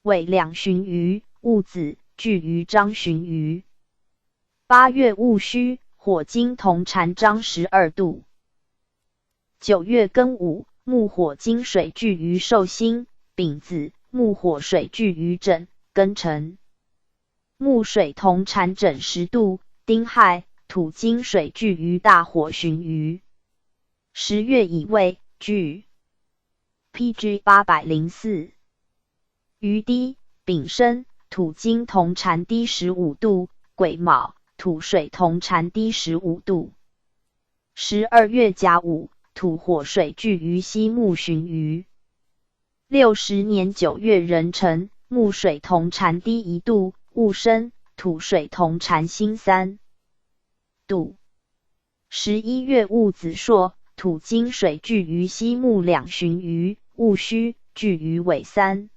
尾两旬余，戊子，聚于张旬余。八月戊戌，火金铜蟾张十二度。九月庚午，木火金水聚于寿辛，丙子，木火水聚于整，庚辰，木水铜蟾整十度，丁亥，土金水聚于大火旬余。十月乙未，聚 P G八百零四。于低，丙申，土金铜蟾低十五度，癸卯，土水铜蟾低十五度。十二月甲午，土火水聚于西木旬余。六十年九月壬辰，木水铜蟾低一度，戊申，土水铜蟾辛三度。十一月戊子朔，土金水聚于西木两旬余，戊戌，聚于尾三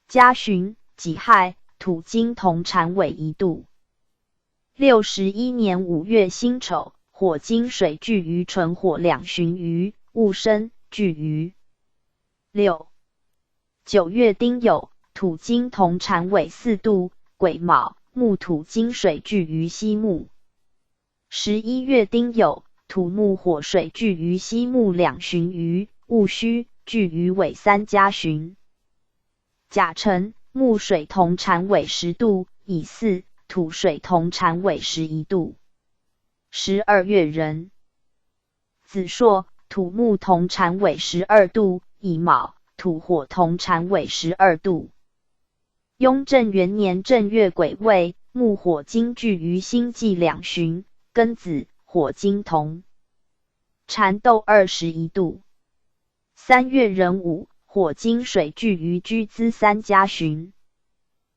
甲旬，己亥，土金铜蟾尾一度。六十一年五月辛丑，火金水聚于纯火两旬余，戊申，聚于六九月丁酉，土金铜蟾尾四度，癸卯，木土金水聚于西木。十一月丁酉，土木火水聚于西木两旬余，戊戌，聚于尾三甲旬。甲辰，木水铜蟾尾十度，乙巳，土水铜蟾尾十一度。十二月壬子朔，土木铜蟾尾十二度，乙卯，土火铜蟾尾十二度。雍正元年正月癸未，木火金聚于辛巳两旬，庚子，火金铜蟾斗二十一度。三月壬午，火金水聚于戌子三甲旬。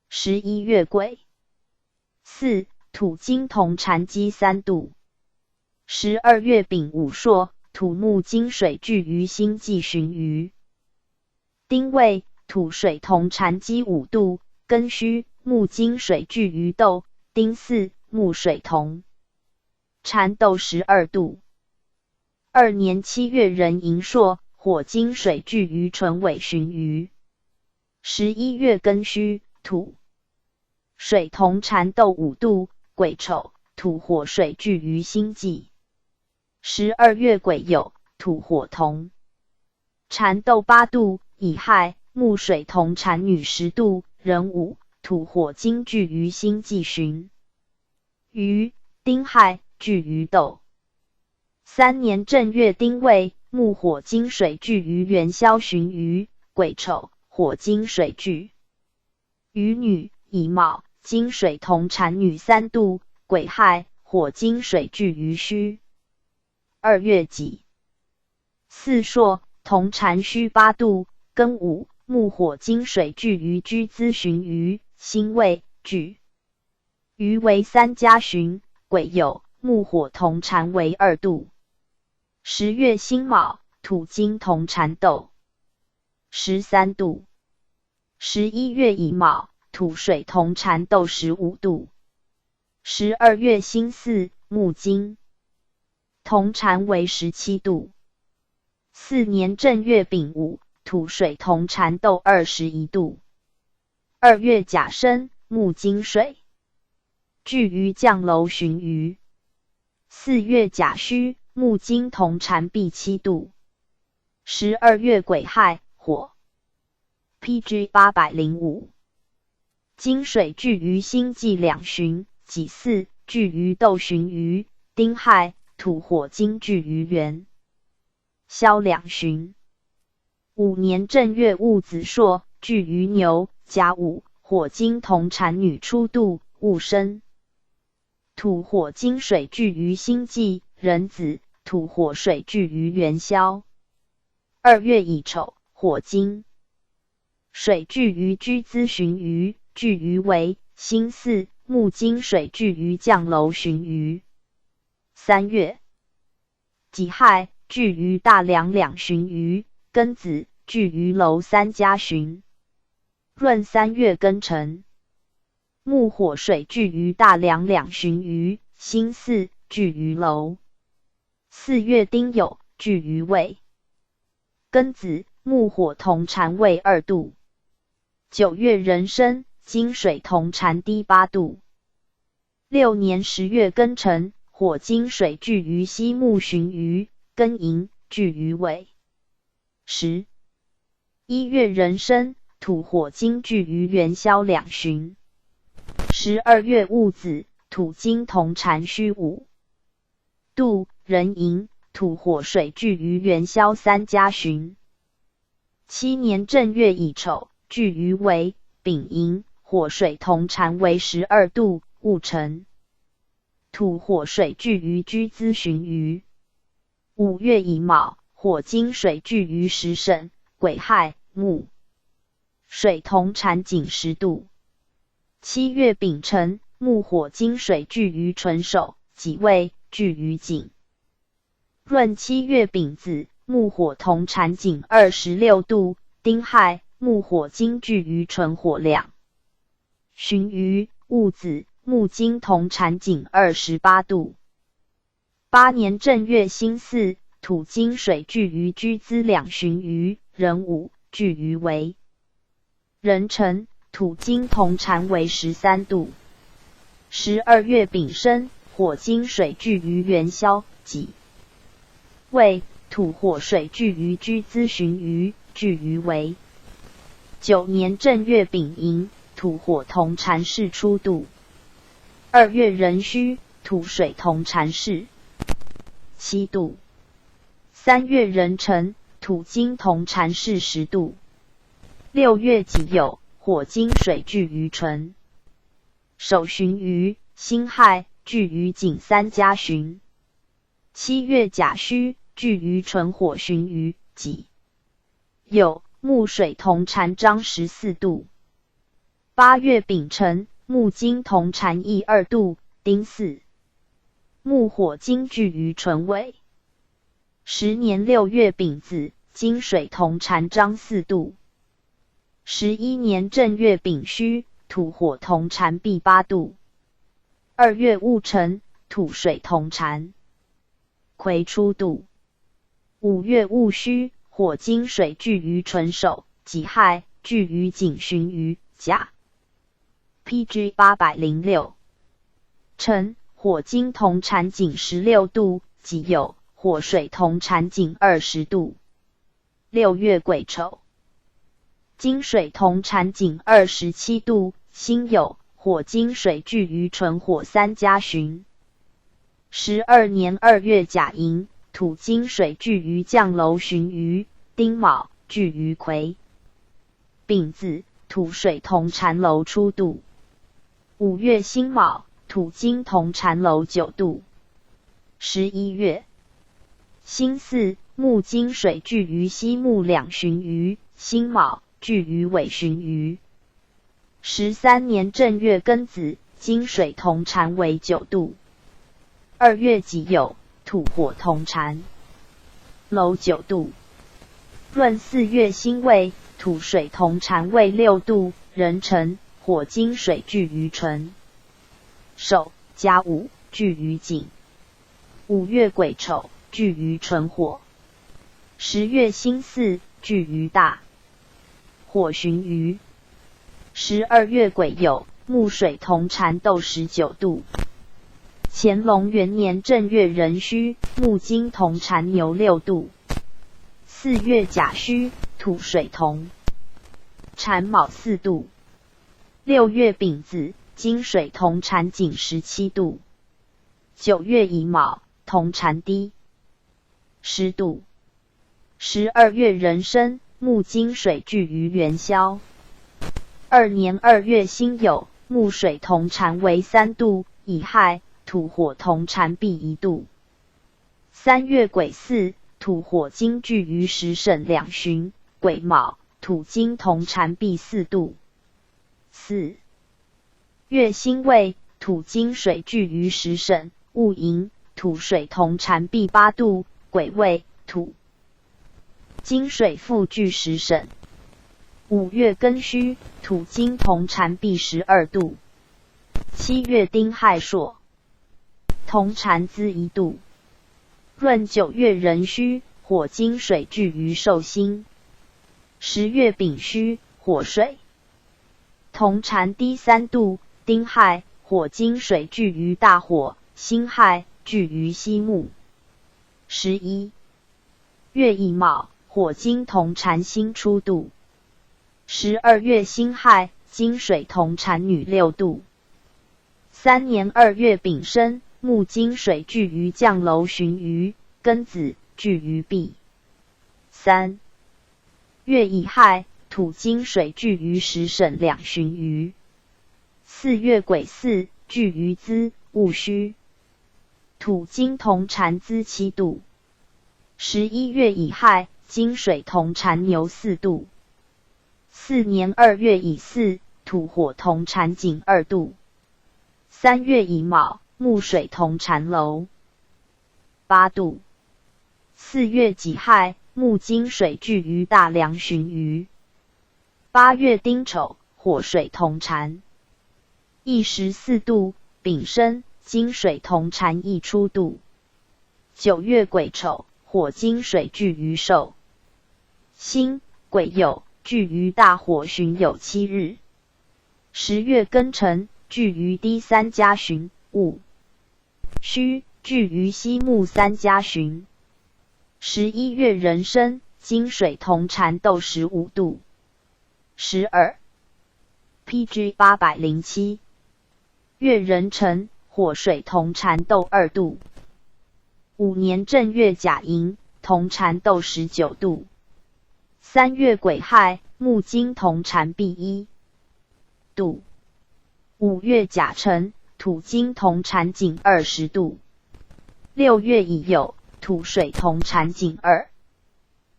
十一月癸巳，土金铜蟾箕三度。十二月丙午朔，土木金水聚于辛巳旬余。丁未，土水同缠鸡五度，庚戌、木金水聚于斗，丁巳、木水同缠斗十二度。二年七月壬寅朔，火金水聚于辰尾戌鱼。十一月庚戌，土水同缠斗五度，癸丑，土火水聚于辛巳。十二月癸酉，土火同缠斗八度，乙亥，木水同缠女十度，壬午，土火金聚于辛巳戌鱼，丁亥，聚于斗。三年正月丁未，木火金水聚于元宵戌鱼，癸丑，火金水聚于女，乙卯，金水同缠女三度，癸亥，火金水聚于戌。二月己巳朔，同缠戌八度，庚午，木火金水聚于居资戌鱼，辛未，聚于为三家戌，癸酉，木火同缠为二度。十月辛卯，土金同缠斗十三度。十一月乙卯，土水同缠斗十五度。十二月辛巳，木金同缠为十七度。四年正月丙午，土水同缠斗二十一度。二月甲申，木金水聚于绛楼戌鱼。四月甲戌，木金同缠毕七度。十二月癸亥，火 P G 八百零五。金水聚于辛巳两戌，己巳，聚于斗戌鱼，丁亥，土火金聚于元宵两戌。五年正月戊子朔，聚于牛，甲午，火金同缠女初度，戊申，土火金水聚于辛巳，壬子，土火水聚于元宵。二月乙丑，火金水聚于居资戌鱼，聚于为，辛巳，木金水聚于绛楼戌鱼。三月己亥，聚于大梁两戌鱼，庚子，聚于楼三家戌。闰三月庚辰，木火水聚于大梁两戌鱼，辛巳，聚于楼。四月丁酉，聚于未。庚子，木火同缠未二度。九月壬申，金水同缠低八度。六年十月庚辰，火金水聚于西木戌鱼，庚寅，聚于未。十一月壬申，土火金聚于元宵两戌。十二月戊子，土金同缠戌午度，壬寅，土火水聚于元宵三家戌。七年正月乙丑，聚于为，丙寅，火水同缠为十二度，戊辰，土火水聚于居资戌鱼。五月乙卯，火金水聚于十申，癸亥，木水同缠井十度。七月丙辰，木火金水聚于辰首，己未，聚于井。闰七月丙子，木火同缠井二十六度，丁亥，木火金聚于辰火两戌鱼，戊子，木金同缠井二十八度。八年正月辛巳，土金水聚于居资两戌鱼，壬午，聚于为。壬辰，土金同缠为十三度。十二月丙申，火金水聚于元宵，己未，土火水聚于居资戌鱼，聚于为。九年正月丙寅，土火同缠巳初度。二月壬戌，土水同缠巳七度。三月壬辰，土金同缠巳十度。六月己酉，火金水聚于辰首戌鱼，辛亥，聚于井三家戌。七月甲戌，聚于辰火戌鱼，己酉，木水同缠张十四度。八月丙辰，木金同缠乙二度，丁巳，木火金聚于辰未。十年六月丙子，金水同缠张四度。十一年正月丙戌，土火同产毕八度。二月戊辰，土水同产，癸初度。五月戊戌，火金水聚于辰首，己亥，聚于丙戌戌，甲。P G 八百零六。辰，火金同产丙十六度，己酉，火水同产丙二十度。六月癸丑，金水同产丙二十七度，辛酉，火金水聚于辰火三甲戌。十二年二月甲寅，土金水聚于甲午戌戌，丁卯，聚于癸。丙子，土水同产酉初度。五月辛卯，土金同产酉九度。十一月辛巳，木金水聚于辛木两戌戌，辛卯，聚于未戌戌。十三年正月庚子，金水同产为九度。二月己酉，土火同产，酉九度。闰四月辛未，土水同产为六度，壬辰，火金水聚于辰首，甲午，聚于丙。五月癸丑，聚于辰火。十月辛巳，聚于大火戌戌。十二月癸酉，木水同产斗十九度。乾隆元年正月壬戌，木金同产牛六度。四月甲戌，土水同产卯四度。六月丙子，金水同产丙十七度。九月乙卯，同产丁十度。十二月壬申，木金水聚于元宵。二年二月辛酉，木水同产为三度，乙亥，土火同产丙一度。三月癸巳，土火金聚于时申两戌，癸卯，土金同产丙四度。四月辛未，土金水聚于时申，戊寅，土水同产丙八度，癸未，土金水复聚时申。五月庚戌，土金同产丙十二度。七月丁亥朔，同产子一度。闰九月壬戌，火金水聚于寿星。十月丙戌，火水同产丁三度，丁亥，火金水聚于大火，辛亥，聚于辛木。十一月乙卯，火金同产辛初度。十二月辛亥，金水同产女六度。三年二月丙申，木金水聚于甲午戌戌，庚子，聚于丙。三月乙亥，土金水聚于时申两戌戌。四月癸巳，聚于子午戌，土金同产子七度。十一月乙亥，金水同产牛四度。四年二月乙巳，土火同产丙二度。三月乙卯，木水同产酉八度。四月己亥，木金水聚于大梁戌戌。八月丁丑，火水同产乙十四度，丙申，金水同产乙初度。九月癸丑，火金水聚于寿星，癸酉，聚于大火戌酉七日。十月庚辰，聚于丁三甲戌午戌，聚于辛木三甲戌。十一月壬申，金水同产斗十五度。十二，P G 八百零七。月壬辰，火水同产斗二度。五年正月甲寅，同产斗十九度。三月癸亥，木金同产丙一度。五月甲辰，土金同产丙二十度。六月乙酉，土水同产丙二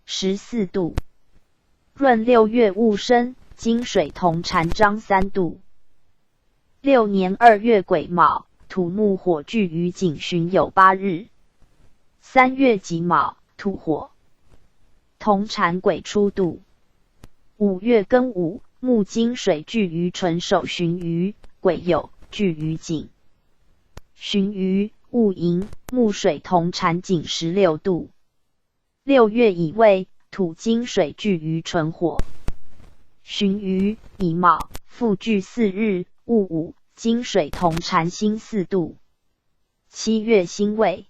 十四度。闰六月戊申，金水同产张三度。六年二月癸卯，土木火聚于丙戌酉八日。三月己卯，土火同产癸初度。五月庚午，木金水聚于纯守旬鱼，癸酉，聚于井。旬鱼，戊寅，木水同产井十六度。六月乙未，土金水聚于纯火。旬鱼，乙卯，复聚四日，戊午，金水同产辛四度。七月辛未，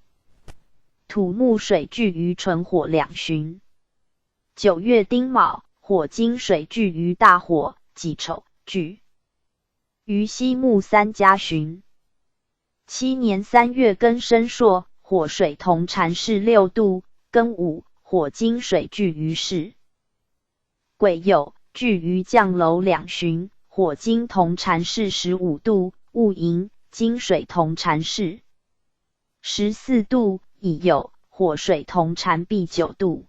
土木水聚于纯火两旬。九月丁卯，火金水聚于大火，己丑，聚于西木三加旬。七年三月庚申朔，火水同产巳六度，庚午，火金水聚于巳。癸酉，聚于酱楼两旬，火金同产巳十五度，戊寅，金水同产巳十四度，乙酉，火水同产巳九度。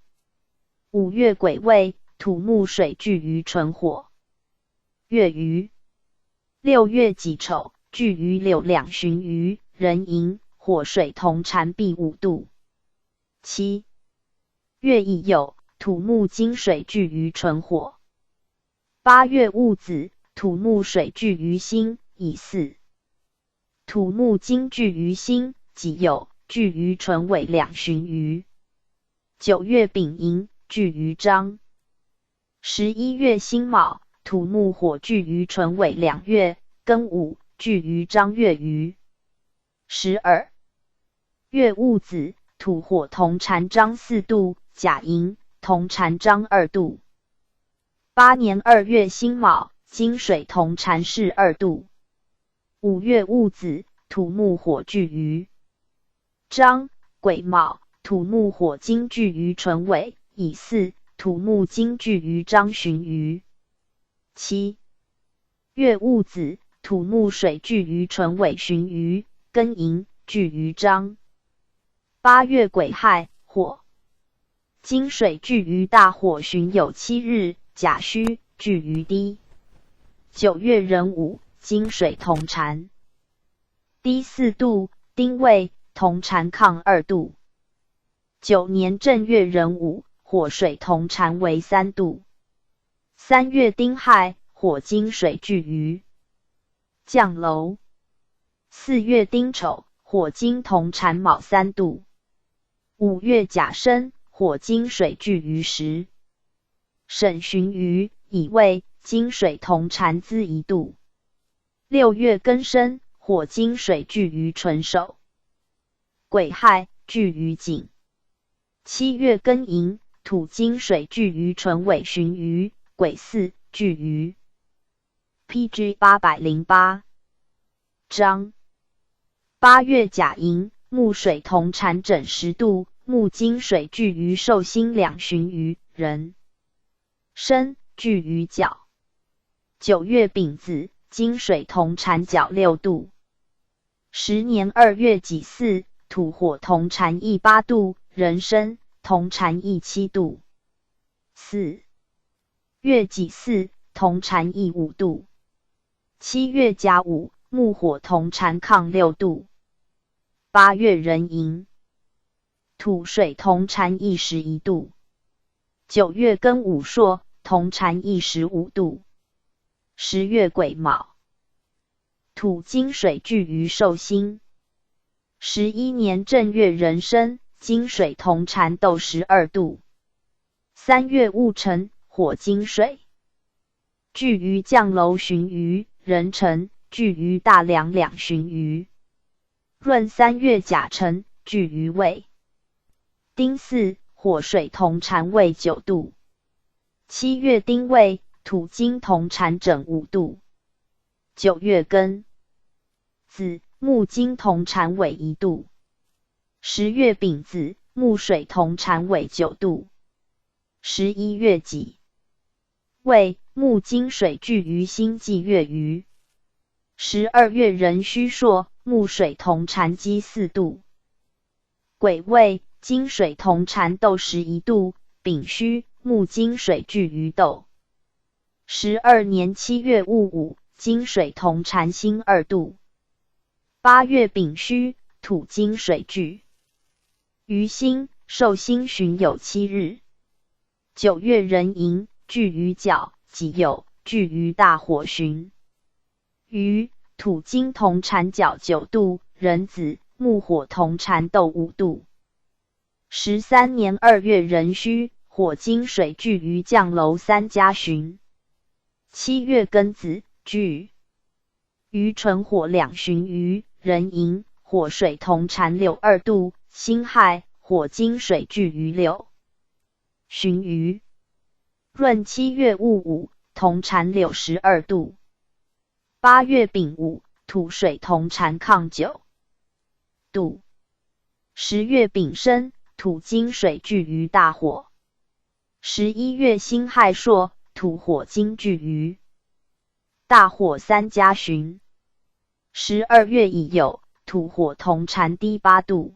五月癸未，土木水聚于纯火。月余。六月己丑，聚于柳两旬余，壬寅，火水同产巳五度。七月乙酉，土木金水聚于纯火。八月戊子，土木水聚于辛，乙巳。土木金聚于辛，己酉，聚于纯尾两旬余。九月丙寅，聚于张。十一月辛卯，土木火聚于纯尾两月，庚午，聚于张月余。十二月戊子，土火同产张四度，甲寅，同产张二度。八年二月辛卯，金水同产巳二度。五月戊子，土木火聚于张，癸卯，土木火金聚于纯尾，乙巳，土木金聚于张旬余。七月戊子，土木水聚于纯尾旬余，庚寅，聚于张。八月癸亥，火金水聚于大火旬酉七日，甲戌，聚于丁。九月壬午，金水同产。第四度，丁未，同产抗二度。九年正月壬午，火水同产为三度。三月丁亥，火金水聚于酱楼。四月丁丑，火金同产卯三度。五月甲申，火金水聚于时。 沈寻于乙未，金水同产资一度。六月庚申，火金水聚于纯首。癸亥，聚于井。七月庚寅，土金水聚于纯尾寻于，癸巳，聚于。P G 八百零八。 张。八月甲寅，木水同产整十度，木金水聚于寿星两旬于壬申，聚于角。九月丙子，金水同产角六度。十年二月己巳，土火同产乙八度，壬申，同产乙七度。四月己巳，同产乙五度。 七月甲午，木火同产抗六度。八月壬寅，土水同产乙十一度。九月庚午朔，同产乙十五度。十月癸卯，土金水聚于寿星。十一年正月壬申，金水同产斗十二度。三月戊辰，火金水 聚于将楼寻于壬辰，聚于大梁两旬于闰。三月甲辰，聚于未。丁巳，火水同产未九度。七月丁未，土金同产整五度。九月庚子，木金同产尾一度。十月丙子，木水同产尾九度。十一月己 未，木金水聚于辛己月于。十二月壬戌朔，木水同产己四度。癸未，金水同产斗十一度，丙戌，木金水聚于斗。十二年七月戊午，金水同产辛二度。八月丙戌，土金水聚于辛，寿星旬酉七日。 九月壬寅，巨鱼角，己酉，巨鱼大火汛。鱼，土金同产角九度，壬子，木火同产斗五度。十三年二月壬戌，火金水巨鱼降楼三家汛。七月庚子，巨鱼纯火两汛余，壬寅，火水同产六二度，辛亥，火金水巨鱼六汛余。闰七月戊午，同产六十二度。八月丙午，土水同产亢九度。十月丙申，土金水巨鱼大火。十一月辛亥朔，土火金巨鱼大火三家汛。十二月乙酉，土火同产低八度。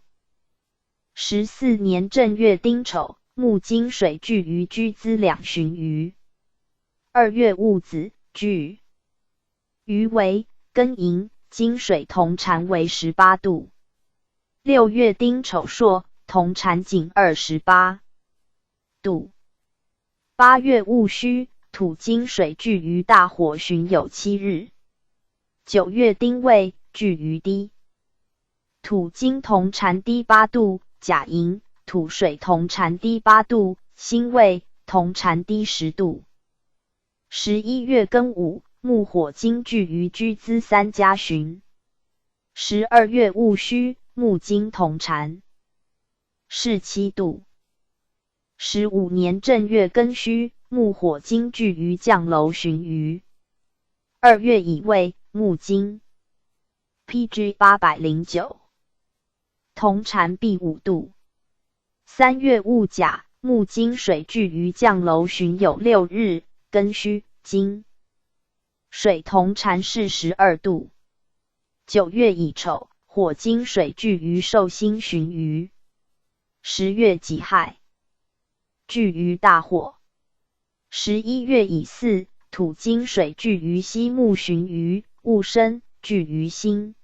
十四年正月丁丑，木金水巨鱼居资两汛余。二月戊子，巨鱼为庚寅，金水同产为十八度。六月丁丑朔，同产仅二十八度。八月戊戌，土金水巨鱼大火汛有七日。九月丁未，巨鱼低。土金同产低八度，甲寅，土水同产低八度，辛未，同产低十度。十一月庚午，木火金巨鱼居资三家汛。十二月戊戌，木金同产是七度。十五年正月庚戌，木火金巨鱼降楼汛余。二月乙未，木金 P G 八百零九，同产必五度。三月戊甲，木金水巨鱼降楼汛有六日，庚戌，金水同产是十二度。九月乙丑，火金水巨鱼寿星汛余。十月己亥，巨鱼大火。十一月乙巳，土金水巨鱼西木汛余，戊申，巨鱼辛。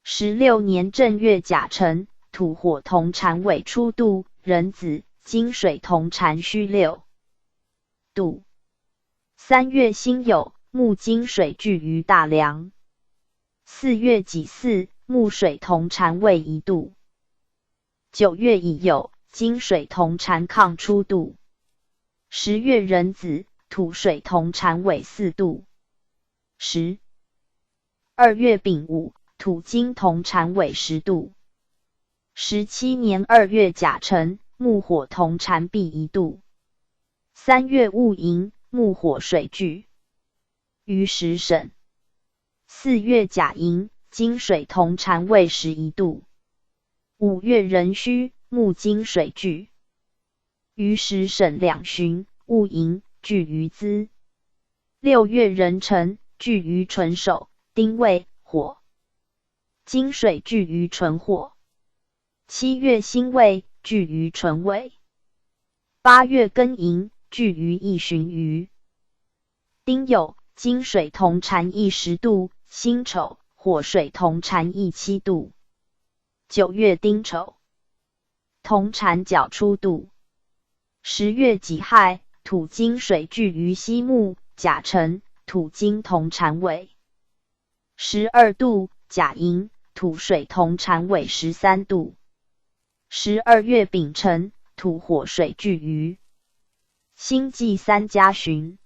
十六年正月甲辰，土火同产尾初度，壬子，金水同产戌六度。三月辛酉，木金水巨鱼大梁。四月己巳，木水同产未一度。九月乙酉，金水同产亢初度。十月壬子，土水同产尾四度。十二月丙午，土金同产尾十度。十七年二月甲辰，木火同产必一度。三月戊寅，木火水巨鱼十升。四月甲寅，金水同产未十一度。五月壬戌，木金水巨鱼十升两汛，戊寅，巨鱼资。六月壬辰，巨鱼纯首，丁未，火金水巨鱼纯火。七月辛未，巨鱼纯尾。八月庚寅，巨鱼一汛余。丁酉，金水同产一十度，辛丑，火水同产一七度。九月丁丑，同产角初度。十月己亥，土金水巨鱼西木，甲辰，土金同产尾十二度，甲寅，土水同产尾十三度。十二月丙辰，土火水巨鱼辛巳三家汛。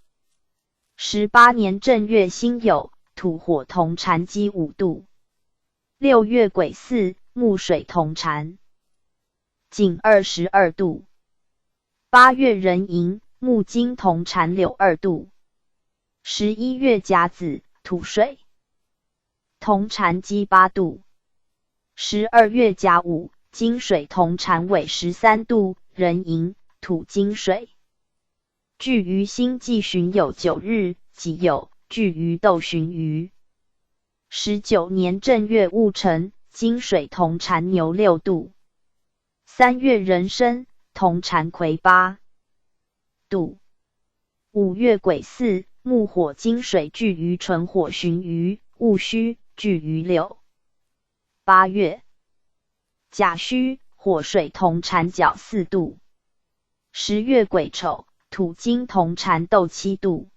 十八年正月辛酉，土火同产酉五度。六月癸巳，木水同产仅二十二度。八月壬寅，木金同产六二度。十一月甲子，土水同产酉八度。十二月甲午，金水同产尾十三度，壬寅，土金水巨鱼辛酉汛有九日，己酉，巨鱼斗汛余。十九年正月戊辰，金水同产牛六度。三月壬申，同产葵八度。五月癸巳，木火金水巨鱼纯火汛余，戊戌，巨鱼六。八月甲戌，火水同产角四度。十月癸丑，土金同缠斗七度。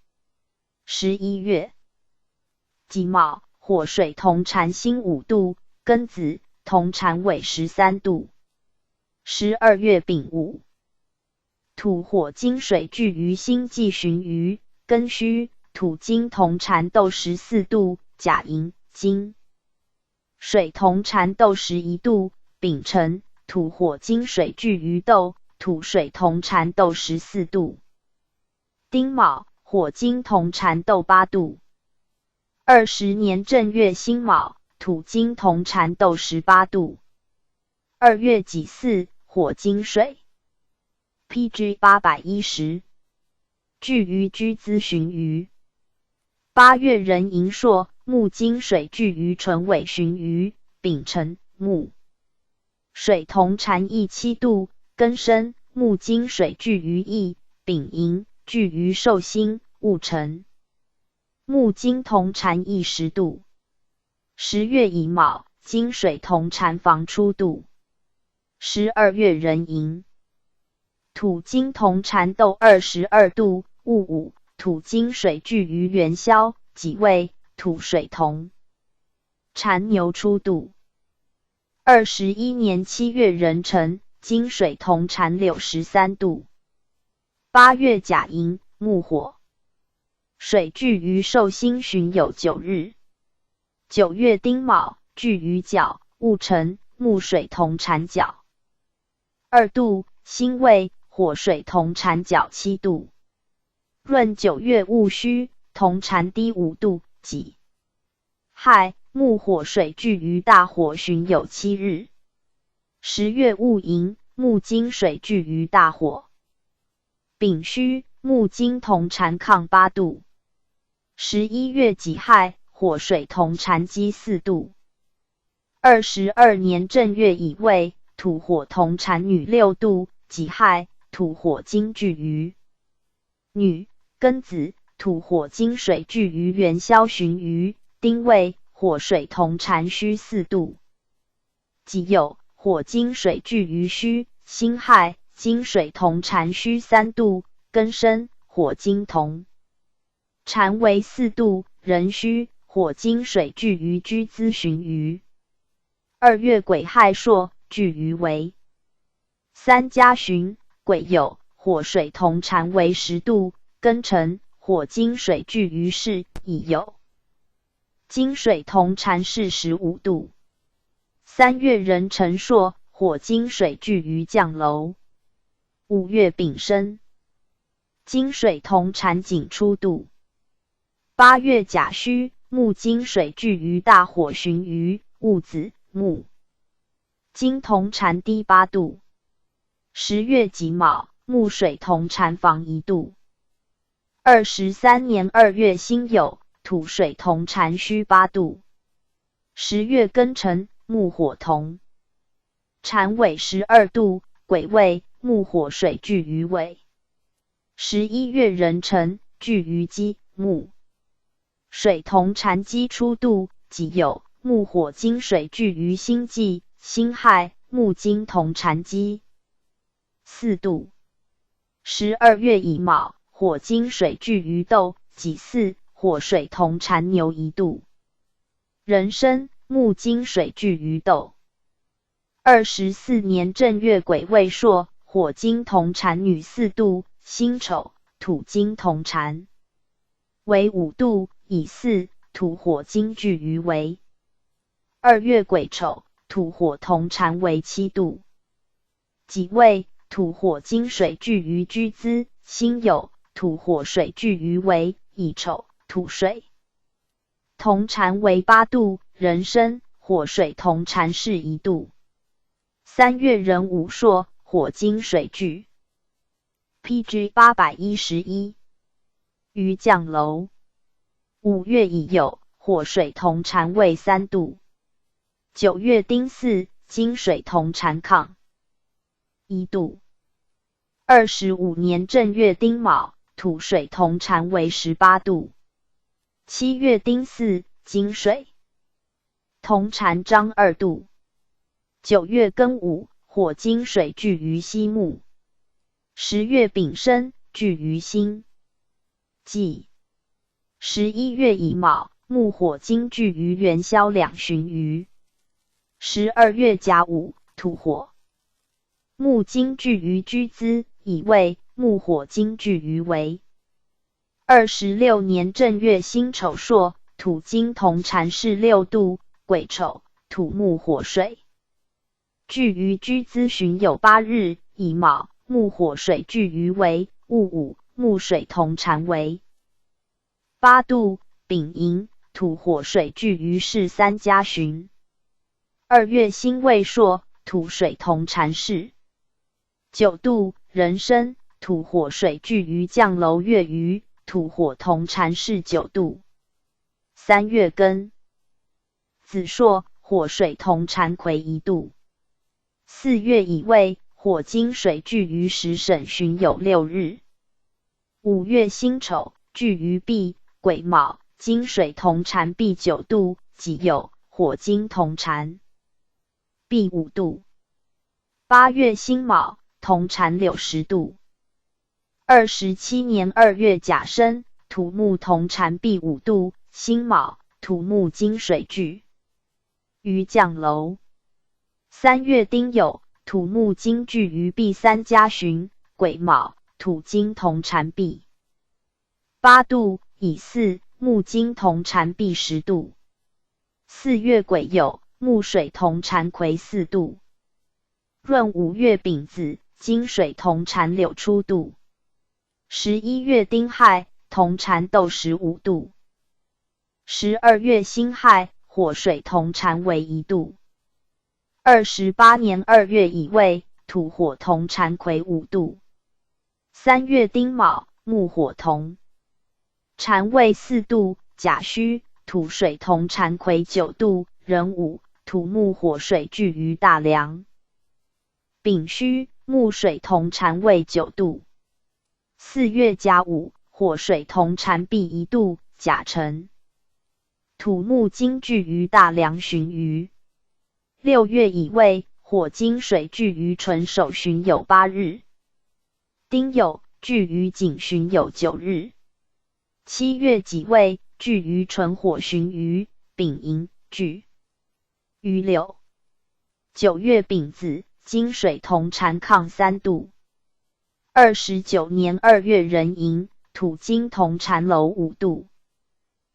十一月己卯，火水同缠辛五度，庚子同缠尾十三度。十二月丙午，土火金水聚于辛季汛于，庚戌，土金同缠斗十四度，甲寅，金水同缠斗十一度，丙辰，土火金水聚于斗，土水同缠斗十四度。丁卯，火金同缠斗八度。二十年正月辛卯，土金同缠斗十八度。二月己巳，火金水，P G 八百一十，聚于居资汛于。八月壬寅朔，木金水聚于辰尾汛于，丙辰，木水同缠乙七度，庚申，木金水聚于乙，丙寅，聚于寿辛，戊辰，木金同缠乙十度。十月乙卯，金水同缠房初度。十二月壬寅，土金同缠斗二十二度，戊午，土金水聚于元宵，己未，土水同缠牛初度。二十一年七月壬辰，金水同缠柳十三度。八月甲寅，木火水聚于寿辛汛酉九日。九月丁卯，聚于角，戊辰，木水同缠角二度，辛未，火水同缠角七度。闰九月戊戌，同缠氐五度，己亥，木火水聚于大火汛酉七日。十月戊寅，木金水聚于大火。丙戌，木金同缠抗八度。十一月己亥，火水同缠鸡四度。二十二年正月乙未，土火同缠女六度，己亥，土火金聚于女，庚子，土火金水聚于元宵汛于，丁未，火水同缠戌四度。己酉，火金水聚于戌，辛亥，金水同缠戌三度，庚申，火金同缠为四度，壬戌，火金水聚于居资汛于。二月癸亥朔，聚于为三家汛，癸酉，火水同缠为十度，庚辰，火金水聚于巳，乙酉，金水同缠巳十五度。三月壬辰朔，火金水聚于绛楼。五月丙申，金水同缠井初度。八月甲戌，木金水聚于大火汛于，戊子，木金同缠氐八度。十月己卯，木水同缠房一度。二十三年二月辛酉，土水同缠戌八度。十月庚辰，木火同缠尾十二度，癸未，木火水聚于尾。十一月壬辰，聚于鸡，木水同缠鸡初度，己酉，木火金水聚于辛季，辛亥，木金同缠鸡四度。十二月乙卯，火金水聚于斗，己巳，火水同缠牛一度。壬申，木金水聚于斗。二十四年正月癸未朔，火金同缠女四度，辛丑，土金同缠为五度，乙巳，土火金聚于为。二月癸丑，土火同缠为七度。己未，土火金水聚于居资，辛酉，土火水聚于为，乙丑，土水同缠为八度，壬申，火水同缠巳一度。三月壬午朔，火金水聚，P G 八百一十一，于绛楼。五月乙酉，火水同缠为三度。九月丁巳，金水同缠抗一度。二十五年正月丁卯，土水同缠为十八度。七月丁巳，金水同缠张二度。九月庚午，火金水聚于西木。十月丙申，聚于辛。 己。十一月乙卯，木火金聚于元宵两旬余。十二月甲午，土火。木金聚于居资、乙未，木火金聚于为。二十六年正月辛丑朔，土金同产巳六度，癸丑，土木火水 聚于居资旬有八日，乙卯，木火水聚于为，戊午，木水同产为。八度，丙寅，土火水聚于巳三家旬。二月辛未朔，土水同产巳。九度，壬申，土火水聚于酱楼月余，土火同产巳九度。三月庚 子朔，火水同产癸一度。四月乙未，火金水聚于十申旬有六日。五月辛丑，聚于婳、癸卯，金水同产婳九度，己酉，火金同产婳五度。八月辛卯，同产酉十度。 二十七年二月甲申，土木同产婳五度，辛卯，土木金水聚于酱楼。三月丁酉，土木金聚于婳三家旬，癸卯，土金同产婳八度，乙巳，木金同产婳十度。四月癸酉，木水同产癸四度。 闰五月丙子，金水同产酉初度。十一月丁亥，同产斗十五度。十二月辛亥，火水同产为一度。二十八年二月乙未，土火同产癸五度。三月丁卯，木火同 产未四度，甲戌，土水同产癸九度，壬午，土木火水聚于大梁。丙戌，木水同产未九度。四月甲午，火水同产婳一度，甲辰。土木金聚于大梁旬余。六月乙未，火金水聚于辰首旬有八日。 丁酉，聚于井旬有九日。七月己未，聚于辰火旬余，丙寅，聚于酉。九月丙子，金水同产崁三度。二十九年二月壬寅，土金同产酉五度。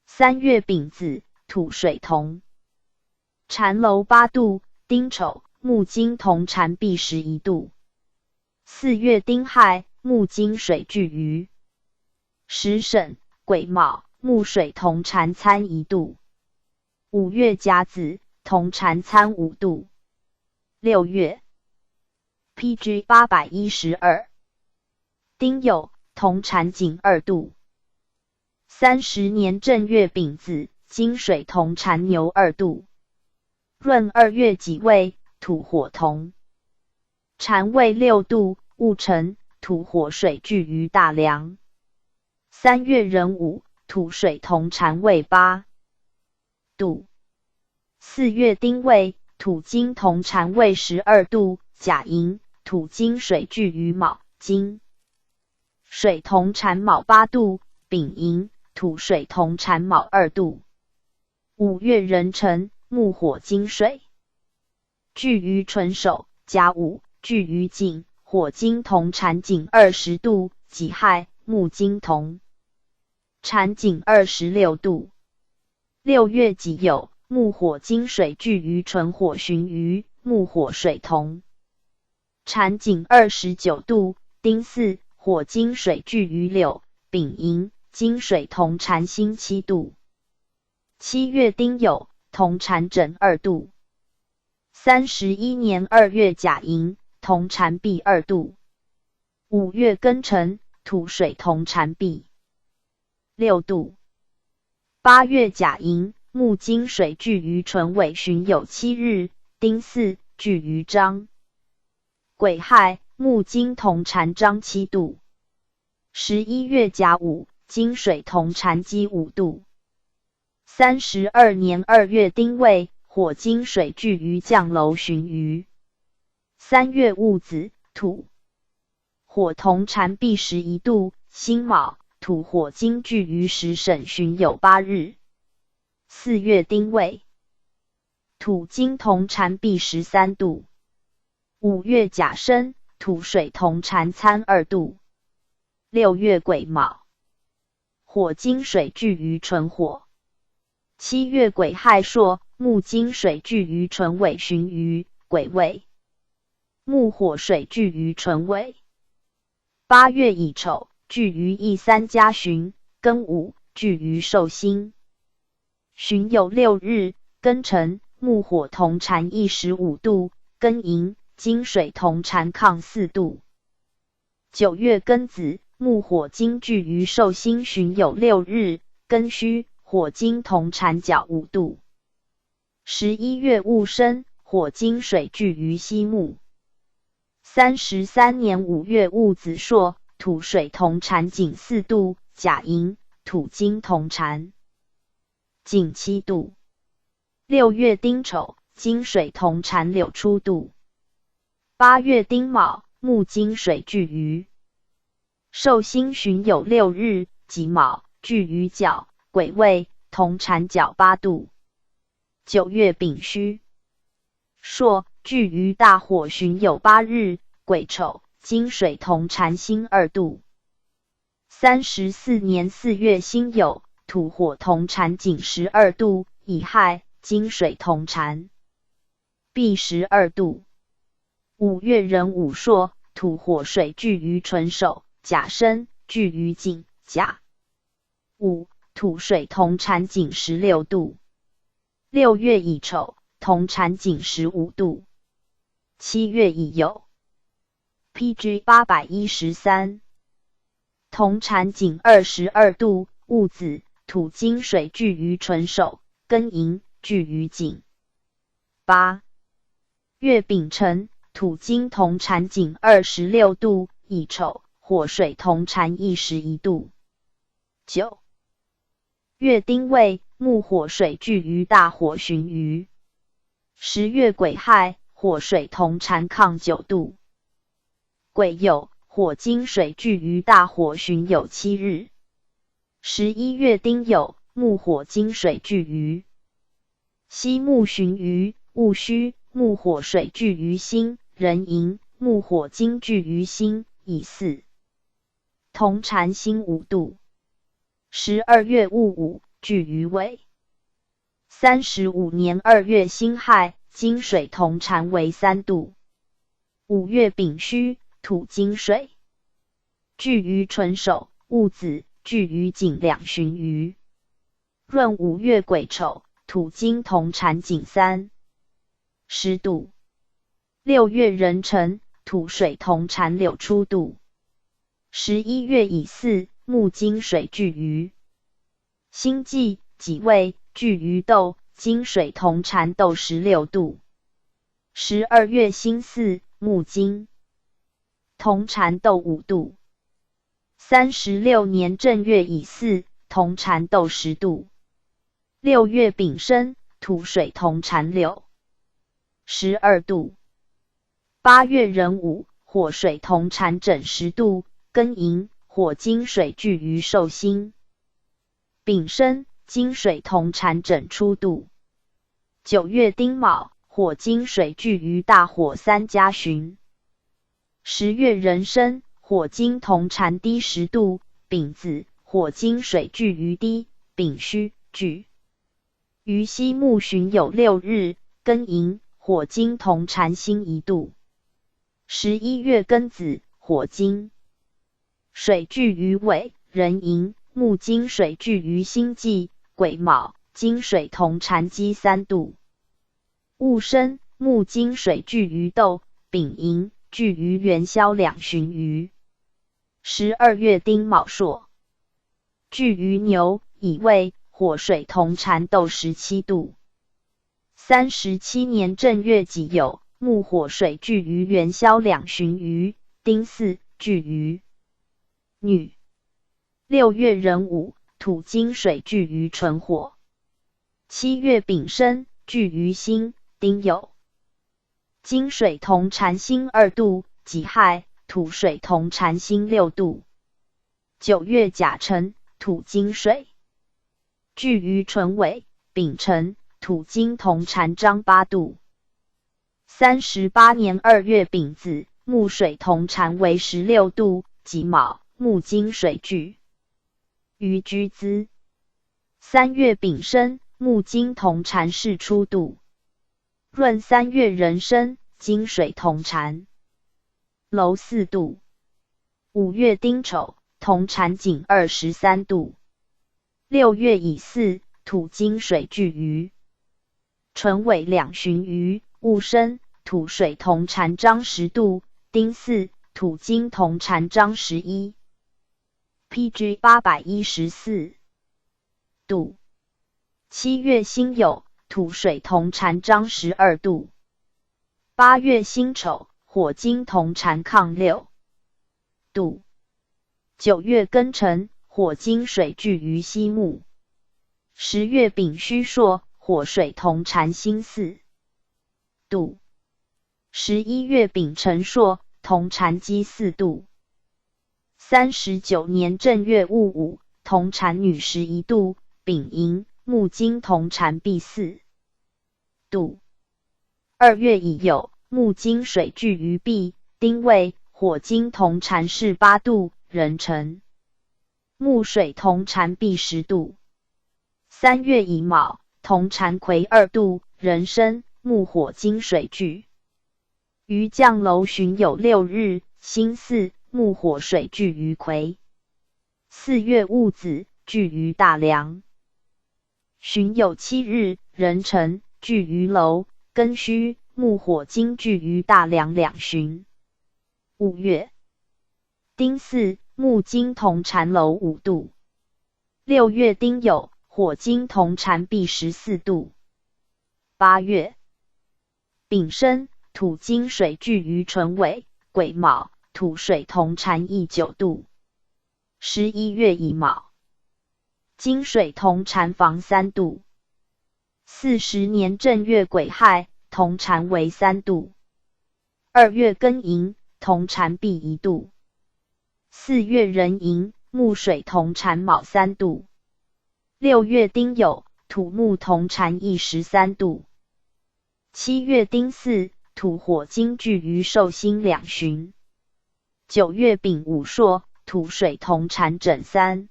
三月丙子，土水同 产酉八度，丁丑，木金同产婳十一度。四月丁亥，木金水聚于十申，癸卯，木水同产参一度。五月甲子，同产参五度。六月 P G 八百一十二。丁酉，同产井二度。三十年正月丙子，金水同产牛二度。闰二月己未，土火同产未六度，戊辰，土火水聚于大梁。三月壬午，土水同产未八 度。四月丁未，土金同产未十二度，甲寅，土金水聚于卯，金水同产卯八度，丙寅，土水同产卯二度。五月壬辰，木火金水 聚于辰首，甲午，聚于井，火金同产井二十度，己亥，木金同产井二十六度。六月己酉，木火金水聚于辰火旬余，木火水同产井二十九度，丁巳，火金水聚于酉，丙寅，金水同产辛七度。 七月丁酉，同产壬二度。三十一年二月甲寅，同产婳二度。五月庚辰，土水同产婳六度。八月甲寅，木金水聚于辰尾旬有七日，丁巳，聚于张 癸亥，木金同产张七度。十一月甲午，金水同产己五度。三十二年二月丁未，火金水聚于将楼旬余。三月戊子，土火同产毕十一度，辛卯，土火金聚于十申旬酉八日。四月丁未，土金同产毕十三度。五月甲申，土水同产参二度。六月癸卯，火金水聚于辰火。七月癸亥朔，木金水聚于辰尾旬酉癸未。木火水聚于辰未。八月乙丑，聚于乙三甲旬。庚午，聚于寿辛。旬酉六日，庚辰，木火同产乙十五度。庚寅，金水同产亢四度。九月庚子，木火金聚于寿辛旬酉六日。庚戌，火金同产甲五度。十一月戊申，火金水聚于辛木。三十三年五月戊子朔，土水同产丙四度。甲寅，土金同产丙七度。六月丁丑，金水同产酉初度。八月丁卯，木金水聚于寿辛旬酉六日。己卯，聚于甲癸未，同产甲八度。九月丙戌朔，聚于大火旬酉八日。癸丑，金水同产辛二度。三十四年四月辛酉，土火同产丙十二度。乙亥，金水同产丙十二度。五月壬午朔，土火水聚于辰首。甲申，聚于丙甲午，土水同产丙十六度。六月乙丑，同产丙十五度。七月乙酉，P G八百一十三，同产丙二十二度。戊子，土金水聚于辰首。庚寅，聚于丙八。月丙辰，土金同产丙二十六度。乙丑，火水同产乙十一度。九月丁未，木火水聚于大火旬酉。十月癸亥，火水同产亢九度。癸酉，火金水聚于大火旬酉七日。十一月丁酉，木火金水聚于辛木旬酉。戊戌，木火水聚于辛壬寅。木火金聚于辛乙巳，同产辛五度。十二月戊午，聚于未。三十五年二月辛亥，金水同产为三度。五月丙戌，土金水聚于辰首。戊子，聚于丙两旬酉。闰五月癸丑，土金同产丙三十度。六月壬辰，土水同产酉初度。十一月乙巳，木金水聚于辛巳己未，聚于斗，金水同产斗十六度。十二月辛巳，木金同产斗五度。三十六年正月乙巳，同产斗十度。六月丙申，土水同产酉十二度。八月壬午，火水同产丙十度。庚寅，火金水聚于寿辛。丙申，金水同产丙初度。九月丁卯，火金水聚于大火三甲旬。十月壬申，火金同产丁十度。丙子，火金水聚于丁丙戌，聚于辛木旬酉六日。庚寅，火金同产辛一度。十一月庚子，火金水聚于未壬寅。木金水聚于辛巳癸卯，金水同产己三度。 戊申，木金水聚于斗丙寅，聚于元宵两旬酉。十二月丁卯朔，聚于牛乙未，火水同产斗十七度。三十七年正月己酉，木火水聚于元宵两旬酉。丁巳，聚于女。六月壬午，土金水聚于辰火。 七月丙申，聚于辛丁酉。金水同产辛二度。己亥，土水同缠辛六度。九月甲辰，土金水。聚于辰尾，丙辰，土金同缠张八度。三十八年二月丙子，木水同缠为十六度，己卯，木金水聚于居资。三月丙申，木金同缠巳初度。闰三月壬申，金水同缠闰四度。五月丁丑，同缠丙二十三度。六月乙巳，土金水聚于辰尾两旬余，戊申，土水同缠张十度，丁巳，土金同缠张十一。P G 八百一十四度。七月辛酉，土水同缠张十二度。八月辛丑，火金同缠抗六度。九月庚辰，火金水聚于西木。十月丙戌朔，火水同缠辛四度。十一月丙辰朔，同缠鸡四度。三十九年正月戊午，同缠女十一度，丙寅，木金同缠艸四度。二月乙酉，木金水聚于艸，丁未，火金同缠巳八度，壬辰，木水同缠艸十度。三月乙卯，同缠癸二度，壬申，木火金水聚于酱楼旬有六日，辛巳，木火水聚于癸。四月戊子，聚于大梁。旬有七日，壬辰，聚于楼，庚戌，木火金聚于大梁两旬。五月丁巳，木金同缠楼五度。六月丁酉，火金同缠艸十四度。八月丙申，土金水聚于辰尾，癸卯，土水同缠艸九度。十一月乙卯，金水同缠房三度。四十年正月癸亥，同缠为三度。二月庚寅，同缠艸一度。四月壬寅，木水同缠卯三度。六月丁酉，土木同缠艸十三度。七月丁巳，土火金聚于寿辛两旬。九月丙午朔，土水同缠艮三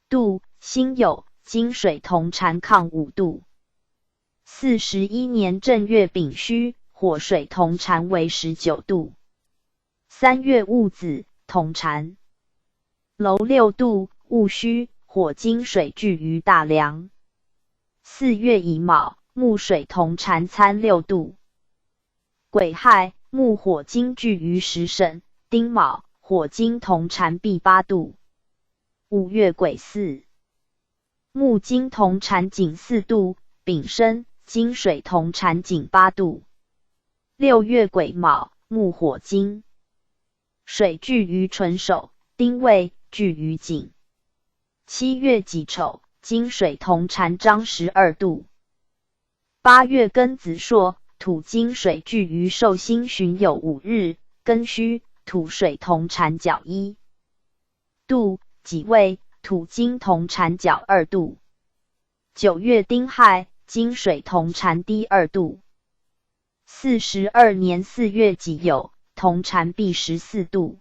度，辛酉，金水同缠抗五度。四十一年正月丙戌，火水同缠为十九度。三月戊子，同缠楼六度，戊戌，火金水聚于大梁。四月乙卯，木水同缠参六度。癸亥，木火金聚于食神，丁卯，火金同缠艸八度。五月癸巳，木金同缠丙四度，丙申，金水同缠丙八度。六月癸卯，木火金水聚于辰首，丁未，聚于丙。七月己丑，金水同缠张十二度。八月庚子朔，土金水聚于寿辛旬有五日，庚戌，土水同缠甲一度，己未，土金同缠甲二度。九月丁亥，金水同缠丁二度。四十二年四月己酉，同缠艸十四度。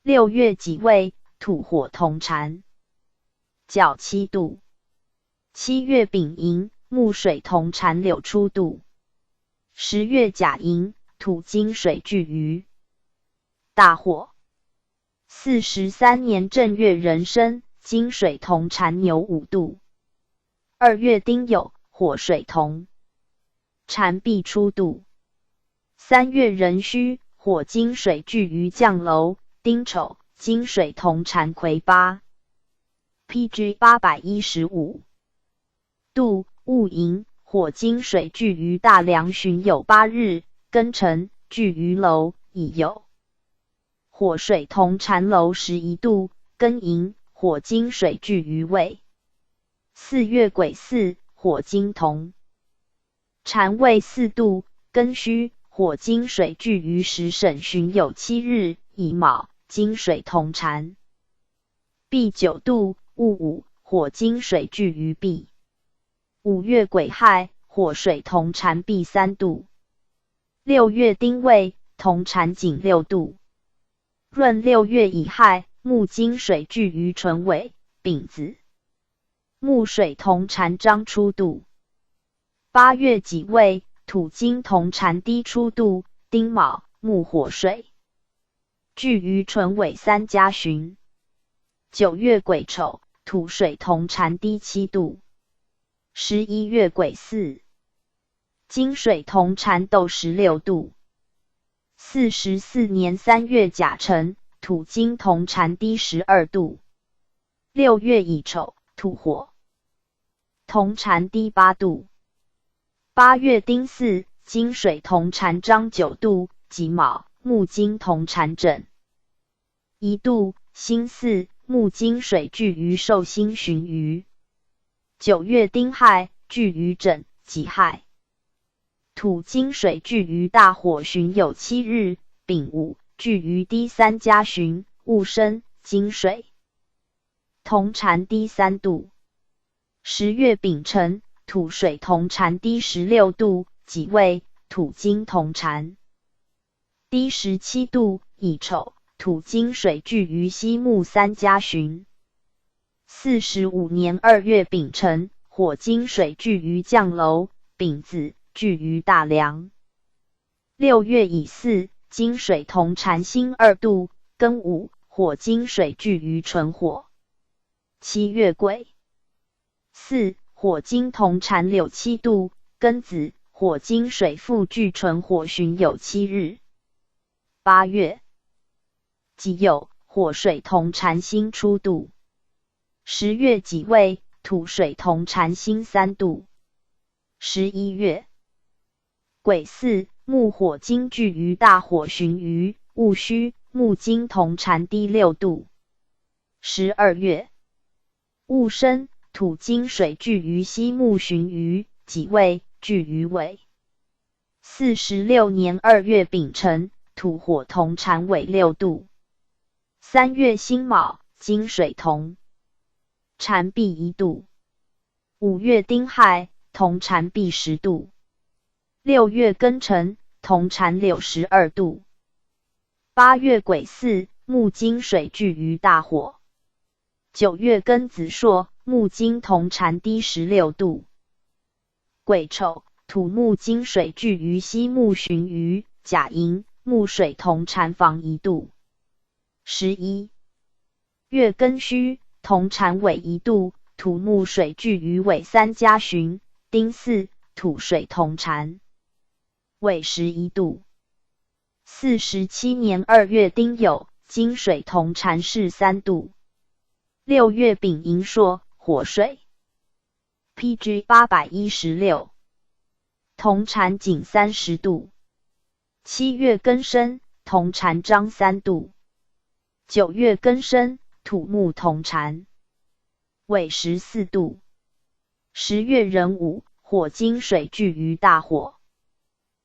六月己未，土火同缠甲七度。七月丙寅，木水同缠柳初度。十月甲寅，土金水聚于大火。四十三年正月壬申，金水同缠牛五度。二月丁酉，火水同缠艸初度。三月壬戌，火金水聚于酱楼，丁丑，金水同缠癸八。P G 八百一十五度。戊寅，火金水聚于大梁旬有八日，庚辰，聚于楼，乙酉，火水同缠楼十一度，庚寅，火金水聚于未。四月癸巳，火金同缠未四度，庚戌，火金水巨鱼时沈旬有七日，乙卯，金水同产。 毕九度，戊午，火金水巨鱼毕。五月癸亥，火水同产毕三度。六月丁未，同产仅六度。闰六月乙亥，木金水巨鱼辰尾，丙子。木水同产张初度。八月己未，土金同产丁初度，丁卯，木火水 巨鱼辰尾三家旬。九月癸丑，土水同产丁七度。十一月癸巳，金水同产斗十六度。四十四年三月甲辰，土金同产丁十二度。六月乙丑，土火 同产丁八度。八月丁巳，金水同产张九度，己卯，木金同产整一度，辛巳，木金水巨鱼寿辛旬余。九月丁亥，巨鱼整，己亥。土金水巨鱼大火旬有七日，丙午，巨鱼丁三家旬，戊申，金水 同产丁三度。十月丙辰，土水同产丁十六度，己未，土金同产丁十七度，乙丑，土金水巨鱼西木三家旬。四十五年二月丙辰，火金水巨鱼降楼，丙子，巨鱼大梁。 六月乙巳，金水同产辛二度，庚午，火金水巨鱼辰火。七月癸巳，火金同产六七度，庚子，火金水复巨辰火旬有七日。八月己酉，火水同产辛初度。十月己未，土水同产辛三度。十一月 癸巳，木火金巨鱼大火旬余，戊戌，木金同产丁六度。十二月，戊申，土金水巨鱼西木旬余，己未，巨鱼尾。四十六年二月丙辰，土火同产尾六度。三月辛卯，金水同产毕一度。五月丁亥，同产毕十度。 六月庚辰，同产六十二度。八月癸巳，木金水巨鱼大火。九月庚子朔，木金同产丁十六度。癸丑，土木金水巨鱼西木旬余，甲寅，木水同产房一度。十一 月庚戌，同产尾一度，土木水巨鱼尾三家旬，丁巳，土水同产尾十一度。四十七年二月丁酉，金水同产巳三度。六月丙寅朔，火水 P G八百一十六，同产仅三十度。七月庚申，同产张三度。九月庚申，土木同产尾十四度。十月壬午，火金水巨鱼大火。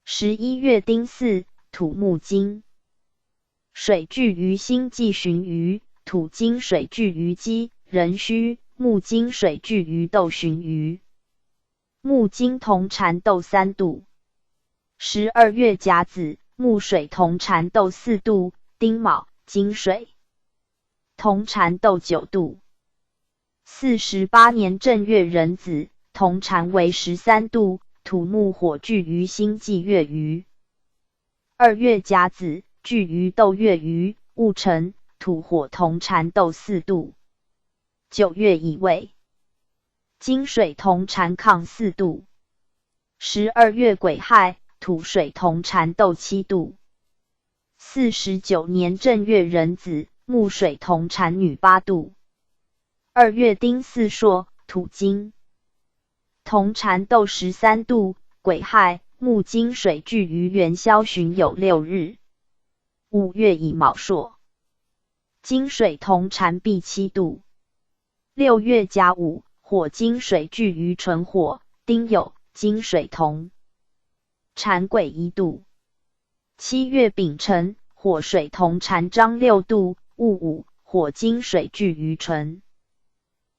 十一月丁巳，土木金 水巨鱼辛季旬余，土金水巨鱼鸡，壬戌，木金水巨鱼斗旬余。木金同产斗三度。十二月甲子，木水同产斗四度，丁卯，金水同产斗九度。四十八年正月壬子，同产为十三度，土木火巨鱼辛季月余。 二月甲子，巨鱼斗月余，戊辰，土火同产斗四度。九月乙未，金水同产亢四度。十二月癸亥，土水同产斗七度。四十九年正月壬子，木水同产女八度。二月丁巳朔，土金 同产斗十三度，癸亥，木金水巨鱼元宵旬有六日。五月乙卯朔，金水同产毕七度。六月甲午，火金水巨鱼辰火，丁酉，金水同产癸一度。七月丙辰，火水同缠张六度，戊午，火金水巨鱼辰。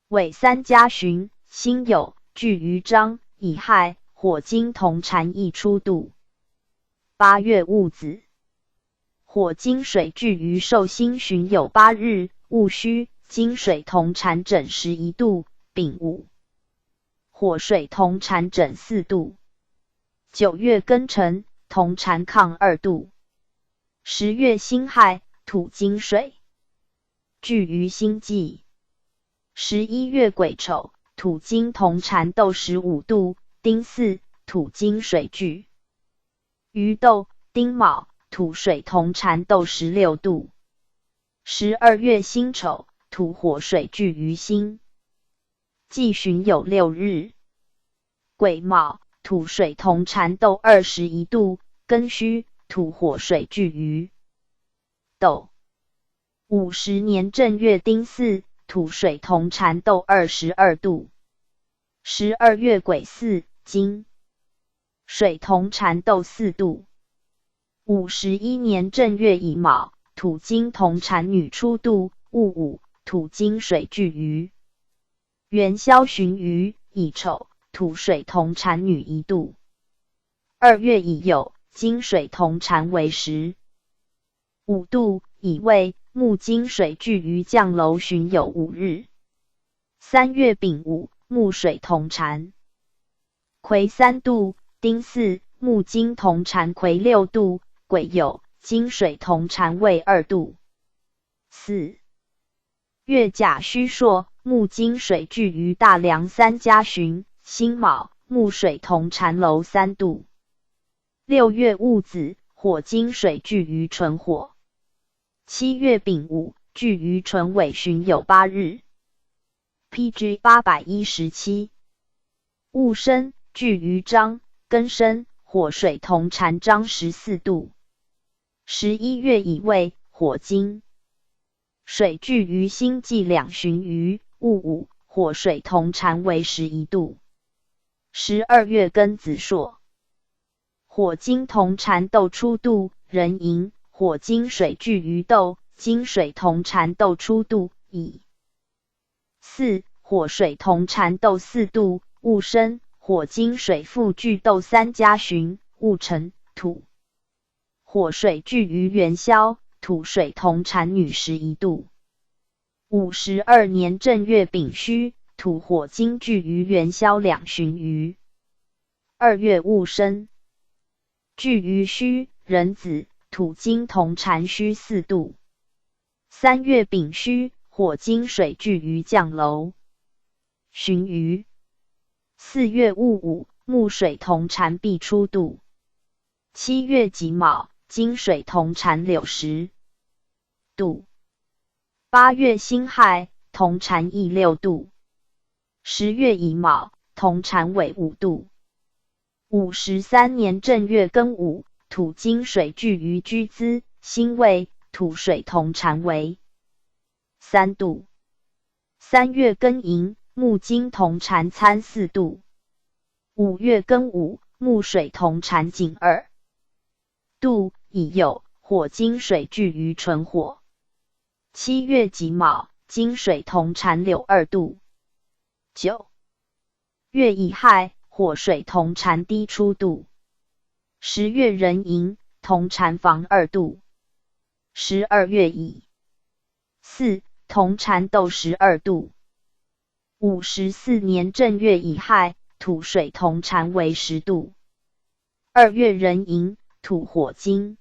尾三家旬，辛酉，巨鱼张，乙亥，火金同缠一初度。八月戊子，火金水巨鱼寿辛旬酉八日，戊戌，金水同缠整十一度，丙午，火水同缠整四度。九月庚辰，同缠抗二度。十月辛亥，土金水 巨鱼辛忌。十一月癸丑，土金同缠斗十五度，丁巳，土金水巨鱼斗，丁卯，土水同缠斗十六度。十二月辛丑，土火水巨鱼辛忌旬酉六日。 癸卯，土水同缠斗二十一度，庚戌，土火水巨鱼斗。五十年正月丁巳，土水同缠斗二十二度。十二月癸巳，金水同缠斗四度。五十一年正月乙卯，土金同缠女初度，戊午，土金水巨鱼 元宵旬鱼，乙丑，土水同缠女一度。二月乙酉，金水同缠为十五度，乙未，木金水巨鱼降楼旬酉五日。三月丙午，木水同缠 癸三度，丁巳，木金同缠癸六度，癸酉，金水同缠未二度。四月甲戌朔，木金水巨鱼大梁三家旬，辛卯，木水同缠楼三度。六月戊子，火金水巨鱼纯火。七月丙午，巨鱼纯尾旬酉八日。 P G八百一十七。戊申，巨鱼张，庚申，火水同缠张十四度。十一月乙未，火金水巨鱼辛忌两旬鱼，戊午，火水同缠为十一度。十二月庚子朔，火金同缠斗初度，壬寅，火金水巨鱼斗，金水同缠斗初度，乙 巳，火水同缠斗四度，戊申，火金水复巨斗三家旬，戊辰，土火水巨鱼元宵，土水同缠女十一度。五十二年正月丙戌，土火金巨鱼元宵两旬余。二月戊申， 巨鱼戌，壬子，土金同缠戌四度。三月丙戌，火金水巨鱼降楼旬余。四月戊午，木水同缠毕初度。七月己卯，金水同缠柳十度。八月辛亥，同缠亦六度。十月乙卯，同缠尾五度。 五十三年正月庚午，土金水巨鱼居资，辛未，土水同缠为三度。三月庚寅，木金同缠参四度。五月庚午，木水同缠仅二度，乙酉，火金水巨鱼纯火。七月己卯，金水同缠柳二度。九 月乙亥，火水同缠低初度。十月壬寅，同缠房二度。十二月乙巳，同缠斗十二度。五十四年正月乙亥，土水同缠为十度。二月壬寅，土火金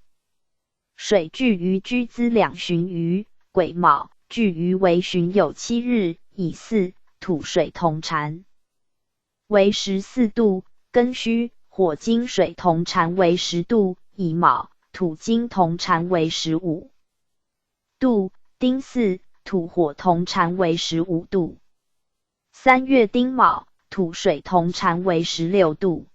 水巨鱼居资两旬余，癸卯，巨鱼为旬酉七日，乙巳，土水同缠为十四度，庚戌，火金水同缠为十度，乙卯，土金同缠为十五度，丁巳，土火同缠为十五度。三月丁卯，土水同缠为十六度。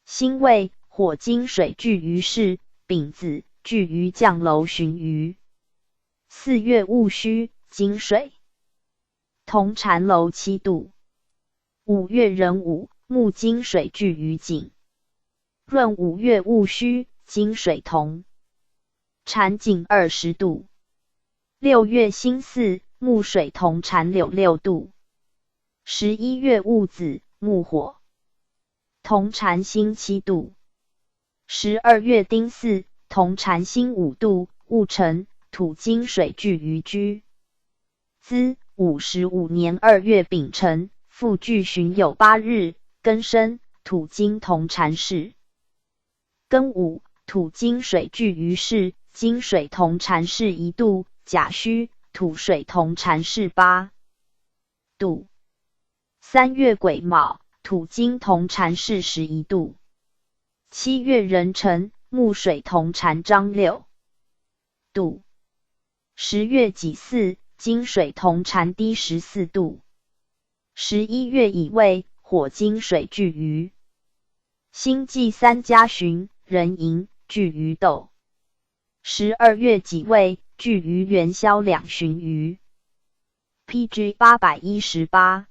辛未，火金水巨鱼巳，丙子，巨鱼降楼旬余。四月戊戌，金水同缠楼七度。五月壬午，木金水巨鱼井。闰五月戊戌，金水同。 产仅二十度。六月辛巳，木水同产酉六度。十一月戊子，木火同产辛七度。十二月丁巳，同产辛五度，戊辰，土金水聚于居。 子，五十五年二月丙辰，复聚旬酉八日，庚申，土金同产巳。庚午，土金水聚于巳，金水同产巳一度，甲戌，土水同产巳八度。三月癸卯，土金同产巳十一度。七月壬辰，木水同产张六度。 十月己巳，金水同产低十四度。十一月乙未，火金水聚于辛巳三家旬，壬寅，聚于斗。十二月己未，聚于元宵两旬余。P G八百一十八。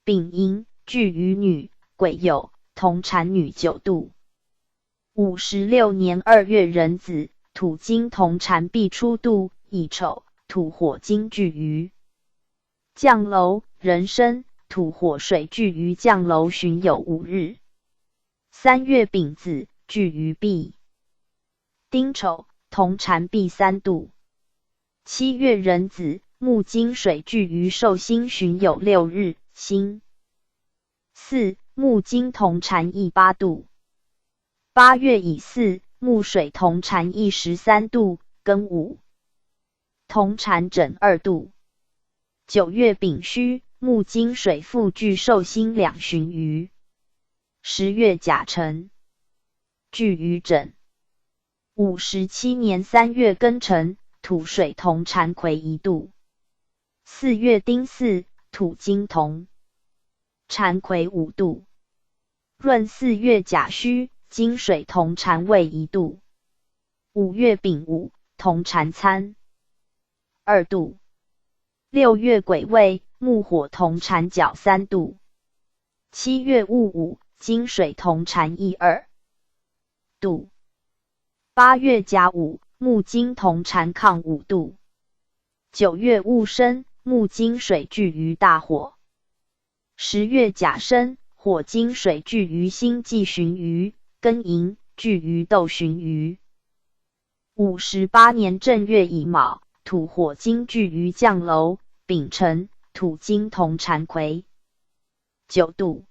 丙寅，聚于女，癸酉，同产女九度。 五十六年二月壬子，土金同产毕初度，乙丑，土火金聚于酱楼，壬申，土火水聚于酱楼旬酉五日。三月丙子，聚于毕丁丑，同产毕三度。七月壬子，木金水聚于寿辛旬酉六日，辛巳，木金同产驿八度。八月乙巳，木水同产驿十三度，庚午，同产壬二度。九月丙戌，木金水复聚寿辛两旬余。十月甲辰，聚于壬。 五十七年三月庚辰，土水同产癸一度。四月丁巳，土金同产癸五度。闰四月甲戌，金水同产未一度。五月丙午，同产参二度。六月癸未，木火同产角三度。七月戊午，金水同产乙二度。八月甲午，木金同产亢五度。九月戊申，木金水聚于大火。十月甲申，火金水聚于辛巳旬余，庚寅，聚于斗旬余。五十八年正月乙卯，土火金聚于酱楼，丙辰，土金同产癸九度。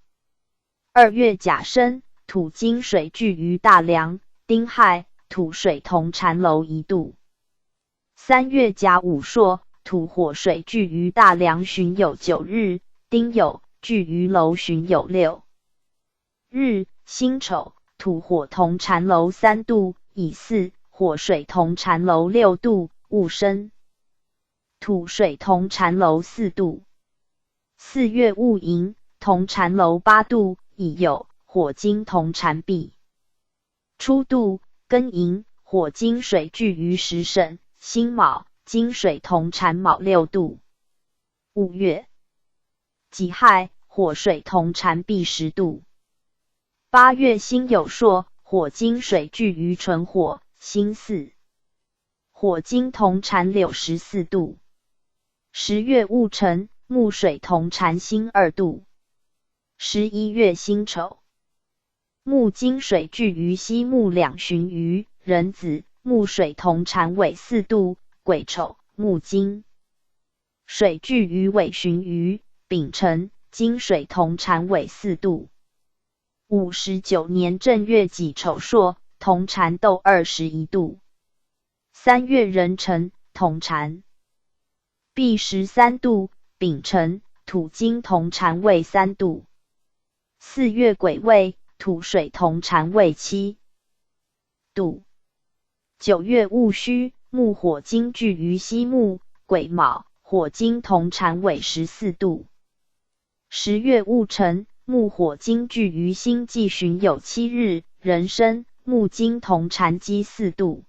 二月甲申，土金水聚于大梁，丁亥，土水同产楼一度。三月甲午朔，土火水聚于大梁旬酉九日，丁酉，聚于楼旬酉六日，辛丑，土火同产楼三度，乙巳，火水同产楼六度，戊申，土水同产楼四度。四月戊寅，同产楼八度，乙酉，火金同产毕初度，庚寅，火金水聚于时申，辛卯，金水同产卯六度。五月己亥，火水同产毕十度。八月辛酉朔，火金水聚于纯火，辛巳，火金同产酉十四度。十月戊辰，木水同产辛二度。十一月辛丑，木金水聚于西木两旬余，壬子，木水同产未四度，癸丑，木金水聚于未旬余，丙辰，金水同产未四度。五十九年正月己丑朔，同产斗二十一度。三月壬辰，同产毕十三度，丙辰，土金同产未三度。四月癸未，土水同产未七度。九月戊戌，木火金聚于西木，癸卯，火金同产未十四度。十月戊辰，木火金聚于辛巳旬酉七日，壬申，木金同产鸡四度。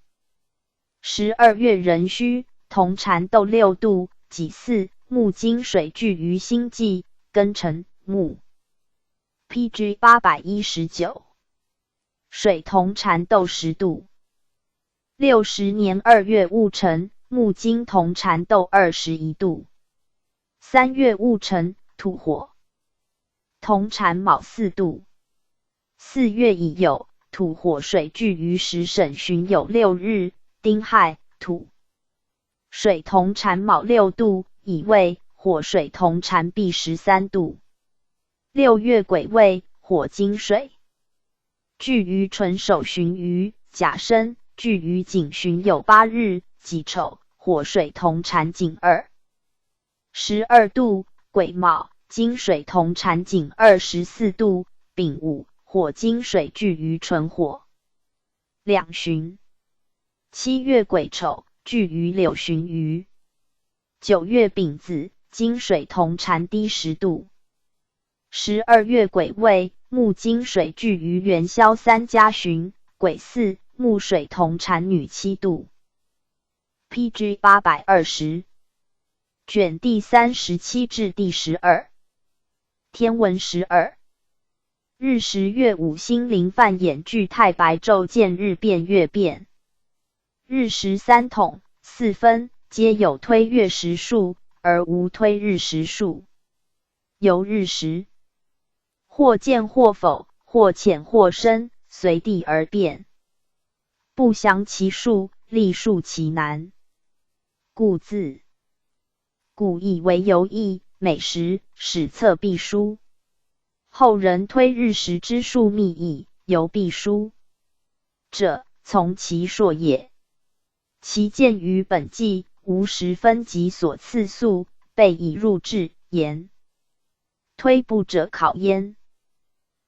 十二月壬戌，同产斗六度，己巳，木金水聚于辛巳，庚辰，木。P G八百一十九。水同缠斗十度。六十年二月戊辰，木金同缠斗二十一度。三月戊辰，土火同缠卯四度。四月乙酉，土火水聚于十省旬酉六日，丁亥，土水同缠卯六度，乙未，火水同缠毕十三度。六月癸未，火金水聚于纯首旬余，甲申，聚于丙旬酉八日，己丑，火水同缠丙二，十二度，癸卯，金水同缠丙二，十四度，丙午，火金水聚于纯火两旬。七月癸丑，聚于酉旬余。九月丙子，金水同缠丁十度。十二月癸未，木金水聚于元宵三加旬，癸巳，木水同缠女七度。P G八百二十，卷第三十七至第十二。天文十二。日食月午星临犯眼距太白昼见日变月变。日食三统，四分，皆有推月食数，而无推日食数。由日食或见或否，或浅或深，随地而变，不详其数，历数其难。故自古以为由易，每时始测秘书。后人推日食之数秘易，由秘书者，从其数也。其见于本纪无时分及所赐宿，备以入制，言推不者考焉。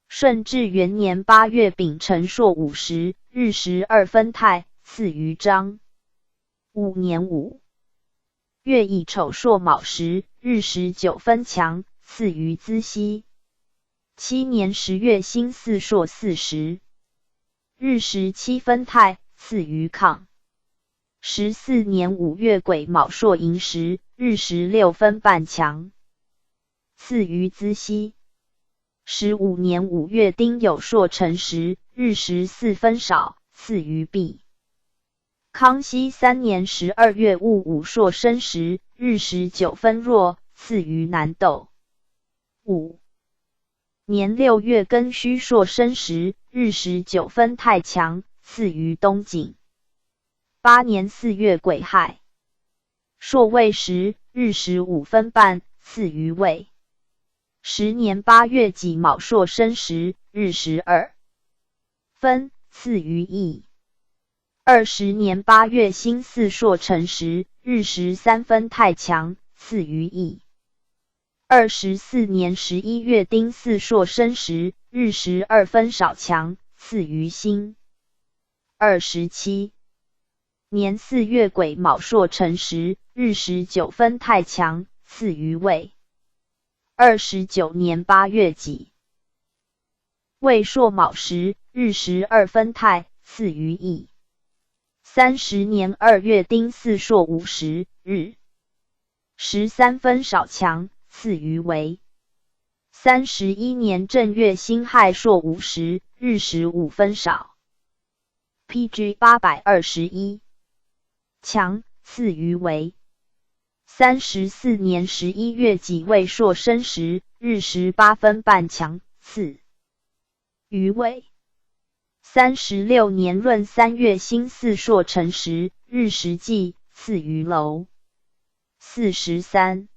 顺治元年八月丙辰朔午时，日食二分太，次于张。五年五月乙丑朔卯时，日食九分强，次于资溪。七年十月辛巳朔巳时，日食七分太，次于抗。十四年五月癸卯朔寅时，日食六分半强，次于资溪。十五年五月丁酉朔辰时，日食四分少，次于毕。康熙三年十二月戊午朔申时，日食九分弱，次于南斗。五年六月庚戌朔申时，日食九分太强，次于东景。八年四月癸亥朔未时，日食五分半，次于未。十年八月己卯朔申时，日食二分，次于乙。二十年八月辛巳朔辰时，日食三分太强，次于乙。二十四年十一月丁巳朔申时，日食二分少强，次于辛。二十七年四月癸卯朔辰时，日食九分太强，次于未。二十九年八月己未朔卯时，日食二分太，次于乙。三十年二月丁巳朔午时，日食三分少强，次于未。三十一年正月辛亥朔午时，日食五分少，P G八百二十一，强，次于未。三十四年十一月己未朔申时，日食八分半强，次于未。三十六年闰三月辛巳朔辰时，日食既，次于酉。四十三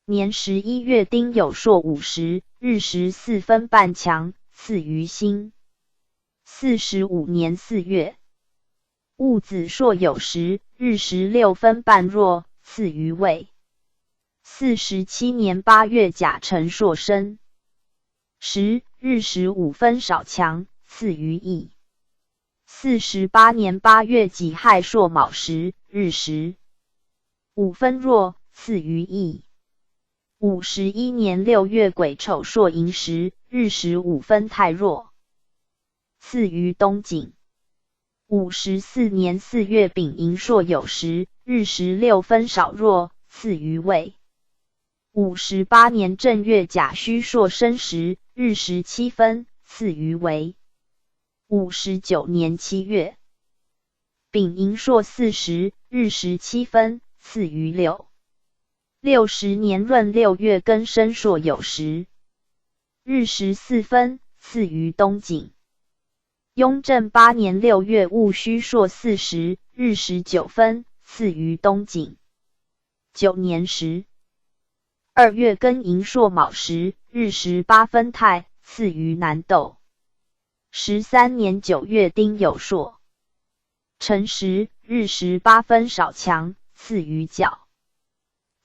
年十一月丁酉朔午时，日食四分半强，次于辛。四十五年四月 戊子朔酉时，日食六分半弱，次于未。四十七年八月甲辰朔申时，日食五分少强，次于乙。四十八年八月己亥朔卯时，日食五分弱，次于乙。五十一年六月癸丑朔寅时，日食五分太弱，次于东景。五十四年四月丙寅朔酉时，日食六分少弱，次于未。五十八年正月甲戌朔申时，日食七分，次于未。五十九年七月，丙寅朔巳时，日食七分，次于六。六十年闰六月庚申朔酉时，日食四分，次于冬景。 雍正八年六月戊戌朔巳时，日食九分，次于冬景。九年时，二月庚寅朔卯时，日食八分太，次于南斗。十三年九月丁酉朔辰时，日食八分少强，次于角。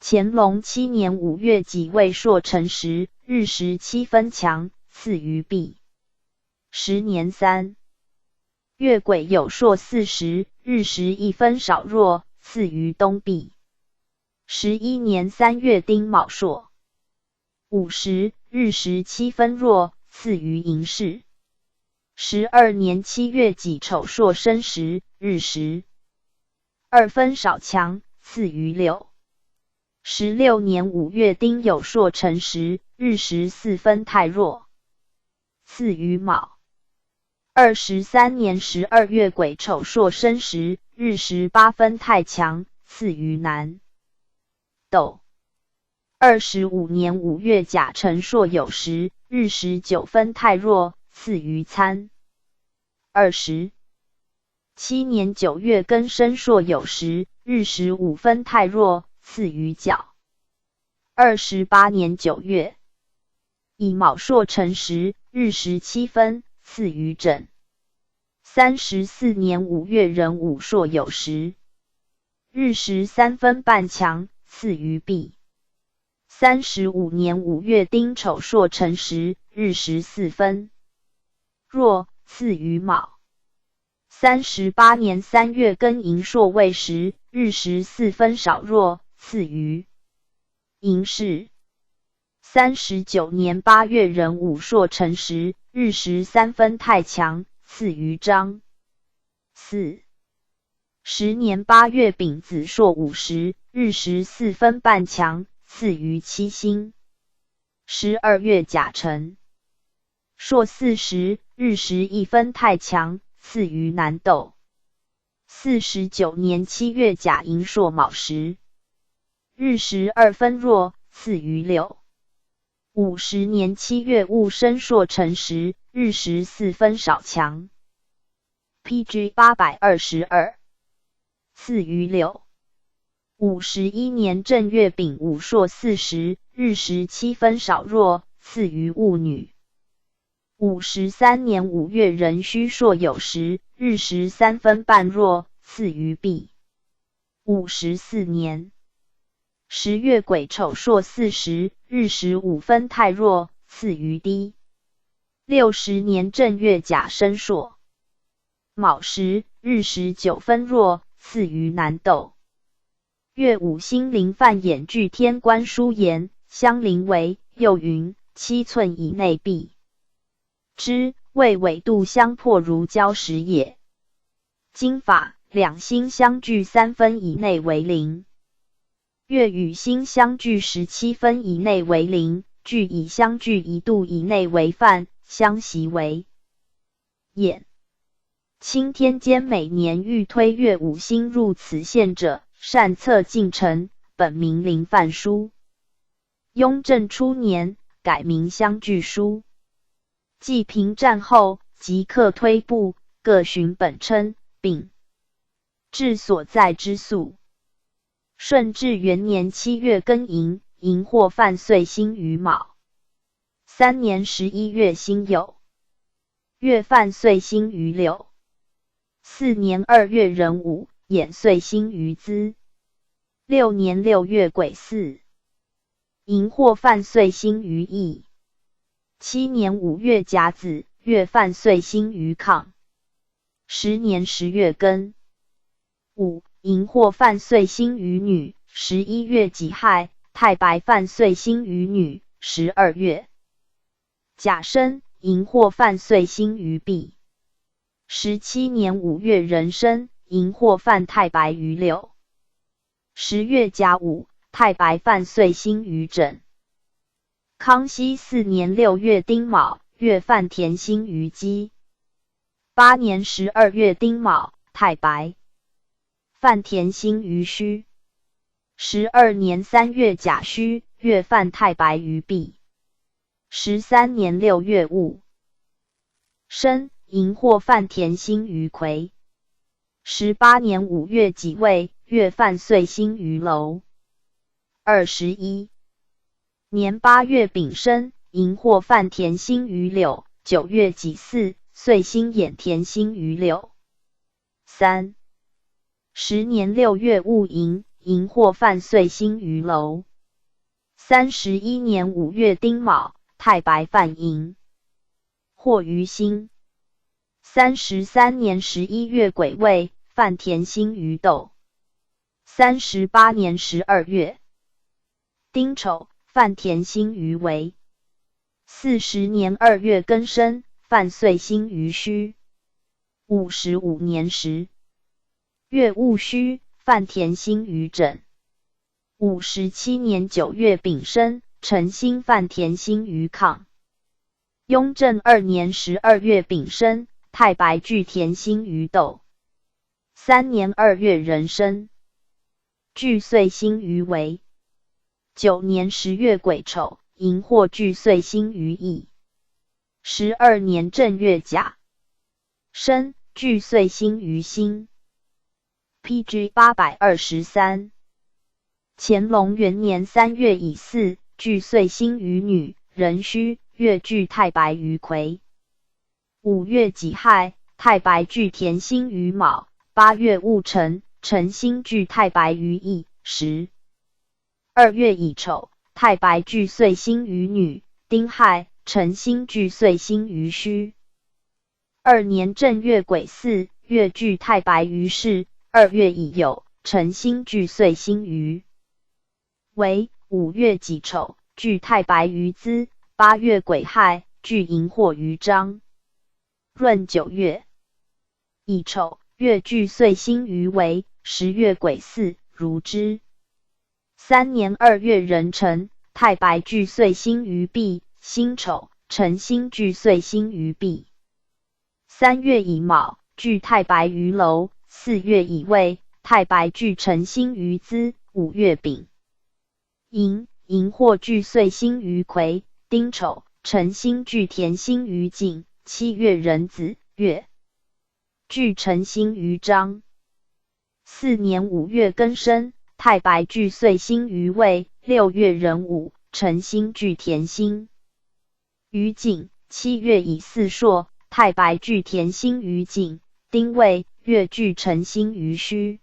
乾隆七年五月己未朔辰时，日食七分强，次于毕。 十年三月癸酉朔巳时，日食一分少弱，次于冬毕。十一年三月丁卯朔午时，日食七分弱，次于寅时。十二年七月己丑朔申时，日食二分少强，次于六。十六年五月丁酉朔辰时，日食四分太弱， 次于卯。二十三年十二月癸丑朔申时，日食八分太强，次于南斗。二十五年五月甲辰朔酉时，日食九分太弱，次于参。二十七年九月庚申朔酉时，日食五分太弱，次于角。二十八年九月 乙卯朔辰时，日食七分，次于正。三十四年五月壬午朔酉时，日食三分半强，次于毕。三十五年五月丁丑朔辰时，日食四分弱，次于卯。三十八年三月庚寅朔未时，日食四分少弱，次于寅时。 三十九年八月壬午朔辰时，日食三分太强，次于张。四十年八月丙子朔午时，日食四分半强，次于七星。十二月甲辰朔巳时，日食一分太强，次于南斗。四十九年七月甲寅朔卯时， 日食二分弱，次于六。五十年七月戊申朔辰时，日食四分少强，P G八百二十二，次于六。五十一年正月丙午朔巳时，日食七分少弱，次于戊女。五十三年五月壬戌朔酉时，日食三分半弱，次于毕。 五十四年十月癸丑朔巳时，日食五分太弱，次于低。六十年正月甲申朔卯时，日食九分弱，次于南斗。月五星临犯眼距天官书言，相邻为右云，七寸以内必 之，谓纬度相迫如礁石也。经法，两星相距三分以内为邻。月与星相距十七分以内为邻，距乙相距一度以内为犯，相袭为眼。钦天监每年欲推月五星入此县者，善策进陈，本名临犯书。 雍正初年改名相距书。即平战后即刻推布，各循本称，并至所在之宿。顺治元年七月庚寅，寅或犯岁辛于卯。三年十一月辛酉，月犯岁辛于六。四年二月壬午，寅岁辛于子。六年六月癸巳， 寅或犯岁辛于乙。七年五月甲子，月犯岁辛于亢。十年十月庚午，寅或犯岁辛于女。十一月己亥，太白犯岁辛于女。十二月甲申，寅或犯岁辛于毕。十七年五月壬申，寅或犯太白于六。 十月甲午，太白犯岁辛于轸。康熙四年六月丁卯，月犯田辛于鸡。八年十二月丁卯，太白，犯田星于戌。十二年三月甲戌，月犯太白于跸。十三年六月戊申，寅或犯田星于癸。十八年五月己未，月犯岁星于驽。二十一年八月丙申，寅或犯田星于柳，九月己巳，岁星掩田星于柳。三十年六月戊寅，寅或犯岁星于驽。三十一年五月丁卯，太白犯寅，或于辛。三十三年十一月癸未，犯田星于斗。三十八年十二月丁丑，犯田星于未。四十年二月庚申，犯岁星于戌。五十五年十月戊戌，犯田星于艮。五十七年九月丙申，辰星犯田星于坎。雍正二年十二月丙申，太白巨田星于斗。三年二月壬申，巨岁星于未。九年十月癸丑，寅或巨岁星于乙。十二年正月甲申，巨岁星于辛。P G八百二十三。乾隆元年三月乙巳，巨岁星于女，壬戌，月巨太白于癸。五月己亥，太白巨田星于卯。八月戊辰，辰星巨太白于乙。十二月乙丑，太白巨岁星于女，丁亥，辰星巨岁星于戌。二年正月癸巳，月巨太白于巳。二月乙酉，辰星巨岁星于未。五月己丑，巨太白于巳。八月癸亥，巨寅或于张。闰九月乙丑，月巨岁星于未。十月癸巳，如支。三年二月壬辰，太白巨岁星于跸。辛丑，辰星巨岁星于跸。三月乙卯，巨太白于驽。四月乙未，太白巨辰星于资。五月丙寅，寅或巨岁星于癸。丁丑，辰星巨田星于井。七月壬子，月巨辰星于张。四年五月庚申，太白巨岁星于未。六月壬午，辰星巨田星于井。七月乙巳朔，太白巨田星于井。丁未，月巨辰星于戌。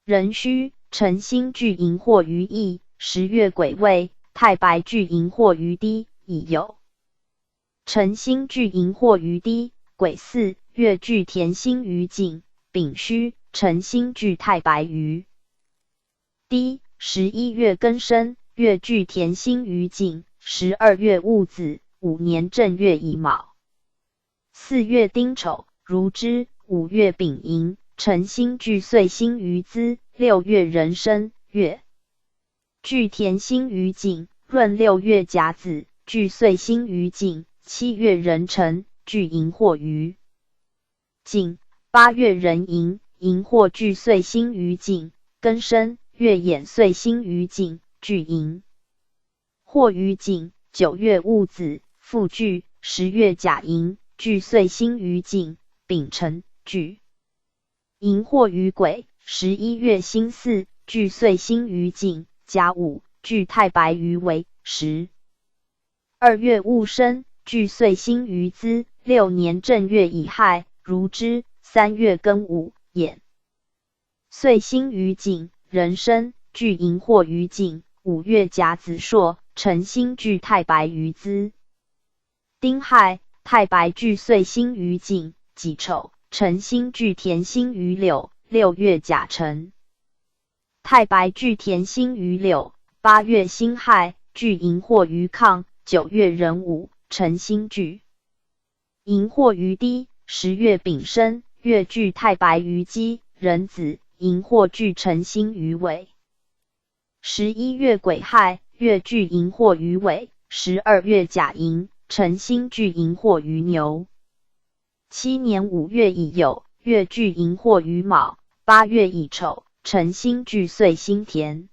壬戌，辰星巨寅或于乙。十月癸未，太白巨寅或于丁。乙酉，辰星巨寅或于丁。癸巳，月巨田星于井。丙戌，辰星巨太白于丁。十一月庚申，月巨田星于井。十二月戊子，五年正月乙卯。四月丁丑，如支。五月丙寅，辰星巨岁星于资。六月壬申，月巨田星于井。闰六月甲子，巨岁星于井。七月壬辰，巨寅或于井。八月壬寅，寅或巨岁星于井。庚申，月掩岁星于井，巨寅或于井。九月戊子，复巨。十月甲寅，巨岁星于井。丙辰，巨寅或于癸。十一月辛巳，巨岁星于井。甲午，巨太白于未。十二月戊申，巨岁星于资。六年正月乙亥，如支。三月庚午，掩岁星于井。壬申，巨寅或于井。五月甲子朔，辰星巨太白于资。丁亥，太白巨岁星于井。己丑，辰星巨田星于柳。六月甲辰，太白巨田星于柳。八月辛亥，巨寅或于亢。九月壬午，辰星巨寅或于丁。十月丙申，月巨太白于鸡。壬子，寅或巨辰星于未。十一月癸亥，月巨寅或于未。十二月甲寅，辰星巨寅或于牛。七年五月乙酉，月巨寅或于卯。八月乙丑，辰辛巨岁辛田。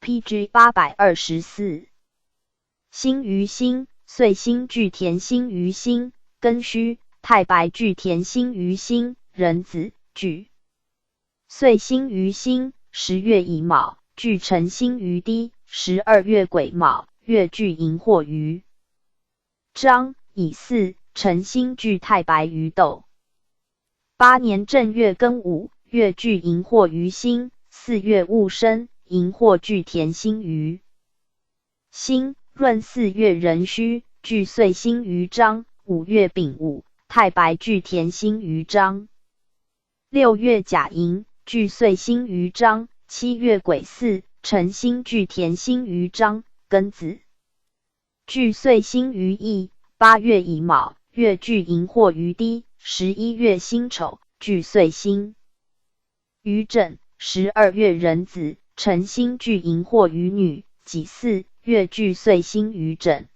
P G 八百二十四。辛于辛，岁辛巨田辛于辛，庚戌，太白巨田辛于辛，壬子，巨。岁辛于辛，十月乙卯，巨辰辛于低，十二月癸卯，月巨寅或于张，乙巳，辰辛巨太白于斗。八年正月庚午，月巨寅或于辛，四月戊申，寅或巨田辛于辛，闰四月壬戌，巨岁辛于张，五月丙午，太白巨田辛于张。六月甲寅，巨岁辛于张，七月癸巳，辰辛巨田辛于张，庚子。巨岁辛于乙，八月乙卯，月巨寅或于低，十一月辛丑，巨岁辛于震，十二月壬子，辰辛巨寅或于女，己巳，月巨岁辛于震。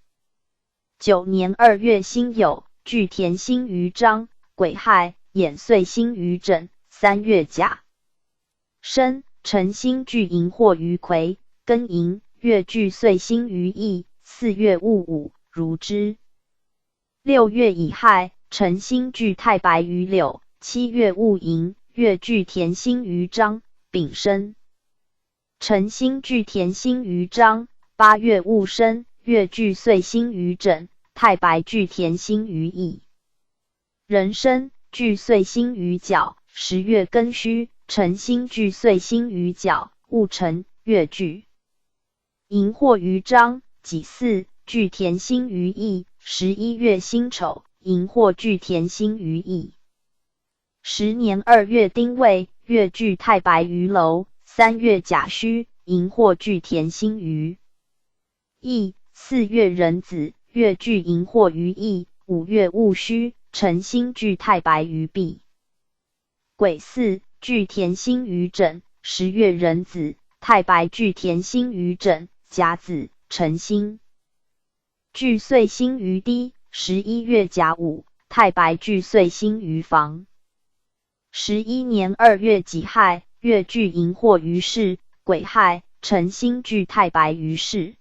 九年二月辛酉，巨田辛于张，癸亥，寅岁辛于震，三月甲申，辰辛巨寅或于癸，庚寅，月巨岁辛于乙，四月戊午，如支。六月乙亥，辰辛巨太白于柳，七月戊寅，月巨田辛于张，丙申。辰辛巨田辛于张，八月戊申，月巨岁辛于震，太白巨田辛于乙。壬申，巨岁辛于角，十月庚戌，辰辛巨岁辛于角，戊辰，月巨寅或于张，己巳，巨田辛于乙，十一月辛丑，寅或巨田辛于乙。十年二月丁未，月巨太白于楼，三月甲戌，寅或巨田辛于乙，四月壬子，月巨寅或于乙，五月戊戌，辰辛巨太白于丙。癸巳，巨田辛于震，十月壬子，太白巨田辛于震，甲子，辰辛巨岁辛于低，十一月甲午，太白巨岁辛于房。十一年二月己亥，月巨寅或于巳，癸亥，辰辛巨太白于巳。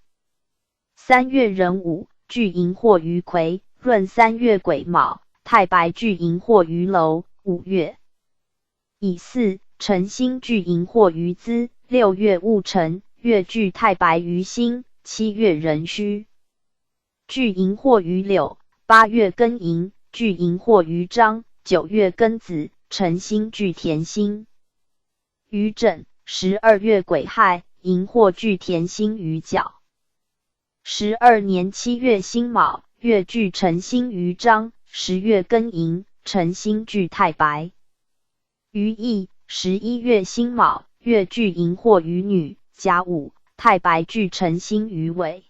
三月壬午，巨寅或于癸，闰三月癸卯，太白巨寅或于楼，五月乙巳，辰辛巨寅或于资，六月戊辰，月巨太白于辛，七月壬戌，巨寅或于柳，八月庚寅，巨寅或于张，九月庚子，辰辛巨田辛于震，十二月癸亥，寅或巨田辛于角。十二年七月辛卯，月巨辰辛于张，十月庚寅，辰辛巨太白于乙，十一月辛卯，月巨寅或于女，甲午，太白巨辰辛于未。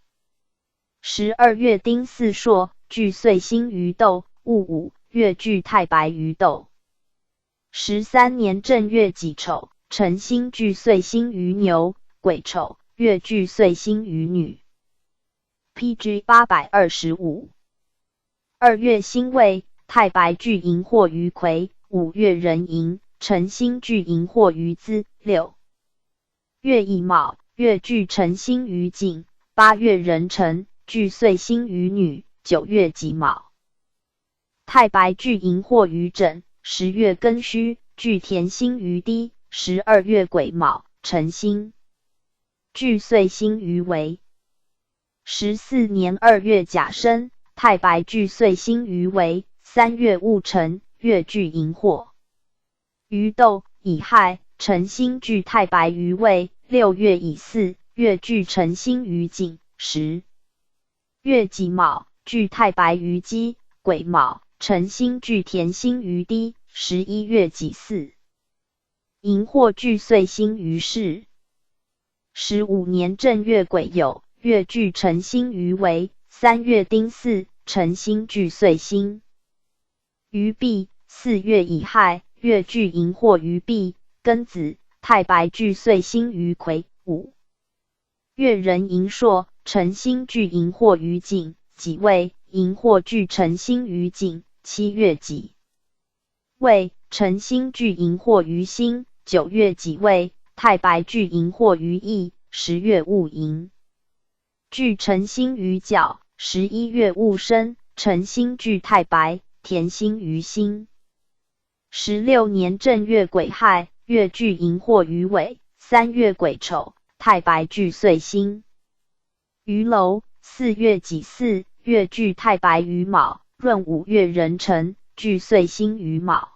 十二月丁巳朔，巨岁辛于斗，戊午，月巨太白于斗。十三年正月己丑，辰辛巨岁辛于牛，癸丑，月巨岁辛于女。P G 八百二十五。二月辛未，太白巨寅或于癸，五月壬寅，辰辛巨寅或于资，六月乙卯，月巨辰辛于井，八月壬辰，巨岁辛于女，九月己卯，太白巨寅或于震，十月庚戌，巨田辛于低，十二月癸卯，辰辛巨岁辛于未。十四年二月甲申，太白巨岁辛于未，三月戊辰，月巨寅或于斗，乙亥，辰辛巨太白于未，六月乙巳，月巨辰辛于井，十月己卯，巨太白于鸡，癸卯，辰辛巨田辛于低，十一月己巳，寅或巨岁辛于巳。十五年正月癸酉，月巨辰辛于未，三月丁巳，辰辛巨岁辛于毕，四月乙亥，月巨寅或于毕，庚子，太白巨岁辛于癸，五月壬寅朔，辰辛巨寅或于井，己未，寅或巨辰辛于井，七月己未，辰辛俱荧惑于辛。九月己未，太白俱荧惑于羿，十月戊寅。俱辰辛于角，十一月戊申，辰辛俱太白，田辛于辛。十六年正月癸亥，月俱荧惑于尾，三月癸丑，太白俱岁辛于楼。四月己巳，月俱太白于卯，闰五月壬辰，俱岁辛于卯。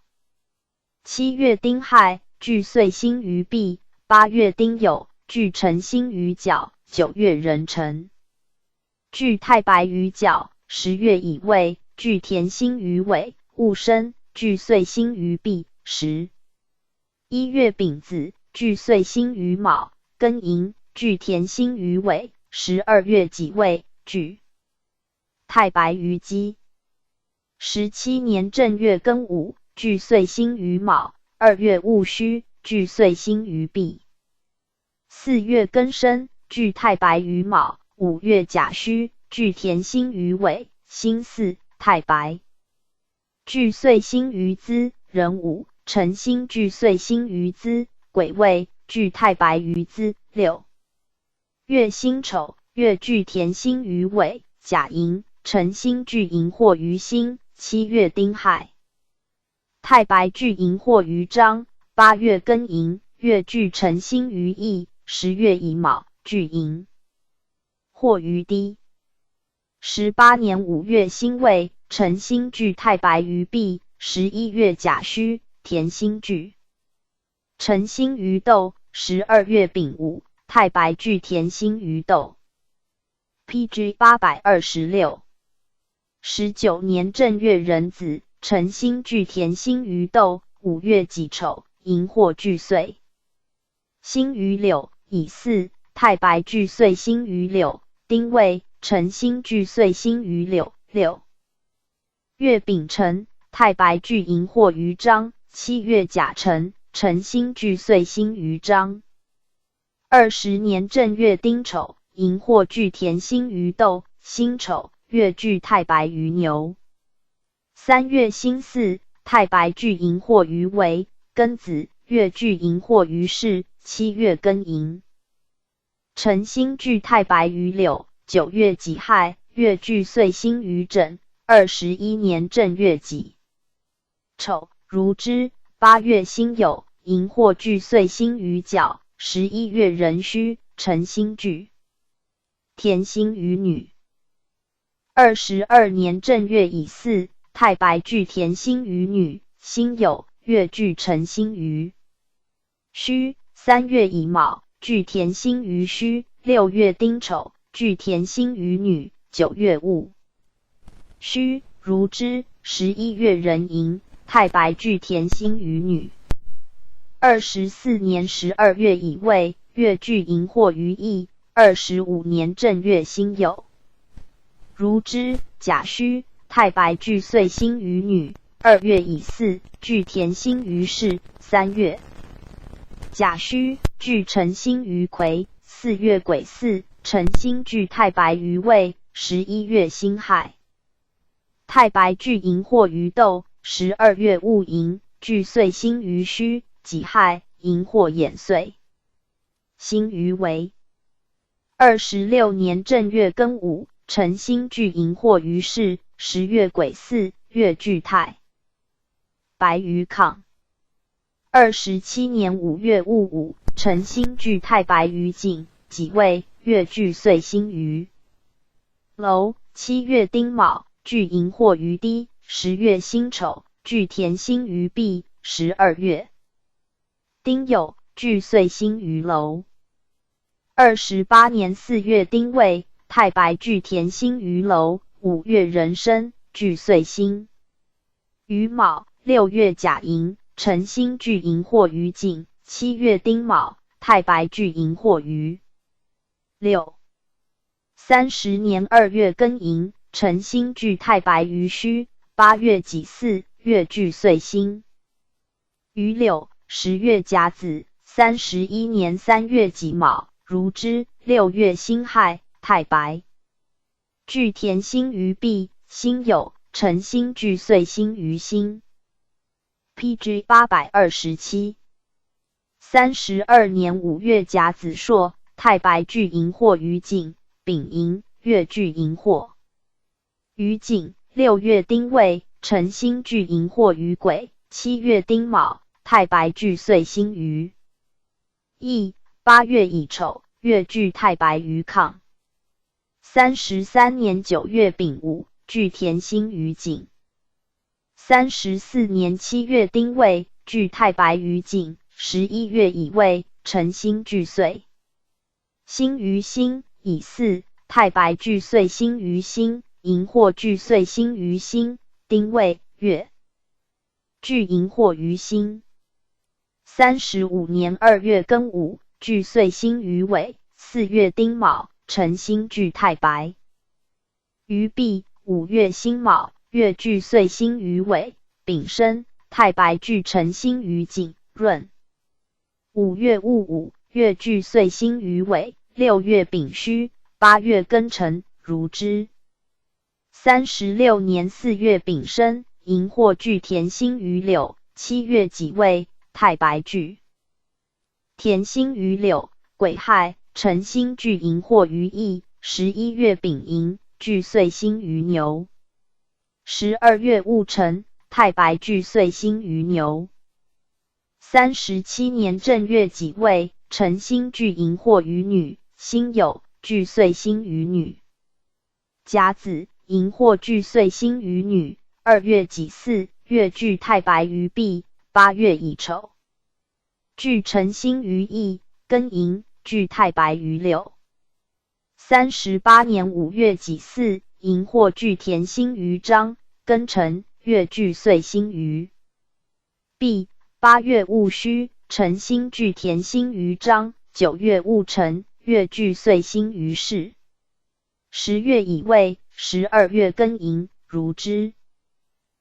七月丁亥，俱岁辛于螔。八月丁酉，俱辰辛于角。九月壬辰，俱太白于角。十月乙未，俱田辛于尾，戊申，俱岁辛于螔。十一月丙子，俱岁辛于卯，庚寅，俱田辛于尾。十二月己未，俱太白于鸡。十七年正月庚午，俱岁辛于卯。二月戊戌，俱岁辛于螔。四月庚申，俱太白于卯。五月甲戌，俱田辛于尾，辛巳，太白 俱岁辛于资，壬午，辰辛俱岁辛于资，癸未，俱太白于资。六月辛丑，月俱田辛于尾，甲寅，辰辛俱荧惑于辛。七月丁亥，太白俱荧惑于张。八月庚寅，月俱辰辛于乙。十月乙卯，俱荧 惑于低。十八年五月辛未，辰辛俱太白于螔。十一月甲戌，田辛俱辰辛于斗。十二月丙午，太白俱田辛于斗。P G 八百二十六。十九年正月壬子，辰辛俱田辛于斗。五月己丑，荧惑俱岁 辛于柳。乙巳，太白俱岁辛于柳。丁未，辰辛俱岁辛于柳。六月丙辰，太白俱荧惑于张。七月甲辰，辰辛俱岁辛于张。二十年正月丁丑，荧惑俱田辛于斗。辛丑，月俱太白于牛。 三月辛巳，太白俱荧惑于尾，庚子，月俱荧惑于巳。七月庚寅，辰辛俱太白于柳。九月己亥，月俱岁辛于枕。二十一年正月己丑，如织。八月辛酉，荧惑俱岁辛于角。十一月壬戌，辰辛俱田辛于女。 二十二年正月乙巳，太白俱田辛于女。辛酉，月俱辰辛于戌。三月乙卯，俱田辛于戌。六月丁丑，俱田辛于女。九月戊戌，如织。十一月壬寅，太白俱田辛于女。二十四年十二月乙未，月俱荧惑于乙。二十五年正月辛酉， 如织。甲戌，太白俱岁辛于女。二月乙巳，俱田辛于巳。三月甲戌，俱辰辛于癸。四月癸巳，辰辛俱太白于未。十一月辛亥，太白俱荧惑于斗。十二月戊寅，俱岁辛于戌。己亥，荧惑偃岁 辛于尾。二十六年正月庚午，辰辛俱荧惑于巳。十月癸巳，月俱太白于亢。二十七年五月戊午，辰辛俱太白于颈。己未，月俱岁辛于楼。七月丁卯，俱荧惑于低。十月辛丑，俱田辛于螔。十二月 丁酉，俱岁辛于楼。二十八年四月丁未，太白俱田辛于楼。五月壬申，俱岁辛于卯。六月甲寅，辰辛俱荧惑于颈。七月丁卯，太白俱荧惑于 六。三十年二月庚寅，辰辛俱太白于戌。八月己巳，月俱岁辛于柳。十月甲子，三十一年三月己卯，如织。六月辛亥，太白 俱田辛于螔。辛酉，辰辛巨岁辛鱼辛。P G八百二十七。三十二年五月甲子朔，太白巨荧惑鱼颈，丙寅，月巨荧惑鱼颈。六月丁未，辰辛巨荧惑鱼鬼，七月丁卯，太白巨岁辛鱼 E。八月乙丑，月巨太白鱼亢。三十三年九月丙午，巨田辛鱼颈。三十四年七月丁未，巨太白鱼颈。十一月乙未，辰辛巨岁辛鱼辛。乙巳，太白巨岁辛鱼辛，荧惑巨岁辛鱼辛。丁未，月 巨荧惑鱼辛。三十五年二月庚午，巨岁辛鱼尾。四月丁卯，辰辛巨太白鱼毕。五月辛卯，月巨岁辛鱼尾，丙申，太白巨辰辛鱼颈，闰。五月戊午，月巨岁辛鱼尾。六月丙戌，八月庚辰，如支。三十六年四月丙申，荧惑巨田辛鱼柳。七月己未，太白巨田辛鱼柳，癸亥，辰辛巨荧惑鱼鼬。十一月丙寅，巨岁辛鱼牛。十二月戊辰，太白巨岁辛鱼牛。三十七年正月己未，辰辛巨荧惑鱼女，辛酉，巨岁辛鱼女。 甲子，荧惑巨岁辛鱼女。二月己巳，月巨太白鱼毕。八月乙丑，巨辰辛鱼鼬。庚寅，巨太白鱼柳。三十八年五月己巳，荧惑巨田辛鱼张。庚辰，月巨岁辛鱼毕。八月戊戌，辰辛巨田辛鱼张。九月戊辰，月巨岁辛鱼巳。 十月乙未，十二月庚寅，如支。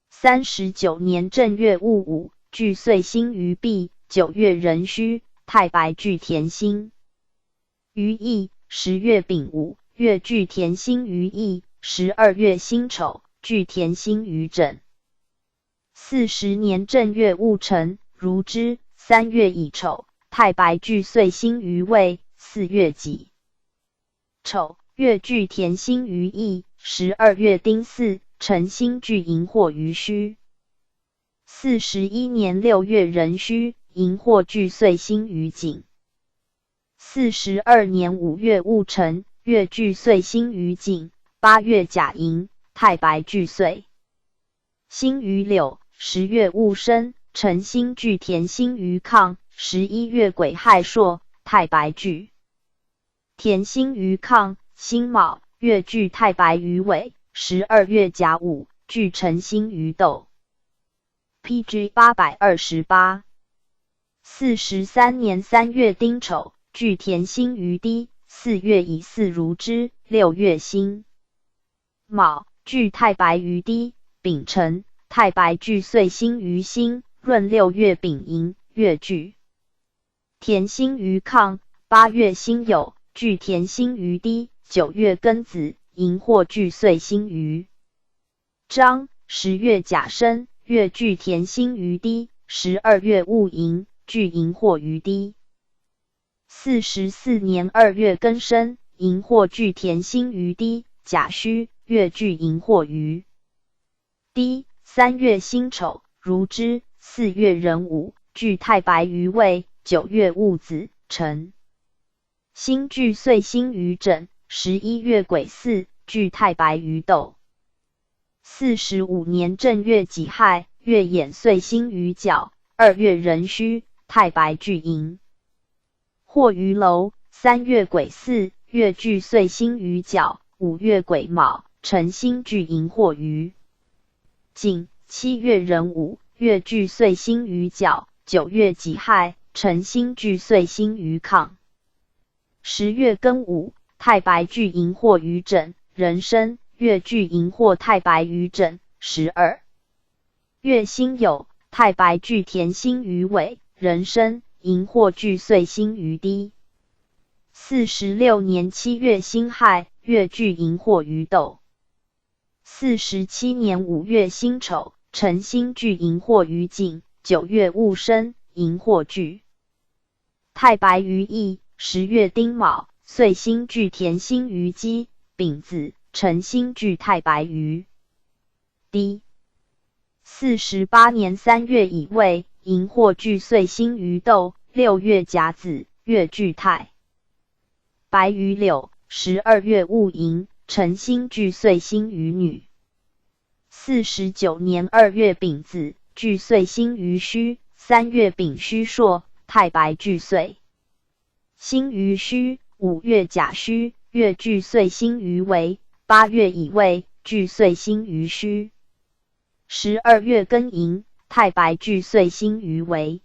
三十九年正月戊午，巨岁辛鱼毕。九月壬戌，太白巨田辛鱼鼬。十月丙午，月巨田辛鱼鼬。十二月辛丑，巨田辛鱼枕。四十年正月戊辰，如支。三月乙丑，太白巨岁辛鱼未。四月己 丑，月巨田辛鱼鼬。十二月丁巳，辰辛巨荧惑鱼戌。四十一年六月壬戌，荧惑巨岁辛鱼颈。四十二年五月戊辰，月巨岁辛鱼颈。八月甲寅，太白巨岁辛鱼柳。十月戊申，辰辛巨田辛鱼亢。十一月癸亥朔，太白巨 田辛鱼亢。辛卯，月巨太白鱼尾。十二月甲午，巨辰辛鱼斗。P G八百二十八。四十三年三月丁丑，巨田辛鱼低。四月乙巳如支。六月辛 卯，巨太白鱼低。丙辰，太白巨岁辛鱼辛。闰六月丙寅，月巨田辛鱼亢。八月辛酉，巨田辛鱼低。九月庚子，荧惑巨岁辛鱼张。十月甲申，月巨田辛鱼低。十二月戊寅，巨荧惑鱼低。 四十四年二月庚申，荧惑巨田辛鱼低。甲戌，月巨荧惑鱼低。三月辛丑，如支。四月壬午，巨太白鱼未。九月戊子，辰辛巨岁辛鱼枕。十一月癸巳，巨太白鱼斗。 四十五年正月己亥，月掩岁辛鱼角。二月壬戌，太白巨荧惑鱼楼。三月癸巳，月巨岁辛鱼角。五月癸卯，辰辛巨荧惑鱼颈。七月壬午，月巨岁辛鱼角。九月己亥，辰辛巨岁辛鱼亢。 十月庚午，太白巨荧惑鱼枕。壬申，月巨荧惑太白鱼枕。十二月辛酉，太白巨田辛鱼尾。壬申，荧惑巨岁辛鱼低。四十六年七月辛亥，月巨荧惑鱼斗。四十七年五月辛丑，辰辛巨寅或鱼井，九月戊申，寅或巨。太白鱼意，十月丁卯，岁辛巨田辛鱼鸡，丙子，辰辛巨太白鱼。第四十八年三月乙未，寅或巨岁辛鱼豆，六月甲子，月巨太白鱼柳，十二月戊寅，辰辛巨岁辛鱼女。四十九年二月丙子，巨岁辛鱼戌，三月丙戌朔，太白巨岁辛鱼戌，五月甲戌，月巨岁辛鱼为，八月乙未，巨岁辛鱼戌。十二月庚寅，太白巨岁辛鱼为。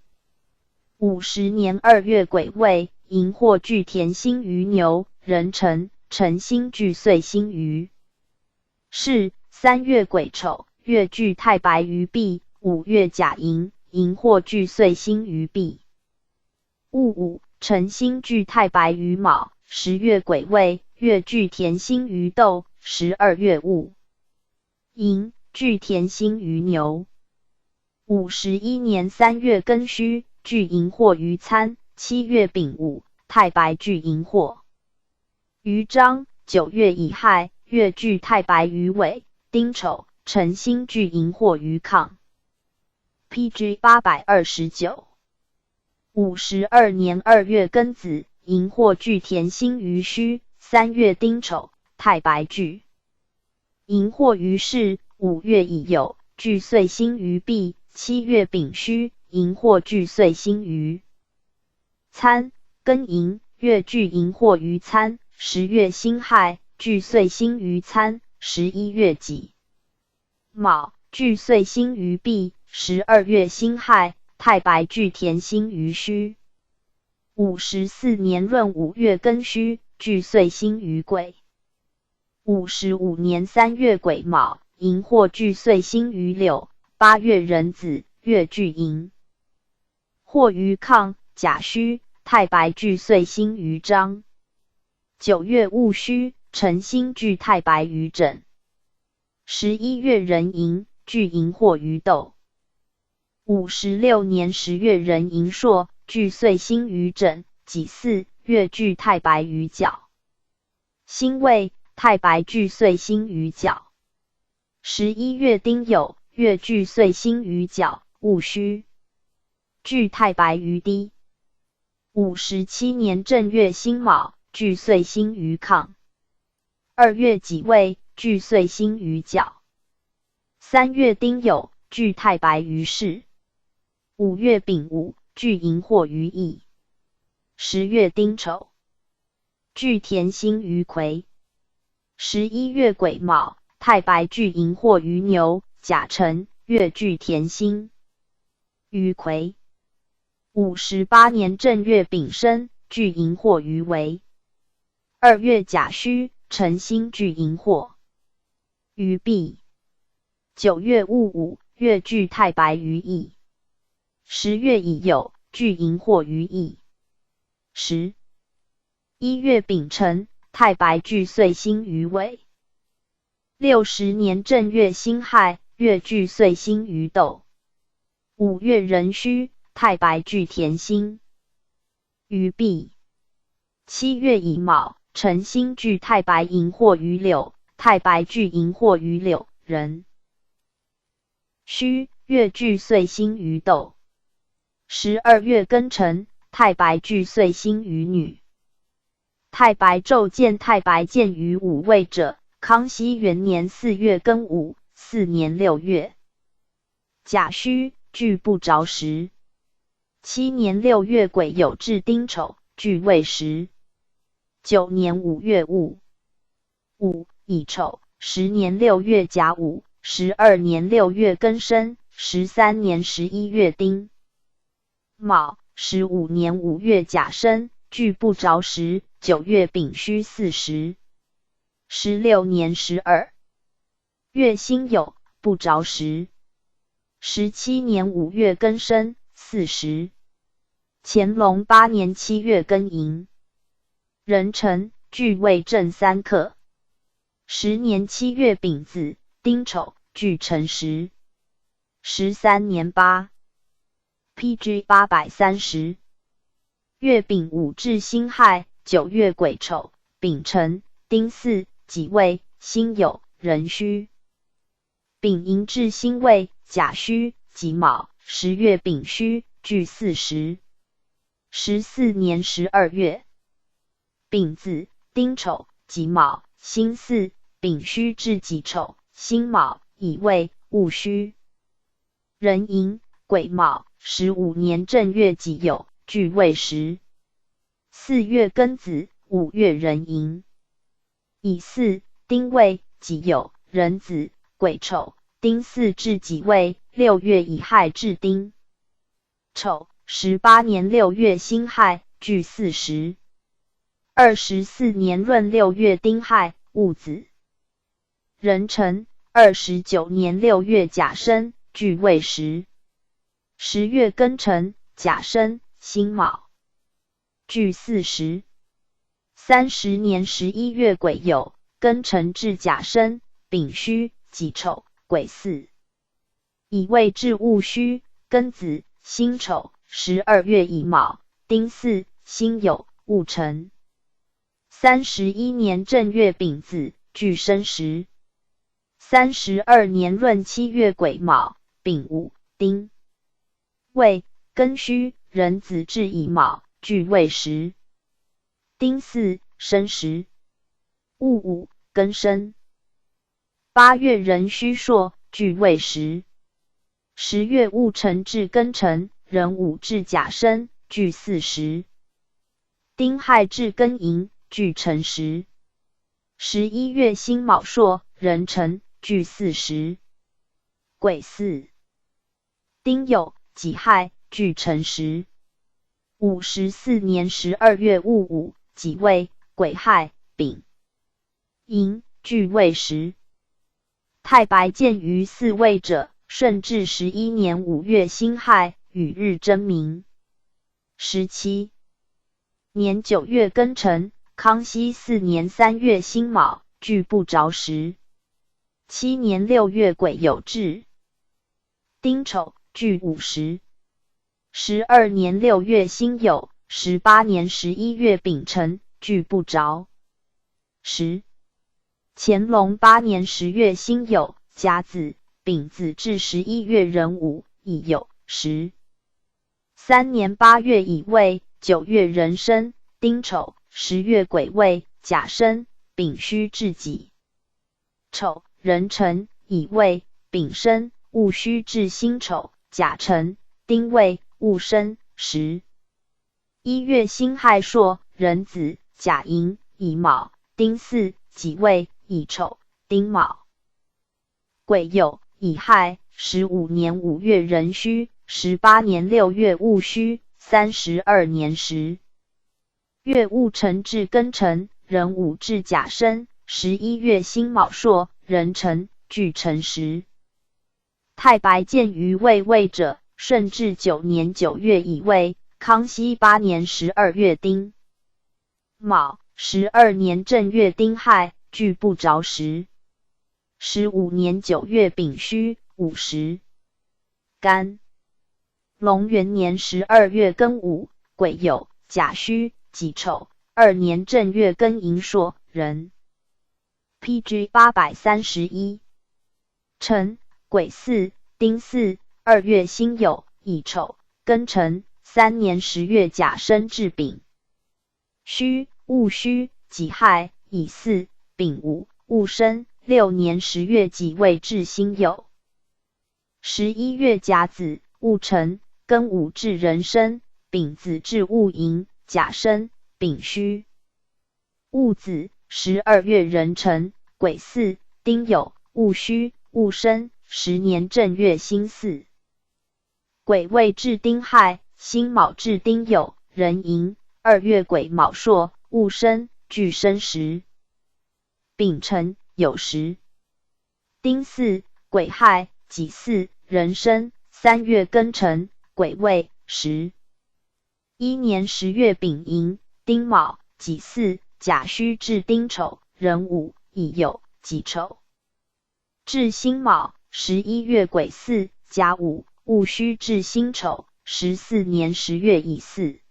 五十年二月癸未，寅或巨田辛鱼牛，壬辰，辰辛巨岁辛鱼。是，三月癸丑，月巨太白鱼毕，五月甲寅，寅或巨岁辛鱼毕。 戊午，辰辛巨太白鱼卯，十月癸未，月巨田辛鱼豆，十二月戊寅，巨田辛鱼牛。五十一年三月庚戌，巨寅或鱼参，七月丙午，太白巨寅或鱼张，九月乙亥，月巨太白鱼尾，丁丑，辰辛巨寅或鱼抗。P G八百二十九。 五十二年二月庚子，寅或巨田辛鱼戌，三月丁丑，太白巨寅或鱼巳，五月乙酉，巨岁辛鱼毕，七月丙戌，寅或巨岁辛鱼参。庚寅，月巨寅或鱼参，十月辛亥，巨岁辛鱼参，十一月己 卯，巨岁辛鱼毕，十二月辛亥，太白巨田辛鱼戌。五十四年闰五月庚戌，巨岁辛鱼癸。五十五年三月癸卯，寅或巨岁辛鱼柳，八月壬子，月巨寅或鱼抗，甲戌，太白巨岁辛鱼张。九月戊戌，辰辛巨太白鱼整。 十一月壬寅，巨寅或鱼豆。五十六年十月壬寅朔，巨岁辛鱼整，己巳，月巨太白鱼角。辛未，太白巨岁辛鱼角。十一月丁酉，月巨岁辛鱼角，戊戌。巨太白鱼低。五十七年正月辛卯，巨岁辛鱼抗。二月己未，巨岁辛鱼角。三月丁酉，巨太白鱼巳。五月丙午，巨寅或鱼乙。十月丁丑，巨田辛鱼葵。十一月癸卯，太白巨寅或鱼牛，甲辰，月巨田辛 鱼葵。五十八年正月丙申，巨寅或鱼为。二月甲戌，辰辛巨寅或鱼毕。九月戊午，月巨太白鱼乙。十月乙酉，巨寅或鱼乙。十一月丙辰，太白巨岁辛鱼尾。六十年正月辛亥，月巨岁辛鱼斗。五月壬戌，太白巨田辛鱼毕。七月乙卯，辰辛巨太白寅或鱼柳，太白巨寅或鱼柳，壬戌，月巨岁辛鱼斗。十二月庚辰，太白巨岁辛鱼女。太白昼见太白见于午未者，康熙元年四月庚午，四年六月甲戌，巨不着时。七年六月癸酉至丁丑，巨未时。九年五月午午乙丑，十年六月甲午，十二年六月庚申，十三年十一月丁卯，十五年五月甲申，巨不着时，九月丙戌巳时。十六年十二月辛酉，不着时。十七年五月庚申，巳时。乾隆八年七月庚寅，壬辰，巨未正三刻。十年七月丙子，丁丑，至辰时。十三年八，P G八百三十。月丙午至辛亥，九月癸丑，丙辰，丁巳，己未，辛酉，壬戌。丙寅至辛未，甲戌，己卯，十月丙戌，至巳时。十四年十二月，丙子，丁丑，己卯，辛巳，丙戌至己丑，辛卯，乙未，戊戌。壬寅，癸卯，十五年正月己酉，至未时。四月庚子，五月壬寅。乙巳，丁未，己酉，壬子，癸丑，丁巳至己未，六月乙亥至丁丑，十八年六月辛亥，至巳时。二十四年闰六月丁亥，戊子。壬辰，二十九年六月甲申，至未时。十月庚辰，甲申，辛卯，至巳时。三十年十一月癸酉，庚辰至甲申，丙戌，己丑，癸巳。乙未至戊戌，庚子，辛丑，十二月乙卯，丁巳，辛酉，戊辰。三十一年正月丙子，至申时。三十二年闰七月癸卯，丙午，丁未，庚戌，壬子至乙卯，至未时。丁巳，申时。戊午，庚申。八月壬戌朔，至未时。十月戊辰至庚辰，壬午至甲申，至巳时。丁亥至庚寅，至辰时。十一月辛卯朔，壬辰，至巳时。癸巳。丁酉，己亥，至辰时。五十四年十二月戊午，己未，癸亥，丙寅，至未时。太白见于四位者，顺治十一年五月辛亥，与日争鸣。十七年九月庚辰，康熙四年三月辛卯，至不着时。七年六月癸酉至丁丑，至午时。十二年六月辛酉，十八年十一月丙辰，至不着时。乾隆八年十月辛酉，甲子、丙子至十一月壬午，乙酉时。三年八月乙未，九月壬申，丁丑，十月癸未，甲申，丙戌至己丑，壬辰，乙未，丙申，戊戌至辛丑，甲辰，丁未，戊申时。一月辛亥朔，壬子、甲寅、乙卯、丁巳、己未、乙丑、丁卯。癸酉、乙亥，十五年五月壬戌，十八年六月戊戌，三十二年十月戊辰至庚辰，壬午至甲申，十一月辛卯朔，壬辰至辰时。太白见于未位者，顺治九年九月乙未，康熙八年十二月丁卯，十二年正月丁亥，至不着时。十五年九月丙戌，午时。干。隆元年十二月庚午，癸酉、甲戌、己丑，二年正月庚寅朔，壬。P G八百三十一。辰，癸巳、丁巳，二月辛酉、乙丑、庚辰，三年十月甲申至丙戌、戊戌、己亥、乙巳、丙午、戊申，六年十月己未至辛酉。十一月甲子、戊辰、庚午至壬申，丙子至戊寅，甲申，丙戌。 戊子，十二月壬辰，癸巳、丁酉、戊戌、戊申，十年正月辛巳。癸未至丁亥，辛卯至丁酉，壬寅，二月癸卯朔，戊申，至申时。丙辰，酉时。 丁巳，癸亥，己巳，壬申，三月庚辰，癸未，时。一年十月丙寅，丁卯，己巳，甲戌至丁丑，壬午，乙酉，己丑。至辛卯，十一月癸巳，甲午，戊戌至辛丑，十四年十月乙巳。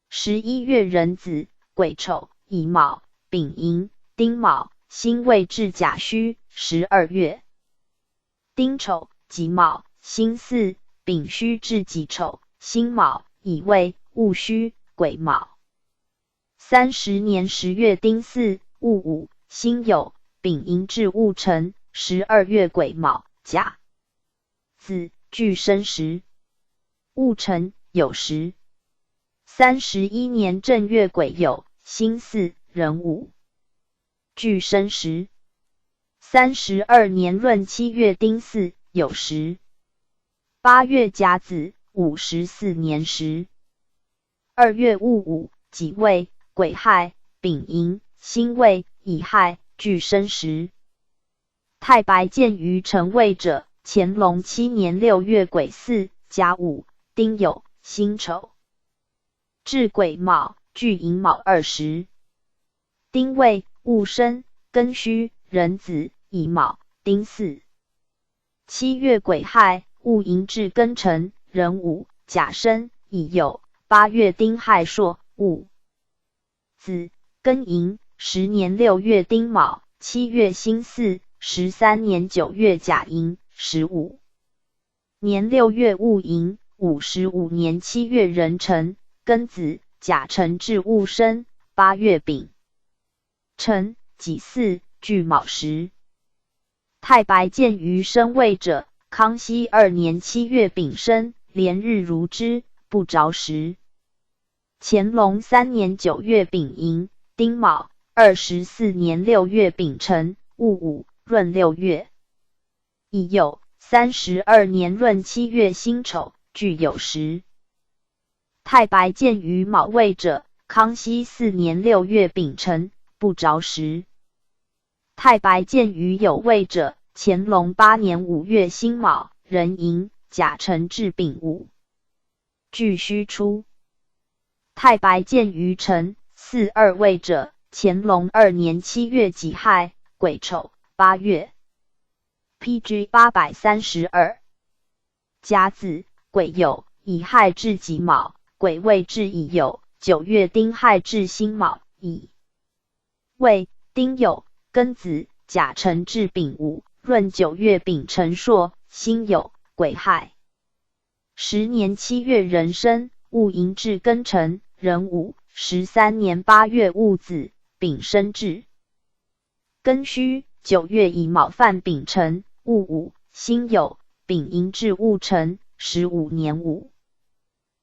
十一月壬子，癸丑，乙卯，丙寅，丁卯，辛未至甲戌，十二月。丁丑，己卯，辛巳，丙戌至己丑，辛卯，乙未，戊戌，癸卯。三十年十月丁巳，戊午，辛酉，丙寅至戊辰，十二月癸卯，甲子，俱申时。戊辰，酉时。三十一年正月癸酉，辛巳，壬午，俱申时。三十二年闰七月丁巳，酉时。八月甲子，午时，巳年时。二月戊午，己未，癸亥，丙寅，辛未，乙亥，俱申时。太白见于辰未者，乾隆七年六月癸巳，甲午，丁酉，辛丑。至癸卯，俱寅卯二时。丁未，戊申，庚戌，壬子，乙卯，丁巳。七月癸亥，戊寅至庚辰，壬午，甲申，乙酉。八月丁亥朔，戊子，庚寅。十年六月丁卯，七月辛巳，十三年九月甲寅，十五年六月戊寅，五十五年七月壬辰，庚子，甲辰至戊申，八月丙辰，己巳，俱卯时。太白见于申未者，康熙二年七月丙申，连日如织，不着时。乾隆三年九月丙寅，丁卯，二十四年六月丙辰，戊午，闰六月。乙酉，三十二年闰七月辛丑，俱酉时。太白见于卯未者，康熙四年六月丙辰，不着时。太白见于酉未者，乾隆八年五月辛卯，壬寅，甲辰至丙午，俱戌初。太白见于辰巳未者，乾隆二年七月己亥，癸丑，八月。P G 八百三十二。甲子，癸酉，乙亥至己卯，癸未至乙酉，九月丁亥至辛卯，乙未，丁酉，庚子，甲辰至丙午，闰九月丙辰朔，辛酉，癸亥。十年七月壬申，戊寅至庚辰，壬午。十三年八月戊子，丙申至庚戌。九月乙卯犯丙辰，戊午，辛酉，丙寅至戊辰，十五年午。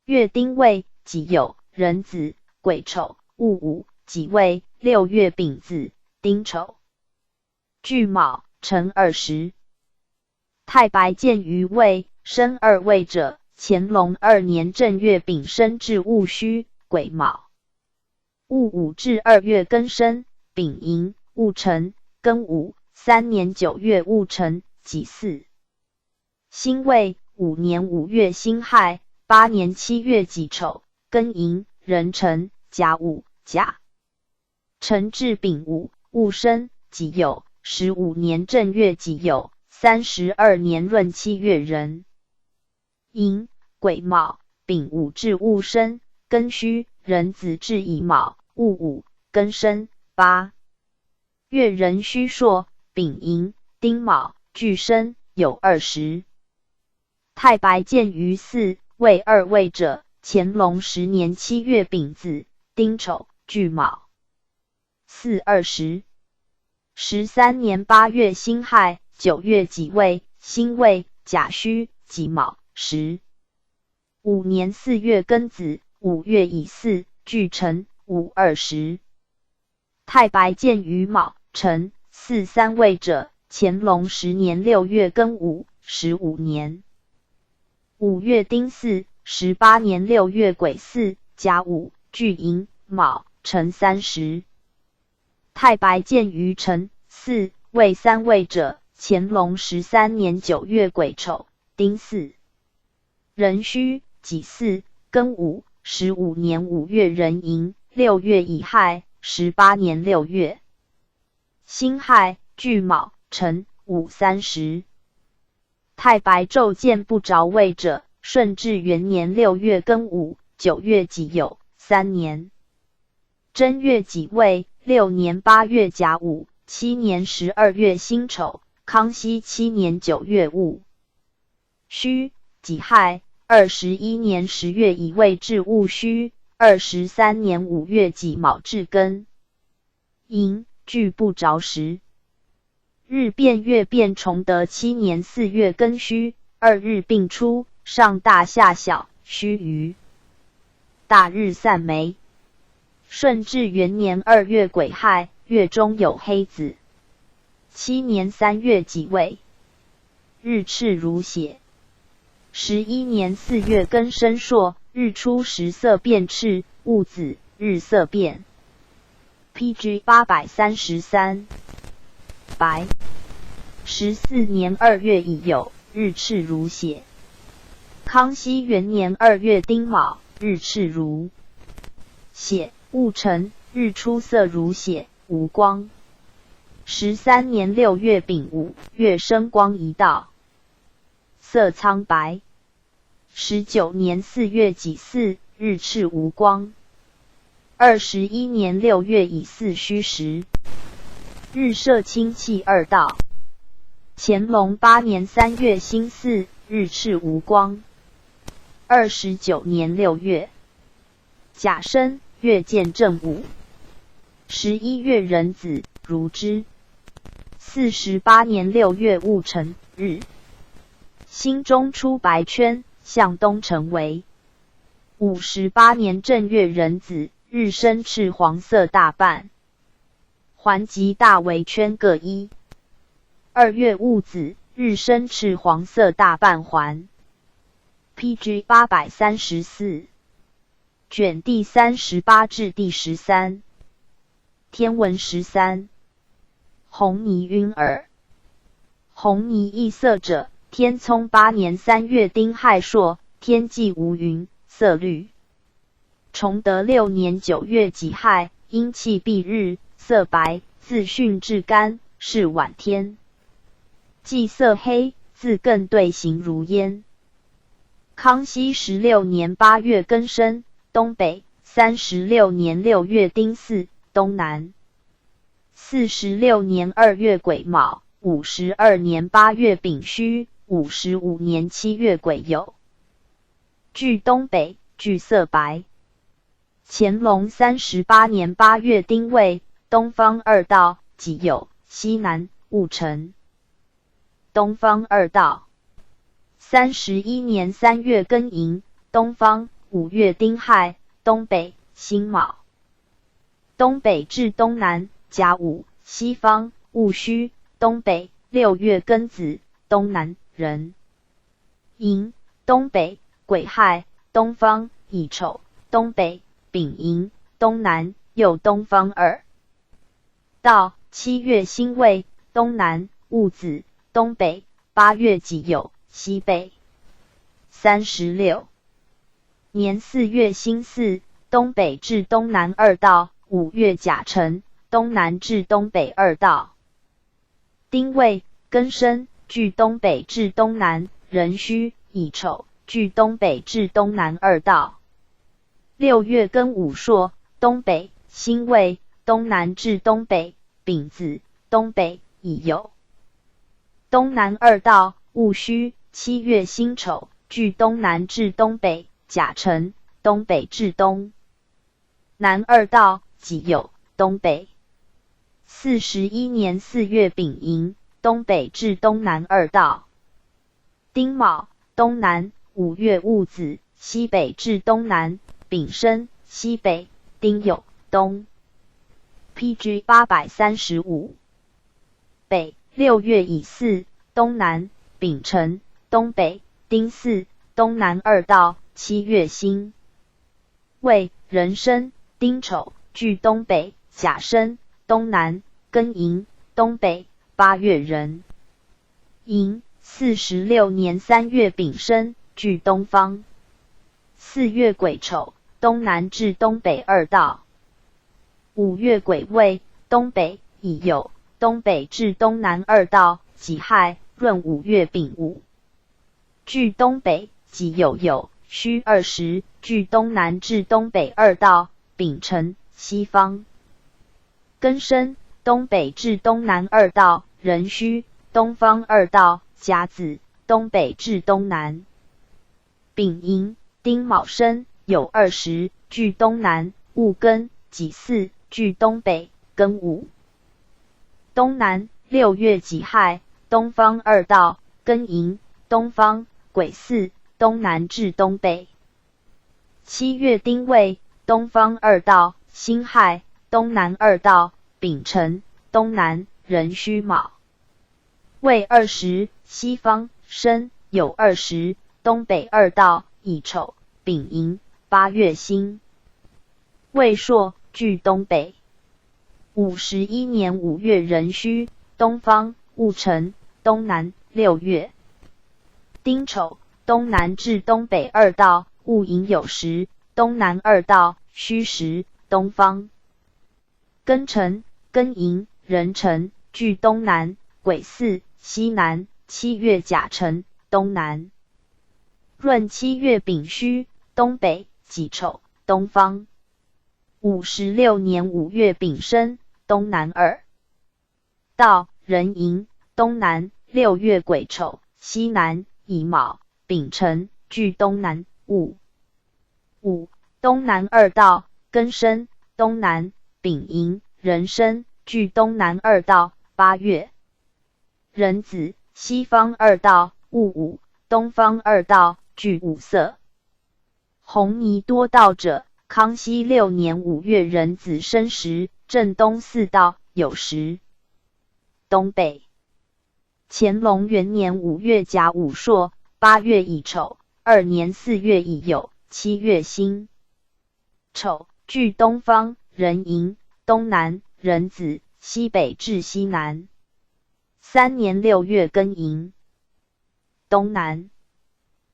月丁未，己酉，壬子，癸丑，戊午，己未，六月丙子，丁丑，俱卯，辰二时。太白见于未，申二未者，乾隆二年正月丙申至戊戌，癸卯。戊午至二月庚申，丙寅，戊辰，庚午，三年九月戊辰，己巳。辛未，五年五月辛亥，八年七月己丑，庚寅，壬辰，甲午，甲辰至丙午，戊申，己酉，十五年正月己酉，三十二年闰七月壬寅，癸卯，丙午至戊申，庚戌，壬子至乙卯，戊午，庚申，八月壬戌朔，丙寅，丁卯，俱申，酉二时。太白见于巳未二未者，乾隆十年七月丙子，丁丑，俱卯，巳二时。十三年八月辛亥，九月己未，辛未，甲戌，己卯，时。五年四月庚子，五月乙巳，俱辰，午二时。太白见于卯辰巳三未者，乾隆十年六月庚午，十五年五月丁巳，十八年六月癸巳，甲午，俱寅卯辰三时。太白见于辰巳未三未者，乾隆十三年九月癸丑，丁巳。壬戌，己巳，庚午，十五年五月壬寅，六月乙亥，十八年六月辛亥，俱卯辰午三时。太白昼见不着未者，顺治元年六月庚午，九月己酉，三年。正月己未，六年八月甲午，七年十二月辛丑，康熙七年九月戊戌，己亥，二十一年十月乙未至戊戌，二十三年五月己卯至庚寅，俱不着时。日变月变重得七年四月庚戌，二日并出，上大下小，戌戌。大日散梅。顺治元年二月癸亥，月中有黑子。七年三月己未，日赤如血。十一年四月庚申朔，日出时色变赤，戊子，日色变。P G 八百三十三。白。十四年二月乙酉，日赤如血。康熙元年二月丁卯，日赤如血，戊辰，日出色如血，无光。十三年六月丙午，月升光一道，色苍白。十九年四月己巳，日赤无光。二十一年六月乙巳戌时，日射清气二道。乾隆八年三月辛巳，日赤无光。二十九年六月甲申，月见正午。十一月壬子，如支。四十八年六月戊辰，日心中出白圈，向东沉围。五十八年正月壬子，日生赤黄色大半，环及大围圈各一。二月戊子，日生赤黄色大半环。P G 八百三十四。卷第三十八至第十三。天文十三。红泥晕耳。红泥熠色者，天聪八年三月丁亥朔，天际无云，色绿。崇德六年九月己亥，阴气蔽日，色白，自巽至干，是晚天。既色黑，自更对形如烟。康熙十六年八月庚申，东北，三十六年六月丁巳，东南。四十六年二月癸卯，五十二年八月丙戌，五十五年七月癸酉，俱东北，俱色白。乾隆三十八年八月丁未，东方二道，己酉，西南，戊辰。东方二道。三十一年三月庚寅，东方，五月丁亥，东北，辛卯。东北至东南，甲午，西方，戊戌，东北，六月庚子，东南，壬寅，东北，癸亥，东方，乙丑，东北，丙寅，东南，又东方二道，七月辛未，东南，戊子，东北，八月己酉，西北。三十六年四月辛巳，东北至东南二道，五月甲辰，东南至东北二道。丁未，庚申，俱东北至东南，壬戌，乙丑，俱东北至东南二道。六月庚午朔，东北，辛未，东南至东北，丙子，东北，乙酉。东南二道，戊戌，七月辛丑，俱东南至东北，甲辰，东北至东南二道，己酉，东北。四十一年四月丙寅，东北至东南二道。丁卯，东南，五月戊子，西北至东南，丙申，西北，丁酉，东。P G 八百三十五。北，六月乙巳，东南，丙辰，东北，丁巳，东南二道，七月辛未，壬申，丁丑，俱东北，甲申，东南，庚寅，东北，八月壬寅。四十六年三月丙申，俱东方。四月癸丑，东南至东北二道。五月癸未，东北，乙酉，东北至东南二道，己亥，闰五月丙午。距东北，己酉酉戌二十，距东南至东北二道，丙辰，西方。庚申，东北至东南二道，壬戌，东方二道，甲子，东北至东南。丙寅，丁卯申，酉二十，距东南，戊庚，己巳，距东北，庚午。东南，六月己亥，东方二道，庚寅，东方，癸巳，东南至东北。七月丁未，东方二道，辛亥，东南二道，丙辰，东南，壬戌卯。未二十，西方，申，酉二十，东北二道，乙丑，丙寅，八月辛。未朔，距东北。 午十一年五月壬戌，东方，戊辰，东南，六月。丁丑，东南至东北二道，戊寅酉时，东南二道，戌时，东方。庚辰，庚寅，壬辰，距东南，癸巳，西南，七月甲辰，东南。闰七月丙戌，东北，己丑，东方。 午十六年五月丙申，东南二道，壬寅，东南，六月癸丑，西南，乙卯，丙辰，距东南，午。午，东南二道，庚申，东南，丙寅，壬申，距东南二道，八月。壬子，西方二道，戊午，东方二道，距午色。 红泥多盗者，康熙六年五月壬子申时，正东四道，酉时，东北。乾隆元年五月甲午朔，八月乙丑，二年四月乙酉，七月辛。丑，距东方，壬寅，东南，壬子，西北至西南。三年六月庚寅。 东南。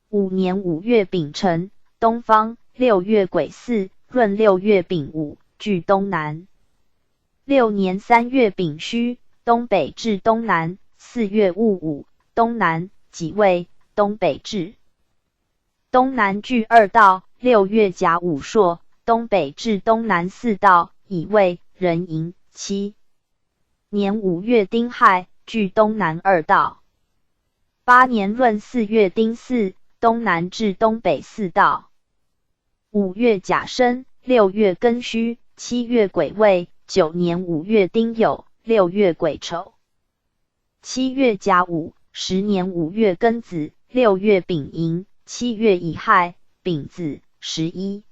午年五月丙辰，东方，六月癸巳，闰六月丙午，距东南。六年三月丙戌，东北至东南，四月戊午，东南，己未，东北至东南距二道，六月甲午朔，东北至东南四道，乙未，壬寅，七年五月丁亥，距东南二道。 八年闰四月丁巳，东南至东北四道。五月甲申，六月庚戌，七月癸未，九年五月丁酉，六月癸丑。七月甲午，十年五月庚子，六月丙寅，七月乙亥，丙子，十一。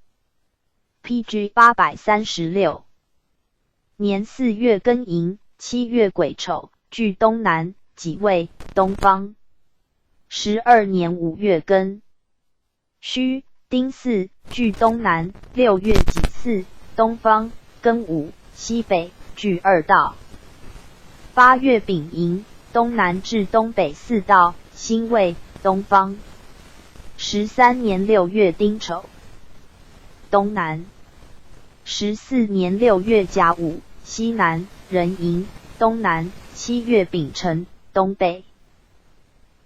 P G 八百三十六年四月庚寅，七月癸丑，距东南，己未，东方。十二年五月庚戌，丁巳，距东南，六月己巳，东方，庚午，西北，距二道。八月丙寅，东南至东北四道，辛未，东方。十三年六月丁丑， 东南。十四年六月甲午，西南，壬寅，东南，七月丙辰，东北。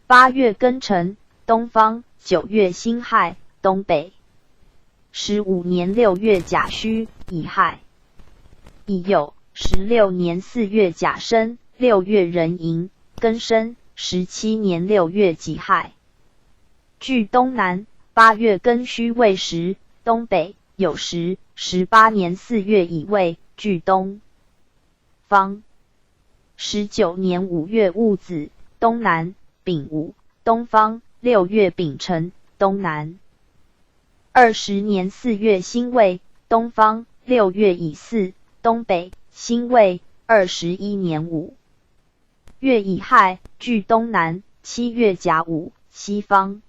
八月庚辰，东方，九月辛亥，东北。十五年六月甲戌，乙亥。乙酉，十六年四月甲申，六月壬寅，庚申，十七年六月己亥。 距东南，八月庚戌未时，东北，酉时，十八年四月乙未，距东方。十九年五月戊子，东南，丙午，东方，六月丙辰，东南。二十年四月辛未，东方，六月乙巳，东北，辛未，二十一年午。 月乙亥，距东南，七月甲午，西方。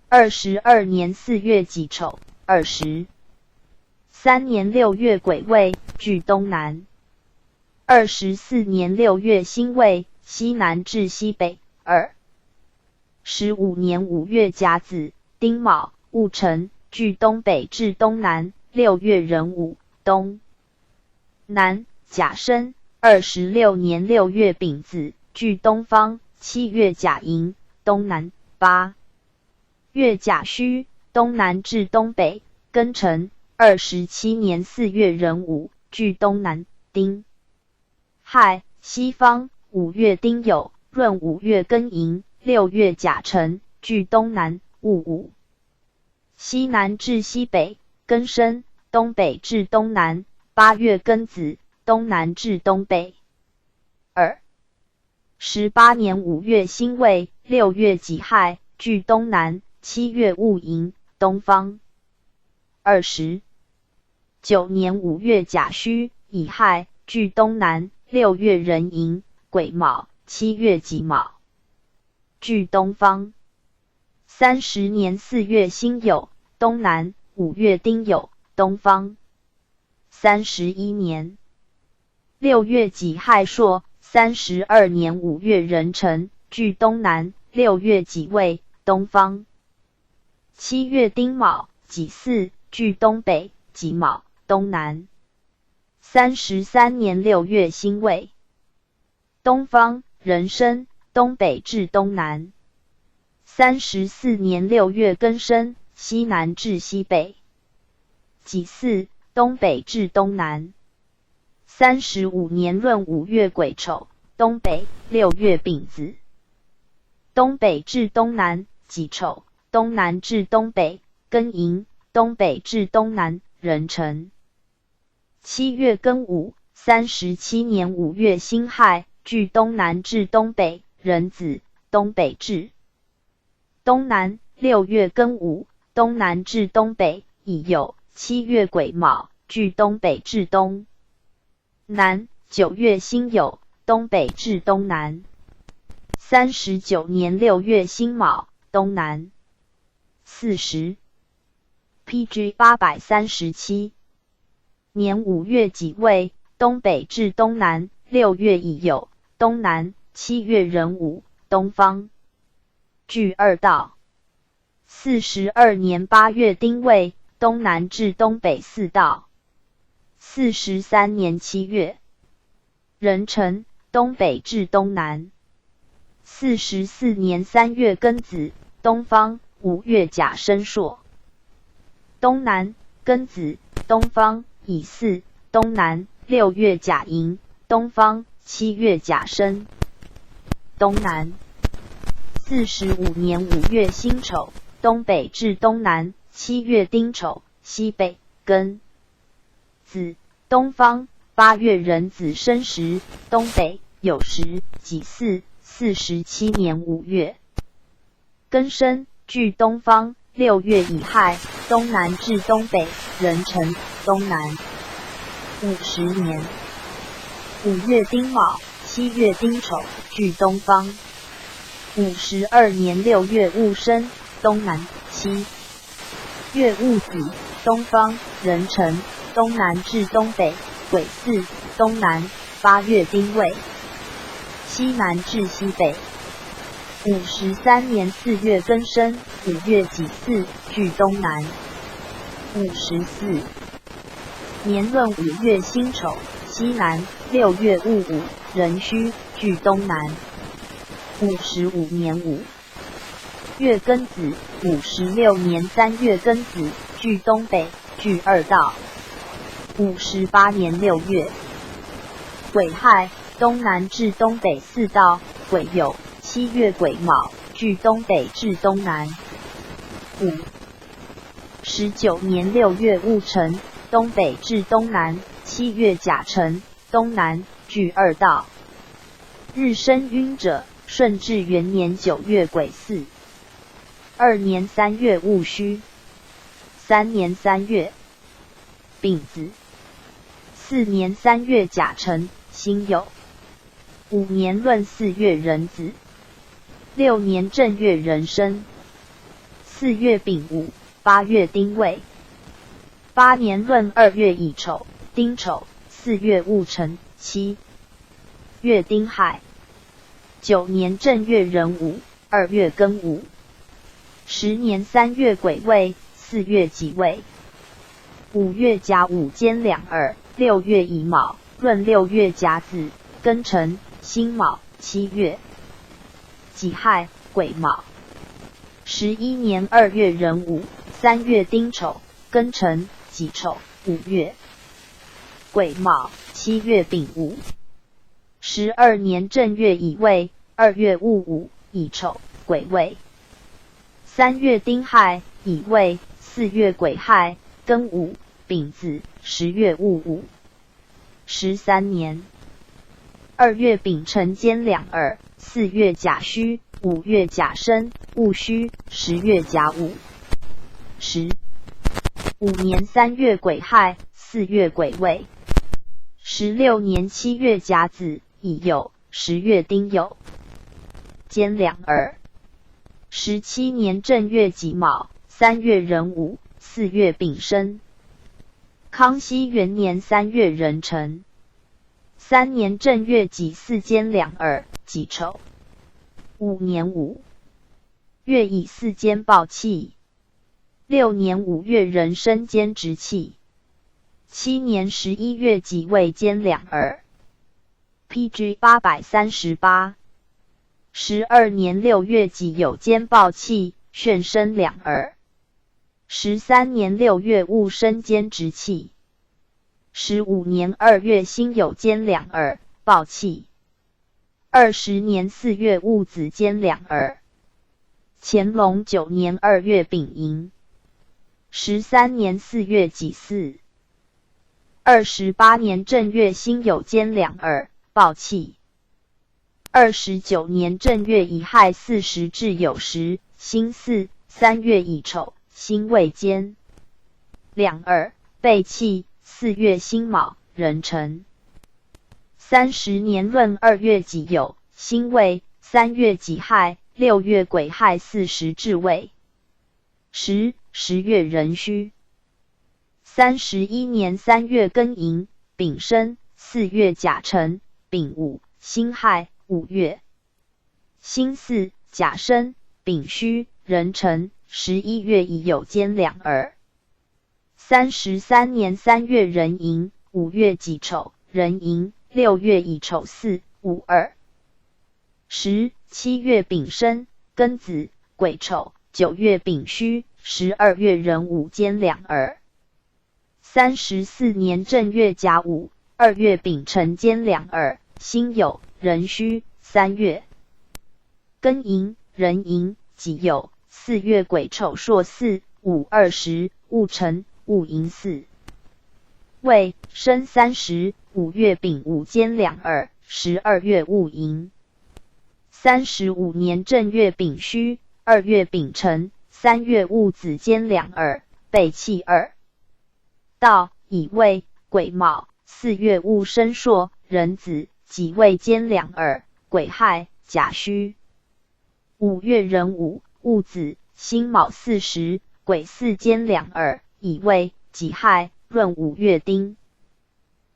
二十二年四月己丑，二十三年六月癸未，距东南。二十四年六月辛未，西南至西北，二。十五年五月甲子，丁卯，戊辰，距东北至东南，六月壬午，东。 南，甲申，二十六年六月丙子，据东方，七月甲寅，东南。八月甲戌，东南至东北，庚辰。二十七年四月壬午，据东南，丁亥，西方。五月丁酉，闰五月庚寅。六月甲辰，据东南，戊午。 西南至西北，庚申，东北至东南。八月庚子，东南至东北。二十八年五月辛未，六月己亥，据东南。七月戊寅，东方。二十九年五月甲戌，乙亥，据东南。六月壬寅，癸卯。七月己卯，据东方。 三十年四月辛酉，东南。五月丁酉，东方。三十一年六月己亥朔。三十二年五月壬辰，据东南。六月己未，东方。七月丁卯，己巳，据东北。己卯，东南。三十三年六月辛未， 东方。壬申，东北至东南。三十四年六月庚申，西南至西北。己巳，东北至东南。三十五年闰五月癸丑，东北。六月丙子，东北至东南。己丑，东南至东北。庚寅，东北至东南。壬辰。 七月庚午。三十七年五月辛亥，据东南至东北。壬子，东北至东南。六月庚午，东南至东北。乙酉。七月癸卯，据东北至东南。九月辛酉，东北至东南。三十九年六月辛卯，东南。四十。P G 八百三十七。 年五月己未，东北至东南。六月乙酉，东南。七月壬午，东方。据二道。四十二年八月丁未，东南至东北。四道。四十三年七月壬辰，东北至东南。四十四年三月庚子，东方。五月甲申朔，东南。庚子，东方。乙巳，东南。六月甲寅，东方。七月甲申，东南。四十五年五月辛丑，东北至东南。七月丁丑，西北。庚子，东方。八月壬子申时，东北。酉时，己巳。四十七年五月 庚申，据东方。六月乙亥，东南至东北。壬辰，东南。五十年五月丁卯，七月丁丑，据东方。五十二年六月戊申，东南。七月戊子，东方。壬辰，东南至东北。癸巳，东南。八月丁未，西南至西北。 五十三年四月庚申，五月己巳，据东南。五十四年闰五月辛丑，西南。六月戊午，壬戌，据东南。五十五年五月庚子。五十六年三月庚子，据东北。据二道。五十八年六月癸亥，东南至东北。四道。癸酉，七月癸卯，据东北至东南。五十九年六月戊辰，东北至东南。七月甲辰，东南。据二道。日申晕者，顺治元年九月癸巳。二年三月戊戌。三年三月丙子。四年三月甲辰，辛酉。五年闰四月壬子。六年正月壬申。四月丙午。八月丁未。八年闰二月乙丑，丁丑。四月戊辰。七月丁亥。九年正月壬午。二月庚午。十年三月癸未。四月己未。五月甲午兼两二。六月乙卯。闰六月甲子。庚辰。辛卯。七月。己亥，癸卯。十一年二月壬午，三月丁丑，庚辰，己丑，五月。癸卯，七月丙午。十二年正月乙未，二月戊午，乙丑，癸未。三月丁亥，乙未，四月癸亥，庚午，丙子，十月戊午。十三年。二月丙辰兼两耳，四月甲戌，五月甲申，戊戌，十月甲午。十五年。三月癸亥，四月癸未。十六年。七月甲子，乙酉，十月丁酉，兼两耳。十七年正月己卯，三月壬午，四月丙申。康熙元年三月壬辰。三年正月己巳兼两耳，己丑。五年。五月乙巳兼暴气。六年。五月壬申兼直气。七年。十一月己未兼两耳。P G 八百三十八。十二年。六月己酉兼暴气，巽申两耳。十三年。六月戊申兼直气。十五年。二月辛酉兼两耳，暴气。二十年。四月戊子兼两耳。乾隆九年。二月丙寅。十三年。四月己巳。二十八年。正月辛酉兼两耳，暴气。二十九年。正月乙亥巳时至酉时，辛巳。三月乙丑，辛未兼两耳，备气。四月辛卯，壬辰。三十年。闰二月己酉，辛未。三月己亥，六月癸亥巳时至未时，十月壬戌。三十一年。三月庚寅，丙申。四月甲辰，丙午，辛亥。五月辛巳，甲申，丙戌，壬辰。十一月乙酉兼两耳。三十三年。三月壬寅，五月己丑，壬寅。六月乙丑巳，午二。十七月丙申，庚子，癸丑。九月丙戌，十二月壬午兼两耳。三十四年。正月甲午，二月丙辰兼两耳，辛酉，壬戌。三月庚寅，壬寅，己酉。四月癸丑朔巳，午二时，戊辰，戊寅巳未申。三十。五月丙午兼两耳，十二月戊寅。三十五年。正月丙戌，二月丙辰，三月戊子兼两耳，备气。二道乙未，癸卯。四月戊申朔，壬子，己未兼两耳，癸亥，甲戌。五月壬午，戊子，辛卯巳时，癸巳兼两耳，乙未，己亥。闰五月丁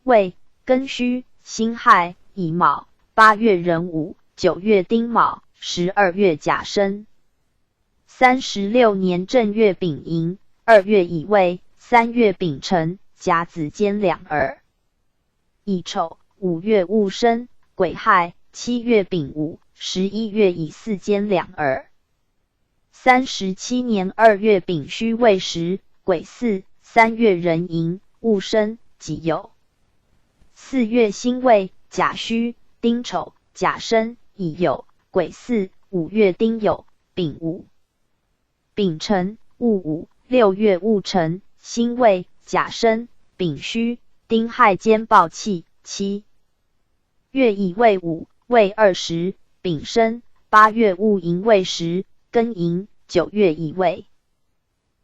未，庚戌，辛亥，乙卯。八月壬午，九月丁卯，十二月甲申。三十六年。正月丙寅，二月乙未，三月丙辰，甲子兼两耳，乙丑。五月戊申，癸亥。七月丙午，十一月乙巳兼两耳。三十七年。二月丙戌未时，癸巳。三月壬寅，戊申，己酉。四月辛未，甲戌，丁丑，甲申，乙酉，癸巳。五月丁酉，丙午。丙辰，戊午。六月戊辰，辛未，甲申，丙戌，丁亥兼暴气。七月乙未午，未二时，丙申。八月戊寅未时，庚寅。九月乙未，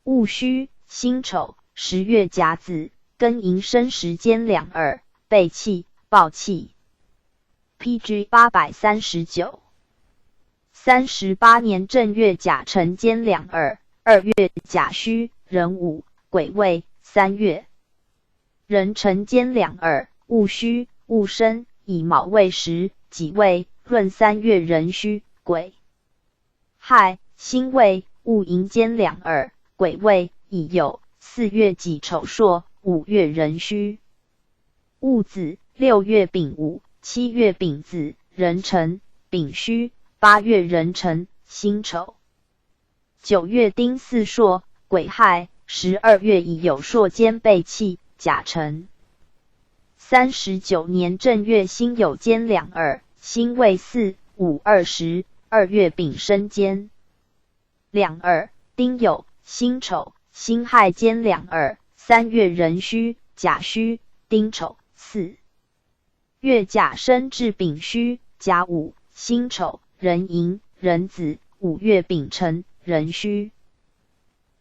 戊戌，辛丑。十月甲子，庚寅申时兼两耳，备气，暴气。P G 八百三十九。三十八年。正月甲辰兼两耳，二月甲戌，壬午，癸未。三月壬辰兼两耳，戊戌，戊申，乙卯未时，己未。闰三月壬戌，癸亥，辛未。戊寅兼两耳，癸未，乙酉。四月己丑朔，五月壬戌，戊子。六月丙午，七月丙子，壬辰。丙戌，八月壬辰，辛丑。九月丁巳朔，癸亥，十二月乙酉朔间备气，甲辰。三十九年正月辛酉兼两耳，辛未巳，午二时，二月丙申兼两耳，丁酉，辛丑，辛亥兼两耳，三月壬戌，甲戌，丁丑，四 月甲申至丙戌，甲午，辛丑，壬寅，壬子，五月丙辰，壬戌。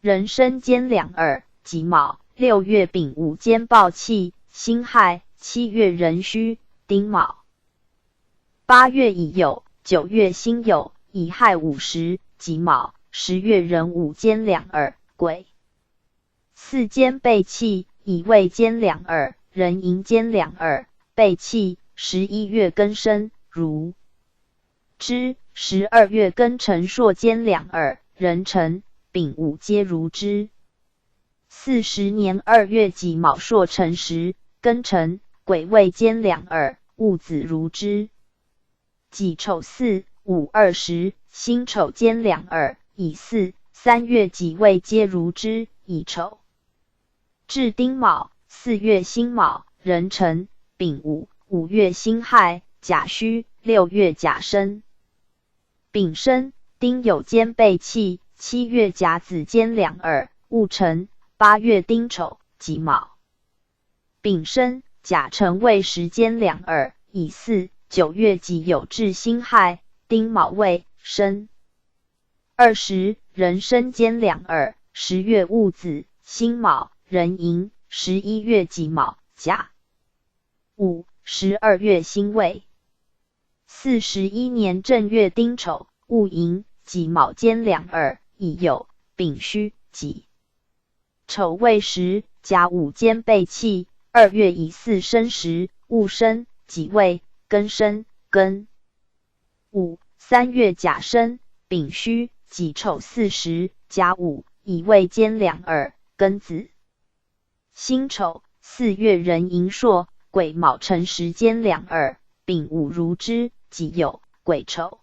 壬申兼两耳，己卯，六月丙午兼暴气，辛亥，七月壬戌，丁卯。八月乙酉，九月辛酉，乙亥午时，己卯，十月壬午兼两耳，癸 巳兼备气，乙未兼两耳，壬寅兼两耳，备气，十一月庚申，孺。之，十二月庚辰朔兼两耳，壬辰，丙午皆孺之。四十年二月己卯朔辰时，庚辰，癸未兼两耳，戊子孺之。 己丑巳，午二时，辛丑兼两耳，乙巳，三月己未皆孺之，乙丑。至丁卯，四月辛卯，壬辰，丙午，五月辛亥，甲戌，六月甲申。丙申，丁酉兼备气，七月甲子兼两耳，戊辰，八月丁丑，己卯。 丙申，甲辰未时兼两耳，乙巳，九月己酉至辛亥，丁卯未申。二十，壬申兼两耳，十月戊子，辛卯，壬寅，十一月己卯，甲午，十二月辛未。四十一年正月丁丑，戊寅，己卯兼两耳，乙酉，丙戌，己 丑未时，甲午兼备气，二月乙巳申时，戊申，己未，庚申，庚午，三月甲申，丙戌，己丑巳时，甲午，乙未兼两耳，庚子。辛丑，四月壬寅朔，癸卯辰时兼两耳，丙午孺之，己酉，癸丑。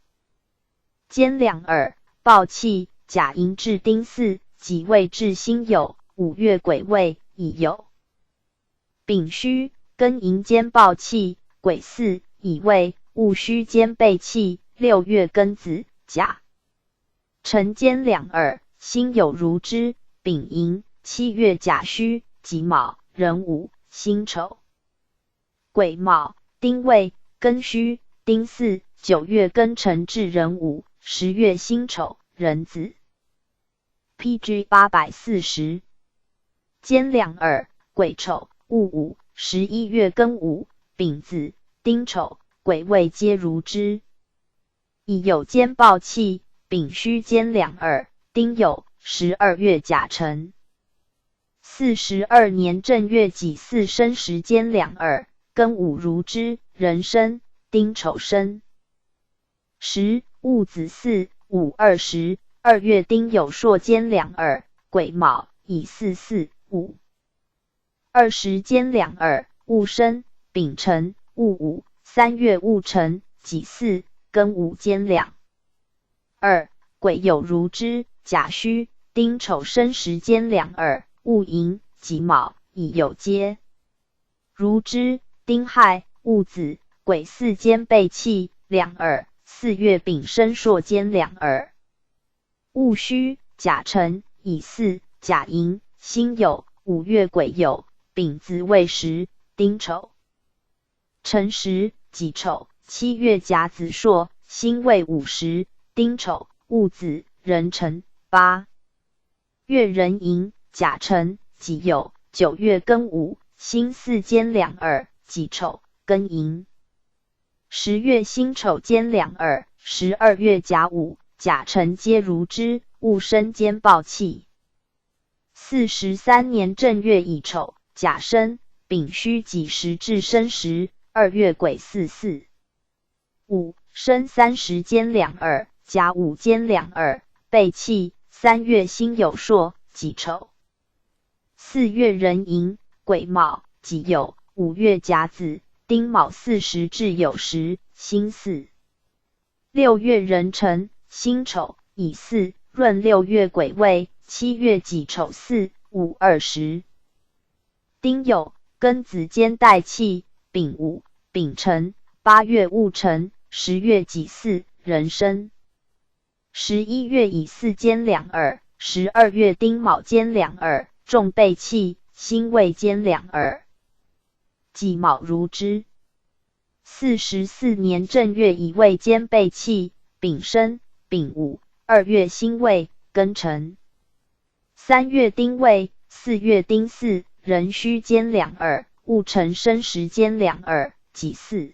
兼两耳，暴气，甲寅至丁巳，己未至辛酉，五月癸未，乙酉。丙戌，庚寅兼暴气，癸巳，乙未，戊戌兼备气，六月庚子，甲辰兼两耳，辛酉孺之，丙寅，七月甲戌，己卯，壬午，辛丑。 癸卯，丁未，庚戌，丁巳，九月庚辰至壬午，十月辛丑，壬子。P G八百四十。兼两耳，癸丑，戊午，十一月庚午，丙子，丁丑，癸未皆孺之。乙酉兼暴气，丙戌兼两耳，丁酉，十二月甲辰。 四十二年正月己巳申时兼两耳，庚午孺之，壬申，丁丑申。十，戊子巳，午二时，二月丁酉朔兼两耳，癸卯，乙巳巳，午二时兼两耳，戊申，丙辰，戊午，三月戊辰，己巳，庚午兼两 二，癸酉孺之，甲戌，丁丑申时兼两耳，戊寅，己卯，乙酉皆孺之，丁亥，戊子，癸巳兼备气，两耳，四月丙申朔兼两耳。戊戌，甲辰，乙巳，甲寅，辛酉，五月癸酉，丙子未时，丁丑 辰时，己丑，七月甲子朔，辛未午时，丁丑，戊子，壬辰，八月壬寅，甲辰，己酉，九月庚午，辛巳兼两耳，己丑，庚寅。十月辛丑兼两耳，十二月甲午，甲辰皆孺之，戊申兼暴气。 四十三年正月乙丑，甲申，丙戌己时至申时，二月癸巳巳。午，申三时兼两耳，甲午兼两耳，备气，三月辛酉朔，己丑。四月壬寅，癸卯，己酉，五月甲子，丁卯巳时至酉时，辛巳。六月壬辰，辛丑，乙巳，闰六月癸未，七月己丑巳、午、二时。丁酉，庚子兼带气，丙午、丙辰，八月戊辰，十月己巳，壬申。十一月乙巳兼两耳，十二月丁卯兼两耳，重备气，辛未兼两耳。 己卯如支。四十四年正月乙未兼备气，丙申、丙午，二月辛未，庚辰。三月丁未，四月丁巳，壬戌兼两耳，戊辰申时兼两耳，己巳。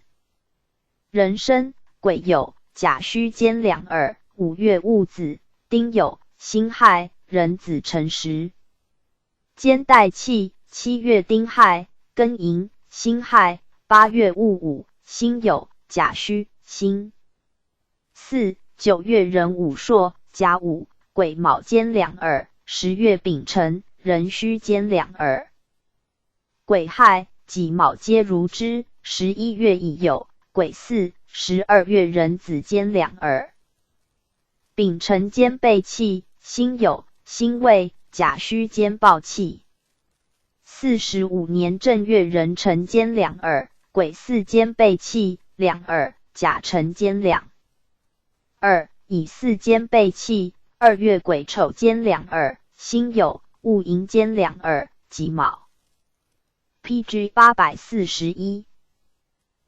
壬申、癸酉，甲戌兼两耳，五月戊子，丁酉，辛亥，壬子辰时。 兼带气，七月丁亥，庚寅，辛亥，八月戊午，辛酉，甲戌，辛。四、九月壬午朔，甲午，癸卯兼两耳，十月丙辰，壬戌兼两耳。癸亥，己卯皆如支，十一月乙酉，癸巳，十二月壬子兼两耳。 丙辰兼备气，辛酉、辛未，甲戌兼暴气。四十五年正月壬辰兼两耳，癸巳兼备气，两耳，甲辰兼两。二、乙巳兼备气，二月癸丑兼两耳，辛酉、戊寅兼两耳，己卯。P G八百四十一。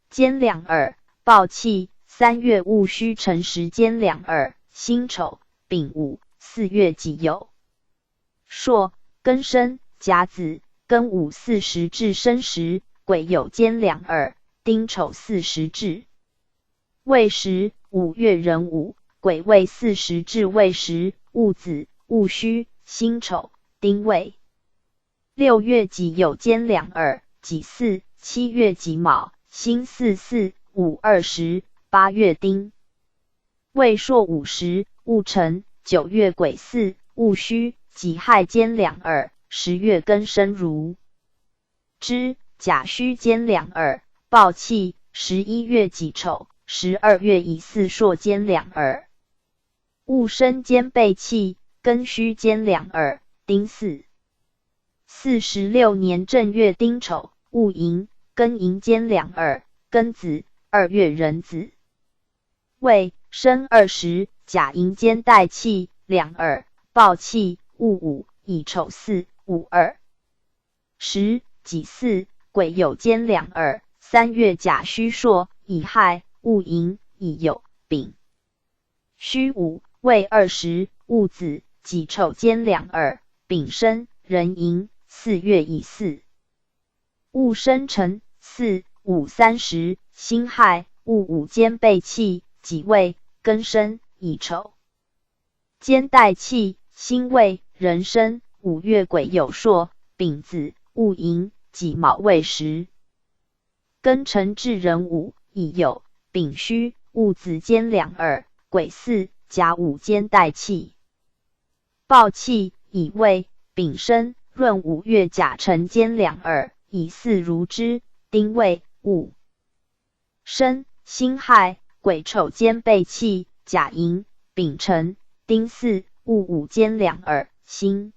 兼两耳，暴气，三月戊戌辰时兼两耳，辛丑、丙午，四月己酉。朔、庚申、甲子、庚午巳时至申时，癸酉兼两耳，丁丑巳时至未时，五月壬午，癸未巳时至未时，戊子、戊戌、辛丑、丁未。 六月己酉兼两耳，己巳，七月己卯，辛巳巳、午二时，八月丁未朔午时，戊辰，九月癸巳、戊戌，己亥兼两耳，十月庚申如支，甲戌兼两耳，暴气，十一月己丑，十二月乙巳朔兼两耳。 戊申兼备气，庚戌兼两耳，丁巳。四十六年正月丁丑，戊寅，庚寅兼两耳，庚子，二月壬子。未、申二时，甲寅兼带气，两耳，暴气，戊午，乙丑巳，午二。 时，己巳，癸酉兼两耳，三月甲戌朔，乙亥，戊寅，乙酉，丙戌午，未二时，戊子，己丑兼两耳，丙申，壬寅，四月乙巳。戊申辰，巳、午三时，辛亥，戊午兼备气，己未，庚申，乙丑。 兼带气，辛未，壬申，五月癸酉朔，丙子，戊寅，己卯未时。庚辰至壬午，乙酉，丙戌，戊子兼两耳，癸巳，甲午兼带气。暴气，乙未，丙申，闰五月甲辰兼两耳，乙巳如支，丁未，午 申，辛亥，癸丑兼备气，甲寅，丙辰，丁巳，戊午兼两耳，辛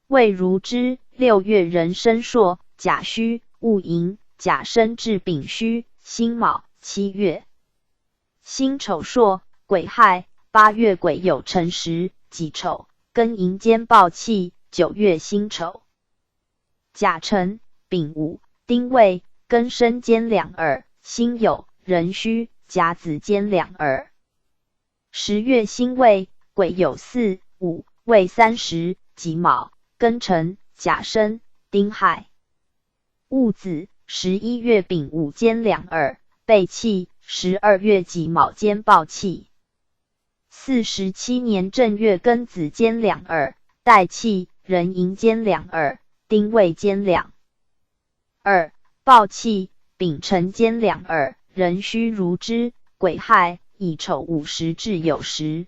未如支，六月壬申朔，甲戌，戊寅，甲申至丙戌，辛卯，七月辛丑朔，癸亥，八月癸酉辰时，己丑，庚寅兼暴气，九月辛丑。 甲辰、丙午、丁未、庚申兼两耳，辛酉、壬戌、甲子兼两耳。十月辛未，癸酉巳、午未三时，己卯、庚辰、甲申、丁亥。戊子，十一月丙午兼两耳，备气，十二月己卯兼暴气。 四十七年正月庚子兼两耳，带气，壬寅兼两耳，丁未兼两耳。暴气，丙辰兼两耳，壬戌如支，癸亥，乙丑午时至酉时。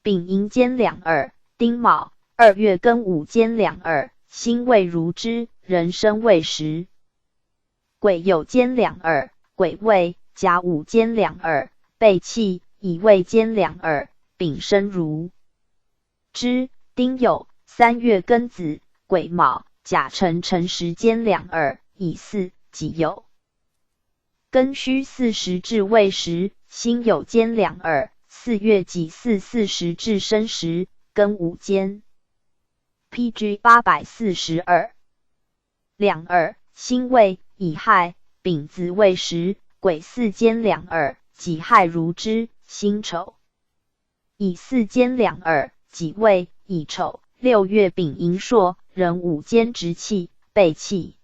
丙寅兼两耳，丁卯，二月庚午兼两耳，辛未如支，壬申未时。 癸酉兼两耳，癸未，甲午兼两耳，备气，乙未兼两耳，丙申如之。丁酉，三月庚子，癸卯，甲辰辰时兼两耳，乙巳、己酉。 庚戌巳时至未时，辛酉兼两耳，四月己巳巳时至申时，庚午兼。P G八百四十二。两耳，辛未、乙亥、丙子未时，癸巳兼两耳，己亥如之，辛丑。 乙巳兼两耳，己未、乙丑，六月丙寅朔，壬午兼值气，备气。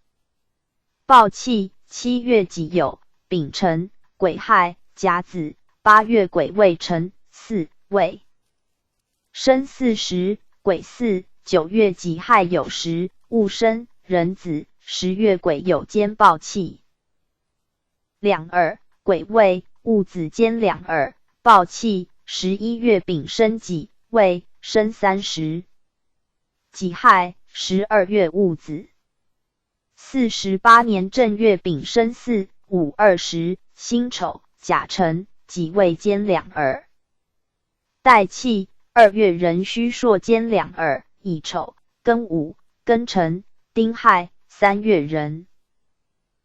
暴气，七月己酉，丙辰，癸亥、甲子，八月癸未辰，巳未。申巳时，癸巳，九月己亥酉时，戊申、壬子，十月癸酉兼暴气。 两耳，癸未、戊子兼两耳，暴气，十一月丙申己未、申三时。己亥，十二月戊子。四十八年正月丙申巳、午二时，辛丑、甲辰、己未兼两耳。 带气，二月壬戌朔兼两耳，乙丑、庚午、庚辰、丁亥，三月壬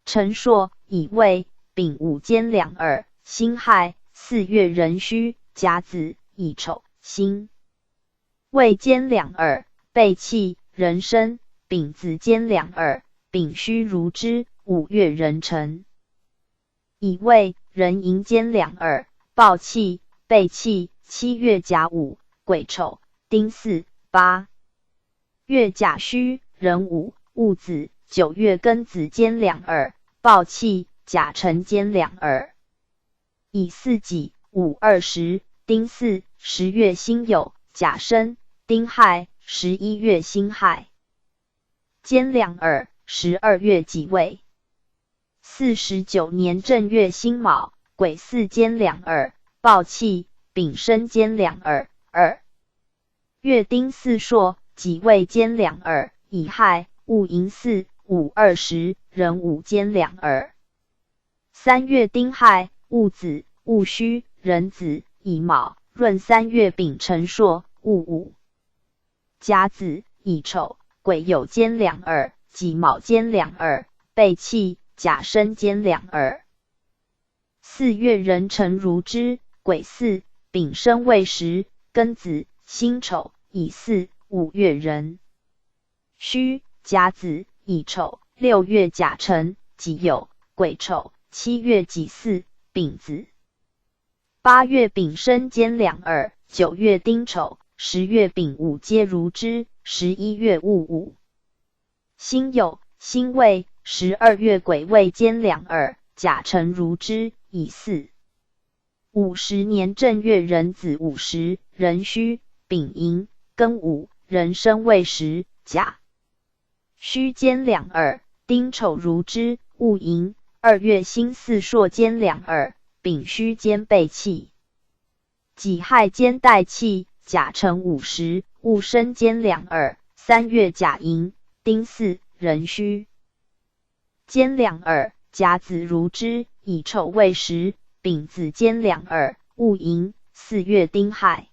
辰朔，乙未、丙午兼两耳，辛亥，四月壬戌、甲子、乙丑、辛未兼两耳，备气，壬申、丙子兼两耳，丙戌如之，五月壬辰。 乙未、壬寅兼两耳，暴气，备气，七月甲午，癸丑、丁巳，八月甲戌，壬午、戊子，九月庚子兼两耳，暴气，甲辰兼两耳。乙巳己、午二时、丁巳，十月辛酉、甲申、丁亥，十一月辛亥。 兼两耳，十二月己未。四十九年正月辛卯，癸巳兼两耳，暴气，丙申兼两耳，二月丁巳朔，己未兼两耳，乙亥、戊寅巳、午二时，壬午兼两耳。 三月丁亥，戊子、戊戌、壬子、乙卯，闰三月丙辰朔，戊午。甲子、乙丑，癸酉兼两耳，己卯兼两耳，备气，甲申兼两耳。四月壬辰如之，癸巳、丙申未时，庚子、辛丑、乙巳，五月壬 戌、甲子、乙丑，六月甲辰、己酉、癸丑，七月己巳、丙子。八月丙申兼两耳，九月丁丑，十月丙午皆如之，十一月戊午。辛酉、辛未，十二月癸未兼两耳，甲辰如之，乙巳。 五十年正月壬子午时，壬戌、丙寅、庚午，壬申未时，甲戌兼两耳，丁丑如之，戊寅，二月辛巳朔兼两耳，丙戌兼备气。己亥兼带气，甲辰午时，戊申兼两耳，三月甲寅，丁巳，壬戌。 兼两耳，甲子如之，乙丑未时，丙子兼两耳，戊寅，四月丁亥。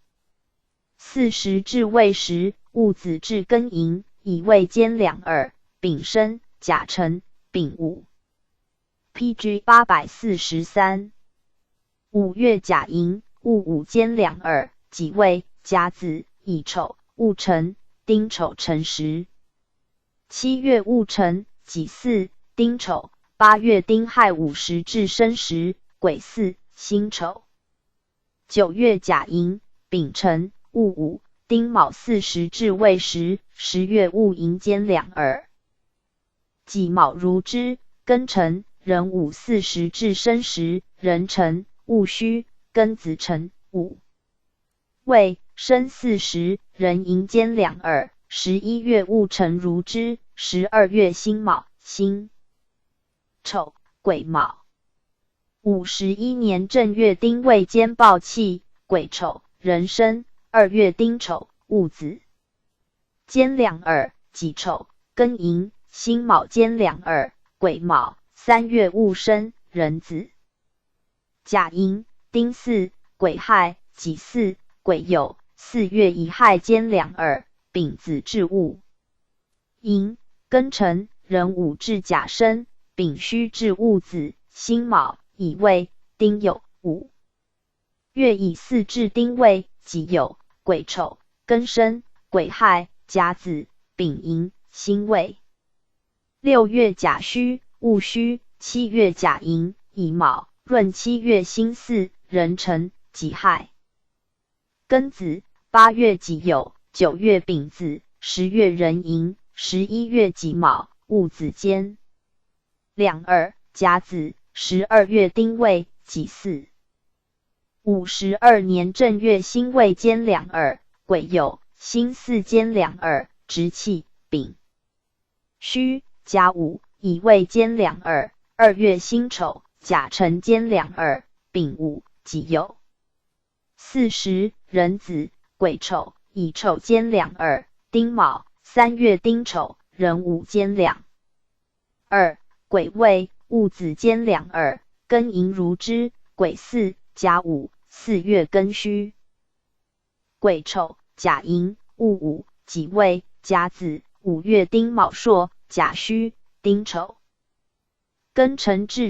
巳时至未时，戊子至庚寅，乙未兼两耳，丙申，甲辰，丙午。P G八百四十三。五月甲寅，戊午兼两耳，己未，甲子，乙丑，戊辰，丁丑辰时。 七月戊辰，己巳，丁丑，八月丁亥午时至申时，癸巳，辛丑。九月甲寅，丙辰，戊午，丁卯巳时至未时，十月戊寅兼两耳。己卯如之，庚辰，壬午巳时至申时，壬辰，戊戌，庚子辰，午 未，申巳时，壬寅兼两耳，十一月戊辰如之，十二月辛卯，辛丑，癸卯。五十一年正月丁未兼暴气，癸丑，壬申，二月丁丑，戊子。兼两耳，己丑，庚寅，辛卯兼两耳，癸卯，三月戊申，壬子。 甲寅，丁巳、癸亥、己巳、癸酉，四月乙亥兼两二，丙子至午。 寅、庚辰、壬午至甲申，丙戌至戊子、辛卯、乙未、丁酉、午。月乙巳至丁未、己酉、癸丑、庚申、癸亥、甲子、丙寅、辛未。六月甲戌、戊戌，七月甲寅、乙卯，闰七月辛巳、壬辰、己亥。 庚子，八月己酉，九月丙子，十月壬寅，十一月己卯，戊子兼两二，甲子，十二月丁未、己巳。午时二年正月辛未兼两二，癸酉，辛巳兼两二，值气，丙戌、甲午、乙未兼两二，二月辛丑，甲辰兼两二，丙午、己酉。 巳时，壬子、癸丑、乙丑兼两二，丁卯，三月丁丑，壬午兼两二，癸未、戊子兼两二，庚寅如支，癸巳、甲午，四月庚戌。癸丑、甲寅、戊午、己未、甲子，五月丁卯朔、甲戌、丁丑。庚辰至